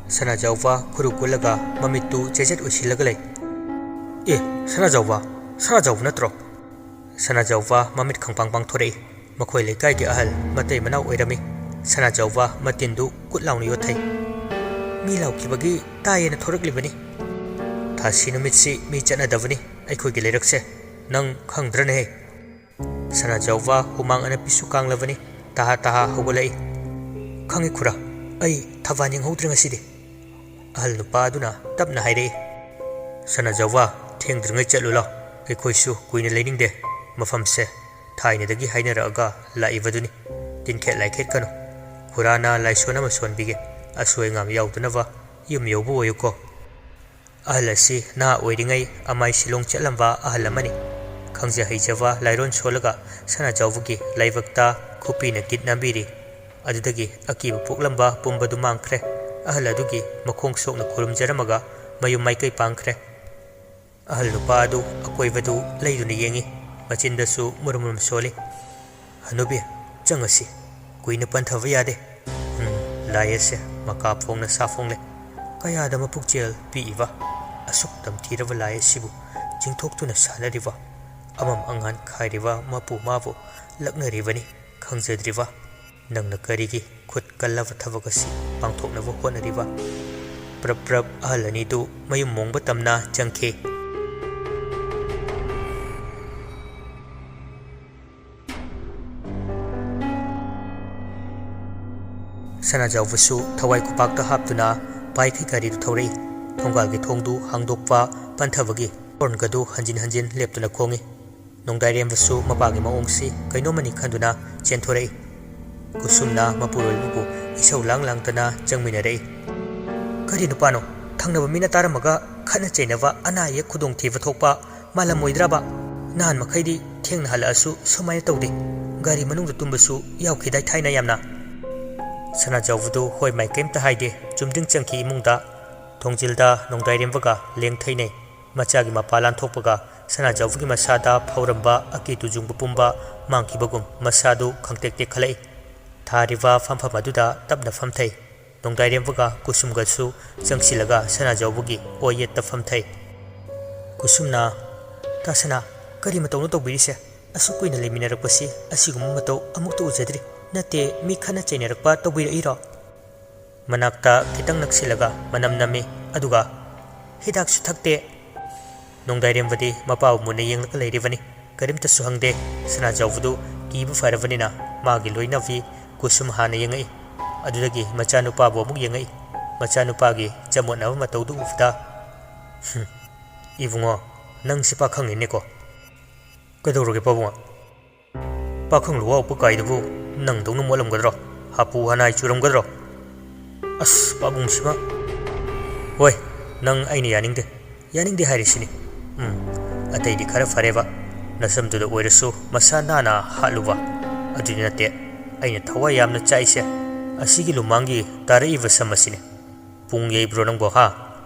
ꯁꯅꯥꯖꯥꯎꯕ ꯈꯨꯔꯨ ꯀꯨꯜꯂꯒ ꯃꯃꯤꯠꯇꯨ ꯆꯦꯖꯦꯠ ꯑꯣꯏꯁꯤꯜꯂꯒ ꯂꯩ꯫ "ꯑꯦ, ꯁꯅꯥꯖꯥꯎꯕ, ꯁꯅꯥꯖꯥꯎꯕ ꯅꯠꯇ꯭ꯔꯣ?" ꯁꯅꯥꯖꯥꯎꯕ ꯃꯃꯤꯠ ꯈꯪꯄꯥꯡ ꯄꯥꯡꯊꯣꯔꯛꯏ꯫ ꯃꯈꯣꯏ ꯂꯩꯀꯥꯏꯒꯤ ꯑꯍꯜ ꯃꯇꯩ ꯃꯅꯥꯎ ꯑꯣꯏꯔꯝꯃꯤ꯫ ꯁꯅꯥꯖꯥꯎꯕ ꯃꯇꯤꯟꯗꯨ ꯀꯨꯠ ꯂꯥꯎꯅ ꯌꯣꯠꯊꯩ꯫ "ꯃꯤ ꯂꯥꯎꯈꯤꯕꯒꯤ ꯇꯥꯏꯌꯦꯅ ꯊꯣꯔꯛꯂꯤꯕꯅꯤ꯫" "ꯊꯥꯁꯤ ꯅꯨꯃꯤꯠꯁꯤ ꯃꯤ ꯆꯠꯅꯗꯕꯅꯤ ꯑꯩꯈꯣꯏꯒꯤ ꯂꯩꯔꯛꯁꯦ꯫ ꯅꯪ ꯈꯪꯗ꯭ꯔꯅꯦꯍꯦ?" ꯁꯅꯥꯖꯥꯎꯕ ꯍꯨꯃꯥꯡ ꯑꯅꯞꯄꯤꯁꯨ ꯀꯥꯡꯂꯕꯅꯤ꯫ ꯇꯍꯥ ꯇꯍꯥ ꯍꯧꯒꯠꯂꯛꯏ꯫ "ꯈꯪꯉꯤ ꯈꯨꯔꯥ, ꯑꯩ ꯊꯕꯥꯟ ꯌꯦꯡꯍꯧꯗ꯭ꯔꯦ ꯉꯁꯤꯗꯤ꯫" ꯑꯍꯜ ꯅꯨꯄꯥ ꯑꯗꯨꯅ ꯇꯞꯅ ꯍꯥꯏꯔꯛꯏ꯫ "ꯁꯅꯥꯖꯥꯎꯕ, ꯊꯦꯡꯗ꯭ꯔꯤꯉꯩ ꯆꯠꯂꯨ ꯂꯥꯎ꯫ ꯑꯩꯈꯣꯏꯁꯨ ꯀꯨꯏꯅ ꯂꯩꯅꯤꯡꯗꯦ꯫ ꯃꯐꯝꯁꯦ ꯊꯥꯏꯅꯗꯒꯤ ꯍꯥꯏꯅꯔꯛꯑꯒ ꯂꯥꯛꯏꯕꯗꯨꯅꯤ꯫ ꯇꯤꯟꯈꯦꯠ ꯂꯥꯏꯈꯦꯠꯀꯅꯨ꯫ ꯈꯨꯔꯥꯅ ꯂꯥꯏꯁꯣꯟ ꯑꯃ ꯁꯣꯟꯕꯤꯒꯦ꯫ ꯑꯁꯣꯏ ꯑꯉꯥꯝ ꯌꯥꯎꯗꯅꯕ ꯌꯨꯝ ꯌꯧꯕ ꯑꯣꯏꯌꯨꯀꯣ꯫" ꯑꯍꯜ ꯑꯁꯤ ꯅꯍꯥ ꯑꯣꯏꯔꯤꯉꯩ ꯑꯃꯥꯏ ꯁꯤꯂꯣꯡ ꯆꯠꯂꯝꯕ ꯑꯍꯜ ꯑꯃꯅꯤ꯫ ꯈꯪꯖ ꯍꯩꯖꯕ ꯂꯥꯏꯔꯣꯟ ꯁꯣꯜꯂꯒ ꯁꯅꯥꯖꯥꯎꯕꯒꯤ ꯂꯥꯏꯕꯛꯇ ꯈꯨꯄꯤꯅ ꯒꯤꯠ ꯅꯝꯕꯤꯔꯤ꯫ ꯑꯗꯨꯗꯒꯤ ꯑꯀꯤꯕ ꯄꯣꯛꯂꯝꯕ ꯄꯨꯝꯕꯗꯨ ꯃꯥꯡꯈ꯭ꯔꯦ꯫ ꯑꯍꯜ ꯑꯗꯨꯒꯤ ꯃꯈꯣꯡ ꯁꯣꯛꯅ ꯈꯨꯔꯨꯝꯖꯔꯝꯃꯒ ꯃꯌꯨꯝ ꯃꯥꯏꯀꯩ ꯄꯥꯡꯈ꯭ꯔꯦ꯫ ꯑꯍꯜ ꯅꯨꯄꯥ ꯑꯗꯨ ꯑꯀꯣꯏꯕꯗꯨ ꯂꯩꯗꯨꯅ ꯌꯦꯡꯏ꯫ ꯃꯆꯤꯟꯗꯁꯨ ꯃꯨꯔꯨꯝ ꯃꯨꯔꯨꯝ ꯁꯣꯜꯂꯤ꯫ "ꯍꯅꯨꯕꯤ, ꯆꯪꯉꯁꯤ꯫ ꯀꯨꯏꯅ ꯄꯟꯊꯕ ꯌꯥꯗꯦ꯫ ꯎꯝ, ꯂꯥꯏ ꯑꯁꯦ ꯃꯀꯥ ꯐꯣꯡꯅ ꯁꯥ ꯐꯣꯡꯂꯦ꯫ ꯀꯌꯥꯗ ꯃꯄꯨꯛꯆꯦꯜ ꯄꯤꯛꯏꯕ, ꯑꯁꯨꯛ ꯇꯝꯊꯤꯔꯕ ꯂꯥꯏ ꯑꯁꯤꯕꯨ ꯆꯤꯡꯊꯣꯛꯇꯨꯅ ꯁꯥꯟꯅꯔꯤꯕ, ꯑꯃꯝ ꯑꯉꯥꯟ ꯈꯥꯏꯔꯤꯕ ꯃꯄꯨ ꯃꯥꯕꯨ ꯂꯛꯅꯔꯤꯕꯅꯤ ꯈꯪꯖꯗ꯭ꯔꯤꯕ꯫ ꯅꯪꯅ ꯀꯔꯤꯒꯤ ꯈꯨꯠ ꯀꯜꯂꯕ ꯊꯕꯛ ꯑꯁꯤ ꯄꯥꯡꯊꯣꯛꯅꯕ ꯍꯣꯠꯅꯔꯤꯕ?" ꯄ꯭ꯔꯞ ꯄ꯭ꯔꯞ ꯑꯍꯜ ꯑꯅꯤꯗꯨ ꯃꯌꯨꯝ ꯃꯣꯡꯕ ꯇꯝꯅ ꯆꯪꯈꯤ꯫ ꯁꯅꯥꯖꯥꯎꯕꯁꯨ ꯊꯋꯥꯏ ꯈꯨꯄꯥꯛꯇ ꯍꯥꯞꯇꯨꯅ ꯄꯥꯏꯈꯩ ꯒꯥꯔꯤꯗꯨ ꯊꯧꯔꯛꯏ꯫ ꯊꯣꯡꯒꯥꯜꯒꯤ ꯊꯣꯡꯗꯨ ꯍꯥꯡꯗꯣꯛꯄ ꯄꯟꯊꯕꯒꯤ ꯍꯣꯔꯟꯒꯗꯨ ꯍꯟꯖꯤꯟ ꯍꯟꯖꯤꯟ ꯂꯦꯞꯇꯨꯅ ꯈꯣꯡꯏ꯫ ꯅꯣꯡꯗꯥꯏꯔꯦꯝꯕꯁꯨ ꯃꯄꯥꯒꯤ ꯃꯑꯣꯡꯁꯤ ꯀꯩꯅꯣꯝꯃꯅꯤ ꯈꯟꯗꯨꯅ ꯆꯦꯟꯊꯣꯔꯛꯏ꯫ ꯀꯨꯁꯨꯝꯅ ꯃꯄꯨꯔꯣꯏꯕꯕꯨ ꯏꯁꯧ ꯂꯥꯡ ꯂꯥꯡꯗꯅ ꯆꯪꯃꯤꯟꯅꯔꯛꯏ꯫ "ꯀꯔꯤ ꯅꯨꯄꯥꯅꯣ? ꯊꯪꯅꯕ ꯃꯤꯅ ꯇꯥꯔꯝꯃꯒ ꯈꯠꯅ ꯆꯩꯅꯕ, ꯑꯅꯥ ꯑꯌꯦꯛ ꯈꯨꯗꯣꯡꯊꯤꯕ ꯊꯣꯛꯄ ꯃꯥꯜꯂꯝꯃꯣꯏꯗ꯭ꯔꯕ? ꯅꯍꯥꯟ ꯃꯈꯩꯗꯤ ꯊꯦꯡꯅ ꯍꯜꯂꯛꯑꯁꯨ ꯁꯨꯃꯥꯏꯅ ꯇꯧꯗꯦ꯫ ꯒꯥꯔꯤ ꯃꯅꯨꯡꯗ ꯇꯨꯝꯕꯁꯨ ꯌꯥꯎꯈꯤꯗꯥꯏ ꯊꯥꯏꯅ ꯌꯥꯝꯅ?" ꯁꯅꯥꯖꯥꯎꯕꯗꯨ ꯍꯣꯏ ꯃꯥꯏ ꯀꯩꯝꯇ ꯍꯥꯏꯗꯦ꯫ ꯆꯨꯝꯗ꯭ꯔꯤꯡ ꯆꯪꯈꯤ ꯏꯃꯨꯡꯗ꯫ ꯊꯣꯡꯖꯤꯜꯗ ꯅꯣꯡꯗꯥꯏꯔꯦꯝꯕꯒ ꯂꯦꯡ ꯊꯩꯅꯩ꯫ ꯃꯆꯥꯒꯤ ꯃꯄꯥ ꯂꯥꯟꯊꯣꯛꯄꯒ ꯁꯅꯥꯖꯥꯎꯕꯒꯤ ꯃꯁꯥꯗ ꯐꯧꯔꯝꯕ ꯑꯀꯤ ꯇꯨꯖꯨꯡꯕ ꯄꯨꯝꯕ ꯃꯥꯡꯈꯤꯕꯒꯨꯝ ꯃꯁꯥꯗꯨ ꯈꯪꯇꯦꯛ ꯇꯦꯛꯈꯠꯂꯛꯏ꯫ ꯊꯥꯔꯤꯕ ꯐꯝꯐꯝ ꯑꯗꯨꯗ ꯇꯞꯅ ꯐꯝꯊꯩ꯫ ꯅꯣꯡꯗꯥꯏꯔꯦꯝꯕꯒ ꯀꯨꯁꯨꯝꯒꯁꯨ ꯆꯪꯁꯤꯜꯂꯒ ꯁꯅꯥꯖꯥꯎꯕꯒꯤ ꯑꯣꯏꯌꯦꯠꯇ ꯐꯝꯊꯩ꯫ ꯀꯨꯁꯨꯝꯅ, "ꯇꯥ ꯁꯅꯥ, ꯀꯔꯤ ꯃꯇꯧꯅꯣ ꯇꯧꯕꯤꯔꯤꯁꯦ? ꯑꯁꯨꯛ ꯀꯨꯏꯅ ꯂꯩꯃꯤꯟꯅꯔꯛꯄꯁꯤ ꯑꯁꯤꯒꯨꯝꯕ ꯃꯇꯧ ꯑꯃꯨꯛꯇ ꯎꯖꯗ꯭ꯔꯤ꯫ ꯅꯠꯇꯦ, ꯃꯤ ꯈꯠꯅ ꯆꯩꯅꯔꯛꯄ ꯇꯧꯕꯤꯔꯛꯏꯔꯣ?" ꯃꯅꯥꯛꯇ ꯈꯤꯇꯪ ꯅꯛꯁꯤꯜꯂꯒ ꯃꯅꯝ ꯅꯝꯃꯤ, ꯑꯗꯨꯒ, "ꯍꯤꯗꯥꯛꯁꯨ ꯊꯛꯇꯦ"꯫ ꯅꯣꯡꯗꯥꯏꯔꯦꯝꯕꯗꯤ ꯃꯄꯥꯕꯨ ꯃꯨꯟꯅ ꯌꯦꯡꯂꯒ ꯂꯩꯔꯤꯕꯅꯤ꯫ ꯀꯔꯤꯝꯇꯁꯨ ꯍꯪꯗꯦ꯫ ꯁꯅꯥꯖꯥꯎꯕꯗꯨ ꯀꯤꯕ ꯐꯔꯕꯅꯤꯅ ꯃꯥꯒꯤ ꯂꯣꯏꯅꯕꯤ ꯀꯨꯁꯨꯝ ꯍꯥꯟꯅ ꯌꯦꯡꯉꯛꯏ꯫ ꯑꯗꯨꯗꯒꯤ ꯃꯆꯥꯅꯨꯄꯥꯕꯨ ꯑꯃꯨꯛ ꯌꯦꯡꯉꯛꯏ꯫ ꯃꯆꯥꯅꯨꯄꯥꯒꯤ ꯆꯃꯣꯠꯅꯕ ꯃꯇꯧꯗꯨ ꯎꯕꯗ, "ꯍꯨꯝ, ꯏꯕꯨꯡꯉꯣ, ꯅꯪꯁꯤ ꯄꯥꯈꯪꯅꯤꯅꯦꯀꯣ"꯫ "ꯀꯩꯗꯧꯔꯒꯦ ꯄꯥꯕꯨꯡ? ꯄꯥꯈꯪ ꯂꯨꯋꯥꯎ ꯄꯨꯀꯥꯏꯗꯨꯕꯨ ꯅꯪꯗꯧꯅ ꯃꯣꯠꯂꯝꯒꯗ꯭ꯔꯣ? ꯍꯥꯄꯨ ꯍꯅꯥꯏ ꯆꯨꯔꯝꯒꯗ꯭ꯔꯣ? ꯑꯁ, ꯄꯥꯕꯨꯡꯁꯤꯃ"꯫ "ꯍꯣꯏ, "ꯅꯪ ꯑꯩꯅ ꯌꯥꯅꯤꯡꯗꯦ, ꯌꯥꯅꯤꯡꯗꯦ ꯍꯥꯏꯔꯤꯁꯤꯅꯤ꯫ ꯎꯝ, ꯑꯇꯩꯗꯤ ꯈꯔ ꯐꯔꯦꯕ, ꯅꯁꯝꯗꯨꯗ ꯑꯣꯏꯔꯁꯨ ꯃꯁꯥ ꯅꯥꯟꯅ ꯍꯥꯠꯂꯨꯕ꯫ ꯑꯗꯨꯗꯤ ꯅꯠꯇꯦ, ꯑꯩꯅ ꯊꯋꯥꯏ ꯌꯥꯝꯅ ꯆꯥꯛꯏꯁꯦ ꯑꯁꯤꯒꯤ ꯂꯨꯃꯥꯡꯒꯤ ꯇꯥꯔꯛꯏꯕ ꯁꯝ ꯑꯁꯤꯅꯤ꯫ ꯄꯨꯡ ꯌꯩꯕ꯭ꯔꯣ ꯅꯪꯕꯣ, ꯍꯥ?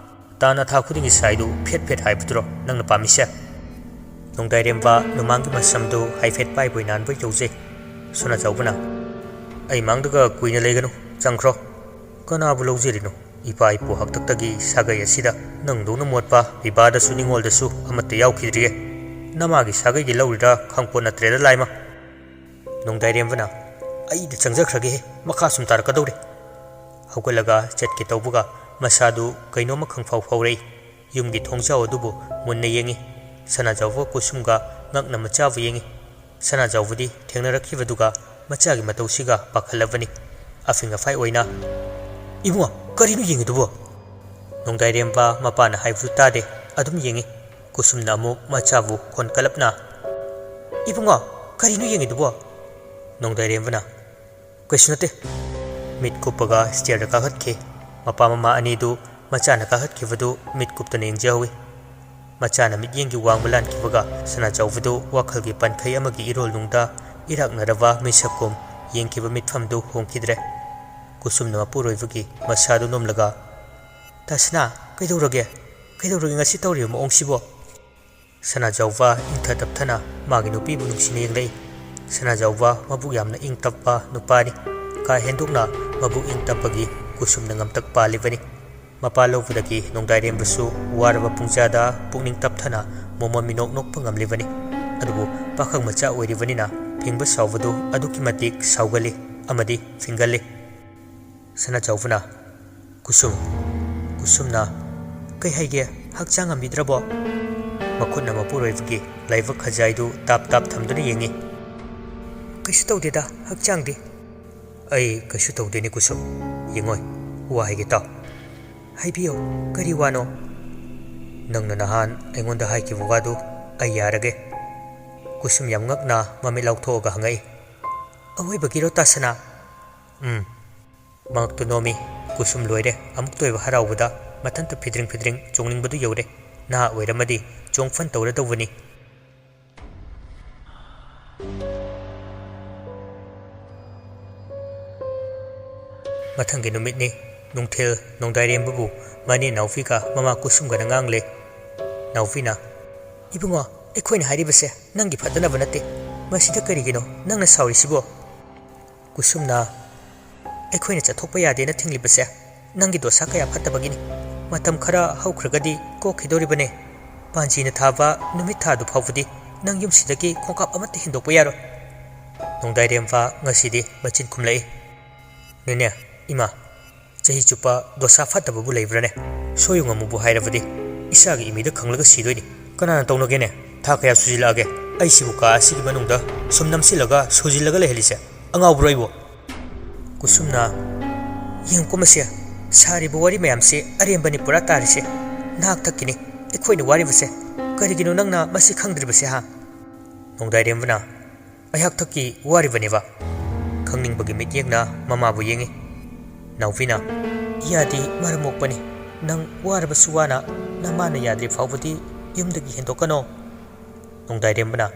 ꯇꯥꯟ ꯑꯊꯥ ꯈꯨꯗꯤꯡꯒꯤ ꯁꯥꯏꯗꯨ ꯐꯦꯠ ꯐꯦꯠ ꯍꯥꯏꯕꯗꯨꯔꯣ ꯅꯪꯅ ꯄꯥꯝꯃꯤꯁꯦ?" ꯅꯣꯡꯗꯥꯏꯔꯦꯝꯕ ꯂꯨꯃꯥꯡꯒꯤ ꯃꯁꯝꯗꯨ ꯍꯥꯏꯐꯦꯠ ꯄꯥꯏꯕꯣꯏ ꯅꯥꯟꯕꯣꯏ ꯇꯧꯖꯩ꯫ ꯁꯅꯥꯖꯥꯎꯕꯅ, "ꯑꯩ ꯃꯥꯡꯗꯒ ꯀꯨꯏꯅ ꯂꯩꯒꯅꯨ, ꯆꯪꯈ꯭ꯔꯣ꯫ ꯀꯅꯥꯕꯨ ꯂꯧꯖꯔꯤꯅꯣ? ꯏꯄꯥ ꯏꯄꯨ ꯍꯥꯛꯇꯛꯇꯒꯤ ꯁꯥꯒꯩ ꯑꯁꯤꯗ ꯅꯪꯗꯧꯅ ꯃꯣꯠꯄ ꯄꯤꯕꯥꯗꯁꯨ ꯅꯤꯉꯣꯜꯗꯁꯨ ꯑꯃꯠꯇ ꯌꯥꯎꯈꯤꯗ꯭ꯔꯤꯌꯦ꯫ ꯅꯃꯥꯒꯤ ꯁꯥꯒꯩꯒꯤ ꯂꯧꯔꯤꯔꯥ ꯈꯪꯄꯣꯠ ꯅꯠꯇ꯭ꯔꯦꯗ, ꯂꯥꯏꯃ꯫" ꯅꯣꯡꯗꯥꯏꯔꯦꯝꯕꯅ, "ꯑꯩꯗ ꯆꯪꯖꯈ꯭ꯔꯒꯦꯍꯦ, ꯃꯈꯥ ꯁꯨꯝ ꯇꯥꯔꯛꯀꯗꯧꯔꯦ꯫" ꯍꯧꯒꯠꯂꯒ ꯆꯠꯀꯦ ꯇꯧꯕꯒ ꯃꯁꯥꯗꯨ ꯀꯩꯅꯣꯝꯃ ꯈꯪꯐꯥꯎ ꯐꯥꯎꯔꯛꯏ꯫ ꯌꯨꯝꯒꯤ ꯊꯣꯡꯖꯥꯎ ꯑꯗꯨꯕꯨ ꯃꯨꯟꯅ ꯌꯦꯡꯉꯤ꯫ ꯁꯅꯥꯖꯥꯎꯕ ꯀꯨꯁꯨꯝꯒ ꯉꯛꯅ ꯃꯆꯥꯕꯨ ꯌꯦꯡꯉꯤ꯫ ꯁꯅꯥꯖꯥꯎꯕꯗꯤ ꯊꯦꯡꯅꯔꯛꯈꯤꯕꯗꯨꯒ ꯃꯆꯥꯒꯤ ꯃꯇꯧꯁꯤꯒ ꯄꯥꯈꯠꯂꯕꯅꯤ꯫ ꯑꯐꯤꯡ ꯑꯐꯥꯏ ꯑꯣꯏꯅ, "ꯏꯕꯨꯡꯉꯣ, ꯀꯔꯤꯅꯣ ꯌꯦꯡꯉꯤꯗꯨꯕꯣ?" ꯅꯣꯡꯗꯥꯏꯔꯦꯝꯕ ꯃꯄꯥꯅ ꯍꯥꯏꯕꯗꯨ ꯇꯥꯗꯦ, ꯑꯗꯨꯝ ꯌꯦꯡꯉꯤ꯫ ꯀꯨꯁꯨꯝꯅ ꯑꯃꯨꯛ ꯃꯆꯥꯕꯨ ꯈꯣꯟ ꯀꯜꯂꯞꯅ, "ꯏꯕꯨꯡꯉꯣ, ꯀꯔꯤꯅꯣ ꯌꯦꯡꯉꯤꯗꯨꯕꯣ?" ꯅꯣꯡꯗꯥꯏꯔꯦꯝꯕꯅ, "ꯀꯩꯁꯨ ꯅꯠꯇꯦ꯫" ꯃꯤꯠ ꯀꯨꯞꯄꯒ ꯁ꯭ꯇꯤꯌꯔꯗ ꯀꯥꯈꯠꯈꯤ꯫ ꯃꯄꯥ ꯃꯃꯥ ꯑꯅꯤꯗꯨ ꯃꯆꯥꯅ ꯀꯥꯈꯠꯈꯤꯕꯗꯨ ꯃꯤꯠ ꯀꯨꯞꯇꯅ ꯌꯦꯡꯖꯍꯧꯏ꯫ ꯃꯆꯥꯅ ꯃꯤꯠꯌꯦꯡꯒꯤ ꯋꯥꯡꯃ ꯂꯥꯟꯈꯤꯕꯒ ꯁꯅꯥꯖꯥꯎꯕꯗꯨ ꯋꯥꯈꯜꯒꯤ ꯄꯟꯈꯩ ꯑꯃꯒꯤ ꯏꯔꯣꯜꯅꯨꯡꯗ ꯏꯔꯥꯛꯅꯔꯕ ꯃꯤꯁꯛꯀꯨꯝ ꯌꯦꯡꯈꯤꯕ ꯃꯤꯠꯐꯝꯗꯨ ꯍꯣꯡꯈꯤꯗ꯭ꯔꯦ꯫ ꯀꯨꯁꯨꯝꯅ ꯃꯄꯨꯔꯣꯏꯕꯒꯤ ꯃꯁꯥꯗꯨ ꯅꯣꯝꯂꯒ, "ꯇꯥ ꯁꯅꯥ, ꯀꯩꯗꯧꯔꯒꯦ? ꯀꯩꯗꯧꯔꯒꯦ ꯉꯁꯤ ꯇꯧꯔꯤꯕ ꯃꯑꯣꯡꯁꯤꯕꯣ?" ꯁꯅꯥꯖꯥꯎꯕ ꯏꯪꯊ ꯇꯞꯊꯅ ꯃꯥꯒꯤ ꯅꯨꯄꯤꯕꯨ ꯅꯨꯡꯁꯤꯅ ꯌꯦꯡꯂꯛꯏ꯫ ꯁꯅꯥꯖꯥꯎꯕ ꯃꯕꯨꯛ ꯌꯥꯝꯅ ꯏꯪ ꯇꯞꯄ ꯅꯨꯄꯥꯅꯤ꯫ ꯀꯥ ꯍꯦꯟꯗꯣꯛꯅ ꯃꯕꯨꯛ ꯏꯪ ꯇꯞꯄꯒꯤ ꯀꯨꯁꯨꯝꯅ ꯉꯝꯇꯛ ꯄꯥꯜꯂꯤꯕꯅꯤ꯫ ꯃꯄꯥ ꯂꯧꯕꯗꯒꯤ ꯅꯣꯡꯗꯥꯏꯔꯦꯝꯕꯁꯨ ꯋꯥꯔꯕ ꯄꯨꯡꯖꯥꯗ ꯄꯨꯛꯅꯤꯡ ꯇꯞꯊꯅ ꯃꯣꯃꯣꯟ ꯃꯤꯅꯣꯛ ꯅꯣꯛꯄ ꯉꯝꯂꯤꯕꯅꯤ꯫ ꯑꯗꯨꯕꯨ ꯄꯥꯈꯪ ꯃꯆꯥ ꯑꯣꯏꯔꯤꯕꯅꯤꯅ ꯐꯤꯡꯕ ꯁꯥꯎꯕꯗꯨ ꯑꯗꯨꯛꯀꯤ ꯃꯇꯤꯛ ꯁꯥꯎꯒꯜꯂꯤ ꯑꯃꯗꯤ ꯐꯤꯡꯒꯜꯂꯤ꯫ ꯁꯅꯥꯖꯥꯎꯕꯅ, "ꯀꯨꯁꯨꯝ꯫" ꯀꯨꯁꯨꯝꯅ, "ꯀꯩ ꯍꯥꯏꯒꯦ? ꯍꯛꯆꯥꯡ ꯉꯝꯕꯤꯗ꯭ꯔꯕꯣ?" ꯃꯈꯨꯠꯅ ꯃꯄꯨꯔꯣꯏꯕꯒꯤ ꯂꯥꯏꯕꯛ ꯈꯖꯥꯏꯗꯨ ꯇꯥꯞ ꯇꯥꯞ ꯊꯝꯗꯨꯅ ꯌꯦꯡꯉꯤ꯫ "ꯀꯩꯁꯨ ꯇꯧꯗꯦꯗ, ꯍꯛꯆꯥꯡꯗꯤ꯫" "ꯑꯩ ꯀꯩꯁꯨ ꯇꯧꯗꯦꯅꯦ ꯀꯨꯁꯨꯝ꯫ ꯌꯦꯡꯉꯣꯏ, ꯋꯥ ꯍꯥꯏꯒꯦ ꯇꯥꯎ꯫" "ꯍꯥꯏꯕꯤꯌꯣ, ꯀꯔꯤ ꯋꯥꯅꯣ?" "ꯅꯪꯅ ꯅꯍꯥꯟ ꯑꯩꯉꯣꯟꯗ ꯍꯥꯏꯈꯤꯕ ꯋꯥꯗꯨ ꯑꯩ ꯌꯥꯔꯒꯦ꯫" ꯀꯨꯁꯨꯝ ꯌꯥꯝ ꯉꯛꯅ ꯃꯃꯤꯠ ꯂꯥꯎꯊꯣꯛꯑꯒ ꯍꯪꯉꯛꯏ꯫ "ꯑꯋꯣꯏꯕꯒꯤꯔꯣ ꯇꯥ ꯁꯅꯥ?" "ꯎꯝ꯫" ꯃꯉꯛꯇꯨ ꯅꯣꯝꯃꯤ꯫ ꯀꯨꯁꯨꯝ ꯂꯣꯏꯔꯦ ꯑꯃꯨꯛꯇ ꯑꯣꯏꯕ ꯍꯔꯥꯎꯕꯗ꯫ ꯃꯊꯟꯇ ꯐꯤꯗ꯭ꯔꯤꯡ ꯐꯤꯗ꯭ꯔꯤꯡ ꯆꯣꯡꯅꯤꯡꯕꯗꯨ ꯌꯧꯔꯦ꯫ ꯅꯍꯥ ꯑꯣꯏꯔꯝꯃꯗꯤ ꯆꯣꯡꯐꯟ ꯇꯧꯔꯗꯧꯕꯅꯤ꯫ ꯃꯊꯪꯒꯤ ꯅꯨꯃꯤꯠꯅꯤ꯫ ꯅꯨꯡꯊꯤꯜ ꯅꯣꯡꯗꯥꯏꯔꯦꯝꯕꯕꯨ ꯃꯅꯦ ꯅꯥꯎꯕꯤꯒ ꯃꯃꯥ ꯀꯨꯁꯨꯝꯒꯅ ꯉꯥꯡꯂꯦ꯫ ꯅꯥꯎꯕꯤꯅ, "ꯏꯕꯨꯡꯉꯣ, ꯑꯩꯈꯣꯏꯅ ꯍꯥꯏꯔꯤꯕꯁꯦ ꯅꯪꯒꯤ ꯐꯠꯇꯅꯕ ꯅꯠꯇꯦ꯫ ꯃꯁꯤꯗ ꯀꯔꯤꯒꯤꯅꯣ ꯅꯪꯅ ꯁꯥꯎꯔꯤꯁꯤꯕꯣ?" ꯀꯨꯁꯨꯝꯅ, "ꯑꯩꯈꯣꯏꯅ ꯆꯠꯊꯣꯛꯄ ꯌꯥꯗꯦꯅ ꯊꯤꯡꯂꯤꯕꯁꯦ ꯅꯪꯒꯤ ꯗꯣꯁꯥ ꯀꯌꯥ ꯐꯠꯇꯕꯒꯤꯅꯤ꯫ ꯃꯇꯝ ꯈꯔ ꯍꯧꯈ꯭ꯔꯒꯗꯤ ꯀꯣꯛꯈꯤꯗꯧꯔꯤꯕꯅꯦ꯫ ꯄꯥꯟꯖꯤꯅ ꯊꯥꯕ ꯅꯨꯃꯤꯠ ꯊꯥꯗꯨ ꯐꯥꯎꯕꯗꯤ ꯅꯪ ꯌꯨꯝꯁꯤꯗꯒꯤ ꯈꯣꯡꯀꯥꯞ ꯑꯃꯠꯇ ꯍꯦꯟꯗꯣꯛꯄ ꯌꯥꯔꯣꯏ꯫" ꯅꯣꯡꯗꯥꯏꯔꯦꯝꯕ ꯉꯁꯤꯗꯤ ꯃꯆꯤꯟ ꯈꯨꯝꯂꯛꯏ꯫ "ꯅꯦꯅꯦ, ꯏꯃꯥ, ꯆꯍꯤ ꯆꯨꯞꯄ ꯗꯣꯁꯥ ꯐꯠꯇꯕꯕꯨ ꯂꯩꯕ꯭ꯔꯥꯅꯦ? ꯁꯣꯌꯨꯡ ꯑꯃꯨꯛꯕꯨ ꯍꯥꯏꯔꯕꯗꯤ ꯏꯆꯥꯒꯤ ꯏꯃꯤꯗ ꯈꯪꯂꯒ ꯁꯤꯗꯣꯏꯅꯤ꯫ ꯀꯅꯥꯅ ꯇꯧꯅꯒꯦꯅꯦ? ꯊꯥ ꯀꯌꯥ ꯁꯨꯖꯤꯜꯂꯛꯑꯒꯦ ꯑꯩꯁꯤꯕꯨ ꯀꯥ ꯑꯁꯤꯒꯤ ꯃꯅꯨꯡꯗ ꯁꯨꯝ ꯅꯝꯁꯤꯜꯂꯒ ꯁꯨꯖꯤꯜꯂꯒ ꯂꯩꯍꯜꯂꯤꯁꯦ? ꯑꯉꯥꯎꯕ꯭ꯔꯣ ꯑꯩꯕꯨ?" ꯀꯨꯁꯨꯝꯅ, "ꯌꯦꯡꯉꯨꯀꯣ ꯃꯁꯦ, ꯁꯥꯔꯤꯕ ꯋꯥꯔꯤ ꯃꯌꯥꯝꯁꯦ ꯑꯔꯦꯝꯕꯅꯤ ꯄꯨꯔꯥ ꯇꯥꯔꯤꯁꯦ꯫ ꯅꯍꯥꯛ ꯊꯛꯀꯤꯅꯤ ꯑꯩꯈꯣꯏꯅ ꯋꯥꯔꯤꯕꯁꯦ꯫ ꯀꯔꯤꯒꯤꯅꯣ ꯅꯪꯅ ꯃꯁꯤ ꯈꯪꯗ꯭ꯔꯤꯕꯁꯦ, ꯍꯥ?" ꯅꯣꯡꯗꯥꯏꯔꯦꯝꯕꯅ, "ꯑꯩꯍꯥꯛ ꯊꯛꯀꯤ ꯋꯥꯔꯤꯕꯅꯦꯕ?" ꯈꯪꯅꯤꯡꯕꯒꯤ ꯃꯤꯠꯌꯦꯡꯅ ꯃꯃꯥꯕꯨ ꯌꯦꯡꯉꯤ꯫ ꯅꯥꯎꯕꯤꯅ, "ꯏꯌꯥꯗꯤ ꯃꯔꯝ ꯃꯣꯛꯄꯅꯤ꯫ ꯅꯪ ꯋꯥꯔꯕꯁꯨ ꯋꯥꯅ ꯅꯃꯥꯅ ꯌꯥꯗ꯭ꯔꯤ ꯐꯥꯎꯕꯗꯤ ꯌꯨꯝꯗꯒꯤ ꯍꯦꯟꯗꯣꯛꯀꯅꯣ꯫" ꯅꯣꯡꯗꯥꯏꯔꯦꯝꯕꯅ,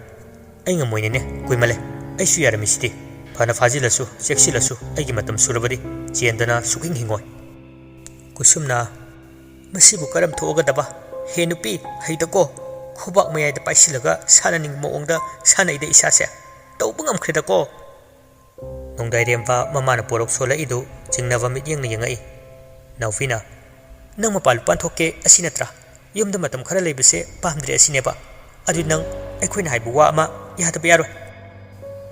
"ꯑꯩ ꯉꯝꯃꯣꯏꯅꯦꯅꯦ, ꯀꯨꯏꯃꯜꯂꯦ꯫ ꯑꯩꯁꯨ ꯌꯥꯔꯝꯃꯤꯁꯤꯗꯤ꯫ ꯐꯅ ꯐꯥꯖꯤꯜꯂꯁꯨ, ꯆꯦꯛꯁꯤꯜꯂꯁꯨ ꯑꯩꯒꯤ ꯃꯇꯝ ꯁꯨꯔꯕꯗꯤ ꯆꯦꯟꯗꯅ ꯁꯨꯛꯍꯤꯡ ꯍꯤꯡꯉꯣꯏ꯫" ꯀꯨꯁꯨꯝꯅ, "ꯃꯁꯤꯕꯨ ꯀꯔꯝ ꯊꯣꯛꯑꯒꯗꯕ? ꯍꯦ ꯅꯨꯄꯤ, ꯍꯩꯗꯀꯣ꯫ ꯈꯨꯕꯥꯛ ꯃꯌꯥꯏꯗ ꯄꯥꯏꯁꯤꯜꯂꯒ ꯁꯥꯟꯅꯅꯤꯡꯕ ꯃꯑꯣꯡꯗ ꯁꯥꯟꯅꯩꯗ ꯏꯁꯥꯁꯦ꯫ ꯇꯧꯕ ꯉꯝꯈ꯭ꯔꯦꯗꯀꯣ꯫" ꯅꯣꯡꯗꯥꯏꯔꯦꯝꯕ ꯃꯃꯥꯅ ꯄꯣꯔꯣꯛ ꯁꯣꯜꯂꯛꯏꯗꯨ ꯆꯤꯡꯅꯕ ꯃꯤꯠꯌꯦꯡꯅ ꯌꯦꯡꯉꯛꯏ꯫ ꯅꯥꯎꯕꯤꯅ, "ꯅꯪ ꯃꯄꯥꯟ ꯂꯨꯄꯥꯟ ꯊꯣꯛꯀꯦ ꯑꯁꯤ ꯅꯠꯇ꯭ꯔꯥ? ꯌꯨꯝꯗ ꯃꯇꯝ ꯈꯔ ꯂꯩꯕꯁꯦ ꯄꯥꯝꯗ꯭ꯔꯦ ꯑꯁꯤꯅꯦꯕ? ꯑꯗꯨ ꯅꯪ ꯑꯩꯈꯣꯏꯅ ꯍꯥꯏꯕ ꯋꯥ ꯑꯃ ꯌꯥꯗꯕ ꯌꯥꯔꯣꯏ꯫"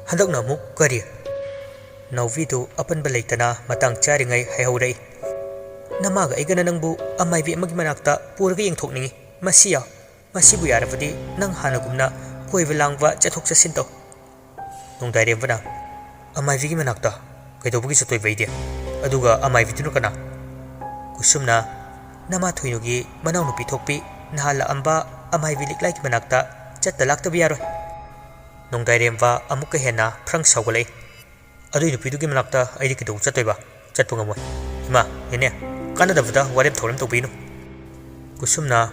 ꯍꯟꯗꯛꯅ ꯑꯃꯨꯛ ꯀꯔꯤ? ꯅꯥꯎꯕꯤꯗꯨ ꯑꯄꯟꯕ ꯂꯩꯇꯅ ꯃꯇꯥꯡ ꯆꯥꯔꯤꯉꯩ ꯍꯥꯏꯍꯧꯔꯛꯏ꯫ "ꯅꯃꯥꯒ ꯑꯩꯒꯅ ꯅꯪꯕꯨ ꯑꯃꯥꯏꯕꯤ ꯑꯃꯒꯤ ꯃꯅꯥꯛꯇ ꯄꯨꯔꯒ ꯌꯦꯡꯊꯣꯛꯅꯤꯡꯉꯤ꯫ ꯃꯁꯤ ꯌꯥꯎ꯫ ꯃꯁꯤꯕꯨ ꯌꯥꯔꯕꯗꯤ ꯅꯪ ꯍꯥꯟꯅꯒꯨꯝꯅ ꯀꯣꯏꯕ ꯂꯥꯡꯕ ꯆꯠꯊꯣꯛ ꯆꯠꯁꯤꯟ ꯇꯧ꯫" ꯅꯣꯡꯗꯥꯏꯔꯦꯝꯕꯅ, "ꯑꯃꯥꯏꯕꯤꯒꯤ ꯃꯅꯥꯛꯇ ꯀꯩꯗꯧꯕꯒꯤ ꯆꯠꯇꯣꯏꯕ ꯑꯩꯗꯤ? ꯑꯗꯨꯒ ꯑꯃꯥꯏꯕꯤꯗꯨꯅ ꯀꯅꯥ?" ꯀꯨꯁꯨꯝꯅ, "ꯅꯃꯥ ꯊꯣꯏꯅꯨꯒꯤ ꯃꯅꯥꯎꯅꯨꯄꯤ ꯊꯣꯛꯄꯤ ꯅꯍꯥꯟ ꯂꯥꯛꯑꯝꯕ ꯑꯃꯥꯏꯕꯤ ꯂꯤꯛꯂꯥꯏꯒꯤ ꯃꯅꯥꯛꯇ ꯆꯠꯇ ꯂꯥꯛꯇꯕ ꯌꯥꯔꯣꯏ꯫" ꯅꯣꯡꯗꯥꯏꯔꯦꯝꯕ ꯑꯃꯨꯛꯀ ꯍꯦꯟꯅ ꯐ꯭ꯔꯪ ꯁꯥꯎꯒꯠꯂꯛꯏ꯫ "ꯑꯗꯨꯏ ꯅꯨꯄꯤꯗꯨꯒꯤ ꯃꯅꯥꯛꯇ ꯑꯩꯗꯤ ꯀꯩꯗꯧ ꯆꯠꯇꯣꯏꯕ? ꯆꯠꯄ ꯉꯝꯃꯣꯏ꯫ ꯏꯃꯥ, ꯅꯦꯅꯦ, ꯀꯥꯟꯅꯗꯕꯗ ꯋꯥꯔꯦꯝ ꯊꯧꯔꯦꯝ ꯇꯧꯕꯤꯅꯨ꯫ ꯀꯨꯁꯨꯝꯅ,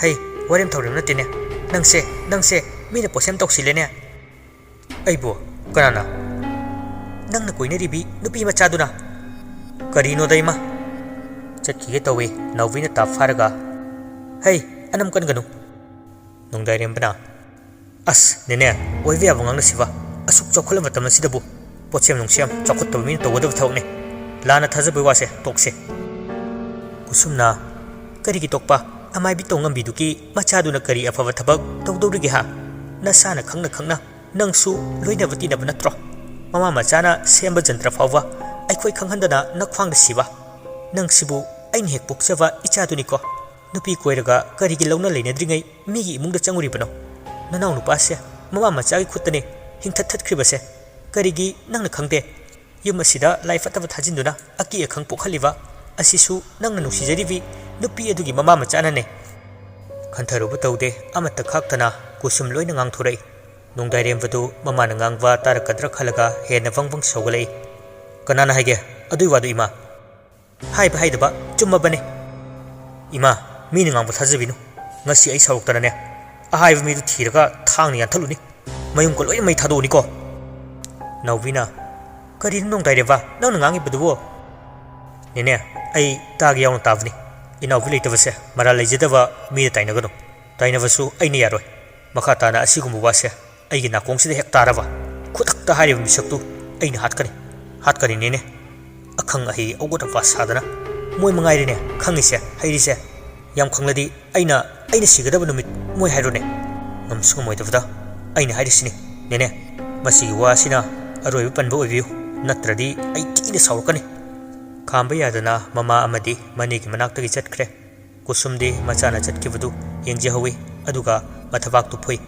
"ꯍꯩ, ꯋꯥꯔꯦꯝ ꯊꯧꯔꯦꯝ ꯅꯠꯇꯦꯅꯦ꯫ ꯅꯪꯁꯦ, ꯅꯪꯁꯦ ꯃꯤꯅ ꯄꯣꯠꯁꯦꯝ ꯇꯧꯁꯤꯜꯂꯦꯅꯦ꯫" "ꯑꯩꯕꯨ? ꯀꯅꯥꯅ?" "ꯅꯪꯅ ꯀꯣꯏꯅꯔꯤꯕꯤ ꯅꯨꯄꯤ ꯃꯆꯥꯗꯨꯅ꯫" "ꯀꯔꯤꯅꯣꯗ ꯏꯃꯥ?" ꯆꯠꯈꯤꯒꯦ ꯇꯧꯏ꯫ ꯅꯥꯎꯕꯤꯅ ꯇꯥꯞ ꯐꯥꯔꯒ, "ꯍꯩ, ꯑꯅꯝ ꯀꯟꯒꯅꯨ꯫" ꯅꯣꯡꯗꯥꯏꯔꯦꯝꯕꯅ, "ꯑꯁ, ꯅꯦꯅꯦ, ꯑꯣꯏꯕ ꯌꯥꯕ ꯉꯥꯡꯅꯁꯤꯕ꯫ ꯑꯁꯨꯛ ꯆꯥꯎꯈꯠꯂꯕ ꯃꯇꯝ ꯑꯁꯤꯗꯕꯨ ꯄꯣꯠꯁꯦꯝ ꯅꯨꯡꯁꯦꯝ ꯆꯥꯎꯈꯠꯇꯕ ꯃꯤꯅ ꯇꯧꯒꯗꯕ ꯊꯕꯛꯅꯦ꯫ ꯂꯥꯟꯅ ꯊꯥꯖꯕꯒꯤ ꯋꯥꯁꯦ ꯇꯣꯛꯁꯦ꯫" ꯀꯨꯁꯨꯝꯅ, "ꯀꯔꯤꯒꯤ ꯇꯣꯛꯄ? ꯑꯃꯥꯏꯕꯤ ꯇꯧꯉꯝꯕꯤꯗꯨꯒꯤ ꯃꯆꯥꯗꯨꯅ ꯀꯔꯤ ꯑꯐꯕ ꯊꯕꯛ ꯇꯧꯗꯧꯔꯤꯒꯦ ꯍꯥ? ꯅꯁꯥꯅ ꯈꯪꯅ ꯈꯪꯅ ꯅꯪꯁꯨ ꯂꯣꯏꯅꯕ ꯇꯤꯟꯅꯕ ꯅꯠꯇ꯭ꯔꯣ? ꯃꯃꯥ ꯃꯆꯥꯅ ꯁꯦꯝꯕ ꯖꯟꯇ꯭ꯔ ꯐꯥꯎꯕ ꯑꯩꯈꯣꯏ ꯈꯪꯍꯟꯗꯅ ꯅꯈ꯭ꯋꯥꯡꯗ ꯁꯤꯕ꯫ ꯅꯪꯁꯤꯕꯨ ꯑꯩꯅ ꯍꯦꯛ ꯄꯣꯛꯆꯕ ꯏꯆꯥꯗꯨꯅꯤꯀꯣ꯫ ꯅꯨꯄꯤ ꯀꯣꯏꯔꯒ ꯀꯔꯤꯒꯤ ꯂꯧꯅ ꯂꯩꯅꯗ꯭ꯔꯤꯉꯩ ꯃꯤꯒꯤ ꯏꯃꯨꯡꯗ ꯆꯪꯉꯨꯔꯤꯕꯅꯣ? ꯅꯅꯥꯎ ꯅꯨꯄꯥꯁꯦ ꯃꯃꯥ ꯃꯆꯥꯒꯤ ꯈꯨꯠꯇꯅꯦ ꯍꯤꯡꯊꯠ ꯊꯠꯈ꯭ꯔꯤꯕꯁꯦ꯫ ꯀꯔꯤꯒꯤ ꯅꯪꯅ ꯈꯪꯗꯦ? ꯌꯨꯝ ꯑꯁꯤꯗ ꯂꯥꯏ ꯐꯠꯇꯕ ꯊꯥꯖꯤꯟꯗꯨꯅ ꯑꯀꯤ ꯑꯈꯪ ꯄꯣꯛꯍꯜꯂꯤꯕ ꯑꯁꯤꯁꯨ ꯅꯪꯅ ꯅꯨꯡꯁꯤꯖꯔꯤꯕꯤ ꯅꯨꯄꯤ ꯑꯗꯨꯒꯤ ꯃꯃꯥ ꯃꯆꯥꯅꯅꯦ꯫" ꯈꯟꯊꯔꯨꯕ ꯇꯧꯗꯦ, ꯑꯃꯠꯇ ꯈꯥꯛꯇꯅ ꯀꯨꯁꯨꯝ ꯂꯣꯏꯅ ꯉꯥꯡꯊꯣꯔꯛꯏ꯫ ꯅꯣꯡꯗꯥꯏꯔꯦꯝꯕꯗꯨ ꯃꯃꯥꯅ ꯉꯥꯡꯕ ꯇꯥꯔꯛꯀꯗ꯭ꯔꯥ ꯈꯜꯂꯒ ꯍꯦꯟꯅ ꯕꯪ ꯕꯪ ꯁꯧꯒꯠꯂꯛꯏ꯫ "ꯀꯅꯥꯅ ꯍꯥꯏꯒꯦ ꯑꯗꯨꯏ ꯋꯥꯗꯨ, ꯏꯃꯥ?" "ꯍꯥꯏꯕ ꯍꯥꯏꯗꯕ ꯆꯨꯝꯃꯕꯅꯦ꯫" "ꯏꯃꯥ, ꯃꯤꯅ ꯉꯥꯡꯕ ꯊꯥꯖꯕꯤꯅꯨ꯫ ꯉꯁꯤ ꯑꯩ ꯁꯥꯎꯔꯛꯇꯅꯅꯦ, ꯑꯍꯥꯏꯕ ꯃꯤꯗꯨ ꯊꯤꯔꯒ ꯊꯥꯡꯅ ꯌꯥꯟꯊꯠꯂꯨꯅꯤ꯫ ꯃꯌꯨꯝꯒ ꯂꯣꯏꯅ ꯃꯩ ꯊꯥꯗꯣꯛꯎꯅꯤꯀꯣ꯫" ꯅꯥꯎꯕꯤꯅ, "ꯀꯔꯤꯅꯣ ꯅꯣꯡꯗꯥꯏꯔꯦꯝꯕ ꯅꯪꯅ ꯉꯥꯡꯉꯤꯕꯗꯨꯕꯣ?" "ꯅꯦꯅꯦ, ꯑꯩ ꯇꯥꯒꯦ ꯌꯥꯎꯅ ꯇꯥꯕꯅꯤ꯫ ꯏꯅꯥꯎꯕꯤ ꯂꯩꯇꯕꯁꯦ ꯃꯔꯥꯜ ꯂꯩꯖꯗꯕ ꯃꯤꯗ ꯇꯥꯏꯅꯒꯅꯨ꯫ ꯇꯥꯏꯅꯕꯁꯨ ꯑꯩꯅ ꯌꯥꯔꯣꯏ꯫ ꯃꯈꯥ ꯇꯥꯅ ꯑꯁꯤꯒꯨꯝꯕ ꯋꯥꯁꯦ ꯑꯩꯒꯤ ꯅꯥꯀꯣꯡꯁꯤꯗ ꯍꯦꯛ ꯇꯥꯔꯕ, ꯈꯨꯗꯛꯇ ꯍꯥꯏꯔꯤꯕ ꯃꯤꯁꯛꯇꯨ ꯑꯩꯅ ꯍꯥꯠꯀꯅꯤ꯫ ꯍꯥꯠꯀꯅꯤ, ꯅꯦꯅꯦ꯫ ꯑꯈꯪ ꯑꯍꯩ ꯑꯋꯥꯠ ꯑꯄꯥ ꯁꯥꯗꯅ꯫ ꯃꯣꯏ ꯃꯉꯥꯏꯔꯦꯅꯦ ꯈꯪꯉꯤꯁꯦ, ꯍꯩꯔꯤꯁꯦ꯫ ꯌꯥꯝ ꯈꯪꯂꯗꯤ ꯑꯩꯅ, ꯑꯩꯅ ꯁꯤꯒꯗꯕ ꯅꯨꯃꯤꯠ ꯃꯣꯏ ꯍꯥꯏꯔꯣꯅꯦ?" ꯉꯝꯁꯨ ꯉꯝꯃꯣꯏꯗꯕꯗ ꯑꯩꯅ ꯍꯥꯏꯔꯤꯁꯤꯅꯤ, "ꯅꯦꯅꯦ, ꯃꯁꯤꯒꯤ ꯋꯥꯁꯤꯅ ꯑꯔꯣꯏꯕ ꯄꯟꯕ ꯑꯣꯏꯕꯤꯌꯨ, ꯅꯠꯇ꯭ꯔꯗꯤ ꯑꯩ ꯊꯤꯅ ꯁꯥꯎꯔꯛꯀꯅꯤ꯫" ꯈꯥꯝꯕ ꯌꯥꯗꯅ ꯃꯃꯥ ꯑꯃꯗꯤ ꯃꯅꯦꯒꯤ ꯃꯅꯥꯛꯇꯒꯤ ꯆꯠꯈ꯭ꯔꯦ꯫ ꯀꯨꯁꯨꯝꯗꯤ ꯃꯆꯥꯅ ꯆꯠꯈꯤꯕꯗꯨ ꯌꯦꯡꯖꯍꯧꯏ, ꯑꯗꯨꯒ ꯃꯊꯕꯥꯛꯇꯨ ꯐꯨꯏ꯫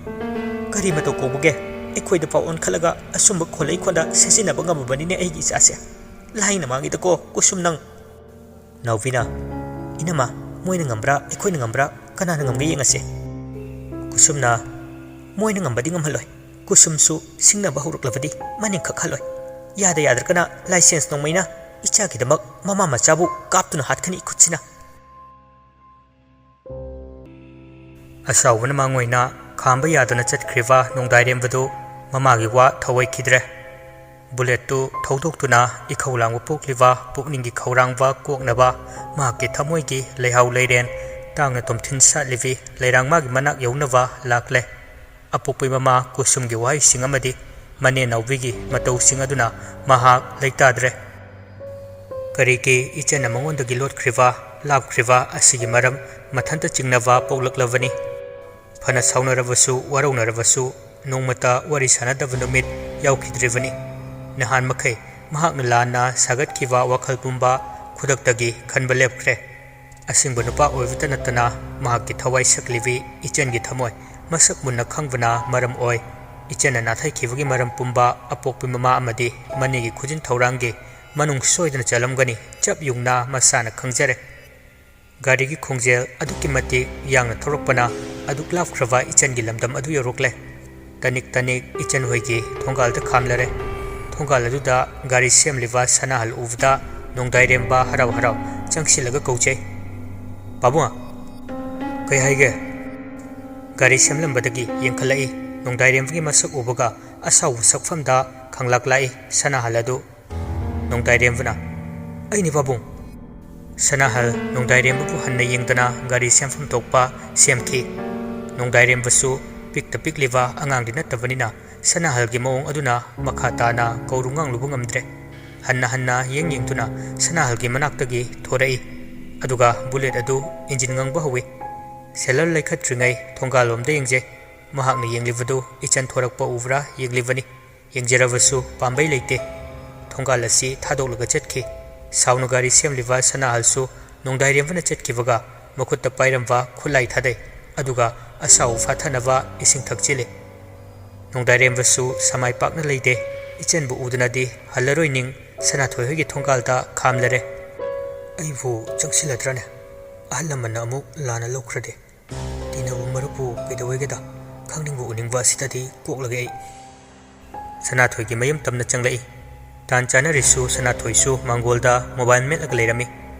"ꯀꯔꯤ ꯃꯇꯧ ꯀꯧꯕꯒꯦ? ꯑꯩꯈꯣꯏꯗ ꯐꯥꯎ ꯑꯣꯟꯈꯠꯂꯒ ꯑꯁꯨꯝꯕ ꯈꯣꯜꯂꯩ ꯈꯣꯟꯗ ꯁꯤꯖꯤꯟꯅꯕ ꯉꯝꯃꯕꯅꯤꯅꯦ ꯑꯩꯒꯤ ꯏꯆꯥꯁꯦ꯫ ꯂꯥꯏꯅ ꯃꯥꯡꯉꯤꯗꯀꯣ ꯀꯨꯁꯨꯝ ꯅꯪ꯫" ꯅꯥꯎꯕꯤꯅ, "ꯏꯅꯝꯃ, ꯃꯣꯏꯅ ꯉꯝꯕ꯭ꯔꯥ ꯑꯩꯈꯣꯏꯅ ꯉꯝꯕ꯭ꯔꯥ, ꯀꯅꯥꯅ ꯉꯝꯒꯦ ꯌꯦꯡꯉꯁꯦ꯫" ꯀꯨꯁꯨꯝꯅ, "ꯃꯣꯏꯅ ꯉꯝꯕꯗꯤ ꯉꯝꯍꯜꯂꯣꯏ꯫ ꯀꯨꯁꯨꯝꯁꯨ ꯁꯤꯡꯅꯕ ꯍꯧꯔꯛꯂꯕꯗꯤ ꯃꯅꯤꯡꯈꯛ ꯍꯜꯂꯣꯏ꯫ ꯌꯥꯗ ꯌꯥꯗ꯭ꯔꯒꯅ ꯂꯥꯏꯁꯦꯟꯁ ꯅꯣꯡꯃꯩꯅ ꯏꯆꯥꯒꯤꯗꯃꯛ ꯃꯃꯥ ꯃꯆꯥꯕꯨ ꯀꯥꯞꯇꯨꯅ ꯍꯥꯠꯀꯅꯤ ꯏꯈꯨꯠꯁꯤꯅ꯫ ꯑꯁꯥꯎꯕꯅ ꯃꯥꯡꯑꯣꯏꯅ ꯈꯥꯝꯕ ꯌꯥꯗꯅ ꯆꯠꯈ꯭ꯔꯤꯕ ꯅꯣꯡꯗꯥꯏꯔꯦꯝꯕꯗꯨ ꯃꯃꯥꯒꯤ ꯋꯥ ꯊꯧꯑꯣꯏꯈꯤꯗ꯭ꯔꯦ꯫ ꯕꯨꯂꯦꯠꯇꯨ ꯊꯧꯗꯣꯛꯇꯨꯅ ꯏꯈꯧ ꯂꯥꯡꯕ ꯄꯣꯛꯂꯤꯕ ꯄꯨꯛꯅꯤꯡꯒꯤ ꯈꯧꯔꯥꯡꯕ ꯀꯣꯛꯅꯕ ꯃꯍꯥꯛꯀꯤ ꯊꯃꯣꯏꯒꯤ ꯂꯩꯍꯥꯎ ꯂꯩꯔꯦꯟ ꯇꯥꯡꯅ ꯇꯣꯝꯊꯤꯟ ꯁꯥꯠꯂꯤꯕꯤ ꯂꯩꯔꯥꯡꯃꯥꯒꯤ ꯃꯅꯥꯛ ꯌꯧꯅꯕ ꯂꯥꯛꯂꯦ꯫ ꯑꯄꯣꯛꯄꯤ ꯃꯃꯥ ꯀꯨꯁꯨꯝꯒꯤ ꯋꯥꯍꯩꯁꯤꯡ ꯑꯃꯗꯤ ꯃꯅꯦ ꯅꯥꯎꯕꯤꯒꯤ ꯃꯇꯧꯁꯤꯡ ꯑꯗꯨꯅ ꯃꯍꯥꯛ ꯂꯩꯇꯥꯗ꯭ꯔꯦ꯫ ꯀꯔꯤꯒꯤ ꯏꯆꯟꯅ ꯃꯉꯣꯟꯗꯒꯤ ꯂꯣꯠꯈ꯭ꯔꯤꯕ, ꯂꯥꯞꯈ꯭ꯔꯤꯕ ꯑꯁꯤꯒꯤ ꯃꯔꯝ ꯃꯊꯟꯇ ꯆꯤꯡꯅꯕ ꯄꯣꯛꯂꯛꯂꯕꯅꯤ꯫ ꯐꯅ ꯁꯥꯎꯅꯔꯕꯁꯨ, ꯋꯥꯔꯧꯅꯔꯕꯁꯨ, ꯅꯣꯡꯃꯇ ꯋꯥꯔꯤ ꯁꯥꯅꯗꯕ ꯅꯨꯃꯤꯠ ꯌꯥꯎꯈꯤꯗ꯭ꯔꯤꯕꯅꯤ꯫ ꯅꯍꯥꯟ ꯃꯈꯩ ꯃꯍꯥꯛꯅ ꯂꯥꯟꯅ ꯁꯥꯒꯠꯈꯤꯕ ꯋꯥꯈꯜ ꯄꯨꯝꯕ ꯈꯨꯗꯛꯇꯒꯤ ꯈꯟꯕ ꯂꯦꯞꯈ꯭ꯔꯦ꯫ ꯑꯁꯤꯡꯕ ꯅꯨꯄꯥ ꯑꯣꯏꯕꯇ ꯅꯠꯇꯅ ꯃꯍꯥꯛꯀꯤ ꯊꯋꯥꯏ ꯁꯛꯂꯤꯕꯤ ꯏꯆꯟꯒꯤ ꯊꯃꯣꯏ ꯃꯁꯛ ꯃꯨꯟꯅ ꯈꯪꯕꯅ ꯃꯔꯝ ꯑꯣꯏ꯫ ꯏꯆꯟꯅ ꯅꯥꯊꯩꯈꯤꯕꯒꯤ ꯃꯔꯝ ꯄꯨꯝꯕ ꯑꯄꯣꯛꯄꯤ ꯃꯃꯥ ꯑꯃꯗꯤ ꯃꯅꯦꯒꯤ ꯈꯨꯖꯤꯟ ꯊꯧꯔꯥꯡꯒꯤ ꯃꯅꯨꯡ ꯁꯣꯏꯗꯅ ꯆꯜꯂꯝꯒꯅꯤ꯫ ꯆꯞ ꯌꯨꯡꯅ ꯃꯁꯥꯅ ꯈꯪꯖꯔꯦ꯫ ꯒꯥꯔꯤꯒꯤ ꯈꯣꯡꯖꯦꯜ ꯑꯗꯨꯛꯀꯤ ꯃꯇꯤꯛ ꯌꯥꯡꯅ ꯊꯧꯔꯛꯄꯅ ꯑꯗꯨꯛ ꯂꯥꯞꯈ꯭ꯔꯕ ꯏꯆꯟꯒꯤ ꯂꯝꯗꯝ ꯑꯗꯨ ꯌꯧꯔꯛꯂꯦ꯫ ꯇꯅꯤꯛ ꯇꯅꯤꯛ ꯏꯆꯟ ꯍꯣꯏꯒꯤ ꯊꯣꯡꯒꯥꯜꯗ ꯈꯥꯝꯂꯔꯦ꯫ ꯊꯣꯡꯒꯥꯜ ꯑꯗꯨꯗ ꯒꯥꯔꯤ ꯁꯦꯝꯂꯤꯕ ꯁꯅꯥꯍꯜ ꯎꯕꯗ ꯅꯣꯡꯗꯥꯏꯔꯦꯝꯕ ꯍꯔꯥꯎ ꯍꯔꯥꯎ ꯆꯪꯁꯤꯜꯂꯒ ꯀꯧꯖꯩ, "ꯄꯥꯕꯨꯡ!" "ꯀꯩ ꯍꯥꯏꯒꯦ?" ꯒꯥꯔꯤ ꯁꯦꯝꯂꯝꯕꯗꯒꯤ ꯌꯦꯡꯈꯠꯂꯛꯏ꯫ ꯅꯣꯡꯗꯥꯏꯔꯦꯝꯕꯒꯤ ꯃꯁꯛ ꯎꯕꯒ ꯑꯁꯥꯎꯕ ꯁꯛꯐꯝꯗ ꯈꯪꯂꯥꯛ ꯂꯥꯛꯏ ꯁꯅꯥꯍꯜ ꯑꯗꯨ꯫ ꯅꯣꯡꯗꯥꯏꯔꯦꯝꯕꯅ, "ꯑꯩꯅꯤ ꯄꯥꯕꯨꯡ!" ꯁꯅꯥꯍꯜ ꯅꯣꯡꯗꯥꯏꯔꯦꯝꯕꯕꯨ ꯍꯟꯅ ꯌꯦꯡꯗꯅ ꯒꯥꯔꯤ ꯁꯦꯝꯐꯝ ꯊꯣꯛꯄ ꯁꯦꯝꯈꯤ꯫ ꯅꯣꯡꯗꯥꯏꯔꯦꯝꯕꯁꯨ ꯄꯤꯛꯇ ꯄꯤꯛꯂꯤꯕ ꯑꯉꯥꯡꯗꯤ ꯅꯠꯇꯕꯅꯤꯅ ꯁꯅꯥꯍꯜꯒꯤ ꯃꯑꯣꯡ ꯑꯗꯨꯅ ꯃꯈꯥ ꯇꯥꯅ ꯀꯧꯔꯨ ꯉꯥꯡꯂꯨꯕ ꯉꯝꯗ꯭ꯔꯦ꯫ ꯍꯟꯅ ꯍꯟꯅ ꯌꯦꯡ ꯌꯦꯡꯗꯨꯅ ꯁꯅꯥꯍꯜꯒꯤ ꯃꯅꯥꯛꯇꯒꯤ ꯊꯣꯔꯛꯏ꯫ ꯑꯗꯨꯒ ꯕꯨꯂꯦꯠ ꯑꯗꯨ ꯏꯟꯖꯤꯟ ꯉꯪꯕ ꯍꯧꯏ꯫ ꯁꯦꯂꯔ ꯂꯩꯈꯠꯇ꯭ꯔꯤꯉꯩ ꯊꯣꯡꯒꯥꯜꯂꯣꯝꯗ ꯌꯦꯡꯖꯩ꯫ ꯃꯍꯥꯛꯅ ꯌꯦꯡꯂꯤꯕꯗꯨ ꯏꯆꯟ ꯊꯣꯔꯛꯄ ꯎꯕ꯭ꯔꯥ ꯌꯦꯡꯂꯤꯕꯅꯤ꯫ ꯌꯦꯡꯖꯔꯕꯁꯨ ꯄꯥꯝꯕꯩ ꯂꯩꯇꯦ꯫ ꯊꯣꯡꯒꯥꯜ ꯑꯁꯤ ꯊꯥꯗꯣꯛꯂꯒ ꯆꯠꯈꯤ꯫ ꯁꯥꯎꯅ ꯒꯥꯔꯤ ꯁꯦꯝꯂꯤꯕ ꯁꯅꯥꯍꯜꯁꯨ ꯅꯣꯡꯗꯥꯏꯔꯦꯝꯕꯅ ꯆꯠꯈꯤꯕꯒ ꯃꯈꯨꯠꯇ ꯄꯥꯏꯔꯝꯕ ꯈꯨꯠꯂꯥꯏ ꯊꯥꯗꯩ꯫ ꯑꯗꯨꯒ ꯑꯁꯥꯎ ꯐꯥꯊꯅꯕ ꯏꯁꯤꯡ ꯊꯛꯆꯤꯜꯂꯤ꯫ ꯅꯣꯡꯗꯥꯏꯔꯦꯝꯕꯁꯨ ꯁꯃꯥꯏ ꯄꯥꯛꯅ ꯂꯩꯗꯦ꯫ ꯏꯆꯟꯕꯨ ꯎꯗꯅꯗꯤ ꯍꯜꯂꯔꯣꯏ ꯅꯤꯡ ꯁꯅꯥꯊꯣꯏ ꯍꯣꯏꯒꯤ ꯊꯣꯡꯒꯥꯜꯗ ꯈꯥꯝꯂꯔꯦ꯫ "ꯑꯩꯕꯨ ꯆꯪꯁꯤꯜꯂꯗ꯭ꯔꯅꯦ? ꯑꯍꯜ ꯂꯃꯟꯅ ꯑꯃꯨꯛ ꯂꯥꯟꯅ ꯂꯧꯈ꯭ꯔꯗꯤ?" "ꯇꯤꯟꯅꯕ ꯃꯔꯨꯞꯄꯨ ꯀꯩꯗꯧꯋꯦꯒꯦꯗ? ꯈꯪꯅꯤꯡꯕ ꯎꯅꯤꯡꯕ ꯑꯁꯤꯗꯗꯤ ꯀꯣꯛꯂꯒꯦ ꯑꯩ꯫" ꯁꯅꯥꯊꯣꯏꯒꯤ ꯃꯌꯨꯝ ꯇꯝꯅ ꯆꯪꯂꯛꯏ꯫ ꯇꯥꯟ ꯆꯥꯅꯔꯤꯁꯨ ꯁꯅꯥꯊꯣꯏꯁꯨ ꯃꯥꯡꯒꯣꯜꯗ ꯃꯣꯕꯥꯏꯜ ꯃꯦꯠꯂꯒ ꯂꯩꯔꯝꯃꯤ꯫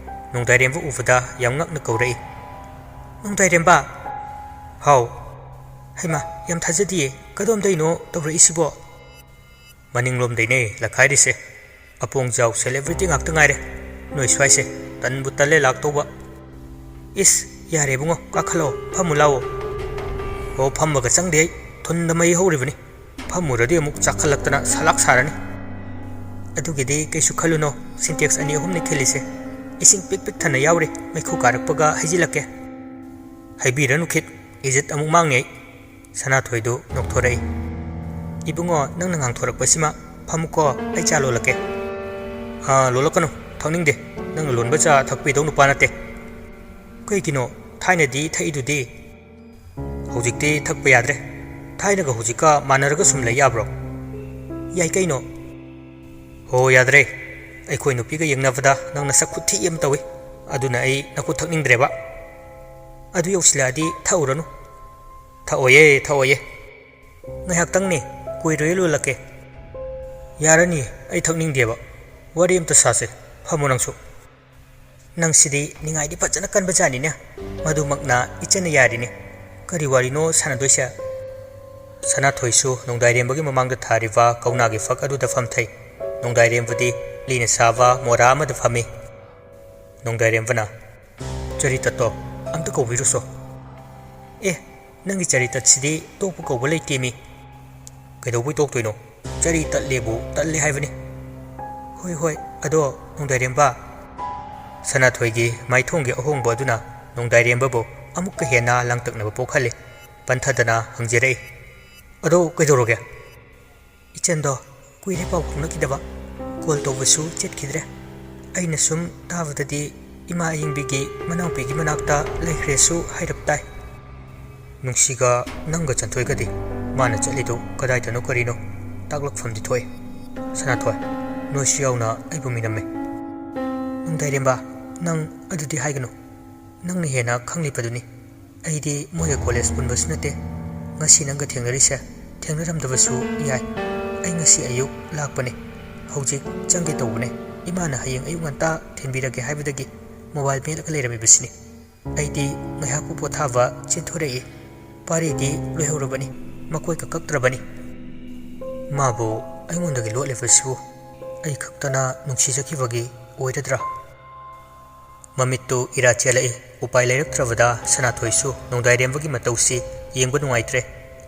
ꯅꯣꯡꯗꯥꯏꯔꯦꯝꯕ ꯎꯕꯗ ꯌꯥꯝ ꯉꯛꯅ ꯀꯧꯔꯛꯏ, "ꯅꯣꯡꯗꯥꯏꯔꯦꯝꯕ!" "ꯍꯥꯎ?" "ꯍꯩꯃꯥ, ꯌꯥꯝ ꯊꯥꯖꯗꯤꯌꯦ, ꯀꯗꯣꯝꯗꯩꯅꯣ ꯇꯧꯔꯛꯏꯁꯤꯕꯣ?" "ꯃꯅꯤꯡꯂꯣꯝꯗꯩꯅꯦ ꯂꯥꯛꯈꯥꯏꯔꯤꯁꯦ꯫ ꯑꯄꯣꯡꯖꯥꯎ ꯁꯦꯂꯦꯕ꯭ꯔꯤꯇꯤ ꯉꯥꯛꯇ ꯉꯥꯏꯔꯦ ꯅꯣꯏ ꯁ꯭ꯋꯥꯏꯁꯦ꯫ ꯇꯟꯕꯨ ꯇꯜꯂꯦ ꯂꯥꯛꯇꯧꯕ꯫" "ꯏꯁ, ꯌꯥꯔꯦ ꯏꯕꯨꯡꯉꯣ, ꯀꯥꯈꯠꯂꯛꯑꯣ, ꯐꯝꯃꯨ ꯂꯥꯛꯑꯣ꯫" "ꯑꯣ, ꯐꯝꯕꯒ ꯆꯪꯗꯦ ꯑꯩ, ꯊꯨꯟꯗ ꯃꯩ ꯍꯧꯔꯤꯕꯅꯤ꯫ ꯐꯝꯃꯨꯔꯗꯤ ꯑꯃꯨꯛ ꯆꯥꯛꯈꯠꯂꯛꯇꯅ ꯁꯂꯥꯛ ꯁꯥꯔꯅꯤ꯫" "ꯑꯗꯨꯒꯤꯗꯤ ꯀꯩꯁꯨ ꯈꯜꯂꯨꯅꯣ, ꯁꯤꯟꯇꯦꯛꯁ ꯑꯅꯤ ꯑꯍꯨꯝꯅꯤ ꯈꯤꯜꯂꯤꯁꯦ꯫ ꯏꯁꯤꯡ ꯄꯤꯛ ꯄꯤꯛ ꯊꯟꯅ ꯌꯥꯎꯔꯤ, ꯃꯩꯈꯨ ꯀꯥꯔꯛꯄꯒ ꯍꯩꯖꯤꯜꯂꯛꯀꯦ꯫" "ꯍꯩꯕꯤꯔꯅꯨ ꯈꯤꯠ, ꯏꯖꯠ ꯑꯃꯨꯛ ꯃꯥꯡꯅꯤ ꯑꯩ꯫" ꯁꯅꯥꯊꯣꯏꯗꯨ ꯅꯣꯛꯊꯣꯔꯛꯏ꯫ "ꯏꯕꯨꯡꯉꯣ, ꯅꯪꯅ ꯉꯥꯡꯊꯣꯔꯛꯄꯁꯤꯃ ꯐꯝꯃꯨꯀꯣ, ꯑꯩ ꯆꯥ ꯂꯣꯜꯂꯛꯀꯦ꯫" "ꯑꯥ, ꯂꯣꯜꯂꯛꯀꯅꯨ, ꯊꯛꯅꯤꯡꯗꯦ꯫ ꯅꯪꯅ ꯂꯣꯟꯕ ꯆꯥ ꯊꯛꯄꯤꯗꯧ ꯅꯨꯄꯥ ꯅꯠꯇꯦ꯫ ꯀꯩꯒꯤꯅꯣ? ꯊꯥꯏꯅꯗꯤ ꯊꯛꯏꯗꯨꯗꯤ꯫" "ꯍꯧꯖꯤꯛꯇꯤ ꯊꯛꯄ ꯌꯥꯗ꯭ꯔꯦ꯫ ꯊꯥꯏꯅꯒ ꯍꯧꯖꯤꯛꯀ ꯃꯥꯟꯅꯔꯒ ꯁꯨꯝ ꯂꯩ ꯌꯥꯕ꯭ꯔꯣ?" "ꯌꯥꯏ ꯀꯩꯅꯣ꯫" "ꯍꯣ, ꯌꯥꯗ꯭ꯔꯦ꯫ ꯑꯩꯈꯣꯏ ꯅꯨꯄꯤꯒ ꯌꯦꯡꯅꯕꯗ ꯅꯪ ꯅꯁꯛ ꯈꯨꯊꯤ ꯑꯃ ꯇꯧꯏ꯫ ꯑꯗꯨꯅ ꯑꯩ ꯅꯈꯨꯠ ꯊꯛꯅꯤꯡꯗ꯭ꯔꯦꯕ꯫ ꯑꯗꯨ ꯌꯧꯁꯤꯜꯂꯛꯑꯗꯤ ꯊꯛꯎꯔꯅꯨ꯫" "ꯊꯛꯑꯣꯏꯌꯦ, ꯊꯛꯑꯣꯏꯌꯦ꯫ ꯉꯥꯏꯍꯥꯛꯇꯪꯅꯦ, ꯀꯨꯏꯔꯣꯏꯌꯦ ꯂꯣꯜꯂꯛꯀꯦ꯫" "ꯌꯥꯔꯅꯤ, ꯑꯩ ꯊꯛꯅꯤꯡꯗꯦꯕ꯫ ꯋꯥꯔꯤ ꯑꯝꯇ ꯁꯥꯁꯦ꯫ ꯐꯝꯃꯣ ꯅꯪꯁꯨ꯫" "ꯅꯪꯁꯤꯗꯤ ꯅꯤꯡꯉꯥꯏꯗꯤ ꯐꯖꯅ ꯀꯟꯕ ꯖꯥꯠꯅꯤꯅꯦ꯫ ꯃꯗꯨꯃꯛꯅ ꯏꯆꯟꯅ ꯌꯥꯔꯤꯅꯦ꯫ ꯀꯔꯤ ꯋꯥꯔꯤꯅꯣ ꯁꯥꯟꯅꯗꯣꯏꯁꯦ?" ꯁꯅꯥꯊꯣꯏꯁꯨ ꯅꯣꯡꯗꯥꯏꯔꯦꯝꯕꯒꯤ ꯃꯃꯥꯡꯗ ꯊꯥꯔꯤꯕ ꯀꯧꯅꯥꯒꯤ ꯐꯛ ꯑꯗꯨꯗ ꯐꯝꯊꯩ꯫ ꯅꯣꯡꯗꯥꯏꯔꯦꯝꯕꯗꯤ ꯂꯤꯅ ꯁꯥꯕ ꯃꯣꯔꯥ ꯑꯃꯗ ꯐꯝꯃꯤ꯫ ꯅꯣꯡꯗꯥꯏꯔꯦꯝꯕꯅ, "ꯆꯔꯤ ꯇꯠꯇꯣ ꯑꯝꯇ ꯀꯧꯕꯤꯔꯨꯁꯣ꯫" "ꯑꯦ, ꯅꯪꯒꯤ ꯆꯔꯤ ꯇꯠꯁꯤꯗꯤ ꯇꯣꯛꯄ ꯀꯧꯕ ꯂꯩꯇꯦꯃꯤ꯫" "ꯀꯩꯗꯧꯕꯩ ꯇꯣꯛꯇꯣꯏꯅꯣ? ꯆꯔꯤ ꯇꯠꯂꯦꯕꯨ ꯇꯠꯂꯦ ꯍꯥꯏꯕꯅꯤ꯫" "ꯍꯣꯏ, ꯍꯣꯏ, ꯑꯗꯣ ꯅꯣꯡꯗꯥꯏꯔꯦꯝꯕ꯫" ꯁꯅꯥꯊꯣꯏꯒꯤ ꯃꯥꯏꯊꯣꯡꯒꯤ ꯑꯍꯣꯡꯕ ꯑꯗꯨꯅ ꯅꯣꯡꯗꯥꯏꯔꯦꯝꯕꯕꯨ ꯑꯃꯨꯛꯀ ꯍꯦꯟꯅ ꯂꯥꯡꯇꯛꯅꯕ ꯄꯣꯛꯍꯜꯂꯤ꯫ ꯄꯟꯊꯗꯅ ꯍꯪꯖꯔꯛꯏ, "ꯑꯗꯣ ꯀꯩꯗꯧꯔꯒꯦ?" "ꯏꯆꯟꯗꯣ ꯀꯨꯏꯔꯦ ꯄꯥꯎ ꯐꯥꯎꯅꯈꯤꯗꯕ꯫ ꯀꯣꯜ ꯇꯧꯕꯁꯨ ꯆꯠꯈꯤꯗ꯭ꯔꯦ꯫ ꯑꯩꯅ ꯁꯨꯝ ꯇꯥꯕꯗꯗꯤ ꯏꯃꯥ ꯑꯌꯤꯡꯕꯤꯒꯤ ꯃꯅꯥꯎꯄꯤꯒꯤ ꯃꯅꯥꯛꯇ ꯂꯩꯈ꯭ꯔꯦꯁꯨ ꯍꯥꯏꯔꯞ ꯇꯥꯏ꯫" "ꯅꯨꯡꯁꯤꯒ ꯅꯪꯒ ꯆꯟꯊꯣꯏꯒꯗꯤ ꯃꯥꯅ ꯆꯠꯂꯤꯗꯨ ꯀꯗꯥꯏꯗꯅꯣ ꯀꯔꯤꯅꯣ ꯇꯥꯛꯂꯛꯐꯝꯗꯤ ꯊꯣꯛꯏ꯫ ꯁꯅꯥꯊꯣꯏ, ꯅꯣꯏꯁꯨ ꯌꯥꯎꯅ ꯑꯩꯕꯨ ꯃꯤꯅꯝꯃꯦ꯫" "ꯅꯣꯡꯗꯥꯏꯔꯦꯝꯕ, ꯅꯪ ꯑꯗꯨꯗꯤ ꯍꯥꯏꯒꯅꯨ꯫ ꯅꯪꯅ ꯍꯦꯟꯅ ꯈꯪꯂꯤꯕꯗꯨꯅꯤ꯫ ꯑꯩꯗꯤ ꯃꯣꯏꯒ ꯀꯣꯂꯦꯖ ꯄꯨꯟꯕꯁꯨ ꯅꯠꯇꯦ꯫ ꯉꯁꯤ ꯅꯪꯒ ꯊꯦꯡꯅꯔꯤꯁꯦ ꯊꯦꯡꯅꯔꯝꯗꯕꯁꯨ ꯌꯥꯏ꯫ ꯑꯩ ꯉꯁꯤ ꯑꯌꯨꯛ ꯂꯥꯛꯄꯅꯦ꯫ ꯍꯧꯖꯤꯛ ꯆꯪꯒꯦ ꯇꯧꯕꯅꯦ꯫ ꯏꯃꯥꯅ ꯍꯌꯦꯡ ꯑꯌꯨꯛ ꯉꯟꯇꯥ ꯊꯤꯟꯕꯤꯔꯒꯦ ꯍꯥꯏꯕꯗꯒꯤ ꯃꯣꯕꯥꯏꯜ ꯃꯦꯠꯂꯒ ꯂꯩꯔꯝꯃꯤꯕꯁꯤꯅꯤ꯫ ꯑꯩꯗꯤ ꯉꯥꯏꯍꯥꯛꯄꯨ ꯄꯣꯊꯥꯕ ꯆꯦꯟꯊꯣꯔꯛꯏ꯫ ꯄꯥꯔꯤꯗꯤ ꯂꯣꯏꯍꯧꯔꯕꯅꯤ, ꯃꯀꯣꯏꯒ ꯀꯛꯇ꯭ꯔꯕꯅꯤ꯫ ꯃꯥꯕꯨ ꯑꯩꯉꯣꯟꯗꯒꯤ ꯂꯣꯠꯂꯤꯕꯁꯤꯕꯨ ꯑꯩ ꯈꯛꯇꯅ ꯅꯨꯡꯁꯤꯖꯈꯤꯕꯒꯤ ꯑꯣꯏꯔꯗ꯭ꯔꯥ? ꯃꯃꯤꯠꯇꯨ ꯏꯔꯥ ꯆꯦꯜꯂꯛꯏ꯫ ꯎꯄꯥꯏ ꯂꯩꯔꯛꯇ꯭ꯔꯕꯗ ꯁꯅꯥꯊꯣꯏꯁꯨ ꯅꯣꯡꯗꯥꯏꯔꯦꯝꯕꯒꯤ ꯃꯇꯧꯁꯤ ꯌꯦꯡꯕ ꯅꯨꯡꯉꯥꯏꯇ꯭ꯔꯦ꯫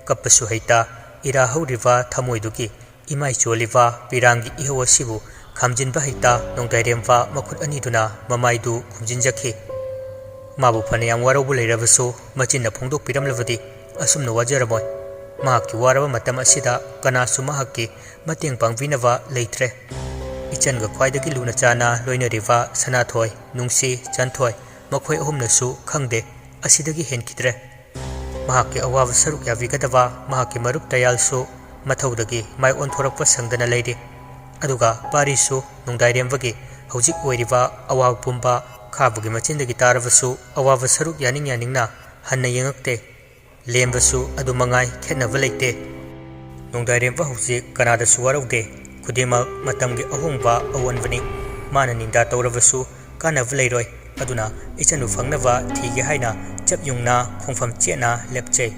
ꯀꯞꯄꯁꯨ ꯍꯩꯇ, ꯏꯔꯥ ꯍꯧꯔꯤꯕ ꯊꯃꯣꯏꯗꯨꯒꯤ ꯏꯃꯥꯏ ꯆꯣꯜꯂꯤꯕ ꯄꯤꯔꯥꯡꯒꯤ ꯏꯍꯧ ꯑꯁꯤꯕꯨ ꯈꯥꯝꯖꯤꯟꯕ ꯍꯩꯇ ꯅꯣꯡꯗꯥꯏꯔꯦꯝꯕ ꯃꯈꯨꯠ ꯑꯅꯤꯗꯨꯅ ꯃꯃꯥꯏꯗꯨ ꯈꯨꯝꯖꯤꯟꯖꯈꯤ꯫ ꯃꯥꯕꯨ ꯐꯅꯌꯥꯝ ꯋꯥꯔꯧꯕ ꯂꯩꯔꯕꯁꯨ ꯃꯆꯤꯟꯅ ꯐꯣꯡꯗꯣꯛꯄꯤꯔꯝꯂꯕꯗꯤ ꯑꯁꯨꯝꯅ ꯋꯥꯖꯔꯝꯃꯣꯏ꯫ ꯃꯍꯥꯛꯀꯤ ꯋꯥꯔꯕ ꯃꯇꯝ ꯑꯁꯤꯗ ꯀꯅꯥꯁꯨ ꯃꯍꯥꯛꯀꯤ ꯃꯇꯦꯡ ꯄꯥꯡꯕꯤꯅꯕ ꯂꯩꯇ꯭ꯔꯦ꯫ ꯏꯆꯟꯒ ꯈ꯭ꯋꯥꯏꯗꯒꯤ ꯂꯨꯅ ꯆꯥꯟꯅ ꯂꯣꯏꯅꯔꯤꯕ ꯁꯅꯥꯊꯣꯏ, ꯅꯨꯡꯁꯤ, ꯆꯟꯊꯣꯏ, ꯃꯈꯣꯏ ꯑꯍꯨꯝꯅꯁꯨ ꯈꯪꯗꯦ, ꯑꯁꯤꯗꯒꯤ ꯍꯦꯟꯈꯤꯗ꯭ꯔꯦ꯫ ꯃꯍꯥꯛꯀꯤ ꯑꯋꯥꯕ ꯁꯔꯨꯛ ꯌꯥꯕꯤꯒꯗꯕ ꯃꯍꯥꯛꯀꯤ ꯃꯔꯨꯞ ꯇꯌꯥꯜꯁꯨ ꯃꯊꯧꯗꯒꯤ ꯃꯥꯏ ꯑꯣꯟꯊꯣꯔꯛꯄ ꯁꯪꯗꯅ ꯂꯩꯔꯤ꯫ ꯑꯗꯨꯒ ꯄꯥꯔꯤꯁꯨ ꯅꯣꯡꯗꯥꯏꯔꯦꯝꯕꯒꯤ ꯍꯧꯖꯤꯛ ꯑꯣꯏꯔꯤꯕ ꯑꯋꯥꯕ ꯄꯨꯝꯕ ꯈꯥꯕꯒꯤ ꯃꯆꯤꯟꯗꯒꯤ ꯇꯥꯔꯕꯁꯨ ꯑꯋꯥꯕ ꯁꯔꯨꯛ ꯌꯥꯅꯤꯡ ꯌꯥꯅꯤꯡꯅ ꯍꯟꯅ ꯌꯦꯡꯉꯛꯇꯦ꯫ ꯂꯦꯝꯕꯁꯨ ꯑꯗꯨ ꯃꯉꯥꯏ, ꯈꯦꯠꯅꯕ ꯂꯩꯇꯦ꯫ ꯅꯣꯡꯗꯥꯏꯔꯦꯝꯕ ꯍꯧꯖꯤꯛ ꯀꯅꯥꯗꯁꯨ ꯋꯥꯔꯧꯗꯦ꯫ ꯈꯨꯗꯤꯡꯃꯛ ꯃꯇꯝꯒꯤ ꯑꯍꯣꯡꯕ ꯑꯑꯣꯟꯕꯅꯤ꯫ ꯃꯥꯅ ꯅꯤꯟꯗꯥ ꯇꯧꯔꯕꯁꯨ ꯀꯥꯟꯅꯕ ꯂꯩꯔꯣꯏ꯫ ꯑꯗꯨꯅ ꯏꯆꯟꯕꯨ ꯐꯪꯅꯕ ꯊꯤꯒꯦ ꯍꯥꯏꯅ ꯆꯞ ꯌꯨꯡꯅ ꯈꯣꯡꯐꯝ ꯆꯦꯠꯅ ꯂꯦꯞꯆꯩ꯫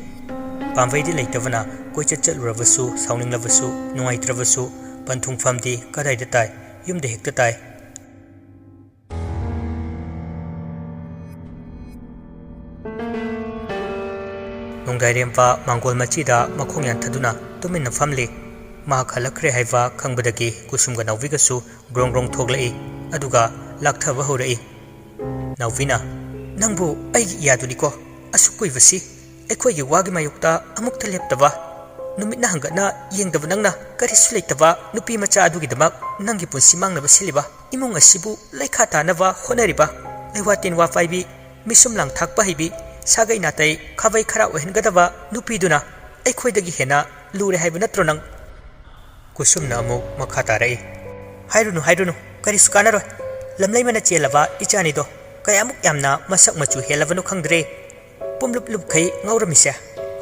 ꯄꯥꯝꯕꯩꯗꯤ ꯂꯩꯇꯕꯅ ꯀꯣꯏꯆꯠ ꯆꯠꯂꯨꯔꯕꯁꯨ, ꯁꯥꯎꯅꯤꯡꯂꯕꯁꯨ, ꯅꯨꯡꯉꯥꯏꯇ꯭ꯔꯕꯁꯨ ꯄꯟꯊꯨꯡꯐꯝꯗꯤ ꯀꯗꯥꯏꯗ ꯇꯥꯏ? ꯌꯨꯝꯗ ꯍꯦꯛꯇ ꯇꯥꯏ꯫ ꯅꯣꯡꯗꯥꯏꯔꯦꯝꯕ ꯃꯥꯡꯒꯣꯜ ꯃꯆꯤꯗ ꯃꯈꯣꯡ ꯌꯥꯟꯊꯗꯨꯅ ꯇꯨꯃꯤꯟꯅ ꯐꯝꯂꯤ꯫ ꯃꯍꯥꯛ ꯍꯜꯂꯛꯈ꯭ꯔꯦ ꯍꯥꯏꯕ ꯈꯪꯕꯗꯒꯤ ꯀꯨꯁꯨꯝꯒ ꯅꯥꯎꯕꯤꯒꯁꯨ ꯒ꯭ꯔꯣꯡ ꯒ꯭ꯔꯣꯡ ꯊꯣꯛꯂꯛꯏ, ꯑꯗꯨꯒ ꯂꯥꯛꯊꯕ ꯍꯧꯔꯛꯏ꯫ ꯅꯥꯎꯕꯤꯅ, "ꯅꯪꯕꯨ ꯑꯩꯒꯤ ꯏꯌꯥꯗꯨꯅꯤꯀꯣ, ꯑꯁꯨꯛ ꯀꯨꯏꯕꯁꯤ ꯑꯩꯈꯣꯏꯒꯤ ꯋꯥꯒꯤ ꯃꯥꯌꯣꯛꯇ ꯑꯃꯨꯛꯇ ꯂꯦꯞꯇꯕ, ꯅꯨꯃꯤꯠꯅ ꯍꯪꯒꯠꯅ ꯌꯦꯡꯗꯕ ꯅꯪꯅ ꯀꯔꯤꯁꯨ ꯂꯩꯇꯕ ꯅꯨꯄꯤ ꯃꯆꯥ ꯑꯗꯨꯒꯤꯗꯃꯛ ꯅꯪꯒꯤ ꯄꯨꯟꯁꯤ ꯃꯥꯡꯅꯕ ꯁꯤꯜꯂꯤꯕ, ꯏꯃꯨꯡ ꯑꯁꯤꯕꯨ ꯂꯩꯈꯥ ꯇꯥꯅꯕ ꯍꯣꯠꯅꯔꯤꯕ, ꯂꯩꯋꯥ ꯇꯤꯟꯋꯥ ꯄꯥꯏꯕꯤ, ꯃꯤꯁꯨꯝ ꯂꯥꯡ ꯊꯥꯛꯄ ꯍꯩꯕꯤ, ꯁꯥꯒꯩ ꯅꯥꯇꯩ ꯈꯥꯕꯩ ꯈꯔꯥ ꯑꯣꯏꯍꯟꯒꯗꯕ ꯅꯨꯄꯤꯗꯨꯅ ꯑꯩꯈꯣꯏꯗꯒꯤ ꯍꯦꯟꯅ ꯂꯨꯔꯦ ꯍꯥꯏꯕ ꯅꯠꯇ꯭ꯔꯣ ꯅꯪ?" ꯀꯨꯁꯨꯝꯅ ꯑꯃꯨꯛ ꯃꯈꯥ ꯇꯥꯔꯛꯏ, "ꯍꯥꯏꯔꯨꯅꯨ, ꯍꯥꯏꯔꯨꯅꯨ, ꯀꯔꯤꯁꯨ ꯀꯥꯟꯅꯔꯣꯏ꯫ ꯂꯝꯂꯩꯃꯅ ꯆꯦꯜꯂꯕ ꯏꯆꯥꯅꯤꯗꯣ ꯀꯌꯥꯃꯨꯛ ꯌꯥꯝꯅ ꯃꯁꯛ ꯃꯆꯨ ꯍꯦꯜꯂꯕꯅꯣ ꯈꯪꯗ꯭ꯔꯦ꯫ ꯄꯨꯝꯂꯨꯞ ꯂꯨꯞꯈꯩ ꯉꯧꯔꯝꯃꯤꯁꯦ꯫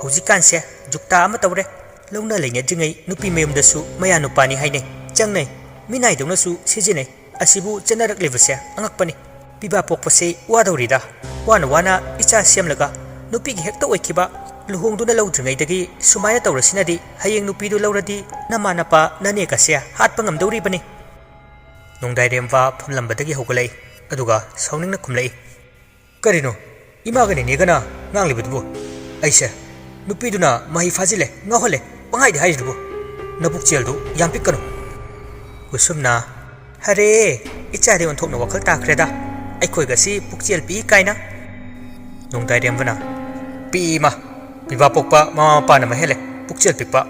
ꯍꯧꯖꯤꯛꯀꯥꯟꯁꯦ ꯖꯨꯛꯇꯥ ꯑꯃ ꯇꯧꯔꯦ꯫ ꯂꯧꯅ ꯂꯩꯅꯗ꯭ꯔꯤꯉꯩ ꯅꯨꯄꯤ ꯃꯌꯨꯝꯗꯁꯨ ꯃꯌꯥ ꯅꯨꯄꯥꯅꯤ ꯍꯥꯏꯅꯩ, ꯆꯪꯅꯩ꯫ ꯃꯤꯅꯥꯏꯗꯧꯅꯁꯨ ꯁꯤꯖꯤꯟꯅꯩ꯫ ꯑꯁꯤꯕꯨ ꯆꯠꯅꯔꯛꯂꯤꯕꯁꯦ ꯑꯉꯛꯄꯅꯤ꯫ ꯄꯤꯕꯥ ꯄꯣꯛꯄꯁꯦ ꯋꯥꯗꯧꯔꯤꯗ꯫ ꯋꯥꯅ ꯋꯥꯅ ꯏꯆꯥ ꯁꯦꯝꯂꯒ ꯅꯨꯄꯤꯒꯤ ꯍꯦꯛꯇ ꯑꯣꯏꯈꯤꯕ, ꯂꯨꯍꯣꯡꯗꯨꯅ ꯂꯧꯗ꯭ꯔꯤꯉꯩꯗꯒꯤ ꯁꯨꯃꯥꯏꯅ ꯇꯧꯔꯁꯤꯅꯗꯤ ꯍꯌꯦꯡ ꯅꯨꯄꯤꯗꯨ ꯂꯧꯔꯗꯤ ꯅꯃꯥ ꯅꯄꯥ ꯅꯅꯦꯒꯁꯦ ꯍꯥꯠꯄ ꯉꯝꯗꯧꯔꯤꯕꯅꯤ꯫ ꯅꯣꯡꯗꯥꯏꯔꯦꯝꯕ ꯐꯝꯂꯝꯕꯗꯒꯤ ꯍꯧꯒꯠꯂꯛꯏ, ꯑꯗꯨꯒ ꯁꯥꯎꯅꯤꯡꯅ ꯈꯨꯝꯂꯛꯏ, "ꯀꯔꯤꯅꯣ ꯏꯃꯥꯒ ꯅꯦꯅꯦꯒꯅ ꯉꯥꯡꯂꯤꯕꯗꯨꯕꯨ? ꯑꯩꯁꯦ ꯅꯨꯄꯤꯗꯨꯅ ꯃꯍꯩ ꯐꯥꯖꯤꯜꯂꯦ, ꯉꯥꯎꯍꯜꯂꯦ, ꯄꯪꯍꯥꯏꯗ ꯍꯥꯏꯔꯤꯗꯨꯕꯨ? ꯅꯕꯨꯛꯆꯦꯜꯗꯨ ꯌꯥꯝ ꯄꯤꯛꯀꯅꯨ꯫" ꯀꯨꯁꯨꯝꯅ, "ꯍꯔꯦ, ꯏꯆꯥꯗꯤ ꯑꯣꯟꯊꯣꯛꯅ ꯋꯥꯈꯜ ꯇꯥꯈ꯭ꯔꯦꯗ, ꯑꯩꯈꯣꯏꯒꯁꯤ ꯄꯨꯛꯆꯦꯜ ꯄꯤꯛꯏ ꯀꯥꯏꯅ꯫" ꯅꯣꯡꯗꯥꯏꯔꯦꯝꯕꯅ, "ꯄꯤꯛꯏ ꯏꯃꯥ, ꯄꯤꯕꯥ ꯄꯣꯛꯄ ꯃꯃꯥ ꯃꯄꯥꯅ ꯃꯍꯦꯜꯂꯦ ꯄꯨꯛꯆꯦꯜ ꯄꯤꯛꯄ꯫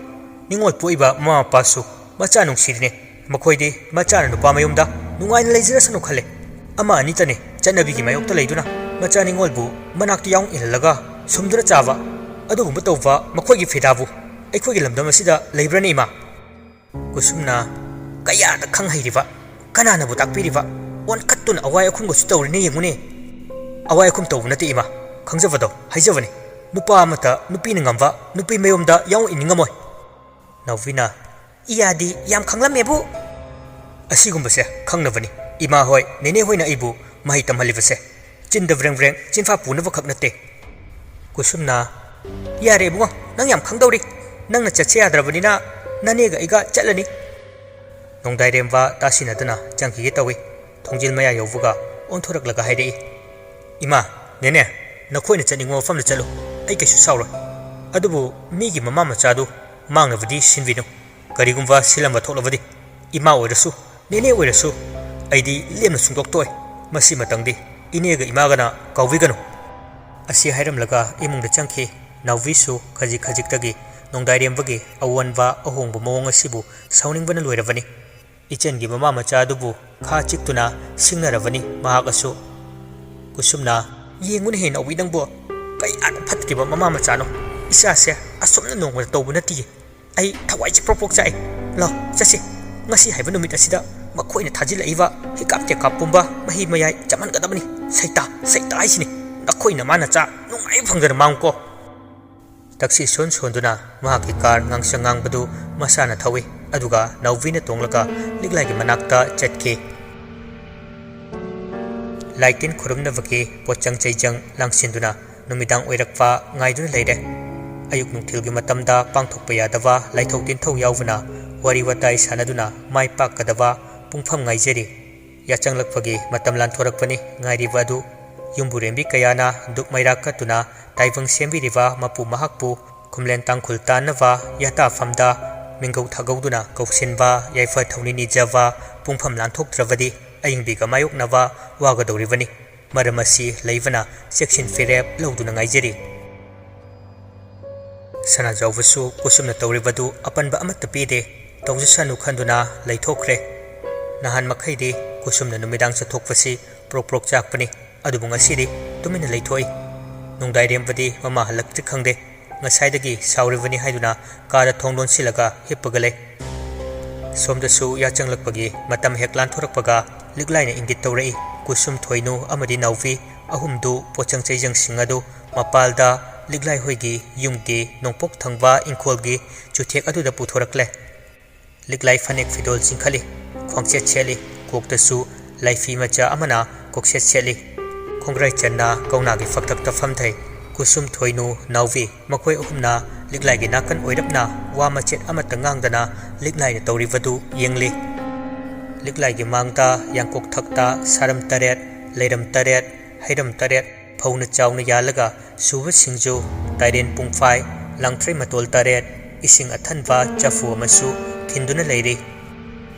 ꯅꯤꯡꯉꯣꯜ ꯄꯣꯛꯏꯕ ꯃꯃꯥ ꯃꯄꯥꯁꯨ ꯃꯆꯥ ꯅꯨꯡꯁꯤꯔꯤꯅꯦ꯫ ꯃꯈꯣꯏꯗꯤ ꯃꯆꯥꯅ ꯅꯨꯄꯥ ꯃꯌꯨꯝꯗ ꯅꯨꯡꯉꯥꯏꯅ ꯂꯩꯖꯔꯁꯅꯨ ꯈꯜꯂꯦ꯫ ꯑꯃ ꯑꯅꯤꯇꯅꯦ ꯆꯠꯅꯕꯤꯒꯤ ꯃꯥꯌꯣꯛꯇ ꯂꯩꯗꯨꯅ ꯃꯆꯥ ꯅꯤꯡꯉꯣꯜꯕꯨ ꯃꯅꯥꯛꯇ ꯌꯥꯎ ꯏꯜꯍꯜꯂꯒ ꯁꯨꯝꯗꯨꯅ ꯆꯥꯕ꯫ ꯑꯗꯨꯒꯨꯝꯕ ꯇꯧꯕ ꯃꯈꯣꯏꯒꯤ ꯐꯤꯗꯥꯕꯨ ꯑꯩꯈꯣꯏꯒꯤ ꯂꯝꯗꯝ ꯑꯁꯤꯗ ꯂꯩꯕ꯭ꯔꯅꯦ ꯏꯃꯥ?" ꯀꯨꯁꯨꯝꯅ, "ꯀꯌꯥꯗ ꯈꯪ ꯍꯩꯔꯤꯕ? ꯀꯅꯥꯅꯕꯨ ꯇꯥꯛꯄꯤꯔꯤꯕ? ꯑꯣꯟꯈꯠꯇꯨꯅ ꯑꯋꯥꯏ ꯑꯈꯨꯝꯒꯁꯨ ꯇꯧꯔꯤꯅꯦ ꯌꯦꯡꯉꯨꯅꯦ꯫" "ꯑꯋꯥꯏ ꯑꯈꯨꯝ ꯇꯧꯕ ꯅꯠꯇꯦ ꯏꯃꯥ, ꯈꯪꯖꯕꯗꯣ ꯍꯥꯏꯖꯕꯅꯤ꯫ ꯅꯨꯄꯥ ꯑꯃꯠꯇ ꯅꯨꯄꯤꯅ ꯉꯝꯕ, ꯅꯨꯄꯤ ꯃꯌꯨꯝꯗ ꯌꯥꯎ ꯏꯅꯤꯡꯉꯝꯃꯣꯏ꯫" ꯅꯥꯎꯕꯤꯅ, "ꯏꯌꯥꯗꯤ ꯌꯥꯝ ꯈꯪꯂꯝꯃꯦꯕꯨ꯫" "ꯑꯁꯤꯒꯨꯝꯕꯁꯦ ꯈꯪꯅꯕꯅꯤ ꯏꯃꯥ ꯍꯣꯏ, ꯅꯦꯅꯦ ꯍꯣꯏꯅ ꯑꯩꯕꯨ ꯃꯍꯩ ꯇꯝꯍꯜꯂꯤꯕꯁꯦ꯫ ꯆꯤꯟꯗ ꯕ꯭ꯔꯦꯡ ꯕ꯭ꯔꯦꯡ ꯆꯤꯟꯐꯥ ꯄꯨꯅꯕꯈꯛ ꯅꯠꯇꯦ꯫" ꯀꯨꯁꯨꯝꯅ, "ꯌꯥꯔꯦ ꯏꯕꯨꯡꯉꯣ, ꯅꯪ ꯌꯥꯝ ꯈꯪꯗꯧꯔꯤ꯫ ꯅꯪꯅ ꯆꯠꯁꯦ ꯌꯥꯗ꯭ꯔꯕꯅꯤꯅ ꯅꯅꯦꯒ ꯑꯩꯒ ꯆꯠꯂꯅꯤ꯫" ꯅꯣꯡꯗꯥꯏꯔꯦꯝꯕ ꯇꯥꯁꯤꯟꯅꯗꯅ ꯆꯪꯈꯤꯒꯦ ꯇꯧꯏ꯫ ꯊꯣꯡꯖꯤꯜ ꯃꯌꯥ ꯌꯧꯕꯒ ꯑꯣꯟꯊꯣꯔꯛꯂꯒ ꯍꯥꯏꯔꯛꯏ, "ꯏꯃꯥ, ꯅꯦꯅꯦ, ꯅꯈꯣꯏꯅ ꯆꯠꯅꯤꯡꯕ ꯃꯐꯝꯗ ꯆꯠꯂꯨ, ꯑꯩ ꯀꯩꯁꯨ ꯁꯥꯎꯔꯣꯏ꯫ ꯑꯗꯨꯕꯨ ꯃꯤꯒꯤ ꯃꯃꯥ ꯃꯆꯥꯗꯨ ꯃꯥꯡꯅꯕꯗꯤ ꯁꯤꯟꯕꯤꯅꯨ꯫ ꯀꯔꯤꯒꯨꯝꯕ ꯁꯤꯜꯂꯝꯕ ꯊꯣꯛꯂꯕꯗꯤ ꯏꯃꯥ ꯑꯣꯏꯔꯁꯨ, ꯅꯦꯅꯦ ꯑꯣꯏꯔꯁꯨ, ꯑꯩꯗꯤ ꯂꯦꯝꯅ ꯁꯨꯡꯇꯣꯛ ꯇꯣꯛꯑꯣꯏ꯫ ꯃꯁꯤꯃꯇꯪꯗꯤ ꯏꯅꯦꯒ ꯏꯃꯥꯒꯅ ꯀꯥꯎꯕꯤꯒꯅꯨ꯫" ꯑꯁꯤ ꯍꯥꯏꯔꯝꯂꯒ ꯏꯃꯨꯡꯗ ꯆꯪꯈꯤ꯫ ꯅꯥꯎꯕꯤꯁꯨ ꯈꯖꯤꯛ ꯈꯖꯤꯛꯇꯒꯤ ꯅꯣꯡꯗꯥꯏꯔꯦꯝꯕꯒꯤ ꯑꯑꯣꯟꯕ ꯑꯍꯣꯡꯕ ꯃꯑꯣꯡ ꯑꯁꯤꯕꯨ ꯁꯥꯎꯅꯤꯡꯕꯅ ꯂꯣꯏꯔꯕꯅꯤ꯫ ꯏꯆꯟꯒꯤ ꯃꯃꯥ ꯃꯆꯥ ꯑꯗꯨꯕꯨ ꯈꯥ ꯆꯤꯛꯇꯨꯅ ꯁꯤꯡꯅꯔꯕꯅꯤ ꯃꯍꯥꯛ ꯑꯁꯨ꯫ ꯀꯨꯁꯨꯝꯅ, "ꯌꯦꯡꯉꯨꯅꯦꯍꯦ ꯅꯥꯎꯕꯤ ꯅꯪꯕꯨ, ꯀꯌꯥꯗ ꯐꯠꯇ꯭ꯔꯤꯕ ꯃꯃꯥ ꯃꯆꯥꯅꯣ꯫ ꯏꯆꯥꯁꯦ ꯑꯁꯨꯝꯅ ꯅꯣꯡꯃꯗ ꯇꯧꯕ ꯅꯠꯇꯤꯌꯦ꯫ ꯑꯩ ꯊꯋꯥꯏꯁꯦ ꯄ꯭ꯔꯣꯛ ꯄ꯭ꯔꯣꯛ ꯆꯥꯛꯑꯦ꯫ ꯂꯥꯎ, ꯆꯠꯁꯤ꯫ ꯉꯁꯤ ꯍꯥꯏꯕ ꯅꯨꯃꯤꯠ ꯑꯁꯤꯗ ꯃꯈꯣꯏꯅ ꯊꯥꯖꯤꯜꯂꯛꯏꯕ ꯍꯤꯀꯥꯞ ꯇꯦꯀꯥꯞ ꯄꯨꯝꯕ ꯃꯍꯤ ꯃꯌꯥꯏ ꯆꯞꯍꯟꯒꯗꯕꯅꯤ꯫ ꯁꯩꯇꯥ, ꯁꯩꯇꯥ ꯍꯥꯏꯁꯤꯅꯤ꯫ ꯅꯈꯣꯏ ꯅꯃꯥ ꯅꯆꯥ ꯅꯨꯡꯉꯥꯏꯕ ꯐꯪꯗꯅ ꯃꯥꯡꯉꯨꯀꯣ꯫" ꯇꯛꯁꯤ ꯁꯣꯟ ꯁꯣꯟꯗꯨꯅ ꯃꯍꯥꯛꯀꯤ ꯀꯥꯔ ꯉꯥꯡꯁꯪ ꯉꯥꯡꯕꯗꯨ ꯃꯁꯥꯅ ꯊꯧꯏ꯫ ꯑꯗꯨꯒ ꯅꯥꯎꯕꯤꯅ ꯇꯣꯡꯂꯒ ꯂꯤꯛꯂꯥꯏꯒꯤ ꯃꯅꯥꯛꯇ ꯆꯠꯈꯤ꯫ ꯂꯥꯏꯇꯤꯟ ꯈꯨꯔꯨꯝꯅꯕꯒꯤ ꯄꯣꯠꯆꯪ ꯆꯩꯖꯪ ꯂꯥꯡꯁꯤꯟꯗꯨꯅ ꯅꯨꯃꯤꯗꯥꯡ ꯑꯣꯏꯔꯛꯄ ꯉꯥꯏꯗꯨꯅ ꯂꯩꯔꯦ꯫ ꯑꯌꯨꯛ ꯅꯨꯡꯊꯤꯜꯒꯤ ꯃꯇꯝꯗ ꯄꯥꯡꯊꯣꯛꯄ ꯌꯥꯗꯕ ꯂꯥꯏꯊꯣꯛ ꯇꯤꯟꯊꯧ ꯌꯥꯎꯕꯅ ꯋꯥꯔꯤ ꯋꯥꯇꯥꯏ ꯁꯥꯟꯅꯗꯨꯅ ꯃꯥꯏ ꯄꯥꯛꯀꯗꯕ ꯄꯨꯡꯐꯝ ꯉꯥꯏꯖꯔꯤ꯫ ꯌꯥꯆꯪꯂꯛꯄꯒꯤ ꯃꯇꯝ ꯂꯥꯟꯊꯣꯔꯛꯄꯅꯤ꯫ ꯉꯥꯏꯔꯤꯕ ꯑꯗꯨ ꯌꯨꯝꯕꯨꯔꯦꯝꯕꯤ ꯀꯌꯥꯅ ꯗꯨꯛ ꯃꯩꯔꯥ ꯀꯠꯇꯨꯅ ꯇꯥꯏꯕꯪ ꯁꯦꯝꯕꯤꯔꯤꯕ ꯃꯄꯨ ꯃꯍꯥꯛꯄꯨ ꯈꯨꯝꯂꯦꯟ ꯇꯥꯡꯈꯨꯜ ꯇꯥꯟꯅꯕ ꯌꯥꯇꯥꯐꯝꯗ ꯃꯤꯡꯒꯧ ꯊꯥꯒꯧꯗꯨꯅ ꯀꯧꯁꯤꯟꯕ ꯌꯥꯏꯐ ꯊꯧꯅꯤ ꯅꯤꯖꯕ ꯄꯨꯡꯐꯝ ꯂꯥꯟꯊꯣꯛꯇ꯭ꯔꯕꯗꯤ ꯑꯏꯪꯕꯤꯒ ꯃꯥꯌꯣꯛꯅꯕ ꯋꯥꯒꯗꯧꯔꯤꯕꯅꯤ꯫ ꯃꯔꯝ ꯑꯁꯤ ꯂꯩꯕꯅ ꯆꯦꯛꯁꯤꯟ ꯐꯤꯔꯦꯞ ꯂꯧꯗꯨꯅ ꯉꯥꯏꯖꯔꯤ꯫ ꯁꯅꯥꯖꯥꯎꯕꯁꯨ ꯀꯨꯁꯨꯝꯅ ꯇꯧꯔꯤꯕꯗꯨ ꯑꯄꯟꯕ ꯑꯃꯠꯇ ꯄꯤꯗꯦ꯫ ꯇꯧꯖꯁꯅꯨ ꯈꯟꯗꯨꯅ ꯂꯩꯊꯣꯛꯈ꯭ꯔꯦ꯫ ꯅꯍꯥꯟ ꯃꯈꯩꯗꯤ ꯀꯨꯁꯨꯝꯅ ꯅꯨꯃꯤꯗꯥꯡ ꯆꯠꯊꯣꯛꯄꯁꯤ ꯄ꯭ꯔꯣꯛ ꯄ꯭ꯔꯣꯛ ꯆꯥꯛꯄꯅꯤ꯫ ꯑꯗꯨꯕꯨ ꯉꯁꯤꯗꯤ ꯇꯨꯃꯤꯟꯅ ꯂꯩꯊꯣꯛꯏ꯫ ꯅꯨꯡꯗꯥꯏꯔꯦꯝꯕꯗꯤ ꯃꯃꯥ ꯍꯜꯂꯛꯇ꯭ꯔꯤ ꯈꯪꯗꯦ꯫ ꯉꯁꯥꯏꯗꯒꯤ ꯁꯥꯎꯔꯤꯕꯅꯤ ꯍꯥꯏꯗꯨꯅ ꯀꯥꯗ ꯊꯣꯡ ꯂꯣꯟꯁꯤꯜꯂꯒ ꯍꯤꯞꯄꯒ ꯂꯩ꯫ ꯁꯣꯝꯗꯁꯨ ꯌꯥꯆꯪꯂꯛꯄꯒꯤ ꯃꯇꯝ ꯍꯦꯛ ꯂꯥꯟꯊꯣꯔꯛꯄꯒ ꯂꯤꯛꯂꯥꯏꯅ ꯏꯪꯒꯤꯠ ꯇꯧꯔꯛꯏ꯫ ꯀꯨꯁꯨꯝ, ꯊꯣꯏꯅꯨ ꯑꯃꯗꯤ ꯅꯥꯎꯕꯤ ꯑꯍꯨꯝꯗꯨ ꯄꯣꯠꯆꯪ ꯆꯩꯖꯪꯁꯤꯡ ꯑꯗꯨ ꯃꯄꯥꯜꯗ ꯂꯤꯛꯂꯥꯏ ꯍꯣꯏꯒꯤ ꯌꯨꯝꯒꯤ ꯅꯣꯡꯄꯣꯛ ꯊꯪꯕ ꯏꯪꯈꯣꯜꯒꯤ ꯆꯨꯊꯦꯛ ꯑꯗꯨꯗ ꯄꯨꯊꯣꯔꯛꯂꯦ꯫ ꯂꯤꯛꯂꯥꯏ ꯐꯅꯦꯛ ꯐꯤꯗꯣꯜ ꯆꯤꯡꯈꯠꯂꯤ, ꯈ꯭ꯋꯥꯡꯆꯦꯠ ꯁꯦꯠꯂꯤ, ꯀꯣꯛꯇꯁꯨ ꯂꯥꯏꯐꯤ ꯃꯆꯥ ꯑꯃꯅ ꯀꯣꯛꯁꯦꯠ ꯁꯦꯠꯂꯤ꯫ ꯈꯣꯡꯒ꯭ꯔꯥꯏ ꯆꯟꯅ ꯀꯧꯅꯥꯒꯤ ꯐꯛꯇꯛꯇ ꯐꯝꯊꯩ꯫ ꯀꯨꯁꯨꯝ, ꯊꯣꯏꯅꯨ, ꯅꯥꯎꯕꯤ ꯃꯈꯣꯏ ꯑꯍꯨꯝꯅ ꯂꯤꯛꯂꯥꯏꯒꯤ ꯅꯥꯀꯟ ꯑꯣꯏꯔꯞꯅ ꯋꯥ ꯃꯆꯦꯠ ꯑꯃꯠꯇ ꯉꯥꯡꯗꯅ ꯂꯤꯛꯂꯥꯏꯅ ꯇꯧꯔꯤꯕꯗꯨ ꯌꯦꯡꯂꯤ꯫ ꯂꯤꯛꯂꯥꯏꯒꯤ ꯃꯥꯡꯗ ꯌꯥꯡꯀꯣꯛ ꯊꯛꯇ ꯁꯥꯔꯝ ꯇꯔꯦꯠ, ꯂꯩꯔꯝ ꯇꯔꯦꯠ, ꯍꯩꯔꯝ ꯇꯔꯦꯠ ꯐꯧꯅ ꯆꯥꯎꯅ ꯌꯥꯜꯂꯒ ꯁꯨꯕ ꯁꯤꯡꯖꯨ, ꯇꯥꯏꯔꯦꯟ ꯄꯨꯡꯐꯥꯏ, ꯂꯥꯡꯊ꯭ꯔꯩ ꯃꯇꯣꯜ ꯇꯔꯦꯠ, ꯏꯁꯤꯡ ꯑꯊꯟꯕ ꯆꯐꯨ ꯑꯃꯁꯨ ꯈꯤꯟꯗꯨꯅ ꯂꯩꯔꯤ꯫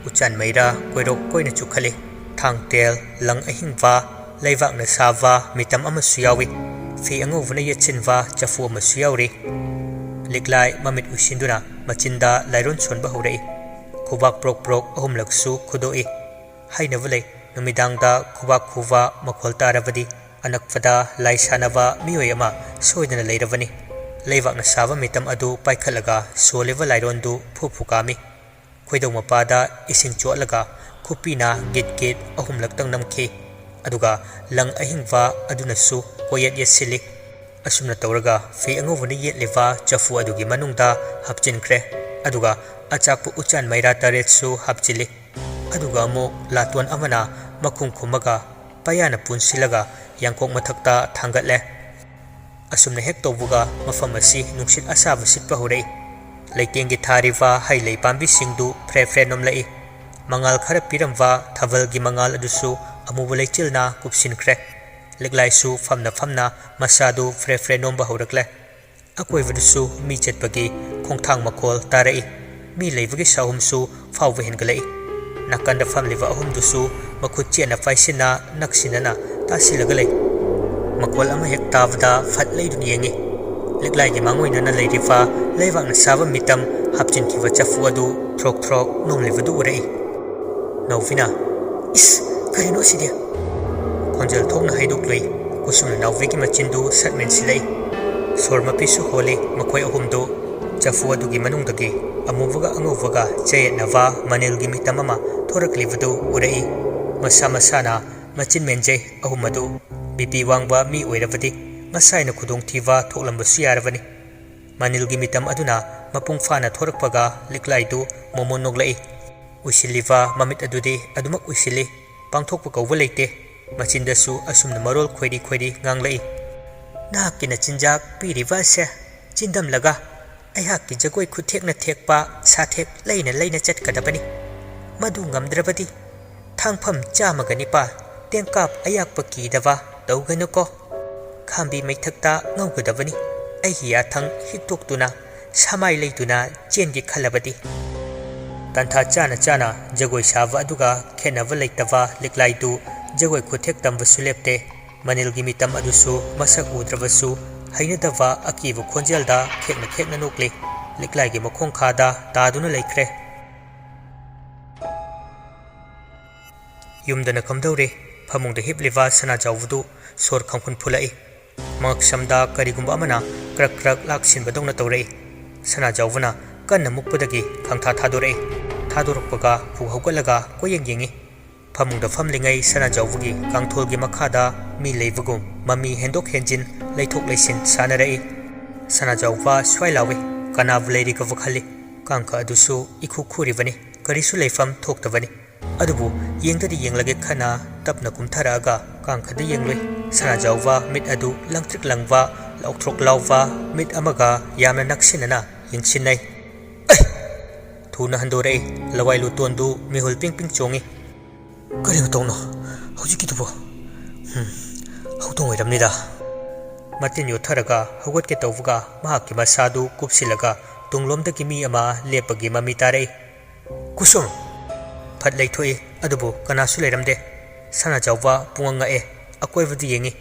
ꯎꯆꯥꯟ ꯃꯩꯔꯥ ꯀꯣꯏꯔꯣꯛ ꯀꯣꯏꯅ ꯆꯨꯈꯠꯂꯤ꯫ ꯊꯥꯡꯇꯦꯜ, ꯂꯪ ꯑꯍꯤꯡꯕ, ꯂꯩꯕꯥꯛꯅ ꯁꯥꯕ ꯃꯤꯇꯝ ꯑꯃꯁꯨ ꯌꯥꯎꯏ꯫ ꯐꯤ ꯑꯉꯧꯕꯅ ꯌꯦꯠꯁꯤꯟꯕ ꯆꯐꯨ ꯑꯃꯁꯨ ꯌꯥꯎꯔꯤ꯫ ꯂꯤꯛꯂꯥꯏ ꯃꯃꯤꯠ ꯎꯏꯁꯤꯟꯗꯨꯅ ꯃꯆꯤꯟꯗ ꯂꯥꯏꯔꯣꯟ ꯁꯣꯟꯕ ꯍꯧꯔꯛꯏ꯫ ꯈꯨꯕꯥꯛ ꯄ꯭ꯔꯣꯛ ꯄ꯭ꯔꯣꯛ ꯑꯍꯨꯝꯂꯛꯁꯨ ꯈꯨꯗꯣꯛꯏ꯫ ꯍꯥꯏꯅꯕ ꯂꯩ, ꯅꯨꯃꯤꯗꯥꯡꯗ ꯈꯨꯕꯥꯛ ꯈꯨꯕ ꯃꯈꯣꯜ ꯇꯥꯔꯕꯗꯤ ꯑꯅꯛꯄꯗ ꯂꯥꯏ ꯁꯥꯟꯅꯕ ꯃꯤꯑꯣꯏ ꯑꯃ ꯁꯣꯏꯗꯅ ꯂꯩꯔꯕꯅꯤ꯫ ꯂꯩꯕꯥꯛꯅ ꯁꯥꯕ ꯃꯤꯇꯝ ꯑꯗꯨ ꯄꯥꯏꯈꯠꯂꯒ ꯁꯣꯜꯂꯤꯕ ꯂꯥꯏꯔꯣꯟꯗꯨ ꯐꯨ ꯐꯨ ꯀꯥꯝꯃꯤ꯫ ꯈꯣꯏꯗꯧ ꯃꯄꯥꯗ ꯏꯁꯤꯡ ꯆꯣꯠꯂꯒ ꯈꯨꯄꯤꯅ ꯒꯤꯠ ꯒꯤꯠ ꯑꯍꯨꯝꯂꯛꯇꯪ ꯅꯝꯈꯤ꯫ ꯑꯗꯨꯒ ꯂꯪ ꯑꯍꯤꯡꯕ ꯑꯗꯨꯅꯁꯨ ꯀꯣꯌꯦꯠ ꯌꯦꯠꯁꯤꯜꯂꯤ꯫ ꯑꯁꯨꯝꯅ ꯇꯧꯔꯒ ꯐꯤ ꯑꯉꯧꯕꯅ ꯌꯦꯠꯂꯤꯕ ꯆꯐꯨ ꯑꯗꯨꯒꯤ ꯃꯅꯨꯡꯗ ꯍꯥꯞꯆꯤꯟꯈ꯭ꯔꯦ꯫ ꯑꯗꯨꯒ ꯑꯆꯥꯛꯄ ꯎꯆꯥꯟ ꯃꯩꯔꯥ ꯇꯔꯦꯠꯁꯨ ꯍꯥꯞꯆꯤꯜꯂꯤ꯫ ꯑꯗꯨꯒ ꯑꯃꯨꯛ ꯂꯥꯇꯣꯟ ꯑꯃꯅ ꯃꯈꯨꯝ ꯈꯨꯝꯃꯒ ꯄꯌꯥꯅ ꯄꯨꯟꯁꯤꯜꯂꯒ ꯌꯥꯡꯀꯣꯛ ꯃꯊꯛꯇ ꯊꯥꯡꯒꯠꯂꯦ꯫ ꯑꯁꯨꯝꯅ ꯍꯦꯛ ꯇꯧꯕꯒ ꯃꯐꯝ ꯑꯁꯤ ꯅꯨꯡꯁꯤꯠ ꯑꯁꯥꯕ ꯁꯤꯠꯄ ꯍꯧꯔꯛꯏ꯫ ꯂꯩꯇꯦꯡꯒꯤ ꯊꯥꯔꯤꯕ ꯍꯩ ꯂꯩ ꯄꯥꯝꯕꯤꯁꯤꯡꯗꯨ ꯐ꯭ꯔꯦ ꯐ꯭ꯔꯦ ꯅꯣꯝꯂꯛꯏ꯫ ꯃꯉꯥꯜ ꯈꯔ ꯄꯤꯔꯝꯕ ꯊꯥꯕꯜꯒꯤ ꯃꯉꯥꯜ ꯑꯗꯨꯁꯨ ꯑꯃꯨꯕ ꯂꯩꯆꯤꯜꯅ ꯀꯨꯞꯁꯤꯟꯈ꯭ꯔꯦ꯫ ꯂꯤꯛꯂꯥꯏꯁꯨ ꯐꯝꯅ ꯐꯝꯅ ꯃꯁꯥꯗꯨ ꯐ꯭ꯔꯦ ꯐ꯭ꯔꯦ ꯅꯣꯝꯕ ꯍꯧꯔꯛꯂꯦ꯫ ꯑꯀꯣꯏꯕꯗꯁꯨ ꯃꯤ ꯆꯠꯄꯒꯤ ꯈꯣꯡꯊꯥꯡ ꯃꯈꯣꯜ ꯇꯥꯔꯛꯏ꯫ ꯃꯤ ꯂꯩꯕꯒꯤ ꯁꯥꯍꯨꯝꯁꯨ ꯐꯥꯎꯕ ꯍꯦꯟꯒꯠꯂꯛꯏ꯫ ꯅꯥꯀꯟꯗ ꯐꯝꯂꯤꯕ ꯑꯍꯨꯝꯗꯨꯁꯨ ꯃꯈꯨꯠ ꯆꯦꯠꯅ ꯄꯥꯏꯁꯤꯟꯅ ꯅꯛꯁꯤꯟꯅꯅ ꯇꯥꯁꯤꯜꯂꯒ ꯂꯩ꯫ ꯃꯈꯣꯜ ꯑꯃ ꯍꯦꯛ ꯇꯥꯕꯗ ꯐꯠ ꯂꯩꯗꯨꯅ ꯌꯦꯡꯉꯤ꯫ ꯂꯤꯛꯂꯥꯏꯒꯤ ꯃꯥꯡꯑꯣꯏꯅꯅ ꯂꯩꯔꯤꯕ ꯂꯩꯕꯥꯛꯅ ꯁꯥꯕ ꯃꯤꯇꯝ ꯍꯥꯞꯆꯤꯟꯈꯤꯕ ꯆꯐꯨ ꯑꯗꯨ ꯊ꯭ꯔꯣꯛ ꯊ꯭ꯔꯣꯛ ꯅꯣꯝꯂꯤꯕꯗꯨ ꯎꯔꯛꯏ꯫ ꯅꯥꯎꯕꯤꯅ, "ꯏꯁ, ꯀꯔꯤꯅꯣ ꯁꯤꯗꯤ?" ꯈꯣꯟꯖꯦꯜ ꯊꯣꯛꯅ ꯍꯥꯏꯗꯣꯛꯂꯨꯏ꯫ ꯀꯨꯁꯨꯝꯅ ꯅꯥꯎꯕꯤꯒꯤ ꯃꯆꯤꯟꯗꯨ ꯁꯠ ꯃꯦꯟꯁꯤꯜꯂꯛꯏ꯫ ꯁꯣꯔ ꯃꯄꯤꯁꯨ ꯍꯣꯜꯂꯤ ꯃꯈꯣꯏ ꯑꯍꯨꯝꯗꯨ꯫ ꯆꯐꯨ ꯑꯗꯨꯒꯤ ꯃꯅꯨꯡꯗꯒꯤ ꯑꯃꯨꯕꯒ ꯑꯉꯧꯕꯒ ꯆꯌꯦꯠꯅꯕ ꯃꯅꯤꯜꯒꯤ ꯃꯤꯇꯝ ꯑꯃ ꯊꯣꯔꯛꯂꯤꯕꯗꯨ ꯎꯔꯛꯏ꯫ ꯃꯁꯥ ꯃꯁꯥꯅ ꯃꯆꯤꯟ ꯃꯦꯟꯖꯩ ꯑꯍꯨꯝ ꯑꯗꯨ꯫ ꯕꯤ ꯄꯤ ꯋꯥꯡꯕ ꯃꯤ ꯑꯣꯏꯔꯕꯗꯤ ꯉꯁꯥꯏꯅ ꯈꯨꯗꯣꯡꯊꯤꯕ ꯊꯣꯛꯂꯝꯕꯁꯨ ꯌꯥꯔꯕꯅꯤ꯫ ꯃꯅꯤꯜꯒꯤ ꯃꯤꯇꯝ ꯑꯗꯨꯅ ꯃꯄꯨꯡ ꯐꯥꯅ ꯊꯣꯔꯛꯄꯒ ꯂꯤꯛꯂꯥꯏꯗꯨ ꯃꯣꯃꯣꯟ ꯅꯣꯛꯂꯛꯏ꯫ ꯎꯏꯁꯤꯜꯂꯤꯕ ꯃꯃꯤꯠ ꯑꯗꯨꯗꯤ ꯑꯗꯨꯃꯛ ꯎꯏꯁꯤꯜꯂꯤ꯫ ꯄꯥꯡꯊꯣꯛꯄ ꯀꯧꯕ ꯂꯩꯇꯦ꯫ ꯃꯆꯤꯟꯗꯁꯨ ꯑꯁꯨꯝꯅ ꯃꯔꯣꯜ ꯈꯣꯏꯔꯤ ꯈꯣꯏꯔꯤ ꯉꯥꯡꯂꯛꯏ꯫ "ꯅꯍꯥꯛꯀꯤ ꯅꯆꯤꯟꯖꯥꯛ ꯄꯤꯔꯤꯕ ꯑꯁꯦ ꯆꯤꯟꯗꯝꯂꯒ ꯑꯩꯍꯥꯛꯀꯤ ꯖꯒꯣꯏ ꯈꯨꯊꯦꯛꯅ ꯊꯦꯛꯄ ꯁꯥꯊꯦꯛ ꯂꯩꯅ ꯂꯩꯅ ꯆꯠꯀꯗꯕꯅꯤ꯫ ꯃꯗꯨ ꯉꯝꯗ꯭ꯔꯕꯗꯤ ꯊꯥꯡꯐꯝ ꯆꯥꯝꯃꯒ ꯅꯤꯄꯥꯜ ꯇꯦꯡꯀꯥꯞ ꯑꯌꯥꯛꯄ ꯀꯤꯗꯕ ꯇꯧꯒꯅꯨꯀꯣ꯫ ꯈꯥꯝꯕꯤ ꯃꯩꯊꯛꯇ ꯉꯧꯒꯗꯕꯅꯤ꯫ ꯑꯩꯒꯤ ꯌꯥꯊꯪ ꯍꯤꯛꯇꯣꯛꯇꯨꯅ ꯁꯃꯥꯏ ꯂꯩꯗꯨꯅ ꯆꯦꯟꯒꯦ ꯈꯜꯂꯕꯗꯤ?" ꯇꯥꯟꯊꯥ ꯆꯥꯅ ꯆꯥꯅ ꯖꯒꯣꯏ ꯁꯥꯕ ꯑꯗꯨꯒ ꯈꯦꯠꯅꯕ ꯂꯩꯇꯕ ꯂꯤꯛꯂꯥꯏꯗꯨ ꯖꯒꯣꯏ ꯈꯨꯊꯦꯛ ꯇꯝꯕꯁꯨ ꯂꯦꯞꯇꯦ꯫ ꯃꯅꯤꯜꯒꯤ ꯃꯤꯇꯝ ꯑꯗꯨꯁꯨ ꯃꯁꯛ ꯎꯗ꯭ꯔꯕꯁꯨ ꯍꯩꯅꯗꯕ ꯑꯀꯤꯕ ꯈꯣꯟꯖꯦꯜꯗ ꯈꯦꯛꯅ ꯈꯦꯛꯅ ꯅꯣꯛꯂꯤ꯫ ꯂꯤꯛꯂꯥꯏꯒꯤ ꯃꯈꯣꯡꯈꯥꯗ ꯇꯥꯗꯨꯅ ꯂꯩꯈ꯭ꯔꯦ꯫ ꯌꯨꯝꯗꯅ ꯀꯝꯗꯧꯔꯤ? ꯐꯃꯨꯡꯗ ꯍꯤꯞꯂꯤꯕ ꯁꯅꯥꯖꯥꯎꯕꯗꯨ ꯁꯣꯔ ꯈꯪꯐꯨꯟ ꯐꯨꯜꯂꯛꯏ꯫ ꯃꯉꯛꯁꯝꯗ ꯀꯔꯤꯒꯨꯝꯕ ꯑꯃꯅ ꯀ꯭ꯔꯛ ꯀ꯭ꯔꯛ ꯂꯥꯛꯁꯤꯟꯕꯗꯧꯅ ꯇꯧꯔꯛꯏ꯫ ꯁꯅꯥꯖꯥꯎꯕꯅ ꯀꯟꯅ ꯃꯨꯛꯄꯗꯒꯤ ꯈꯪꯊꯥ ꯊꯥꯗꯣꯔꯛꯏ꯫ ꯊꯥꯗꯣꯔꯛꯄꯒ ꯄꯨ ꯍꯧꯒꯠꯂꯒ ꯀꯣꯏꯌꯦꯡ ꯌꯦꯡꯉꯤ꯫ ꯐꯃꯨꯡꯗ ꯐꯝꯂꯤꯉꯩ ꯁꯅꯥꯖꯥꯎꯕꯒꯤ ꯀꯥꯡꯊꯣꯜꯒꯤ ꯃꯈꯥꯗ ꯃꯤ ꯂꯩꯕꯒꯨꯝ ꯃꯃꯤ ꯍꯦꯟꯗꯣꯛ ꯍꯦꯟꯖꯤꯟ, ꯂꯩꯊꯣꯛ ꯂꯩꯁꯤꯟ ꯁꯥꯟꯅꯔꯛꯏ꯫ ꯁꯅꯥꯖꯥꯎꯕ ꯁ꯭ꯋꯥꯏ ꯂꯥꯎꯏ, ꯀꯅꯥꯕꯨ ꯂꯩꯔꯤꯒꯕ ꯈꯜꯂꯤ꯫ ꯀꯥꯡꯈ ꯑꯗꯨꯁꯨ ꯏꯈꯨ ꯈꯨꯔꯤꯕꯅꯤ꯫ ꯀꯔꯤꯁꯨ ꯂꯩꯐꯝ ꯊꯣꯛꯇꯕꯅꯤ꯫ ꯑꯗꯨꯕꯨ ꯌꯦꯡꯗꯗꯤ ꯌꯦꯡꯂꯒꯦ ꯈꯟꯅ ꯇꯞꯅ ꯀꯨꯝꯊꯔꯛꯑꯒ ꯀꯥꯡꯈꯗ ꯌꯦꯡꯂꯨꯏ꯫ ꯁꯅꯥꯖꯥꯎꯕ ꯃꯤꯠ ꯑꯗꯨ ꯂꯪꯇ꯭ꯔꯤꯛ ꯂꯪꯕ, ꯂꯥꯎꯊ꯭ꯔꯣꯛ ꯂꯥꯎꯕ ꯃꯤꯠ ꯑꯃꯒ ꯌꯥꯝꯅ ꯅꯛꯁꯤꯟꯅꯅ ꯌꯦꯡꯁꯤꯟꯅꯩ꯫ "ꯑꯩ!" ꯊꯨꯅ ꯍꯟꯗꯣꯔꯛꯏ꯫ ꯂꯋꯥꯏ ꯂꯨꯇꯣꯟꯗꯨ ꯃꯤꯍꯨꯜ ꯄꯤꯡ ꯄꯤꯡ ꯆꯣꯡꯏ꯫ "ꯀꯔꯤ ꯃꯇꯧꯅꯣ ꯍꯧꯖꯤꯛꯀꯤꯗꯨꯕꯣ? ꯎꯝ, ꯍꯧꯗꯣꯡ ꯑꯣꯏꯔꯝꯅꯤꯗ꯫" ꯃꯇꯤꯟ ꯌꯣꯠꯊꯔꯒ ꯍꯧꯒꯠꯀꯦ ꯇꯧꯕꯒ ꯃꯍꯥꯛꯀꯤ ꯃꯁꯥꯗꯨ ꯀꯨꯞꯁꯤꯜꯂꯒ ꯇꯨꯡꯂꯣꯝꯗꯒꯤ ꯃꯤ ꯑꯃ ꯂꯦꯞꯄꯒꯤ ꯃꯃꯤ ꯇꯥꯔꯛꯏ꯫ "ꯀꯨꯁꯨꯝ!" ꯐꯠ ꯂꯩꯊꯣꯛꯏ꯫ ꯑꯗꯨꯕꯨ ꯀꯅꯥꯁꯨ ꯂꯩꯔꯝꯗꯦ꯫ ꯁꯅꯥꯖꯥꯎꯕ ꯄꯨꯡꯉꯛ ꯉꯛꯑꯦ꯫ ꯑꯀꯣꯏꯕꯗꯨ ꯌꯦꯡꯉꯤ꯫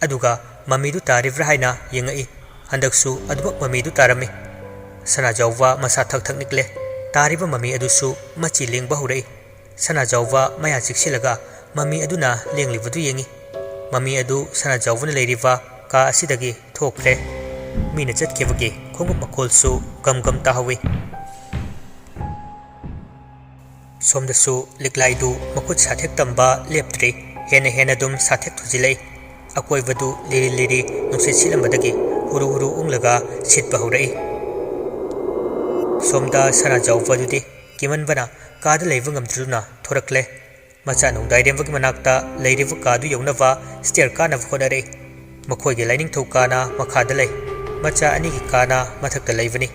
ꯑꯗꯨꯒ ꯃꯃꯤꯗꯨ ꯇꯥꯔꯤꯕ꯭ꯔꯥ ꯍꯥꯏꯅ ꯌꯦꯡꯉꯛꯏ꯫ ꯍꯟꯗꯛꯁꯨ ꯑꯗꯨꯃꯛ ꯃꯃꯤꯗꯨ ꯇꯥꯔꯝꯃꯤ꯫ ꯁꯅꯥꯖꯥꯎꯕ ꯃꯁꯥ ꯊꯛ ꯊꯛ ꯅꯤꯛꯂꯦ꯫ ꯇꯥꯔꯤꯕ ꯃꯃꯤ ꯑꯗꯨꯁꯨ ꯃꯆꯤ ꯂꯦꯡꯕ ꯍꯧꯔꯛꯏ꯫ ꯁꯅꯥꯖꯥꯎꯕ ꯃꯌꯥ ꯆꯤꯛꯁꯤꯜꯂꯒ ꯃꯃꯤ ꯑꯗꯨꯅ ꯂꯦꯡꯂꯤꯕꯗꯨ ꯌꯦꯡꯉꯤ꯫ ꯃꯃꯤ ꯑꯗꯨ ꯁꯅꯥꯖꯥꯎꯕꯅ ꯂꯩꯔꯤꯕ ꯀꯥ ꯑꯁꯤꯗꯒꯤ ꯊꯣꯛꯈ꯭ꯔꯦ꯫ ꯃꯤꯅ ꯆꯠꯈꯤꯕꯒꯤ ꯈꯣꯡꯎꯞ ꯃꯈꯣꯜꯁꯨ ꯒꯝ ꯒꯝ ꯇꯥꯍꯧꯏ꯫ ꯁꯣꯝꯗꯁꯨ ꯂꯤꯛꯂꯥꯏꯗꯨ ꯃꯈꯨꯠ ꯁꯥꯊꯦꯛ ꯇꯝꯕ ꯂꯦꯞꯇ꯭ꯔꯤ꯫ ꯍꯦꯟꯅ ꯍꯦꯟꯅ ꯑꯗꯨꯝ ꯁꯥꯊꯦꯛ ꯊꯨꯖꯤꯜꯂꯛꯏ꯫ ꯑꯀꯣꯏꯕꯗꯨ ꯂꯤꯔꯤ ꯂꯤꯔꯤ ꯅꯨꯡꯁꯤꯠ ꯁꯤꯠꯂꯝꯕꯗꯒꯤ ꯍꯨꯔꯨ ꯍꯨꯔꯨ ꯎꯪꯂꯒ ꯁꯤꯠꯄ ꯍꯧꯔꯛꯏ꯫ ꯁꯣꯝꯗ ꯁꯅꯥꯖꯥꯎꯕꯗꯨꯗꯤ ꯀꯤꯃꯟꯕꯅ ꯀꯥꯗ ꯂꯩꯕ ꯉꯝꯗ꯭ꯔꯗꯨꯅ ꯊꯣꯔꯛꯂꯦ꯫ ꯃꯆꯥ ꯅꯣꯡꯗꯥꯏꯔꯦꯝꯕꯒꯤ ꯃꯅꯥꯛꯇ ꯂꯩꯔꯤꯕ ꯀꯥꯗꯨ ꯌꯧꯅꯕ ꯁ꯭ꯇꯦꯌꯔ ꯀꯥꯅꯕ ꯍꯣꯠꯅꯔꯛꯏ꯫ ꯃꯈꯣꯏꯒꯤ ꯂꯥꯏꯅꯤꯡꯊꯧ ꯀꯥꯅ ꯃꯈꯥꯗ ꯂꯩ꯫ ꯃꯆꯥ ꯑꯅꯤꯒꯤ ꯀꯥꯅ ꯃꯊꯛꯇ ꯂꯩꯕꯅꯤ꯫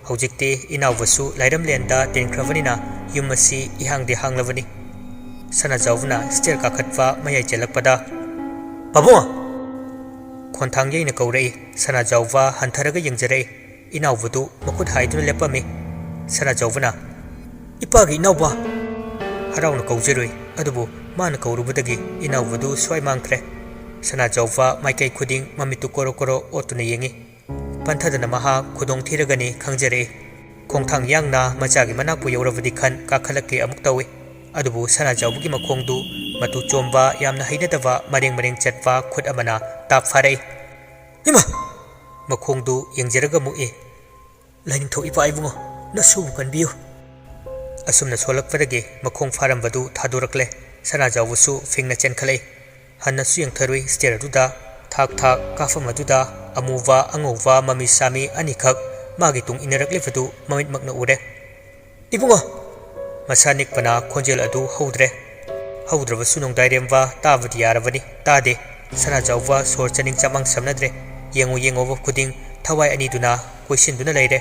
ꯍꯧꯖꯤꯛꯇꯤ ꯏꯅꯥꯎꯕꯁꯨ ꯂꯥꯏꯔꯝꯂꯦꯟꯗ ꯇꯤꯟꯈ꯭ꯔꯕꯅꯤꯅ ꯌꯨꯝ ꯑꯁꯤ ꯏꯍꯥꯡꯗꯤ ꯍꯥꯡꯂꯕꯅꯤ꯫ ꯁꯅꯥꯖꯥꯎꯕꯅ ꯁ꯭ꯇꯦꯌꯔ ꯀꯥꯈꯠꯄ ꯃꯌꯥꯏ ꯆꯜꯂꯛꯄꯗ, "ꯄꯥꯕꯨꯡ!" ꯈꯣꯟꯊꯥꯡ ꯌꯩꯅ ꯀꯧꯔꯛꯏ꯫ ꯁꯅꯥꯖꯥꯎꯕ ꯍꯟꯊꯔꯒ ꯌꯦꯡꯖꯔꯛꯏ꯫ ꯏꯅꯥꯎꯕꯗꯨ ꯃꯈꯨꯠ ꯍꯥꯏꯗꯨꯅ ꯂꯦꯞꯄꯝꯃꯤ꯫ ꯁꯅꯥꯖꯥꯎꯕꯅ, "ꯏꯄꯥꯒꯤ ꯏꯅꯥꯎꯕ!" ꯍꯔꯥꯎꯅ ꯀꯧꯖꯔꯨꯏ꯫ ꯑꯗꯨꯕꯨ ꯃꯥꯅ ꯀꯧꯔꯨꯕꯗꯒꯤ ꯏꯅꯥꯎꯕꯗꯨ ꯁ꯭ꯋꯥꯏ ꯃꯥꯡꯈ꯭ꯔꯦ꯫ ꯁꯅꯥꯖꯥꯎꯕ ꯃꯥꯏꯀꯩ ꯈꯨꯗꯤꯡ ꯃꯃꯤꯠꯇꯨ ꯀꯣꯔꯣ ꯀꯣꯔꯣ ꯑꯣꯠꯇꯨꯅ ꯌꯦꯡꯉꯤ꯫ ꯄꯟꯊꯗꯅ ꯃꯍꯥꯛ ꯈꯨꯗꯣꯡ ꯊꯤꯔꯒꯅꯤ ꯈꯪꯖꯔꯛꯏ꯫ ꯈꯣꯡꯊꯥꯡ ꯌꯥꯡꯅ ꯃꯆꯥꯒꯤ ꯃꯅꯥꯛꯄꯨ ꯌꯧꯔꯕꯗꯤ ꯈꯟ ꯀꯥꯈꯠꯂꯛꯀꯦ ꯑꯃꯨꯛ ꯇꯧꯏ꯫ ꯑꯗꯨꯕꯨ ꯁꯅꯥꯖꯥꯎꯕꯒꯤ ꯃꯈꯣꯡꯗꯨ ꯃꯇꯨ ꯆꯣꯝꯕ, ꯌꯥꯝꯅ ꯍꯩꯅꯗꯕ ꯃꯔꯦꯡ ꯃꯔꯦꯡ ꯆꯠꯄ ꯈꯨꯠ ꯑꯃꯅ ꯇꯥꯞ ꯐꯥꯔꯛꯏ꯫ "ꯏꯃꯥ!" ꯃꯈꯣꯡꯗꯨ ꯌꯦꯡꯖꯔꯒ ꯃꯨꯛꯏ꯫ "ꯂꯥꯏꯅꯤꯡꯊꯧ ꯏꯄꯥ ꯏꯕꯨꯡꯉꯣ, ꯅꯁꯨꯕꯨ ꯀꯟꯕꯤꯌꯨ!" ꯑꯁꯨꯝꯅ ꯁꯣꯜꯂꯛꯄꯗꯒꯤ ꯃꯈꯣꯡ ꯐꯥꯔꯝꯕꯗꯨ ꯊꯥꯗꯣꯔꯛꯂꯦ꯫ ꯁꯅꯥꯖꯥꯎꯕꯁꯨ ꯐꯤꯡꯅ ꯆꯦꯟꯈꯠꯂꯛꯏ꯫ ꯍꯟꯅꯁꯨ ꯌꯦꯡꯊꯔꯨꯏ ꯁ꯭ꯇꯦꯌꯔ ꯑꯗꯨꯗ꯫ ꯊꯥꯛ ꯊꯥꯛ ꯀꯥꯐꯝ ꯑꯗꯨꯗ ꯑꯃꯨꯕ ꯑꯉꯧꯕ ꯃꯃꯤ ꯁꯥꯃꯤ ꯑꯅꯤꯈꯛ ꯃꯥꯒꯤ ꯇꯨꯡ ꯏꯟꯅꯔꯛꯂꯤꯕꯗꯨ ꯃꯃꯤꯠꯃꯛꯅ ꯎꯔꯦ꯫ "ꯏꯕꯨꯡꯉꯣ!" ꯃꯁꯥ ꯅꯤꯛꯄꯅ ꯈꯣꯟꯖꯦꯜ ꯑꯗꯨ ꯍꯧꯗ꯭ꯔꯦ꯫ ꯍꯧꯗ꯭ꯔꯕꯁꯨ ꯅꯣꯡꯗꯥꯏꯔꯦꯝꯕ ꯇꯥꯕꯗꯤ ꯌꯥꯔꯕꯅꯤ, ꯇꯥꯗꯦ꯫ ꯁꯅꯥꯖꯥꯎꯕ ꯁꯣꯔ ꯆꯥꯅꯤꯡ ꯆꯃꯥꯡ ꯁꯝꯅꯗ꯭ꯔꯦ꯫ ꯌꯦꯡꯉꯨ ꯌꯦꯡꯉꯨꯕ ꯈꯨꯗꯤꯡ ꯊꯋꯥꯏ ꯑꯅꯤꯗꯨꯅ ꯀꯣꯏꯁꯤꯟꯗꯨꯅ ꯂꯩꯔꯦ꯫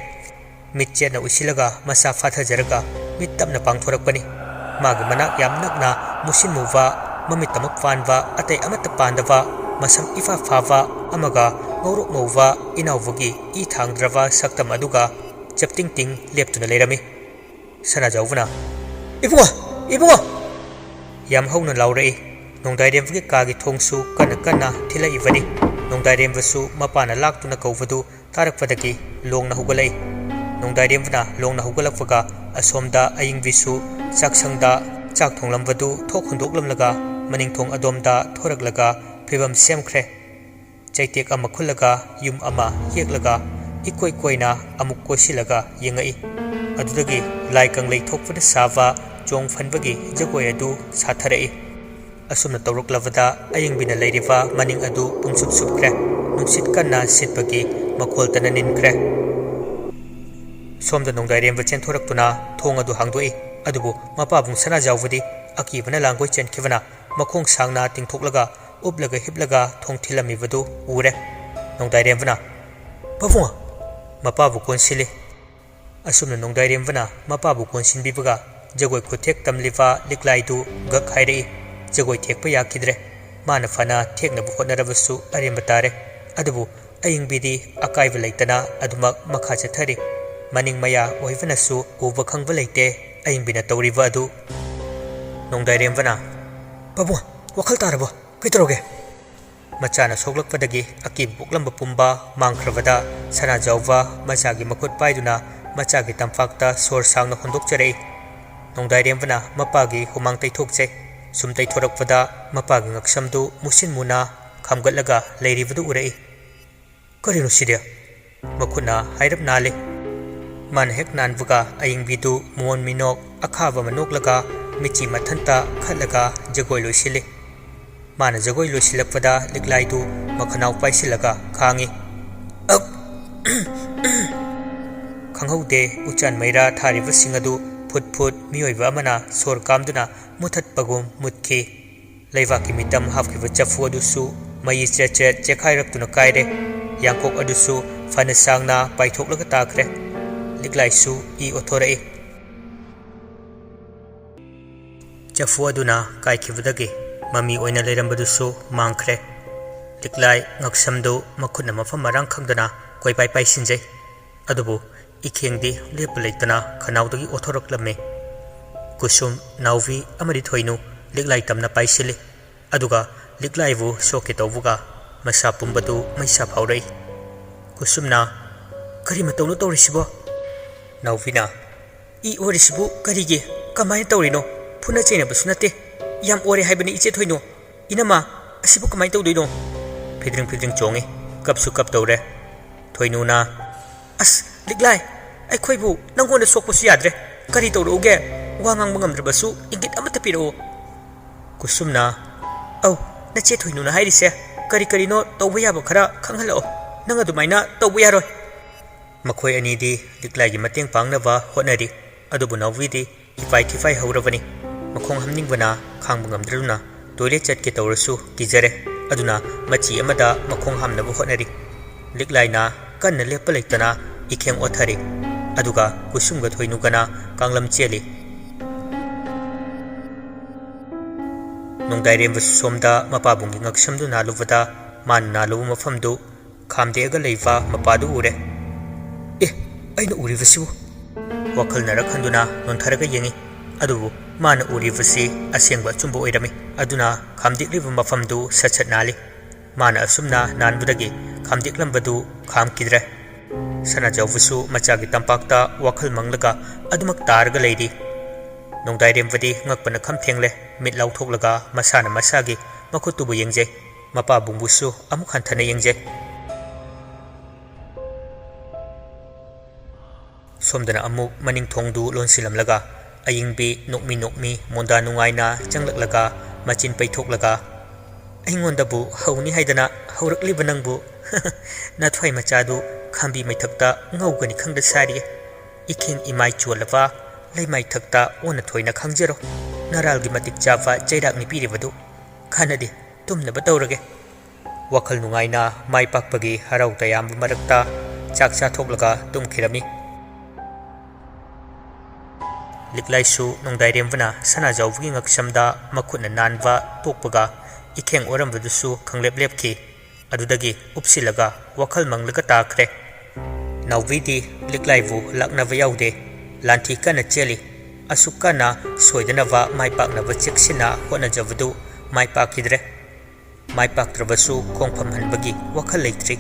ꯃꯤꯠ ꯆꯦꯠꯅ ꯎꯏꯁꯤꯜꯂꯒ ꯃꯁꯥ ꯐꯥꯊꯖꯔꯒ ꯃꯤꯠ ꯇꯞꯅ ꯄꯥꯡꯊꯣꯔꯛꯄꯅꯤ꯫ ꯃꯥꯒꯤ ꯃꯅꯥꯛ ꯌꯥꯝ ꯅꯛꯅ ꯃꯨꯁꯤꯟ ꯃꯨꯕ, ꯃꯃꯤꯠ ꯇꯃꯛ ꯄꯥꯟꯕ, ꯑꯇꯩ ꯑꯃꯠꯇ ꯄꯥꯟꯗꯕ, ꯃꯁꯝ ꯏꯐꯥ ꯐꯥꯕ ꯑꯃꯒ ꯉꯧꯔꯣꯛ ꯉꯧꯕ ꯏꯅꯥꯎꯕꯒꯤ ꯏ ꯊꯥꯡꯗ꯭ꯔꯕ ꯁꯛꯇꯝ ꯑꯗꯨꯒ ꯆꯞꯇꯤꯡ ꯇꯤꯡ ꯂꯦꯞꯇꯨꯅ ꯂꯩꯔꯝꯃꯤ꯫ ꯁꯅꯥꯖꯥꯎꯕꯅ, "ꯏꯕꯨꯡꯉꯣ! ꯏꯕꯨꯡꯉꯣ!" ꯌꯥꯝ ꯍꯧꯅ ꯂꯥꯎꯔꯛꯏ꯫ ꯅꯣꯡꯗꯥꯏꯔꯦꯝꯕꯒꯤ ꯀꯥꯒꯤ ꯊꯣꯡꯁꯨ ꯀꯟꯅ ꯀꯟꯅ ꯊꯤꯜꯂꯛꯏꯕꯅꯤ꯫ ꯅꯣꯡꯗꯥꯏꯔꯦꯝꯕꯁꯨ ꯃꯄꯥꯅ ꯂꯥꯛꯇꯨꯅ ꯀꯧꯕꯗꯨ ꯇꯥꯔꯛꯄꯗꯒꯤ ꯂꯣꯡꯅ ꯍꯧꯒꯠꯂꯛꯏ꯫ ꯅꯣꯡꯗꯥꯏꯔꯦꯝꯕꯅ ꯂꯣꯡꯅ ꯍꯧꯒꯠꯂꯛꯄꯒ ꯑꯁꯣꯝꯗ ꯑꯌꯤꯡꯕꯤꯁꯨ ꯆꯥꯛꯁꯪꯗ ꯆꯥꯛ ꯊꯣꯡꯂꯝꯕꯗꯨ ꯊꯣꯛ ꯍꯨꯟꯗꯣꯛꯂꯝꯂꯒ ꯃꯅꯤꯡꯊꯣꯡ ꯑꯗꯣꯝꯗ ꯊꯣꯔꯛꯂꯒ ꯐꯤꯕꯝ ꯁꯦꯝꯈ꯭ꯔꯦ꯫ ꯆꯩꯇꯦꯛ ꯑꯃ ꯈꯨꯜꯂꯒ, ꯌꯨꯝ ꯑꯃ ꯌꯦꯛꯂꯒ, ꯏꯀꯣꯏ ꯀꯣꯏꯅ ꯑꯃꯨꯛ ꯀꯣꯏꯁꯤꯜꯂꯒ ꯌꯦꯡꯉꯛꯏ꯫ ꯑꯗꯨꯗꯒꯤ ꯂꯥꯏ ꯀꯪꯂꯩ ꯊꯣꯛꯄꯗ ꯁꯥꯕ ꯆꯣꯡ ꯐꯟꯕꯒꯤ ꯖꯒꯣꯏ ꯑꯗꯨ ꯁꯥꯊꯔꯛꯏ꯫ ꯑꯁꯨꯝꯅ ꯇꯧꯔꯛꯂꯕꯗ ꯑꯌꯤꯡꯕꯤꯅ ꯂꯩꯔꯤꯕ ꯃꯅꯤꯡ ꯑꯗꯨ ꯄꯨꯡꯁꯨꯞ ꯁꯨꯞꯈ꯭ꯔꯦ꯫ ꯅꯨꯡꯁꯤꯠ ꯀꯟꯅ ꯁꯤꯠꯄꯒꯤ ꯃꯈꯣꯜꯇꯅ ꯅꯤꯟꯈ꯭ꯔꯦ꯫ ꯁꯣꯝꯗ ꯅꯣꯡꯗꯥꯏꯔꯦꯝꯕ ꯆꯦꯟꯊꯣꯔꯛꯇꯨꯅ ꯊꯣꯡ ꯑꯗꯨ ꯍꯥꯡꯗꯣꯛꯏ꯫ ꯑꯗꯨꯕꯨ ꯃꯄꯥꯕꯨꯡ ꯁꯅꯥꯖꯥꯎꯕꯗꯤ ꯑꯀꯤꯕꯅ ꯂꯥꯡꯒꯣꯏ ꯆꯦꯟꯈꯤꯕꯅ ꯃꯈꯣꯡ ꯁꯥꯡꯅ ꯇꯤꯡꯊꯣꯛꯂꯒ ꯎꯞꯂꯒ ꯍꯤꯞꯂꯒ ꯊꯣꯡ ꯊꯤꯜꯂꯝꯃꯤꯕꯗꯨ ꯎꯔꯦ꯫ ꯅꯣꯡꯗꯥꯏꯔꯦꯝꯕꯅ, "ꯄꯥꯕꯨꯡ!" ꯃꯄꯥꯕꯨ ꯀꯣꯟꯁꯤꯜꯂꯤ꯫ ꯑꯁꯨꯝꯅ ꯅꯣꯡꯗꯥꯏꯔꯦꯝꯕꯅ ꯃꯄꯥꯕꯨ ꯀꯣꯟꯁꯤꯟꯕꯤꯕꯒ ꯖꯒꯣꯏ ꯈꯨꯊꯦꯛ ꯇꯝꯂꯤꯕ ꯂꯤꯛꯂꯥꯏꯗꯨ ꯒꯛ ꯍꯥꯏꯔꯛꯏ꯫ ꯖꯒꯣꯏ ꯊꯦꯛꯄ ꯌꯥꯈꯤꯗ꯭ꯔꯦ꯫ ꯃꯥꯅ ꯐꯅ ꯊꯦꯛꯅꯕ ꯍꯣꯠꯅꯔꯕꯁꯨ ꯑꯔꯦꯝꯕ ꯇꯥꯔꯦ꯫ ꯑꯗꯨꯕꯨ ꯑꯌꯤꯡꯕꯤꯗꯤ ꯑꯀꯥꯏꯕ ꯂꯩꯇꯅ ꯑꯗꯨꯃꯛ ꯃꯈꯥ ꯆꯠꯊꯔꯤ꯫ ꯃꯅꯤꯡ ꯃꯌꯥ ꯑꯣꯏꯕꯅꯁꯨ ꯎꯕ ꯈꯪꯕ ꯂꯩꯇꯦ ꯑꯌꯤꯡꯕꯤꯅ ꯇꯧꯔꯤꯕ ꯑꯗꯨ꯫ ꯅꯣꯡꯗꯥꯏꯔꯦꯝꯕꯅ, "ꯄꯥꯕꯨꯡ, ꯋꯥꯈꯜ ꯇꯥꯔꯕꯣ? ꯀꯩꯗꯧꯔꯒꯦ?" ꯃꯆꯥꯅ ꯁꯣꯛꯂꯛꯄꯗꯒꯤ ꯑꯀꯤꯕ ꯄꯣꯛꯂꯝꯕ ꯄꯨꯝꯕ ꯃꯥꯡꯈ꯭ꯔꯕꯗ ꯁꯅꯥꯖꯥꯎꯕ ꯃꯆꯥꯒꯤ ꯃꯈꯨꯠ ꯄꯥꯏꯗꯨꯅ ꯃꯆꯥꯒꯤ ꯇꯝꯄꯥꯛꯇ ꯁꯣꯔ ꯁꯥꯡꯅ ꯍꯣꯟꯗꯣꯛꯆꯔꯛꯏ꯫ ꯅꯣꯡꯗꯥꯏꯔꯦꯝꯕꯅ ꯃꯄꯥꯒꯤ ꯍꯨꯃꯥꯡ ꯇꯩꯊꯣꯛꯆꯩ꯫ ꯁꯨꯝ ꯇꯩꯊꯣꯔꯛꯄꯗ ꯃꯄꯥꯒꯤ ꯉꯛꯁꯝꯗꯨ ꯃꯨꯁꯤꯟ ꯃꯨꯅ ꯈꯝꯒꯠꯂꯒ ꯂꯩꯔꯤꯕꯗꯨ ꯎꯔꯛꯏ꯫ "ꯀꯔꯤꯅꯣ ꯁꯤꯗꯤ?" ꯃꯈꯨꯠꯅ ꯍꯥꯏꯔꯞ ꯅꯥꯜꯂꯤ꯫ ꯃꯥꯅ ꯍꯦꯛ ꯅꯥꯟꯕꯒ ꯑꯌꯤꯡꯕꯤꯗꯨ ꯃꯣꯟ ꯃꯤꯅꯣꯛ ꯑꯈꯥꯕ ꯑꯃ ꯅꯣꯛꯂꯒ ꯃꯤꯠꯆꯤ ꯃꯊꯟꯇ ꯈꯠꯂꯒ ꯖꯒꯣꯏ ꯂꯣꯏꯁꯤꯜꯂꯤ꯫ ꯃꯥꯅ ꯖꯒꯣꯏ ꯂꯣꯏꯁꯤꯜꯂꯛꯄꯗ ꯂꯤꯛꯂꯥꯏꯗꯨ ꯃꯈꯅꯥꯎ ꯄꯥꯏꯁꯤꯜꯂꯒ ꯈꯥꯡꯉꯤ꯫ "ꯑꯛ!" ꯈꯪꯍꯧꯗꯦ, ꯎꯆꯥꯟ ꯃꯩꯔꯥ ꯊꯥꯔꯤꯕꯁꯤꯡ ꯑꯗꯨ ꯐꯨꯠ ꯐꯨꯠ ꯃꯤꯑꯣꯏꯕ ꯑꯃꯅ ꯁꯣꯔ ꯀꯥꯝꯗꯨꯅ ꯃꯨꯊꯠꯄꯒꯨꯝ ꯃꯨꯠꯈꯤ꯫ ꯂꯩꯕꯥꯛꯀꯤ ꯃꯤꯇꯝ ꯍꯥꯞꯈꯤꯕ ꯆꯐꯨ ꯑꯗꯨꯁꯨ ꯃꯩ ꯆ꯭ꯔꯦꯠ ꯆ꯭ꯔꯦꯠ ꯆꯦꯈꯥꯏꯔꯛꯇꯨꯅ ꯀꯥꯏꯔꯦ꯫ ꯌꯥꯡꯀꯣꯛ ꯑꯗꯨꯁꯨ ꯐꯅ ꯁꯥꯡꯅ ꯄꯥꯏꯊꯣꯛꯂꯒ ꯇꯥꯈ꯭ꯔꯦ꯫ ꯂꯤꯛꯂꯥꯏꯁꯨ ꯏ ꯑꯣꯊꯣꯔꯛꯏ꯫ ꯆꯐꯨ ꯑꯗꯨꯅ ꯀꯥꯏꯈꯤꯕꯗꯒꯤ ꯃꯃꯤ ꯑꯣꯏꯅ ꯂꯩꯔꯝꯕꯗꯨꯁꯨ ꯃꯥꯡꯈ꯭ꯔꯦ꯫ ꯂꯤꯛꯂꯥꯏ ꯉꯛꯁꯝꯗꯨ ꯃꯈꯨꯠꯅ ꯃꯐꯝ ꯃꯔꯥꯡ ꯈꯪꯗꯅ ꯀꯣꯏꯄꯥꯏ ꯄꯥꯏꯁꯤꯟꯖꯩ꯫ ꯑꯗꯨꯕꯨ ꯏꯈꯦꯡꯗꯤ ꯂꯦꯞꯄ ꯂꯩꯇꯅ ꯈꯅꯥꯎꯗꯒꯤ ꯑꯣꯊꯣꯔꯛꯂꯝꯃꯤ꯫ ꯀꯨꯁꯨꯝ, ꯅꯥꯎꯕꯤ ꯑꯃꯗꯤ ꯊꯣꯏꯅꯨ ꯂꯤꯛꯂꯥꯏ ꯇꯝꯅ ꯄꯥꯏꯁꯤꯜꯂꯤ꯫ ꯑꯗꯨꯒ ꯂꯤꯛꯂꯥꯏꯕꯨ ꯁꯣꯛꯀꯦ ꯇꯧꯕꯒ ꯃꯁꯥ ꯄꯨꯝꯕꯗꯨ ꯃꯩꯁꯥ ꯐꯥꯎꯔꯛꯏ꯫ ꯀꯨꯁꯨꯝꯅ, "ꯀꯔꯤ ꯃꯇꯧꯅꯣ ꯇꯧꯔꯤꯁꯤꯕꯣ?" ꯅꯥꯎꯕꯤꯅ, "ꯏ ꯑꯣꯔꯤꯁꯤꯕꯨ ꯀꯔꯤꯒꯤ? ꯀꯃꯥꯏꯅ ꯇꯧꯔꯤꯅꯣ? ꯐꯨꯅ ꯆꯩꯅꯕꯁꯨ ꯅꯠꯇꯦ꯫ ꯌꯥꯝ ꯑꯣꯔꯦ ꯍꯥꯏꯕꯅꯤ, ꯏꯆꯦ ꯊꯣꯏꯅꯨ꯫ ꯏꯅꯝꯃ, ꯑꯁꯤꯕꯨ ꯀꯃꯥꯏꯅ ꯇꯧꯗꯣꯏꯅꯣ?" ꯐꯤꯗ꯭ꯔꯤꯡ ꯐꯤꯗ꯭ꯔꯤꯡ ꯆꯣꯡꯉꯤ꯫ ꯀꯞꯁꯨ ꯀꯞꯇꯧꯔꯦ꯫ ꯊꯣꯏꯅꯨꯅ, "ꯑꯁ, ꯂꯤꯛꯂꯥꯏ, ꯑꯩꯈꯣꯏꯕꯨ ꯅꯪꯉꯣꯟꯗ ꯁꯣꯛꯄꯁꯨ ꯌꯥꯗ꯭ꯔꯦ꯫ ꯀꯔꯤ ꯇꯧꯔꯛꯎꯒꯦ? ꯋꯥ ꯉꯥꯡꯕ ꯉꯝꯗ꯭ꯔꯕꯁꯨ ꯏꯪꯒꯤꯠ ꯑꯃꯠꯇ ꯄꯤꯔꯛꯎ꯫" ꯀꯨꯁꯨꯝꯅ, "ꯑꯧ, ꯅꯆꯦ ꯊꯣꯏꯅꯨꯅ ꯍꯥꯏꯔꯤꯁꯦ ꯀꯔꯤ ꯀꯔꯤꯅꯣ ꯇꯧꯕ ꯌꯥꯕ ꯈꯔ ꯈꯪꯍꯜꯂꯛꯑꯣ꯫ ꯅꯪ ꯑꯗꯨꯃꯥꯏꯅ ꯇꯧꯕ ꯌꯥꯔꯣꯏ꯫" ꯃꯈꯣꯏ ꯑꯅꯤꯗꯤ ꯂꯤꯛꯂꯥꯏꯒꯤ ꯃꯇꯦꯡ ꯄꯥꯡꯅꯕ ꯍꯣꯠꯅꯔꯤ꯫ ꯑꯗꯨꯕꯨ ꯅꯥꯎꯕꯤꯗꯤ ꯏꯄꯥꯏ ꯊꯤꯐꯥꯏ ꯍꯧꯔꯕꯅꯤ꯫ ꯃꯈꯣꯡ ꯍꯥꯝꯅꯤꯡꯕꯅ ꯈꯥꯡꯕ ꯉꯝꯗ꯭ꯔꯗꯨꯅ ꯇꯣꯏꯂꯦꯠ ꯆꯠꯀꯦ ꯇꯧꯔꯁꯨ ꯀꯤꯖꯔꯦ꯫ ꯑꯗꯨꯅ ꯃꯆꯤ ꯑꯃꯗ ꯃꯈꯣꯡ ꯍꯥꯝꯅꯕ ꯍꯣꯠꯅꯔꯤ꯫ ꯂꯤꯛꯂꯥꯏꯅ ꯀꯟꯅ ꯂꯦꯞꯄ ꯂꯩꯇꯅ ꯏꯈꯦꯡ ꯑꯣꯠꯊꯔꯤ꯫ ꯑꯗꯨꯒ ꯀꯨꯁꯨꯝꯒ ꯊꯣꯏꯅꯨꯒꯅ ꯀꯥꯡꯂꯝ ꯆꯦꯜꯂꯤ꯫ ꯅꯣꯡꯗꯥꯏꯔꯦꯝꯕꯁꯨ ꯁꯣꯝꯗ ꯃꯄꯥꯕꯨꯡꯒꯤ ꯉꯛꯁꯝꯗꯨ ꯅꯥꯜꯂꯨꯕꯗ ꯃꯥꯅ ꯅꯥꯜꯂꯨꯕ ꯃꯐꯝꯗꯨ ꯈꯥꯝꯗꯦꯛꯑꯒ ꯂꯩꯕ ꯃꯄꯥꯗꯨ ꯎꯔꯦ꯫ "ꯑꯦ, ꯑꯩꯅ ꯎꯔꯤꯕꯁꯤꯕꯨ?" ꯋꯥꯈꯜꯅꯔ ꯈꯟꯗꯨꯅ ꯅꯣꯟꯊꯔꯒ ꯌꯦꯡꯉꯤ꯫ ꯑꯗꯨꯕꯨ ꯃꯥꯅ ꯎꯔꯤꯕꯁꯤ ꯑꯁꯦꯡꯕ ꯑꯆꯨꯝꯕ ꯑꯣꯏꯔꯝꯃꯤ꯫ ꯑꯗꯨꯅ ꯈꯥꯝꯗꯦꯛꯂꯤꯕ ꯃꯐꯝꯗꯨ ꯁꯠ ꯁꯠ ꯅꯥꯜꯂꯤ꯫ ꯃꯥꯅ ꯑꯁꯨꯝꯅ ꯅꯥꯟꯕꯗꯒꯤ ꯈꯥꯝꯗꯦꯛꯂꯝꯕꯗꯨ ꯈꯥꯝꯈꯤꯗ꯭ꯔꯦ꯫ ꯁꯅꯥꯖꯥꯎꯕꯁꯨ ꯃꯆꯥꯒꯤ ꯇꯝꯄꯥꯛꯇ ꯋꯥꯈꯜ ꯃꯪꯂꯒ ꯑꯗꯨꯃꯛ ꯇꯥꯔꯒ ꯂꯩꯔꯤ꯫ ꯅꯣꯡꯗꯥꯏꯔꯦꯝꯕꯗꯤ ꯉꯛꯄꯅ ꯈꯝ ꯊꯦꯡꯂꯦ꯫ ꯃꯤꯠ ꯂꯥꯎꯊꯣꯛꯂꯒ ꯃꯁꯥꯅ ꯃꯁꯥꯒꯤ ꯃꯈꯨꯠꯇꯨꯕꯨ ꯌꯦꯡꯖꯩ꯫ ꯃꯄꯥꯕꯨꯡꯕꯨꯁꯨ ꯑꯃꯨꯛ ꯍꯟꯊꯅ ꯌꯦꯡꯖꯩ꯫ ꯁꯣꯝꯗꯅ ꯑꯃꯨꯛ ꯃꯅꯤꯡ ꯊꯣꯡꯗꯨ ꯂꯣꯟꯁꯤꯜꯂꯝꯂꯒ ꯑꯌꯤꯡꯕꯤ ꯅꯣꯛꯃꯤ ꯅꯣꯛꯃꯤ ꯃꯣꯟꯗꯥ ꯅꯨꯡꯉꯥꯏꯅ ꯆꯪꯂꯛꯂꯒ ꯃꯆꯤꯟ ꯄꯩꯊꯣꯛꯂꯒ, ꯑꯩꯉꯣꯟꯗꯕꯨ ꯍꯧꯅꯤ ꯍꯥꯏꯗꯅ ꯍꯧꯔꯛꯂꯤꯕ ꯅꯪꯕꯨ ꯅꯊ꯭ꯋꯥꯏ ꯃꯆꯥꯗꯨ ꯈꯥꯝꯕꯤ ꯃꯩꯊꯛꯇ ꯉꯧꯒꯅꯤ ꯈꯪꯗ ꯁꯥꯔꯤꯌꯦ꯫ ꯏꯈꯦꯡ ꯏꯃꯥꯏ ꯆꯣꯜꯂꯕ ꯂꯩꯃꯥꯏ ꯊꯛꯇ ꯑꯣꯟꯅ ꯊꯣꯏꯅ ꯈꯪꯖꯔꯣ꯫ ꯅꯔꯥꯜꯒꯤ ꯃꯇꯤꯛ ꯆꯥꯕ ꯆꯩꯔꯥꯛꯅꯤ ꯄꯤꯔꯤꯕꯗꯨ꯫ ꯀꯥꯟꯅꯗꯦ, ꯇꯨꯝꯅꯕ ꯇꯧꯔꯒꯦ꯫ ꯋꯥꯈꯜ ꯅꯨꯡꯉꯥꯏꯅ ꯃꯥꯏ ꯄꯥꯛꯄꯒꯤ ꯍꯔꯥꯎ ꯇꯌꯥꯝꯕ ꯃꯔꯛꯇ ꯆꯥꯛ ꯆꯥꯊꯣꯛꯂꯒ ꯇꯨꯝꯈꯤꯔꯝꯃꯤ꯫ ꯂꯤꯛꯂꯥꯏꯁꯨ ꯅꯣꯡꯗꯥꯏꯔꯦꯝꯕꯅ ꯁꯅꯥꯖꯥꯎꯕꯒꯤ ꯉꯛꯁꯝꯗ ꯃꯈꯨꯠꯅ ꯅꯥꯟꯕ ꯇꯣꯛꯄꯒ ꯏꯈꯦꯡ ꯑꯣꯔꯝꯕꯗꯨꯁꯨ ꯈꯪꯂꯦꯞ ꯂꯦꯞꯈꯤ꯫ ꯑꯗꯨꯗꯒꯤ ꯎꯞꯁꯤꯜꯂꯒ ꯋꯥꯈꯜ ꯃꯪꯂꯒ ꯇꯥꯈ꯭ꯔꯦ꯫ ꯅꯥꯎꯕꯤꯗꯤ ꯂꯤꯛꯂꯥꯏꯕꯨ ꯂꯥꯛꯅꯕ ꯌꯥꯎꯗꯦ꯫ ꯂꯥꯟꯊꯤ ꯀꯟꯅ ꯆꯦꯜꯂꯤ꯫ ꯑꯁꯨꯛ ꯀꯟꯅ ꯁꯣꯏꯗꯅꯕ ꯃꯥꯏ ꯄꯥꯛꯅꯕ ꯆꯦꯛꯁꯤꯟꯅ ꯍꯣꯠꯅꯖꯕꯗꯨ ꯃꯥꯏ ꯄꯥꯛꯈꯤꯗ꯭ꯔꯦ꯫ ꯃꯥꯏ ꯄꯥꯛꯇ꯭ꯔꯕꯁꯨ ꯈꯣꯡꯐꯝ ꯍꯟꯕꯒꯤ ꯋꯥꯈꯜ ꯂꯩꯇ꯭ꯔꯤ꯫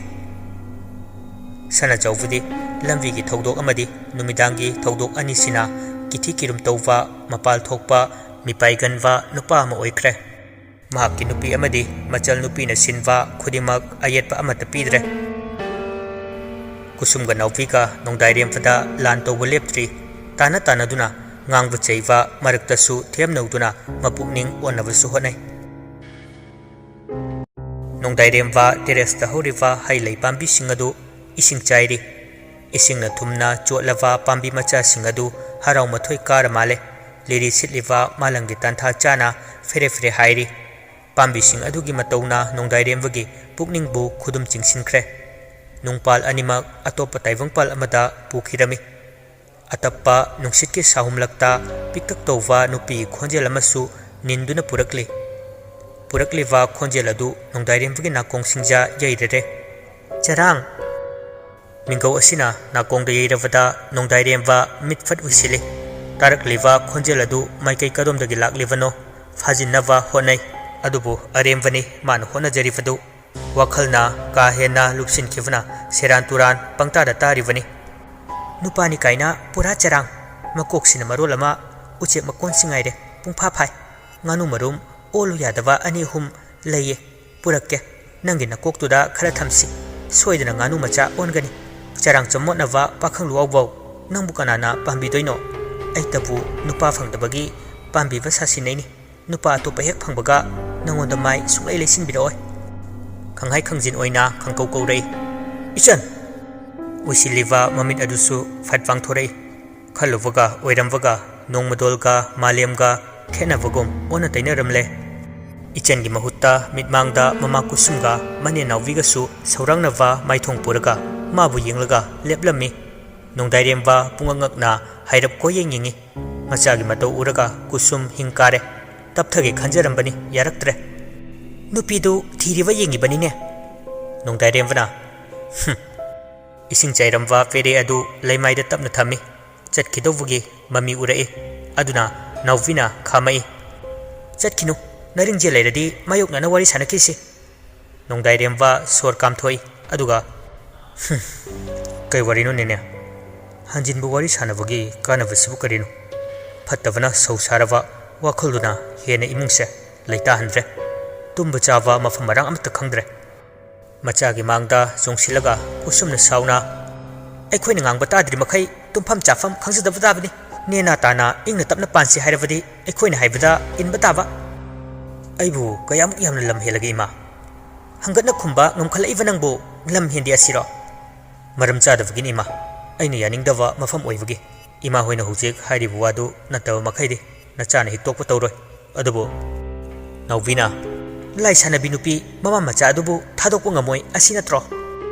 ꯁꯅꯥꯖꯥꯎꯕꯗꯤ ꯂꯝꯕꯤꯒꯤ ꯊꯧꯗꯣꯛ ꯑꯃꯗꯤ ꯅꯨꯃꯤꯗꯥꯡꯒꯤ ꯊꯧꯗꯣꯛ ꯑꯅꯤꯁꯤꯅ ꯀꯤꯊꯤ ꯀꯤꯔꯨꯝ ꯇꯧꯕ, ꯃꯄꯥꯜ ꯊꯣꯛꯄ, ꯃꯤꯄꯥꯏꯒꯟꯕ ꯅꯨꯄꯥ ꯑꯃ ꯑꯣꯏꯈ꯭ꯔꯦ꯫ ꯃꯍꯥꯛꯀꯤ ꯅꯨꯄꯤ ꯑꯃꯗꯤ ꯃꯆꯜ ꯅꯨꯄꯤꯅ ꯁꯤꯟꯕ ꯈꯨꯗꯤꯡꯃꯛ ꯑꯌꯦꯠꯄ ꯑꯃꯠꯇ ꯄꯤꯗ꯭ꯔꯦ꯫ ꯀꯨꯁꯨꯝꯒ ꯅꯥꯎꯕꯤꯒ ꯅꯣꯡꯗꯥꯏꯔꯦꯝꯕꯗ ꯂꯥꯟ ꯇꯧꯕ ꯂꯦꯞꯇ꯭ꯔꯤ꯫ ꯇꯥꯟꯅ ꯇꯥꯟꯅꯗꯨꯅ ꯉꯥꯡꯕ ꯆꯩꯕ, ꯃꯔꯛꯇꯁꯨ ꯊꯦꯝꯅꯧꯗꯨꯅ ꯃꯄꯨꯛꯅꯤꯡ ꯑꯣꯟꯅꯕꯁꯨ ꯍꯣꯠꯅꯩ꯫ ꯅꯣꯡꯗꯥꯏꯔꯦꯝꯕ ꯇꯦꯔꯦꯁꯇ ꯍꯧꯔꯤꯕ ꯍꯩ ꯂꯩ ꯄꯥꯝꯕꯤꯁꯤꯡ ꯑꯗꯨ ꯏꯁꯤꯡ ꯆꯥꯏꯔꯤ꯫ ꯏꯁꯤꯡꯅ ꯊꯨꯝꯅ ꯆꯣꯠꯂꯕ ꯄꯥꯝꯕꯤ ꯃꯆꯥꯁꯤꯡ ꯑꯗꯨ ꯍꯔꯥꯎ ꯃꯊꯣꯏ ꯀꯥꯔ ꯃꯥꯜꯂꯦ꯫ ꯂꯤꯔꯤ ꯁꯤꯠꯂꯤꯕ ꯃꯥꯂꯪꯒꯤ ꯇꯥꯟꯊꯥ ꯆꯥꯅ ꯐꯦꯔꯦ ꯐꯦꯔꯦ ꯍꯥꯏꯔꯤ꯫ ꯄꯥꯝꯕꯤꯁꯤꯡ ꯑꯗꯨꯒꯤ ꯃꯇꯧꯅ ꯅꯣꯡꯗꯥꯏꯔꯦꯝꯕꯒꯤ ꯄꯨꯛꯅꯤꯡꯕꯨ ꯈꯨꯗꯨꯝ ꯆꯤꯡꯁꯤꯟꯈ꯭ꯔꯦ꯫ ꯅꯨꯡꯄꯥꯜ ꯑꯅꯤꯃꯛ ꯑꯇꯣꯞꯄ ꯇꯥꯏꯕꯪꯄꯥꯜ ꯑꯃꯗ ꯄꯨꯈꯤꯔꯝꯃꯤ꯫ ꯑꯇꯞꯄ ꯅꯨꯡꯁꯤꯠꯀꯤ ꯁꯥꯍꯨꯝꯂꯛꯇ ꯄꯤꯛꯇꯛ ꯇꯧꯕ ꯅꯨꯄꯤꯒꯤ ꯈꯣꯟꯖꯦꯜ ꯑꯃꯁꯨ ꯅꯤꯟꯗꯨꯅ ꯄꯨꯔꯛꯂꯤ꯫ ꯄꯨꯔꯛꯂꯤꯕ ꯈꯣꯟꯖꯦꯜ ꯑꯗꯨ ꯅꯣꯡꯗꯥꯏꯔꯦꯝꯕꯒꯤ ꯅꯥꯀꯣꯡꯁꯤꯡꯖꯥ ꯌꯩꯔꯔꯦ꯫ "ꯆꯔꯥꯡ!" ꯃꯤꯡꯒꯧ ꯑꯁꯤꯅ ꯅꯥꯀꯣꯡꯗ ꯌꯩꯔꯕꯗ ꯅꯣꯡꯗꯥꯏꯔꯦꯝꯕ ꯃꯤꯠ ꯐꯠ ꯎꯏꯁꯤꯜꯂꯤ꯫ ꯇꯥꯔꯛꯂꯤꯕ ꯈꯣꯟꯖꯦꯜ ꯑꯗꯨ ꯃꯥꯏꯀꯩ ꯀꯗꯣꯝꯗꯒꯤ ꯂꯥꯛꯂꯤꯕꯅꯣ ꯐꯥꯖꯤꯟꯅꯕ ꯍꯣꯠꯅꯩ꯫ ꯑꯗꯨꯕꯨ ꯑꯔꯦꯝꯕꯅꯤ ꯃꯥꯅ ꯍꯣꯠꯅꯖꯔꯤꯕꯗꯨ꯫ ꯋꯥꯈꯜꯅ ꯀꯥ ꯍꯦꯟꯅ ꯂꯨꯞꯁꯤꯟꯈꯤꯕꯅ ꯁꯦꯔꯥꯟ ꯇꯨꯔꯥꯟ ꯄꯪꯇꯥꯗ ꯇꯥꯔꯤꯕꯅꯤ꯫ ꯅꯨꯄꯥꯅꯤ ꯀꯥꯏꯅ ꯄꯨꯔꯥ ꯆꯔꯥꯡ꯫ ꯃꯀꯣꯛꯁꯤꯅ ꯃꯔꯣꯜ ꯑꯃ ꯎꯆꯦꯛ ꯃꯀꯣꯟꯁꯤ ꯉꯥꯏꯔꯦ꯫ ꯄꯨꯡꯐꯥ ꯐꯥꯏ꯫ ꯉꯥꯅꯨ ꯃꯔꯨꯝ ꯑꯣꯜꯂꯨ ꯌꯥꯗꯕ ꯑꯅꯤ ꯑꯍꯨꯝ ꯂꯩꯌꯦ꯫ ꯄꯨꯔꯛꯀꯦ꯫ ꯅꯪꯒꯤ ꯅꯀꯣꯛꯇꯨꯗ ꯈꯔ ꯊꯝꯁꯤ꯫ ꯁꯣꯏꯗꯅ ꯉꯥꯅꯨ ꯃꯆꯥ ꯑꯣꯟꯒꯅꯤ꯫ ꯆꯔꯥꯡ ꯆꯃꯣꯠꯅꯕ ꯄꯥꯈꯪ ꯂꯨꯋꯥꯎꯕꯧ꯫ ꯅꯪꯕꯨ ꯀꯅꯥꯅ ꯄꯥꯝꯕꯤꯗꯣꯏꯅꯣ? ꯑꯩꯇꯕꯨ ꯅꯨꯄꯥ ꯐꯪꯗꯕꯒꯤ ꯄꯥꯝꯕꯤꯕ ꯁꯥꯁꯤꯟꯅꯩꯅꯤ꯫ ꯅꯨꯄꯥ ꯑꯇꯣꯞꯄ ꯍꯦꯛ ꯐꯪꯕꯒ ꯅꯉꯣꯟꯗ ꯃꯥꯏ ꯁꯨꯡꯂꯩ ꯂꯩꯁꯤꯟꯕꯤꯔꯛꯑꯣꯏ꯫ ꯈꯪꯍꯥꯏ ꯈꯪꯖꯤꯟ ꯑꯣꯏꯅ ꯈꯪꯀꯧ ꯀꯧꯔꯛꯏ, "ꯏꯆꯟ!" ꯎꯏꯁꯤꯜꯂꯤꯕ ꯃꯃꯤꯠ ꯑꯗꯨꯁꯨ ꯐꯠ ꯄꯥꯡꯊꯣꯔꯛꯏ꯫ ꯈꯜꯂꯨꯕꯒ ꯑꯣꯏꯔꯝꯕꯒ, ꯅꯣꯡꯃꯗꯣꯜꯒ ꯃꯥꯂꯦꯝꯒ ꯈꯦꯠꯅꯕꯒꯨꯝ ꯑꯣꯟꯅ ꯇꯩꯅꯔꯝꯂꯦ꯫ ꯏꯆꯟꯒꯤ ꯃꯍꯨꯠꯇ ꯃꯤꯠꯃꯥꯡꯗ ꯃꯃꯥ ꯀꯨꯁꯨꯝꯒ ꯃꯅꯦ ꯅꯥꯎꯕꯤꯒꯁꯨ ꯁꯧꯔꯥꯡꯅꯕ ꯃꯥꯏꯊꯣꯡ ꯄꯨꯔꯒ ꯃꯥꯕꯨ ꯌꯦꯡꯂꯒ ꯂꯦꯞꯂꯝꯃꯤ꯫ ꯅꯣꯡꯗꯥꯏꯔꯦꯝꯕ ꯄꯨꯡꯉꯛ ꯉꯛꯅ ꯍꯥꯏꯔꯞ ꯀꯣꯏꯌꯦꯡ ꯌꯦꯡꯉꯤ꯫ ꯃꯆꯥꯒꯤ ꯃꯇꯧ ꯎꯔꯒ ꯀꯨꯁꯨꯝ ꯍꯤꯡ ꯀꯥꯔꯦ꯫ ꯇꯞꯊꯒꯦ ꯈꯟꯖꯔꯝꯕꯅꯤ, ꯌꯥꯔꯛꯇ꯭ꯔꯦ꯫ "ꯅꯨꯄꯤꯗꯨ ꯊꯤꯔꯤꯕ ꯌꯦꯡꯉꯤꯕꯅꯤꯅꯦ꯫" ꯅꯣꯡꯗꯥꯏꯔꯦꯝꯕꯅ, "ꯍꯨꯝ꯫" ꯏꯁꯤꯡ ꯆꯥꯏꯔꯝꯕ ꯄꯦꯔꯦ ꯑꯗꯨ ꯂꯩꯃꯥꯏꯗ ꯇꯞꯅ ꯊꯝꯃꯤ꯫ ꯆꯠꯈꯤꯗꯧꯕꯒꯤ ꯃꯃꯤ ꯎꯔꯛꯏ꯫ ꯑꯗꯨꯅ ꯅꯥꯎꯕꯤꯅ ꯈꯥꯝꯃꯛꯏ꯫ "ꯆꯠꯈꯤꯅꯨ, ꯅꯔꯤꯡꯖꯦꯜ ꯂꯩꯔꯗꯤ ꯃꯥꯌꯣꯛꯅꯅ ꯋꯥꯔꯤ ꯁꯥꯟꯅꯈꯤꯁꯤ꯫" ꯅꯣꯡꯗꯥꯏꯔꯦꯝꯕ ꯁꯣꯔ ꯀꯥꯝꯊꯣꯛꯏ, ꯑꯗꯨꯒ, "ꯍꯨꯝ, ꯀꯩ ꯋꯥꯔꯤꯅꯣ ꯅꯦꯅꯦ? ꯍꯟꯖꯤꯟꯕ ꯋꯥꯔꯤ ꯁꯥꯟꯅꯕꯒꯤ ꯀꯥꯟꯅꯕꯁꯤꯕꯨ ꯀꯔꯤꯅꯣ? ꯐꯠꯇꯕꯅ ꯁꯧ ꯁꯥꯔꯕ ꯋꯥꯈꯜꯗꯨꯅ ꯍꯦꯟꯅ ꯏꯃꯨꯡꯁꯦ ꯂꯩꯇꯥꯍꯟꯗ꯭ꯔꯦ꯫ ꯇꯨꯝꯕ ꯆꯥꯕ ꯃꯐꯝ ꯃꯔꯥꯡ ꯑꯃꯠꯇ ꯈꯪꯗ꯭ꯔꯦ꯫" ꯃꯆꯥꯒꯤ ꯃꯥꯡꯗ ꯆꯣꯡꯁꯤꯜꯂꯒ ꯀꯨꯁꯨꯝꯅ ꯁꯥꯎꯅ, "ꯑꯩꯈꯣꯏꯅ ꯉꯥꯡꯕ ꯇꯥꯗ꯭ꯔꯤ ꯃꯈꯩ ꯇꯨꯝꯐꯝ ꯆꯥꯐꯝ ꯈꯪꯖꯗꯕ ꯇꯥꯕꯅꯤ꯫ ꯅꯦꯅꯥ ꯇꯥꯅ ꯏꯪꯅ ꯇꯞꯅ ꯄꯥꯟꯁꯤ ꯍꯥꯏꯔꯕꯗꯤ ꯑꯩꯈꯣꯏꯅ ꯍꯥꯏꯕꯗ ꯏꯟꯕ ꯇꯥꯕ꯫" "ꯑꯩꯕꯨ ꯀꯌꯥꯃꯨꯛ ꯌꯥꯝꯅ ꯂꯝ ꯍꯦꯜꯂꯒꯦ, ꯏꯃꯥ? ꯍꯪꯒꯠꯅ ꯈꯨꯝꯕ ꯉꯝꯈꯠꯂꯛꯏꯕ ꯅꯪꯕꯨ ꯂꯝ ꯍꯦꯟꯗꯦ ꯑꯁꯤꯔꯣ?" "ꯃꯔꯝ ꯆꯥꯗꯕꯒꯤꯅꯤ, ꯏꯃꯥ꯫ ꯑꯩꯅ ꯌꯥꯅꯤꯡꯗꯕ ꯃꯐꯝ ꯑꯣꯏꯕꯒꯤ꯫" "ꯏꯃꯥ ꯍꯣꯏꯅ ꯍꯧꯖꯤꯛ ꯍꯥꯏꯔꯤꯕ ꯋꯥꯗꯨ ꯅꯠꯇꯕ ꯃꯈꯩꯗꯤ ꯅꯆꯥꯅ ꯍꯤꯛꯇꯣꯛꯄ ꯇꯧꯔꯣꯏ꯫" "ꯑꯗꯨꯕꯨ," ꯅꯥꯎꯕꯤꯅ, "ꯂꯥꯏ ꯁꯥꯟꯅꯕꯤ ꯅꯨꯄꯤ ꯃꯃꯥ ꯃꯆꯥ ꯑꯗꯨꯕꯨ ꯊꯥꯗꯣꯛꯄ ꯉꯝꯃꯣꯏ ꯑꯁꯤ ꯅꯠꯇ꯭ꯔꯣ?"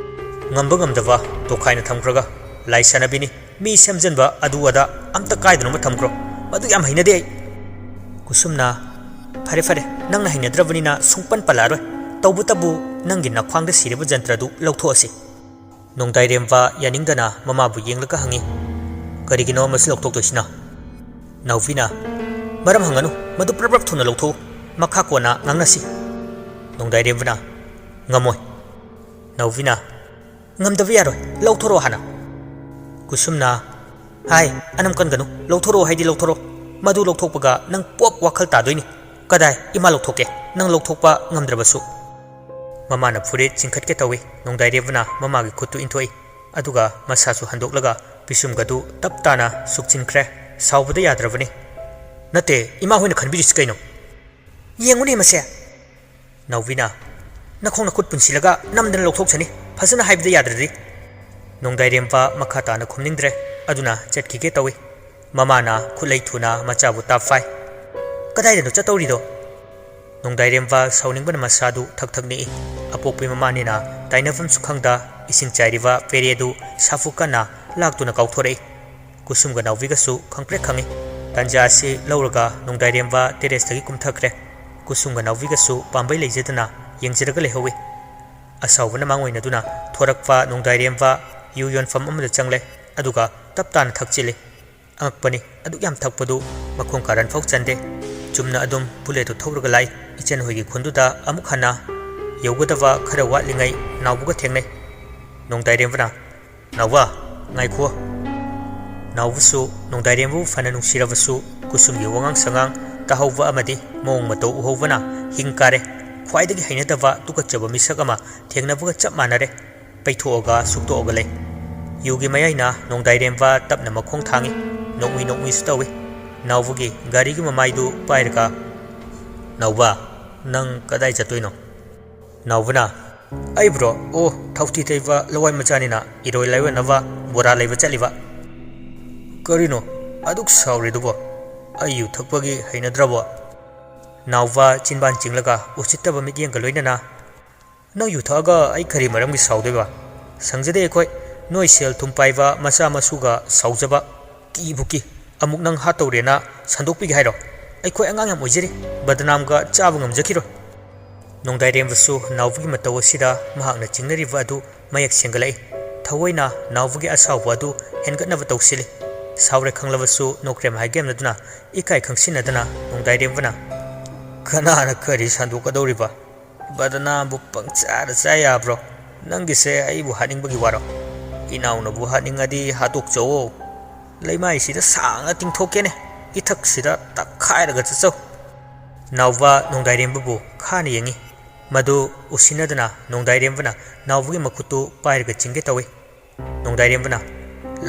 "ꯉꯝꯕ ꯉꯝꯗꯕ ꯇꯣꯈꯥꯏꯅ ꯊꯝꯈ꯭ꯔꯒ ꯂꯥꯏ ꯁꯥꯟꯅꯕꯤꯅꯤ, ꯃꯤ ꯁꯦꯝꯖꯤꯟꯕ ꯑꯗꯨ ꯑꯗꯥ ꯑꯝꯇ ꯀꯥꯏꯗꯅꯕ ꯊꯝꯈ꯭ꯔꯣ꯫ ꯃꯗꯨ ꯌꯥꯝ ꯍꯩꯅꯗꯦ ꯑꯩ꯫" ꯀꯨꯁꯨꯝꯅ, "ꯐꯔꯦ, ꯐꯔꯦ, ꯅꯪꯅ ꯍꯩꯅꯗ꯭ꯔꯕꯅꯤꯅ ꯁꯨꯡꯄꯟ ꯄꯜꯂꯛꯑꯔꯣꯏ꯫ ꯇꯧꯕꯇꯕꯨ ꯅꯪꯒꯤ ꯅꯈ꯭ꯋꯥꯡꯗ ꯁꯤꯔꯤꯕ ꯖꯟꯇ꯭ꯔꯗꯨ ꯂꯧꯊꯣꯛꯑꯁꯤ꯫" ꯅꯣꯡꯗꯥꯏꯔꯦꯝꯕ ꯌꯥꯅꯤꯡꯗꯅ ꯃꯃꯥꯕꯨ ꯌꯦꯡꯂꯒ ꯍꯪꯉꯤ, "ꯀꯔꯤꯒꯤꯅꯣ ꯃꯁꯤ ꯂꯧꯊꯣꯛꯇꯣꯏꯁꯤꯅ?" ꯅꯥꯎꯕꯤꯅ, "ꯃꯔꯝ ꯍꯪꯒꯅꯨ, ꯃꯗꯨ ꯄ꯭ꯔꯞ ꯄ꯭ꯔꯞ ꯊꯨꯅ ꯂꯧꯊꯣꯛꯎ꯫ ꯃꯈꯥ ꯀꯣꯟꯅ ꯉꯥꯡꯅꯁꯤ꯫" ꯅꯣꯡꯗꯥꯏꯔꯦꯝꯕꯅ, "ꯉꯝꯃꯣꯏ꯫" ꯅꯥꯎꯕꯤꯅ, "ꯉꯝꯗꯕ ꯌꯥꯔꯣꯏ, ꯂꯧꯊꯣꯔꯛꯑꯣ ꯍꯥꯟꯅ꯫" ꯀꯨꯁꯨꯝꯅ, "ꯍꯥꯏ, ꯑꯅꯝ ꯀꯟꯒꯅꯨ, ꯂꯧꯊꯣꯔꯛꯑꯣ ꯍꯥꯏꯗꯤ ꯂꯧꯊꯣꯔꯛꯑꯣ꯫ ꯃꯗꯨ ꯂꯧꯊꯣꯛꯄꯒ ꯅꯪ ꯄꯣꯞ ꯋꯥꯈꯜ ꯇꯥꯗꯣꯏꯅꯤ꯫ ꯀꯗꯥꯏ, ꯏꯃꯥ ꯂꯧꯊꯣꯛꯀꯦ, ꯅꯪ ꯂꯧꯊꯣꯛꯄ ꯉꯝꯗ꯭ꯔꯕꯁꯨ꯫" ꯃꯃꯥꯅ ꯐꯨꯔꯤꯠ ꯆꯤꯡꯈꯠꯀꯦ ꯇꯧꯏ꯫ ꯅꯣꯡꯗꯥꯏꯔꯦꯝꯕꯅ ꯃꯃꯥꯒꯤ ꯈꯨꯠꯇꯨ ꯏꯟꯊꯣꯛꯏ꯫ ꯑꯗꯨꯒ ꯃꯁꯥꯁꯨ ꯍꯟꯗꯣꯛꯂꯒ ꯄꯤꯁꯨꯝꯒꯗꯨ ꯇꯞ ꯇꯥꯅ ꯁꯨꯛꯆꯤꯟꯈ꯭ꯔꯦ꯫ ꯁꯥꯎꯕꯗ ꯌꯥꯗ꯭ꯔꯕꯅꯤ꯫ "ꯅꯠꯇꯦ, ꯏꯃꯥ ꯍꯣꯏꯅ ꯈꯟꯕꯤꯔꯤꯁꯤ ꯀꯩꯅꯣ?" "ꯌꯦꯡꯉꯨꯅꯦ ꯃꯁꯦ, ꯅꯥꯎꯕꯤꯅ, "ꯅꯈꯣꯡ ꯅꯈꯨꯠ ꯄꯨꯟꯁꯤꯜꯂꯒ ꯅꯝꯗꯅ ꯂꯧꯊꯣꯛꯁꯅꯤ, ꯐꯖꯅ ꯍꯥꯏꯕꯗ ꯌꯥꯗ꯭ꯔꯗꯤ"꯫ ꯅꯣꯡꯗꯥꯏꯔꯦꯝꯕ ꯃꯈꯥ ꯇꯥꯅ ꯈꯨꯝꯅꯤꯡꯗ꯭ꯔꯦ, ꯑꯗꯨꯅ ꯆꯠꯈꯤꯒꯦ ꯇꯧꯏ꯫ ꯃꯃꯥꯅ ꯈꯨꯠꯂꯩ ꯊꯨꯅ ꯃꯆꯥꯕꯨ ꯇꯥꯞ ꯐꯥꯏ꯫ "ꯀꯗꯥꯏꯗꯅꯣ ꯆꯠꯇꯧꯔꯤꯗꯣ?" ꯅꯣꯡꯗꯥꯏꯔꯦꯝꯕ ꯁꯥꯎꯅꯤꯡꯕꯅ ꯃꯁꯥꯗꯨ ꯊꯛ ꯊꯛ ꯅꯤꯛꯏ꯫ ꯑꯄꯣꯛꯄꯤ ꯃꯃꯥꯅꯤꯅ ꯇꯥꯏꯅꯐꯝꯁꯨ ꯈꯪꯗ ꯏꯁꯤꯡ ꯆꯥꯏꯔꯤꯕ ꯄꯦꯔꯦꯗꯨ ꯁꯥꯐꯨ ꯀꯟꯅ ꯂꯥꯛꯇꯨꯅ ꯀꯥꯎꯊꯣꯔꯛꯏ꯫ ꯀꯨꯁꯨꯝꯒ ꯅꯥꯎꯕꯤꯒꯁꯨ ꯈꯪꯄ꯭ꯔꯦꯛ ꯈꯪꯏ꯫ ꯇꯥꯟꯖꯥ ꯑꯁꯤ ꯂꯧꯔꯒ ꯅꯣꯡꯗꯥꯏꯔꯦꯝꯕ ꯇꯦꯔꯦꯁꯇꯒꯤ ꯀꯨꯝꯊꯈ꯭ꯔꯦ꯫ ꯀꯨꯁꯨꯝꯒ ꯅꯥꯎꯕꯤꯒꯁꯨ ꯄꯥꯝꯕꯩ ꯂꯩꯖꯗꯅ ꯌꯦꯡꯖꯔꯒ ꯂꯩꯍꯧꯏ꯫ ꯑꯁꯥꯎꯕꯅ ꯃꯥꯡꯑꯣꯏꯅꯗꯨꯅ ꯊꯣꯔꯛꯄ ꯅꯣꯡꯗꯥꯏꯔꯦꯝꯕ ꯌꯨ ꯌꯣꯟꯐꯝ ꯑꯃꯗ ꯆꯪꯂꯦ, ꯑꯗꯨꯒ ꯇꯞ ꯇꯥꯅ ꯊꯛꯆꯤꯜꯂꯤ꯫ ꯑꯉꯛꯄꯅꯤ, ꯑꯗꯨꯛ ꯌꯥꯝ ꯊꯛꯄꯗꯨ ꯃꯈꯣꯡ ꯀꯥꯔꯟ ꯐꯥꯎ ꯆꯟꯗꯦ꯫ ꯆꯨꯝꯅ ꯑꯗꯨꯝ ꯕꯨꯂꯦꯠꯇꯨ ꯊꯧꯔꯒ ꯂꯥꯛꯏ꯫ ꯏꯆꯟ ꯍꯣꯏꯒꯤ ꯈꯨꯟꯗꯨꯗ ꯑꯃꯨꯛ ꯍꯟꯅ ꯌꯧꯒꯗꯕ ꯈꯔ ꯋꯥꯠꯂꯤꯉꯩ ꯅꯥꯎꯕꯒ ꯊꯦꯡꯅꯩ꯫ ꯅꯣꯡꯗꯥꯏꯔꯦꯝꯕꯅ, "ꯅꯥꯎꯕ, ꯉꯥꯏꯈꯣ"꯫ ꯅꯥꯎꯕꯁꯨ ꯅꯣꯡꯗꯥꯏꯔꯦꯝꯕꯕꯨ ꯐꯅ ꯅꯨꯡꯁꯤꯔꯕꯁꯨ ꯀꯨꯁꯨꯝꯒꯤ ꯋꯥꯉꯥꯡ ꯁꯉꯥꯡ ꯇꯥꯍꯧꯕ ꯑꯃꯗꯤ ꯃꯑꯣꯡ ꯃꯇꯧ ꯎꯍꯧꯕꯅ ꯍꯤꯡ ꯀꯥꯔꯦ꯫ ꯈ꯭ꯋꯥꯏꯗꯒꯤ ꯍꯩꯅꯗꯕ ꯇꯨꯀꯠꯆꯕ ꯃꯤꯁꯛ ꯑꯃ ꯊꯦꯡꯅꯕꯒ ꯆꯞ ꯃꯥꯟꯅꯔꯦ꯫ ꯄꯩꯊꯣꯛꯑꯒ ꯁꯨꯛꯇꯣꯛꯑꯒ ꯂꯩ꯫ ꯌꯨꯒꯤ ꯃꯌꯥꯏꯅ ꯅꯣꯡꯗꯥꯏꯔꯦꯝꯕ ꯇꯞꯅ ꯃꯈꯣꯡ ꯊꯥꯡꯏ꯫ ꯅꯣꯛꯃꯤ ꯅꯣꯛꯃꯤꯁꯨ ꯇꯧꯏ꯫ ꯅꯥꯎꯕꯒꯤ ꯒꯥꯔꯤꯒꯤ ꯃꯃꯥꯏꯗꯨ ꯄꯥꯏꯔꯒ, "ꯅꯥꯎꯕ, ꯅꯪ ꯀꯗꯥꯏ ꯆꯠꯇꯣꯏꯅꯣ?" ꯅꯥꯎꯕꯅ, "ꯑꯩꯕꯨꯔꯣ? ꯑꯣ, ꯊꯥꯎꯊꯤ ꯇꯩꯕ ꯂꯋꯥꯏ ꯃꯆꯥꯅꯤꯅ ꯏꯔꯣꯏ ꯂꯥꯏꯌꯣꯟꯅꯕ ꯕꯣꯔꯥ ꯂꯩꯕ ꯆꯠꯂꯤꯕ"꯫ "ꯀꯔꯤꯅꯣ ꯑꯗꯨꯛ ꯁꯥꯎꯔꯤꯗꯨꯕꯣ? ꯑꯩ ꯌꯨ ꯊꯛꯄꯒꯤ ꯍꯩꯅꯗ꯭ꯔꯕꯣ?" ꯅꯥꯎꯕ ꯆꯤꯟꯕꯥꯟ ꯆꯤꯡꯂꯒ ꯎꯁꯤꯠꯇꯕ ꯃꯤꯠꯌꯦꯡꯒ ꯂꯣꯏꯅꯅ, "ꯅꯪ ꯌꯨ ꯊꯛꯑꯒ ꯑꯩ ꯀꯔꯤ ꯃꯔꯝꯒꯤ ꯁꯥꯎꯗꯣꯏꯕ? ꯁꯪꯖꯗꯦ ꯑꯩꯈꯣꯏ꯫ ꯅꯣꯏ ꯁꯦꯜ ꯊꯨꯝ ꯄꯥꯏꯕ ꯃꯆꯥ ꯃꯁꯨꯒ ꯁꯥꯎꯖꯕ꯫ ꯀꯤꯕꯨ ꯀꯤ꯫ ꯑꯃꯨꯛ ꯅꯪ ꯍꯥꯠꯇꯧꯔꯦꯅ ꯁꯟꯗꯣꯛꯄꯤꯒꯦ ꯍꯥꯏꯔꯣ? ꯑꯩꯈꯣꯏ ꯑꯉꯥꯡ ꯌꯥꯝ ꯑꯣꯏꯖꯔꯤ꯫ ꯕꯗꯅꯥꯝꯒ ꯆꯥꯕ ꯉꯝꯖꯈꯤꯔꯣꯏ"꯫ ꯅꯣꯡꯗꯥꯏꯔꯦꯝꯕꯁꯨ ꯅꯥꯎꯕꯒꯤ ꯃꯇꯧ ꯑꯁꯤꯗ ꯃꯍꯥꯛꯅ ꯆꯤꯡꯅꯔꯤꯕ ꯑꯗꯨ ꯃꯌꯦꯛ ꯁꯦꯡꯒꯠꯂꯛꯏ꯫ ꯊꯑꯣꯏꯅ ꯅꯥꯎꯕꯒꯤ ꯑꯁꯥꯎꯕ ꯑꯗꯨ ꯍꯦꯟꯒꯠꯅꯕ ꯇꯧꯁꯤꯜꯂꯤ꯫ ꯁꯥꯎꯔꯦ ꯈꯪꯂꯕꯁꯨ ꯅꯣꯀ꯭ꯔꯦꯝ ꯍꯥꯏꯒꯦꯝꯅꯗꯨꯅ ꯏꯀꯥꯏ ꯈꯪꯁꯤꯟꯅꯗꯅ ꯅꯣꯡꯗꯥꯏꯔꯦꯝꯕꯅ, "ꯀꯅꯥꯅ ꯀꯔꯤ ꯁꯟꯗꯣꯛꯀꯗꯧꯔꯤꯕ? ꯕꯗꯅꯥꯝꯕꯨ ꯄꯪꯆꯥꯗ ꯆꯥ ꯌꯥꯕ꯭ꯔꯣ? ꯅꯪꯒꯤꯁꯦ ꯑꯩꯕꯨ ꯍꯥꯠꯅꯤꯡꯕꯒꯤ ꯋꯥꯔꯣ? ꯏꯅꯥꯎꯅꯕꯨ ꯍꯥꯠꯅꯤꯡꯉꯗꯤ ꯍꯥꯠꯇꯣꯛꯆꯧꯑꯣ꯫ ꯂꯩꯃꯥꯏꯁꯤꯗ ꯁꯥꯡꯅ ꯇꯤꯡꯊꯣꯛꯀꯦꯅꯦ, ꯏꯊꯛꯁꯤꯗ ꯇꯛꯈꯥꯏꯔꯒ ꯆꯠꯆꯧ"꯫ ꯅꯥꯎꯕ ꯅꯣꯡꯗꯥꯏꯔꯦꯝꯕꯕꯨ ꯈꯥꯅ ꯌꯦꯡꯏ꯫ ꯃꯗꯨ ꯎꯁꯤꯟꯅꯗꯅ ꯅꯣꯡꯗꯥꯏꯔꯦꯝꯕꯅ ꯅꯥꯎꯕꯒꯤ ꯃꯈꯨꯠꯇꯨ ꯄꯥꯏꯔꯒ ꯆꯤꯡꯒꯦ ꯇꯧꯏ꯫ ꯅꯣꯡꯗꯥꯏꯔꯦꯝꯕꯅ,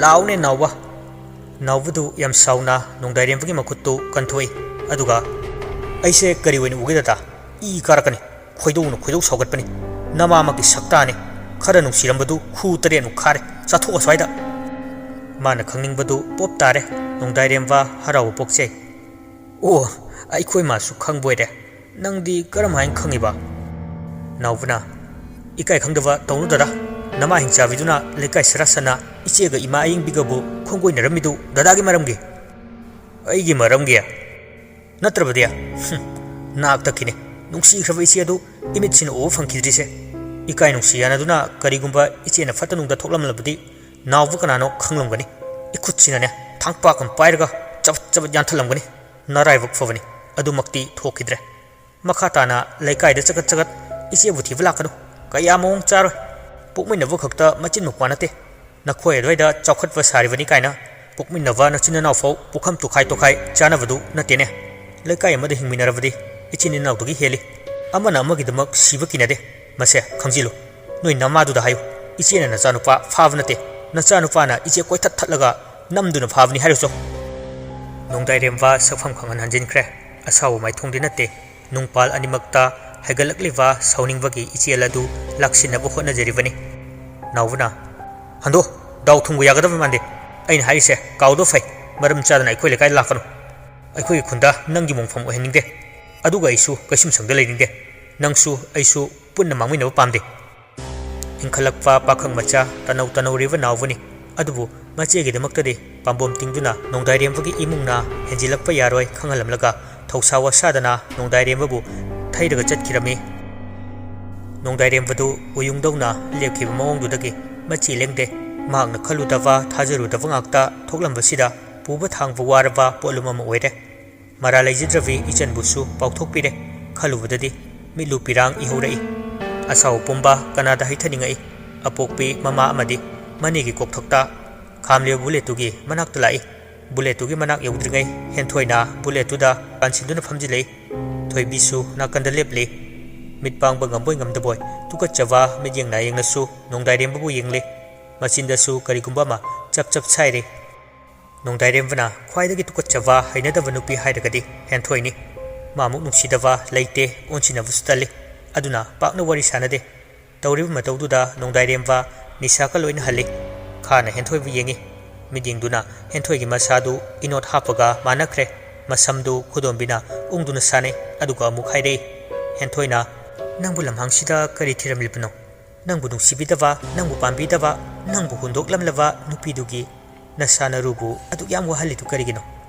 "ꯂꯥꯎꯅꯦ ꯅꯥꯎꯕ!" ꯅꯥꯎꯕꯗꯨ ꯌꯥꯝ ꯁꯥꯎꯅ ꯅꯣꯡꯗꯥꯏꯔꯦꯝꯕꯒꯤ ꯃꯈꯨꯠꯇꯨ ꯀꯟꯊꯣꯛꯏ꯫ ꯑꯗꯨꯒ, "ꯑꯩꯁꯦ ꯀꯔꯤ ꯑꯣꯏꯅ ꯎꯒꯦ ꯗꯇꯥ? ꯏ ꯀꯥꯔꯛꯀꯅꯤ꯫ ꯈꯣꯏꯗꯧꯅ ꯈꯣꯏꯗꯧ ꯁꯥꯎꯒꯠꯄꯅꯤ꯫ ꯅꯃꯥꯃꯛꯀꯤ ꯁꯛꯇꯥꯅꯦ꯫ ꯈꯔ ꯅꯨꯡꯁꯤꯔꯝꯕꯗꯨ ꯍꯨ ꯇꯔꯦꯠꯃꯨꯛ ꯈꯥꯔꯦ꯫ ꯆꯥꯊꯣꯛ ꯑꯁ꯭ꯋꯥꯏꯗ꯫ ꯃꯥꯅ ꯈꯪꯅꯤꯡꯕꯗꯨ ꯄꯣꯞ ꯇꯥꯔꯦ꯫ ꯅꯣꯡꯗꯥꯏꯔꯦꯝꯕ ꯍꯔꯥꯎꯕ ꯄꯣꯛꯆꯩ꯫ ꯑꯣ, ꯑꯩꯈꯣꯏ ꯃꯥꯁꯨ ꯈꯪꯕꯣꯏꯔꯦ꯫ ꯅꯪꯗꯤ ꯀꯔꯝ ꯍꯥꯏꯅ ꯈꯪꯉꯤꯕ? ꯅꯥꯎꯕꯅ, ꯏꯀꯥꯏ ꯈꯪꯗꯕ ꯇꯧꯅꯨ ꯗꯗꯥ꯫ ꯅꯃꯥ ꯍꯤꯡꯆꯥꯕꯤꯗꯨꯅ ꯂꯩꯀꯥꯏ ꯁꯔꯥ ꯁꯟꯅ ꯏꯆꯦꯒ ꯏꯃꯥ ꯑꯌꯤꯡꯕꯤꯒꯕꯨ ꯈꯣꯡꯒꯣꯏꯅꯔꯝꯃꯤꯗꯨ ꯗꯗꯥꯒꯤ ꯃꯔꯝꯒꯤ꯫ ꯑꯩꯒꯤ ꯃꯔꯝꯒꯤ? ꯅꯠꯇ꯭ꯔꯕꯗꯤ? ꯍꯨꯝ, ꯅꯥꯛ ꯇꯛꯈꯤꯅꯦ꯫ ꯅꯨꯡꯁꯤꯈ꯭ꯔꯕ ꯏꯆꯦ ꯑꯗꯨ ꯏꯃꯤꯠꯁꯤꯅ ꯎꯕ ꯐꯪꯈꯤꯗ꯭ꯔꯤꯁꯦ꯫ ꯏꯀꯥꯏ ꯅꯨꯡꯁꯤ ꯌꯥꯅꯗꯨꯅ ꯀꯔꯤꯒꯨꯝꯕ ꯏꯆꯦꯅ ꯐꯠꯇ ꯅꯨꯡꯗ ꯊꯣꯛꯂꯝꯂꯕꯗꯤ ꯅꯥꯎꯕ ꯀꯅꯥꯅꯣ ꯈꯪꯂꯝꯒꯅꯤ꯫ ꯏꯈꯨꯠꯁꯤꯅꯅꯦ ꯊꯥꯡꯄꯥꯛ ꯑꯃ ꯄꯥꯏꯔꯒ ꯆꯕꯠ ꯆꯕꯠ ꯌꯥꯟꯊꯠꯂꯝꯒꯅꯤ꯫ ꯅꯔꯥꯏꯕꯛ ꯐꯕꯅꯤ, ꯑꯗꯨꯃꯛꯇꯤ ꯊꯣꯛꯈꯤꯗ꯭ꯔꯦ꯫ ꯃꯈꯥ ꯇꯥꯅ ꯂꯩꯀꯥꯏꯗ ꯆꯒꯠ ꯆꯒꯠ ꯏꯆꯦꯕꯨ ꯊꯤꯕ ꯂꯥꯛꯀꯅꯨ꯫ ꯀꯌꯥ ꯃꯑꯣꯡ ꯆꯥꯔꯣꯏ꯫ ꯄꯣꯛꯃꯤꯟꯅꯕ ꯈꯛꯇ ꯃꯆꯤꯟ ꯃꯧꯄ꯭ꯋꯥ ꯅꯠꯇꯦ꯫ ꯅꯈꯣꯏ ꯑꯗꯨꯋꯥꯏꯗ ꯆꯥꯎꯈꯠꯄ ꯁꯥꯔꯤꯕꯅꯤ ꯀꯥꯏꯅ ꯄꯣꯛꯃꯤꯟꯅꯕ ꯅꯆꯤꯟ ꯅꯅꯥꯎ ꯐꯥꯎ ꯄꯨꯈꯝ ꯇꯣꯈꯥꯏ ꯇꯣꯈꯥꯏ ꯆꯥꯅꯕꯗꯨ ꯅꯠꯇꯦꯅꯦ꯫ ꯂꯩꯀꯥꯏ ꯑꯃꯗ ꯍꯤꯡꯃꯤꯟꯅꯔꯕꯗꯤ ꯏꯆꯤꯟ ꯏꯅꯥꯎꯗꯒꯤ ꯍꯦꯜꯂꯤ꯫ ꯑꯃꯅ ꯑꯃꯒꯤꯗꯃꯛ ꯁꯤꯕ ꯀꯤꯅꯗꯦ꯫ ꯃꯁꯦ ꯈꯪꯖꯤꯜꯂꯨ꯫ ꯅꯣꯏ ꯅꯃꯥꯗꯨꯗ ꯍꯥꯏꯌꯨ, ꯏꯆꯦꯅ ꯅꯆꯥꯅꯨꯄꯥ ꯐꯥꯕ ꯅꯠꯇꯦ, ꯅꯆꯥꯅꯨꯄꯥꯅ ꯏꯆꯦ ꯀꯣꯏꯊꯠ ꯊꯠꯂꯒ ꯅꯝꯗꯨꯅ ꯐꯥꯕꯅꯤ ꯍꯥꯏꯔꯨꯆꯣ꯫ ꯅꯣꯡꯗꯥꯏꯔꯦꯝꯕ ꯁꯛꯐꯝ ꯈꯪꯍꯟ ꯍꯟꯖꯤꯟꯈ꯭ꯔꯦ꯫ ꯑꯁꯥꯎꯕ ꯃꯥꯏꯊꯣꯡꯗꯤ ꯅꯠꯇꯦ꯫ ꯅꯨꯡꯄꯥꯜ ꯑꯅꯤꯃꯛꯇ ꯍꯥꯏꯒꯠꯂꯛꯂꯤꯕ ꯁꯥꯎꯅꯤꯡꯕꯒꯤ ꯏꯆꯦꯜ ꯑꯗꯨ ꯂꯥꯛꯁꯤꯟꯅꯕ ꯍꯣꯠꯅꯖꯔꯤꯕꯅꯤ꯫ ꯅꯥꯎꯕꯅ, "ꯍꯟꯗꯣ, ꯗꯥꯎ ꯊꯨꯝꯒ ꯌꯥꯒꯗꯕ ꯃꯥꯟꯗꯦ꯫ ꯑꯩꯅ ꯍꯥꯏꯔꯤꯁꯦ ꯀꯥꯎꯗ ꯐꯩ, ꯃꯔꯝ ꯆꯥꯗꯅ ꯑꯩꯈꯣꯏ ꯂꯩꯀꯥꯏꯗ ꯂꯥꯛꯀꯅꯨ꯫ ꯑꯩꯈꯣꯏꯒꯤ ꯈꯨꯟꯗ ꯅꯪꯒꯤ ꯃꯣꯡꯐꯝ ꯑꯣꯏꯍꯟꯅꯤꯡꯗꯦ꯫ ꯑꯗꯨꯒ ꯑꯩꯁꯨ ꯀꯩꯁꯨꯝꯁꯪꯗ ꯂꯩꯅꯤꯡꯗꯦ꯫ ꯅꯪꯁꯨ ꯑꯩꯁꯨ ꯄꯨꯟꯅ ꯃꯥꯡꯃꯤꯟꯅꯕ ꯄꯥꯝꯗꯦ"꯫ ꯏꯟꯈꯠꯂꯛꯄ ꯄꯥꯈꯪ ꯃꯆꯥ ꯇꯅꯧ ꯇꯅꯧꯔꯤꯕ ꯅꯥꯎꯕꯅꯤ꯫ ꯑꯗꯨꯕꯨ ꯃꯆꯦꯒꯤꯗꯃꯛꯇꯗꯤ ꯄꯥꯝꯕꯣꯝ ꯇꯤꯡꯗꯨꯅ ꯅꯣꯡꯗꯥꯏꯔꯦꯝꯕꯒꯤ ꯏꯃꯨꯡꯅ ꯍꯦꯟꯖꯤꯜꯂꯛꯄ ꯌꯥꯔꯣꯏ ꯈꯪꯍꯜꯂꯝꯂꯒ ꯊꯧꯁꯥ ꯋꯥꯁꯥꯗꯅ ꯅꯣꯡꯗꯥꯏꯔꯦꯝꯕꯕꯨ ꯊꯩꯔꯒ ꯆꯠꯈꯤꯔꯝꯃꯤ꯫ ꯅꯣꯡꯗꯥꯏꯔꯦꯝꯕꯗꯨ ꯎꯌꯨꯡꯗꯧꯅ ꯂꯦꯞꯈꯤꯕ ꯃꯑꯣꯡꯗꯨꯗꯒꯤ ꯃꯆꯤ ꯂꯦꯡꯗꯦ꯫ ꯃꯍꯥꯛꯅ ꯈꯜꯂꯨꯗꯕ ꯊꯥꯖꯔꯨꯗꯕ ꯉꯥꯛꯇ ꯊꯣꯛꯂꯝꯕꯁꯤꯗ ꯄꯨꯕ ꯊꯥꯡꯕ ꯋꯥꯔꯕ ꯄꯣꯠꯂꯨꯝ ꯑꯃ ꯑꯣꯏꯔꯦ꯫ ꯃꯔꯥ ꯂꯩꯖꯗ꯭ꯔꯕꯤ ꯏꯆꯟꯕꯨꯁꯨ ꯄꯥꯎꯊꯣꯛꯄꯤꯔꯦ꯫ ꯈꯜꯂꯨꯕꯗꯗꯤ ꯃꯤꯠꯂꯨ ꯄꯤꯔꯥꯡ ꯏꯍꯧꯔꯛꯏ꯫ ꯑꯁꯥꯎ ꯄꯨꯝꯕ ꯀꯅꯥꯗ ꯍꯩꯊꯅꯤꯡꯉꯛꯏ? ꯑꯄꯣꯛꯄꯤ ꯃꯃꯥ ꯑꯃꯗꯤ ꯃꯅꯦꯒꯤ ꯀꯣꯛꯊꯛꯇ ꯈꯥꯝꯂꯤꯕ ꯕꯨꯂꯦꯠꯇꯨꯒꯤ ꯃꯅꯥꯛꯇ ꯂꯥꯛꯏ꯫ ꯕꯨꯂꯦꯠꯇꯨꯒꯤ ꯃꯅꯥꯛ ꯌꯧꯗ꯭ꯔꯤꯉꯩ ꯍꯦꯟꯊꯣꯏꯅ ꯕꯨꯂꯦꯠꯇꯨꯗ ꯀꯥꯟꯁꯤꯟꯗꯨꯅ ꯐꯝꯖꯤꯜꯂꯛꯏ꯫ ꯊꯣꯏꯕꯤꯁꯨ ꯅꯥꯀꯟꯗ ꯂꯦꯞꯂꯤ꯫ ꯃꯤꯠ ꯄꯥꯡꯕ ꯉꯝꯕꯣꯏ ꯉꯝꯗꯕꯣꯏ ꯇꯨꯀꯠꯆꯕ ꯃꯤꯠꯌꯦꯡ ꯅꯥꯌꯦꯡꯅꯁꯨ ꯅꯣꯡꯗꯥꯏꯔꯦꯝꯕꯕꯨ ꯌꯦꯡꯂꯤ꯫ ꯃꯆꯤꯟꯗꯁꯨ ꯀꯔꯤꯒꯨꯝꯕ ꯑꯃ ꯆꯞ ꯆꯞ ꯁꯥꯏꯔꯤ꯫ ꯅꯣꯡꯗꯥꯏꯔꯦꯝꯕꯅ ꯈ꯭ꯋꯥꯏꯗꯒꯤ ꯇꯨꯀꯠꯆꯕ ꯍꯩꯅꯗꯕ ꯅꯨꯄꯤ ꯍꯥꯏꯔꯒꯗꯤ ꯍꯦꯟꯊꯣꯏꯅꯤ꯫ ꯃꯥꯃꯨꯛ ꯅꯨꯡꯁꯤꯗꯕ ꯂꯩꯇꯦ, ꯑꯣꯟꯁꯤꯟꯅꯕꯁꯨ ꯇꯜꯂꯤ꯫ ꯑꯗꯨꯅ ꯄꯥꯛꯅ ꯋꯥꯔꯤ ꯁꯥꯅꯗꯦ꯫ ꯇꯧꯔꯤꯕ ꯃꯇꯧꯗꯨꯗ ꯅꯣꯡꯗꯥꯏꯔꯦꯝꯕ ꯅꯤꯁꯥꯀ ꯂꯣꯏꯅ ꯍꯜꯂꯤ꯫ ꯈꯥꯅ ꯍꯦꯟꯊꯣꯏꯕꯨ ꯌꯦꯡꯉꯤ꯫ ꯃꯤꯠꯌꯦꯡꯗꯨꯅ ꯍꯦꯟꯊꯣꯏꯒꯤ ꯃꯁꯥꯗꯨ ꯏꯅꯣꯠ ꯍꯥꯞꯄꯒ ꯃꯥꯟꯅꯈ꯭ꯔꯦ꯫ ꯃꯁꯝꯗꯨ ꯈꯨꯗꯣꯝꯕꯤꯅ ꯎꯪꯗꯨꯅ ꯁꯥꯟꯅꯩ꯫ ꯑꯗꯨꯒ ꯑꯃꯨꯛ ꯍꯥꯏꯔꯛꯏ꯫ ꯍꯦꯟꯊꯣꯏꯅ, "ꯅꯪꯕꯨ ꯂꯝꯍꯥꯡꯁꯤꯗ ꯀꯔꯤ ꯊꯤꯔꯝꯂꯤꯕꯅꯣ? ꯅꯪꯕꯨ ꯅꯨꯡꯁꯤꯕꯤꯗꯕ, ꯅꯪꯕꯨ ꯄꯥꯝꯕꯤꯗꯕ, ꯅꯪꯕꯨ ꯍꯨꯟꯗꯣꯛꯂꯝꯂꯕ ꯅꯨꯄꯤꯗꯨꯒꯤ ꯅꯁꯥ ꯅꯔꯨꯕꯨ ꯑꯗꯨꯛ ꯌꯥꯝ ꯋꯥꯍꯜꯂꯤꯗꯨ ꯀꯔꯤꯒꯤꯅꯣ?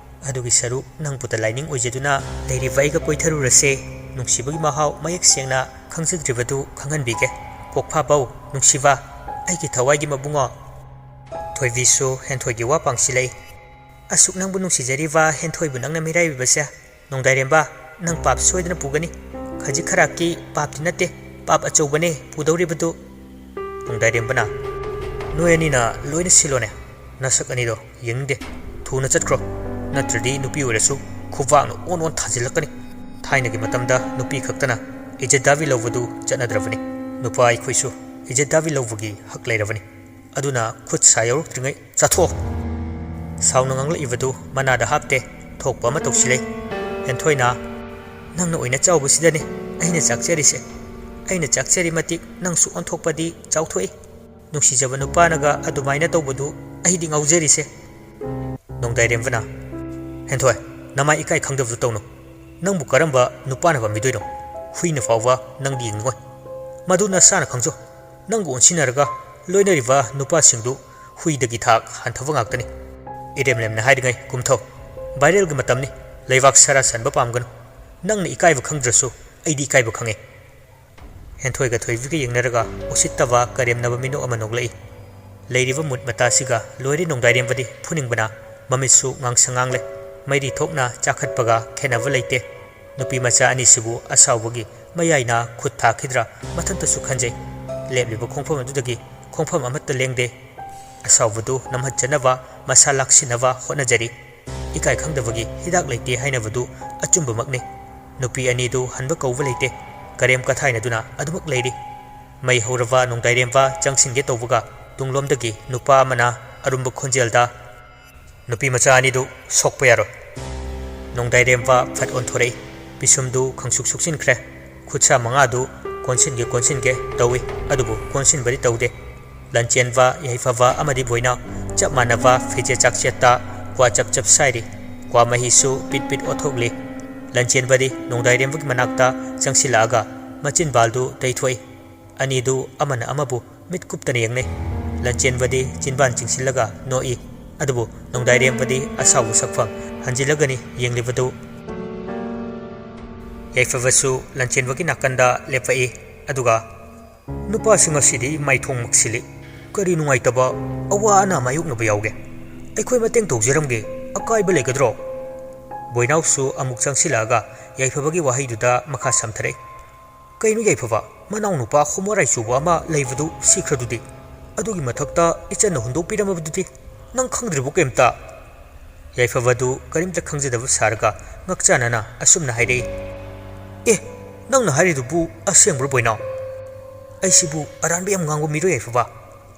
ꯑꯗꯨꯒꯤ ꯁꯔꯨꯛ ꯅꯪꯕꯨꯇ ꯂꯥꯏꯅꯤꯡ ꯑꯣꯏꯖꯗꯨꯅ ꯂꯩꯔꯤꯕ ꯑꯩꯒ ꯀꯣꯏꯊꯔꯨꯔꯁꯦ꯫ ꯅꯨꯡꯁꯤꯕꯒꯤ ꯃꯍꯥꯎ ꯃꯌꯦꯛ ꯁꯦꯡꯅ ꯈꯪꯖꯗ꯭ꯔꯤꯕꯗꯨ ꯈꯪꯍꯟꯕꯤꯒꯦ꯫ ꯀꯣꯛꯐꯥꯕꯧ, ꯅꯨꯡꯁꯤꯕ, ꯑꯩꯒꯤ ꯊꯋꯥꯏꯒꯤ ꯃꯕꯨꯡꯉꯣ!" ꯊꯣꯏꯕꯤꯁꯨ ꯍꯦꯟꯊꯣꯏꯒꯤ ꯋꯥ ꯄꯥꯡꯁꯤꯜꯂꯛꯏ꯫ "ꯑꯁꯨꯛ ꯅꯪꯕꯨ ꯅꯨꯡꯁꯤꯖꯔꯤꯕ ꯍꯦꯟꯊꯣꯏꯕꯨ ꯅꯪꯅ ꯃꯤꯔꯥꯏꯕꯤꯕꯁꯦ? ꯅꯣꯡꯗꯥꯏꯔꯦꯝꯕ, ꯅꯪ ꯄꯥꯞ ꯁꯣꯏꯗꯅ ꯄꯨꯒꯅꯤ꯫ ꯈꯖꯤꯛ ꯈꯔꯥꯛꯀꯤ ꯄꯥꯞꯇꯤ ꯅꯠꯇꯦ, ꯄꯥꯞ ꯑꯆꯧꯕꯅꯦ ꯄꯨꯗꯧꯔꯤꯕꯗꯨ꯫" ꯅꯣꯡꯗꯥꯏꯔꯦꯝꯕꯅ, "ꯅꯣꯏ ꯑꯅꯤꯅ ꯂꯣꯏꯅ ꯁꯤꯜꯂꯣꯅꯦ, ꯅꯁꯛ ꯑꯅꯤꯗꯣ ꯌꯦꯡꯅꯤꯡꯗꯦ꯫ ꯊꯨꯅ ꯆꯠꯈ꯭ꯔꯣ, ꯅꯠꯇ꯭ꯔꯗꯤ ꯅꯨꯄꯤ ꯑꯣꯏꯔꯁꯨ ꯈꯨꯕꯥꯛꯅ ꯑꯣꯟ ꯑꯣꯟ ꯊꯥꯖꯤꯜꯂꯛꯀꯅꯤ꯫ ꯊꯥꯏꯅꯒꯤ ꯃꯇꯝꯗ ꯅꯨꯄꯤ ꯈꯛꯇꯅ ꯏꯖꯠ ꯗꯥꯕꯤ ꯂꯧꯕꯗꯨ ꯆꯠꯅꯗ꯭ꯔꯕꯅꯤ꯫ ꯅꯨꯄꯥ ꯑꯩꯈꯣꯏꯁꯨ ꯏꯖꯠ ꯗꯥꯕꯤ ꯂꯧꯕꯒꯤ ꯍꯛ ꯂꯩꯔꯕꯅꯤ꯫ ꯑꯗꯨꯅ ꯈꯨꯠ ꯁꯥ ꯌꯧꯔꯛꯇ꯭ꯔꯤꯉꯩ ꯆꯠꯊꯣꯛꯑꯣ꯫" ꯁꯥꯎꯅ ꯉꯥꯡꯂꯛꯏꯕꯗꯨ ꯃꯅꯥꯗ ꯍꯥꯞꯇꯦ, ꯊꯣꯛꯄ ꯑꯃ ꯇꯧꯁꯤꯜꯂꯦ꯫ ꯍꯦꯟꯊꯣꯏꯅ, "ꯅꯪꯅ ꯑꯣꯏꯅ ꯆꯥꯎꯕꯁꯤꯗꯅꯦ ꯑꯩꯅ ꯆꯥꯛꯆꯔꯤꯁꯦ꯫ ꯑꯩꯅ ꯆꯥꯛꯆꯔꯤ ꯃꯇꯤꯛ ꯅꯪꯁꯨ ꯑꯣꯟꯊꯣꯛꯄꯗꯤ ꯆꯥꯎꯊꯣꯛꯏ꯫ ꯅꯨꯡꯁꯤꯖꯕ ꯅꯨꯄꯥꯅꯒ ꯑꯗꯨꯃꯥꯏꯅ ꯇꯧꯕꯗꯨ ꯑꯩꯗꯤ ꯉꯥꯎꯖꯔꯤꯁꯦ꯫" ꯅꯣꯡꯗꯥꯏꯔꯦꯝꯕꯅ, "ꯍꯦꯟꯊꯣꯏ, ꯅꯃꯥꯏ ꯏꯀꯥꯏ ꯈꯪꯗꯕꯗꯨ ꯇꯧꯅꯨ꯫ ꯅꯪꯕꯨ ꯀꯔꯝꯕ ꯅꯨꯄꯥꯅ ꯄꯥꯝꯕꯤꯗꯣꯏꯅꯣ? ꯍꯨꯏꯅ ꯐꯥꯎꯕ ꯅꯪꯗꯤ ꯌꯦꯡꯅꯤꯡꯉꯣꯏ꯫ ꯃꯗꯨ ꯅꯁꯥꯅ ꯈꯪꯖꯧ꯫ ꯅꯪꯒ ꯑꯣꯟꯁꯤꯟꯅꯔꯒ ꯂꯣꯏꯅꯔꯤꯕ ꯅꯨꯄꯥꯁꯤꯡꯗꯨ ꯍꯨꯏꯗꯒꯤ ꯊꯥꯛ ꯍꯟꯊꯕ ꯉꯥꯛꯇꯅꯤ꯫ ꯏꯔꯦꯝ ꯂꯦꯝꯅ ꯍꯥꯏꯔꯤꯉꯩ ꯀꯨꯝꯊꯧ꯫ ꯚꯥꯏꯔꯦꯜꯒꯤ ꯃꯇꯝꯅꯤ꯫ ꯂꯩꯕꯥꯛ ꯁꯔꯥ ꯁꯟꯕ ꯄꯥꯝꯒꯅꯨ꯫ ꯅꯪꯅ ꯏꯀꯥꯏꯕ ꯈꯪꯗ꯭ꯔꯁꯨ ꯑꯩꯗꯤ ꯏꯀꯥꯏꯕ ꯈꯪꯉꯤ꯫" ꯍꯦꯟꯊꯣꯏꯒ ꯊꯣꯏꯕꯤꯒ ꯌꯦꯡꯅꯔꯒ ꯎꯁꯤꯠꯇꯕ ꯀꯔꯦꯝꯅꯕ ꯃꯤꯅꯣꯛ ꯑꯃ ꯅꯣꯛꯂꯛꯏ꯫ ꯂꯩꯔꯤꯕ ꯃꯨꯠ ꯃꯇꯥꯁꯤꯒ ꯂꯣꯏꯔꯦ꯫ ꯅꯣꯡꯗꯥꯏꯔꯦꯝꯕꯗꯤ ꯐꯨꯅꯤꯡꯕꯅ ꯃꯃꯤꯠꯁꯨ ꯉꯥꯡꯁꯪ ꯉꯥꯡꯂꯦ꯫ ꯃꯩꯔꯤ ꯊꯣꯛꯅ ꯆꯥꯈꯠꯄꯒ ꯈꯦꯠꯅꯕ ꯂꯩꯇꯦ꯫ ꯅꯨꯄꯤ ꯃꯆꯥ ꯑꯅꯤꯁꯤꯕꯨ ꯑꯁꯥꯎꯕꯒꯤ ꯃꯌꯥꯏꯅ ꯈꯨꯠ ꯊꯥꯈꯤꯗ꯭ꯔꯥ ꯃꯊꯟꯇꯁꯨ ꯈꯟꯖꯩ꯫ ꯂꯦꯞꯂꯤꯕ ꯈꯣꯡꯐꯝ ꯑꯗꯨꯗꯒꯤ ꯈꯣꯡꯐꯝ ꯑꯃꯠꯇ ꯂꯦꯡꯗꯦ꯫ ꯑꯁꯥꯎꯕꯗꯨ ꯅꯝꯍꯠꯆꯅꯕ, ꯃꯁꯥ ꯂꯥꯛꯁꯤꯟꯅꯕ ꯍꯣꯠꯅꯖꯔꯤ꯫ ꯏꯀꯥꯏ ꯈꯪꯗꯕꯒꯤ ꯍꯤꯗꯥꯛ ꯂꯩꯇꯦ ꯍꯥꯏꯅꯕꯗꯨ ꯑꯆꯨꯝꯕꯃꯛꯅꯤ꯫ ꯅꯨꯄꯤ ꯑꯅꯤꯗꯨ ꯍꯟꯕ ꯀꯧꯕ ꯂꯩꯇꯦ꯫ ꯀꯔꯦꯝ ꯀꯊꯥꯏꯅꯗꯨꯅ ꯑꯗꯨꯃꯛ ꯂꯩꯔꯤ꯫ ꯃꯩ ꯍꯧꯔꯕ ꯅꯣꯡꯗꯥꯏꯔꯦꯝꯕ ꯆꯪꯁꯤꯟꯒꯦ ꯇꯧꯕꯒ ꯇꯨꯡꯂꯣꯝꯗꯒꯤ ꯅꯨꯄꯥ ꯑꯃꯅ ꯑꯔꯨꯝꯕ ꯈꯣꯟꯖꯦꯜꯗ, "ꯅꯨꯄꯤ ꯃꯆꯥ ꯑꯅꯤꯗꯨ ꯁꯣꯛꯄ ꯌꯥꯔꯣꯏ꯫" ꯅꯣꯡꯗꯥꯏꯔꯦꯝꯕ ꯐꯠ ꯑꯣꯟꯊꯣꯔꯛꯏ꯫ ꯄꯤꯁꯨꯝꯗꯨ ꯈꯪꯁꯨꯛ ꯁꯨꯛꯆꯤꯟꯈ꯭ꯔꯦ꯫ ꯈꯨꯠꯁꯥ ꯃꯉꯥꯗꯨ ꯀꯣꯟꯁꯤꯟꯒꯦ ꯀꯣꯟꯁꯤꯟꯒꯦ ꯇꯧꯏ, ꯑꯗꯨꯕꯨ ꯀꯣꯟꯁꯤꯟꯕꯗꯤ ꯇꯧꯗꯦ꯫ ꯂꯟꯆꯦꯟꯕ, ꯌꯥꯏꯐꯕ ꯑꯃꯗꯤ ꯕꯣꯏꯅꯥꯎ ꯆꯞ ꯃꯥꯟꯅꯕ ꯐꯤꯖꯦꯠ ꯆꯥꯛꯁꯦꯠꯇ ꯀ꯭ꯋꯥ ꯆꯞ ꯆꯞ ꯁꯥꯏꯔꯤ꯫ ꯀ꯭ꯋꯥ ꯃꯍꯤꯁꯨ ꯄꯤꯠ ꯄꯤꯠ ꯑꯣꯠꯊꯣꯛꯂꯤ꯫ ꯂꯟꯆꯦꯟꯕꯗꯤ ꯅꯣꯡꯗꯥꯏꯔꯦꯝꯕꯒꯤ ꯃꯅꯥꯛꯇ ꯆꯪꯁꯤꯜꯂꯛꯑꯒ ꯃꯆꯤꯟꯕꯥꯜꯗꯨ ꯇꯩꯊꯣꯛꯏ꯫ ꯑꯅꯤꯗꯨ ꯑꯃꯅ ꯑꯃꯕꯨ ꯃꯤꯠ ꯀꯨꯞꯇꯅ ꯌꯦꯡꯅꯩ꯫ ꯂꯟꯆꯦꯟꯕꯗꯤ ꯆꯤꯟꯕꯥꯟ ꯆꯤꯡꯁꯤꯜꯂꯒ ꯅꯣꯛꯏ꯫ ꯑꯗꯨꯕꯨ ꯅꯣꯡꯗꯥꯏꯔꯦꯝꯕꯗꯤ ꯑꯁꯥꯎꯕ ꯁꯛꯐꯝ ꯍꯟꯖꯤꯜꯂꯒꯅꯤ ꯌꯦꯡꯂꯤꯕꯗꯨ꯫ ꯌꯥꯏꯐꯕꯁꯨ ꯂꯟꯆꯦꯟꯕꯒꯤ ꯅꯥꯀꯟꯗ ꯂꯦꯞꯄꯛꯏ꯫ ꯑꯗꯨꯒ, "ꯅꯨꯄꯥꯁꯤ ꯉꯁꯤꯗꯤ ꯃꯥꯏꯊꯣꯡ ꯃꯛꯁꯤꯜꯂꯤ꯫ ꯀꯔꯤ ꯅꯨꯡꯉꯥꯏꯇꯕ ꯑꯋꯥ ꯑꯅꯥ ꯃꯥꯌꯣꯛꯅꯕ ꯌꯥꯎꯒꯦ? ꯑꯩꯈꯣꯏ ꯃꯇꯦꯡ ꯇꯧꯖꯔꯝꯒꯦ꯫ ꯑꯀꯥꯏꯕ ꯂꯩꯒꯗ꯭ꯔꯣ?" ꯕꯣꯏꯅꯥꯎꯁꯨ ꯑꯃꯨꯛ ꯆꯪꯁꯤꯜꯂꯛꯑꯒ ꯌꯥꯏꯐꯕꯒꯤ ꯋꯥꯍꯩꯗꯨꯗ ꯃꯈꯥ ꯁꯝꯊꯔꯛꯏ꯫ "ꯀꯩꯅꯣ ꯌꯥꯏꯐꯕ, ꯃꯅꯥꯎꯅꯨꯄꯥ ꯍꯣꯃꯣ ꯔꯥꯏꯆꯨꯕ ꯑꯃ ꯂꯩꯕꯗꯨ ꯁꯤꯈ꯭ꯔꯗꯨꯗꯤ? ꯑꯗꯨꯒꯤ ꯃꯊꯛꯇ ꯏꯆꯟꯅ ꯍꯨꯟꯗꯣꯛꯄꯤꯔꯝꯃꯕꯗꯨꯗꯤ ꯅꯪ ꯈꯪꯗ꯭ꯔꯤꯕꯣ ꯀꯩꯝꯇ?" ꯌꯥꯏꯐꯕꯗꯨ ꯀꯔꯤꯝꯇ ꯈꯪꯖꯗꯕ ꯁꯥꯔꯒ ꯉꯛꯆꯥꯅꯅ ꯑꯁꯨꯝꯅ ꯍꯥꯏꯔꯛꯏ꯫ "ꯑꯦ, ꯅꯪꯅ ꯍꯥꯏꯔꯤꯗꯨꯕꯨ ꯑꯁꯦꯡꯕ꯭ꯔꯣ ꯕꯣꯏꯅꯥꯎ? ꯑꯩꯁꯤꯕꯨ ꯑꯔꯥꯟꯕ ꯌꯥꯝ ꯉꯥꯡꯕ ꯃꯤꯔꯣ ꯌꯥꯏꯐꯕ?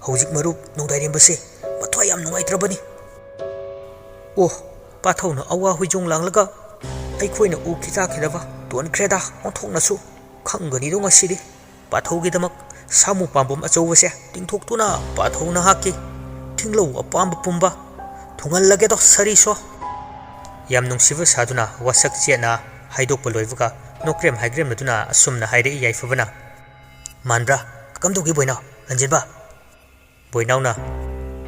ꯍꯧꯖꯤꯛ ꯃꯔꯨꯞ ꯅꯣꯡꯗꯥꯏꯔꯦꯝꯕꯁꯦ ꯃꯊ꯭ꯋꯥꯏ ꯌꯥꯝ ꯅꯨꯡꯉꯥꯏꯇ꯭ꯔꯕꯅꯤ꯫" "ꯑꯣ, ꯄꯥꯊꯧꯅ ꯑꯋꯥ ꯍꯨꯏꯖꯣꯡ ꯂꯥꯡꯂꯒ ꯑꯩꯈꯣꯏꯅ ꯎꯈꯤ ꯇꯥꯈꯤꯗꯕ ꯇꯣꯟꯈ꯭ꯔꯦꯗ ꯑꯣꯟꯊꯣꯛꯅꯁꯨ꯫ ꯈꯪꯒꯅꯤꯗꯣ ꯉꯁꯤꯗꯤ꯫ ꯄꯥꯊꯧꯒꯤꯗꯃꯛ ꯁꯥꯃꯨ ꯄꯥꯝꯕꯣꯝ ꯑꯆꯧꯕꯁꯦ ꯇꯤꯡꯊꯣꯛꯇꯨꯅ ꯄꯥꯊꯧ ꯅꯍꯥꯛꯀꯤ ꯊꯤꯡꯂꯧ ꯑꯄꯥꯝꯕ ꯄꯨꯝꯕ ꯊꯨꯡꯍꯜꯂꯒꯦꯗꯣ ꯁꯔꯤꯁꯣ꯫" ꯌꯥꯝ ꯅꯨꯡꯁꯤꯕ ꯁꯥꯗꯨꯅ ꯋꯥꯁꯛ ꯆꯦꯠꯅ ꯍꯥꯏꯗꯣꯛꯄ ꯂꯣꯏꯕꯒ ꯅꯣꯛꯀ꯭ꯔꯦꯝ ꯍꯥꯏꯒ꯭ꯔꯦꯝꯅꯗꯨꯅ ꯑꯁꯨꯝꯅ ꯍꯥꯏꯔꯛꯏ ꯌꯥꯏꯐꯕꯅ꯫ "ꯃꯥꯟꯕ꯭ꯔꯥ? ꯀꯝꯗꯧꯒꯦ ꯕꯣꯏꯅꯥꯎ, ꯂꯟꯖꯦꯟꯕ?" ꯕꯣꯏꯅꯥꯎꯅ,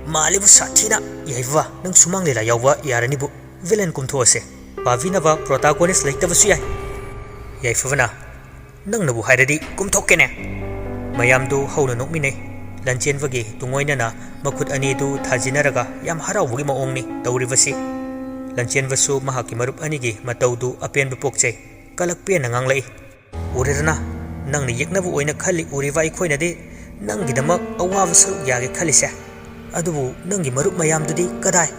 "ꯃꯥꯜꯂꯤꯕꯨ ꯁꯥꯊꯤꯅ ꯌꯥꯏꯐꯕ, ꯅꯪ ꯁꯨꯃꯥꯡ ꯂꯤꯂꯥ ꯌꯥꯎꯕ ꯌꯥꯔꯅꯤꯕꯨ, ꯚꯤꯂꯦꯟ ꯀꯨꯝꯊꯣꯛꯑꯁꯦ꯫ ꯄꯥꯕꯤꯅꯕ ꯄ꯭ꯔꯣꯇꯥꯒꯣꯅꯤꯁ ꯂꯩꯇꯕꯁꯨ ꯌꯥꯏ꯫" ꯌꯥꯏꯐꯕꯅ, "ꯅꯪꯅꯕꯨ ꯍꯥꯏꯔꯗꯤ ꯀꯨꯝꯊꯣꯛꯀꯦꯅꯦ꯫" ꯃꯌꯥꯝꯗꯨ ꯍꯧꯅ ꯅꯣꯛꯃꯤꯟꯅꯩ꯫ ꯂꯟꯆꯦꯟꯕꯒꯤ ꯇꯨꯡꯑꯣꯏꯅꯅ ꯃꯈꯨꯠ ꯑꯅꯤꯗꯨ ꯊꯥꯖꯤꯟꯅꯔꯒ ꯌꯥꯝ ꯍꯔꯥꯎꯕꯒꯤ ꯃꯑꯣꯡꯅꯤ ꯇꯧꯔꯤꯕꯁꯤ꯫ ꯂꯟꯆꯦꯟꯕꯁꯨ ꯃꯍꯥꯛꯀꯤ ꯃꯔꯨꯞ ꯑꯅꯤꯒꯤ ꯃꯇꯧꯗꯨ ꯑꯄꯦꯟꯕ ꯄꯣꯛꯆꯩ꯫ ꯀꯂꯛ ꯄꯦꯟꯅ ꯉꯥꯡꯂꯛꯏ꯫ "ꯎꯔꯦꯗꯅ, ꯅꯪꯅ ꯌꯦꯛꯅꯕ ꯑꯣꯏꯅ ꯈꯜꯂꯤ ꯎꯔꯤꯕ ꯑꯩꯈꯣꯏꯅꯗꯤ ꯅꯪꯒꯤꯗꯃꯛ ꯑꯋꯥꯕ ꯁꯔꯨꯛ ꯌꯥꯒꯦ ꯈꯜꯂꯤꯁꯦ꯫ ꯑꯗꯨꯕꯨ ꯅꯪꯒꯤ ꯃꯔꯨꯞ ꯃꯌꯥꯝꯗꯨꯗꯤ ꯀꯗꯥꯏ?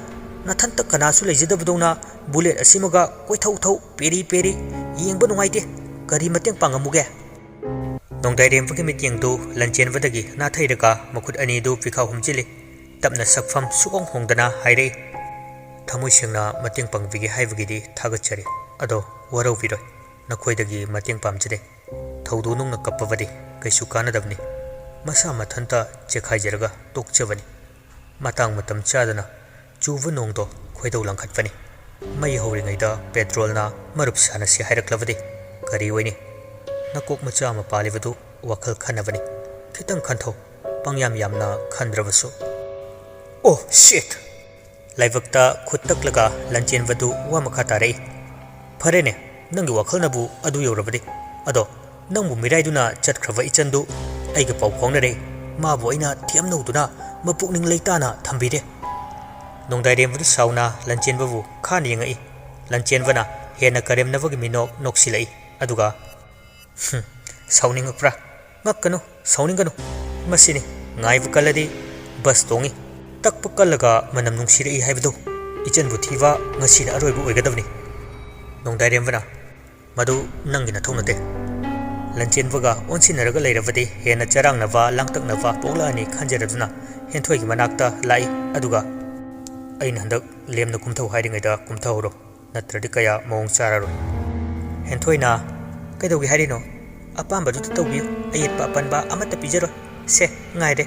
ꯅꯊꯟꯇ ꯀꯅꯥꯁꯨ ꯂꯩꯖꯗꯕꯗꯧꯅ ꯕꯨꯂꯦꯠ ꯑꯁꯤꯃꯒ ꯀꯣꯏꯊꯧ ꯊꯧ, ꯄꯦꯔꯤ ꯄꯦꯔꯤ, ꯌꯦꯡꯕ ꯅꯨꯡꯉꯥꯏꯇꯦ꯫ ꯀꯔꯤ ꯃꯇꯦꯡ ꯄꯥꯡꯉꯝꯃꯨꯒꯦ?" ꯅꯣꯡꯗꯥꯏꯔꯦꯝꯕꯒꯤ ꯃꯤꯠꯌꯦꯡꯗꯨ ꯂꯟꯆꯦꯟꯕꯗꯒꯤ ꯅꯥꯊꯩꯔꯒ ꯃꯈꯨꯠ ꯑꯅꯤꯗꯨ ꯄꯤꯈꯥ ꯍꯨꯝꯖꯤꯜꯂꯤ꯫ ꯇꯞꯅ ꯁꯛꯐꯝ ꯁꯨꯛꯍꯣꯡ ꯍꯣꯡꯗꯅ ꯍꯥꯏꯔꯛꯏ, "ꯊꯃꯣꯏ ꯁꯦꯡꯅ ꯃꯇꯦꯡ ꯄꯥꯡꯕꯤꯒꯦ ꯍꯥꯏꯕꯒꯤꯗꯤ ꯊꯥꯒꯠꯆꯔꯤ꯫ ꯑꯗꯣ ꯋꯥꯔꯧꯕꯤꯔꯣꯏ, ꯅꯈꯣꯏꯗꯒꯤ ꯃꯇꯦꯡ ꯄꯥꯝꯖꯗꯦ꯫" ꯊꯧꯗꯣꯛ ꯅꯨꯡꯅ ꯀꯞꯄꯕꯗꯤ ꯀꯩꯁꯨ ꯀꯥꯟꯅꯗꯕꯅꯤ꯫ ꯃꯁꯥ ꯃꯊꯟꯇ ꯆꯦꯈꯥꯏꯖꯔꯒ ꯇꯣꯛꯆꯕꯅꯤ꯫ ꯃꯇꯥꯡ ꯃꯇꯝ ꯆꯥꯗꯅ ꯆꯨꯕ ꯅꯣꯡꯗꯣ ꯈꯣꯏꯗꯧ ꯂꯪꯈꯠꯄꯅꯤ꯫ ꯃꯩ ꯍꯧꯔꯤꯉꯩꯗ ꯄꯦꯇ꯭ꯔꯣꯜꯅ ꯃꯔꯨꯞ ꯁꯥꯟꯅꯁꯤ ꯍꯥꯏꯔꯛꯂꯕꯗꯤ ꯀꯔꯤ ꯑꯣꯏꯅꯤ? ꯅꯀꯣꯛ ꯃꯆꯥ ꯑꯃ ꯄꯥꯜꯂꯤꯕꯗꯨ ꯋꯥꯈꯜ ꯈꯟꯅꯕꯅꯤ꯫ ꯈꯤꯇꯪ ꯈꯟꯊꯧ, ꯄꯪꯌꯥꯝ ꯌꯥꯝꯅ ꯈꯟꯗ꯭ꯔꯕꯁꯨ꯫ ꯑꯣ ꯁꯤꯠ! ꯂꯥꯏꯕꯛꯇ ꯈꯨꯠ ꯇꯛꯂꯒ ꯂꯟꯆꯦꯟꯕꯗꯨ ꯋꯥ ꯃꯈꯥ ꯇꯥꯔꯛꯏ꯫ ꯐꯔꯦꯅꯦ, ꯅꯪꯒꯤ ꯋꯥꯈꯜꯅꯕꯨ ꯑꯗꯨ ꯌꯧꯔꯕꯗꯤ꯫ ꯑꯗꯣ ꯅꯪꯕꯨ ꯃꯤꯔꯥꯏꯗꯨꯅ ꯆꯠꯈ꯭ꯔꯕ ꯏꯆꯟꯗꯨ ꯑꯩꯒ ꯄꯥꯎ ꯐꯥꯎꯅꯔꯦ꯫ ꯃꯥꯕꯨ ꯑꯩꯅ ꯊꯦꯝꯅꯧꯗꯨꯅ ꯃꯄꯨꯛꯅꯤꯡ ꯂꯩꯇꯥꯅ ꯊꯝꯕꯤꯔꯦ꯫ ꯅꯣꯡꯗꯥꯏꯔꯦꯝꯕꯗꯨ ꯁꯥꯎꯅ ꯂꯟꯆꯦꯟꯕꯕꯨ ꯈꯥꯅ ꯌꯦꯡꯉꯛꯏ꯫ ꯂꯟꯆꯦꯟꯕꯅ ꯍꯦꯟꯅ ꯀꯔꯦꯝꯅꯕꯒꯤ ꯃꯤꯅꯣꯛ ꯅꯣꯛꯁꯤꯜꯂꯛꯏ꯫ ꯑꯗꯨꯒ, "ꯍꯨꯝ, ꯁꯥꯎꯅꯤꯡꯉꯛꯄ꯭ꯔꯥ? ꯉꯛꯀꯅꯨ, ꯁꯥꯎꯅꯤꯡꯒꯅꯨ꯫ ꯃꯁꯤꯅꯤ, ꯉꯥꯏꯕ ꯀꯜꯂꯗꯤ ꯕꯁ ꯇꯣꯡꯏ, ꯇꯛꯄ ꯀꯜꯂꯒ ꯃꯅꯝ ꯅꯨꯡꯁꯤꯔꯛꯏ ꯍꯥꯏꯕꯗꯨ꯫ ꯏꯆꯟꯕꯨ ꯊꯤꯕ ꯉꯁꯤꯅ ꯑꯔꯣꯏꯕ ꯑꯣꯏꯒꯗꯕꯅꯤ꯫" ꯅꯣꯡꯗꯥꯏꯔꯦꯝꯕꯅ, "ꯃꯗꯨ ꯅꯪꯒꯤ ꯅꯊꯧ ꯅꯠꯇꯦ꯫" ꯂꯟꯆꯦꯟꯕꯒ ꯑꯣꯟꯁꯤꯟꯅꯔꯒ ꯂꯩꯔꯕꯗꯤ ꯍꯦꯟꯅ ꯆꯔꯥꯡꯅꯕ, ꯂꯥꯡꯇꯛꯅꯕ ꯄꯣꯛꯂꯛꯑꯅꯤ ꯈꯟꯖꯔꯗꯨꯅ ꯍꯦꯟꯊꯣꯏꯒꯤ ꯃꯅꯥꯛꯇ ꯂꯥꯛꯏ꯫ ꯑꯗꯨꯒ, "ꯑꯩꯅ ꯍꯟꯗꯛ ꯂꯦꯝꯅ ꯀꯨꯝꯊꯧ ꯍꯥꯏꯔꯤꯉꯩꯗ ꯀꯨꯝꯊꯍꯧꯔꯣ, ꯅꯠꯇ꯭ꯔꯗꯤ ꯀꯌꯥ ꯃꯑꯣꯡ ꯆꯥꯔꯔꯣꯏ꯫" ꯍꯦꯟꯊꯣꯏꯅ, "ꯀꯩꯗꯧꯒꯦ ꯍꯥꯏꯔꯤꯅꯣ? ꯑꯄꯥꯝꯕꯗꯨꯗ ꯇꯧꯕꯤꯌꯨ, ꯑꯌꯦꯠꯄ ꯑꯄꯟꯕ ꯑꯃꯠꯇ ꯄꯤꯖꯔꯣꯏ꯫ ꯁꯦ, ꯉꯥꯏꯔꯦ꯫"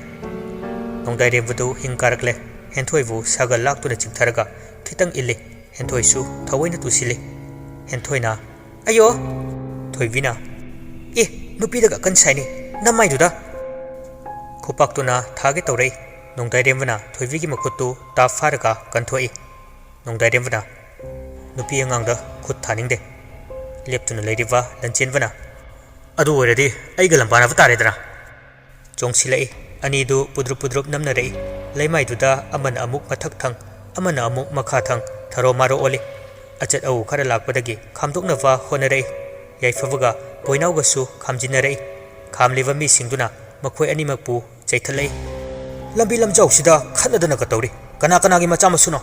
ꯅꯣꯡꯗꯥꯏꯔꯦꯝꯕꯗꯨ ꯍꯤꯡ ꯀꯥꯔꯛꯂꯦ꯫ ꯍꯦꯟꯊꯣꯏꯕꯨ ꯁꯥꯒꯜ ꯂꯥꯛꯇꯨꯅ ꯆꯤꯡꯊꯔꯒ ꯈꯤꯇꯪ ꯏꯜꯂꯤ꯫ ꯍꯦꯟꯊꯣꯏꯁꯨ ꯊꯑꯣꯏꯅ ꯇꯨꯁꯤꯜꯂꯤ꯫ ꯍꯦꯟꯊꯣꯏꯅ, "ꯑꯌꯣ!" ꯊꯣꯏꯕꯤꯅ, "ꯑꯦ, ꯅꯨꯄꯤꯗꯒ ꯑꯀꯟ ꯁꯥꯏꯅꯦ, ꯅꯃꯥꯏꯗꯨꯗ!" ꯈꯨꯄꯥꯛꯇꯨꯅ ꯊꯥꯒꯦ ꯇꯧꯔꯛꯏ꯫ ꯅꯣꯡꯗꯥꯏꯔꯦꯝꯕꯅ ꯊꯣꯏꯕꯤꯒꯤ ꯃꯈꯨꯠꯇꯨ ꯇꯥꯞ ꯐꯥꯔꯒ ꯀꯟꯊꯣꯛꯏ꯫ ꯅꯣꯡꯗꯥꯏꯔꯦꯝꯕꯅ, "ꯅꯨꯄꯤ ꯑꯉꯥꯡꯗ ꯈꯨꯠ ꯊꯥꯅꯤꯡꯗꯦ꯫" ꯂꯦꯞꯇꯨꯅ ꯂꯩꯔꯤꯕ ꯂꯟꯆꯦꯟꯕꯅ, "ꯑꯗꯨ ꯑꯣꯏꯔꯗꯤ ꯑꯩꯒ ꯂꯝꯕꯥꯅꯕ ꯇꯥꯔꯦꯗꯅ꯫" ꯆꯣꯡꯁꯤꯜꯂꯛꯏ꯫ ꯑꯅꯤꯗꯨ ꯄꯨꯗ꯭ꯔꯨꯞ ꯄꯨꯗ꯭ꯔꯨꯞ ꯅꯝꯅꯔꯛꯏ꯫ ꯂꯩꯃꯥꯏꯗꯨꯗ ꯑꯃꯅ ꯑꯃꯨꯛ ꯃꯊꯛ ꯊꯪ, ꯑꯃꯅ ꯑꯃꯨꯛ ꯃꯈꯥ ꯊꯪ, ꯊꯔꯣ ꯃꯥꯔꯣ ꯑꯣꯜꯂꯤ꯫ ꯑꯆꯠ ꯑꯋꯨ ꯈꯔ ꯂꯥꯛꯄꯗꯒꯤ ꯈꯥꯝꯗꯣꯛꯅꯕ ꯍꯣꯠꯅꯔꯛꯏ꯫ ꯌꯥꯏꯐꯕꯒ ꯕꯣꯏꯅꯥꯎꯒꯁꯨ ꯈꯥꯝꯖꯤꯟꯅꯔꯛꯏ꯫ ꯈꯥꯝꯂꯤꯕ ꯃꯤꯁꯤꯡꯗꯨꯅ ꯃꯈꯣꯏ ꯑꯅꯤꯃꯛꯄꯨ ꯆꯩꯊꯠꯂꯛꯏ꯫ "ꯂꯝꯕꯤ ꯂꯝꯖꯥꯎꯁꯤꯗ ꯈꯠꯅꯗꯅꯒ ꯇꯧꯔꯤ꯫ ꯀꯅꯥ ꯀꯅꯥꯒꯤ ꯃꯆꯥ ꯃꯁꯨꯅꯣ?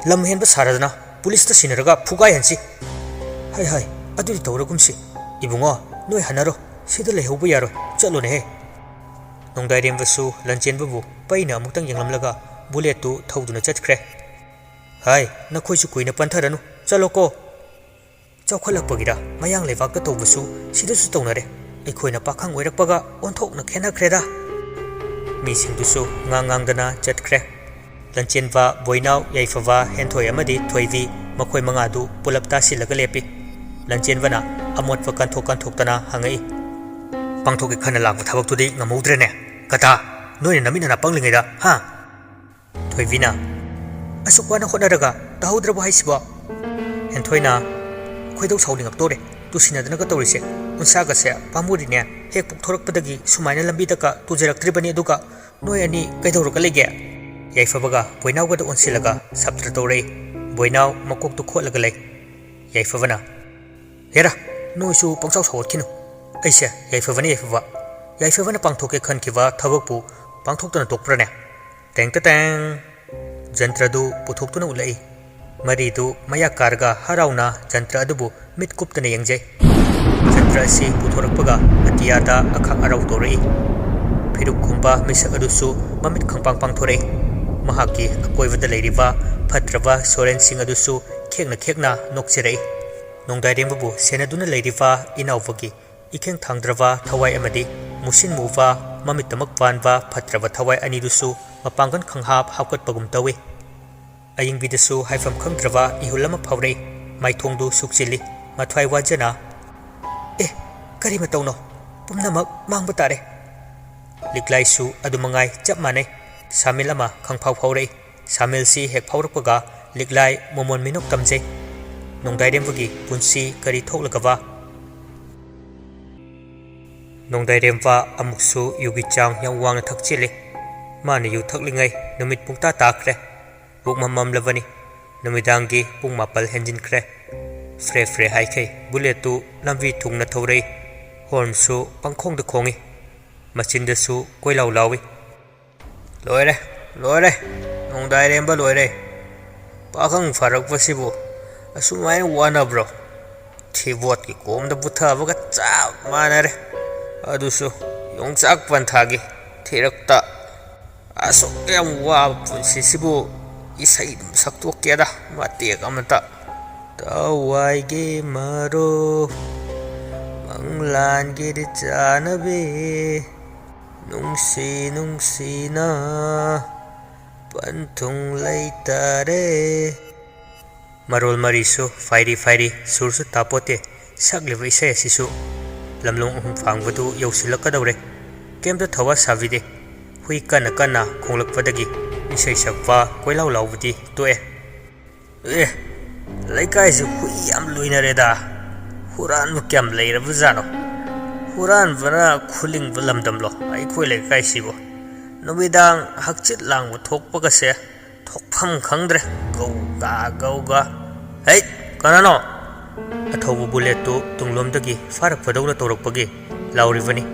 ꯂꯝ ꯍꯦꯟꯕ ꯁꯥꯔꯗꯅ ꯄꯨꯂꯤꯁꯇ ꯁꯤꯟꯅꯔꯒ ꯐꯨꯒꯥꯏꯍꯟꯁꯤ꯫" "ꯍꯥꯏ ꯍꯥꯏ, ꯑꯗꯨꯗꯤ ꯇꯧꯔꯒꯨꯝꯁꯤ꯫ ꯏꯕꯨꯡꯉꯣ, ꯅꯣꯏ ꯍꯟꯅꯔꯣ, ꯁꯤꯗ ꯂꯩꯍꯧꯕ ꯌꯥꯔꯣꯏ, ꯆꯠꯂꯣꯅꯦꯍꯦ꯫" ꯅꯣꯡꯗꯥꯏꯔꯦꯝꯕꯁꯨ ꯂꯟꯆꯦꯟꯕꯕꯨ ꯄꯩꯅ ꯑꯃꯨꯛꯇꯪ ꯌꯦꯡꯂꯝꯂꯒ ꯕꯨꯂꯦꯠꯇꯨ ꯊꯧꯗꯨꯅ ꯆꯠꯈ꯭ꯔꯦ꯫ "ꯍꯥꯏ, ꯅꯈꯣꯏꯁꯨ ꯀꯨꯏꯅ ꯄꯟꯊꯔꯅꯨ, ꯆꯠꯂꯣꯀꯣ꯫" ꯆꯥꯎꯈꯠꯂꯛꯄꯒꯤꯔ ꯃꯌꯥꯡ ꯂꯩꯕꯥꯛꯇ ꯇꯧꯕꯁꯨ ꯁꯤꯗꯁꯨ ꯇꯧꯅꯔꯦ꯫ ꯑꯩꯈꯣꯏꯅ ꯄꯥꯈꯪ ꯑꯣꯏꯔꯛꯄꯒ ꯑꯣꯟꯊꯣꯛꯅ ꯈꯦꯠꯅꯈ꯭ꯔꯦꯗ꯫ ꯃꯤꯁꯤꯡꯗꯨꯁꯨ ꯉꯥꯡ ꯉꯥꯡꯗꯅ ꯆꯠꯈ꯭ꯔꯦ꯫ ꯂꯟꯆꯦꯟꯕ, ꯕꯣꯏꯅꯥꯎ, ꯌꯥꯏꯐꯕ, ꯍꯦꯟꯊꯣꯏ ꯑꯃꯗꯤ ꯊꯣꯏꯕꯤ, ꯃꯈꯣꯏ ꯃꯉꯥꯗꯨ ꯄꯨꯂꯞ ꯇꯥꯁꯤꯜꯂꯒ ꯂꯦꯞꯄꯤ꯫ ꯂꯟꯆꯦꯟꯕꯅ ꯑꯃꯣꯠꯄ ꯀꯟꯊꯣꯛ ꯀꯟꯊꯣꯛꯇꯅ ꯍꯪꯉꯛꯏ, "ꯄꯥꯡꯊꯣꯛꯀꯦ ꯈꯟꯅ ꯂꯥꯛꯄ ꯊꯕꯛꯇꯨꯗꯤ ꯉꯝꯍꯧꯗ꯭ꯔꯦꯅꯦ꯫ ꯀꯇꯥ, ꯅꯣꯏꯅ ꯅꯃꯤꯠ ꯅꯅꯥ ꯄꯪꯂꯤꯉꯩꯗ, ꯍꯥ?" ꯊꯣꯏꯕꯤꯅ, "ꯑꯁꯨꯛ ꯋꯥꯅ ꯍꯣꯠꯅꯔꯒ ꯇꯥꯍꯧꯗ꯭ꯔꯕꯣ ꯍꯥꯏꯁꯤꯕꯣ?" ꯍꯦꯟꯊꯣꯏꯅ, "ꯈꯣꯏꯗꯧ ꯁꯥꯎꯅꯤꯡꯉꯛꯇꯣꯔꯦ, ꯇꯨꯁꯤꯟꯅꯗꯅꯒ ꯇꯧꯔꯤꯁꯦ꯫ ꯎꯟꯁꯥꯒꯁꯦ ꯄꯥꯝꯃꯨꯔꯤꯅꯦ꯫ ꯍꯦꯛ ꯄꯣꯛꯊꯣꯔꯛꯄꯗꯒꯤ ꯁꯨꯃꯥꯏꯅ ꯂꯝꯕꯤꯗꯒ ꯇꯨꯖꯔꯛꯇ꯭ꯔꯤꯕꯅꯤ, ꯑꯗꯨꯒ ꯅꯣꯏ ꯑꯅꯤ ꯀꯩꯗꯧꯔꯒ ꯂꯩꯒꯦ?" ꯌꯥꯏꯐꯕꯒ ꯕꯣꯏꯅꯥꯎꯒꯗ ꯑꯣꯟꯁꯤꯜꯂꯒ ꯁꯞꯇ꯭ꯔ ꯇꯧꯔꯛꯏ꯫ ꯕꯣꯏꯅꯥꯎ ꯃꯀꯣꯛꯇꯨ ꯈꯣꯠꯂꯒ ꯂꯩ꯫ ꯌꯥꯏꯐꯕꯅ, "ꯍꯦꯔꯥ, ꯅꯣꯏꯁꯨ ꯄꯪꯁꯥꯎ ꯁꯥꯎꯒꯠꯈꯤꯅꯨ꯫ ꯑꯩꯁꯦ ꯌꯥꯏꯐꯕꯅꯤ, ꯌꯥꯏꯐꯕ꯫ ꯌꯥꯏꯐꯕꯅ ꯄꯥꯡꯊꯣꯛꯀꯦ ꯈꯟꯈꯤꯕ ꯊꯕꯛꯄꯨ ꯄꯥꯡꯊꯣꯛꯇꯅ ꯇꯣꯛꯄ꯭ꯔꯅꯦ?" ꯇꯦꯡ ꯇ ꯇꯦꯡ! ꯖꯟꯇ꯭ꯔꯗꯨ ꯄꯨꯊꯣꯛꯇꯨꯅ ꯎꯠꯂꯛꯏ꯫ ꯃꯔꯤꯗꯨ ꯃꯌꯥ ꯀꯥꯔꯒ ꯍꯔꯥꯎꯅ ꯖꯟꯇ꯭ꯔ ꯑꯗꯨꯕꯨ ꯃꯤꯠ ꯀꯨꯞꯇꯅ ꯌꯦꯡꯖꯩ꯫ ꯖꯟꯇ꯭ꯔ ꯑꯁꯤ ꯄꯨꯊꯣꯔꯛꯄꯒ ꯑꯇꯤꯌꯥꯗ ꯑꯈꯥꯛ ꯑꯔꯥꯎ ꯇꯧꯔꯛꯏ꯫ ꯐꯤꯔꯨꯛ ꯈꯨꯝꯕ ꯃꯤꯁꯛ ꯑꯗꯨꯁꯨ ꯃꯃꯤꯠ ꯈꯪꯄꯥꯡ ꯄꯥꯡꯊꯣꯔꯛꯏ꯫ ꯃꯍꯥꯛꯀꯤ ꯑꯀꯣꯏꯕꯗ ꯂꯩꯔꯤꯕ ꯐꯠꯇ꯭ꯔꯕ ꯁꯣꯔꯦꯟꯁꯤꯡ ꯑꯗꯨꯁꯨ ꯈꯦꯛꯅ ꯈꯦꯛꯅ ꯅꯣꯛꯆꯔꯛꯏ꯫ ꯅꯣꯡꯗꯥꯏꯔꯦꯝꯕꯕꯨ ꯁꯦꯟꯅꯗꯨꯅ ꯂꯩꯔꯤꯕ ꯏꯅꯥꯎꯕꯒꯤ ꯏꯈꯦꯡ ꯊꯥꯡꯗ꯭ꯔꯕ ꯊꯋꯥꯏ ꯑꯃꯗꯤ ꯃꯨꯁꯤꯟ ꯃꯨꯕ, ꯃꯃꯤꯠꯇꯃꯛ ꯄꯥꯟꯕ ꯐꯠꯇ꯭ꯔꯕ ꯊꯋꯥꯏ ꯑꯅꯤꯗꯨꯁꯨ ꯃꯄꯥꯡꯒꯜ ꯈꯪꯍꯥꯞ ꯍꯥꯞꯀꯠꯄꯒꯨꯝ ꯇꯧꯏ꯫ ꯑꯌꯤꯡꯕꯤꯗꯁꯨ ꯍꯥꯏꯐꯝ ꯈꯪꯗ꯭ꯔꯕ ꯏꯍꯨꯜ ꯑꯃ ꯐꯥꯎꯔꯛꯏ꯫ ꯃꯥꯏꯊꯣꯡꯗꯨ ꯁꯨꯛꯆꯤꯜꯂꯤ꯫ ꯃꯊ꯭ꯋꯥꯏ ꯋꯥꯖꯅ, "ꯑꯦ, ꯀꯔꯤ ꯃꯇꯧꯅꯣ? ꯄꯨꯝꯅꯃꯛ ꯃꯥꯡꯕ ꯇꯥꯔꯦ!" ꯂꯤꯛꯂꯥꯏꯁꯨ ꯑꯗꯨꯃꯉꯥꯏ ꯆꯞ ꯃꯥꯟꯅꯩ꯫ ꯁꯥꯃꯤꯜ ꯑꯃ ꯈꯪꯐꯥꯎ ꯐꯥꯎꯔꯛꯏ꯫ ꯁꯥꯃꯤꯜꯁꯤ ꯍꯦꯛ ꯐꯥꯎꯔꯛꯄꯒ ꯂꯤꯛꯂꯥꯏ ꯃꯣꯃꯣꯟ ꯃꯤꯅꯣꯛ ꯇꯝꯖꯩ꯫ ꯅꯣꯡꯗꯥꯏꯔꯦꯝꯕꯒꯤ ꯄꯨꯟꯁꯤ ꯀꯔꯤ ꯊꯣꯛꯂꯒꯕ? ꯅꯣꯡꯗꯥꯏꯔꯦꯝꯕ ꯑꯃꯨꯛꯁꯨ ꯌꯨꯒꯤ ꯆꯥꯡ ꯌꯥꯝ ꯋꯥꯡꯅ ꯊꯛꯆꯤꯜꯂꯤ꯫ ꯃꯥꯅ ꯌꯨ ꯊꯛꯂꯤꯉꯩ ꯅꯨꯃꯤꯠ ꯄꯨꯡꯇꯥ ꯇꯥꯈ꯭ꯔꯦ꯫ ꯄꯨꯡ ꯃꯝꯂꯕꯅꯤ꯫ ꯅꯨꯃꯤꯗꯥꯡꯒꯤ ꯄꯨꯡ ꯃꯥꯄꯜ ꯍꯦꯟꯖꯤꯟꯈ꯭ꯔꯦ꯫ ꯐ꯭ꯔꯦ ꯐ꯭ꯔꯦ ꯍꯥꯏꯈꯩ ꯕꯨꯂꯦꯠꯇꯨ ꯂꯝꯕꯤ ꯊꯨꯡꯅ ꯊꯧꯔꯛꯏ꯫ ꯍꯣꯔꯟꯁꯨ ꯄꯪꯈꯣꯡꯗ ꯈꯣꯡꯏ꯫ ꯃꯆꯤꯟꯗꯁꯨ ꯀꯣꯏꯂꯥꯎ ꯂꯥꯎꯏ꯫ "ꯂꯣꯏꯔꯦ, ꯂꯣꯏꯔꯦ꯫ ꯅꯣꯡꯗꯥꯏꯔꯦꯝꯕ ꯂꯣꯏꯔꯦ꯫ ꯄꯥꯈꯪ ꯐꯔꯛꯄꯁꯤꯕꯨ ꯑꯁꯨꯃꯥꯏꯅ ꯋꯥꯅꯕ꯭ꯔꯣ? ꯊꯤꯕꯣꯠꯀꯤ ꯀꯣꯝꯗ ꯄꯨꯊꯕꯒ ꯆꯞ ꯃꯥꯟꯅꯔꯦ꯫ ꯑꯗꯨꯁꯨ ꯌꯣꯡꯆꯥꯛ ꯄꯟꯊꯥꯒꯤ ꯊꯤꯔꯛꯇ꯫ ꯑꯁꯨꯛ ꯌꯥꯝ ꯋꯥꯕ ꯄꯨꯟꯁꯤꯁꯤꯕꯨ ꯏꯁꯩ ꯑꯗꯨꯝ ꯁꯛꯇꯣꯛꯀꯦꯗ, ꯃꯇꯦꯛ ꯑꯃꯇ꯫ ꯊꯋꯥꯏꯒꯤ ꯃꯔꯨꯞ, ꯃꯪꯂꯥꯟꯒꯤꯗꯤ ꯆꯥꯅꯕꯤ, ꯅꯨꯡꯁꯤ ꯅꯨꯡꯁꯤꯅ ꯄꯟꯊꯨꯡ ꯂꯩꯇꯔꯦ꯫ ꯃꯔꯣꯜ ꯃꯔꯤꯁꯨ ꯐꯥꯏꯔꯤ ꯐꯥꯏꯔꯤ, ꯁꯨꯔꯁꯨ ꯇꯥꯄꯣꯠꯇꯦ꯫ ꯁꯛꯂꯤꯕ ꯏꯁꯩ ꯑꯁꯤꯁꯨ ꯂꯝꯂꯣꯡ ꯑꯍꯨꯝ ꯐꯥꯡꯕꯗꯨ ꯌꯧꯁꯤꯜꯂꯛꯀꯗꯧꯔꯦ꯫ ꯀꯩꯝꯇ ꯊꯋꯥ ꯁꯥꯕꯤꯗꯦ꯫ ꯍꯨꯏ ꯀꯟꯅ ꯀꯟꯅ ꯈꯣꯡꯂꯛꯄꯗꯒꯤ ꯏꯁꯩ ꯁꯛꯄ ꯀꯣꯏꯂꯥꯎ ꯂꯥꯎꯕꯗꯤ ꯇꯣꯛꯑꯦ꯫ ꯑꯦ, ꯂꯩꯀꯥꯏꯁꯤ ꯍꯨꯏ ꯌꯥꯝ ꯂꯣꯏꯅꯔꯦꯗ꯫ ꯍꯨꯔꯥꯟꯕ ꯀꯌꯥꯝ ꯂꯩꯔꯕꯖꯥꯠꯅꯣ? ꯍꯨꯔꯥꯟꯕꯅ ꯈꯨꯂꯤꯡꯕ ꯂꯝꯗꯝꯂꯣ ꯑꯩꯈꯣꯏ ꯂꯩꯀꯥꯏꯁꯤꯕꯨ? ꯅꯨꯃꯤꯗꯥꯡ ꯍꯛꯆꯤꯠ ꯂꯥꯡꯕ ꯊꯣꯛꯄꯒꯁꯦ ꯊꯣꯛꯐꯝ ꯈꯪꯗ꯭ꯔꯦ꯫ ꯒꯧꯒ ꯒꯧꯒ꯫ "ꯍꯩ, ꯀꯅꯥꯅꯣ?" ꯑꯊꯧꯕ ꯕꯨꯂꯦꯠꯇꯨ ꯇꯨꯡꯂꯣꯝꯗꯒꯤ ꯐꯥꯔꯛꯄꯗꯧꯅ ꯇꯧꯔꯛꯄꯒꯤ ꯂꯥꯎꯔꯤꯕꯅꯤ꯫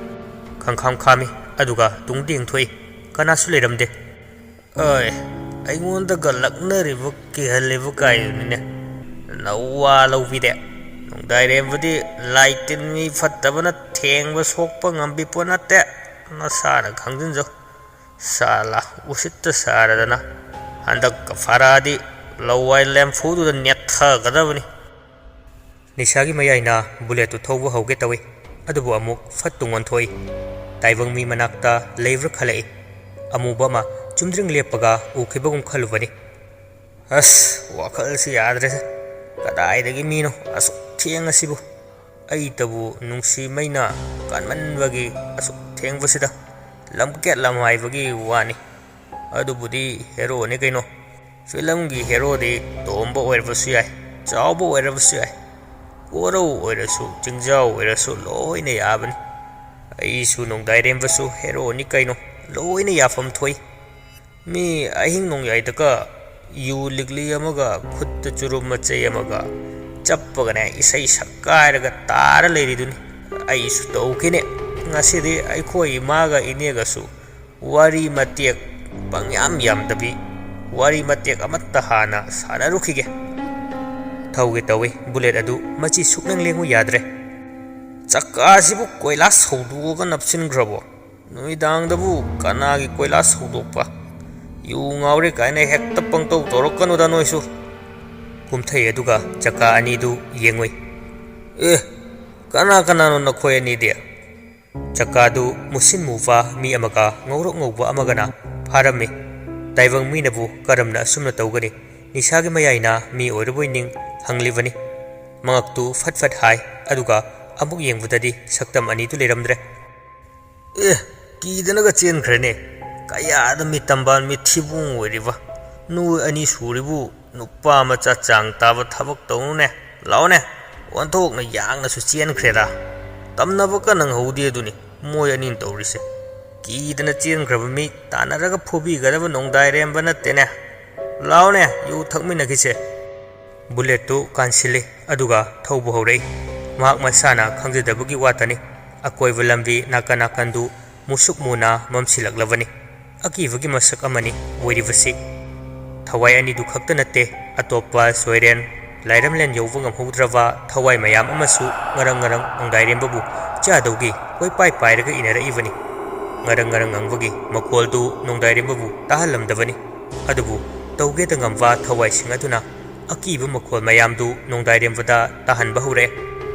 ꯈꯪꯈꯥꯝ ꯈꯥꯝꯃꯤ, ꯑꯗꯨꯒ ꯇꯨꯡꯗ ꯌꯦꯡꯊꯣꯛꯏ꯫ ꯀꯅꯥꯁꯨ ꯂꯩꯔꯝꯗꯦ꯫ "ꯑꯣꯏ, ꯑꯩꯉꯣꯟꯗꯒ ꯂꯛꯅꯔꯤꯕ ꯀꯤꯍꯜꯂꯤꯕ ꯀꯥꯏꯗꯨꯅꯤꯅꯦ꯫ ꯅꯋꯥ ꯂꯧꯕꯤꯗꯦ꯫ ꯅꯣꯡꯗꯥꯏꯔꯦꯝꯕꯗꯤ ꯂꯥꯏ ꯇꯤꯟ ꯃꯤ ꯐꯠꯇꯕꯅ ꯊꯦꯡꯕ ꯁꯣꯛꯄ ꯉꯝꯕꯤ ꯄꯣꯠ ꯅꯠꯇꯦ꯫ ꯅꯁꯥꯅ ꯈꯪꯖꯤꯟꯖꯧ꯫ ꯁꯥꯂꯥ, ꯎꯁꯤꯠꯇ ꯁꯥꯔꯗꯅ ꯍꯟꯗꯛꯀ ꯐꯥꯔꯛꯑꯗꯤ ꯂꯋꯥꯏ ꯂꯦꯝꯐꯨꯗꯨꯗ ꯅꯦꯠꯊꯒꯗꯕꯅꯤ꯫" ꯅꯤꯁꯥꯒꯤ ꯃꯌꯥꯏꯅ ꯕꯨꯂꯦꯠꯇꯨ ꯊꯧꯕ ꯍꯧꯒꯦ ꯇꯧꯏ, ꯑꯗꯨꯕꯨ ꯑꯃꯨꯛ ꯐꯠ ꯇꯨꯡ ꯑꯣꯟꯊꯣꯛꯏ꯫ ꯇꯥꯏꯕꯪ ꯃꯤ ꯃꯅꯥꯛꯇ ꯂꯩꯕ꯭ꯔꯥ ꯈꯜꯂꯛꯏ꯫ ꯑꯃꯨꯕ ꯑꯃ ꯆꯨꯝꯗ꯭ꯔꯤꯡ ꯂꯦꯞꯄꯒ ꯎꯈꯤꯕꯒꯨꯝ ꯈꯜꯂꯨꯕꯅꯤ꯫ "ꯑꯁ, ꯋꯥꯈꯜꯁꯤ ꯌꯥꯗ꯭ꯔꯦ꯫ ꯀꯗꯥꯏꯗꯒꯤ ꯃꯤꯅꯣ ꯑꯁꯨꯛ ꯊꯦꯡꯉꯁꯤꯕꯨ? ꯑꯩꯇꯕꯨ ꯅꯨꯡꯁꯤꯃꯩꯅ ꯀꯥꯟꯃꯟꯕꯒꯤ ꯑꯁꯨꯛ ꯊꯦꯡꯕꯁꯤꯗ ꯂꯝꯀꯦꯠ ꯂꯝꯍꯥꯏꯕꯒꯤ ꯋꯥꯅꯤ꯫ ꯑꯗꯨꯕꯨꯗꯤ ꯍꯦꯔꯣꯅꯤ ꯀꯩꯅꯣ꯫ ꯐꯤꯂꯝꯒꯤ ꯍꯦꯔꯣꯗꯤ ꯇꯣꯝꯕ ꯑꯣꯏꯔꯕꯁꯨ ꯌꯥꯏ, ꯆꯥꯎꯕ ꯑꯣꯏꯔꯕꯁꯨ ꯌꯥꯏ, ꯀꯣꯔꯧ ꯑꯣꯏꯔꯁꯨ, ꯆꯤꯡꯖꯥꯎ ꯑꯣꯏꯔꯁꯨ ꯂꯣꯏꯅ ꯌꯥꯕꯅꯤ꯫ ꯑꯩꯁꯨ ꯅꯣꯡꯗꯥꯏꯔꯦꯝꯕꯁꯨ ꯍꯦꯔꯣꯅꯤ ꯀꯩꯅꯣ, ꯂꯣꯏꯅ ꯌꯥꯐꯝ ꯊꯣꯛꯏ꯫ ꯃꯤ ꯑꯍꯤꯡ ꯅꯣꯡꯌꯥꯏꯗꯒ ꯌꯨ ꯂꯤꯛꯂꯤ ꯑꯃꯒ, ꯈꯨꯠꯇ ꯆꯨꯔꯨꯞ ꯃꯆꯩ ꯑꯃꯒ ꯆꯞꯄꯒꯅꯦ, ꯏꯁꯩ ꯁꯛꯀꯥꯏꯔꯒ ꯇꯥꯔ ꯂꯩꯔꯤꯗꯨꯅꯤ꯫ ꯑꯩꯁꯨ ꯇꯧꯈꯤꯅꯦ꯫ ꯉꯁꯤꯗꯤ ꯑꯩꯈꯣꯏ ꯏꯃꯥꯒ ꯏꯅꯦꯒꯁꯨ ꯋꯥꯔꯤ ꯃꯇꯦꯛ ꯄꯪꯌꯥꯝ ꯌꯥꯝꯗꯕꯤ, ꯋꯥꯔꯤ ꯃꯇꯦꯛ ꯑꯃꯠꯇ ꯍꯥꯟꯅ ꯁꯥꯟꯅꯔꯨꯈꯤꯒꯦ꯫" ꯊꯧꯒꯦ ꯇꯧꯏ꯫ ꯕꯨꯂꯦꯠ ꯑꯗꯨ ꯃꯆꯤ ꯁꯨꯛꯂꯦꯡ ꯂꯦꯡꯉꯨ ꯌꯥꯗ꯭ꯔꯦ꯫ "ꯆꯀꯥꯁꯤꯕꯨ ꯀꯣꯏꯂꯥꯁ ꯍꯧꯗꯣꯛꯑꯒ ꯅꯞꯁꯤꯟꯈ꯭ꯔꯕꯣ? ꯅꯨꯃꯤꯗꯥꯡꯗꯕꯨ ꯀꯅꯥꯒꯤ ꯀꯣꯏꯂꯥꯁ ꯍꯧꯗꯣꯛꯄ? ꯌꯨ ꯉꯥꯎꯔꯦ ꯀꯥꯏꯅ ꯍꯦꯛꯇ ꯄꯪꯇꯧ ꯇꯧꯔꯛꯀꯅꯨꯗ ꯅꯣꯏꯁꯨ꯫" ꯀꯨꯝꯊꯩ ꯑꯗꯨꯒ ꯆꯀꯥ ꯑꯅꯤꯗꯨ ꯌꯦꯡꯉꯨꯏ꯫ "ꯑꯦ, ꯀꯅꯥ ꯀꯅꯥꯅꯣ ꯅꯈꯣꯏ ꯑꯅꯤꯗꯤ?" ꯆꯀꯥꯗꯨ ꯃꯨꯁꯤꯟ ꯃꯨꯕ ꯃꯤ ꯑꯃꯒ ꯉꯧꯔꯣꯛ ꯉꯧꯕ ꯑꯃꯒꯅ ꯐꯥꯔꯝꯃꯤ꯫ ꯇꯥꯏꯕꯪ ꯃꯤꯅꯕꯨ ꯀꯔꯝꯅ ꯑꯁꯨꯝꯅ ꯇꯧꯒꯅꯤ? ꯅꯤꯁꯥꯒꯤ ꯃꯌꯥꯏꯅ ꯃꯤ ꯑꯣꯏꯔꯕꯣꯏ ꯅꯤꯡ ꯍꯪꯂꯤꯕꯅꯤ꯫ ꯃꯉꯛꯇꯨ ꯐꯠ ꯐꯠ ꯍꯥꯏ, ꯑꯗꯨꯒ ꯑꯃꯨꯛ ꯌꯦꯡꯕꯗꯗꯤ ꯁꯛꯇꯝ ꯑꯅꯤꯗꯨ ꯂꯩꯔꯝꯗ꯭ꯔꯦ꯫ "ꯑꯦ, ꯀꯤꯗꯅꯒ ꯆꯦꯟꯈ꯭ꯔꯦꯅꯦ꯫ ꯀꯌꯥꯗ ꯃꯤꯇꯝꯕꯥꯟ ꯃꯤꯊꯤꯕꯣꯡ ꯑꯣꯏꯔꯤꯕ ꯅꯣꯏ ꯑꯅꯤ ꯁꯨꯔꯤꯕꯨ ꯅꯨꯄꯥ ꯃꯆꯥ ꯆꯥꯡ ꯇꯥꯕ ꯊꯕꯛ ꯇꯧꯅꯨꯅꯦ꯫ ꯂꯥꯛꯑꯣꯅꯦ, ꯑꯣꯟꯊꯣꯛꯅ ꯌꯥꯡꯅꯁꯨ ꯆꯦꯟꯈ꯭ꯔꯦꯗ꯫ ꯇꯝꯅꯕꯒ ꯅꯪꯍꯧꯗꯦ ꯑꯗꯨꯅꯤ ꯃꯣꯏ ꯑꯅꯤꯅ ꯇꯧꯔꯤꯁꯦ꯫ ꯀꯤꯗꯅ ꯆꯦꯟꯈ꯭ꯔꯕ ꯃꯤ ꯇꯥꯟꯅꯔꯒ ꯐꯨꯕꯤꯒꯗꯕ ꯅꯣꯡꯗꯥꯏꯔꯦꯝꯕ ꯅꯠꯇꯦꯅꯦ꯫ ꯂꯥꯛꯑꯣꯅꯦ, ꯌꯨ ꯊꯛꯃꯤꯟꯅꯈꯤꯁꯦ꯫" ꯕꯨꯂꯦꯠꯇꯨ ꯀꯥꯟꯁꯤꯜꯂꯤ, ꯑꯗꯨꯒ ꯊꯧꯕ ꯍꯧꯔꯛꯏ꯫ ꯃꯍꯥꯛ ꯃꯁꯥꯅ ꯈꯪꯖꯗꯕꯒꯤ ꯋꯥꯇꯅꯤ꯫ ꯑꯀꯣꯏꯕ ꯂꯝꯕꯤ ꯅꯥꯀꯟ ꯅꯥꯀꯟꯗꯨ ꯃꯨꯁꯨꯛ ꯃꯨꯅ ꯃꯝꯁꯤꯜꯂꯛꯂꯕꯅꯤ꯫ ꯑꯀꯤꯕꯒꯤ ꯃꯁꯛ ꯑꯃꯅꯤ ꯑꯣꯏꯔꯤꯕꯁꯤ꯫ ꯊꯋꯥꯏ ꯑꯅꯤꯗꯨ ꯈꯛꯇ ꯅꯠꯇꯦ, ꯑꯇꯣꯞꯄ ꯁꯣꯏꯔꯦꯟ, ꯂꯥꯏꯔꯝꯂꯦꯟ ꯌꯧꯕ ꯉꯝꯍꯧꯗ꯭ꯔꯕ ꯊꯋꯥꯏ ꯃꯌꯥꯝ ꯑꯃꯁꯨ ꯉꯔꯪ ꯉꯔꯪ ꯅꯣꯡꯗꯥꯏꯔꯦꯝꯕꯕꯨ ꯆꯥꯗꯧꯒꯤ ꯀꯣꯏꯄꯥꯏ ꯄꯥꯏꯔꯒ ꯏꯟꯅꯔꯛꯏꯕꯅꯤ꯫ ꯉꯔꯪ ꯉꯔꯪ ꯉꯪꯕꯒꯤ ꯃꯈꯣꯜꯗꯨ ꯅꯣꯡꯗꯥꯏꯔꯦꯝꯕꯕꯨ ꯇꯥꯍꯜꯂꯝꯗꯕꯅꯤ꯫ ꯑꯗꯨꯕꯨ ꯇꯧꯒꯦꯗ ꯉꯝꯕ ꯊꯋꯥꯏꯁꯤꯡ ꯑꯗꯨꯅ ꯑꯀꯤꯕ ꯃꯈꯣꯜ ꯃꯌꯥꯝꯗꯨ ꯅꯣꯡꯗꯥꯏꯔꯦꯝꯕꯗ ꯇꯥꯍꯟꯕ ꯍꯧꯔꯛꯑꯦ꯫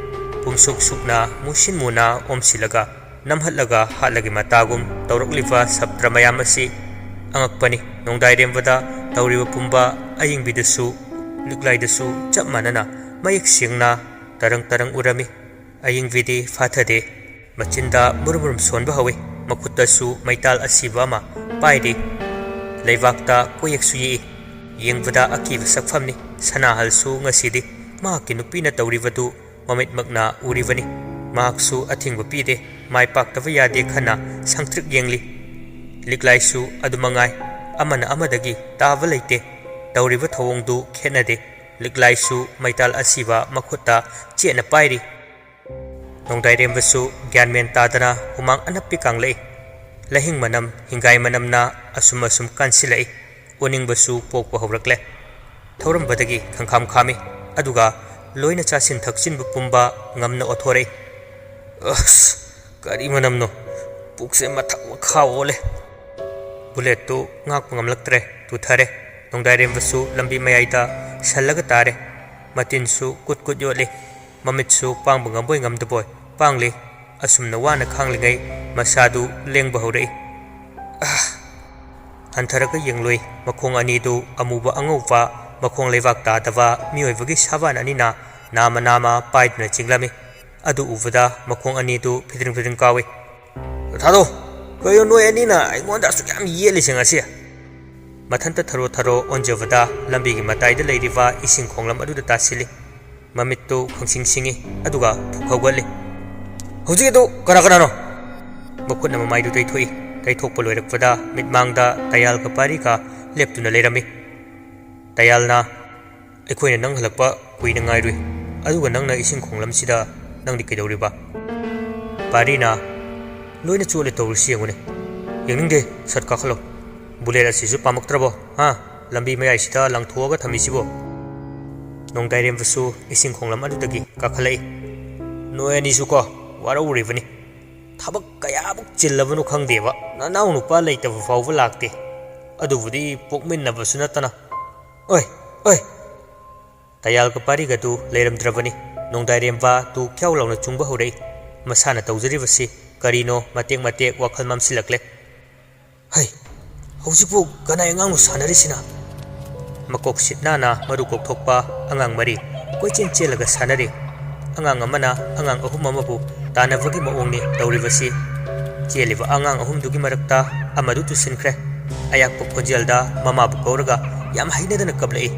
ꯄꯨꯝꯁꯨꯛ ꯁꯨꯛꯅ ꯃꯨꯁꯤꯟ ꯃꯨꯅ ꯑꯣꯝꯁꯤꯜꯂꯒ ꯅꯝꯍꯠꯂꯒ ꯍꯥꯠꯂꯒꯤ ꯃꯇꯥꯒꯨꯝ ꯇꯧꯔꯛꯂꯤꯕ ꯁꯞꯇ꯭ꯔ ꯃꯌꯥꯝ ꯑꯁꯤ ꯑꯉꯛꯄꯅꯤ꯫ ꯅꯣꯡꯗꯥꯏꯔꯦꯝꯕꯗ ꯇꯧꯔꯤꯕ ꯄꯨꯝꯕ ꯑꯌꯤꯡꯕꯤꯗꯁꯨ, ꯂꯤꯛꯂꯥꯏꯗꯁꯨ ꯆꯞ ꯃꯥꯟꯅꯅ ꯃꯌꯦꯛ ꯁꯦꯡꯅ ꯇꯔꯪ ꯇꯔꯪ ꯎꯔꯝꯃꯤ꯫ ꯑꯌꯤꯡꯕꯤꯗꯤ ꯐꯥꯊꯗꯦ꯫ ꯃꯆꯤꯟꯗ ꯃꯨꯔꯨꯝ ꯃꯨꯔꯨꯝ ꯁꯣꯟꯕ ꯍꯧꯏ꯫ ꯃꯈꯨꯠꯇꯁꯨ ꯃꯩꯇꯥꯜ ꯑꯁꯤꯕ ꯑꯃ ꯄꯥꯏꯔꯤ꯫ ꯂꯩꯕꯥꯛꯇ ꯀꯣꯌꯦꯛꯁꯨ ꯌꯦꯛꯏ꯫ ꯌꯦꯡꯕꯗ ꯑꯀꯤꯕ ꯁꯛꯐꯝꯅꯤ꯫ ꯁꯅꯥꯍꯜꯁꯨ ꯉꯁꯤꯗꯤ ꯃꯍꯥꯛꯀꯤ ꯅꯨꯄꯤꯅ ꯇꯧꯔꯤꯕꯗꯨ ꯃꯃꯤꯠꯃꯛꯅ ꯎꯔꯤꯕꯅꯤ꯫ ꯃꯍꯥꯛꯁꯨ ꯑꯊꯤꯡꯕ ꯄꯤꯗꯦ꯫ ꯃꯥꯏ ꯄꯥꯛꯇꯕ ꯌꯥꯗꯦ ꯈꯟꯅ ꯁꯪꯇ꯭ꯔꯤꯛ ꯌꯦꯡꯂꯤ꯫ ꯂꯤꯛꯂꯥꯏꯁꯨ ꯑꯗꯨ ꯃꯉꯥꯏ꯫ ꯑꯃꯅ ꯑꯃꯗꯒꯤ ꯇꯥꯕ ꯂꯩꯇꯦ꯫ ꯇꯧꯔꯤꯕ ꯊꯧꯑꯣꯡꯗꯨ ꯈꯦꯠꯅꯗꯦ꯫ ꯂꯤꯛꯂꯥꯏꯁꯨ ꯃꯩꯇꯥꯜ ꯑꯁꯤꯕ ꯃꯈꯨꯠꯇ ꯆꯦꯠꯅ ꯄꯥꯏꯔꯤ꯫ ꯅꯣꯡꯗꯥꯏꯔꯦꯝꯕꯁꯨ ꯒ꯭ꯌꯥꯟ ꯃꯦꯟ ꯇꯥꯗꯅ ꯍꯨꯃꯥꯡ ꯑꯅꯞꯄꯤ ꯀꯥꯡꯂꯛꯏ꯫ ꯂꯍꯤꯡ ꯃꯅꯝ, ꯍꯤꯡꯒꯥꯏ ꯃꯅꯝꯅ ꯑꯁꯨꯝ ꯑꯁꯨꯝ ꯀꯟꯁꯤꯜꯂꯛꯏ꯫ ꯑꯣꯅꯤꯡꯕꯁꯨ ꯄꯣꯛꯄ ꯍꯧꯔꯛꯂꯦ꯫ ꯊꯧꯔꯝꯕꯗꯒꯤ ꯈꯪꯈꯥꯝ ꯈꯥꯝꯃꯤ, ꯑꯗꯨꯒ ꯂꯣꯏꯅ ꯆꯥꯁꯤꯟ ꯊꯛꯆꯤꯟꯕ ꯄꯨꯝꯕ ꯉꯝꯅ ꯑꯣꯊꯣꯔꯛꯏ꯫ "ꯑꯁ, ꯀꯔꯤ ꯃꯅꯝꯅꯣ? ꯄꯨꯛꯁꯦ ꯃꯊꯛ ꯃꯈꯥ ꯑꯣꯜꯂꯦ꯫" ꯕꯨꯂꯦꯠꯇꯨ ꯉꯥꯛꯄ ꯉꯝꯂꯛꯇ꯭ꯔꯦ, ꯇꯨꯊꯔꯦ꯫ ꯅꯣꯡꯗꯥꯏꯔꯦꯝꯕꯁꯨ ꯂꯝꯕꯤ ꯃꯌꯥꯏꯗ ꯁꯜꯂꯒ ꯇꯥꯔꯦ꯫ ꯃꯇꯤꯟꯁꯨ ꯀꯨꯠ ꯀꯨꯠ ꯌꯣꯠꯂꯤ꯫ ꯃꯃꯤꯠꯁꯨ ꯄꯥꯡꯕ ꯉꯝꯕꯣꯏ ꯉꯝꯗꯕꯣꯏ ꯄꯥꯡꯂꯤ꯫ ꯑꯁꯨꯝꯅ ꯋꯥꯅ ꯈꯥꯡꯂꯤꯉꯩ ꯃꯁꯥꯗꯨ ꯂꯦꯡꯕ ꯍꯧꯔꯛꯏ꯫ ꯑꯥ! ꯍꯟꯊꯔꯒ ꯌꯦꯡꯂꯨꯏ꯫ ꯃꯈꯣꯡ ꯑꯅꯤꯗꯨ ꯑꯃꯨꯕ ꯑꯉꯧꯕ, ꯃꯈꯣꯡ ꯂꯩꯕꯥꯛ ꯇꯥꯗꯕ ꯃꯤꯑꯣꯏꯕꯒꯤ ꯁꯥꯕꯥꯟ ꯑꯅꯤꯅ ꯅꯥꯝꯃ ꯅꯥꯝꯃ ꯄꯥꯏꯗꯨꯅ ꯆꯤꯡꯂꯝꯃꯤ꯫ ꯑꯗꯨ ꯎꯕꯗ ꯃꯈꯣꯡ ꯑꯅꯤꯗꯨ ꯐꯤꯗ꯭ꯔꯤꯡ ꯐꯤꯗ꯭ꯔꯤꯡ ꯀꯥꯎꯏ꯫ "ꯊꯥꯗꯣ, ꯀꯩꯅꯣ ꯅꯣꯏ ꯑꯅꯤꯅ ꯑꯩꯉꯣꯟꯗ ꯑꯁꯨꯛ ꯌꯥꯝ ꯌꯦꯠꯂꯤꯁꯦ ꯉꯁꯤ?" ꯃꯊꯟꯇ ꯊꯔꯣ ꯊꯔꯣ ꯑꯣꯟꯖꯕꯗ ꯂꯝꯕꯤꯒꯤ ꯃꯇꯥꯏꯗ ꯂꯩꯔꯤꯕ ꯏꯁꯤꯡ ꯈꯣꯡꯂꯝ ꯑꯗꯨꯗ ꯇꯥꯁꯤꯜꯂꯤ꯫ ꯃꯃꯤꯠꯇꯨ ꯈꯪꯁꯤꯡ ꯁꯤꯡꯏ, ꯑꯗꯨꯒ ꯐꯨꯛ ꯍꯧꯒꯠꯂꯤ꯫ "ꯍꯧꯖꯤꯛ ꯑꯗꯨ ꯀꯅꯥ ꯀꯅꯥꯅꯣ?" ꯃꯈꯨꯠꯅ ꯃꯃꯥꯏꯗꯨ ꯇꯩꯊꯣꯛꯏ꯫ ꯇꯩꯊꯣꯛꯄ ꯂꯣꯏꯔꯛꯄꯗ ꯃꯤꯠꯃꯥꯡꯗ ꯇꯌꯥꯜꯒ ꯄꯥꯔꯤꯒ ꯂꯦꯞꯇꯨꯅ ꯂꯩꯔꯝꯃꯤ꯫ ꯇꯌꯥꯜꯅ, "ꯑꯩꯈꯣꯏꯅ ꯅꯪ ꯍꯜꯂꯛꯄ ꯀꯨꯏꯅ ꯉꯥꯏꯔꯨꯏ, ꯑꯗꯨꯒ ꯅꯪꯅ ꯏꯁꯤꯡ ꯈꯣꯡꯂꯝꯁꯤꯗ ꯅꯪꯗꯤ ꯀꯩꯗꯧꯔꯤꯕ?" ꯄꯥꯔꯤꯅ, "ꯂꯣꯏꯅ ꯆꯣꯠꯂꯦ ꯇꯧꯔꯤꯁꯤ ꯌꯦꯡꯉꯨꯅꯦ꯫ ꯌꯦꯡꯅꯤꯡꯗꯦ, ꯁꯠ ꯀꯥꯈꯠꯂꯣ꯫ ꯕꯨꯂꯦꯠ ꯑꯁꯤꯁꯨ ꯄꯥꯝꯃꯛꯇ꯭ꯔꯕꯣ? ꯍꯥ? ꯂꯝꯕꯤ ꯃꯌꯥꯏꯁꯤꯗ ꯂꯪꯊꯣꯛꯑꯒ ꯊꯝꯃꯤꯁꯤꯕꯣ?" ꯅꯣꯡꯗꯥꯏꯔꯦꯝꯕꯁꯨ ꯏꯁꯤꯡ ꯈꯣꯡꯂꯝ ꯑꯗꯨꯗꯒꯤ ꯀꯥꯈꯠꯂꯛꯏ꯫ "ꯅꯣꯏ ꯑꯅꯤꯁꯨ ꯀꯣ, ꯋꯥꯔꯧꯔꯤꯕꯅꯤ꯫ ꯊꯕꯛ ꯀꯌꯥꯃꯨꯛ ꯆꯤꯜꯂꯕꯅꯣ ꯈꯪꯗꯦꯕ, ꯅꯅꯥꯎ ꯅꯨꯄꯥ ꯂꯩꯇꯕ ꯐꯥꯎꯕ ꯂꯥꯛꯇꯦ꯫ ꯑꯗꯨꯕꯨꯗꯤ ꯄꯣꯛꯃꯤꯟꯅꯕꯁꯨ ꯅꯠꯇꯅ꯫ ꯑꯣꯏ, ꯑꯣꯏ!" ꯇꯌꯥꯜꯒ ꯄꯥꯔꯤꯒꯗꯨ ꯂꯩꯔꯝꯗ꯭ꯔꯕꯅꯤ꯫ ꯅꯣꯡꯗꯥꯏꯔꯦꯝꯕ ꯇꯨ ꯈ꯭ꯌꯥꯎ ꯂꯥꯎꯅ ꯆꯨꯡꯕ ꯍꯧꯔꯛꯏ꯫ ꯃꯁꯥꯅ ꯇꯧꯖꯔꯤꯕꯁꯤ ꯀꯔꯤꯅꯣ ꯃꯇꯦꯛ ꯃꯇꯦꯛ ꯋꯥꯈꯜ ꯃꯝꯁꯤꯜꯂꯛꯂꯦ꯫ "ꯍꯩ, ꯍꯧꯖꯤꯛꯄꯨ ꯀꯅꯥꯏ ꯑꯉꯥꯡꯅꯣ ꯁꯥꯟꯅꯔꯤꯁꯤꯅ?" ꯃꯀꯣꯛ ꯁꯤꯠ ꯅꯥꯟꯅ ꯃꯔꯨ ꯀꯣꯛꯊꯣꯛꯄ ꯑꯉꯥꯡ ꯃꯔꯤ ꯀꯣꯏꯆꯦꯟ ꯆꯦꯜꯂꯒ ꯁꯥꯟꯅꯔꯤ꯫ ꯑꯉꯥꯡ ꯑꯃꯅ ꯑꯉꯥꯡ ꯑꯍꯨꯝ ꯑꯃꯕꯨ ꯇꯥꯟꯅꯕꯒꯤ ꯃꯑꯣꯡꯅꯤ ꯇꯧꯔꯤꯕꯁꯤ꯫ ꯆꯦꯜꯂꯤꯕ ꯑꯉꯥꯡ ꯑꯍꯨꯝꯗꯨꯒꯤ ꯃꯔꯛꯇ ꯑꯃꯗꯨ ꯇꯨꯁꯤꯟꯈ꯭ꯔꯦ꯫ ꯑꯌꯥꯛꯄ ꯈꯣꯟꯖꯦꯜꯗ ꯃꯃꯥꯕꯨ ꯀꯧꯔꯒ ꯌꯥꯝ ꯍꯩꯅꯗꯅ ꯀꯞꯂꯛꯏ꯫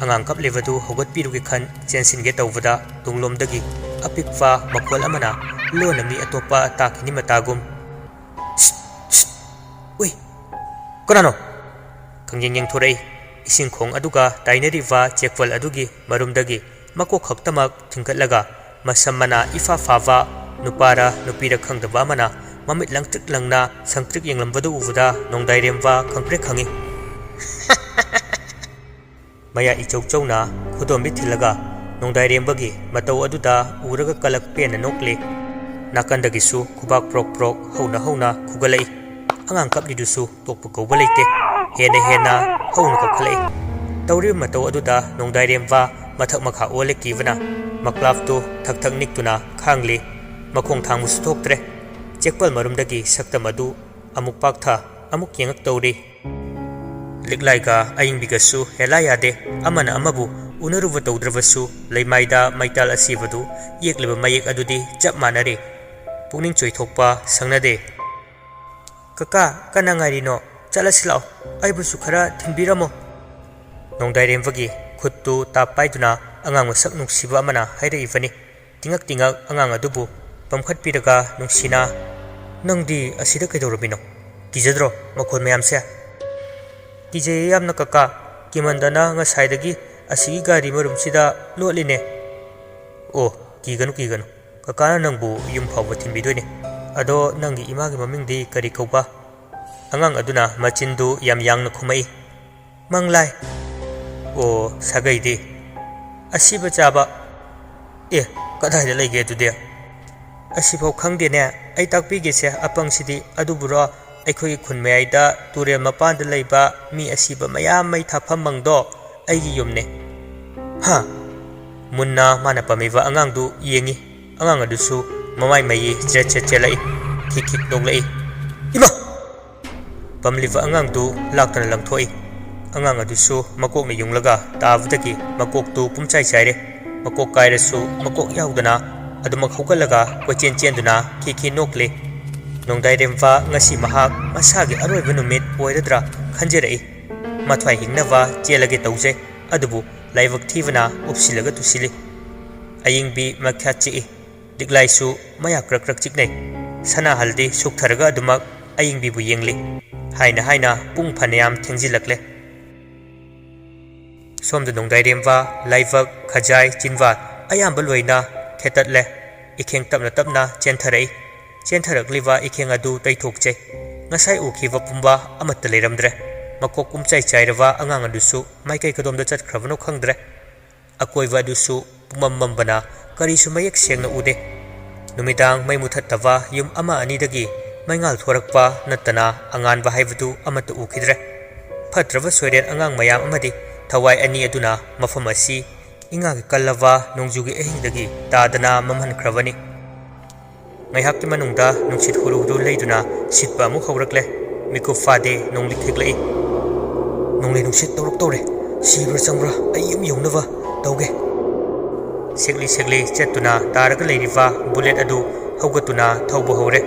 ꯑꯉꯥꯡ ꯀꯞꯂꯤꯕꯗꯨ ꯍꯧꯒꯠꯄꯤꯔꯨꯒꯦ ꯈꯟ ꯆꯦꯟꯁꯤꯟꯒꯦ ꯇꯧꯕꯗ ꯇꯨꯡꯂꯣꯝꯗꯒꯤ ꯑꯄꯤꯛꯄ ꯃꯈꯣꯜ ꯑꯃꯅ ꯂꯣꯟꯅ ꯃꯤ ꯑꯇꯣꯞꯄ ꯇꯥꯈꯤꯅꯤ ꯃꯇꯥꯒꯨꯝ, "ꯁ꯭ꯠ, ꯁ꯭ꯠ, ꯎꯏ, ꯀꯅꯥꯅꯣ?" ꯈꯪꯌꯦꯡ ꯌꯦꯡꯊꯣꯔꯛꯏ꯫ ꯏꯁꯤꯡ ꯈꯣꯡ ꯑꯗꯨꯒ ꯇꯥꯏꯅꯔꯤꯕ ꯆꯦꯛꯄꯜ ꯑꯗꯨꯒꯤ ꯃꯔꯨꯝꯗꯒꯤ ꯃꯀꯣꯛ ꯈꯛꯇꯃꯛ ꯊꯤꯡꯒꯠꯂꯒ ꯃꯁꯝ ꯃꯅꯥ ꯏꯐꯥ ꯐꯥꯕ ꯅꯨꯄꯥꯔ ꯅꯨꯄꯤꯔ ꯈꯪꯗꯕ ꯑꯃꯅ ꯃꯃꯤꯠ ꯂꯪꯇ꯭ꯔꯤꯛ ꯂꯪꯅ ꯁꯪꯇ꯭ꯔꯤꯛ ꯌꯦꯡꯂꯝꯕꯗꯨ ꯎꯕꯗ ꯅꯣꯡꯗꯥꯏꯔꯦꯝꯕ ꯈꯪꯄ꯭ꯔꯦꯛ ꯈꯪꯏ꯫ ꯃꯌꯥ ꯏꯆꯧ ꯆꯧꯅ ꯈꯨꯗꯣꯝꯕꯤ ꯊꯤꯜꯂꯒ ꯅꯣꯡꯗꯥꯏꯔꯦꯝꯕꯒꯤ ꯃꯇꯧ ꯑꯗꯨꯗ ꯎꯔꯒ ꯀꯂꯛ ꯄꯦꯟꯅ ꯅꯣꯛꯂꯤ꯫ ꯅꯥꯀꯟꯗꯒꯤꯁꯨ ꯈꯨꯕꯥꯛ ꯄ꯭ꯔꯣꯛ ꯄ꯭ꯔꯣꯛ ꯍꯧꯅ ꯍꯧꯅ ꯈꯨꯒꯠꯂꯛꯏ꯫ ꯑꯉꯥꯡ ꯀꯞꯂꯤꯗꯨꯁꯨ ꯇꯣꯛꯄ ꯀꯧꯕ ꯂꯩꯇꯦ꯫ ꯍꯦꯟꯅ ꯍꯦꯟꯅ ꯍꯧꯅ ꯀꯧꯈꯠꯂꯛꯏ꯫ ꯇꯧꯔꯤꯕ ꯃꯇꯧ ꯑꯗꯨꯗ ꯅꯣꯡꯗꯥꯏꯔꯦꯝꯕ ꯃꯊꯛ ꯃꯈꯥ ꯑꯣꯜꯂꯦ ꯀꯤꯕꯅ꯫ ꯃꯀ꯭ꯂꯥꯐꯇꯨ ꯊꯛ ꯊꯛ ꯅꯤꯛꯇꯨꯅ ꯈꯥꯡꯂꯤ꯫ ꯃꯈꯣꯡ ꯊꯥꯡꯕꯁꯨ ꯊꯣꯛꯇ꯭ꯔꯦ꯫ ꯆꯦꯛꯄꯜ ꯃꯔꯨꯝꯗꯒꯤ ꯁꯛꯇꯝ ꯑꯗꯨ ꯑꯃꯨꯛ ꯄꯥꯛꯊ ꯑꯃꯨꯛ ꯌꯦꯡꯉꯛꯇꯧꯔꯤ꯫ ꯂꯤꯛꯂꯥꯏꯒ ꯑꯏꯪꯕꯤꯒꯁꯨ ꯍꯦꯂꯥ ꯌꯥꯗꯦ꯫ ꯑꯃꯅ ꯑꯃꯕꯨ ꯎꯅꯔꯨꯕ ꯇꯧꯗ꯭ꯔꯕꯁꯨ ꯂꯩꯃꯥꯏꯗ ꯃꯩꯇꯥꯜ ꯑꯁꯤꯕꯗꯨ ꯌꯦꯛꯂꯤꯕ ꯃꯌꯦꯛ ꯑꯗꯨꯗꯤ ꯆꯞ ꯃꯥꯟꯅꯔꯤ꯫ ꯄꯨꯛꯅꯤꯡ ꯆꯣꯏꯊꯣꯛꯄ ꯁꯪꯅꯗꯦ꯫ "ꯀꯀꯥ, ꯀꯅꯥ ꯉꯥꯏꯔꯤꯅꯣ? ꯆꯠꯂꯁꯤ ꯂꯥꯛꯑꯣ꯫ ꯑꯩꯕꯨꯁꯨ ꯈꯔ ꯊꯤꯟꯕꯤꯔꯝꯃꯣ꯫" ꯅꯣꯡꯗꯥꯏꯔꯦꯝꯕꯒꯤ ꯈꯨꯠꯇꯨ ꯇꯥꯞ ꯄꯥꯏꯗꯨꯅ ꯑꯉꯥꯡ ꯃꯁꯛ ꯅꯨꯡꯁꯤꯕ ꯑꯃꯅ ꯍꯥꯏꯔꯛꯏꯕꯅꯤ꯫ ꯇꯤꯉꯛ ꯇꯤꯉꯛ ꯑꯉꯥꯡ ꯑꯗꯨꯕꯨ ꯄꯝꯈꯠꯄꯤꯔꯒ ꯅꯨꯡꯁꯤꯅ, "ꯅꯪꯗꯤ ꯑꯁꯤꯗ ꯀꯩꯗꯧꯔꯝꯃꯤꯅꯣ? ꯀꯤꯖꯗ꯭ꯔꯣ ꯃꯈꯣꯜ ꯃꯌꯥꯝꯁꯦ?" "ꯀꯤꯖꯩꯌꯦ ꯌꯥꯝꯅ ꯀꯀꯥ꯫ ꯀꯤꯃꯟꯗꯅ ꯉꯁꯥꯏꯗꯒꯤ ꯑꯁꯤꯒꯤ ꯒꯥꯔꯤ ꯃꯔꯨꯝꯁꯤꯗ ꯂꯣꯠꯂꯤꯅꯦ꯫" "ꯑꯣ, ꯀꯤꯒꯅꯨ, ꯀꯤꯒꯅꯨ꯫ ꯀꯀꯥꯅ ꯅꯪꯕꯨ ꯌꯨꯝ ꯐꯥꯎꯕ ꯊꯤꯟꯕꯤꯗꯣꯏꯅꯦ꯫ ꯑꯗꯣ ꯅꯪꯒꯤ ꯏꯃꯥꯒꯤ ꯃꯃꯤꯡꯗꯤ ꯀꯔꯤ ꯀꯧꯕ?" ꯑꯉꯥꯡ ꯑꯗꯨꯅ ꯃꯆꯤꯟꯗꯨ ꯌꯥꯝ ꯌꯥꯡꯅ ꯈꯨꯝꯃꯛꯏ꯫ "ꯃꯪꯂꯥꯏ꯫" "ꯑꯣ, ꯁꯥꯒꯩꯗꯤ?" "ꯑꯁꯤꯕ ꯆꯥꯕ꯫" "ꯑꯦ, ꯀꯗꯥꯏꯗ ꯂꯩꯒꯦ ꯑꯗꯨꯗꯤ?" "ꯑꯁꯤꯐꯥꯎ ꯈꯪꯗꯦꯅꯦ꯫ ꯑꯩ ꯇꯥꯛꯄꯤꯒꯦꯁꯦ, ꯑꯄꯪꯁꯤꯗꯤ꯫ ꯑꯗꯨꯕꯨꯔꯣ, ꯑꯩꯈꯣꯏꯒꯤ ꯈꯨꯟ ꯃꯌꯥꯏꯗ ꯇꯨꯔꯦꯜ ꯃꯄꯥꯟꯗ ꯂꯩꯕ ꯃꯤ ꯑꯁꯤꯕ ꯃꯌꯥꯝ ꯃꯩ ꯊꯥꯐꯝ ꯃꯪꯗꯣ ꯑꯩꯒꯤ ꯌꯨꯝꯅꯦ꯫" "ꯍꯥ?" ꯃꯨꯟꯅ ꯃꯥꯅ ꯄꯝꯃꯤꯕ ꯑꯉꯥꯡꯗꯨ ꯌꯦꯡꯉꯤ꯫ ꯑꯉꯥꯡ ꯑꯗꯨꯁꯨ ꯃꯃꯥꯏ ꯃꯩ ꯆꯦꯠ ꯆꯦꯠ ꯆꯦꯜꯂꯛꯏ꯫ ꯈꯤꯛ ꯈꯤꯛ ꯅꯣꯛꯂꯛꯏ꯫ "ꯏꯃꯥ!" ꯄꯝꯂꯤꯕ ꯑꯉꯥꯡꯗꯨ ꯂꯥꯛꯇꯅ ꯂꯪꯊꯣꯛꯏ꯫ ꯑꯉꯥꯡ ꯑꯗꯨꯁꯨ ꯃꯀꯣꯛꯅ ꯌꯨꯡꯂꯒ ꯇꯥꯕꯗꯒꯤ ꯃꯀꯣꯛꯇꯨ ꯄꯨꯝꯆꯥꯏ ꯆꯥꯏꯔꯦ꯫ ꯃꯀꯣꯛ ꯀꯥꯏꯔꯁꯨ ꯃꯀꯣꯛ ꯌꯥꯎꯗꯅ ꯑꯗꯨꯃꯛ ꯍꯧꯒꯠꯂꯒ ꯀꯣꯏꯆꯦꯟ ꯆꯦꯟꯗꯨꯅ ꯈꯤ ꯈꯤ ꯅꯣꯛꯂꯤ꯫ ꯅꯣꯡꯗꯥꯏꯔꯦꯝꯕ ꯉꯁꯤ ꯃꯍꯥꯛ ꯃꯁꯥꯒꯤ ꯑꯔꯣꯏꯕ ꯅꯨꯃꯤꯠ ꯑꯣꯏꯔꯗ꯭ꯔꯥ ꯈꯟꯖꯔꯛꯏ꯫ ꯃꯊ꯭ꯋꯥꯏ ꯍꯤꯡꯅꯕ ꯆꯦꯜꯂꯒꯦ ꯇꯧꯖꯩ, ꯑꯗꯨꯕꯨ ꯂꯥꯏꯕꯛ ꯊꯤꯕꯅ ꯎꯞꯁꯤꯜꯂꯒ ꯇꯨꯁꯤꯜꯂꯤ꯫ ꯑꯌꯤꯡꯕꯤ ꯃꯈ꯭ꯌꯥꯠ ꯆꯤꯛꯏ꯫ ꯂꯤꯛꯂꯥꯏꯁꯨ ꯃꯌꯥ ꯀ꯭ꯔꯛ ꯀ꯭ꯔꯛ ꯆꯤꯛꯅꯩ꯫ ꯁꯅꯥꯍꯜꯗꯤ ꯁꯨꯛꯊꯔꯒ ꯑꯗꯨꯃꯛ ꯑꯌꯤꯡꯕꯤꯕꯨ ꯌꯦꯡꯂꯤ꯫ ꯍꯥꯏꯅ ꯍꯥꯏꯅ ꯄꯨꯡ ꯐꯅꯌꯥꯝ ꯊꯦꯡꯖꯤꯜꯂꯛꯂꯦ꯫ ꯁꯣꯝꯗ ꯅꯣꯡꯗꯥꯏꯔꯦꯝꯕ, ꯂꯥꯏꯕꯛ, ꯈꯖꯥꯏ, ꯆꯤꯟꯕꯥꯜ ꯑꯌꯥꯝꯕ ꯂꯣꯏꯅ ꯈꯦꯠꯇꯠꯂꯦ꯫ ꯏꯈꯦꯡ ꯇꯞꯅ ꯇꯞꯅ ꯆꯦꯟꯊꯔꯛꯏ꯫ ꯆꯦꯟꯊꯔꯛꯂꯤꯕ ꯏꯈꯦꯡ ꯑꯗꯨ ꯇꯩꯊꯣꯛꯆꯩ꯫ ꯉꯁꯥꯏ ꯎꯈꯤꯕ ꯄꯨꯝꯕ ꯑꯃꯠꯇ ꯂꯩꯔꯝꯗ꯭ꯔꯦ꯫ ꯃꯀꯣꯛ ꯄꯨꯝꯆꯥꯏ ꯆꯥꯏꯔꯕ ꯑꯉꯥꯡ ꯑꯗꯨꯁꯨ ꯃꯥꯏꯀꯩ ꯀꯗꯣꯝꯗ ꯆꯠꯈ꯭ꯔꯕꯅꯣ ꯈꯪꯗ꯭ꯔꯦ꯫ ꯑꯀꯣꯏꯕ ꯑꯗꯨꯁꯨ ꯄꯨꯝꯃꯝ ꯃꯝꯕꯅ ꯀꯔꯤꯁꯨ ꯃꯌꯦꯛ ꯁꯦꯡꯅ ꯎꯗꯦ꯫ ꯅꯨꯃꯤꯗꯥꯡ ꯃꯩ ꯃꯨꯊꯠꯇꯕ ꯌꯨꯝ ꯑꯃ ꯑꯅꯤꯗꯒꯤ ꯃꯩꯉꯥꯜ ꯊꯣꯔꯛꯄ ꯅꯠꯇꯅ ꯑꯉꯥꯟꯕ ꯍꯥꯏꯕꯗꯨ ꯑꯃꯠꯇ ꯎꯈꯤꯗ꯭ꯔꯦ꯫ ꯐꯠꯇ꯭ꯔꯕ ꯁꯣꯏꯔꯦꯟ ꯑꯉꯥꯡ ꯃꯌꯥꯝ ꯑꯃꯗꯤ ꯊꯋꯥꯏ ꯑꯅꯤ ꯑꯗꯨꯅ ꯃꯐꯝ ꯑꯁꯤ ꯏꯉꯥꯒꯤ ꯀꯜꯂꯕ ꯅꯣꯡꯖꯨꯒꯤ ꯑꯍꯤꯡꯗꯒꯤ ꯇꯥꯗꯅ ꯃꯝꯍꯟꯈ꯭ꯔꯕꯅꯤ꯫ ꯉꯥꯏꯍꯥꯛꯀꯤ ꯃꯅꯨꯡꯗ ꯅꯨꯡꯁꯤꯠ ꯍꯨꯔꯨ ꯍꯨꯔꯨ ꯂꯩꯗꯨꯅ ꯁꯤꯠꯄ ꯑꯃꯨꯛ ꯍꯧꯔꯛꯂꯦ꯫ ꯃꯤꯀꯨꯞ ꯐꯥꯗꯦ, ꯅꯣꯡꯂꯤꯛ ꯈꯤꯛꯂꯛꯏ꯫ ꯅꯣꯡꯂꯩ ꯅꯨꯡꯁꯤꯠ ꯇꯧꯔꯛꯇꯧꯔꯦ꯫ ꯁꯤꯕ꯭ꯔꯥ ꯆꯪꯕ꯭ꯔꯥ ꯑꯩ ꯌꯨꯝ ꯌꯧꯅꯕ ꯇꯧꯒꯦ꯫ ꯁꯦꯛꯂꯤ ꯁꯦꯛꯂꯤ ꯆꯠꯇꯨꯅ ꯇꯥꯔꯒ ꯂꯩꯔꯤꯕ ꯕꯨꯂꯦꯠ ꯑꯗꯨ ꯍꯧꯒꯠꯇꯨꯅ ꯊꯧꯕ ꯍꯧꯔꯦ꯫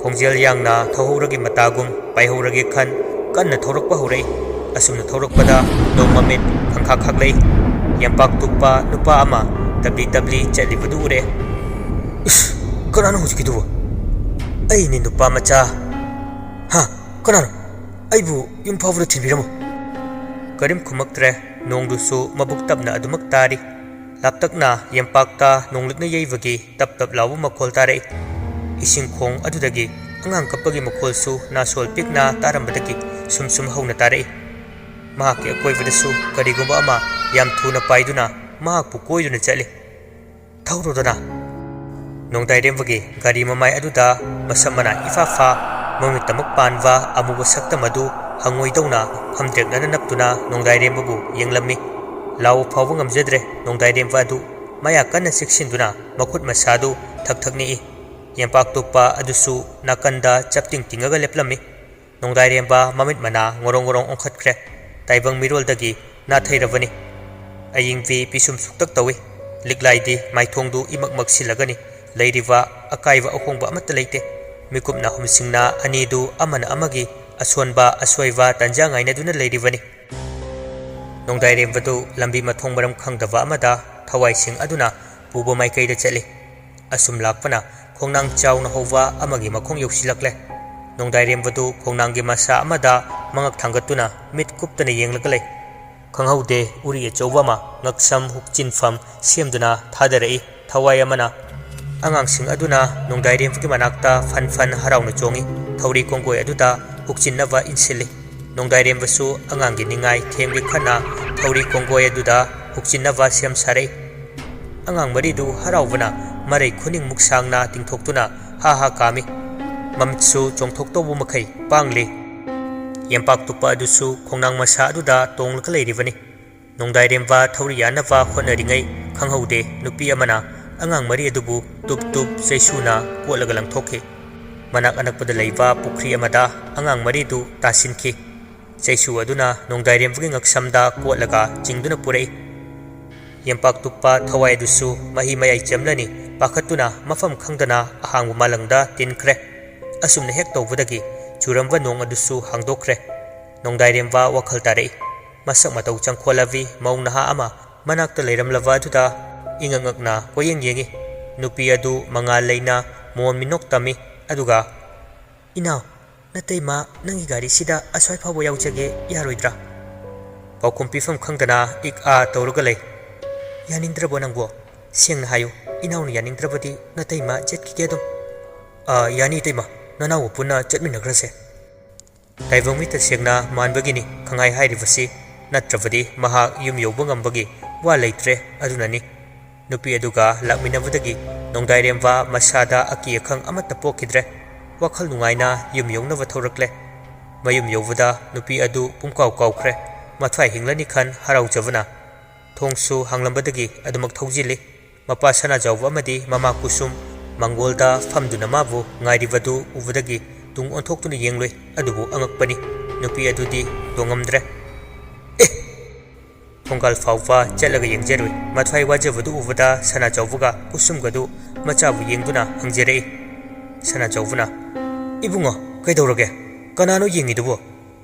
ꯈꯣꯡꯖꯦꯜ ꯌꯥꯡꯅ ꯊꯧꯍꯧꯔꯒꯦ ꯃꯇꯥꯒꯨꯝ ꯄꯥꯏꯍꯧꯔꯒꯦ ꯈꯟ ꯀꯟꯅ ꯊꯧꯔꯛꯄ ꯍꯧꯔꯛꯏ꯫ ꯑꯁꯨꯝꯅ ꯊꯧꯔꯛꯄꯗ ꯅꯣꯡ ꯃꯃꯤꯠ ꯈꯪꯈꯥꯛ ꯈꯥꯛꯂꯛꯏ꯫ ꯌꯦꯝꯄꯥꯛ ꯇꯨꯞꯄ ꯅꯨꯄꯥ ꯑꯃ ꯇꯞꯂꯤ ꯇꯞꯂꯤ ꯆꯠꯂꯤꯕꯗꯨ ꯎꯔꯦ꯫ "ꯏꯁ, ꯀꯅꯥꯅꯣ ꯍꯧꯖꯤꯛꯀꯤꯗꯨꯕꯣ? ꯑꯩꯅꯤ ꯅꯨꯄꯥ ꯃꯆꯥ꯫ ꯍꯥ? ꯀꯅꯥꯅꯣ? ꯑꯩꯕꯨ ꯌꯨꯝ ꯐꯥꯎꯕꯗ ꯊꯤꯟꯕꯤꯔꯝꯃꯣ꯫" ꯀꯔꯤꯝ ꯈꯨꯝꯃꯛꯇ꯭ꯔꯦ꯫ ꯅꯣꯡꯗꯨꯁꯨ ꯃꯕꯨꯛ ꯇꯞꯅ ꯑꯗꯨꯃꯛ ꯇꯥꯔꯤ꯫ ꯂꯥꯞꯇꯛꯅ ꯌꯦꯝꯄꯥꯛꯇ ꯅꯣꯡꯂꯤꯛꯅ ꯌꯩꯕꯒꯤ ꯇꯞ ꯇꯞ ꯂꯥꯎꯕ ꯃꯈꯣꯜ ꯇꯥꯔꯛꯏ꯫ ꯏꯁꯤꯡ ꯈꯣꯡ ꯑꯗꯨꯗꯒꯤ ꯑꯉꯥꯡ ꯀꯞꯄꯒꯤ ꯃꯈꯣꯜꯁꯨ ꯅꯥꯁꯣꯜ ꯄꯤꯛꯅ ꯇꯥꯔꯝꯕꯗꯒꯤ ꯁꯨꯝ ꯁꯨꯝ ꯍꯧꯅ ꯇꯥꯔꯛꯏ꯫ ꯃꯍꯥꯛꯀꯤ ꯑꯀꯣꯏꯕꯗꯁꯨ ꯀꯔꯤꯒꯨꯝꯕ ꯑꯃ ꯌꯥꯝ ꯊꯨꯅ ꯄꯥꯏꯗꯨꯅ ꯃꯍꯥꯛꯄꯨ ꯀꯣꯏꯗꯨꯅ ꯆꯠꯂꯤ꯫ "ꯊꯧꯔꯣꯗꯅ!" ꯅꯣꯡꯗꯥꯏꯔꯦꯝꯕꯒꯤ ꯒꯥꯔꯤ ꯃꯃꯥꯏ ꯑꯗꯨꯗ ꯃꯁꯝ ꯃꯅꯥ ꯏꯐꯥ ꯐꯥ, ꯃꯃꯤꯠ ꯇꯃꯛ ꯄꯥꯟꯕ ꯑꯃꯨꯕ ꯁꯛꯇꯝ ꯑꯗꯨ ꯍꯪꯉꯣꯏꯗꯧꯅ ꯐꯝꯗ꯭ꯔꯦꯛꯅꯅ ꯅꯞꯇꯨꯅ ꯅꯣꯡꯗꯥꯏꯔꯦꯝꯕꯕꯨ ꯌꯦꯡꯂꯝꯃꯤ꯫ ꯂꯥꯎꯕ ꯐꯥꯎꯕ ꯉꯝꯖꯗ꯭ꯔꯦ ꯅꯣꯡꯗꯥꯏꯔꯦꯝꯕ ꯑꯗꯨ꯫ ꯃꯌꯥ ꯀꯟꯅ ꯆꯤꯛꯁꯤꯟꯗꯨꯅ ꯃꯈꯨꯠ ꯃꯁꯥꯗꯨ ꯊꯛ ꯊꯛ ꯅꯤꯛꯏ꯫ ꯌꯦꯝꯄꯥꯛ ꯇꯨꯞꯄ ꯑꯗꯨꯁꯨ ꯅꯥꯀꯟꯗ ꯆꯞꯇꯤꯡ ꯇꯤꯡꯉꯒ ꯂꯦꯞꯂꯝꯃꯤ꯫ ꯅꯣꯡꯗꯥꯏꯔꯦꯝꯕ ꯃꯃꯤꯠ ꯃꯅꯥ ꯉꯣꯔꯣꯡ ꯉꯣꯔꯣꯡ ꯑꯣꯟꯈꯠꯈ꯭ꯔꯦ꯫ ꯇꯥꯏꯕꯪ ꯃꯤꯔꯣꯜꯗꯒꯤ ꯅꯥꯊꯩꯔꯕꯅꯤ꯫ ꯑꯌꯤꯡꯕꯤ ꯄꯤꯁꯨꯝ ꯁꯨꯛꯇꯛ ꯇꯧꯏ꯫ ꯂꯤꯛꯂꯥꯏꯗꯤ ꯃꯥꯏꯊꯣꯡꯗꯨ ꯏꯃꯛ ꯃꯛꯁꯤꯜꯂꯒꯅꯤ꯫ ꯂꯩꯔꯤꯕ ꯑꯀꯥꯏꯕ ꯑꯍꯣꯡꯕ ꯑꯃꯠꯇ ꯂꯩꯇꯦ꯫ ꯃꯤꯀꯨꯞꯅ ꯍꯨꯝꯁꯤꯡꯅ ꯑꯅꯤꯗꯨ ꯑꯃꯅ ꯑꯃꯒꯤ ꯑꯁꯣꯟꯕ ꯑꯁꯣꯏꯕ ꯇꯟꯖꯥ ꯉꯥꯏꯅꯗꯨꯅ ꯂꯩꯔꯤꯕꯅꯤ꯫ ꯅꯣꯡꯗꯥꯏꯔꯦꯝꯕꯗꯨ ꯂꯝꯕꯤ ꯃꯊꯣꯡ ꯃꯔꯝ ꯈꯪꯗꯕ ꯑꯃꯗ ꯊꯋꯥꯏꯁꯤꯡ ꯑꯗꯨꯅ ꯄꯨꯕ ꯃꯥꯏꯀꯩꯗ ꯆꯠꯂꯤ꯫ ꯑꯁꯨꯝ ꯂꯥꯛꯄꯅ ꯈꯣꯡꯅꯥꯡ ꯆꯥꯎꯅ ꯍꯧꯕ ꯑꯃꯒꯤ ꯃꯈꯣꯡ ꯌꯧꯁꯤꯜꯂꯛꯂꯦ꯫ ꯅꯣꯡꯗꯥꯏꯔꯦꯝꯕꯗꯨ ꯈꯣꯡꯅꯥꯡꯒꯤ ꯃꯁꯥ ꯑꯃꯗ ꯃꯉꯛ ꯊꯥꯡꯒꯠꯇꯨꯅ ꯃꯤꯠ ꯀꯨꯞꯇꯅ ꯌꯦꯡꯂꯒ ꯂꯩ꯫ ꯈꯪꯍꯧꯗꯦ ꯎꯔꯤ ꯑꯆꯧꯕ ꯑꯃ ꯉꯛꯁꯝ ꯍꯨꯛꯆꯤꯟꯐꯝ ꯁꯦꯝꯗꯨꯅ ꯊꯥꯗꯔꯛꯏ꯫ ꯊꯋꯥꯏ ꯑꯃꯅ ꯑꯉꯥꯡꯁꯤꯡ ꯑꯗꯨꯅ ꯅꯣꯡꯗꯥꯏꯔꯦꯝꯕꯒꯤ ꯃꯅꯥꯛꯇ ꯐꯟ ꯐꯟ ꯍꯔꯥꯎꯅ ꯆꯣꯡꯏ꯫ ꯊꯧꯔꯤ ꯀꯣꯡꯒꯣꯏ ꯑꯗꯨꯗ ꯍꯨꯛꯆꯤꯟꯅꯕ ꯏꯟꯁꯤꯜꯂꯤ꯫ ꯅꯣꯡꯗꯥꯏꯔꯦꯝꯕꯁꯨ ꯑꯉꯥꯡꯒꯤ ꯅꯤꯡꯉꯥꯏ ꯊꯦꯝꯒꯦ ꯈꯟꯅ ꯊꯧꯔꯤ ꯀꯣꯡꯒꯣꯏ ꯑꯗꯨꯗ ꯍꯨꯛꯆꯤꯟꯅꯕ ꯁꯦꯝ ꯁꯥꯔꯛꯏ꯫ ꯑꯉꯥꯡ ꯃꯔꯤꯗꯨ ꯍꯔꯥꯎꯕꯅ ꯃꯔꯩ ꯈꯨꯅꯤꯡꯃꯨꯛ ꯁꯥꯡꯅ ꯇꯤꯡꯊꯣꯛꯇꯨꯅ ꯍꯥ ꯍꯥ ꯀꯥꯝꯃꯤ꯫ ꯃꯃꯤꯠꯁꯨ ꯆꯣꯡꯊꯣꯛꯇꯧꯕ ꯃꯈꯩ ꯄꯥꯡꯂꯤ꯫ ꯌꯦꯝꯄꯥꯛ ꯇꯨꯞꯄ ꯑꯗꯨꯁꯨ ꯈꯣꯡꯅꯥꯡ ꯃꯁꯥ ꯑꯗꯨꯗ ꯇꯣꯡꯂꯒ ꯂꯩꯔꯤꯕꯅꯤ꯫ ꯅꯣꯡꯗꯥꯏꯔꯦꯝꯕ ꯊꯧꯔꯤ ꯌꯥꯟꯅꯕ ꯍꯣꯠꯅꯔꯤꯉꯩ ꯈꯪꯍꯧꯗꯦ, ꯅꯨꯄꯤ ꯑꯃꯅ ꯑꯉꯥꯡ ꯃꯔꯤ ꯑꯗꯨꯕꯨ ꯇꯨꯞ ꯇꯨꯞ ꯆꯩꯁꯨꯅ ꯀꯣꯠꯂꯒ ꯂꯪꯊꯣꯛꯈꯤ꯫ ꯃꯅꯥꯛ ꯑꯅꯛꯄꯗ ꯂꯩꯕ ꯄꯨꯈ꯭ꯔꯤ ꯑꯃꯗ ꯑꯉꯥꯡ ꯃꯔꯤꯗꯨ ꯇꯥꯁꯤꯟꯈꯤ꯫ ꯆꯩꯁꯨ ꯑꯗꯨꯅ ꯅꯣꯡꯗꯥꯏꯔꯦꯝꯕꯒꯤ ꯉꯛꯁꯝꯗ ꯀꯣꯠꯂꯒ ꯆꯤꯡꯗꯨꯅ ꯄꯨꯔꯛꯏ꯫ ꯌꯦꯝꯄꯥꯛ ꯇꯨꯞꯄ ꯊꯋꯥꯏ ꯑꯗꯨꯁꯨ ꯃꯍꯤ ꯃꯌꯥꯏ ꯆꯦꯝꯂꯅꯤ ꯄꯥꯈꯠꯇꯨꯅ ꯃꯐꯝ ꯈꯪꯗꯅ ꯑꯍꯥꯡꯕ ꯃꯥꯂꯪꯗ ꯇꯤꯟꯈ꯭ꯔꯦ꯫ ꯑꯁꯨꯝꯅ ꯍꯦꯛ ꯇꯧꯕꯗꯒꯤ ꯆꯨꯔꯝꯕ ꯅꯣꯡ ꯑꯗꯨꯁꯨ ꯍꯥꯡꯗꯣꯛꯈ꯭ꯔꯦ꯫ ꯅꯣꯡꯗꯥꯏꯔꯦꯝꯕ ꯋꯥꯈꯜ ꯇꯥꯔꯛꯏ꯫ ꯃꯁꯛ ꯃꯇꯧ ꯆꯪꯈꯣꯜꯂꯕꯤ ꯃꯧ ꯅꯍꯥ ꯑꯃ ꯃꯅꯥꯛꯇ ꯂꯩꯔꯝꯂꯕ ꯑꯗꯨꯗ ꯏꯉꯛ ꯉꯛꯅ ꯀꯣꯏꯌꯦꯡ ꯌꯦꯡꯏ꯫ ꯅꯨꯄꯤ ꯑꯗꯨ ꯃꯉꯥꯜ ꯂꯩꯅ ꯃꯣꯟ ꯃꯤꯅꯣꯛ ꯇꯝꯃꯤ꯫ ꯑꯗꯨꯒ, "ꯏꯅꯥꯎ, ꯅꯇꯩꯃ ꯅꯪꯒꯤ ꯒꯥꯔꯤꯁꯤꯗ ꯑꯁ꯭ꯋꯥꯏ ꯐꯥꯎꯕ ꯌꯥꯎꯖꯒꯦ, ꯌꯥꯔꯣꯏꯗ꯭ꯔꯥ?" ꯄꯥꯎꯈꯨꯝ ꯄꯤꯐꯝ ꯈꯪꯗꯅ ꯏꯛ ꯑꯥ ꯇꯧꯔꯒ ꯂꯩ꯫ "ꯌꯥꯅꯤꯡꯗ꯭ꯔꯕꯣ ꯅꯪꯕꯣ? ꯁꯦꯡꯅ ꯍꯥꯏꯌꯨ, ꯏꯅꯥꯎꯅ ꯌꯥꯅꯤꯡꯗ꯭ꯔꯕꯗꯤ ꯅꯇꯩꯃ ꯆꯠꯈꯤꯒꯦ ꯑꯗꯨꯝ꯫" "ꯑꯥ, ꯌꯥꯅꯤ ꯏꯇꯩꯃ, ꯅꯅꯥꯎ ꯄꯨꯟꯅ ꯆꯠꯃꯤꯟꯅꯈ꯭ꯔꯁꯦ꯫" ꯇꯥꯏꯕꯪ ꯃꯤꯠꯇ ꯁꯦꯡꯅ ꯃꯥꯟꯕꯒꯤꯅꯤ ꯈꯪꯍꯥꯏ ꯍꯥꯏꯔꯤꯕꯁꯤ, ꯅꯠꯇ꯭ꯔꯕꯗꯤ ꯃꯍꯥꯛ ꯌꯨꯝ ꯌꯧꯕ ꯉꯝꯕꯒꯤ ꯋꯥ ꯂꯩꯇ꯭ꯔꯦ ꯑꯗꯨꯅꯅꯤ꯫ ꯅꯨꯄꯤ ꯑꯗꯨꯒ ꯂꯥꯛꯃꯤꯟꯅꯕꯗꯒꯤ ꯅꯣꯡꯗꯥꯏꯔꯦꯝꯕ ꯃꯁꯥꯗ ꯑꯀꯤ ꯑꯈꯪ ꯑꯃꯠꯇ ꯄꯣꯛꯈꯤꯗ꯭ꯔꯦ꯫ ꯋꯥꯈꯜ ꯅꯨꯡꯉꯥꯏꯅ ꯌꯨꯝ ꯌꯧꯅꯕ ꯊꯧꯔꯛꯂꯦ꯫ ꯃꯌꯨꯝ ꯌꯧꯕꯗ ꯅꯨꯄꯤ ꯑꯗꯨ ꯄꯨꯝꯀꯥꯎ ꯀꯥꯎꯈ꯭ꯔꯦ꯫ ꯃꯊ꯭ꯋꯥꯏ ꯍꯤꯡꯂꯅꯤ ꯈꯟ ꯍꯔꯥꯎꯖꯕꯅ꯫ ꯊꯣꯡꯁꯨ ꯍꯥꯡꯂꯝꯕꯗꯒꯤ ꯑꯗꯨꯃꯛ ꯊꯧꯖꯤꯜꯂꯤ꯫ ꯃꯄꯥ ꯁꯅꯥꯖꯥꯎꯕ ꯑꯃꯗꯤ ꯃꯃꯥ ꯀꯨꯁꯨꯝ ꯃꯥꯡꯒꯣꯜꯗ ꯐꯝꯗꯨꯅ ꯃꯥꯕꯨ ꯉꯥꯏꯔꯤꯕꯗꯨ ꯎꯕꯗꯒꯤ ꯇꯨꯡ ꯑꯣꯟꯊꯣꯛꯇꯨꯅ ꯌꯦꯡꯂꯨꯏ꯫ ꯑꯗꯨꯕꯨ ꯑꯉꯛꯄꯅꯤ, ꯅꯨꯄꯤ ꯑꯗꯨꯗꯤ ꯇꯣꯡꯉꯝꯗ꯭ꯔꯦ꯫ "ꯑꯦ!" ꯊꯣꯡꯒꯥꯜ ꯐꯥꯎꯕ ꯆꯠꯂꯒ ꯌꯦꯡꯖꯔꯨꯏ꯫ ꯃꯊ꯭ꯋꯥꯏ ꯋꯥꯖꯕꯗꯨ ꯎꯕꯗ ꯁꯅꯥꯖꯥꯎꯕꯒ ꯀꯨꯁꯨꯝꯒꯗꯨ ꯃꯆꯥꯕꯨ ꯌꯦꯡꯗꯨꯅ ꯍꯪꯖꯔꯛꯏ꯫ ꯁꯅꯥꯖꯥꯎꯕꯅ, "ꯏꯕꯨꯡꯉꯣ, ꯀꯩꯗꯧꯔꯒꯦ? ꯀꯅꯥꯅꯣ ꯌꯦꯡꯉꯤꯗꯨꯕꯣ?"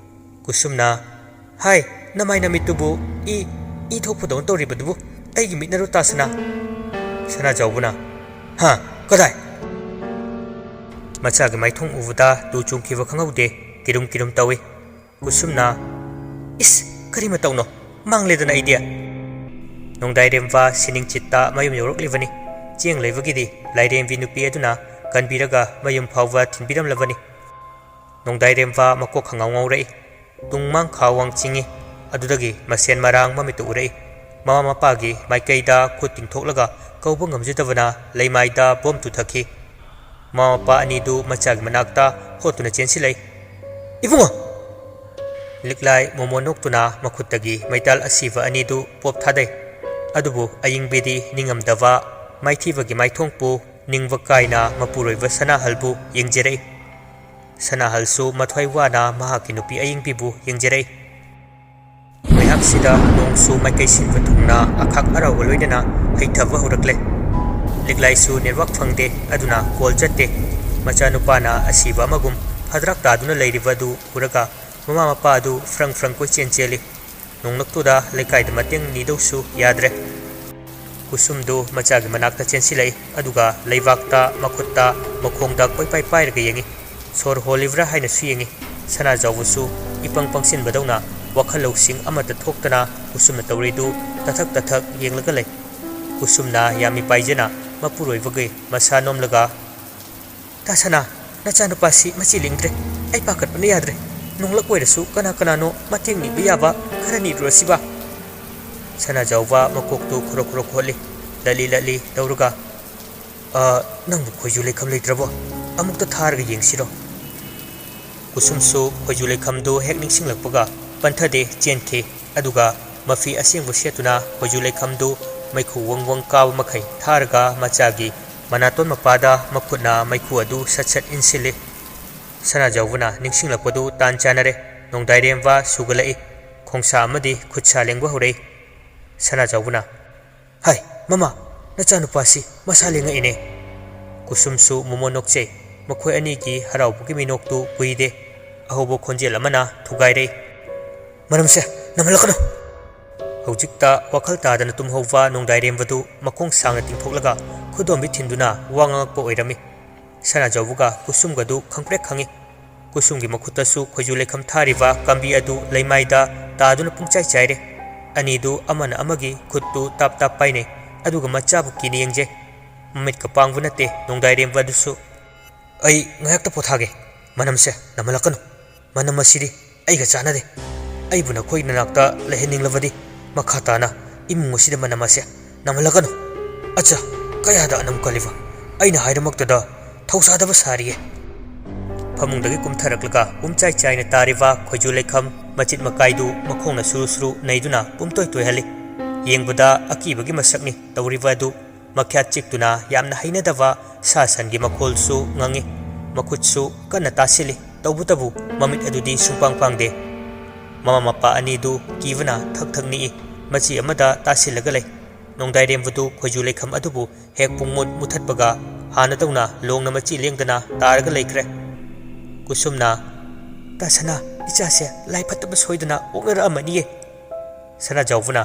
ꯀꯨꯁꯨꯝꯅ, "ꯍꯥꯏ, ꯅꯃꯥꯏ ꯅꯃꯤꯠꯇꯨꯕꯨ ꯏ, ꯏ ꯊꯣꯛꯄꯗꯧꯅ ꯇꯧꯔꯤꯕꯗꯨꯕꯨ, ꯑꯩꯒꯤ ꯃꯤꯠꯅꯔꯣ ꯇꯥꯁꯅꯥ?" ꯁꯅꯥꯖꯥꯎꯕꯅ, "ꯍꯥ? ꯀꯗꯥꯏ?" ꯃꯆꯥꯒꯤ ꯃꯥꯏꯊꯣꯡ ꯎꯕꯗ ꯇꯨ ꯆꯨꯡꯈꯤꯕ ꯈꯪꯍꯧꯗꯦ, ꯀꯤꯔꯨꯝ ꯀꯤꯔꯨꯝ ꯇꯧꯏ꯫ ꯀꯨꯁꯨꯝꯅ, "ꯏꯁ, ꯀꯔꯤ ꯃꯇꯧꯅꯣ? ꯃꯥꯡꯂꯦꯗꯅ ꯑꯩꯗꯤ!" ꯅꯣꯡꯗꯥꯏꯔꯦꯝꯕ ꯁꯤꯅꯤꯡ ꯆꯤꯠꯇ ꯃꯌꯨꯝ ꯌꯧꯔꯛꯂꯤꯕꯅꯤ꯫ ꯆꯦꯡ ꯂꯩꯕꯒꯤꯗꯤ ꯂꯥꯏꯔꯦꯝꯕꯤ ꯅꯨꯄꯤ ꯑꯗꯨꯅ ꯀꯟꯕꯤꯔꯒ ꯃꯌꯨꯝ ꯐꯥꯎꯕ ꯊꯤꯟꯕꯤꯔꯝꯂꯕꯅꯤ꯫ ꯅꯣꯡꯗꯥꯏꯔꯦꯝꯕ ꯃꯀꯣꯛ ꯈꯪꯉꯥꯎ ꯉꯥꯎꯔꯛꯏ꯫ ꯇꯨꯡ ꯃꯥꯡ ꯈꯥ ꯋꯥꯡ ꯆꯤꯡꯏ꯫ ꯑꯗꯨꯗꯒꯤ ꯃꯁꯦꯟ ꯃꯔꯥꯡ ꯃꯃꯤꯠꯇ ꯎꯔꯛꯏ꯫ ꯃꯃꯥ ꯃꯄꯥꯒꯤ ꯃꯥꯏꯀꯩꯗ ꯈꯨꯠ ꯇꯤꯡꯊꯣꯛꯂꯒ ꯀꯧꯕ ꯉꯝꯖꯗꯕꯅ ꯂꯩꯃꯥꯏꯗ ꯕꯣꯝ ꯇꯨꯊꯈꯤ꯫ ꯃꯃꯥ ꯃꯄꯥ ꯑꯅꯤꯗꯨ ꯃꯆꯥꯒꯤ ꯃꯅꯥꯛꯇ ꯍꯣꯠꯇꯨꯅ ꯆꯦꯟꯁꯤꯜꯂꯛꯏ꯫ "ꯏꯕꯨꯡꯉꯣ!" ꯂꯤꯛꯂꯥꯏ ꯃꯣꯃꯣꯟ ꯅꯣꯛꯇꯨꯅ ꯃꯈꯨꯠꯇꯒꯤ ꯃꯩꯇꯥꯜ ꯑꯁꯤꯕ ꯑꯅꯤꯗꯨ ꯄꯣꯞ ꯊꯥꯗꯩ꯫ ꯑꯗꯨꯕꯨ ꯑꯌꯤꯡꯕꯤꯗꯤ ꯅꯤꯡꯉꯝꯗꯕ ꯃꯥꯏꯊꯤꯕꯒꯤ ꯃꯥꯏꯊꯣꯡꯄꯨ ꯅꯤꯡꯕ ꯀꯥꯏꯅ ꯃꯄꯨꯔꯣꯏꯕ ꯁꯅꯥꯍꯜꯕꯨ ꯌꯦꯡꯖꯔꯛꯏ꯫ ꯁꯅꯥꯍꯜꯁꯨ ꯃꯊ꯭ꯋꯥꯏ ꯋꯥꯅ ꯃꯍꯥꯛꯀꯤ ꯅꯨꯄꯤ ꯑꯌꯤꯡꯕꯤꯕꯨ ꯌꯦꯡꯖꯔꯛꯏ꯫ ꯉꯥꯏꯍꯥꯛꯁꯤꯗ ꯅꯣꯡꯁꯨ ꯃꯥꯏꯀꯩ ꯁꯤꯟꯕ ꯊꯨꯡꯅ ꯑꯈꯥꯛ ꯑꯔꯥꯎꯕ ꯂꯣꯏꯅꯅ ꯍꯩꯊꯕ ꯍꯧꯔꯛꯂꯦ꯫ ꯂꯤꯛꯂꯥꯏꯁꯨ ꯅꯦꯠꯋꯥꯛ ꯐꯪꯗꯦ, ꯑꯗꯨꯅ ꯀꯣꯜ ꯆꯠꯇꯦ꯫ ꯃꯆꯥꯅꯨꯄꯥꯅ ꯑꯁꯤꯕ ꯑꯃꯒꯨꯝ ꯐꯗ꯭ꯔꯥꯛ ꯇꯥꯗꯨꯅ ꯂꯩꯔꯤꯕ ꯑꯗꯨ ꯎꯔꯒ ꯃꯃꯥ ꯃꯄꯥ ꯑꯗꯨ ꯐ꯭ꯔꯪ ꯐ꯭ꯔꯪ ꯀꯣꯏꯆꯦꯟ ꯆꯦꯜꯂꯤ꯫ ꯅꯣꯡꯂꯛꯇꯨꯗ ꯂꯩꯀꯥꯏꯗ ꯃꯇꯦꯡ ꯅꯤꯗꯧꯁꯨ ꯌꯥꯗ꯭ꯔꯦ꯫ ꯀꯨꯁꯨꯝꯗꯨ ꯃꯆꯥꯒꯤ ꯃꯅꯥꯛꯇ ꯆꯦꯟꯁꯤꯜꯂꯛꯏ, ꯑꯗꯨꯒ ꯂꯩꯕꯥꯛꯇ, ꯃꯈꯨꯠꯇ, ꯃꯈꯣꯡꯗ ꯀꯣꯏꯄꯥꯏ ꯄꯥꯏꯔꯒ ꯌꯦꯡꯏ꯫ ꯁꯣꯔ ꯍꯣꯜꯂꯤꯕ꯭ꯔꯥ ꯍꯥꯏꯅꯁꯨ ꯌꯦꯡꯏ꯫ ꯁꯅꯥꯖꯥꯎꯕꯁꯨ ꯏꯄꯪ ꯄꯪꯁꯤꯟꯕꯗꯧꯅ ꯋꯥꯈꯜ ꯂꯧꯁꯤꯡ ꯑꯃꯠꯇ ꯊꯣꯛꯇꯅ ꯀꯨꯁꯨꯝꯅ ꯇꯧꯔꯤꯗꯨ ꯇꯊꯛ ꯇꯊꯛ ꯌꯦꯡꯂꯒ ꯂꯩ꯫ ꯀꯨꯁꯨꯝꯅ ꯌꯥꯝ ꯃꯤꯄꯥꯏꯖꯅ ꯃꯄꯨꯔꯣꯏꯕꯒꯤ ꯃꯁꯥ ꯅꯣꯝꯂꯒ, "ꯇꯥ ꯁꯅꯥ, ꯅꯆꯥꯅꯨꯄꯥꯁꯤ ꯃꯆꯤ ꯂꯤꯡꯗ꯭ꯔꯦ꯫ ꯑꯩ ꯄꯥꯈꯠꯄꯅ ꯌꯥꯗ꯭ꯔꯦ꯫ ꯅꯣꯡꯂꯛ ꯑꯣꯏꯔꯁꯨ ꯀꯅꯥ ꯀꯅꯥꯅꯣ ꯃꯇꯦꯡ ꯅꯤꯕ ꯌꯥꯕ ꯈꯔ ꯅꯤꯔꯨꯔꯁꯤꯕ?" ꯁꯅꯥꯖꯥꯎꯕ ꯃꯀꯣꯛꯇꯨ ꯈꯨꯔꯣꯛ ꯈꯨꯔꯣꯛ ꯈꯣꯠꯂꯤ, ꯂꯠꯂꯤ ꯂꯠꯂꯤ ꯇꯧꯔꯒ, "ꯑ, ꯅꯪꯕꯨ ꯈꯣꯏꯖꯨ ꯂꯩꯈꯝ ꯂꯩꯇ꯭ꯔꯕꯣ? ꯑꯃꯨꯛꯇ ꯊꯥꯔꯒ ꯌꯦꯡꯁꯤꯔꯣ?" ꯀꯨꯁꯨꯝꯁꯨ ꯈꯣꯏꯖꯨ ꯂꯩꯈꯝꯗꯨ ꯍꯦꯛ ꯅꯤꯡꯁꯤꯡꯂꯛꯄꯒ ꯄꯟꯊꯗꯦ ꯆꯦꯟꯈꯤ, ꯑꯗꯨꯒ ꯃꯐꯤ ꯑꯁꯦꯡꯕ ꯁꯦꯠꯇꯨꯅ ꯈꯣꯏꯖꯨ ꯂꯩꯈꯝꯗꯨ ꯃꯩꯈꯨ ꯋꯪ ꯋꯪ ꯀꯥꯕ ꯃꯈꯩ ꯊꯥꯔꯒ ꯃꯆꯥꯒꯤ ꯃꯅꯥꯇꯣꯟ ꯃꯄꯥꯗ ꯃꯈꯨꯠꯅ ꯃꯩꯈꯨ ꯑꯗꯨ ꯁꯠ ꯁꯠ ꯏꯟꯁꯤꯜꯂꯤ꯫ ꯁꯅꯥꯖꯥꯎꯕꯅ ꯅꯤꯡꯁꯤꯡꯂꯛꯄꯗꯨ ꯇꯥꯟ ꯆꯥꯅꯔꯦ꯫ ꯅꯣꯡꯗꯥꯏꯔꯦꯝꯕ ꯁꯨꯒꯠꯂꯛꯏ꯫ ꯈꯣꯡꯁꯥ ꯑꯃꯗꯤ ꯈꯨꯠꯁꯥ ꯂꯦꯡꯕ ꯍꯧꯔꯛꯏ꯫ ꯁꯅꯥꯖꯥꯎꯕꯅ, "ꯍꯥꯏ, ꯃꯃꯥ, ꯅꯆꯥꯅꯨꯄꯥꯁꯤ ꯃꯁꯥ ꯂꯦꯡꯉꯛꯏꯅꯦ!" ꯀꯨꯁꯨꯝꯁꯨ ꯃꯣꯃꯣꯟ ꯅꯣꯛꯆꯩ꯫ ꯃꯈꯣꯏ ꯑꯅꯤꯒꯤ ꯍꯔꯥꯎꯕꯒꯤ ꯃꯤꯅꯣꯛꯇꯨ ꯀꯨꯏꯗꯦ꯫ ꯑꯍꯧꯕ ꯈꯣꯟꯖꯦꯜ ꯑꯃꯅ ꯊꯨꯒꯥꯏꯔꯛꯏ꯫ "ꯃꯅꯝꯁꯦ ꯅꯝꯍꯜꯂꯛꯀꯅꯨ!" ꯍꯧꯖꯤꯛꯇ ꯋꯥꯈꯜ ꯇꯥꯗꯅ ꯇꯨꯝꯍꯧꯕ ꯅꯣꯡꯗꯥꯏꯔꯦꯝꯕꯗꯨ ꯃꯈꯣꯡ ꯁꯥꯡꯅ ꯇꯤꯡꯊꯣꯛꯂꯒ ꯈꯨꯗꯣꯝꯕꯤ ꯊꯤꯟꯗꯨꯅ ꯋꯥ ꯉꯥꯡꯂꯛꯄ ꯑꯣꯏꯔꯝꯃꯤ꯫ ꯁꯅꯥꯖꯥꯎꯕꯒ ꯀꯨꯁꯨꯝꯒꯗꯨ ꯈꯪꯄ꯭ꯔꯦꯛ ꯈꯪꯏ꯫ ꯀꯨꯁꯨꯝꯒꯤ ꯃꯈꯨꯠꯇꯁꯨ ꯈꯣꯏꯖꯨ ꯂꯩꯈꯝ ꯊꯥꯔꯤꯕ ꯀꯥꯝꯕꯤ ꯑꯗꯨ ꯂꯩꯃꯥꯏꯗ ꯇꯥꯗꯨꯅ ꯄꯨꯡꯆꯥꯏ ꯆꯥꯏꯔꯦ꯫ ꯑꯅꯤꯗꯨ ꯑꯃꯅ ꯑꯃꯒꯤ ꯈꯨꯠꯇꯨ ꯇꯥꯞ ꯇꯥꯞ ꯄꯥꯏꯅꯩ, ꯑꯗꯨꯒ ꯃꯆꯥꯕꯨ ꯀꯤꯅ ꯌꯦꯡꯖꯩ꯫ ꯃꯃꯤꯠꯀ ꯄꯥꯡꯕ ꯅꯠꯇꯦ ꯅꯣꯡꯗꯥꯏꯔꯦꯝꯕ ꯑꯗꯨꯁꯨ꯫ "ꯑꯩ ꯉꯥꯏꯍꯥꯛꯇ ꯄꯣꯊꯥꯒꯦ꯫ ꯃꯅꯝꯁꯦ ꯅꯝꯍꯜꯂꯛꯀꯅꯨ꯫ ꯃꯅꯝ ꯑꯁꯤꯗꯤ ꯑꯩꯒ ꯆꯥꯟꯅꯗꯦ꯫ ꯑꯩꯕꯨ ꯅꯈꯣꯏ ꯅꯅꯥꯛꯇ ꯂꯩꯍꯟꯅꯤꯡꯂꯕꯗꯤ ꯃꯈꯥ ꯇꯥꯅ ꯏꯃꯨꯡ ꯑꯁꯤꯗ ꯃꯅꯝ ꯑꯁꯦ ꯅꯝꯍꯜꯂꯛꯀꯅꯨ꯫ ꯑꯠꯆꯥ, ꯀꯌꯥꯗ ꯑꯅꯝ ꯀꯜꯂꯤꯕ? ꯑꯩꯅ ꯍꯥꯏꯔꯃꯛꯇꯗ ꯊꯧꯁꯥꯗꯕ ꯁꯥꯔꯤꯌꯦ꯫" ꯐꯃꯨꯡꯗꯒꯤ ꯀꯨꯝꯊꯔꯛꯂꯒ ꯄꯨꯝꯆꯥꯏ ꯆꯥꯏꯅ ꯇꯥꯔꯤꯕ ꯈꯣꯏꯖꯨ ꯂꯩꯈꯝ ꯃꯆꯤꯠ ꯃꯀꯥꯏꯗꯨ ꯃꯈꯣꯡꯅ ꯁꯨꯔꯨ ꯁꯨꯔꯨ ꯅꯩꯗꯨꯅ ꯄꯨꯝꯇꯣꯏ ꯇꯣꯏꯍꯜꯂꯤ꯫ ꯌꯦꯡꯕꯗ ꯑꯀꯤꯕꯒꯤ ꯃꯁꯛꯅꯤ ꯇꯧꯔꯤꯕ ꯑꯗꯨ꯫ ꯃꯈ꯭ꯌꯥꯠ ꯆꯤꯛꯇꯨꯅ ꯌꯥꯝꯅ ꯍꯩꯅꯗꯕ ꯁꯥ ꯁꯟꯒꯤ ꯃꯈꯣꯜꯁꯨ ꯉꯪꯉꯤ꯫ ꯃꯈꯨꯠꯁꯨ ꯀꯟꯅ ꯇꯥꯁꯤꯜꯂꯤ꯫ ꯇꯧꯕꯇꯕꯨ ꯃꯃꯤꯠ ꯑꯗꯨꯗꯤ ꯁꯨꯡꯄꯥꯡ ꯄꯥꯡꯗꯦ꯫ ꯃꯃꯥ ꯃꯄꯥ ꯑꯅꯤꯗꯨ ꯀꯤꯕꯅ ꯊꯛ ꯊꯛ ꯅꯤꯛꯏ꯫ ꯃꯆꯤ ꯑꯃꯗ ꯇꯥꯁꯤꯜꯂꯒ ꯂꯩ꯫ ꯅꯣꯡꯗꯥꯏꯔꯦꯝꯕꯗꯨ ꯈꯣꯏꯖꯨ ꯂꯩꯈꯝ ꯑꯗꯨꯕꯨ ꯍꯦꯛ ꯄꯨꯡꯃꯨꯠ ꯃꯨꯊꯠꯄꯒ ꯍꯥꯟꯅꯗꯧꯅ ꯂꯣꯡꯅ ꯃꯆꯤ ꯂꯦꯡꯗꯅ ꯇꯥꯔꯒ ꯂꯩꯈ꯭ꯔꯦ꯫ ꯀꯨꯁꯨꯝꯅ, "ꯇꯥ ꯁꯅꯥ, ꯏꯆꯥꯁꯦ ꯂꯥꯏ ꯐꯠꯇꯕ ꯁꯣꯏꯗꯅ ꯑꯣꯛꯅꯔꯛꯑꯝꯃꯅꯤꯌꯦ꯫" ꯁꯅꯥꯖꯥꯎꯕꯅ,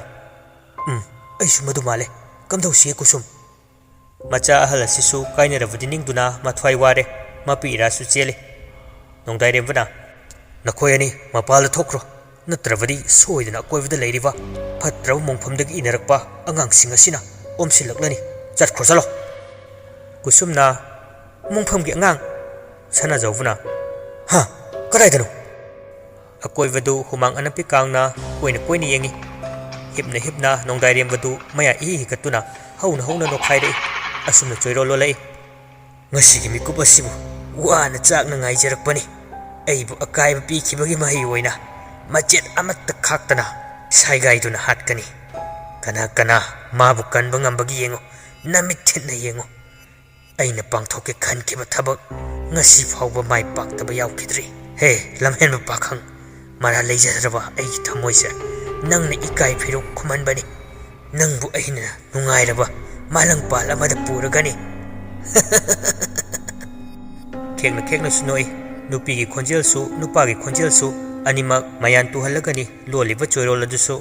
"ꯎꯝ, ꯑꯩꯁꯨ ꯃꯗꯨ ꯃꯥꯜꯂꯦ꯫ ꯀꯝꯗꯧꯁꯤꯒꯦ ꯀꯨꯁꯨꯝ?" ꯃꯆꯥ ꯑꯍꯜ ꯑꯁꯤꯁꯨ ꯀꯥꯏꯅꯔꯕꯗꯤ ꯅꯤꯡꯗꯨꯅ ꯃꯊ꯭ꯋꯥꯏ ꯋꯥꯔꯦ꯫ ꯃꯄꯤ ꯏꯔꯥꯁꯨ ꯆꯦꯜꯂꯤ꯫ ꯅꯣꯡꯗꯥꯏꯔꯦꯝꯕꯅ, "ꯅꯈꯣꯏ ꯑꯅꯤ ꯃꯄꯥꯜꯗ ꯊꯣꯛꯈ꯭ꯔꯣ, ꯅꯠꯇ꯭ꯔꯕꯗꯤ ꯁꯣꯏꯗꯅ ꯑꯀꯣꯏꯕꯗ ꯂꯩꯔꯤꯕ ꯐꯠꯇ꯭ꯔꯕ ꯃꯣꯡꯐꯝꯗꯒꯤ ꯏꯟꯅꯔꯛꯄ ꯑꯉꯥꯡꯁꯤꯡ ꯑꯁꯤꯅ ꯑꯣꯝꯁꯤꯜꯂꯛꯂꯅꯤ꯫ ꯆꯠꯈ꯭ꯔꯣ, ꯆꯠꯂꯣ꯫" ꯀꯨꯁꯨꯝꯅ, "ꯃꯣꯡꯐꯝꯒꯤ ꯑꯉꯥꯡ?" ꯁꯅꯥꯖꯥꯎꯕꯅ, "ꯍꯥ? ꯀꯗꯥꯏꯗꯅꯣ?" ꯑꯀꯣꯏꯕꯗꯨ ꯍꯨꯃꯥꯡ ꯑꯅꯞꯄꯤ ꯀꯥꯡꯅ ꯀꯣꯏꯅ ꯀꯣꯏꯅ ꯌꯦꯡꯉꯤ꯫ ꯍꯤꯞꯅ ꯍꯤꯞꯅ ꯅꯣꯡꯗꯥꯏꯔꯦꯝꯕꯗꯨ ꯃꯌꯥ ꯏꯍꯤ ꯍꯤꯒꯠꯇꯨꯅ ꯍꯧꯅ ꯍꯧꯅ ꯅꯣꯛꯈꯥꯏꯔꯛꯏ꯫ ꯑꯁꯨꯝꯅ ꯆꯣꯏꯔꯣꯜ ꯂꯣꯜꯂꯛꯏ꯫ "ꯉꯁꯤꯒꯤ ꯃꯤꯀꯨꯞ ꯑꯁꯤꯕꯨ ꯋꯥꯅ ꯆꯥꯛꯅ ꯉꯥꯏꯖꯔꯛꯄꯅꯤ꯫ ꯑꯩꯕꯨ ꯑꯀꯥꯏꯕ ꯄꯤꯈꯤꯕꯒꯤ ꯃꯍꯩ ꯑꯣꯏꯅ ꯃꯆꯦꯠ ꯑꯃꯠꯇ ꯈꯥꯛꯇꯅ ꯁꯥꯏꯒꯥꯏꯗꯨꯅ ꯍꯥꯠꯀꯅꯤ꯫ ꯀꯅꯥ ꯀꯅꯥ ꯃꯥꯕꯨ ꯀꯟꯕ ꯉꯝꯕꯒꯦ ꯌꯦꯡꯉꯨ, ꯅꯃꯤꯠ ꯊꯤꯠꯅ ꯌꯦꯡꯉꯨ꯫ ꯑꯩꯅ ꯄꯥꯡꯊꯣꯛꯀꯦ ꯈꯟꯈꯤꯕ ꯊꯕꯛ ꯉꯁꯤ ꯐꯥꯎꯕ ꯃꯥꯏ ꯄꯥꯛꯇꯕ ꯌꯥꯎꯈꯤꯗ꯭ꯔꯤ꯫ ꯍꯦ, ꯂꯝꯍꯦꯟꯕ ꯄꯥꯈꯪ, ꯃꯔꯥ ꯂꯩꯖꯗ꯭ꯔꯕ ꯑꯩꯒꯤ ꯊꯃꯣꯏꯁꯦ ꯅꯪꯅ ꯏꯀꯥꯏ ꯐꯤꯔꯨꯛ ꯈꯨꯝꯍꯟꯕꯅꯤ꯫ ꯅꯪꯕꯨ ꯑꯩꯅ ꯅꯨꯡꯉꯥꯏꯔꯕ ꯃꯥꯂꯪꯄꯥꯜ ꯑꯃꯗ ꯄꯨꯔꯒꯅꯤ꯫" ꯈꯦꯡꯅ ꯈꯦꯡꯅꯁꯨ ꯅꯣꯛꯏ꯫ ꯅꯨꯄꯤꯒꯤ ꯈꯣꯟꯖꯦꯜꯁꯨ ꯅꯨꯄꯥꯒꯤ ꯈꯣꯟꯖꯦꯜꯁꯨ ꯑꯅꯤꯃꯛ ꯃꯌꯥꯟ ꯇꯨꯍꯜꯂꯒꯅꯤ ꯂꯣꯜꯂꯤꯕ ꯆꯣꯏꯔꯣꯜ ꯑꯗꯨꯁꯨ꯫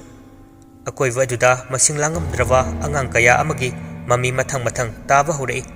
ꯑꯀꯣꯏꯕ ꯑꯗꯨꯗ ꯃꯁꯤꯡ ꯂꯥꯡꯉꯝꯗ꯭ꯔꯕ ꯑꯉꯥꯡ ꯀꯌꯥ ꯑꯃꯒꯤ ꯃꯃꯤ ꯃꯊꯪ ꯃꯊꯪ ꯇꯥꯕ ꯍꯧꯔꯛꯏ꯫